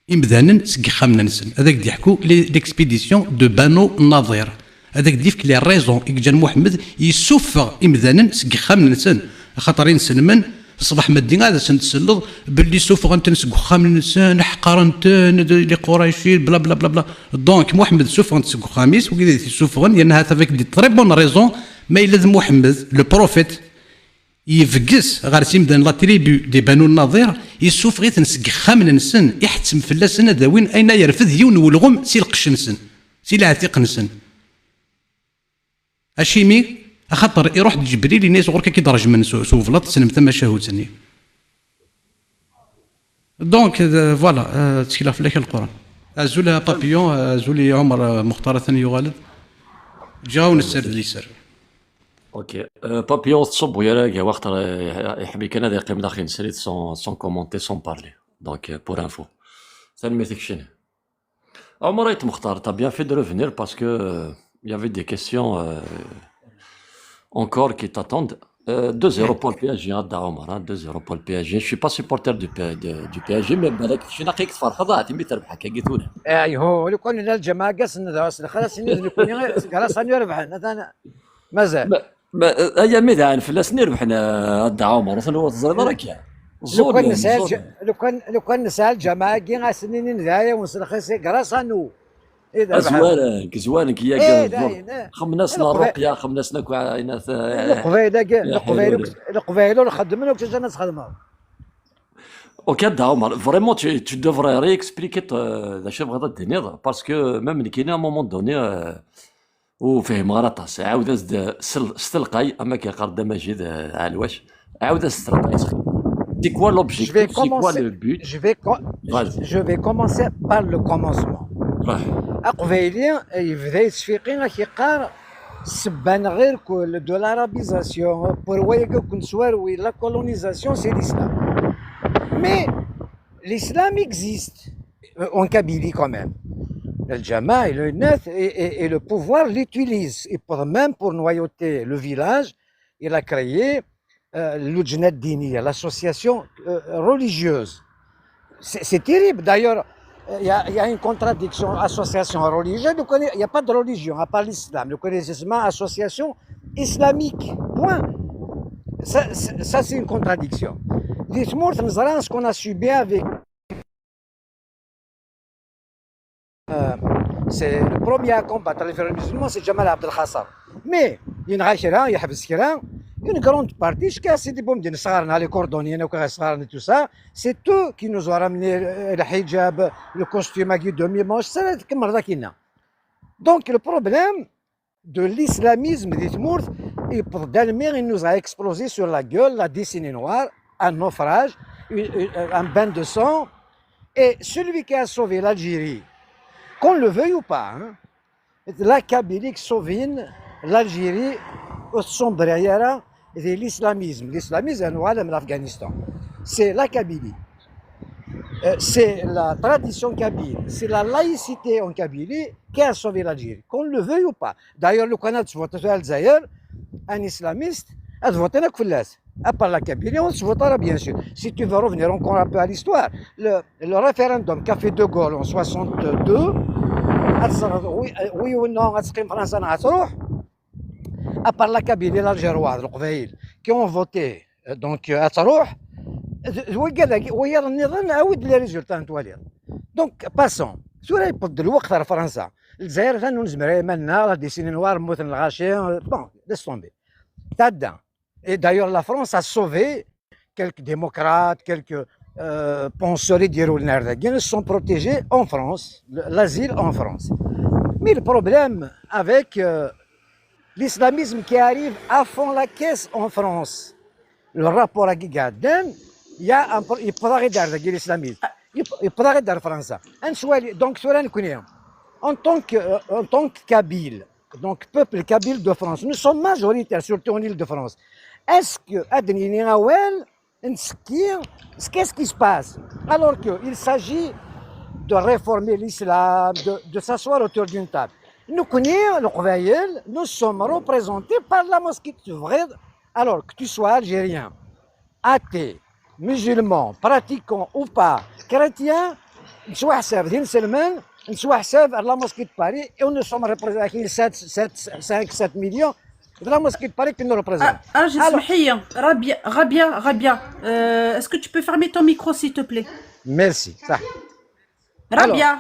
imdanen seg yexxamen-nsen. Ad ak-d-yeḥku les, l'expédition de Banu Nadir. Ad ak-d-yefk les raisons i yeǧǧan Muḥemmed yessuffeɣ imdanen seg yexxamen-nsen. Axaṭer inselmen, ṣṣbeḥ meddi ad asen-tselleḍ belli suffɣen-ten seg uxxam-nsen, ḥeqren-ten, d, les Quraycit, bla, bla, bla, bla. Donc, Muḥemmed suffɣen-t seg uxxam-is, wigad i t-isuffɣen, yerna ahat avec des très bonnes raisons, ma yella d Muḥemmed, le prophète, yebges ɣer simdan la tribu des Banu Nadir, yessuffeɣ-iten seg yexxamen-nsen, iḥettem fell-asen ad awin ayen ay yerfed yiwen n welɣem si lqecc-nsen, si leɛtiq-nsen. Acimi? Axaṭer iruḥ-d Ǧebril, yenna-yas, ɣur-k ad k-id-rejmen s, s ublaḍ, tessnem tamacahut-nni. Donc, euh, voilà, euh, ttekleɣ fell-ak a Leqran. Azul a Papillon, euh, azul i Ɛumer, euh, Muxtar atan yuɣal-d. Ǧǧiɣ-awen sser d liser. Ok. Euh, Papillon, ur tettṣubbu ara deg waxter, euh, iḥbi kan ad yeqqim daxel srid sans, sans commenter, sans parler. Donc, euh, pour info. Tanemmirt i keččini. Ɛumer Ayt Muxtar, t'as bien fait de revenir parce que, euh, il y avait des questions, euh, encore qui t'attendent. Euh, deux zéro pour le P S G, hein, Dda Omar, hein, deux zéro pour le P S G. Je suis pas supporter du, P- de- du P S G, mais balak, je suis pas. Ayho, لو كان لنا الجماعة قاسنا ذا، أصل خلاص نيز نكون، قراص أنا يربح، مثلا، مازال. ما- ما- أيا ميدان في الأسنير بحنا، Dda Omar، أصلا هو تزرد راك. لو كان نسال، لو كان، لو كان نسال الجماعة كي غاسنين ذايا ونسلخي سي قراص أنو. إيه، ذا أزوالك، أزوالك يا إيه، قلب. لا، لا. خمناسنا الرقية، خمناسنا كو عينات، آه، القبيلة، يا القبيلة، حلولي. القبيلة ولا خدمنا وكيفاش أنا تخدمها. Ok, Dda Omar, vraiment, tu, tu devrais réexpliquer, euh, d acu tebɣiḍ ad d-tiniḍ, parce que même nekkini, à un moment donné, euh, ur fhimeɣ ara aṭas. Ɛawed-as-d s, s telqay, am akken yeqqar Dda Majid, euh, Ɛelwac. Ɛawed-as s telqay, ttxil. C'est quoi l'objectif, c'est quoi le but? Je vais commencer, je vais co- Vas-y. Je vais commencer par le commencement. Aqbayli, eh, yebda yettfiqi, ak-yeqqar, ssebba n ɣir-kul de l'arabisation, pour wayagi ur ken-nettwarwi, la colonisation, c'est l'islam. Mais l'islam existe, euh, en Kabylie quand même. الجماعة, et, et, et le pouvoir l'utilise. Et pour, même pour noyauter le village, il a créé, euh, اللجنة الدينية, l'association, euh, religieuse. C'est c'est terrible. D'ailleurs, euh, il y a, il y a une contradiction. Association religieuse, donc il n'y a pas de religion, à part l'islam. Donc, c'est seulement association islamique. Point. Ça, ça, ça, c'est une contradiction. Di tmurt neẓra ce qu'on a subi avec Euh, c'est le premier à combattre les frères musulmans, c'est Jamal Abdel Khassar. Mais yenɣa kra, yeḥbes kra, une grande partie, jusqu'à Sidi Boumdine, sɣarna les cordonniers, akk sɣarna et tout ça, c'est eux qui nous ont ramené, euh, le hijab, le costume à demi-manche, ça, tkemmel dak-inna. Donc le problème de l'islamisme di tmurt, yewweḍ-d almi il nous a explosé sur la gueule, la décennie noire, un naufrage, une- une- un bain de sang. Et celui qui a sauvé l'Algérie, qu'on le veuille ou pas, hein, la Kabylie qui sauve l'Algérie, ur tessombrer ara di l'islamisme. L'islamisme, ad nuɣal am l'Afghanistan. C'est la Kabylie. Euh, c'est la tradition kabyle, c'est la laïcité en Kabylie qui a sauvé l'Algérie, qu'on le veuille ou pas. D'ailleurs, lukan ad tvotiḍ tura Lezzayer, un islamiste, ad votin akk fell-as. À part la Kabylie, on se votera bien sûr. Si tu veux revenir encore un peu à l'histoire, le, le référendum qu'a fait De Gaulle en soixante-deux, ad teẓreḍ, oui, euh, oui ou non, ad teqqim Fransa neɣ ad tṛuḥ, à part la Kabylie, l'Algérois, Leqbayel, qui ont voté, euh, donc, euh, ad tṛuḥ, d- d- wiyaḍ-agi- wiyaḍ nniḍen, awi-d les résultats n twaliḍ. Donc, passons. Tura yewweḍ-d lweqt ar Fransa. Lezzayer atan ur nezmir ara iman-nneɣ, la décennie noire, mmuten lɣaci, euh, bon, laisse tomber. Tɛedda. Et d'ailleurs, la France a sauvé quelques démocrates, quelques, euh, penseurs i d-irewlen ar dagi, ils sont protégés en France, le- l'asile en France. Mais le problème avec, euh, l'islamisme qui arrive à fond la caisse en France, le rapport-agi i iɛeddan, il y a un pro- yewweḍ-aɣ-id ar dagi l'islamisme. Yewweḍ-aɣ-id ar Fransa. Ad nettwali, donc tura nekkni, en tant que, euh, en tant que Kabyle, donc peuple kabyle de France, nous sommes majoritaires, surtout en Île-de-France. Est-ce que ad d-nini awal, nsekki, qu'est-ce qui se passe? Alors qu'il s'agit de réformer l'islam, de, de s'asseoir autour d'une table. Nekkni, Leqbayel, nous sommes représentés par la mosquée. Alors que tu sois algérien, athée, musulman, pratiquant ou pas, chrétien, nettwaḥsab d inselmen, nettwaḥsab à la mosquée de Paris, et nous sommes représentés sept, sept, cinq, sept millions de la mosquée de Paris qui nous représente. Ah, ah, je Alors, suis Rabia, Rabia, Rabia. Euh, est-ce que tu peux fermer ton micro, s'il te plaît? Merci. Ça. Rabia.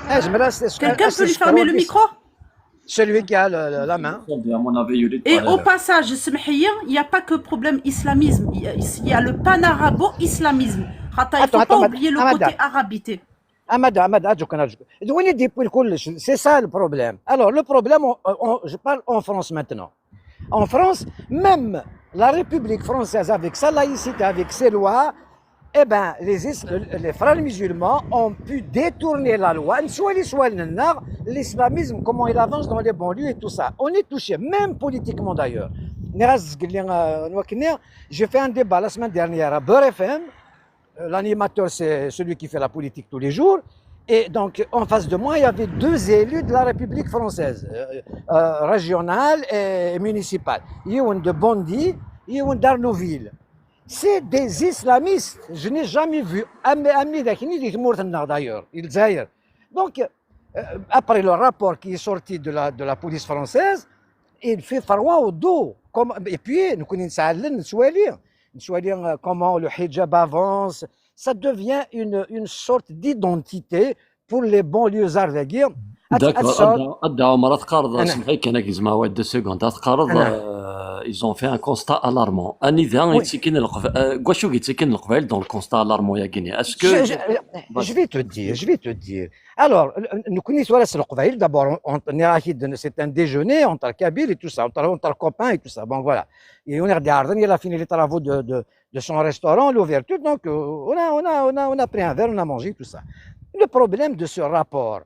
Ah, je me laisse. Quelqu'un peut lui fermer le micro? Celui qui a le- le- la main. Et au passage, سمحية, il n'y a pas que problème islamisme, il y a, il y a le panarabo-islamisme. Attends, il faut pas oublier le côté arabité. Amada, Amada, أرجوك، أرجوك. دويني دي بوي كلش. C'est ça le problème. Alors, le problème, on- on- je parle en France maintenant. En France, même la République française, avec sa laïcité, avec ses lois, eh ben, les, is- les frères musulmans ont pu détourner la loi. Nettwali s wallen-nneɣ, l'islamisme, comment il avance dans les banlieues et tout ça. On est touché, même politiquement d'ailleurs. Nniɣ-as zgelli, euh, n wakken-nni, j'ai fait un débat la semaine dernière à Beurre F M. Euh, l'animateur, c'est celui qui fait la politique tous les jours. Et donc, en face de moi, il y avait deux élus de la République française, euh, euh, régionale et municipale. Yiwen de Bondy, yiwen d'Arnouville. C'est des islamistes. Je n'ai jamais vu. Am- am widak-nni di tmurt-nneɣ, d'ailleurs, i Lezzayer. Donc, euh, après le rapport qui est sorti de la, de la police française, il fait froid au dos. Comme, et puis, nekkni nesɛa allen, nettwali, nettwali, euh, comment le hijab avance. Ça devient une, une sorte d'identité pour les banlieusards dagi. D'accord. Ad, ad, ad, Ɛmer, ad teqqareḍ, semḥ-iyi kan, ad gezmeɣ wayeḍ deux secondes, ad teqqareḍ, euh, ils ont fait un constat alarmant. Anida i ttikin Leqba-, euh, deg wacu i ttikin Leqbayel dans le constat alarmant-agi-nni? Est-ce que... Je, je, je vais te dire, je vais te dire. Alors, nekkni tura s Leqbayel, d'abord, on, on, c'est un déjeuner entre Kabyles et tout ça, entre, entre copains et tout ça. Bon, voilà. Et on est regardé, il a fini les travaux de, de, de son restaurant, l'ouverture, donc, euh, on a, on a, on a, on a pris un verre, on a mangé, tout ça. Le problème de ce rapport,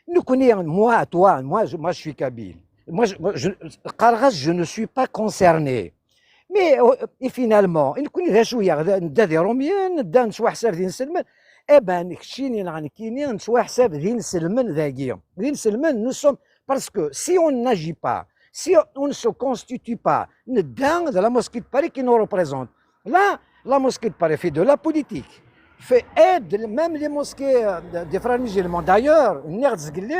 nekkni, moi, toi, moi, je, moi, je suis kabyle. Moi, je, moi, je, qqareɣ-as, je ne suis pas concerné. Mais, euh, et finalement, nekkni d acu-yaɣ, d- nedda d Iṛumyen, nedda nettwaḥsab d inselmen. Eh ben, keččini neɣ nekkini nettwaḥsab d inselmen dagi. D inselmen, nous sommes, parce que si on n'agit pas, si on ne se constitue pas, nedda d la mosquée de Paris qui nous représente. Là, la mosquée de Paris fait de la politique, fait aide même les mosquées, euh, de- des frères musulmans. D'ailleurs, nniɣ-d zgelli,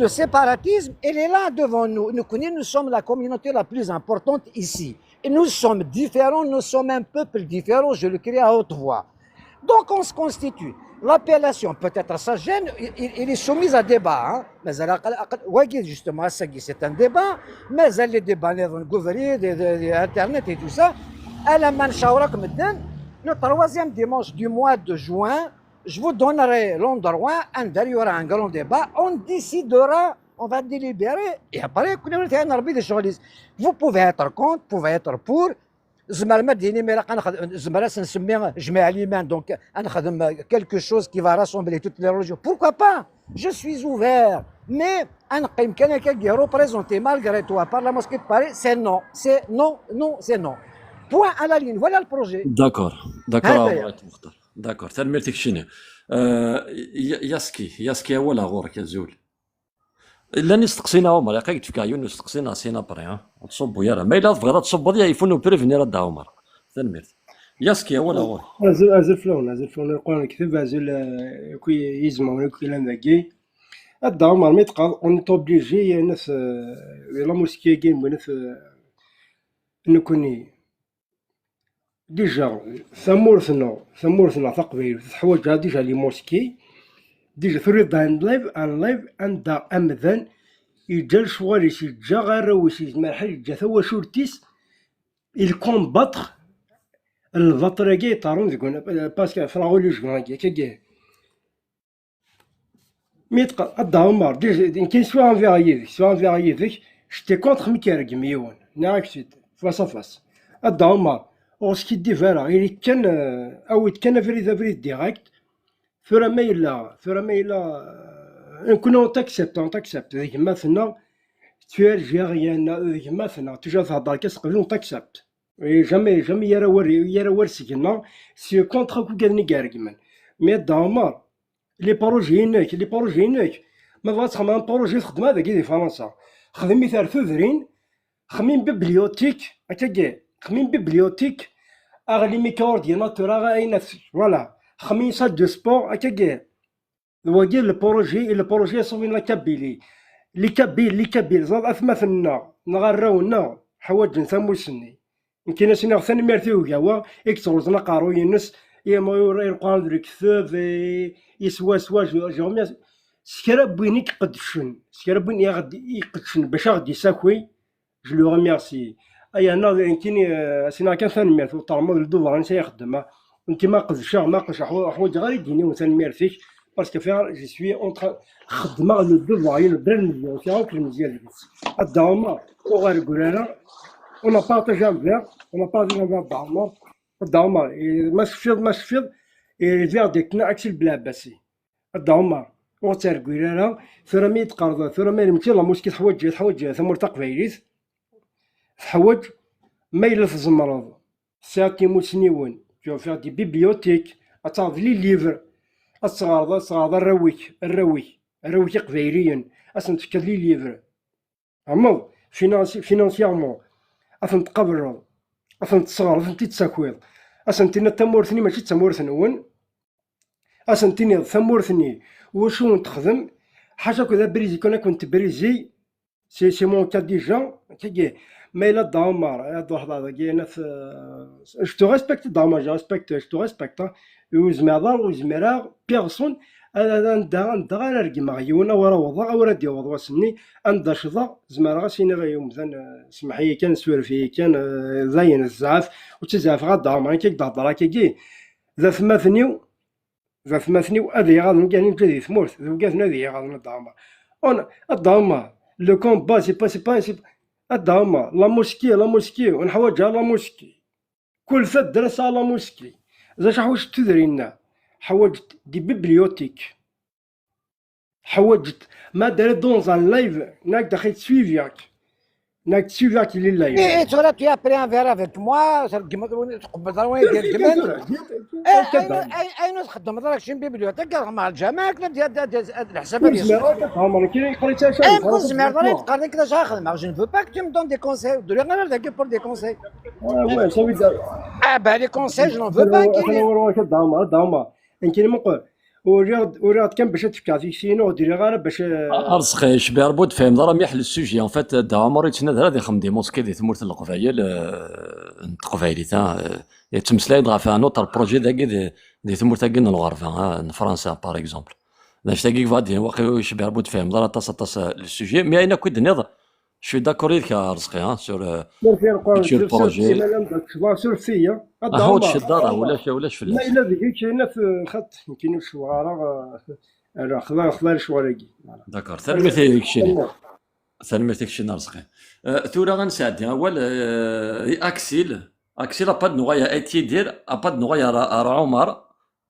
le séparatisme, il est là devant nous. Nous connaissons, nous sommes la communauté la plus importante ici. Et nous sommes différents, nous sommes un peuple différent, je le crie à haute voix. Donc on se constitue. L'appellation, peut-être ça gêne, il, il- il est soumis à débat. Hein. Mais elle a, justement, c'est un débat. Mais elle est débat dans le gouvernement, de, de- de Internet et tout ça. Elle a manchawrak medden. Le troisième dimanche du mois de juin, je vous donnerai l'endroit, un, d'ailleurs, un grand débat. On décidera, on va délibérer. Et après, vous pouvez être contre, vous pouvez être pour. Zemreɣ ad d-iniɣ, zemreɣ ad s-nsemmi jmiɛ liman, donc ad nexdem quelque chose qui va rassembler toutes les religions. Pourquoi pas? Je suis ouvert. Mais ad neqqim kan akka, qui représenter malgré toi par la mosquée de Paris, c'est non. C'est non, non, c'est non. Point à la ligne. Voilà le projet. D'accord, d'accord, d'accord. Tanemmirt-ik, Cini. Yaski, Yaski, awal ɣur-k, azul. Llan isteqsiyen a Ɛumer, ilaq ad k-d-fkeɣ yiwen n usteqsi neɣ sin après, ha? Ur ttṣubbu ara. Ma yella tebɣiḍ ad tṣubbeḍ, il faut nous prévenir a Dda Ɛumer. Tanemmirt. Yaski, awal ɣur-k. Azul, azul fell-awen, azul fell-awen, Lqurɛan Lekteb, azul, euh, akk i- yizmawen akk yellan dagi. A Dda Ɛumer, mi teqqareḍ, on est obligé, euh, nat, euh, la mosquée-agi, nat, euh, nekkni. Déjà, tamurt-nneɣ, tamurt-nneɣ taqbaylit teḥwaǧ déjà les mosquées. Déjà, turiḍ un live, un live anda amdan yeǧǧa lecɣal-is, yeǧǧa arraw-is, yezmer ḥal yeǧǧa tawacult-is, il combattre lbaṭel-agi yeṭṭaren deg un-, parce que f la religion-agi, akkagi. Mi teqqar, a Dda Ɛumer, déjà, nekk soit envers yid-k, soit envers yid-k, j'étais contre mi k-ireggem yiwen. Nniɣ-ak-t-id, face à face. A Dda Ɛumer, ur skiddib ara, ili-k kan, euh, awi-d kan abrid, abrid direct. Tura ma yella, tura ma yella, euh, nekkni on t'accepte, on t'accepte. D gma-tneɣ, tu es algérien, d gma-tneɣ, toujours thedder kan s teqbaylit, on t'accepte. Et jamais, jamais yara war, yara war seg-neɣ, c'est contre akk igaden i ireggmen. Mais a Dda Ɛumer, les projets-inek, les projets-inek. Ma tebɣa ad txedmeḍ un projet, txeddem-it dagi di Fransa. Xdem-it ar tudrin, xdem une bibliothèque, akkagi, xdem une bibliothèque, aɣ les micro-ordinateurs, aɣ ayen at-, voilà. Xdem une salle de sport, akkagi. D wagi le projet, et le projet iṣewwin la Kabylie. Les Kabyles, les Kabyles, ẓer atmaten-nneɣ, neɣ arraw-nneɣ, ḥwaǧen tamusni. Nekkini ad s-iniɣ tanemmirt i ugawa i yettɣelṭen aqerruy-ines, i ma ur ileqqan d lekteb, i, i swaswa, je, je remercie. S kra n win i iqeddcen, s kra n win i aɣ-d-, i iqeddcen bac a ɣ-d-isaki, je le remercie. Ay anna, nekkini, eh, ad s-iniɣ kan tanemmirt, ur termeḍ le devoir-ines ay ixeddem, ah. Nekki ma qedceɣ, ma qedceɣ, ḥwa-, ḥwaǧeɣ ara i d-iniwen tanemmirt-ik, parce que faire, je suis en train, xeddmeɣ le devoir-inu, bla lmezya, ur sɛiɣ akk lmezya deg-s. A Dda Ɛumer, ur ɣ-reggel ara, on a partagé un verre, on a partagé un verre, Dda Ɛumer. A Dda Ɛumer, eh, ma tecfiḍ, ma tecfiḍ, iriviɣ-d akken Aksil Belɛebbasi. A Dda Ɛumar, ur ttargu ara, tura mi d-teqqareḍ, tura ma mačči la mosquée teḥwaǧ, teḥwaǧ tamurt taqbaylit, teḥwaǧ, ma yella tzemreḍ, tesɛiḍ timussniwen, tu vas faire des bibliothèques, ad taɣeḍ les livres, ad teɣreḍ, ad teɣreḍ arraw-ik, arraw-ik, arraw-ik iqbayliyen, ad sen-tefkeḍ les livres. Tfehmeḍ? Financi-, financièrement, ad ten-tqableḍ, ad ten-tesɣeḍ, ad ten-id-tessakiḍ, ad sen-tiniḍ tamurt-nni mačči d tamurt-nwen, ad sen-tiniḍ tamurt-nni wacu n-texdem, ḥaca akked abrizi kan ad ken-tebrizi, c'est, c'est mon cas déjà, tagi, ma yella Dda Ɛumar, ad ruḥeḍ dagi, naf, euh, je te respecte, Dda Ɛumar, je respecte, je te respecte, hein. Ur zmireɣ ara, ur zmireɣ personne, anda, anda ara regmeɣ yiwen, awer awḍeɣ, awer ad yaweḍ wass-nni, anda ccḍeɣ, zemreɣ ad s-iniɣ i umdan, eh, semmeḥ-iyi kan, suref-iyi kan, eh, dayen, zɛaf, ur ttizɛafeɣ a Dda Ɛumar, akka i d-hedreɣ akkagi, d atmaten-iw, d atmaten-iw ad iyi-ɣaḍen, ugaden neǧǧa di tmurt, d ugaden ad iyi-ɣaḍen a Dda Ɛumar. On, a Dda Ɛumar, le combat, c'est pas, c'est pas, c'est pas, a Dda Ɛumar, la mosquée, la mosquée, ur neḥwaǧ ara la mosquée. Kul taddart tesɛa la mosquée. D acu ḥwaǧet tudrin-a? Ḥwaǧet des bibliothèques. Ḥwaǧet, ma d-ara dans un live, nekk daxel suiviɣ-k. Nekk suiviɣ-k les lives. Eh, eh, tura, tu as pris un verre avec moi, ça, tqebbleḍ ara wayen d-ireggmen. Eh, ayen, ayen, ayen ur txeddmeḍ ara kečč, une bibliothèque, ad ɣemmeɣ lǧameɛ, akken ad, ad, ad, ad, leḥsab ad yesɛu. Ur zmireɣ ara ad ɣemmeɣ, kra yeqqar-tt acu. Eh, ur zmireḍ ara ad teqqareḍ akka d acu ara xedmeɣ, je ne veux pas que tu me donnes des conseils, ur duriɣ ara dagi pour des conseils. Ah, ouais, ça veut dire. Ah, ben, les conseils, je n'en veux pas, atan kini. Atan war ad d-ɛumar, ad d-ɛumar. Nekk muqel. Uriɣ-d, uriɣ-d kan bac ad d-fkeɣ tikti-inu, ur d-uriɣ ara bac, eh, Arezqi, Cbiṛ Budfahim, d ara mliḥ le sujet. En fait, Dda Ɛumar yettnadi ara ad ixdem des mosquées di tmurt n Leqbayel, eh, n teqbaylit, hein, eh, yettmeslay-d ɣef un autre projet dagi di, di tmurt-agi n Lɣerba, hein, n Fransa, par exemple. D anect-agi i yebɣa ad d-yini waqil Cbiṛ Budfahim, d ara aṭas, aṭas, eh, le sujet. Mais ayen akk i d-tenniḍ, Je suis d'accord avec Arezqi, hein, sur, euh, sur le projet. Surfti, hein. Ah, ur tceddeḍ ara, ulac, ulac fell-as. Ma yella deg-i kra n xaṭ, nekkini ur cewweɣ ara, eh, ara xḍa-, xḍa lecɣal-agi. Voilà. D'accord. Tanemmirt i keččini. Tanemmirt i keččini, Arezqi. Euh, tura ad nesɛeddi awal, euh, i Aksil. Aksil, après ad nuɣal ar At Yidir, après ad nuɣal ar, ar Ɛumar.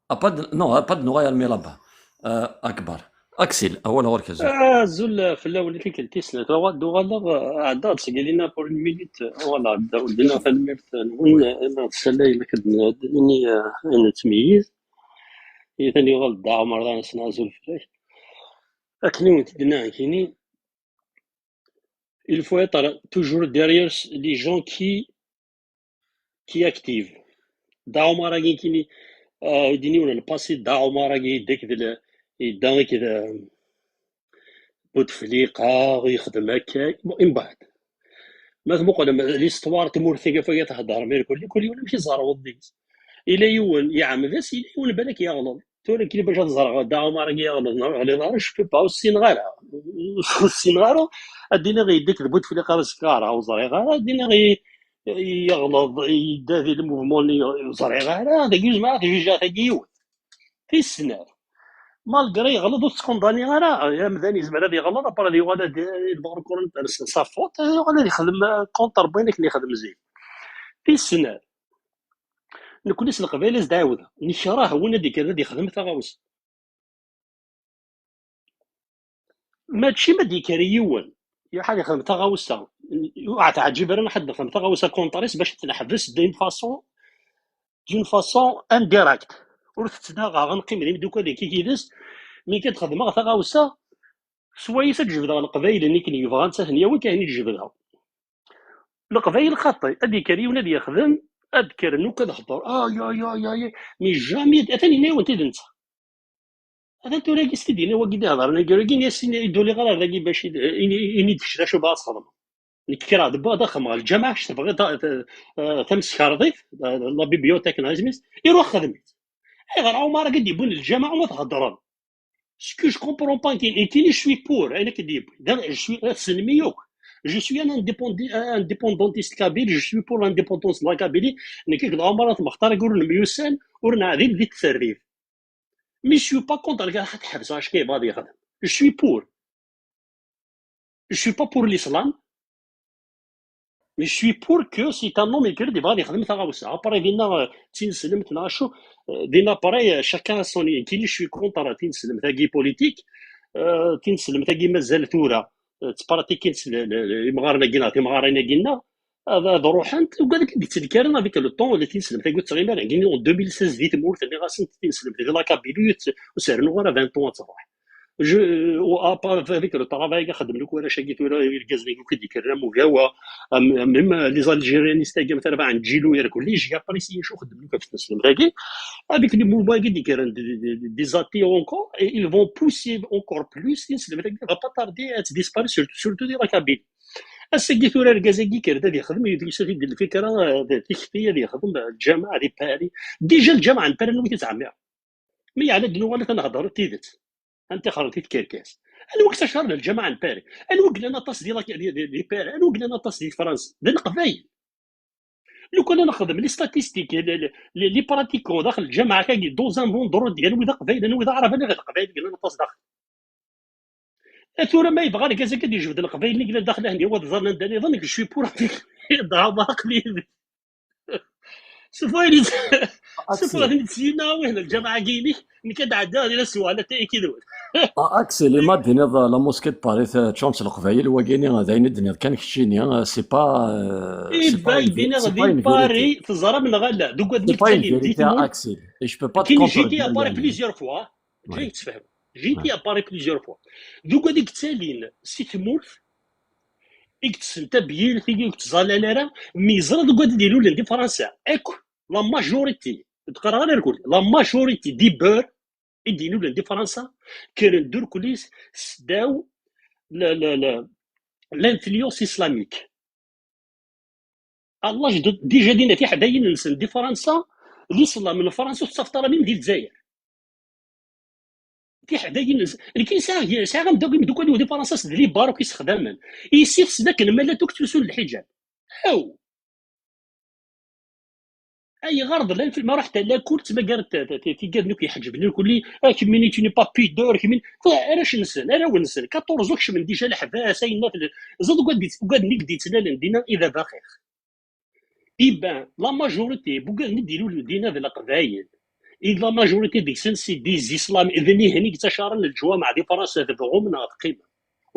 Après, non, après ad nuɣal armi là-bas. Euh, Akbar. Aksil, awal ɣur-k, azul. Ah, azul fell-awen, tikkelt tis snat. Awa, d-uɣaleɣ, euh, ɛeddaɣ-d seg Lina pour une minute. Voilà, d-, d-, dinna tanemmirt-nwen, euh, neɣ tessalayen akken d-, d-, nini, euh, ayen nettmeyyiz. Atan yuɣal Dda Ɛumar, d anessen azul fell-ak. Akken i wen-t-id-nniɣ nekkini, il faut être toujours derrière les gens qui, qui activent. Dda Ɛumar-agi kini, euh, i d-iniwen le passé, Dda Ɛumar-agi yedda akked le-, yedda akked, euh, Butefliqa, yexdem akka. Bon, mbeɛd, ma tmuqlem l'histoire, tmurt-agi ɣef waya thedder, mais kul, kul yiwen amek iẓerweḍ deg-s. Ila yiwen iɛemmed-as, ila yiwen balak yeɣleḍ. Tura nekkini bac ad ẓreɣ Dda Ɛumar-agi yeɣleḍ neɣ ur yeɣliḍ ara, je peux pas, ur ssineɣ ara. Ur ssineɣ ara. Ad d-iniɣ yedda-k d Butefliqa azekka, ur ẓriɣ ara. Ad d-iniɣ i-, yeɣleḍ, yedda di le mouvement-nni, ur ẓriɣ ara. Dagi zemreɣ ad t-jugeɣ tagi yiwet. Tis snat, malgré yeɣleḍ, ur t-ttkunḍaniɣ ara. Amdan yezmer ad yeɣleḍ, après ad yuɣal ad, ad yebɣu reconnaître sa faute, ad yuɣal ad yexdem, euh, contre n wayen akken yexdem zik. Tis snat, nekkni s Leqbayel, ad s-d-ɛiwdeɣ, nekreh win ad d-yekkren ad yexdem taɣawsa. Mačči ma d-yekker yiwen, iruḥ ad yexdem taɣawsa, ur teɛǧib ara ḥedd, yexdem taɣawsa contre-is bac ad t-neḥbes d'une façon, d'une façon indirecte. Ur t-ttnaɣeɣ, ad neqqim d imeddukal nekk yid-s, mi kan xedmeɣ taɣawsa, swayes ad d-jebdeɣ Leqbayel-nni akken yebɣa netta ad ten-yawi, kan i d-jebdeɣ. Leqbayel xaṭi, ad d-yekker yiwen ad yexdem, ad d-kkren akk ad hedder, ay, ay, ay, ay, ay, mais jamais, atan yenna-yawen-t-id netta. Atan tura-agi s t-id-yenna wagi d-ihedren, agi, agi, ini-as, ini, ur d-uliɣ ara ar dagi bac i d-, ini, ini-d kečč d acu bɣa ad txedmeḍ. Nekk kkreɣ-d, wwiɣ-d axemmeɣ, lǧameɛ kečč tebɣiḍ ta-, ta-, eh, tameskart-ik, eh, la bibliothèque neɣ isem-is, iruḥ xdem-itt. Ayɣer Ɛumar-agi d-yewwin lǧameɛ ur theddreḍ? Ce que je comprends pas, nekkini, nekkini je suis pour, ayen akka d-yewwi. Da, je suis, ad tessnem-iyi akk. Je suis un indépendi-, un indépendantiste kabyle, je suis pour l'indépendance de la Kabylie. Nekk akked Ɛumar At Mextar ur nemyussan, ur neɛdil di tserrit. Mais je suis pas contre, ad t-ḥebseɣ, acu kan yebɣa ad yexdem. Je suis pour. Je suis pas pour l'islam. Je suis pour que c'est un homme écrit, yebɣa ad yexdem taɣawsa. Après, dinna, euh, d tineslemt neɣ acu, euh, dinna, après, euh, chacun a son, nekkini, je suis contre tineslemt-agi politique, euh, tineslemt-agi mazal tura, euh, ttpratikin s le, le, le, imɣaren-agi neɣ timɣarin-agi-nneɣ, ad, ad ruḥent, ugad akken d-ttnekkaren avec le temps, la tineslemt-agi ur tettɣimi ara. Nekkini, en deux mille seize di tmurt, nniɣ-asent tineslemt di la Kabylie, ur tt-, ur s-rennuɣ ara vingt ans ad truḥ. Je, euh, à part avec le travail, xeddmen akk warrac-agi tura, irgazen-agi akk i d-yekkren am Ugawa, am, am, même les Algérianistes-agi, am tarbaɛ n Djilou, irkelli, j'ai apprécié acu xeddmen akk ɣef tneslemt-agi, avec les mouvements-agi d-yekkren, des, des, des, des athées encore, et ils vont pousser encore plus, tineslemt-agi va pas tarder à disparaître, surtout, surtout di la Kabylie. Ass-agi tura argaz-agi yekker-d ad yexdem, yusa-t-id lfikra, euh, tikti ad yexdem, euh, lǧameɛ di Paris. Déjà lǧameɛ n Paris, anwa i t-ittɛemmiren? Mi yeɛna ad d-nuɣal ad nehder tidet. Anta xerren i tkerkas? Anwa i yessacaren lǧameɛ n Paris? Anwa i yellan aṭas di la-, di, di, di Paris? Anwa i yellan aṭas di Fransa? D Leqbayel. Lukan ad nexdem les statistiques, les, les, les, les pratiquants daxel lǧameɛ-agi, dans un vendredi, anwi d Aqbayel, anwi d Aɛrab, anwi d Leqbayel yellan aṭas daxel. A tura ma yebɣa argaz-agi ad yejbed Leqbayel-nni yellan daxel ahni, wa d ẓer anda nniḍen, je suis pour avec. Dɛa aqli. Sufeɣ-iyi-d, sufeɣ-iyi-d syin, ah, win lǧameɛ-agi-inek, nekk ad ɛeddiɣ di la sewɛa, la tayaki d wal. Ah, Axel, ima d-tiniḍ, euh, la mosquée de Paris, euh, teččuṛ s Leqbayel, wagi-ni, euh, d ayen i d-tenniḍ kan keččini, euh, c'est pas, euh, c'est pas une vé-, c'est pas une vérité. Paris, teẓram neɣ ala, deg wadmi c'est pas une vérité, ttalin di tmurt. Axel, et je peux pas te contredire. J'étais à Paris plusieurs fois. J'ai été à Paris plusieurs fois. Deg wadmi ttalin si tmurt, i yettsen tabyilt, i yettẓallan ara, mi yeẓra deg wadmi d-ilulen di Fransa, akk, la majorité, ur d-qqareɣ ara irkul, la majorité des Beurs i d-ilulen di Fransa, kkren-d irkul-is sdaw la, la, la, l'influence islamique. À l'âge de, déjà dinna tiḥdayin-nsen di Fransa, l'islam n Fransa ur tettafeḍ ara même di Lezzayer. Tiḥdayin-nsen, nekk sɛiɣ, sɛiɣ ameddakel, imeddukal-iw di Fransa, s d les Beurs akk i ssexdamen. Ici tessen akken ma llant akk ttlusun lḥiǧab. Aw! Ayɣer ḍlan fi, ma ruḥet ar lakul, ttmagaren t-, t-, t-, tigad-nni akk iḥeǧben irkulli, ah, kemmini tu n'es pas pudeur, kemmini, arrac-nsen, arraw-nsen, quatorze akk kecmen déjà leḥbas, ayen nna, ẓid ugaden i d-yettlalen dinna i d abaxix. Iban, la majorité n ugaden i d-ilulen dinna d Leqbayel. Et la majorité deg-sen c'est des islam, d nihen i yettacaren leǧwameɛ di Fransa, tebɣum neɣ teqqimem.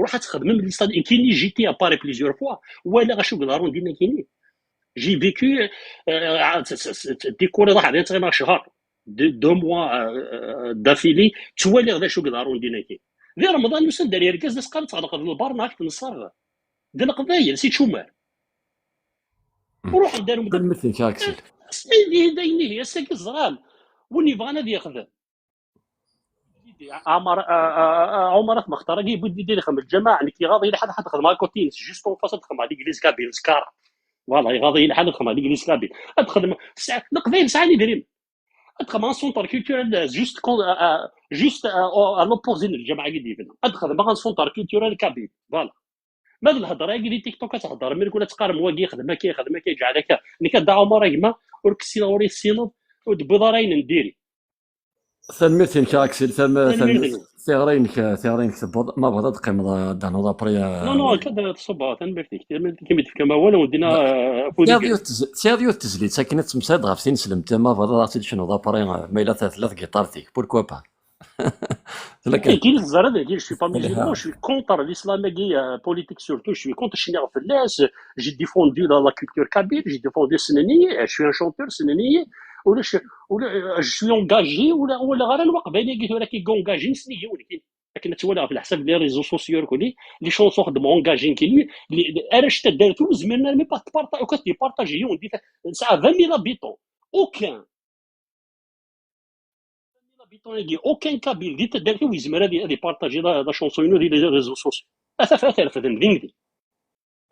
Ruḥ ad txedmem lista, nekkini j'étais à Paris plusieurs fois, walaɣ acu yeḍrun dinna kini. J'ai vécu, euh, s-, s-, s-, des cours, ruḥ ad ttɣimiɣ cehṛ, deux, deux mois, euh, euh, d'affilée, ttwaliɣ d acu yeḍrun dinna kini. Di Remḍan, usan-d ar yergazen, as-qqaren tɣelqeḍ lbarna, ad k-nṣab. D Leqbayel, si tcumar. Ruḥen-d ar umdan. Tanemmirt-ik, Axel. Ayen ihi, ass-agi teẓram, win yebɣan ad yexdem. Ɛmar, a, a, a, Ɛumar At Mextar, agi yewwi-d idin ixdem lǧamaɛ, nekk iɣaḍ-iyi lḥal ad xedmeɣ akutinis, juste en face ad xedmeɣ l'église kabyle, Skara. Voilà, iɣaḍ-iyi lḥal ad xedmeɣ l'église kabyle. Ad xedmeɣ, tesɛa-, Leqbayel sɛan idrimen. Ad xedmeɣ un centre culturel, euh, juste con-, euh, euh, juste, euh, au, à l'opposé n lǧamaɛ-agi d-yebna. Ad xedmeɣ un centre culturel kabyle. Voilà. Ma d lhedra-agi di TikTok ad theddrem, mi kul ad teqqarem wagi yexdem akka, yexdem akka, yeǧɛel akka. Nekk a Dda Ɛumar a gma, ur k-ssineɣ, ur iyi-tessineḍ, ur d-tewwiḍ ara ayen n diri. Tanemmirt-inek a Axel, tam-, tanemmirt-inek. Tiɣri-inek, tiɣri-inek tewweḍ, ma bɣiḍ ad teqqimeḍ, ad d-ternuḍ après, euh, non, non, akka d-, tṣubbeḍ, tanemmirt-inek. Tanemmirt-inek imi d-tefkam awal, ur d-ina, euh, afud. Tiɣri yiwet tez-, tiɣri yiwet tezlit, akken ad temmeslayeḍ ɣef tineslemt, ma bɣiḍ ad ɣ-tt-id-tecnuḍ après, euh, ma yella tella tgiṭart-ik, pourquoi pas? Tella kan. Nekkini teẓriḍ, nekkini, je suis pas musulman, je suis contre l'islam-agi, euh, politique surtout, je suis contre, cniɣ fell-as, j'ai défendu la, la culture kabyle, j'ai défendu ssnen-iyi, je suis un chanteur, ssnen-iyi, ulac, ula-, je suis engagé, ula, ula ɣer anwa aqbayli-agi tura ki engagé, ssnen yiwen, nekkini. Akken ad twaliɣ ɣef leḥsab les réseaux sociaux, irkuli, les chansons xeddmeɣ engagé, nekkini, les, les, arrac n taddart-iw, zmiren armi pa-, parta-, ukat di partager yiwen, di ta-, nesɛa vingt mille habitants. Aucun. L'habitant-agi, aucun kabyle di taddart-iw yezmer ad, ad ipartaji la, la chanson-inu di les réseaux sociaux. Ata, ata refden din din.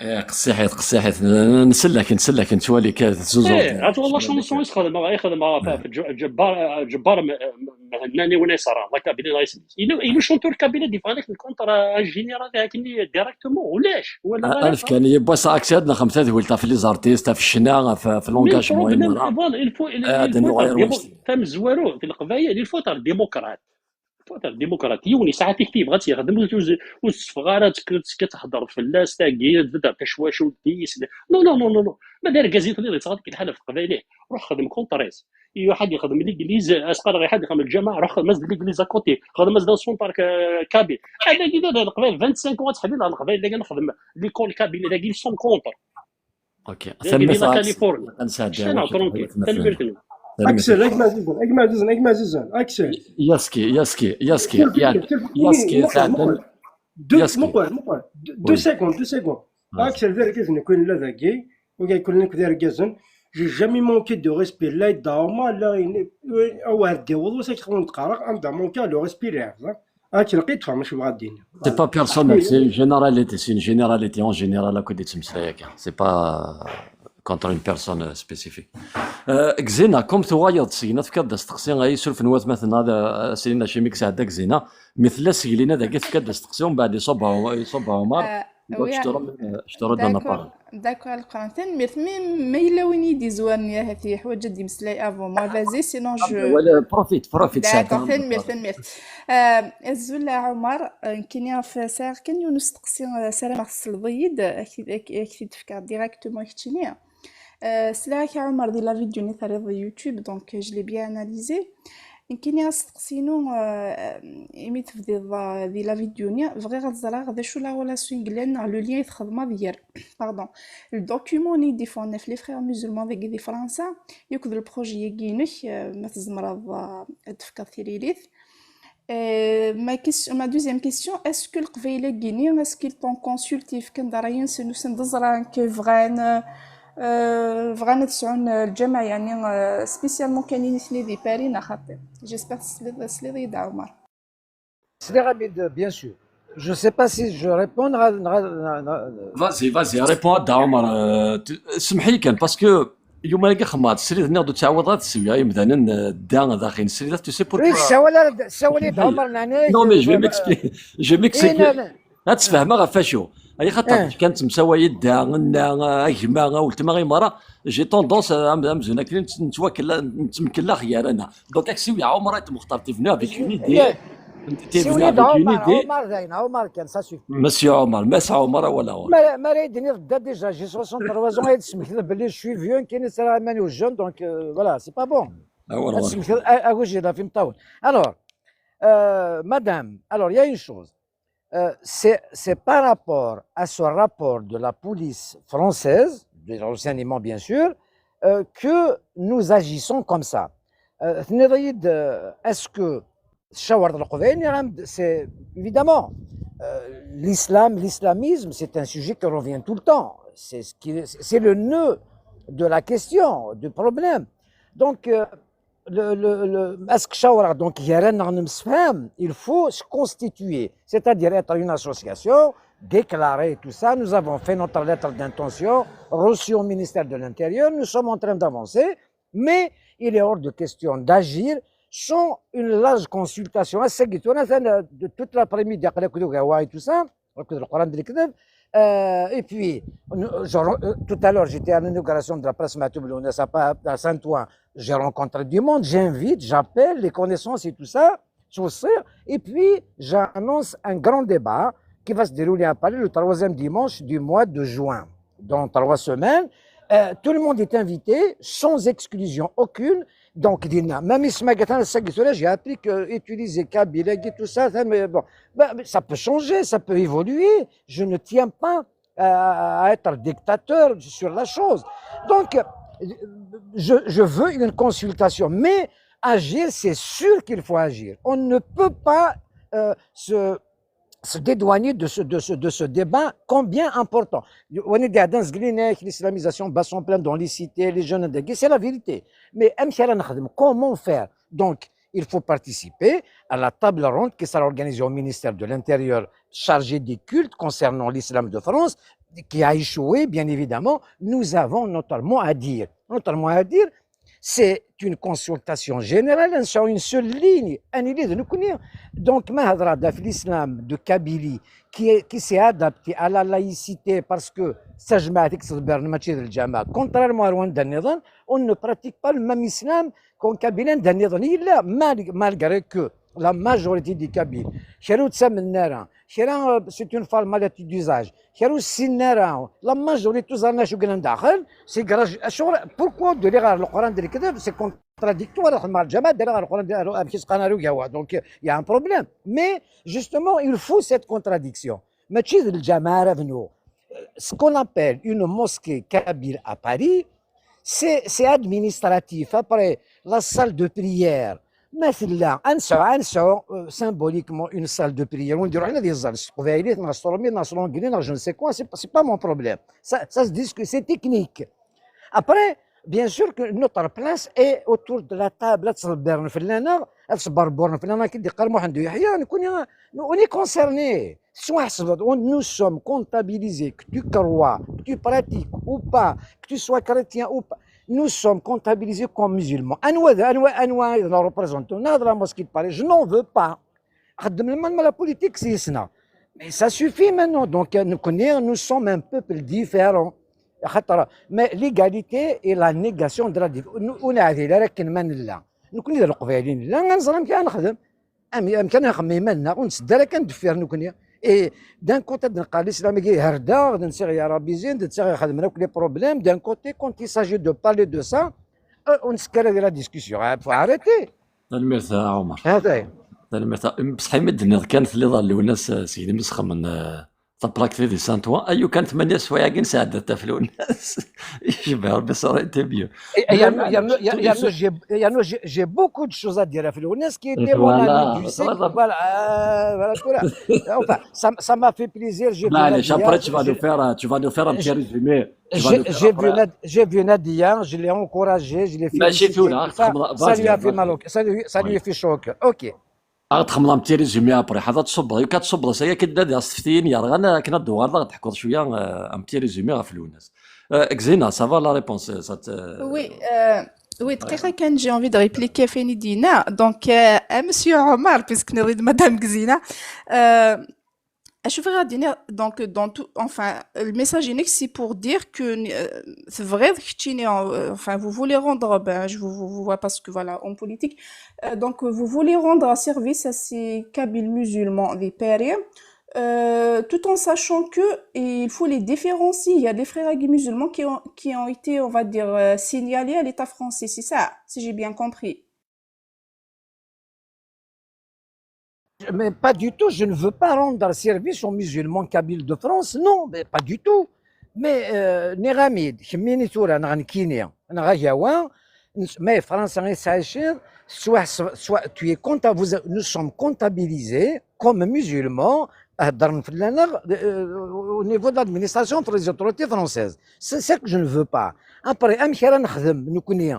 Eh, qessiḥit, qessiḥit. N-, n-, nsellek, nsellek, nettwali kan tezzuzureḍ. Eh, at wallah chanson i sxedmeɣ, i xedmeɣ ɣef, ɣef Ǧ-, Ǧebbar, eh, Ǧebbar M-, M-, Mhennan i win ay ṣerɛeɣ, la Kabylie la isem-is. Illa, illa chanteur kabyle ad yeffɣen akken contre un général akken directement, ulac. Wala ara. Anef kan, yiwwas aksad neɣ xemt tadwilt ɣef les artistes, ɣef ccna, ɣef, ɣef l'engagement, il faut, il, il faut, il faut, tamezwarut, Leqbayel, il faut être démocrate. Démocrate, yiwen yesɛa tikti yebɣa ad tt-yexdem, ur tt-, ur tetteffeɣ ara, ad tt-, ad tt-, ad tehder fell-as tagi, ad tbedder tacwacult-is. Non, non, non, non, non. Ma d argaz i telliḍ yettɣaḍ-ik lḥal ɣef teqbaylit, ruḥ xdem contraire. Iruḥ ad yexdem l'église, as-qqareɣ, iruḥ ad yexdem lǧameɛ, ruḥ xdem-as-d l'église à côté, xdem-as-d un centre ka-, kabyle. Ad yili d Leqbayel vingt-cinq ans ad ttḥellil ɣer Leqbayel, dagi nexdem l'école kabyle, dagi ils sont contre. Ok. Dagi di la Californie. Ccana, tranquille. Tanemmirt-nwen. Axel, a gma ɛzizen, a gma ɛzizen, a gma ɛzizen, Axel. Yaski, yaski, yaski, Surfez-le, yan, surfez-le. yaski, Oui, meqqar, taɛdel. meqqar. Deux, Yaski. Meqqar, meqqar. Deux, deux Oui. Secondes, deux secondes. Vas-y. Axel, d argaz nekk la dagi. Ok, kul nekk d argazen. J'ai jamais manqué de respect. La yedda Omar, la in-, awer d-iweḍ wass akken qqareɣ, anda manqué le respect, la, hein. Axel, qi tfehmeḍ acu bɣa ad d-iniɣ. C'est pas personnel, c'est une généralité, c'est une généralité en général, akked yettmeslay akka. C'est pas contre une personne, euh, spécifique. Euh, Gzina, comme tuɣaleḍ-d syin, tefkiḍ-d asteqsi, ay suref n watmaten, ad, euh, syin, acimi i yesɛedda Gzina, mi tella seg-lina dagi, tefkiḍ-d asteqsi, umbeɛd iṣubb Ɛu-, iṣubb Omar. Ah, Donc, oui, je te ah, rem-, euh, je te redonne la d'accord, parole. D'accord, lqrant. Tanemmirt. Mi, ma yella win i yi-d-izwaren, ahat yeḥwaǧ ad d-yemmeslay avant moi, vas-y, sinon je... Voilà, profite, profite, D'accord, Saɛd. tanemmirt, tanemmirt. Euh, azul a Ɛumar, euh, nekkini ɣef sɛiɣ kan yiwen usteqsi, euh, ssarameɣ tesleḍ-iyi-d, ak-, ak-, ak-t-id-fkeɣ directement keččini. Euh, sliɣ-ak a Ɛumar di la vidéo-nni terriḍ di YouTube, donc, euh, je l'ai bien analysé. Nekkini asteqsi-inu, euh, imi tebdiḍ, euh, di la vidéo-nni, bɣiɣ ad ẓreɣ d acu la relation i yellan neɣ le lien i txedmeḍ gar, pardon, le document-nni i d-iffɣen ɣef les frères musulmans dagi di Fransa, yakk d le projet-agi-inek, euh, ma tzemreḍ, euh, ad d-tefkeḍ tiririt. Euh, ma ques-, ma deuxième question, est-ce que Leqbayel-agi-ni, est-ce qu'ils t'ont consulté, fkan-d ṛṛay-nsen, usan-d ad ẓren que bɣan, euh, bɣan ad sɛun, euh, lǧameɛ, yeɛni, euh, spécialement kan i nitni di Paris, neɣ xaṭi? J'espère tesliḍ, tesliḍ-iyi-d a Ɛumar. Sliɣ-am-id, bien sûr. Je sais pas si je réponds, neɣ, neɣ, neɣ, neɣ, Vas-y, vas-y, réponds à Omar. Euh, tu- Semmeḥ-iyi kan, parce que yuma-agi xemmeɣ-d srid, nniɣ-d ur ttɛawadeɣ ad ssiwleɣ imdanen, euh, da daxel n srid, tu sais pourquoi? Oui, ssawal ara d-, ssawal-id Ɛumar, neɛni? Non, mais je vais Eh, m'expliquer. Je vais eh, m'expliquer. non, non. Ad tfehmeɣ ɣef wacu. Ay xaṭer, Eh. Kan ttemsaway-d da, nna, a gma, a weltma, i mara, j'ai tendance, euh, am-, amzun akken nettwakellax, nettemkellax gar-aneɣ. Donc, ad k-ssiwleɣ Ɛumar Ayt Mextar, t'es venu avec une idée. Yeah. T'es venu Ssiwel-id avec une Ɛumar, idée. Ɛumar dayen, Ɛumar kan, ça suffit. Monsieur Omar, Mass Omar, voilà, voilà. Ma, ma ara yi-d-tiniḍ dda déjà, j'ai soixante-trois ans, ad d-smektiḍ belli je suis vieux, nekkini sɛiɣ iman-iw jeune, donc, euh, voilà, c'est pas bon. Ah, voilà, Ad voilà. smektiḍ a, a gauche et la femme. Alors, euh, madame, alors, il y a une chose. Euh, c'est, c'est par rapport à ce rapport de la police française, des renseignements bien sûr, euh, que nous agissons comme ça. Euh, tenniḍ-iyi-d, euh, est-ce que tcawreḍ Leqbayel, nniɣ-am-d, c'est évidemment, euh, l'islam, l'islamisme, c'est un sujet qui revient tout le temps. C'est ce qui, c'est le nœud de la question, du problème. Donc, euh, le, le, le, est-ce que tcawreḍ, donc, gar-aneɣ nemsefham, il faut se constituer, c'est-à-dire être une association déclarée et tout ça. Nous avons fait notre lettre d'intention, reçue au ministère de l'Intérieur. Nous sommes en train d'avancer, mais il est hors de question d'agir sans une large consultation. Ass-agi tura, atan, euh, de toute l'après-midi, aql-ak d ugawa et tout ça, aql-ak d Leqran d lekdeb. Euh, et puis, nous, je re-, euh, tout à l'heure, j'étais à l'inauguration de la place Matoub Lounès à Pa-, à Saint-Ouen. J'ai rencontré du monde, j'invite, j'appelle les connaissances et tout ça, sur ce, et puis j'annonce un grand débat qui va se dérouler à Paris le troisième dimanche du mois de juin, dans trois semaines. Euh, tout le monde est invité, sans exclusion aucune. Donc, dinna, même Ismaël Gattara, j'ai appris que utiliser Kabyle, tout ça, ça, mais bon, ben, ça peut changer, ça peut évoluer. Je ne tiens pas à, à être dictateur sur la chose. Donc, je, je veux une consultation, mais agir, c'est sûr qu'il faut agir. On ne peut pas, euh, se, se dédouaner de ce, de ce, de ce débat combien important. On est dans l'islamisation bat son plein dans les cités, les jeunes, c'est la vérité. Mais comment faire? Donc, il faut participer à la table ronde qui sera organisée au ministère de l'Intérieur chargée des cultes concernant l'islam de France, qui a échoué, bien évidemment. Nous avons notre mot à dire. Notre mot à dire, c'est une consultation générale, sur une seule ligne. Donc, ma hedra ɣef l'islam de Kabylie, qui est, qui s'est adapté à la laïcité parce que sa jmaat i yettḍebbiren mačči d lǧameɛ, contrairement à Rwanda, on ne pratique pas le même islam qu'en Kabylie, malgré que La majorité des Kabyles, kra ur ttamnen ara, kra, euh, c'est une formalité d'usage, kra ur ssinen ara, la majorité ur ẓrin acu yellan daxel, c'est grave. Acuɣer, pourquoi dduriɣ ɣer Leqran d lekdeb, c'est contradictoire, xedmeɣ lǧameɛ, dduriɣ ɣer Leqran, amek i s-qqaren, ar ugawa, donc il y a un problème. Mais justement, il faut cette contradiction. Mačči d lǧameɛ ara bnuɣ. Ce qu'on appelle une mosquée kabyle à Paris, c'est, c'est administratif. Après, la salle de prière, ma tella, ad nesɛu, ad nesɛu, euh, symboliquement une salle de prière, ur ndir ḥna ad yeẓẓal s teqbaylit, neɣ s trumit, neɣ s l'anglais, neɣ je ne sais quoi, c'est, c'est pas mon problème. Ça, ça se discute, c'est technique. Après, bien sûr que notre place est autour de la table, ad ttḍebbiren fell-aneɣ, ad sberburen fell-aneɣ, akken d-yeqqar Muḥend Uyeḥya, nekkni, on est concernés. Tettwaḥesbeḍ, on, nous sommes comptabilisés, que tu crois, que tu pratiques ou pas, que tu sois chrétien ou pas, nous sommes comptabilisés comme musulmans. Anwa d, anwa, anwa i d la représentante de la mosquée de Paris? Je n'en veux pas. Xeddem lman ma la politique s yesna. Mais ça suffit maintenant. Donc, euh, nekkni, nous sommes un peuple différent. Xaṭer, mais l'égalité et la négation de la diff-, ur neɛdil ara akken ma nella. Nekkni d Leqbayel i nella, ad nẓer amek ara nexdem. Am-, amek ara nxemmem iman-nneɣ, ur nteddu ara kan deffir nekkni. Et d'un côté, ad neqqar l'islam-agi herdaɣ, d nsiɣ ya Rabbi zin, d nsiɣ ixedmen akk les problèmes. D'un côté, quand il s'agit de parler de ça, euh, ur nesker ara di la discussion. Ah, faut arrêter. Tanemmirt a Ɛumar. Hata. Tanemmirt a, bṣeḥ imi d-tenniḍ kan telliḍ a Lwennas, eh, seg yimi sxemmen, eh, taprakti di Saint-Ouen, ayu kan tmanya swayeɛ-agi nesɛedda-t ɣef Lwennas. Yecbeḥ Rebbi, ça aurait été mieux. Et, et il y a, il y a, il y a, il y a, j'ai, il y a, j'ai, j'ai beaucoup de choses à dire à Lwennas, qui était mon ami du siècle. Voilà, voilà, voilà, voilà. Enfin, ça, ça m'a fait plaisir. J'ai vu Nadia, après, tu vas nous faire, euh, tu vas nous faire un petit résumé. J'ai, j'ai vu Nadia, je l'ai encouragée, je l'ai félicitée, tout ça, ça lui a fait mal au cœur, ça lui, ça lui a fait chaud au cœur. Ok. Ad txemmeḍ un petit résumé après. Ḥaḍa tṣubbeḍ, yuka tṣubbeḍ, saya kin d ad as-teftiyin yerɣan akken ad d-tuɣaleḍ ad d-teḥkuḍ cwiya, euh, un petit résumé ɣef Lwennas. Euh, Xina, ça va la réponse, euh, ça te... Oui, euh, oui, très, très, j'ai envie de répliquer Fenidina. Donc, euh, à monsieur Omar, puisque nous avons madame Xina, euh, je voudrais dire, donc, dans tout, enfin, le message unique, c'est pour dire que, euh, c'est vrai que Chine, euh, enfin, vous voulez rendre, ben, je vous, vous, vous vois parce que, voilà, en politique, euh, donc, vous voulez rendre un service à ces Kabyles musulmans des Péré, euh, tout en sachant que il faut les différencier. Il y a des frères musulmans qui ont, qui ont été, on va dire, euh, signalés à l'État français, c'est ça, si j'ai bien compris. Mais pas du tout, je ne veux pas rendre service aux musulmans kabyles de France, non, mais pas du tout. Mais, euh, nniɣ-am-id, kemmini tura, neɣ nekkini, neɣ agawa, mais Fransa i tettɛiciḍ, soit, soit, tu es compta-, vous, nous sommes comptabilisés comme musulmans, heddren fell-aneɣ, euh, au niveau de l'administration, entre les autorités françaises. C'est ce que je ne veux pas. Après, amek ara nexdem, nekkni,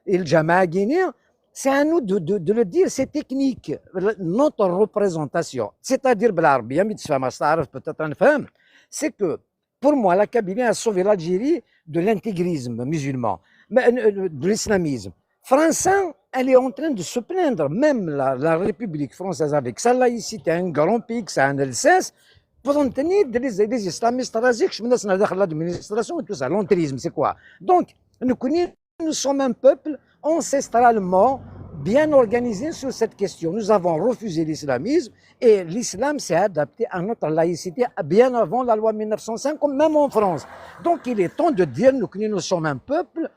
i lǧameɛ-agi-ni, c'est à nous de, de, de le dire, c'est technique. Notre représentation, c'est-à-dire, بالعربية, mi d-tfehmeḍ, s taɛrabt peut-être ad nefhem, c'est que, pour moi, la Kabylie a sauvé l'Algérie de l'intégrisme musulman, mais, euh, de l'islamisme. Fransa, elle est en train de se plaindre. Même la, la République française, avec sa laïcité, un grand pays, que ça a un L C S, pendant les, les islamistes, c'est l'administration et tout ça, l'entrisme, c'est quoi? Donc, nous connaissons Nous sommes un peuple ancestralement bien organisé sur cette question. Nous avons refusé l'islamisme et l'islam s'est adapté à notre laïcité bien avant la loi mille neuf cent cinq, même en France. Donc il est temps de dire nous, que nous sommes un peuple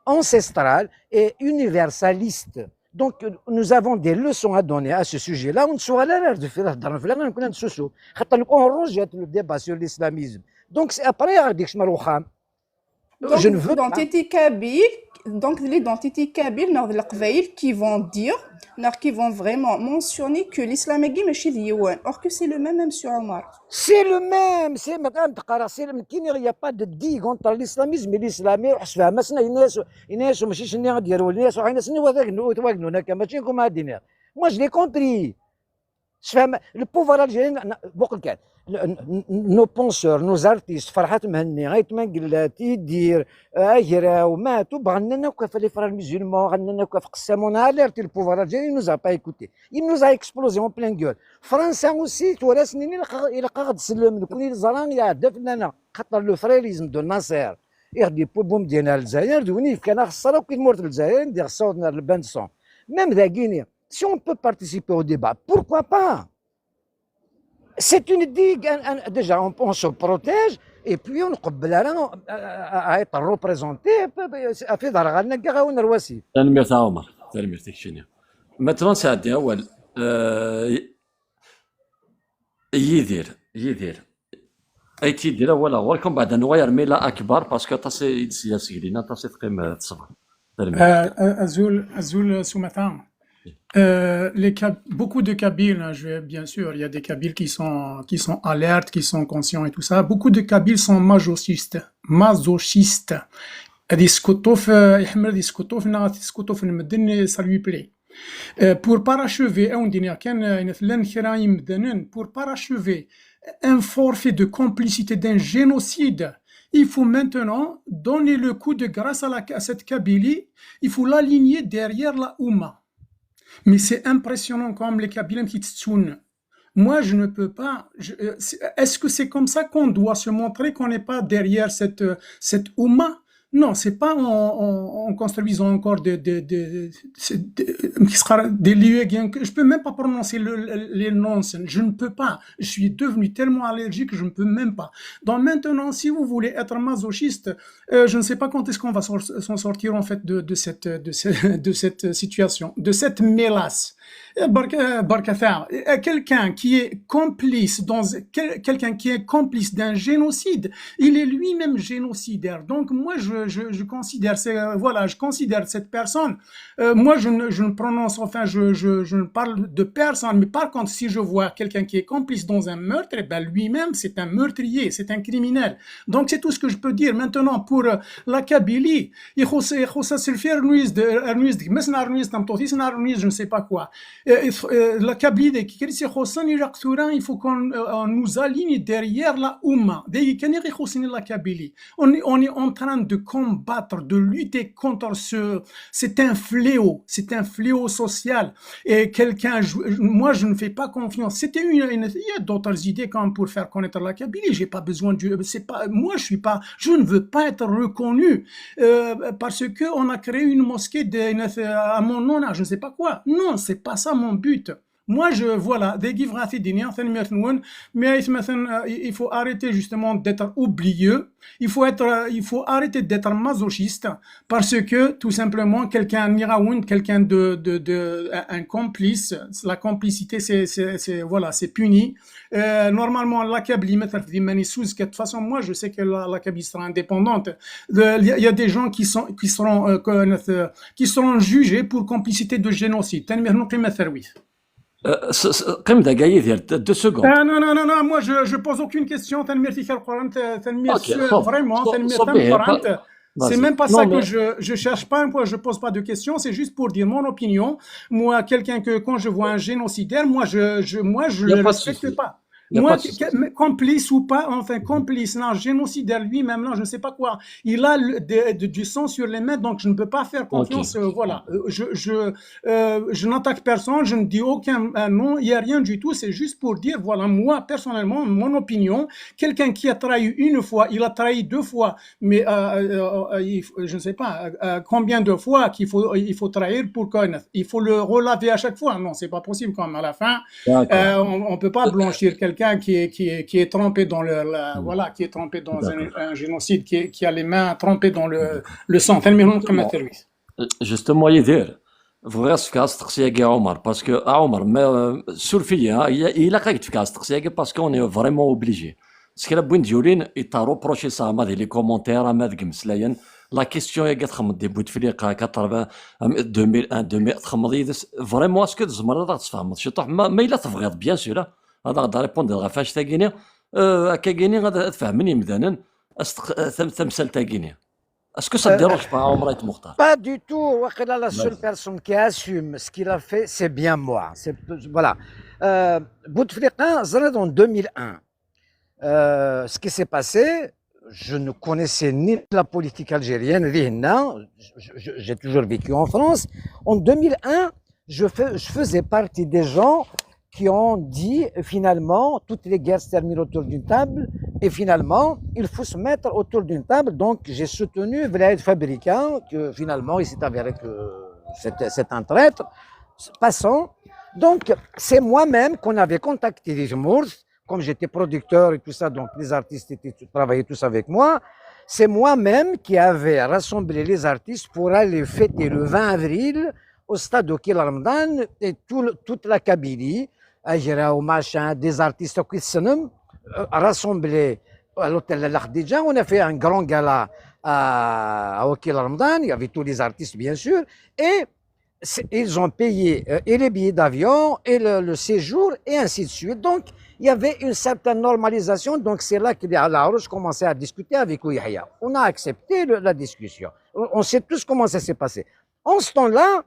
ancestral et universaliste. Donc nous avons des leçons à donner à ce sujet-là. On ne saurait l'air de faire dans le on rejette le débat sur l'islamisme. Donc c'est après, je ne veux pas. L'identité kabyle, donc l'identité kabyle, neɣ d Leqbayel qui vont dire, neɣ qui vont vraiment mentionner que l'islam-agi mačči d yiwen, or que c'est le même, monsieur Omar. C'est le même, c'est, madame, c'est le même, il n'y a pas de digue entre l'islamisme et l'islam. Ur ḥsefham-asen, yenna-as, yenna-as umcic-nni ad yerwel, yenna-as, yenna-as, wa d agnu, wa d agnu, akka, mačči comme ad d-iniɣ. Moi, je l'ai compris. Tfehmem, le pouvoir algérien, n-, n-, muqel kan. Le, n-, n-, nos penseurs, nos artistes, Ferhat Mehenni, Ayt Mengellat, Yidir, euh, Agraw, Maɛtub, ɣennan akk ɣef les frères musulmans, ɣennan akk ɣef qessam, on a alerté le pouvoir algérien, il nous a pas écouté. Il nous a explosé en pleine gueule. Fransa aussi, tura ass-nni ilaq, ilaq ad ɣ-d-sellem, nekkni neẓra iɛedda fell-aneɣ. Xaṭer le frérisme de Nasser, i ɣ-d-yewwi Boumediene ar Lezzayer, d win i yefkan axeṣṣar akk i tmurt n Lezzayer, i d-iɣ-ssawḍen ar le bain de sang. Même dagini, Si on peut participer au débat, pourquoi pas? C'est une digue. Déjà, on, on se protège et puis on peut à, à, être représenté. Maintenant, c'est à dire, Yidir. Yidir. Ayt Yidir, awal ɣur-k, umbeɛd ad nuɣal ar Mila Akbar, parce que aṭas i d-sya seg din, aṭas i teqqim, euh, teṣber. Tanemmirt. Euh, euh, azul, azul, s umata. Euh, les Kab- beaucoup de Kabyles, hein, je vais, bien sûr, il y a des Kabyles qui sont, qui sont alertes, qui sont conscients et tout ça. Beaucoup de Kabyles sont masochistes. Masochistes. Ad iskuṭṭuf, euh, iḥemmel ad iskuṭṭuf, neɣ ad iskuṭṭuf n medden, ça lui plaît. Euh, pour parachever, awen-d-iniɣ kan, euh, llan kra imdanen, pour parachever un forfait de complicité d'un génocide, il faut maintenant donner le coup de grâce à, la, à cette Kabylie, il faut l'aligner derrière la Oumma. Mais c'est impressionnant quand même les Kabyles qui tsoun. Moi, je ne peux pas. Je, euh, c'est- est-ce que c'est comme ça qu'on doit se montrer qu'on n'est pas derrière cette, euh, cette Oumma? Non, c'est pas en, en- en construisant encore des, des, des, c'est des, qui sera des lieux bien que je peux même pas prononcer le- le- les noms. Je ne peux pas. Je suis devenu tellement allergique que je ne peux même pas. Donc maintenant, si vous voulez être masochiste, euh, je ne sais pas quand est-ce qu'on va sor- s'en sortir en fait de, de cette, de, ce- de cette situation, de cette mélasse. Euh, barka- barka taɣ. Euh, Quelqu'un qui est complice dans quel- quelqu'un qui est complice d'un génocide, il est lui-même génocidaire. Donc moi, je, je, je considère, c'est, euh, voilà, je considère cette personne. Euh, moi, je ne, je ne prononce, enfin, je, je, je ne parle de personne. Mais par contre, si je vois quelqu'un qui est complice dans un meurtre, eh ben, lui-même, c'est un meurtrier, c'est un criminel. Donc c'est tout ce que je peux dire. Maintenant, pour euh, la Kabylie, ixuṣṣ ixuṣṣ-as lfi rnu-yas-d, rnu-yas-d gma-s neɣ rnu-yas-d tameṭṭut-is neɣ rnu-yas je ne sais pas quoi. Euh, euh, la Kabylie, d ayen kan i tt-ixuṣṣen, ilaq tura, il faut qu'on euh, on nous aligne derrière la Oumma. D ayen kan i ɣ-ixuṣṣen la Kabylie. On est, on est en train de combattre, de lutter contre ce, c'est un fléau, c'est un fléau social. Et quelqu'un, je- moi je ne fais pas confiance. C'était une, une- il y a d'autres idées quand même pour faire connaître la Kabylie. J'ai pas besoin de, c'est pas, moi je suis pas, je ne veux pas être reconnu euh, parce que on a créé une mosquée de, à mon nom, là, je ne sais pas quoi. Non, c'est pas ça mon but. Moi, je, voilà, d ayen i bɣiɣ ad t-id-iniɣ, tanemmirt-nwen, mais aytmaten, euh, il faut arrêter justement d'être oublieux, il faut être, euh, il faut arrêter d'être masochiste, parce que tout simplement, quelqu'un, nniɣ-awen, quelqu'un de, de, de, un un complice, la complicité, c'est, c'est, c'est, voilà, c'est puni. Euh, normalement, la Kabylie, mettre des mains sous, de toute façon, moi, je sais que la, la Kabylie sera indépendante. De- Il y, a- il y a des gens qui sont, qui seront, euh, que- euh, qui seront jugés pour complicité de génocide. Tanemmirt-nwen, qqimet terwit. Euh, s- s- Qqim dagi, Yidir, deux secondes. Ah, non, non, non, non, moi je, je pose aucune question. Tanemmirt-ik a Lqurant, euh, tanemmirt Ok, euh, خب. vraiment, ص- tanemmirt-am صبي، Lqurant. pas- C'est vas-y. même pas Non, ça que mais je, je cherche pas, moi je pose pas de questions, c'est juste pour dire mon opinion. Moi, quelqu'un que quand je vois un génocidaire, moi je, je, moi, je Il y a le pas de respecte souci. pas. Il y a Moi, pas de souci. que- mais complice ou pas, enfin complice, non, génocidaire lui-même, non, je ne sais pas quoi. Il a le- de- de- du sang sur les mains, donc je ne peux pas faire confiance. Ok. Euh, voilà, Euh, je, je, euh, je n'attaque personne, je ne dis aucun euh, nom, il n'y a rien du tout. C'est juste pour dire, voilà, moi, personnellement, mon opinion, quelqu'un qui a trahi une fois, il a trahi deux fois, mais euh, euh, euh, il faut- je ne sais pas euh, euh, combien de fois qu'il faut, il faut trahir pour connaître. Il faut le relaver à chaque fois. Non, c'est pas possible quand même. À la fin, D'accord. euh, on ne peut pas blanchir quelqu'un qui est, qui, est, qui est trempé dans le, la- voilà, qui est trempé dans un, D'accord. Un génocide, qui, est- qui a les mains trempées dans le, le sang. Tanemmirt-nwen, qqimet terwit. Justement, Yidir, bɣiɣ ad s-fkeɣ asteqsi-agi i Ɛumer, parce que, a Ɛumer, ma, suref-iyi, ha, i- ilaq ad k-d-fkeɣ asteqsi-agi, parce qu'on est vraiment obligé. S kra n win d-yulin, yeṭṭar reproche-is ama di les commentaires, ama deg imeslayen. La question-agi txemmeḍ di Bouteflika, quatre-vingts, deux mille un, deux mille, txemmeḍ yid-s. Vraiment, est-ce que tzemreḍ ad aɣ-d-tesfehmeḍ ciṭuḥ? Ma, ma yella tebɣiḍ, bien sûr, ad aɣ-d-répondre ɣef annect-agi-ni. Euh, akkagi-ni ad, ad fehmen yimdanen asteq- tam- tamsalt-agi-ni. Est-ce que ça te Euh, dérange pas, Omar Ayt Muxtar? Pas du tout. Waqila, la seule Vas-y. Personne qui assume ce qu'il a fait, c'est bien moi. C'est, voilà. Euh, Bouteflika, ẓriɣ en deux mille un. Euh, ce qui s'est passé, je ne connaissais ni la politique algérienne, rien. Je- je- J'ai toujours vécu en France. En deux mille un, je, fais- je faisais partie des gens qui ont dit, euh, finalement, toutes les guerres se terminent autour d'une table, et finalement, il faut se mettre autour d'une table. Donc, j'ai soutenu Velaïd Fabrika, que finalement, il s'est avéré que c'était, c'est un traître. Passons. Donc, c'est moi-même qu'on avait contacté des Mours, comme j'étais producteur et tout ça, donc les artistes étaient, travaillaient tous avec moi. C'est moi-même qui avais rassemblé les artistes pour aller fêter le vingt avril au stade Oki Lemdan et tout le- toute la Kabylie, Agraw, machin, des artistes qui sont, euh, rassemblés à l'hôtel Al Khadija. On a fait un grand gala à, à Oki Lemdan. Il y avait tous les artistes, bien sûr. Et c'est- ils ont payé, euh, et les billets d'avion, et le, le séjour, et ainsi de suite. Donc, il y avait une certaine normalisation. Donc, c'est là que les Al Arouj commençaient à discuter avec Yahya. On a accepté le- la discussion. On, on sait tous comment ça s'est passé. En ce temps-là,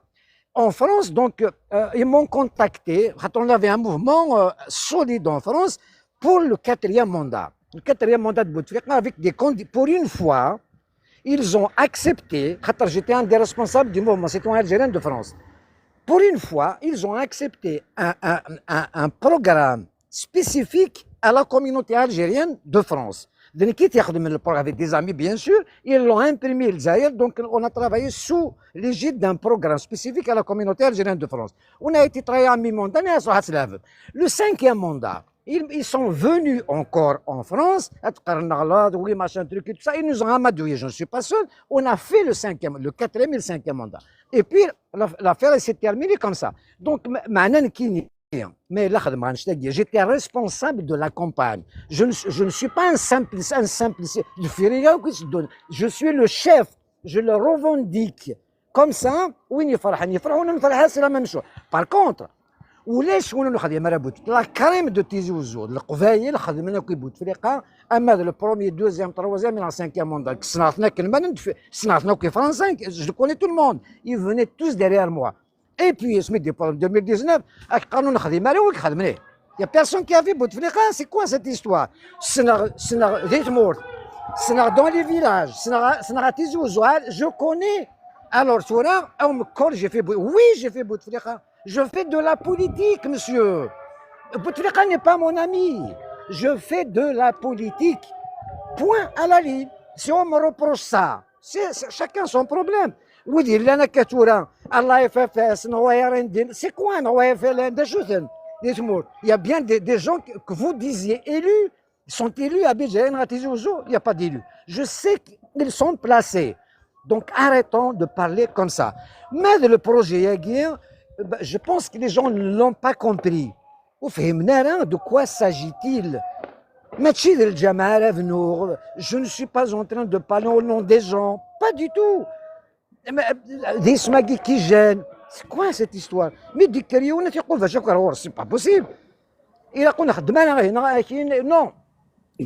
en France, donc, euh, ils m'ont contacté. On avait un mouvement, euh, solide en France pour le quatrième mandat. Le quatrième mandat de Bouteflika avec des condi- pour une fois, ils ont accepté, خاطر j'étais un des responsables du mouvement citoyen algérien de France. Pour une fois, ils ont accepté un, un- un- un programme spécifique à la communauté algérienne de France. Donc, qui était le programme avec des amis, bien sûr, ils l'ont imprimé, le Zaïre, donc on a travaillé sous l'égide d'un programme spécifique à la communauté algérienne de France. On a été très amis montagnards, le cinquième mandat. Ils, ils sont venus encore en France, oui, machin, truc et tout ça. Ils nous ont amadouillés, je ne suis pas seul. On a fait le cinquième, le quatrième et le cinquième mandat. Et puis, la- l'affaire s'est terminée comme ça. Donc, ma- معنى نكيني، mais là, j'étais responsable de la campagne. Je ne, je ne suis pas un simple, un simple, je suis le chef, je le revendique. Comme ça, وين يفرحني يفرح، وين نفرح، c'est la même chose. Par contre, ولاش وين نخدم مرة بوت la crème de Tizi Ouzou, القبايل خدمنا كي بوتفليقة، أما le premier, deuxième, troisième, et le cinquième mandat, سنعرفنا كلمة، سنعرفنا كي فرنسا, je connais tout le monde, ils venaient tous derrière moi. Et puis, اسمي ديبار deux mille dix-neuf, راك قالوا نخدم مرة وين خدمني. Il y a personne qui a vu Bouteflika, c'est quoi cette histoire? سنغ سنغ دي تمورت, سنغ dans les villages, سنغ سنغ Tizi Ouzou, je connais. Alors, ثورة, on me colle, j'ai fait Bou- oui, j'ai fait Bouteflika. Je fais de la politique, monsieur. Bouteflika n'est pas mon ami. Je fais de la politique. Point à la ligne. Si on me reproche ça, c'est, c'est chacun son problème. وذي اللي انا كتورا الله يفافاس نغويا رندين, c'est quoi نغويا فلان, ده شو ثن دي تمور. Il y a bien des, des gens que, que vous disiez élus, sont élus à Béjaïn, à Tizi Ouzou, il n'y a pas d'élus. Je sais qu'ils sont placés. Donc arrêtons de parler comme ça. Mais le projet Yagir, ben, je pense que les gens ne l'ont pas compris. وفهمنا راه, de quoi s'agit-il? ماشي د الجماعة راه بنوغ. Je ne suis pas en train de parler au nom des gens, pas du tout. Mais, euh, des smagis qui gênent. C'est quoi cette histoire? Mais des curieux, on a fait quoi, c'est pas possible. Il a qu'on a demandé, non.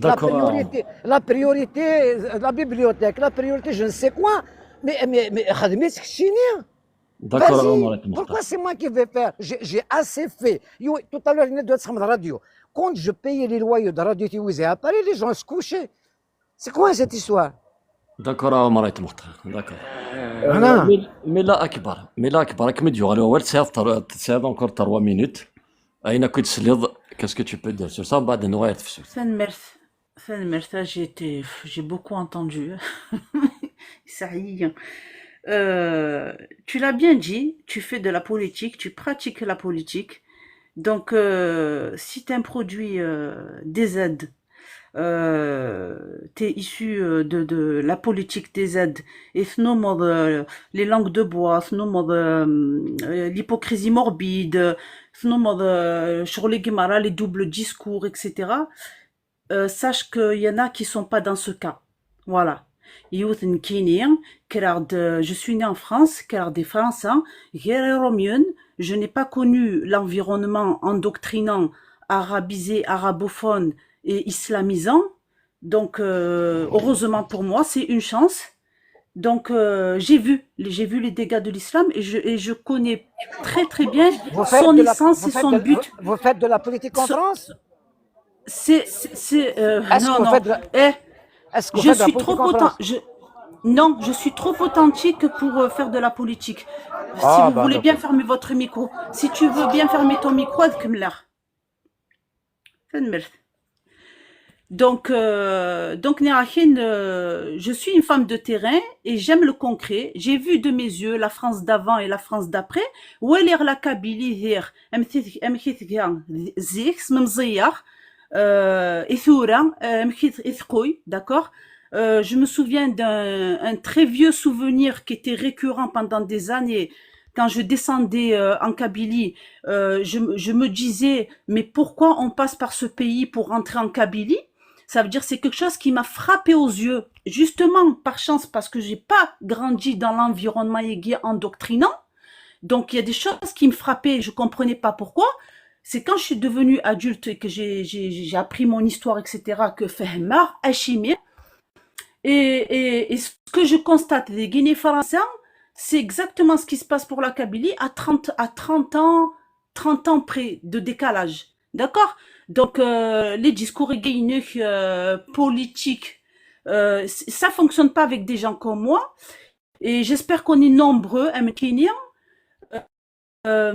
La priorité, la priorité, la bibliothèque, la priorité, je ne sais quoi. Mais, mais, mais, خدمي سكشيني. D'accord, Omar Mokhtar. Pourquoi c'est moi qui vais faire? J'ai j'ai assez fait. Tout à l'heure, il y a deux de radio. Quand je payais les loyers de Radio Tiwizé à Paris, les gens se couchaient. C'est quoi cette histoire? D'accord, Omar Mokhtar. D'accord. Euh, mais, mais là, أكبر. Mais là, أكبر. كما تجي على أول ساعة، ساعة encore trois minutes. أين كنت سليض؟ Qu'est-ce que tu peux dire sur ça? بعد نغير تفسير. Tanemmirt. Tanemmirt, j'ai été, j'ai beaucoup entendu. Ça y est. Euh, tu l'as bien dit, tu fais de la politique, tu pratiques la politique. Donc, euh, si tu es un produit euh, des aides, euh, tu es issu euh, de, de la politique des aides, et تنومض, euh, les langues de bois, تنومض, euh, euh, l'hypocrisie morbide, تنومض, euh, شغل كيما راه les doubles discours, et cetera. Euh, sache qu'il y en a qui sont pas dans ce cas. Voilà. Yiwet nekkini, kkreɣ-d, je suis née en France, kkreɣ-d di Fransa, ger Iṛumyen, je n'ai pas connu l'environnement endoctrinant, arabisé, arabophone et islamisant. Donc, euh, heureusement pour moi, c'est une chance. Donc, euh, j'ai vu, j'ai vu les dégâts de l'islam et je, et je connais très très bien Vous faites son de la- essence vous et faites son de- but. Vous, vous faites de la politique en Ce- France? C'est, c'est, c'est, euh, Est-ce que non, vous non. faites de la- Eh, Est-ce que vous je faites de la suis politique trop en autant. France? Je, non, je suis trop authentique pour euh, faire de la politique. Si Ah, vous bah, voulez bien d'accord. Fermer votre micro, si tu veux bien fermer ton micro, هذيك ملاح. Tanemmirt. Donc, euh, donc, Nirakin, euh, je suis une femme de terrain et j'aime le concret. J'ai vu de mes yeux la France d'avant et la France d'après. Waliɣ la Kabylie hier, amek i tga zik, s memẓiyeɣ, euh, et tura, euh, amek i teqqel, d'accord? Euh, je me souviens d'un un très vieux souvenir qui était récurrent pendant des années. Quand je descendais euh, en Kabylie, euh, je, je me disais, mais pourquoi on passe par ce pays pour rentrer en Kabylie? Ça veut dire c'est quelque chose qui m'a frappé aux yeux. Justement, par chance, parce que j'ai pas grandi dans l'environnement endoctrinant. Donc, il y a des choses qui me frappaient, je comprenais pas pourquoi. C'est quand je suis devenue adulte et que j'ai appris mon histoire, et cetera, que فهمت أشي. Et, et, et ce que je constate, les Guinéens français, c'est exactement ce qui se passe pour la Kabylie à trente, à trente ans, trente ans près de décalage. D'accord? Donc, euh, les discours euh, politiques, euh, ça fonctionne pas avec des gens comme moi. Et j'espère qu'on est nombreux, à Mkini. Euh,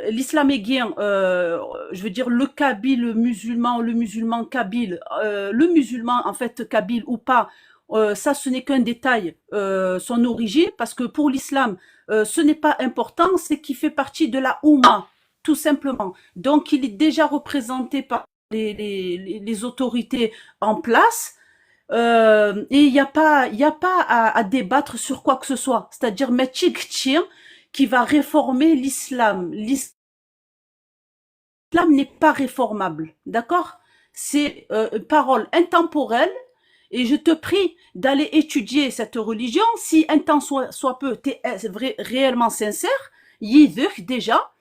l'islam est bien, euh, je veux dire, le kabyle musulman, le musulman kabyle, euh, le musulman, en fait, kabyle ou pas, euh, ça, ce n'est qu'un détail, euh, son origine, parce que pour l'islam, euh, ce n'est pas important, c'est qu'il fait partie de la Oumma, tout simplement. Donc, il est déjà représenté par les, les, les autorités en place. Euh, et il n'y a pas, y a pas à, à, débattre sur quoi que ce soit. C'est-à-dire, ماشي كتشي qui va réformer l'islam. L'islam n'est pas réformable, d'accord? C'est euh, une parole intemporelle et je te prie d'aller étudier cette religion si un temps soit, soit peu tu es réellement sincère, déjà,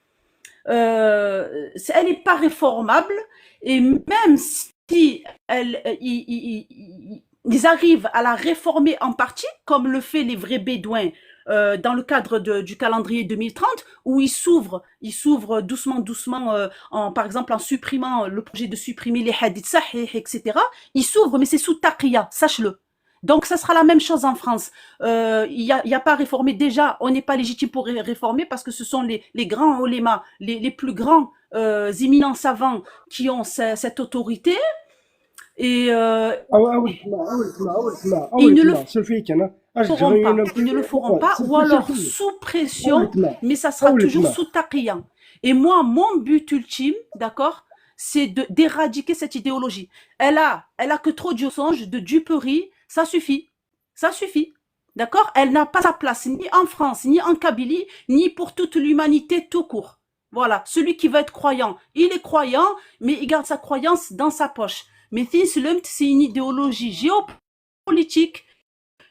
euh, elle n'est pas réformable et même si elle, ils, ils, arrivent à la réformer en partie, comme le fait les vrais bédouins euh, dans le cadre de, du calendrier deux mille trente, où ils s'ouvrent, ils s'ouvrent doucement, doucement, euh, en, par exemple en supprimant le projet de supprimer les hadiths sahih, et cetera. Ils s'ouvrent, mais c'est sous taqiyya, sache-le. Donc, ça sera la même chose en France. Il euh, n'y a, a, pas à réformer. Déjà, on n'est pas légitime pour réformer parce que ce sont les, les grands ulémas, les, les plus grands euh, éminents savants qui ont ce, cette autorité. Et euh, ils ne le feront pas. Ils ne le feront pas ou alors sous pression, mais ça sera toujours sous taqiyya. Et moi, mon but ultime, d'accord, c'est d'éradiquer cette idéologie. Elle a, elle a que trop de songes, de duperie, ça suffit. Ça suffit. D'accord? Elle n'a pas sa place ni en France, ni en Kabylie, ni pour toute l'humanité tout court. Voilà, celui qui veut être croyant, il est croyant, mais il garde sa croyance dans sa poche. Mais Thinslemt, c'est une idéologie géopolitique,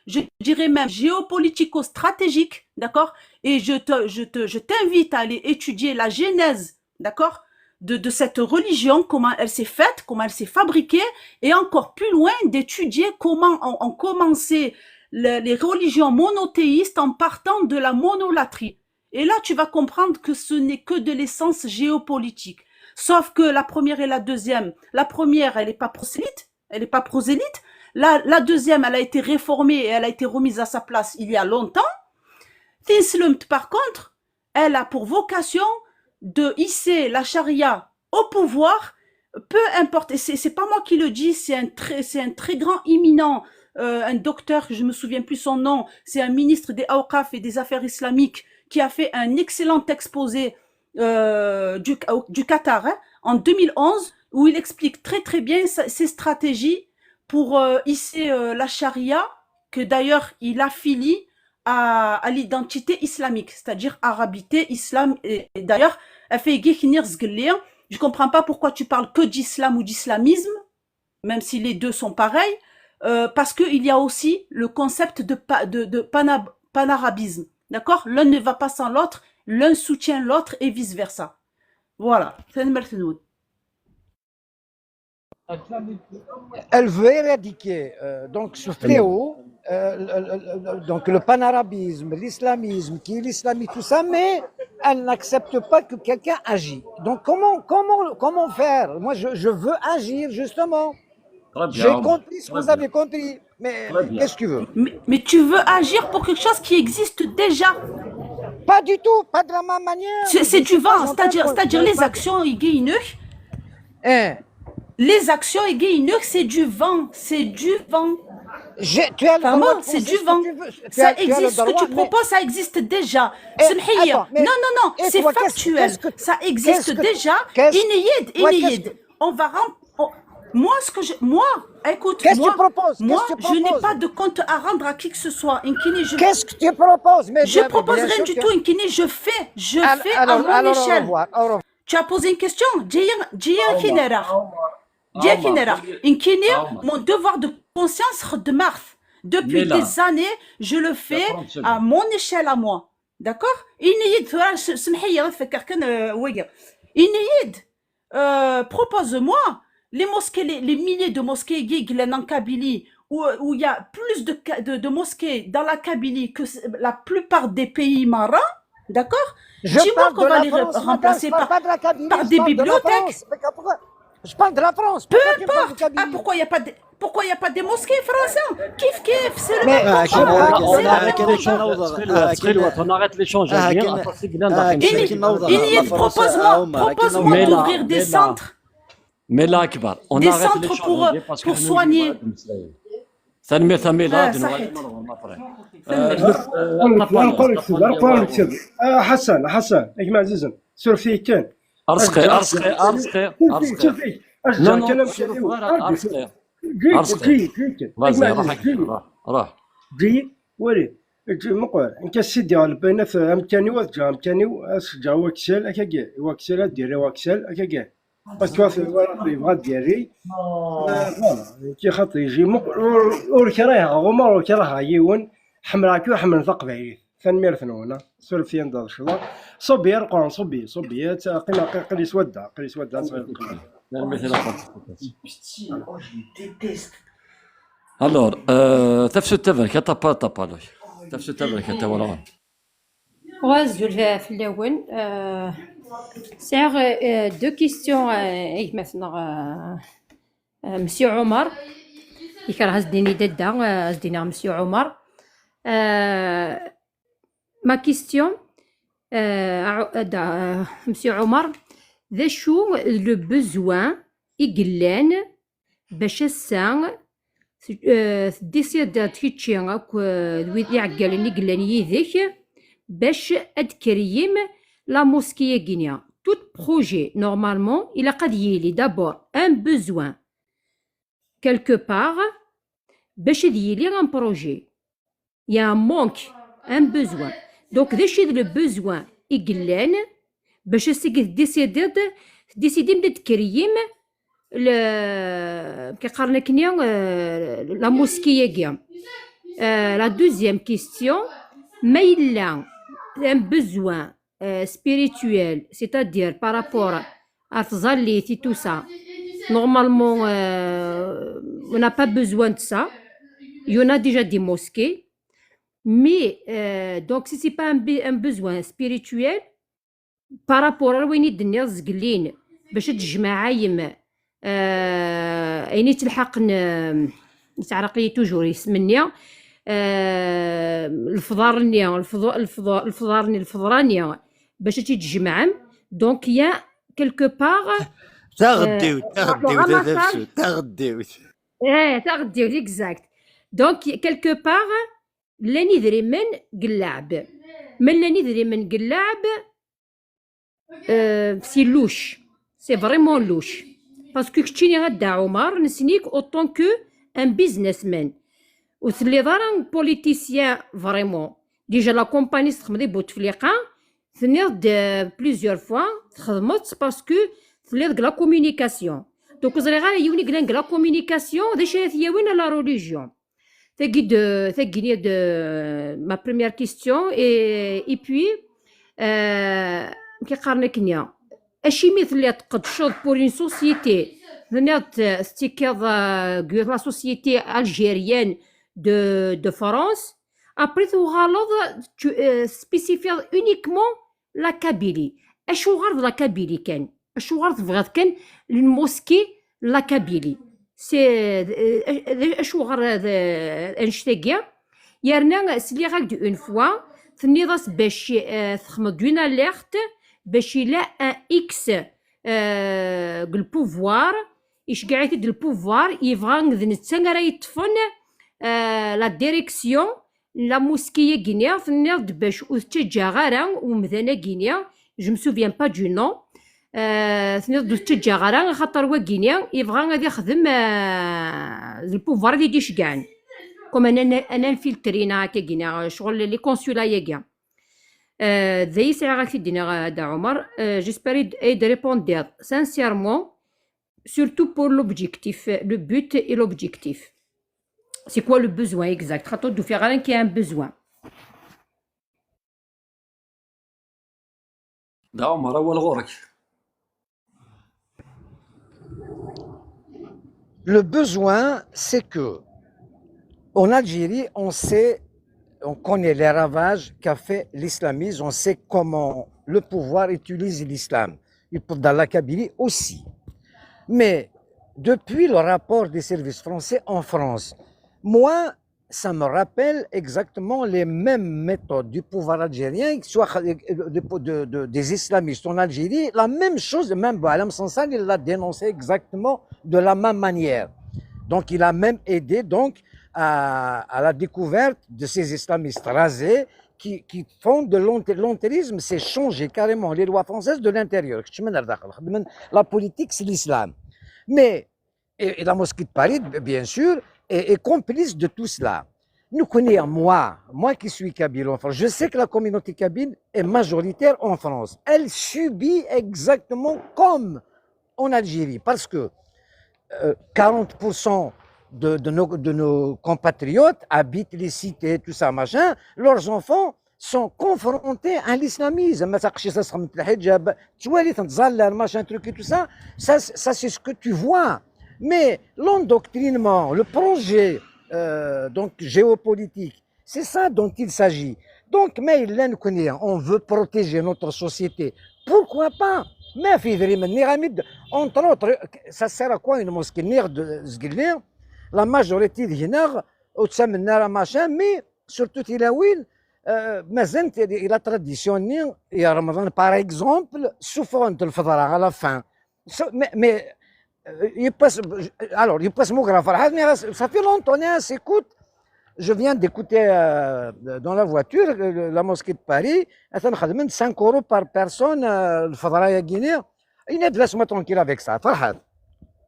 je dirais même géopolitico-stratégique, d'accord? Et je te, je te, je t'invite à aller étudier la genèse, d'accord, de, de cette religion, comment elle s'est faite, comment elle s'est fabriquée, et encore plus loin, d'étudier comment ont, ont commencé les, les religions monothéistes en partant de la monolatrie. Et là, tu vas comprendre que ce n'est que de l'essence géopolitique. Sauf que la première et la deuxième, la première, elle n'est pas prosélyte, elle n'est pas prosélyte. La, la deuxième, elle a été réformée et elle a été remise à sa place il y a longtemps. Thinslemt, par contre, elle a pour vocation de hisser la charia au pouvoir, peu importe, et c'est pas moi qui le dis, c'est un, très- c'est un très grand éminent, euh, un docteur, je me souviens plus son nom, c'est un ministre des Awqaf et des Affaires islamiques qui a fait un excellent exposé euh, du, du Qatar hein, en deux mille onze, où il explique très très bien sa- ses stratégies pour euh, hisser euh, la charia, que d'ailleurs il affilie à, à l'identité islamique, c'est-à-dire arabité, islam. Et, et d'ailleurs, elle fait guéchinir zguelli. Je comprends pas pourquoi tu parles que d'islam ou d'islamisme, même si les deux sont pareils, euh, parce qu'il y a aussi le concept de, pa- de, de pana- panarabisme. D'accord? L'un ne va pas sans l'autre, l'un soutient l'autre et vice-versa. Voilà. C'est une belle note. Elle veut éradiquer euh, donc ce fléau, euh, le- le- le- donc le panarabisme, l'islamisme, qui est l'islamisme, tout ça, mais elle n'accepte pas que quelqu'un agit. Donc comment, comment, comment faire? Moi, je, je veux agir justement. Très J'ai bien. compris ce que Très vous bien. avez compris. Mais Très bien. Qu'est-ce que tu veux? Mais, mais tu veux agir pour quelque chose qui existe déjà. Pas du tout, pas de la même manière. C'est c'est Je du suis pas vent, en c'est-à-dire train de- c'est-à-dire les pas- actions, il gagne. Hein. Les actions, c'est du vent, c'est du vent. Je, tu as le Vraiment, droit de c'est penser du ce vent. que tu veux. Tu Ça as, tu as le existe, ce que droit, tu mais proposes, ça existe déjà. Eh, سمحي لي. attends, mais Non, non, non, et c'est toi, qu'est-ce que, factuel. qu'est-ce que, Ça existe qu'est-ce que, déjà. qu'est-ce, Iniyed, toi, qu'est-ce iniyed. que, On va rem- on- Moi, ce que je, moi, écoute, qu'est-ce que tu moi, proposes? moi, Qu'est-ce que tu je n'ai pas proposes? De compte à rendre à qui que ce soit. Inkini, je, Qu'est-ce que tu proposes? Mais je bien, mais propose bien rien sûr du que tout. Inkini, je fais, je Al- fais à alors, mon alors, au échelle. Revoir, au revoir. Tu as posé une question. J'ai, j'ai, J'ai كي نرى. إن كيني, mon devoir de conscience خدمغت. Depuis des années, je le fais à mon échelle à moi. D'accord? Iniyed tura, سمحي لي, غير نفكر كان, euh, ويا. Iniyed, euh, propose-moi les mosquées, les, les milliers de mosquées qui sont en Kabylie, où, où il y a plus de, de, de mosquées dans la Kabylie que la plupart des pays marins. D'accord? Je parle de la France, madame, je parle pas de la Kabylie, je parle de la France. Mais pourquoi? Je parle de la France. Peu importe. Ah, pourquoi il n'y a pas de, pourquoi il n'y a pas des mosquées françaises? كيف كيف, c'est le Mais même on combat. arrête, on C'est le arrête même les combat. choses. Txilwat, txilwat, on arrête l'échange. Iniyed, propose-moi, propose-moi d'ouvrir des centres. Mela Akbar, on Des arrête centres l'échange. pour, pour soigner. Tanemmirt a Mela, Ah, صحيت. نقول لك سيدي، نقول لك سيدي. آه، حسن، حسن، يا جماعة عزيزا، سولفي كان. Arezqi, Arezqi, Arezqi, Arezqi. سولفي، أرجع كلام كريم. Arezqi. جي، جي، جي. Vas-y, روح، روح، روح. جي، ولي. جي، مقر. إنك سيدي على بينات أمكاني وتجا أمكاني وأسجع وكسل، أكا جي. وكسل، أديري وكسل، أكا جي. Parce que في الورق يبغى ديالي. آه، voilà. كي خاطر يجي مق-، ور-، وركراها، غمر وركراها يون. حمل عكو حمل ثقبيل. Tanemmirt-nwen, suref-iyi ad d-tecḍeɣ. Ṣubbi, ar qran, ṣubbi, ṣubbi, ad tt-, qim, qim, qim, yeswadda, qim, yeswadda. Tanemmirt a Laxunt. Alors, euh, tafsut taberkat, tapa, tapa, lui. Tafsut taberkat, voilà. Wa azul fell-awen. Euh, sɛiɣ, euh, deux questions, euh, i gma-tneɣ, euh, euh, Monsieur Omar. Ikreh ad s-d-nini dadda, euh, ad s-d-iniɣ Monsieur Omar. Euh, ma question, euh, à, à, à Monsieur Omar, d acu le besoin i yellan bac ass-a, euh, tdécidiḍ kečči akk, euh, d wid iɛeggalen i yellan yid-k bac ad d-tkeyyem la mosquée-agi-nni. Tout projet, normalement, ilaq ad yili d'abord un besoin quelque part bac ad yili un projet. Il y a un manque, un besoin. Donc, d acu i d le besoin i yellan bac ass-agi tdécidiḍ, tdécidim ad d-tkeyyem le, kif qqaren akkenni, euh, la mosquée-agi. Euh, la deuxième question, ma yella un besoin, euh, spirituel, c'est-à-dire par rapport à tẓallit et tout ça, normalement, euh, on n'a pas besoin de ça. Il y en a déjà des mosquées. Mais, euh, donc, si c'est pas un be-, un besoin spirituel, par rapport à wayen i d-tenniḍ zgelli-n, bac ad tejmeɛem, euh, ayen i ttelḥaqen, euh, yettɛerriq-iyi toujours yisem-nni, euh, lefḍar-nni, lefḍ-, lefḍ-, lefḍar-nni, lefḍra-nni, bac ad tt-id-tjemɛem. Donc, il y a quelque part, Taɣeddiwt, euh, taɣeddiwt, ramassage. A Tafsut, taɣeddiwt. Eh, taɣeddiwt, exact. Donc, quelque part, llan idrimen deg llaɛb. Ma llan idrimen deg llaɛb, euh, c'est louche. C'est vraiment louche. Parce que keččini a Dda Ɛumar, nessen-ik autant que un businessman. Ur telliḍ ara un politicien vraiment. Déjà la compagnie txedmeḍ i Bouteflika, tenniḍ-d, euh, plusieurs fois, txedmeḍ-tt parce que telliḍ deg la communication. Donc ur ẓriɣ ara yiwen i yellan deg la communication, d acu ara t-yawin à la religion. Tagi de, tagi de ma première question, et, et puis, euh, kif qqaren akkenni, acimi telliḍ tqeddceḍ pour une société, tenniḍ-d, euh, tettekkiḍ, euh, deg la société algérienne de, de France, après tuɣaleḍ, tu, euh, spécifier uniquement la Kabylie. Acuɣer d la Kabylie kan? Acuɣer tebɣiḍ kan une mosquée la Kabylie? C'est, euh, euh, acuɣer, euh, annect-agi? Yerna sliɣ-ak-d une fois, tenniḍ-as bac, euh, texmeḍ une alerte, bac yella un X, euh, deg le pouvoir, iceggeɛ-it-id le pouvoir, yebɣa d netta ara yeṭṭfen, euh, la direction n la mosquée-agi-nni, tenniḍ-d bac ur tettaǧǧaɣ ara umdan-agi-nni, je me souviens pas du nom, euh, tenniḍ-d ur tettaǧǧaɣ ara, axaṭer wagi-nni yebɣa ad ixdem, euh, le pouvoir ad yi-d-iceggɛen. Comme ad n-, ad n-infiltrina akka-agi-nni, ccɣel les consulats-agi. Euh, d ayi sɛiɣ ad k-t-id-iniɣ, a Dda Ɛumar. Euh, j'espère ad d-répondiḍ sincèrement, surtout pour l'objectif, le but et l'objectif. C'est quoi le besoin exact? Xaṭer ur d-ufiɣ ara nekk un besoin. Dda Ɛumar, awal ɣur-k. Le besoin, c'est que en Algérie, on sait, on connaît les ravages qu'a fait l'islamisme, on sait comment le pouvoir utilise l'islam. Et pour, dans la Kabylie aussi. Mais depuis le rapport des services français en France, moi, ça me rappelle exactement les mêmes méthodes du pouvoir algérien, soit de, de, de, des islamistes en Algérie, la même chose, même Boualem Sansal, il l'a dénoncé exactement de la même manière. Donc, il a même aidé donc à, à la découverte de ces islamistes rasés qui, qui font de l'enté-, l'entérisme, c'est changer carrément les lois françaises de l'intérieur. La politique, c'est l'islam. Mais, et, et la mosquée de Paris, bien sûr, est, est complice de tout cela. Nous connaissons, moi, moi qui suis kabyle en France, je sais que la communauté kabyle est majoritaire en France. Elle subit exactement comme en Algérie, parce que euh, quarante pour cent de, de nos, de nos compatriotes habitent les cités, tout ça, machin. Leurs enfants sont confrontés à l'islamisme. Ma taqcict-a tesxedm-d lḥiǧab, tettwali-ten ttẓallan, machin, truc et tout ça. Ça, c'est, ça, c'est ce que tu vois. Mais l'endoctrinement, le projet, euh, donc, géopolitique, c'est ça dont il s'agit. Donc, ma yella nekkni, on veut protéger notre société, pourquoi pas? Ma fi idrimen, nniɣ-am-id, entre autres, ça sert à quoi une mosquée? Nniɣ-d zgelli, la majorité deg-neɣ ur ttamen ara, machin, mais surtout tilawin, euh, mazal la tradition-nni, i Remḍan, par exemple, ssufɣen-d lfeḍra à la fin. So, mais, mais euh, yewwas, alors, yewwas Mugra Ferḥat, nniɣ-as, ça fait longtemps, nniɣ-as, écoute, je viens d'écouter, euh, dans la voiture, euh, la mosquée de Paris, atan xedmen cinq euros par personne, euh, lfeḍra-agi-nni. Yenna-d, laisse-moi tranquille avec ça, Ferḥat.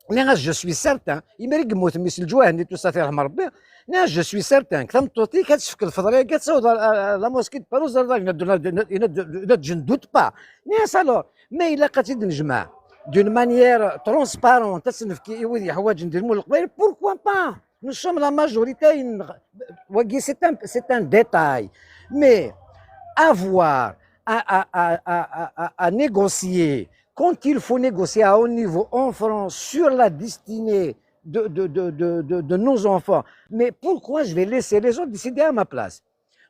Nniɣ-as, je suis certain, imir i yemmut mmi-s n leǧwah-nni, tout ça, tirḥem Rebbi. Nniɣ-as, je suis certain que tameṭṭut-ik ad tefk lfeḍra-agi, ad taweḍ à, à, à la mosquée de Paris, ur ẓriɣ, yenna-d, yenna-d, yenna-d, je ne doute pas. Nniɣ-as, alors, ma ilaq ad tt-id-nejmeɛ d'une manière transparente, ad tt-nefk i wid yeḥwaǧen di lmul n Leqbayel, pourquoi pas? Nous sommes la majorité, wagi, c'est un, c'est un détail. Mais avoir à, à, à négocier, quand il faut négocier à haut niveau en France sur la destinée de, de, de, de, de, de nos enfants, mais pourquoi je vais laisser les autres décider à ma place?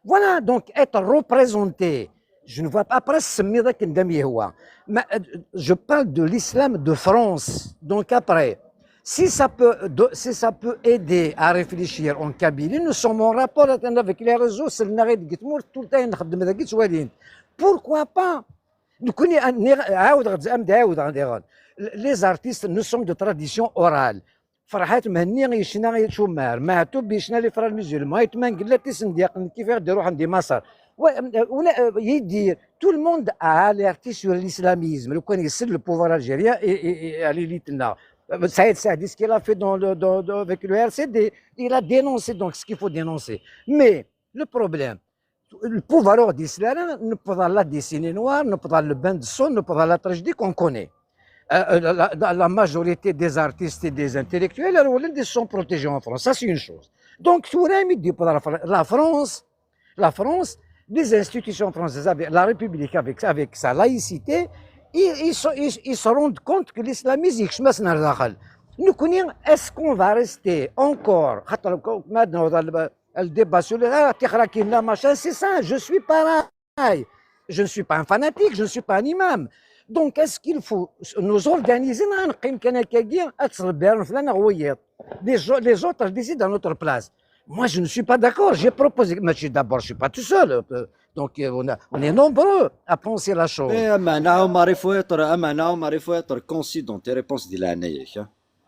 Voilà, donc être représenté, je ne vois pas, après, semmiḍ akken d am-yehwa. Mais, euh, je parle de l'islam de France. Donc après, si ça peut, de- si ça peut aider à réfléchir en Kabylie, nous sommes en rapport avec les réseaux, c'est le tout le temps, pourquoi pas? Nekkni, a- nniɣ-, ɛawdeɣ-d, am d-ɛawdeɣ diɣen. Les artistes, nous sommes de tradition orale. Ferḥat Mhenni yecna Ayt Cumar, Meɛtub yecna Les Frères Musulmans, Ayt Mengellat isendyaqen kif i ɣ-d-iruḥen di Maṣer. Wa- ula- Yidir, tout le monde a alerté sur l'islamisme. Lukan yessen le pouvoir algérien et, et, et à l'élite-nneɣ. Saïd Saïdi, ce qu'il a fait dans le, dans, dans- avec le R C D, il a dénoncé donc ce qu'il faut dénoncer. Mais le problème, le pouvoir ur d-yesli ara, newweḍ ɣer la décennie noire, newweḍ ɣer le bain de sang, newweḍ ɣer la tragédie qu'on connaît. Euh, euh, la, la- la majorité des artistes et des intellectuels, ils sont protégés en France. Ça, c'est une chose. Donc, tura mi d-yewweḍ ɣer Fra- la France, la France, les institutions françaises, avec la République, avec, avec sa laïcité, ils, ils se, ils, ils se rendent compte que l'islamisme yekcem-asen ar daxel. Nekkni, est-ce qu'on va rester encore, xaṭer, ma d-newweḍ ɣer le, le débat sur les, ah, tixrakin, la, machin, c'est ça, je suis pareil. Je ne suis pas un fanatique, je ne suis pas un imam. Donc, est-ce qu'il faut nous organiser, neɣ ad neqqim kan akkagi, ad ttḍebbiren fell-aneɣ wiyiḍ? Les, les autres décident à notre place. Moi, je ne suis pas d'accord. J'ai proposé, mais je suis d'abord, je suis pas tout seul. Euh, donc, euh, on, a- on est nombreux à penser la chose. Eh, ameɛna Ɛumar, il faut être, ameɛna Ɛumar, il faut être concis dans tes réponses, di leɛnaya-k, hein.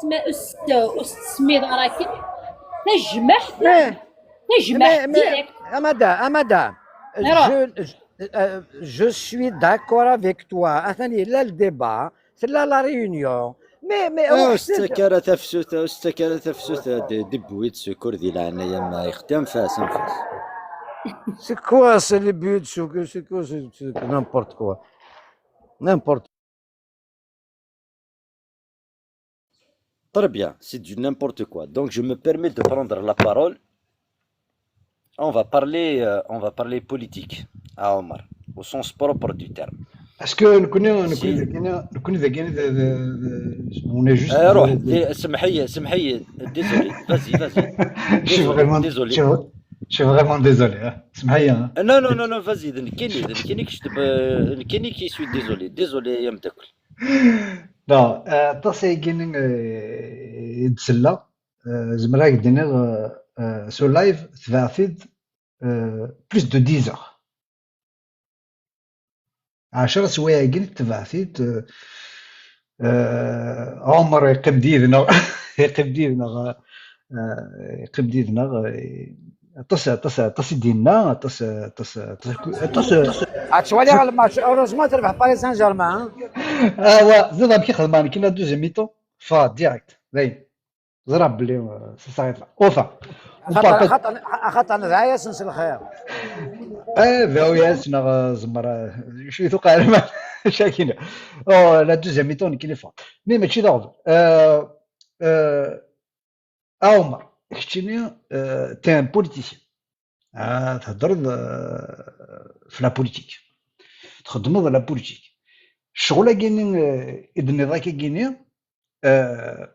s-, s-, s-, s-, s-, tajmaɛt, mais, mais, mais, direct. Amada, Amada, je, je, euh, je suis d'accord avec toi. Attends, là, le débat, c'est là la réunion. Mais, mais, oh, c'est... Tafsut, tafsut, des, des bruits de secours, di leɛnaya-m, anef-as, anef-as. C'est quoi, c'est les bruits de secours, c'est quoi, c'est n'importe quoi. N'importe. Très bien, c'est du n'importe quoi. Donc, je me permets de prendre la parole. On va parler, euh, on va parler politique à Omar, au sens propre du terme. Est-ce que nous connaissons, nous connaissons, nous connaissons, on est juste. Alors, désolé, vas-y, vas-y. Je suis vraiment, désolé. Je suis vraiment désolé. Hein. Non, non, non, non, vas-y. Je suis désolé. Désolé, يا مدكل. Non, euh, aṭas ayagi i d-selleɣ, euh, zemreɣ ad k-d-iniɣ, euh, euh, sur live, tebɛet-id, euh, plus de dix heures. Ɛecra swayeɛ-agi tebɛet-id, euh, euh, Ɛumer yeqqim-d yid-neɣ, yeqqim-d yid-neɣ, euh, yeqqim-d yid-neɣ, euh, aṭas, aṭas, aṭas i d-yenna, aṭas, aṭas, aṭas, aṭas. Ad twaliɣ lmatch, heureusement terbeḥ Paris Saint-Germain. Ah, wa, ẓid amek i xedmeɣ nekk la deuxième mi-temps, ffɣeɣ direct, dayen. Ẓriɣ belli, euh, ça s'arrête là. Enfin. Axaṭer, axaṭer, axaṭer nedɛa-yasen s lxir. Eh, dɛu-yas neɣ, euh, zemmer, euh, cwi tuqar ma cakina. Oh, la deuxième mi-temps nekkini ffɣeɣ. Mais mačči d aɣbel. Euh, euh, Ɛumer, keččini, euh, t'es un politicien. Ah, theddreḍ, euh, f la politique. Txeddmeḍ la politique. Ccɣel-agi-ni, euh, i d-tenniḍ akka-gini, euh,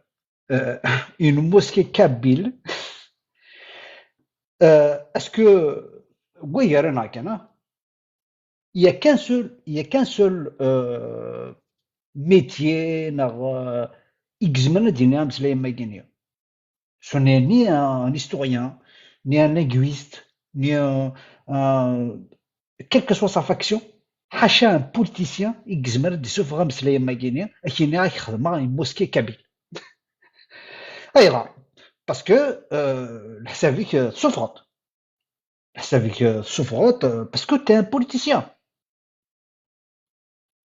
euh, une mosquée kabyle. Euh, est-ce que, deg wagar-nneɣ kan, hein, il y a qu'un seul, il y a qu'un seul, euh, métier, neɣ, euh, i izemren ad d-yini ameslay am wagini. Ce n'est ni un historien, ni un linguiste, ni un, un, quelle que soit sa faction, ḥaca un politicien i yezmer ad d-isuffeɣ ameslay am wagini, ad k-yini ad k-xedmeɣ une mosquée kabyle. Ayɣer? Parce que, euh, leḥsab-ik, euh, tsuffɣeḍ. Leḥsab-ik, euh, tsuffɣeḍ, euh, parce que t'es un politicien.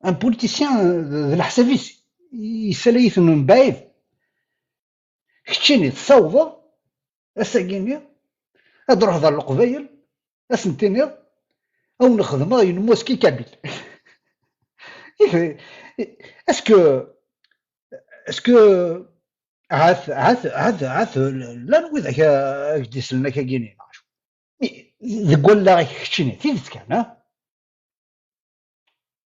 Un politicien, euh, d leḥsab-is, yessala-yi-ten mebɛid. Keččini tessawḍeḍ ass-agi-nni ad truḥeḍ ɣer Leqbayel, ad sen-tiniḍ, ad wen-xedmeɣ une mosquée kabyle. Est-ce que, est-ce que, ahat, ahat, ahat, ahat, llan widak, eh, ak-d-isellen akka-gini, neɣ acu? Mais deg wallaɣ-ik keččini, tidet kan, ha?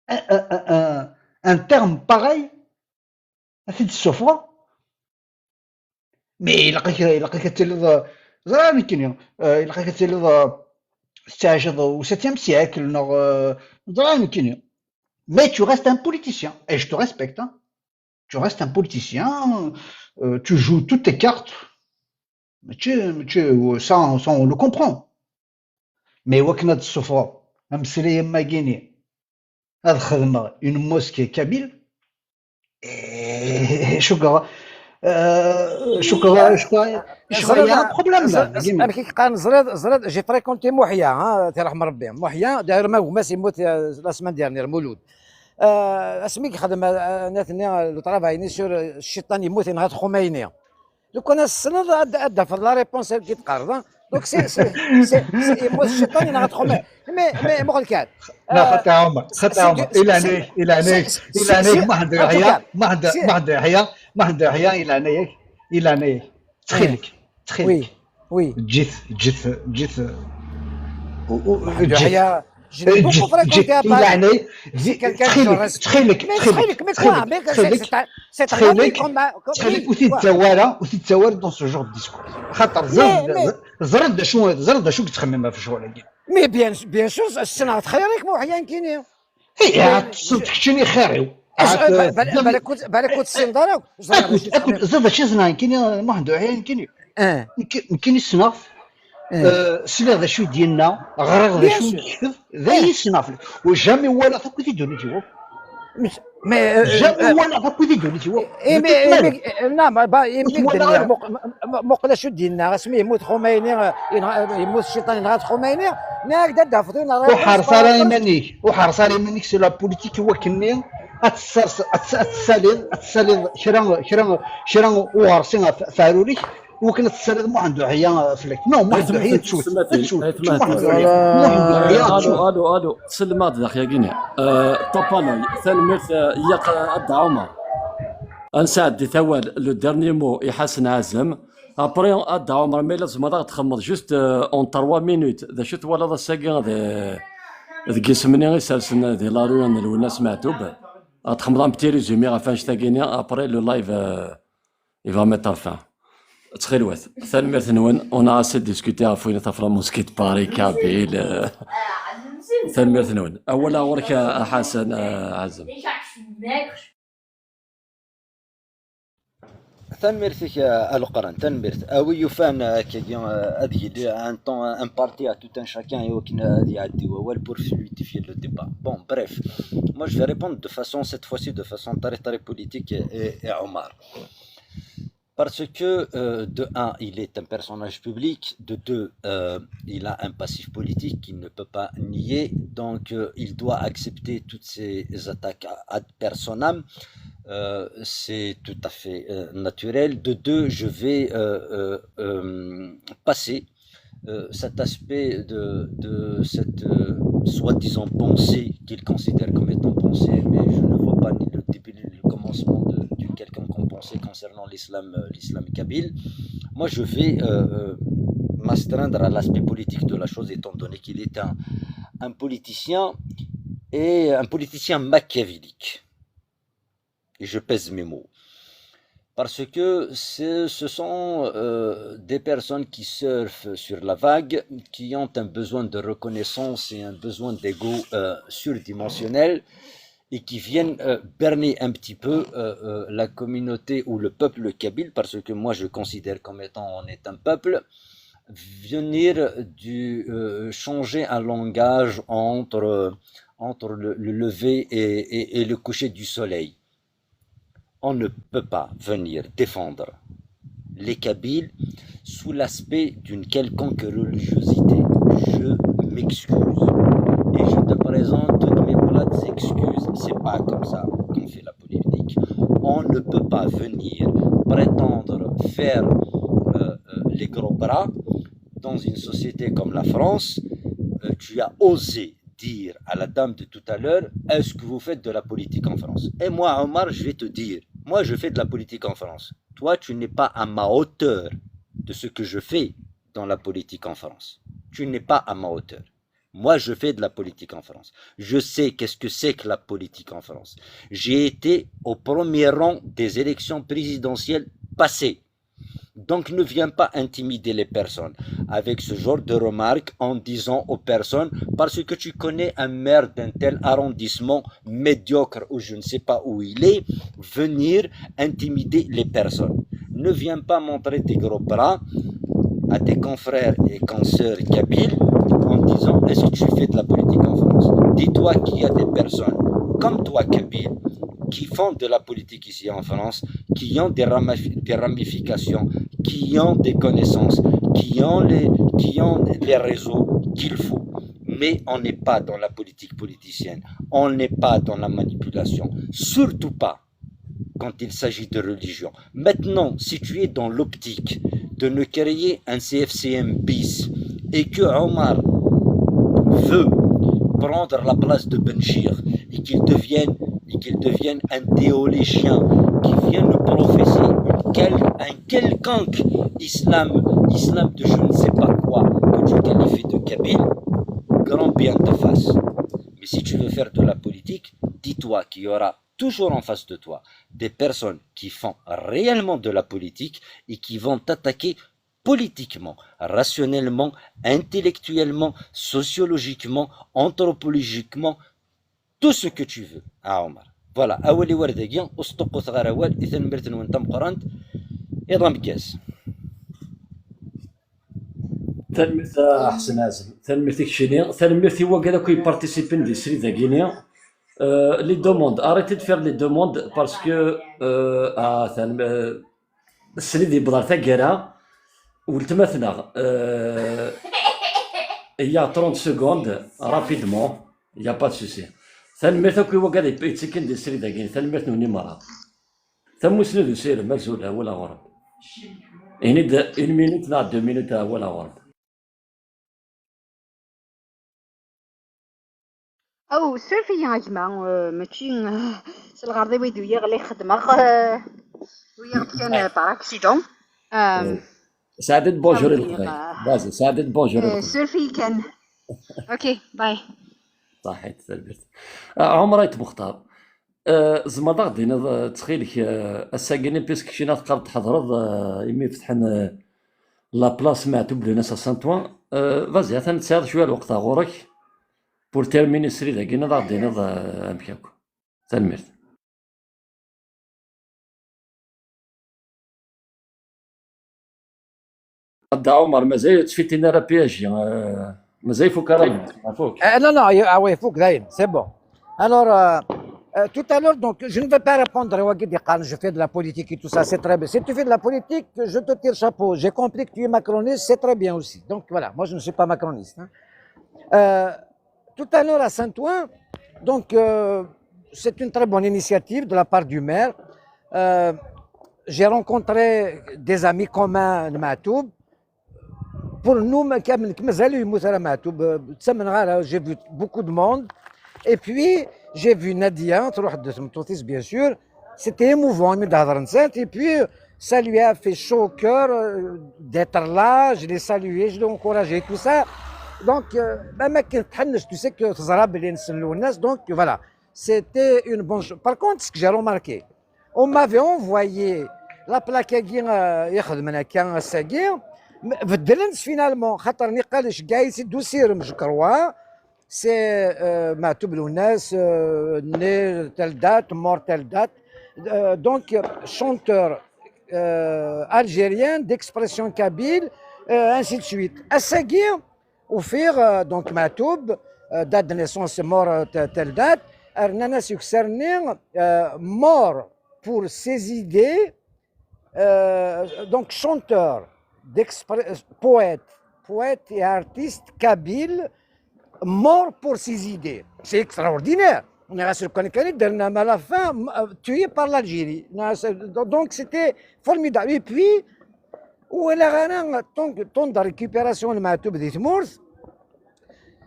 Un, un, un, un, un terme pareil, ad t-id-tessuffɣeḍ? Mais ilaq-ak, ilaq-ak ad tiliḍ, eh, ẓriɣ nekkini, eh, ilaq-ak ad tiliḍ, eh, tettɛiceḍ au septième siècle, neɣ, eh, ẓriɣ nekkini. Mais tu restes un politicien, et je te respecte, hein. Tu restes un politicien, euh, tu joues toutes tes cartes. Mačči, mačči, ça, ça, on le comprend. Mais wakken ad tessufɣeḍ ameslay am wagini, ad xedmeɣ une mosquée kabyle, eh, cukkeɣ, euh, cukkeɣ, cukkeɣ, cukkeɣ, il y a un problème là. Amek i k-qqaren, ẓriḍ, ẓriḍ, j'ai fréquenté Muḥya, hein, tirḥem Rebbi. Muḥya, d'ailleurs, ma gma-s yemmut, euh, la semaine dernière, Mulud. Euh, asmi i yexdem, euh, natni, euh, le travail-nni sur, euh, cciṭan yemmut, yenɣa-t Xumayni. Lukan ad tessneḍ, ad, ad d-tafeḍ la réponse i d-teqqareḍ, hein. Donc, c'est, c'est, c'est, c'est, yemmut cciṭan, yenɣa-t Xumayni. Mais, mais, muqel kan. لا، خطأ عمر، خطأ عمر. إلى عينيك، إلى عينيك، إلى عينيك، ما حد يحيا، ما حد، ما حد يحيا، ما حد يحيا، إلى عينيك، إلى عينيك. تخيلك، تخيلك. Oui. جيت، جيت، جيت. Je n'ai beaucoup fréquenté à Paris. C'est quelqu'un que je respecte. Mais تخيلك، mais quoi, mais c'est un homme comme, comme تخيلك. وتتسوارى، وتتسوارى dans ce genre de discours. خاطر زرد، زرد شو، زرد شو تخمم في الشغل هكا. Mais bien, bien sûr, c'est un très riche, moi, rien qui n'est. Ihi, ad tessneḍ keččini xir-iw. Balak ur tessineḍ ara. Akk, akk, ẓriɣ d acu i ẓriɣ nekkini, Muḥend Uḥya, nekkini. Nekkini ssneɣ-t. Sliɣ d acu i d-yenna, ɣriɣ d acu i d-yekteb, d ayen i ssneɣ fell-as. Ur jamais walaɣ-t akk di ddunit-iw. Jamais walaɣ-t akk di ddunit-iw. Muqel acu d-yenna asmi yemmut Xumayni, yemmut cciṭan, yenɣa-t Xumayni. Nniɣ-ak-d ad d-tafeḍ win ara... Ur ḥerreṣ ara iman-ik, ur ḥerreṣ ara iman-ik sur la politique i wakken-nni ad tessers-, ad tt-, ad tessaliḍ, ad tessaliḍ kra, kra, kra uɣersi ɣef, ɣef uɛrur-ik, i wakken ad tessaliḍ Muḥend Uḥya fell-ak. Non, Muḥend Uḥya yettwet, yettwet, yettwet Muḥend Uḥya. Muḥend Uḥya yettwet. Allo, allo, allo, tsellem-aɣ-d daxi-agi-nni. Tapaloy, tanemmirt, eh, yak, eh, a Dda Ɛumer. Ad nesɛeddi tawal, le dernier mot i Ḥasen Ɛazem. Après, a Dda Ɛumer, ma yella tzemreḍ ad ɣ-txedmeḍ juste, euh, en trois minutes. D acu twalaḍ ass-agi d-, deg yisem-nni i sersen di la rue n Lwennas Meɛtub? Ad ɣ-txedmeḍ un petit résumé ɣef annect-agi-nni, après le live, euh, il va mettre fin. Ttxil-wet, tanemmirt-nwen, on a assez discuté ɣef win tafra mosquée de Paris, Kabyle, euh, tanemmirt-nwen. Awal-a ɣur-k a, a Ḥasen, euh, Ɛazem. Tanemmirt-ik a Leqran, tanemmirt. A wi yufan, euh, akkagi, euh, ad yili un temps imparti à tout un chacun i wakken ad iɛeddi wawal pour fluidifier le débat. Bon, bref, moi je vais répondre de façon, cette fois-ci, de façon très, très politique et, et, et Omar. Parce que, euh, de un, il est un personnage public, de deux, euh, il a un passif politique qu'il ne peut pas nier, donc, euh, il doit accepter toutes ces attaques ad personam. Euh, c'est tout à fait, euh, naturel. De deux, je vais, euh, euh, euh, passer, euh, cet aspect de, de cette, euh, soi-disant pensée qu'il considère comme étant pensée, mais je ne vois pas ni le début ni le commencement de, d'une quelconque pensée concernant l'islam, euh, l'islam kabyle. Moi, je vais, euh, euh, m'astreindre à l'aspect politique de la chose, étant donné qu'il est un, un politicien et un politicien machiavélique. Et je pèse mes mots. Parce que ce, ce sont, euh, des personnes qui surfent sur la vague, qui ont un besoin de reconnaissance et un besoin d'ego, euh, surdimensionnel, et qui viennent, euh, berner un petit peu, euh, euh, la communauté ou le peuple kabyle, parce que moi je considère comme étant on est un peuple, venir du, euh, changer un langage entre, entre le, le lever et, et, et le coucher du soleil. On ne peut pas venir défendre les Kabyles sous l'aspect d'une quelconque religiosité. Je m'excuse. Et je te présente toutes mes plates excuses. C'est pas comme ça qu'on fait la politique. On ne peut pas venir prétendre faire, euh, euh, les gros bras dans une société comme la France. Euh, tu as osé dire à la dame de tout à l'heure, est-ce que vous faites de la politique en France ? Et moi, Omar, je vais te dire, moi, je fais de la politique en France. Toi, tu n'es pas à ma hauteur de ce que je fais dans la politique en France. Tu n'es pas à ma hauteur. Moi, je fais de la politique en France. Je sais qu'est-ce que c'est que la politique en France. J'ai été au premier rang des élections présidentielles passées. Donc, ne viens pas intimider les personnes avec ce genre de remarques en disant aux personnes, parce que tu connais un maire d'un tel arrondissement médiocre ou je ne sais pas où il est, venir intimider les personnes. Ne viens pas montrer tes gros bras à tes confrères et consoeurs kabyles en disant, est-ce que tu fais de la politique en France ? Dis-toi qu'il y a des personnes comme toi, kabyles, qui font de la politique ici en France, qui ont des ramifi-, des ramifications, qui ont des connaissances, qui ont les, qui ont les réseaux qu'il faut. Mais on n'est pas dans la politique politicienne, on n'est pas dans la manipulation, surtout pas quand il s'agit de religion. Maintenant, si tu es dans l'optique de ne créer un C F C M bis et que Omar veut prendre la place de Benchir et qu'il devienne, et qu'il devienne un théologien qui vient nous professer une quel-, un quelconque islam, islam de je ne sais pas quoi que tu qualifies de kabyle, grand bien te fasse. Mais si tu veux faire de la politique, dis-toi qu'il y aura toujours en face de toi des personnes qui font réellement de la politique et qui vont t'attaquer politiquement, rationnellement, intellectuellement, sociologiquement, anthropologiquement, tout ce que tu veux, a Ɛumer. Voilà, awal-iw ar dagi, ur sṭuqquteɣ ara awal, i tanemmirt-nwen tameqqrant, iḍ ameggaz. Tanemmirt a Ḥsen Ɛazem, tanemmirt i keččini, tanemmirt i wagad akk yepparticipen di srid-agi-ni. Euh, les demandes, arrêtez de faire les demandes parce que, euh, ah, tanem-, euh, srid yewweḍ ar taggara, weltma-tneɣ, euh, il y a trente secondes, rapidement, il y a pas de souci. Tanemmirt akk i wagad yettikin di srid-agi, tanemmirt-nwen i merra. Tamussni d usirem, azul, awal ɣur-m. Ini-d une minute neɣ deux minutes, awal ɣur-m. Aw, suref-iyi a gma, euh, mačči, euh, s lɣerḍ-iw i d-uyiɣ la xeddmeɣ, euh, uyiɣ-d kan, euh, par accident. Euh, Saɛdet bonjour i lexḍay. Vas-y, saɛdet bonjour i lexḍay. Suref-iyi kan. Ok, bye. Ṣaḥit, tanemmirt. Ah, Ɛumer Ayt Mextar, euh, tzemreḍ ad ɣ-d-tiniḍ, euh, ttxil-k, euh, ass-agi-nni, puisque keččini teqqareḍ tḥeḍreḍ, euh, imi fetḥen, euh, la place Maɛtub Lwennas à Saint-Ouen, euh, vas-y, atan tesɛiḍ cwiya n lweqt ɣur-k pour terminer srid-agi, ad ɣ-d-tiniḍ, euh, amek akk. Tanemmirt. A Dda Ɛumer, mazal ur ttfitin ara P S G, euh, mazal ifuk ara, ifuk. Ah, non, non, ah ouais, ifuk dayen, c'est bon. Alors, euh, euh, tout à l'heure, donc, je ne vais pas répondre à Wagid Khan, je fais de la politique et tout ça, c'est très bien. Si tu fais de la politique, je te tire chapeau. J'ai compris que tu es macroniste, c'est très bien aussi. Donc voilà, moi je ne suis pas macroniste, hein. Euh, tout à l'heure à Saint-Ouen, donc euh, c'est une très bonne initiative de la part du maire. Euh, j'ai rencontré des amis communs de Matoub. Pour nous, ma- كامل كما مازال يموت راه معتوب، آه، تسمن غير، j'ai vu beaucoup de monde. Et puis, j'ai vu Nadia, تروح de Mtotis, bien sûr. C'était émouvant, mais d'Hadrensent. Et puis, ça lui a fait chaud au cœur euh, d'être là. Je l'ai salué, je l'ai encouragé, tout ça. Donc, euh, ben, ما كنت تحنش, tu sais que تزرع بلي نسلو الناس. Donc, voilà. C'était une bonne chose. Par contre, ce que j'ai remarqué, on m'avait envoyé la plaque يخدم هكا الساقي, بدلنت finalement, خاطر نقالش كاع يسدو سيرم, je crois. C'est euh, Matoub Lounès, euh, né telle date, mort telle date. Euh, donc, chanteur euh, algérien d'expression kabyle, euh, ainsi de suite. الساقي, وفيغ, euh, donc Matoub, euh, date de naissance, mort euh, te- telle date, Hernanas Yuksarni, euh, mort pour ses idées, euh, donc chanteur, d'expré- poète, poète et artiste kabyle, mort pour ses idées. C'est extraordinaire. On a reçu le Konikani, à la fin, euh, tué par l'Algérie. Donc c'était formidable. Et puis, ولا غانا طون طون دو ريكوبيراسيون لمعتوب دي تمورث.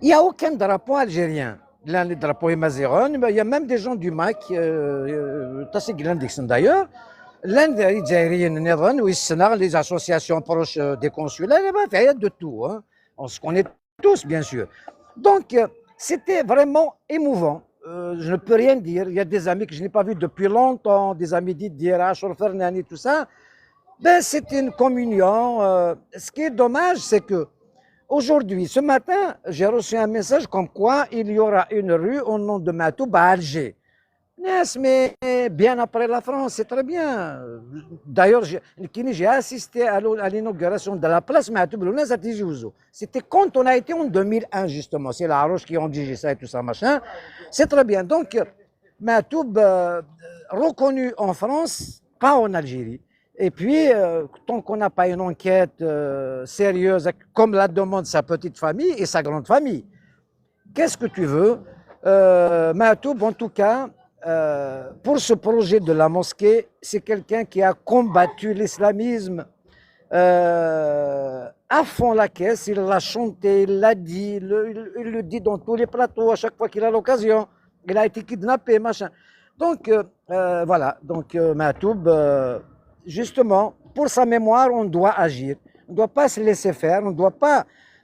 Il y a aucun drapeau algérien. لان لي درابو امازيغون, il y a même des gens du MAK, euh, تاسيك لان ديكسن d'ailleurs, لان ديزايريين نظن ويسنا les associations proches des consulats, ما فيها de tout, hein. On se connaît tous, bien sûr. Donc, euh, c'était vraiment émouvant. Euh, je ne peux rien dire. Il y a des amis que je n'ai pas vus depuis longtemps, des amis d'Idir, Ashur Fernani, tout ça. Ben, c'est une communion. Euh, ce qui est dommage, c'est que aujourd'hui, ce matin, j'ai reçu un message comme quoi il y aura une rue au nom de Matoub à Alger. ناس, mais bien après la France, c'est très bien. D'ailleurs, je- كيني, j'ai assisté à l'o- à l'inauguration de la place Matoub Lounès à Tizi Ouzou. C'était quand on a été en deux mille un, justement. C'est la Roche qui ont dirigé ça et tout ça, machin. C'est très bien. Donc, Matoub, euh, reconnu en France, pas en Algérie. Et puis, euh, tant qu'on n'a pas une enquête euh, sérieuse, comme la demande sa petite famille et sa grande famille, qu'est-ce que tu veux? Euh, Matoub, en tout cas, euh, pour ce projet de la mosquée, c'est quelqu'un qui a combattu l'islamisme euh, à fond la caisse. Il l'a chanté, il l'a dit, il, il- il le dit dans tous les plateaux à chaque fois qu'il a l'occasion. Il a été kidnappé, machin. Donc, euh, euh, voilà. Donc, euh, Matoub, euh, justement, pour sa mémoire, on doit agir. On ne doit pas se laisser faire. On ne doit pas,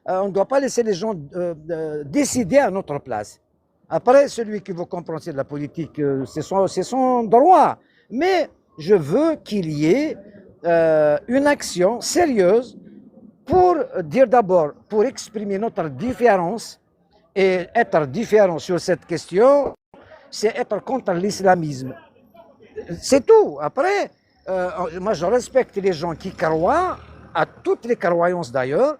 euh, on ne doit pas laisser les gens euh, euh, décider à notre place. Après, celui qui veut comprendre de la politique, euh, c'est son, c'est son droit. Mais je veux qu'il y ait euh, une action sérieuse pour dire d'abord, pour exprimer notre différence et être différent sur cette question, c'est être contre l'islamisme. C'est tout. Après, euh, moi, je respecte les gens qui croient, à toutes les croyances d'ailleurs.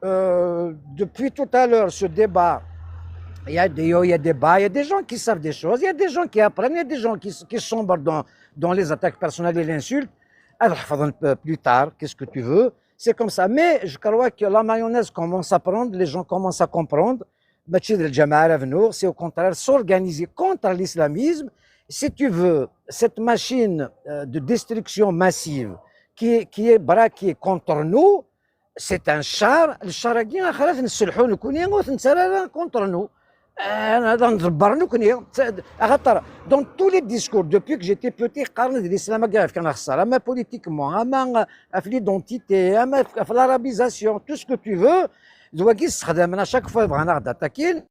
Euh, depuis tout à l'heure, ce débat, il y a des, il y a des débat, il y a des gens qui savent des choses, il y a des gens qui apprennent, il y a des gens qui, qui sombrent dans, dans les attaques personnelles et l'insulte. Ad ḥefḍen p-, plus tard, qu'est-ce que tu veux? C'est comme ça. Mais je crois que la mayonnaise commence à prendre, les gens commencent à comprendre. ماشي د الجماعة راه بنور, c'est au contraire s'organiser contre l'islamisme. Si tu veux, cette machine, euh, de destruction massive qui est, qui est braquée contre nous, c'est un char. الشار هاكي اخر نسلحو نكوني وتنسى contre nous. آه، هذا نضبر نكوني. خاطر dans tous les discours, depuis que j'étais petit, قارن الاسلام كاع كان خسر, اما politiquement, اما في l'identité, اما في l'arabisation, tout ce que tu veux. دواكي استخدمنا chaque fois يبغى ناخذ attaquer.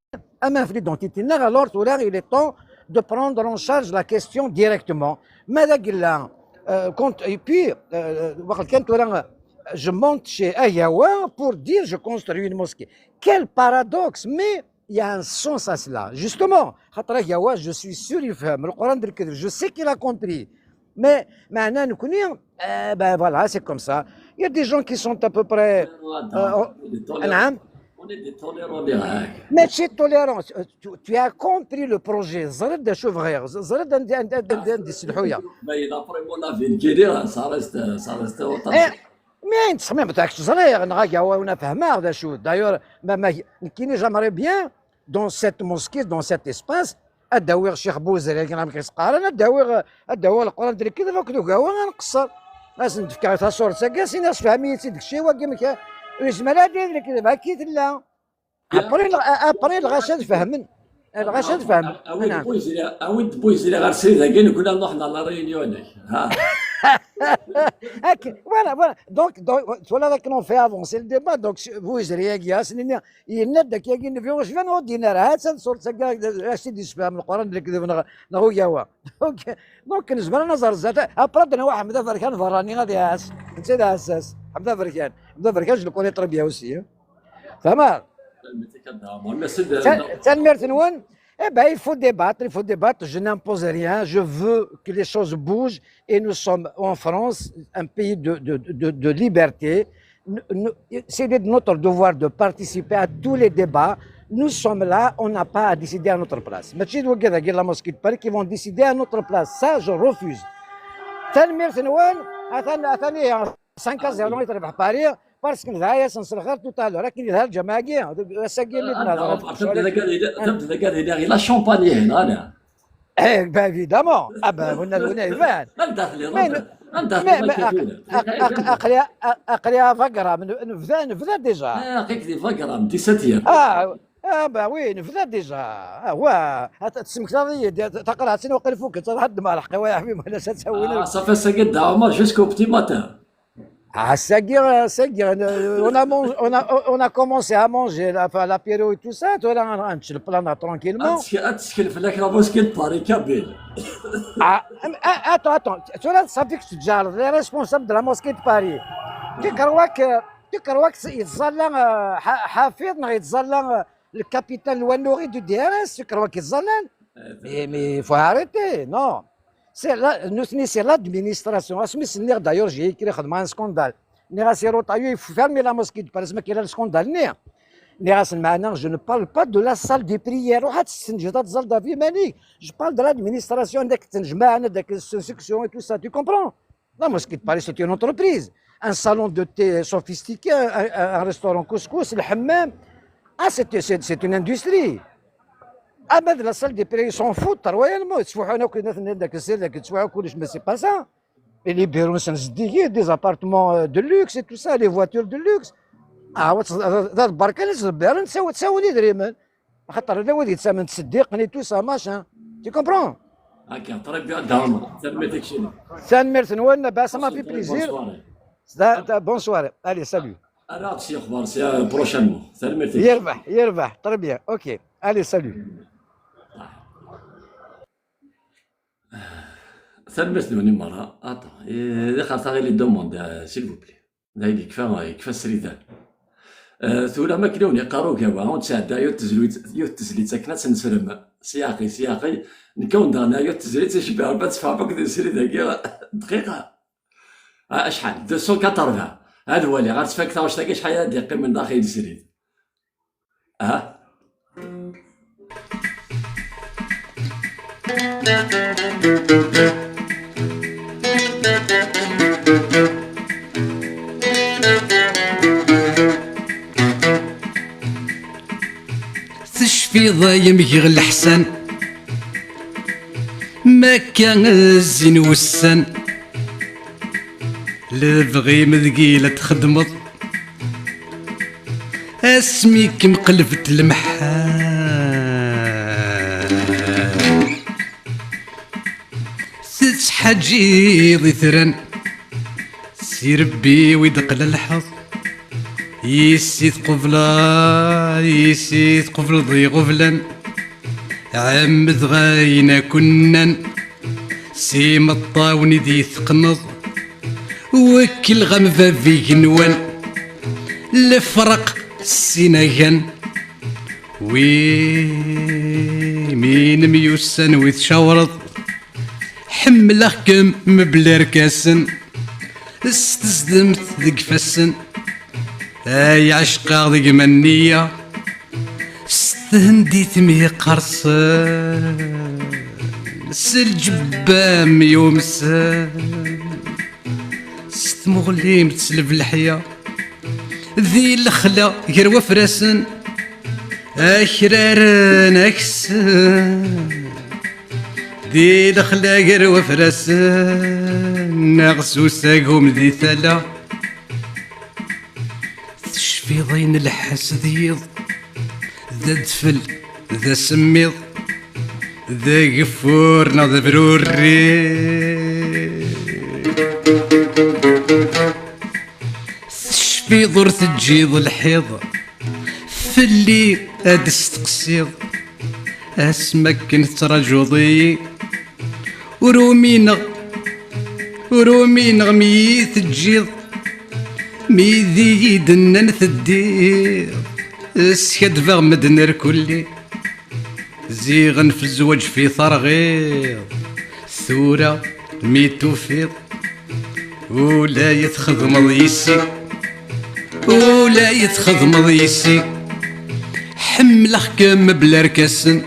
اما في l'identité ناغ, alors tura il est temps de prendre en charge la question directement. ماذا قلنا؟ Euh, quand, et puis, euh, وقت كان tura, je monte chez Agawa pour dire je construis une mosquée. Quel paradoxe, mais il y a un sens à cela. Justement, خاطر Agawa, je suis sûr يفهم القرآن د الكذب, je sais qu'il a compris. Mais معناه نكوني, euh, ben voilà, c'est comme ça. Il y a des gens qui sont à peu près, euh, نعم. On est des tolérants, les règles. ماشي tolérance. Euh, tu, tu as compris le projet. زرد شوف غير. زرد عندي, عندي, عندي, عندي, عندي السلحوية. باين, après mon avis, كي دير, ça reste, ça reste autant. Eh, mais انت سمعت, ما تاكش زرير, انا غاكي هو, انا فهمها هذا شو. D'ailleurs, ما, ما, كيني j'aimerais bien dans cette mosquée, dans cet espace, اداويغ الشيخ بوزري, كنا كيسقارن, اداويغ, اداويغ القرآن دري كذا, فوق دو قهوة غنقصر. ناس ندفك على صورة ساكاسين, ناس فهمي يتسد الشيء, وقام كا, ويسمى لا دير كذا, ما كي تلا. Après, après, الغاش هاد فهمن. الغاش هاد فهمن. اوي نعم. بوزري, اوي بوزري غير سيدا, كي نقول له نروح على la réunion هناك. ها. هاك, voilà, voilà. Donc, donc, voilà, donc, on fait avancer le débat. Donc, بوزري, يا سنيني, ينادك, يا جن في وش فين ودينا راه, هات صورة ساكا, اش تدي سفهم القرآن اللي كذبنا, نغو ياوا. Donc, donc, نزمر انا زرزات. Après, انا واحد مدا فركان فراني غادي ياس. انت دا اساس. مدا فركان. مدا فركان, je le connais très bien aussi, hein. فهمت؟ Tan-, tanemmirt-nwen. Eh ben, il faut débattre, il faut débattre. Je n'impose rien. Je veux que les choses bougent. Et nous sommes en France, un pays de, de, de, de liberté. Nous, nous, c'est de notre devoir de participer à tous les débats. Nous sommes là, on n'a pas à décider à notre place. ماشي دوكا كاع la mosquée de Paris qui vont décider à notre place. Ça, je refuse. Tanemmirt-nwen, atan, atan, cinq à zéro يتربح Paris, parce que نذهب ياسن سلخر tout à l'heure, لكن يذهب الجماعة كي, هذا ساقي اللي تنهضر. تبدا كاع هنا, تبدا كاع هنا, غير la champagne هنا, أنا. Eh, ben, évidemment. Ah ben, هنا, هنا يبان. غندخلي, غندخلي, غندخلي. أقريها فقرة, نبدا, نبدا déjà. لا, قلت لي فقرة, من dix-sept heures. Ah, ah, ben oui, نبدا déjà. Ah, ouais. تسمك تقرا سنة وقل فوق, تروح الدماء الحقيوة يا حبيبي, ولا ستسوي. Ah, ça fait cinq heures, jusqu'au petit matin. Ah, ça y est, ça y est, on a, on a, on a commencé à manger, la, enfin, l'apéro et tout ça, tu vois, là, on, on, le plan là, tranquillement. Est-ce que, est-ce que le flac là, parce qu'il paraît kabyle? Ah, ah, attends, attends, tu vois, ça fait que tu gères les responsables de la mosquée de Paris. Tu crois que, tu crois que c'est, ils ont, euh, ha-, Hafid, non, ils ont, euh, le capitaine Ouanouri du D R S, tu crois qu'ils ont, mais, mais il faut arrêter, non. C'est la, nous, c'est l'administration. Asmi s-nniɣ, d'ailleurs, j'ai écrit, xedmeɣ un scandale. Nniɣ-as i Rotaillot, il faut fermer la mosquée de Paris, ma kien le scandale-nni. Nniɣ-as, meɛna, je ne parle pas de la salle des prières. Ruḥ ad tessenǧeḍ, ad tẓalleḍ ɣef yiman-ik. Je parle de l'administration, anda k-ttnejmaɛen, anda k-, section et tout ça, tu comprends? La mosquée de Paris, c'est une entreprise. Un salon de thé sophistiqué, un, un, un restaurant couscous, le hammam. Ah, c'est, c'est, c'est une industrie. Ah, mais la salle des prières, ils s'en foutent, royalement. Ils se foutent, mais c'est pas ça. Et les bureaux sont des, des appartements, euh, de luxe et tout ça, les voitures de luxe. Ah, ouais, c'est, c'est, c'est, خاطر هذا وين يتسمى تصديق, et tout ça, machin. Tu comprends? هكا, très bien, داوم. تنميتك شنو؟ تنميرت نوالنا, بس ما في plaisir. Bonne soirée. Bonne soirée. Allez, salut. Alors, c'est au revoir, c'est, euh, prochainement. تنميتك. يربح, يربح. Très bien. Ok. Allez, salut. تنميرت نوالنا مرة. Attends. إيه, دخل صار لي demande, euh, s'il vous plaît. دايدي يكفى, يكفى السريدان. آه, ثورة ما كلاوني قارو كوا, ونتساعد يوت تزليت, يوت تزليت سكنات سنسرم. Syaqi, syaqi. Nekk awen daɣen ɛyuɣ tezrit, icebbi Rebbi ad teffeɣ akk di srid-agi. Dqiqa. Ah, acḥal? Deux cent quatre-vingts. Ad wali, ɣer tfak taɣect-agi acḥal ara d-iqqimen daxel di srid. Ah. Tecfiḍ ay amgiɣ leḥsan, makka zzin wussan, lebɣi-m deg-i la txeddmeḍ, asmi kem-qelbet lemḥan. Tettḥaǧiḍ itran, si Rebbi wi d-qla lḥeḍ. Yis-i tqubleḍ, yis-i tqubleḍ iɣublan. Ɛemmdeɣ ayen akk nnan, s imeṭṭawen i d-yetteqqneḍ. Wekkleɣ-am bab igenwan, lefraq s inagan. Wi mi nemyussan wi tcawreḍ, ḥemmleɣ-kem mebla irkasen, s tezdemt deg ifassen, ay ɛecqeɣ deg manniya, s thendit mi qqersen, s lǧebba mi umsen, s tmuɣli-m tesleb leḥya. Di lexla gar wafrasen, akraren aksen. Di lexla gar wafrasen, neɣ s usagum di tala. Tecfiḍ ayen lḥas d yiḍ, d adfel, d asemmiḍ, d ageffur neɣ d abrurri. Tecfiḍ ur teǧǧiḍ lḥiḍ, fell-i ad d-testeqsiḍ, asmi akken tettrajuḍ-iyi. Ur umineɣ, ur umineɣ mi yi-teǧǧiḍ, mi d iyi-d-nnan teddiḍ, skadbeɣ medden irkulli. Ziɣen f zzwaǧ fi terɣiḍ, tura mi tufiḍ, ula i txedmeḍ yis-i, ula i txedmeḍ yis-i. Ḥemmleɣ-kem mebla irkasen,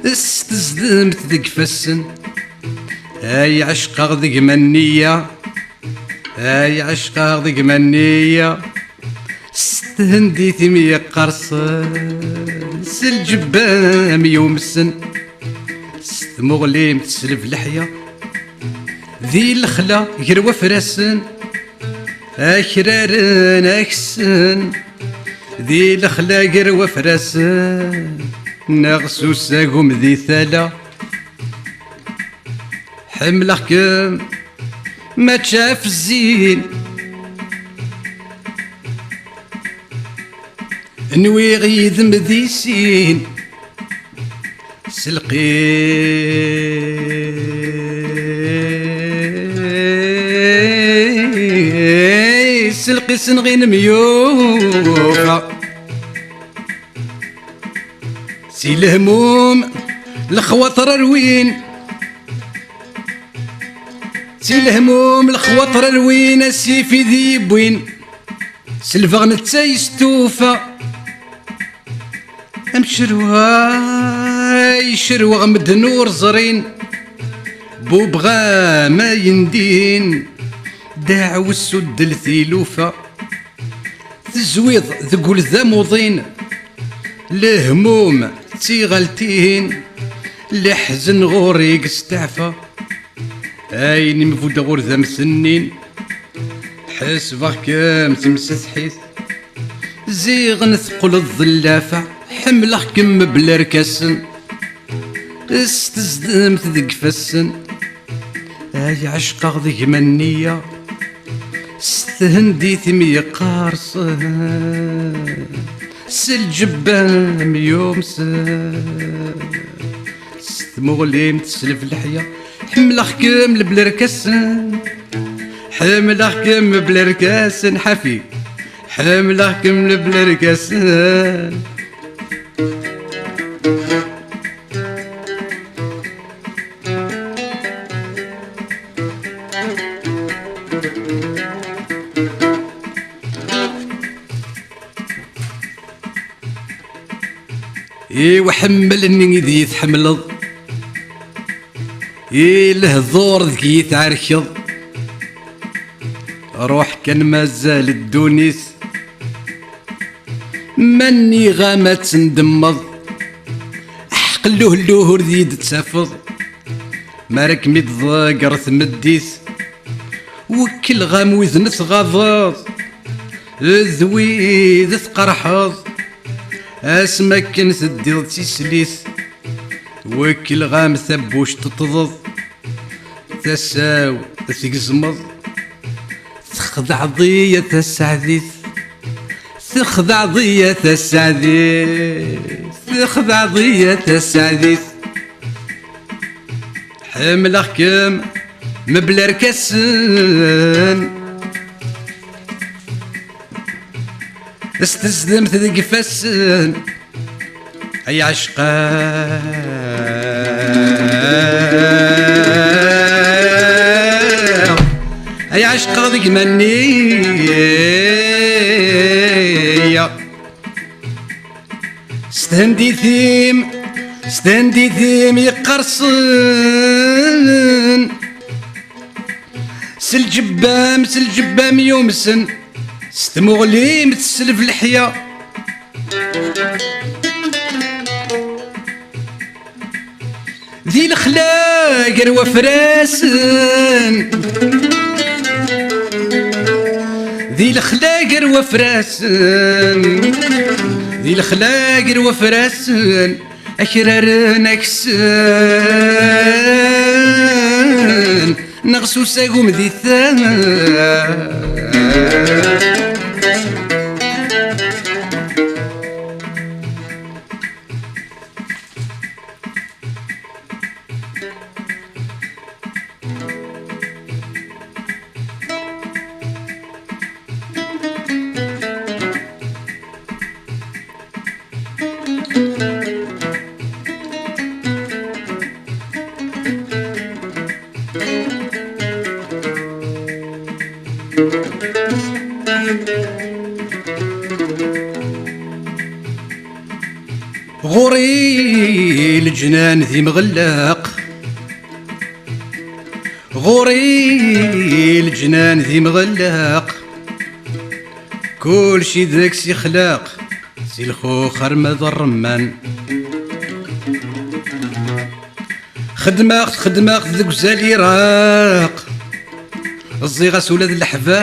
s tezdemt deg ifassen, ay ɛecqeɣ deg manniya. Ay ɛecqeɣ deg manniya, s thendit-im yeqqersen, s lǧebba am yumsen, s tmuɣli-m tesleb leḥya. Di lexla gar wafrasen, akraren aksen. Di lexla gar wafrasen, neɣ s usagum di tala. Ḥemmleɣ-kem mačči ɣef zzin, nwiɣ yid-m di sin. S lqis, s lqis nɣi nemyufa. Si lehmum lexwaṭer rwin, si lehmum lexwaṭer rwin, asif i d-yewwin, selbeɣ netta yestufa. Am ccrew ay cerweɣ medden ur ẓrin, bubɣam ay ndin, deɛwessu ddel tilufa. Tezwiḍ deg ul d amuḍin, lehmum d tiɣaltin, leḥzen ɣur-i yesteɛfa. Ayen i m-buddeɣ ur d am-tennin, ḥesbeɣ-kem d timsetḥit. Ziɣen teqqleḍ d llafa, ḥemmleɣ-kem mebla irkasen, s tezdemt deg ifassen. Ay ɛecqeɣ deg manniya, s thendit-im yeqqersen, s lǧebba-m yumsen, s tmuɣli-m tesleb leḥya. Ḥemmleɣ-kem lebla irkasen, ḥemmleɣ-kem lebla irkasen, ḥafi. Ḥemmleɣ-kem lebla irkasen. I uḥemmel-nni i d iyi-tḥemmleḍ, i lehdur deg iyi-tɛerkeḍ, ruḥ kan mazal ddunit. Ma nniɣ-am ad tendemmeḍ, aḥeqq luhluh ur d iyi-d-ttafeḍ. Mi ara kem-id-tḍegger tmeddit, wekkleɣ-am widen tɣaḍeḍ d wid tqerḥeḍ. Asmi akken teddiḍ d tislit, wekkleɣ-am tawwurt teṭṭḍeḍ, tasa-w tgezmeḍ. Texdeɛḍ-iyi a taseɛdit, texdeɛḍ-iyi a taseɛdit, texdeɛḍ-iyi a taseɛdit. Ḥemmleɣ-kem mebla rkasen, s tezdemt deg ifassen. Ay ɛecqeɣ, ay ɛecqeɣ deg iman-nni. S thendit-im, s thendit-im yeqqersen, s lǧebba-m, s lǧebba-m yumsen, s tmuɣli-m tesleb leḥya. Di lexla gar wafrasen, di lexla gar wafrasen, di lexla gar wafrasen, akraren aksen, neɣ s usagum di ta. Ɣur-i leǧnan d imɣellaq, ɣur-i leǧnan d imɣellaq, kulci deg-s ixlaq, si lxux arma d ṛṛemman. Xedmeɣ-t, xedmeɣ-t deg uzal iraq, ẓẓiɣ-as ula d leḥbaq.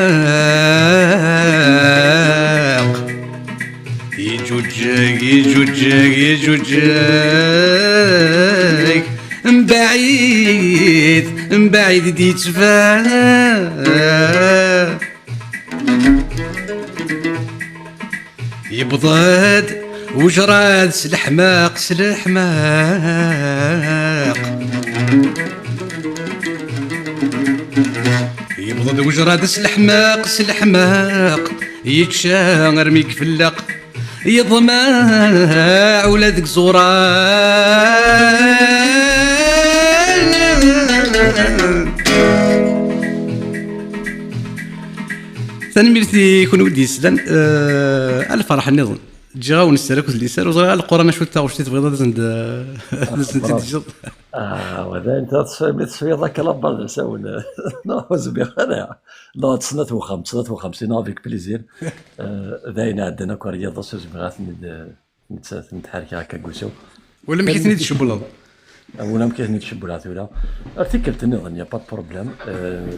Iǧuǧǧeg, iǧuǧǧeg, iǧuǧǧeg, mbaɛid, mbaɛid i d-yettban. Yewweḍ-d wejrad s leḥmaq, s leḥmaq. Yewweḍ-d wejrad s leḥmaq, s leḥmaq. Yečča armi yefleq. Yeḍmeɛ ula deg iẓuran. Tanemmirt i kunwi d-yeslan. Eh, a lferḥ nniḍen. Ǧǧiɣ-awen sser akked liser, ur ẓriɣ a Leqran acu d taɣect i tebɣiḍ ad sen-d-, ad sen-tt-id-tejjeḍ. Ah, wa d ayen ta tesfiḍ, mi tesfiḍ akka labbar d asawen. Non, ur zmireɣ ara. Non, d snat wexxam, d snat wexxam, sinon avec plaisir. Eh, d ayen iɛeddan akk ar yiḍes, ur zmireɣ ad ten-id-, ad ten-id-ḥerkeɣ akka deg usu. Wala amek i ten-id-tcewwleḍ? Wala amek i ten-id-cewwleɣ tura. Ar tikkelt nniḍen, y a pas de problème. Eh,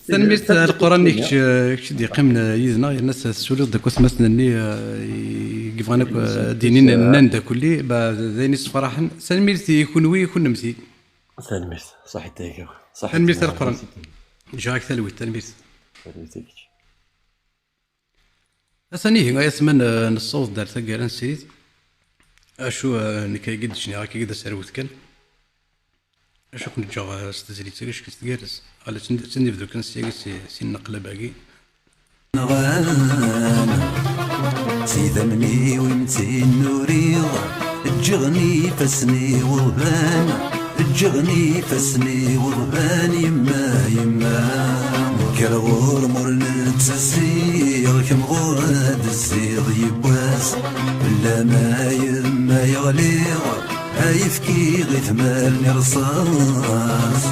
tanemmirt a Leqran i kečč, eh, kečč i d-yeqqimen, eh, yid-neɣ, yerna s-, tessuliḍ-d akk atmaten-nni, eh, i yebɣan akk, eh, ad d-inin, eh, nnan-d akk-, ba, d ayen yessefraḥen. Tanemmirt i kunwi, i kunemti. Tanemmirt. Ṣaḥit-ak. Ṣaḥit. Tanemmirt a Leqran. Ǧǧiɣ-ak talwit, tanemmirt. Tanemmirt i kečč. Atan ihi, ay atman, eh, nessaweḍ-d ar taggara n srid. Acu, eh, nekk ay d-cniɣ akka d aserwet kan. Acu k-neǧǧeɣ, eh, s tezlit-agi, acu k-tgerrez? Ɣala tt-, tt-, nibdu kan s, s, s nneqlab-agi. Nɣan s idammen-iw imtin uriɣ, ǧǧiɣ-n ifassen-iw ḍban, ǧǧiɣ-n ifassen-iw ḍban, yemma, yemma. Ɣur-m ur nettezziɣ, kemm ɣur-d zziɣ yiwwas. Fell-am a yemma yeɣliɣ, ayefki i tmerni rṣaṣ.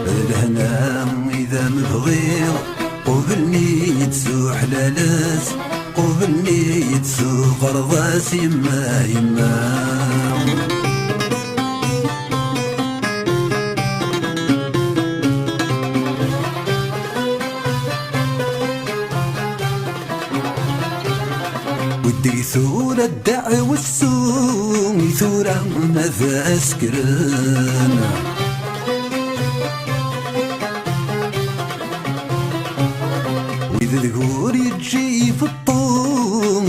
D lehna i d am-bɣiɣ, qublen-iyi-d s uḥlalas, qublen-iyi-d s uɣerbaz, yemma, yemma. Udeg tura ddeɛwessu, i tura ma d askren. Wid deg ur yeǧǧi ifeṭṭu,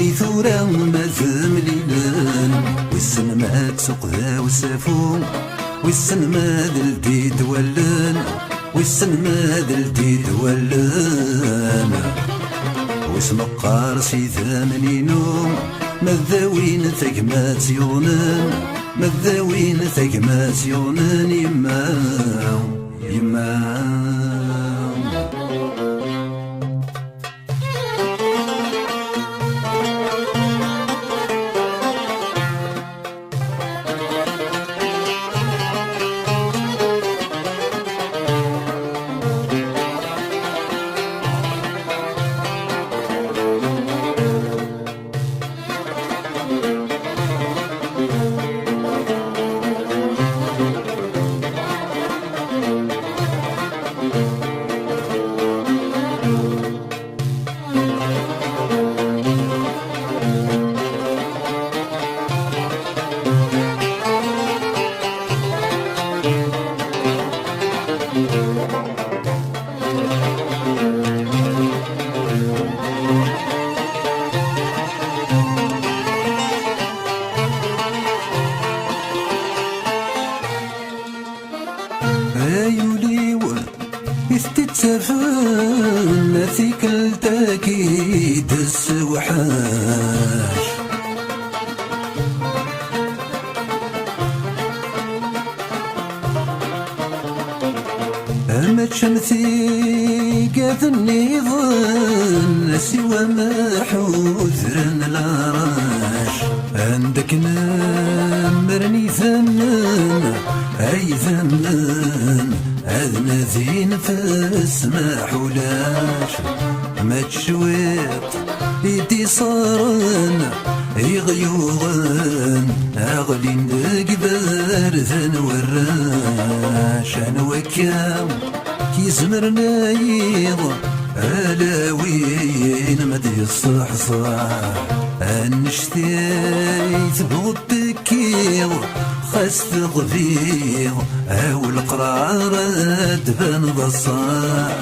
i tura ma zemlilen. Wissen ma d suq d awsafu, wissen ma d ldi-d wallen, wissen ma d ldi-d wallen. Wis meqqar s idammen-inu, ma d awin tagmat yuḍnen, ma d awin tagmat yuḍnen, yemma, yemma. Ay ul-iw, i t-id-ttafen tikkelt-agi d ssewḥac. Amačč am tigad nniḍen, siwa ma ḥudren larac. Anda akken mmren idammen, ay idammen, ad nadin f ssmaḥ ulac. Mačč cwiṭ i d-iṣaren iɣyuɣen, aɣlin deg iberdan warrac. Anwa akka k-izemren a yiḍ, ala win ma d-yesseḥṣaḥ. Annect-a i tebɣuḍ tekkiḍ, xas teɣbiḍ, a wleqrar ad d-tbaneḍ ṣṣeḥ.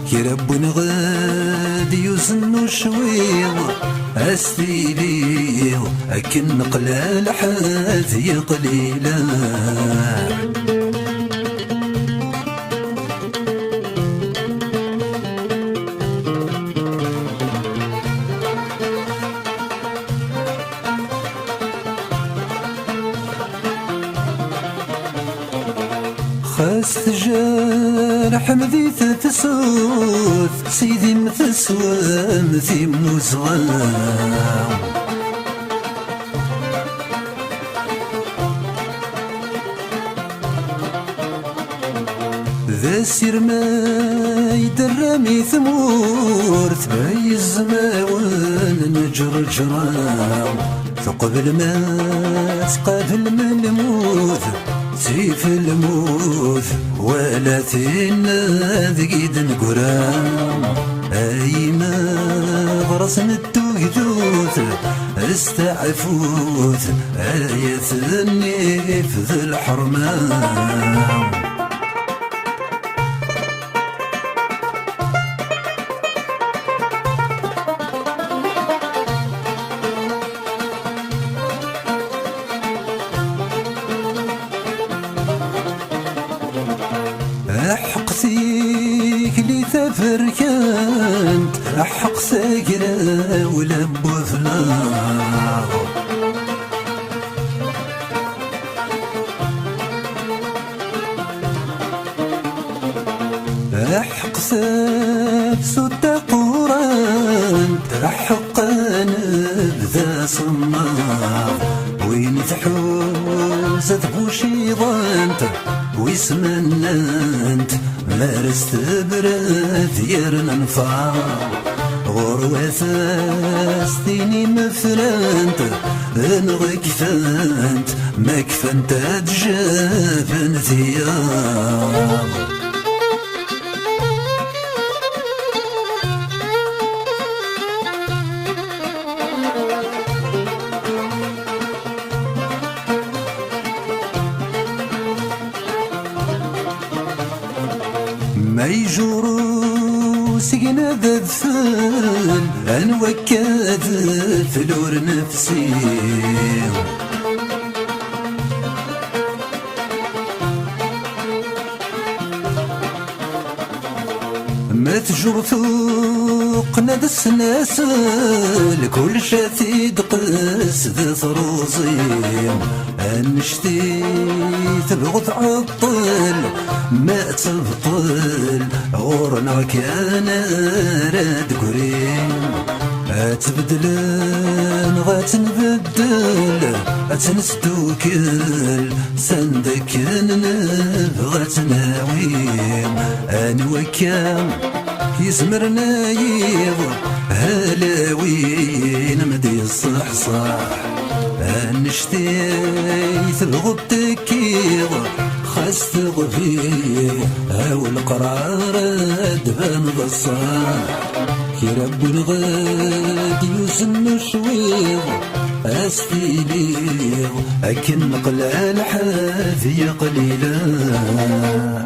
Kra n win ɣed yuzen ucwiḍ, a s-tiliḍ akken neqla lḥed yeqlila. Xas tjerḥem di tefsut, sidi-m teswem timmuzɣa. D asirem ay d-terram i tmurt, ay izmawen n Ǧerǧra. Tuqbel ma tqabel lmut, ttif lmut, wala tinna deg i d-neggra. Ay imeɣres n tugdut, steɛfut, ay at nnif d lḥerma. Aḥeqq tikli taberkant, aḥeqq tagrawla n weblaɣ. Aḥeqq Tafsut taqurant, aḥeqqan d asemmaḍ, win tḥuza tbuciḍant, wis mannant, mar s tebrad yerna nfaḍ. Ɣur-wat as-tinim flant, neɣ kfant, ma kfant ad jaben tiyaḍ. Ma yejur usigna d adfel, anwa akka adfel ur nefsi? Ma tjur tuqqna d snasel, kullec ad t-id-qes d truẓi. Annect-i tebɣu tɛeṭṭel, ma tebṭel, ɣur-neɣ kan ara d-grin. Ad tbeddlen, ad tt-nbeddel, ad tt-nesdukel, sanda akken nebɣa ad tt-nawi. Anwa akka yezmren a yiḍ, ala win m-d-yesseḥṣaḥ. Annect-i tebɣuḍ tekkiḍ, xas teɣbiḍ, a welqrar ad d-baneḍ ṣṣeḥ. Kra n win ɣad yuzen ucwiḍ, a s-tiniḍ akken neqla lḥafi aqlileɣ.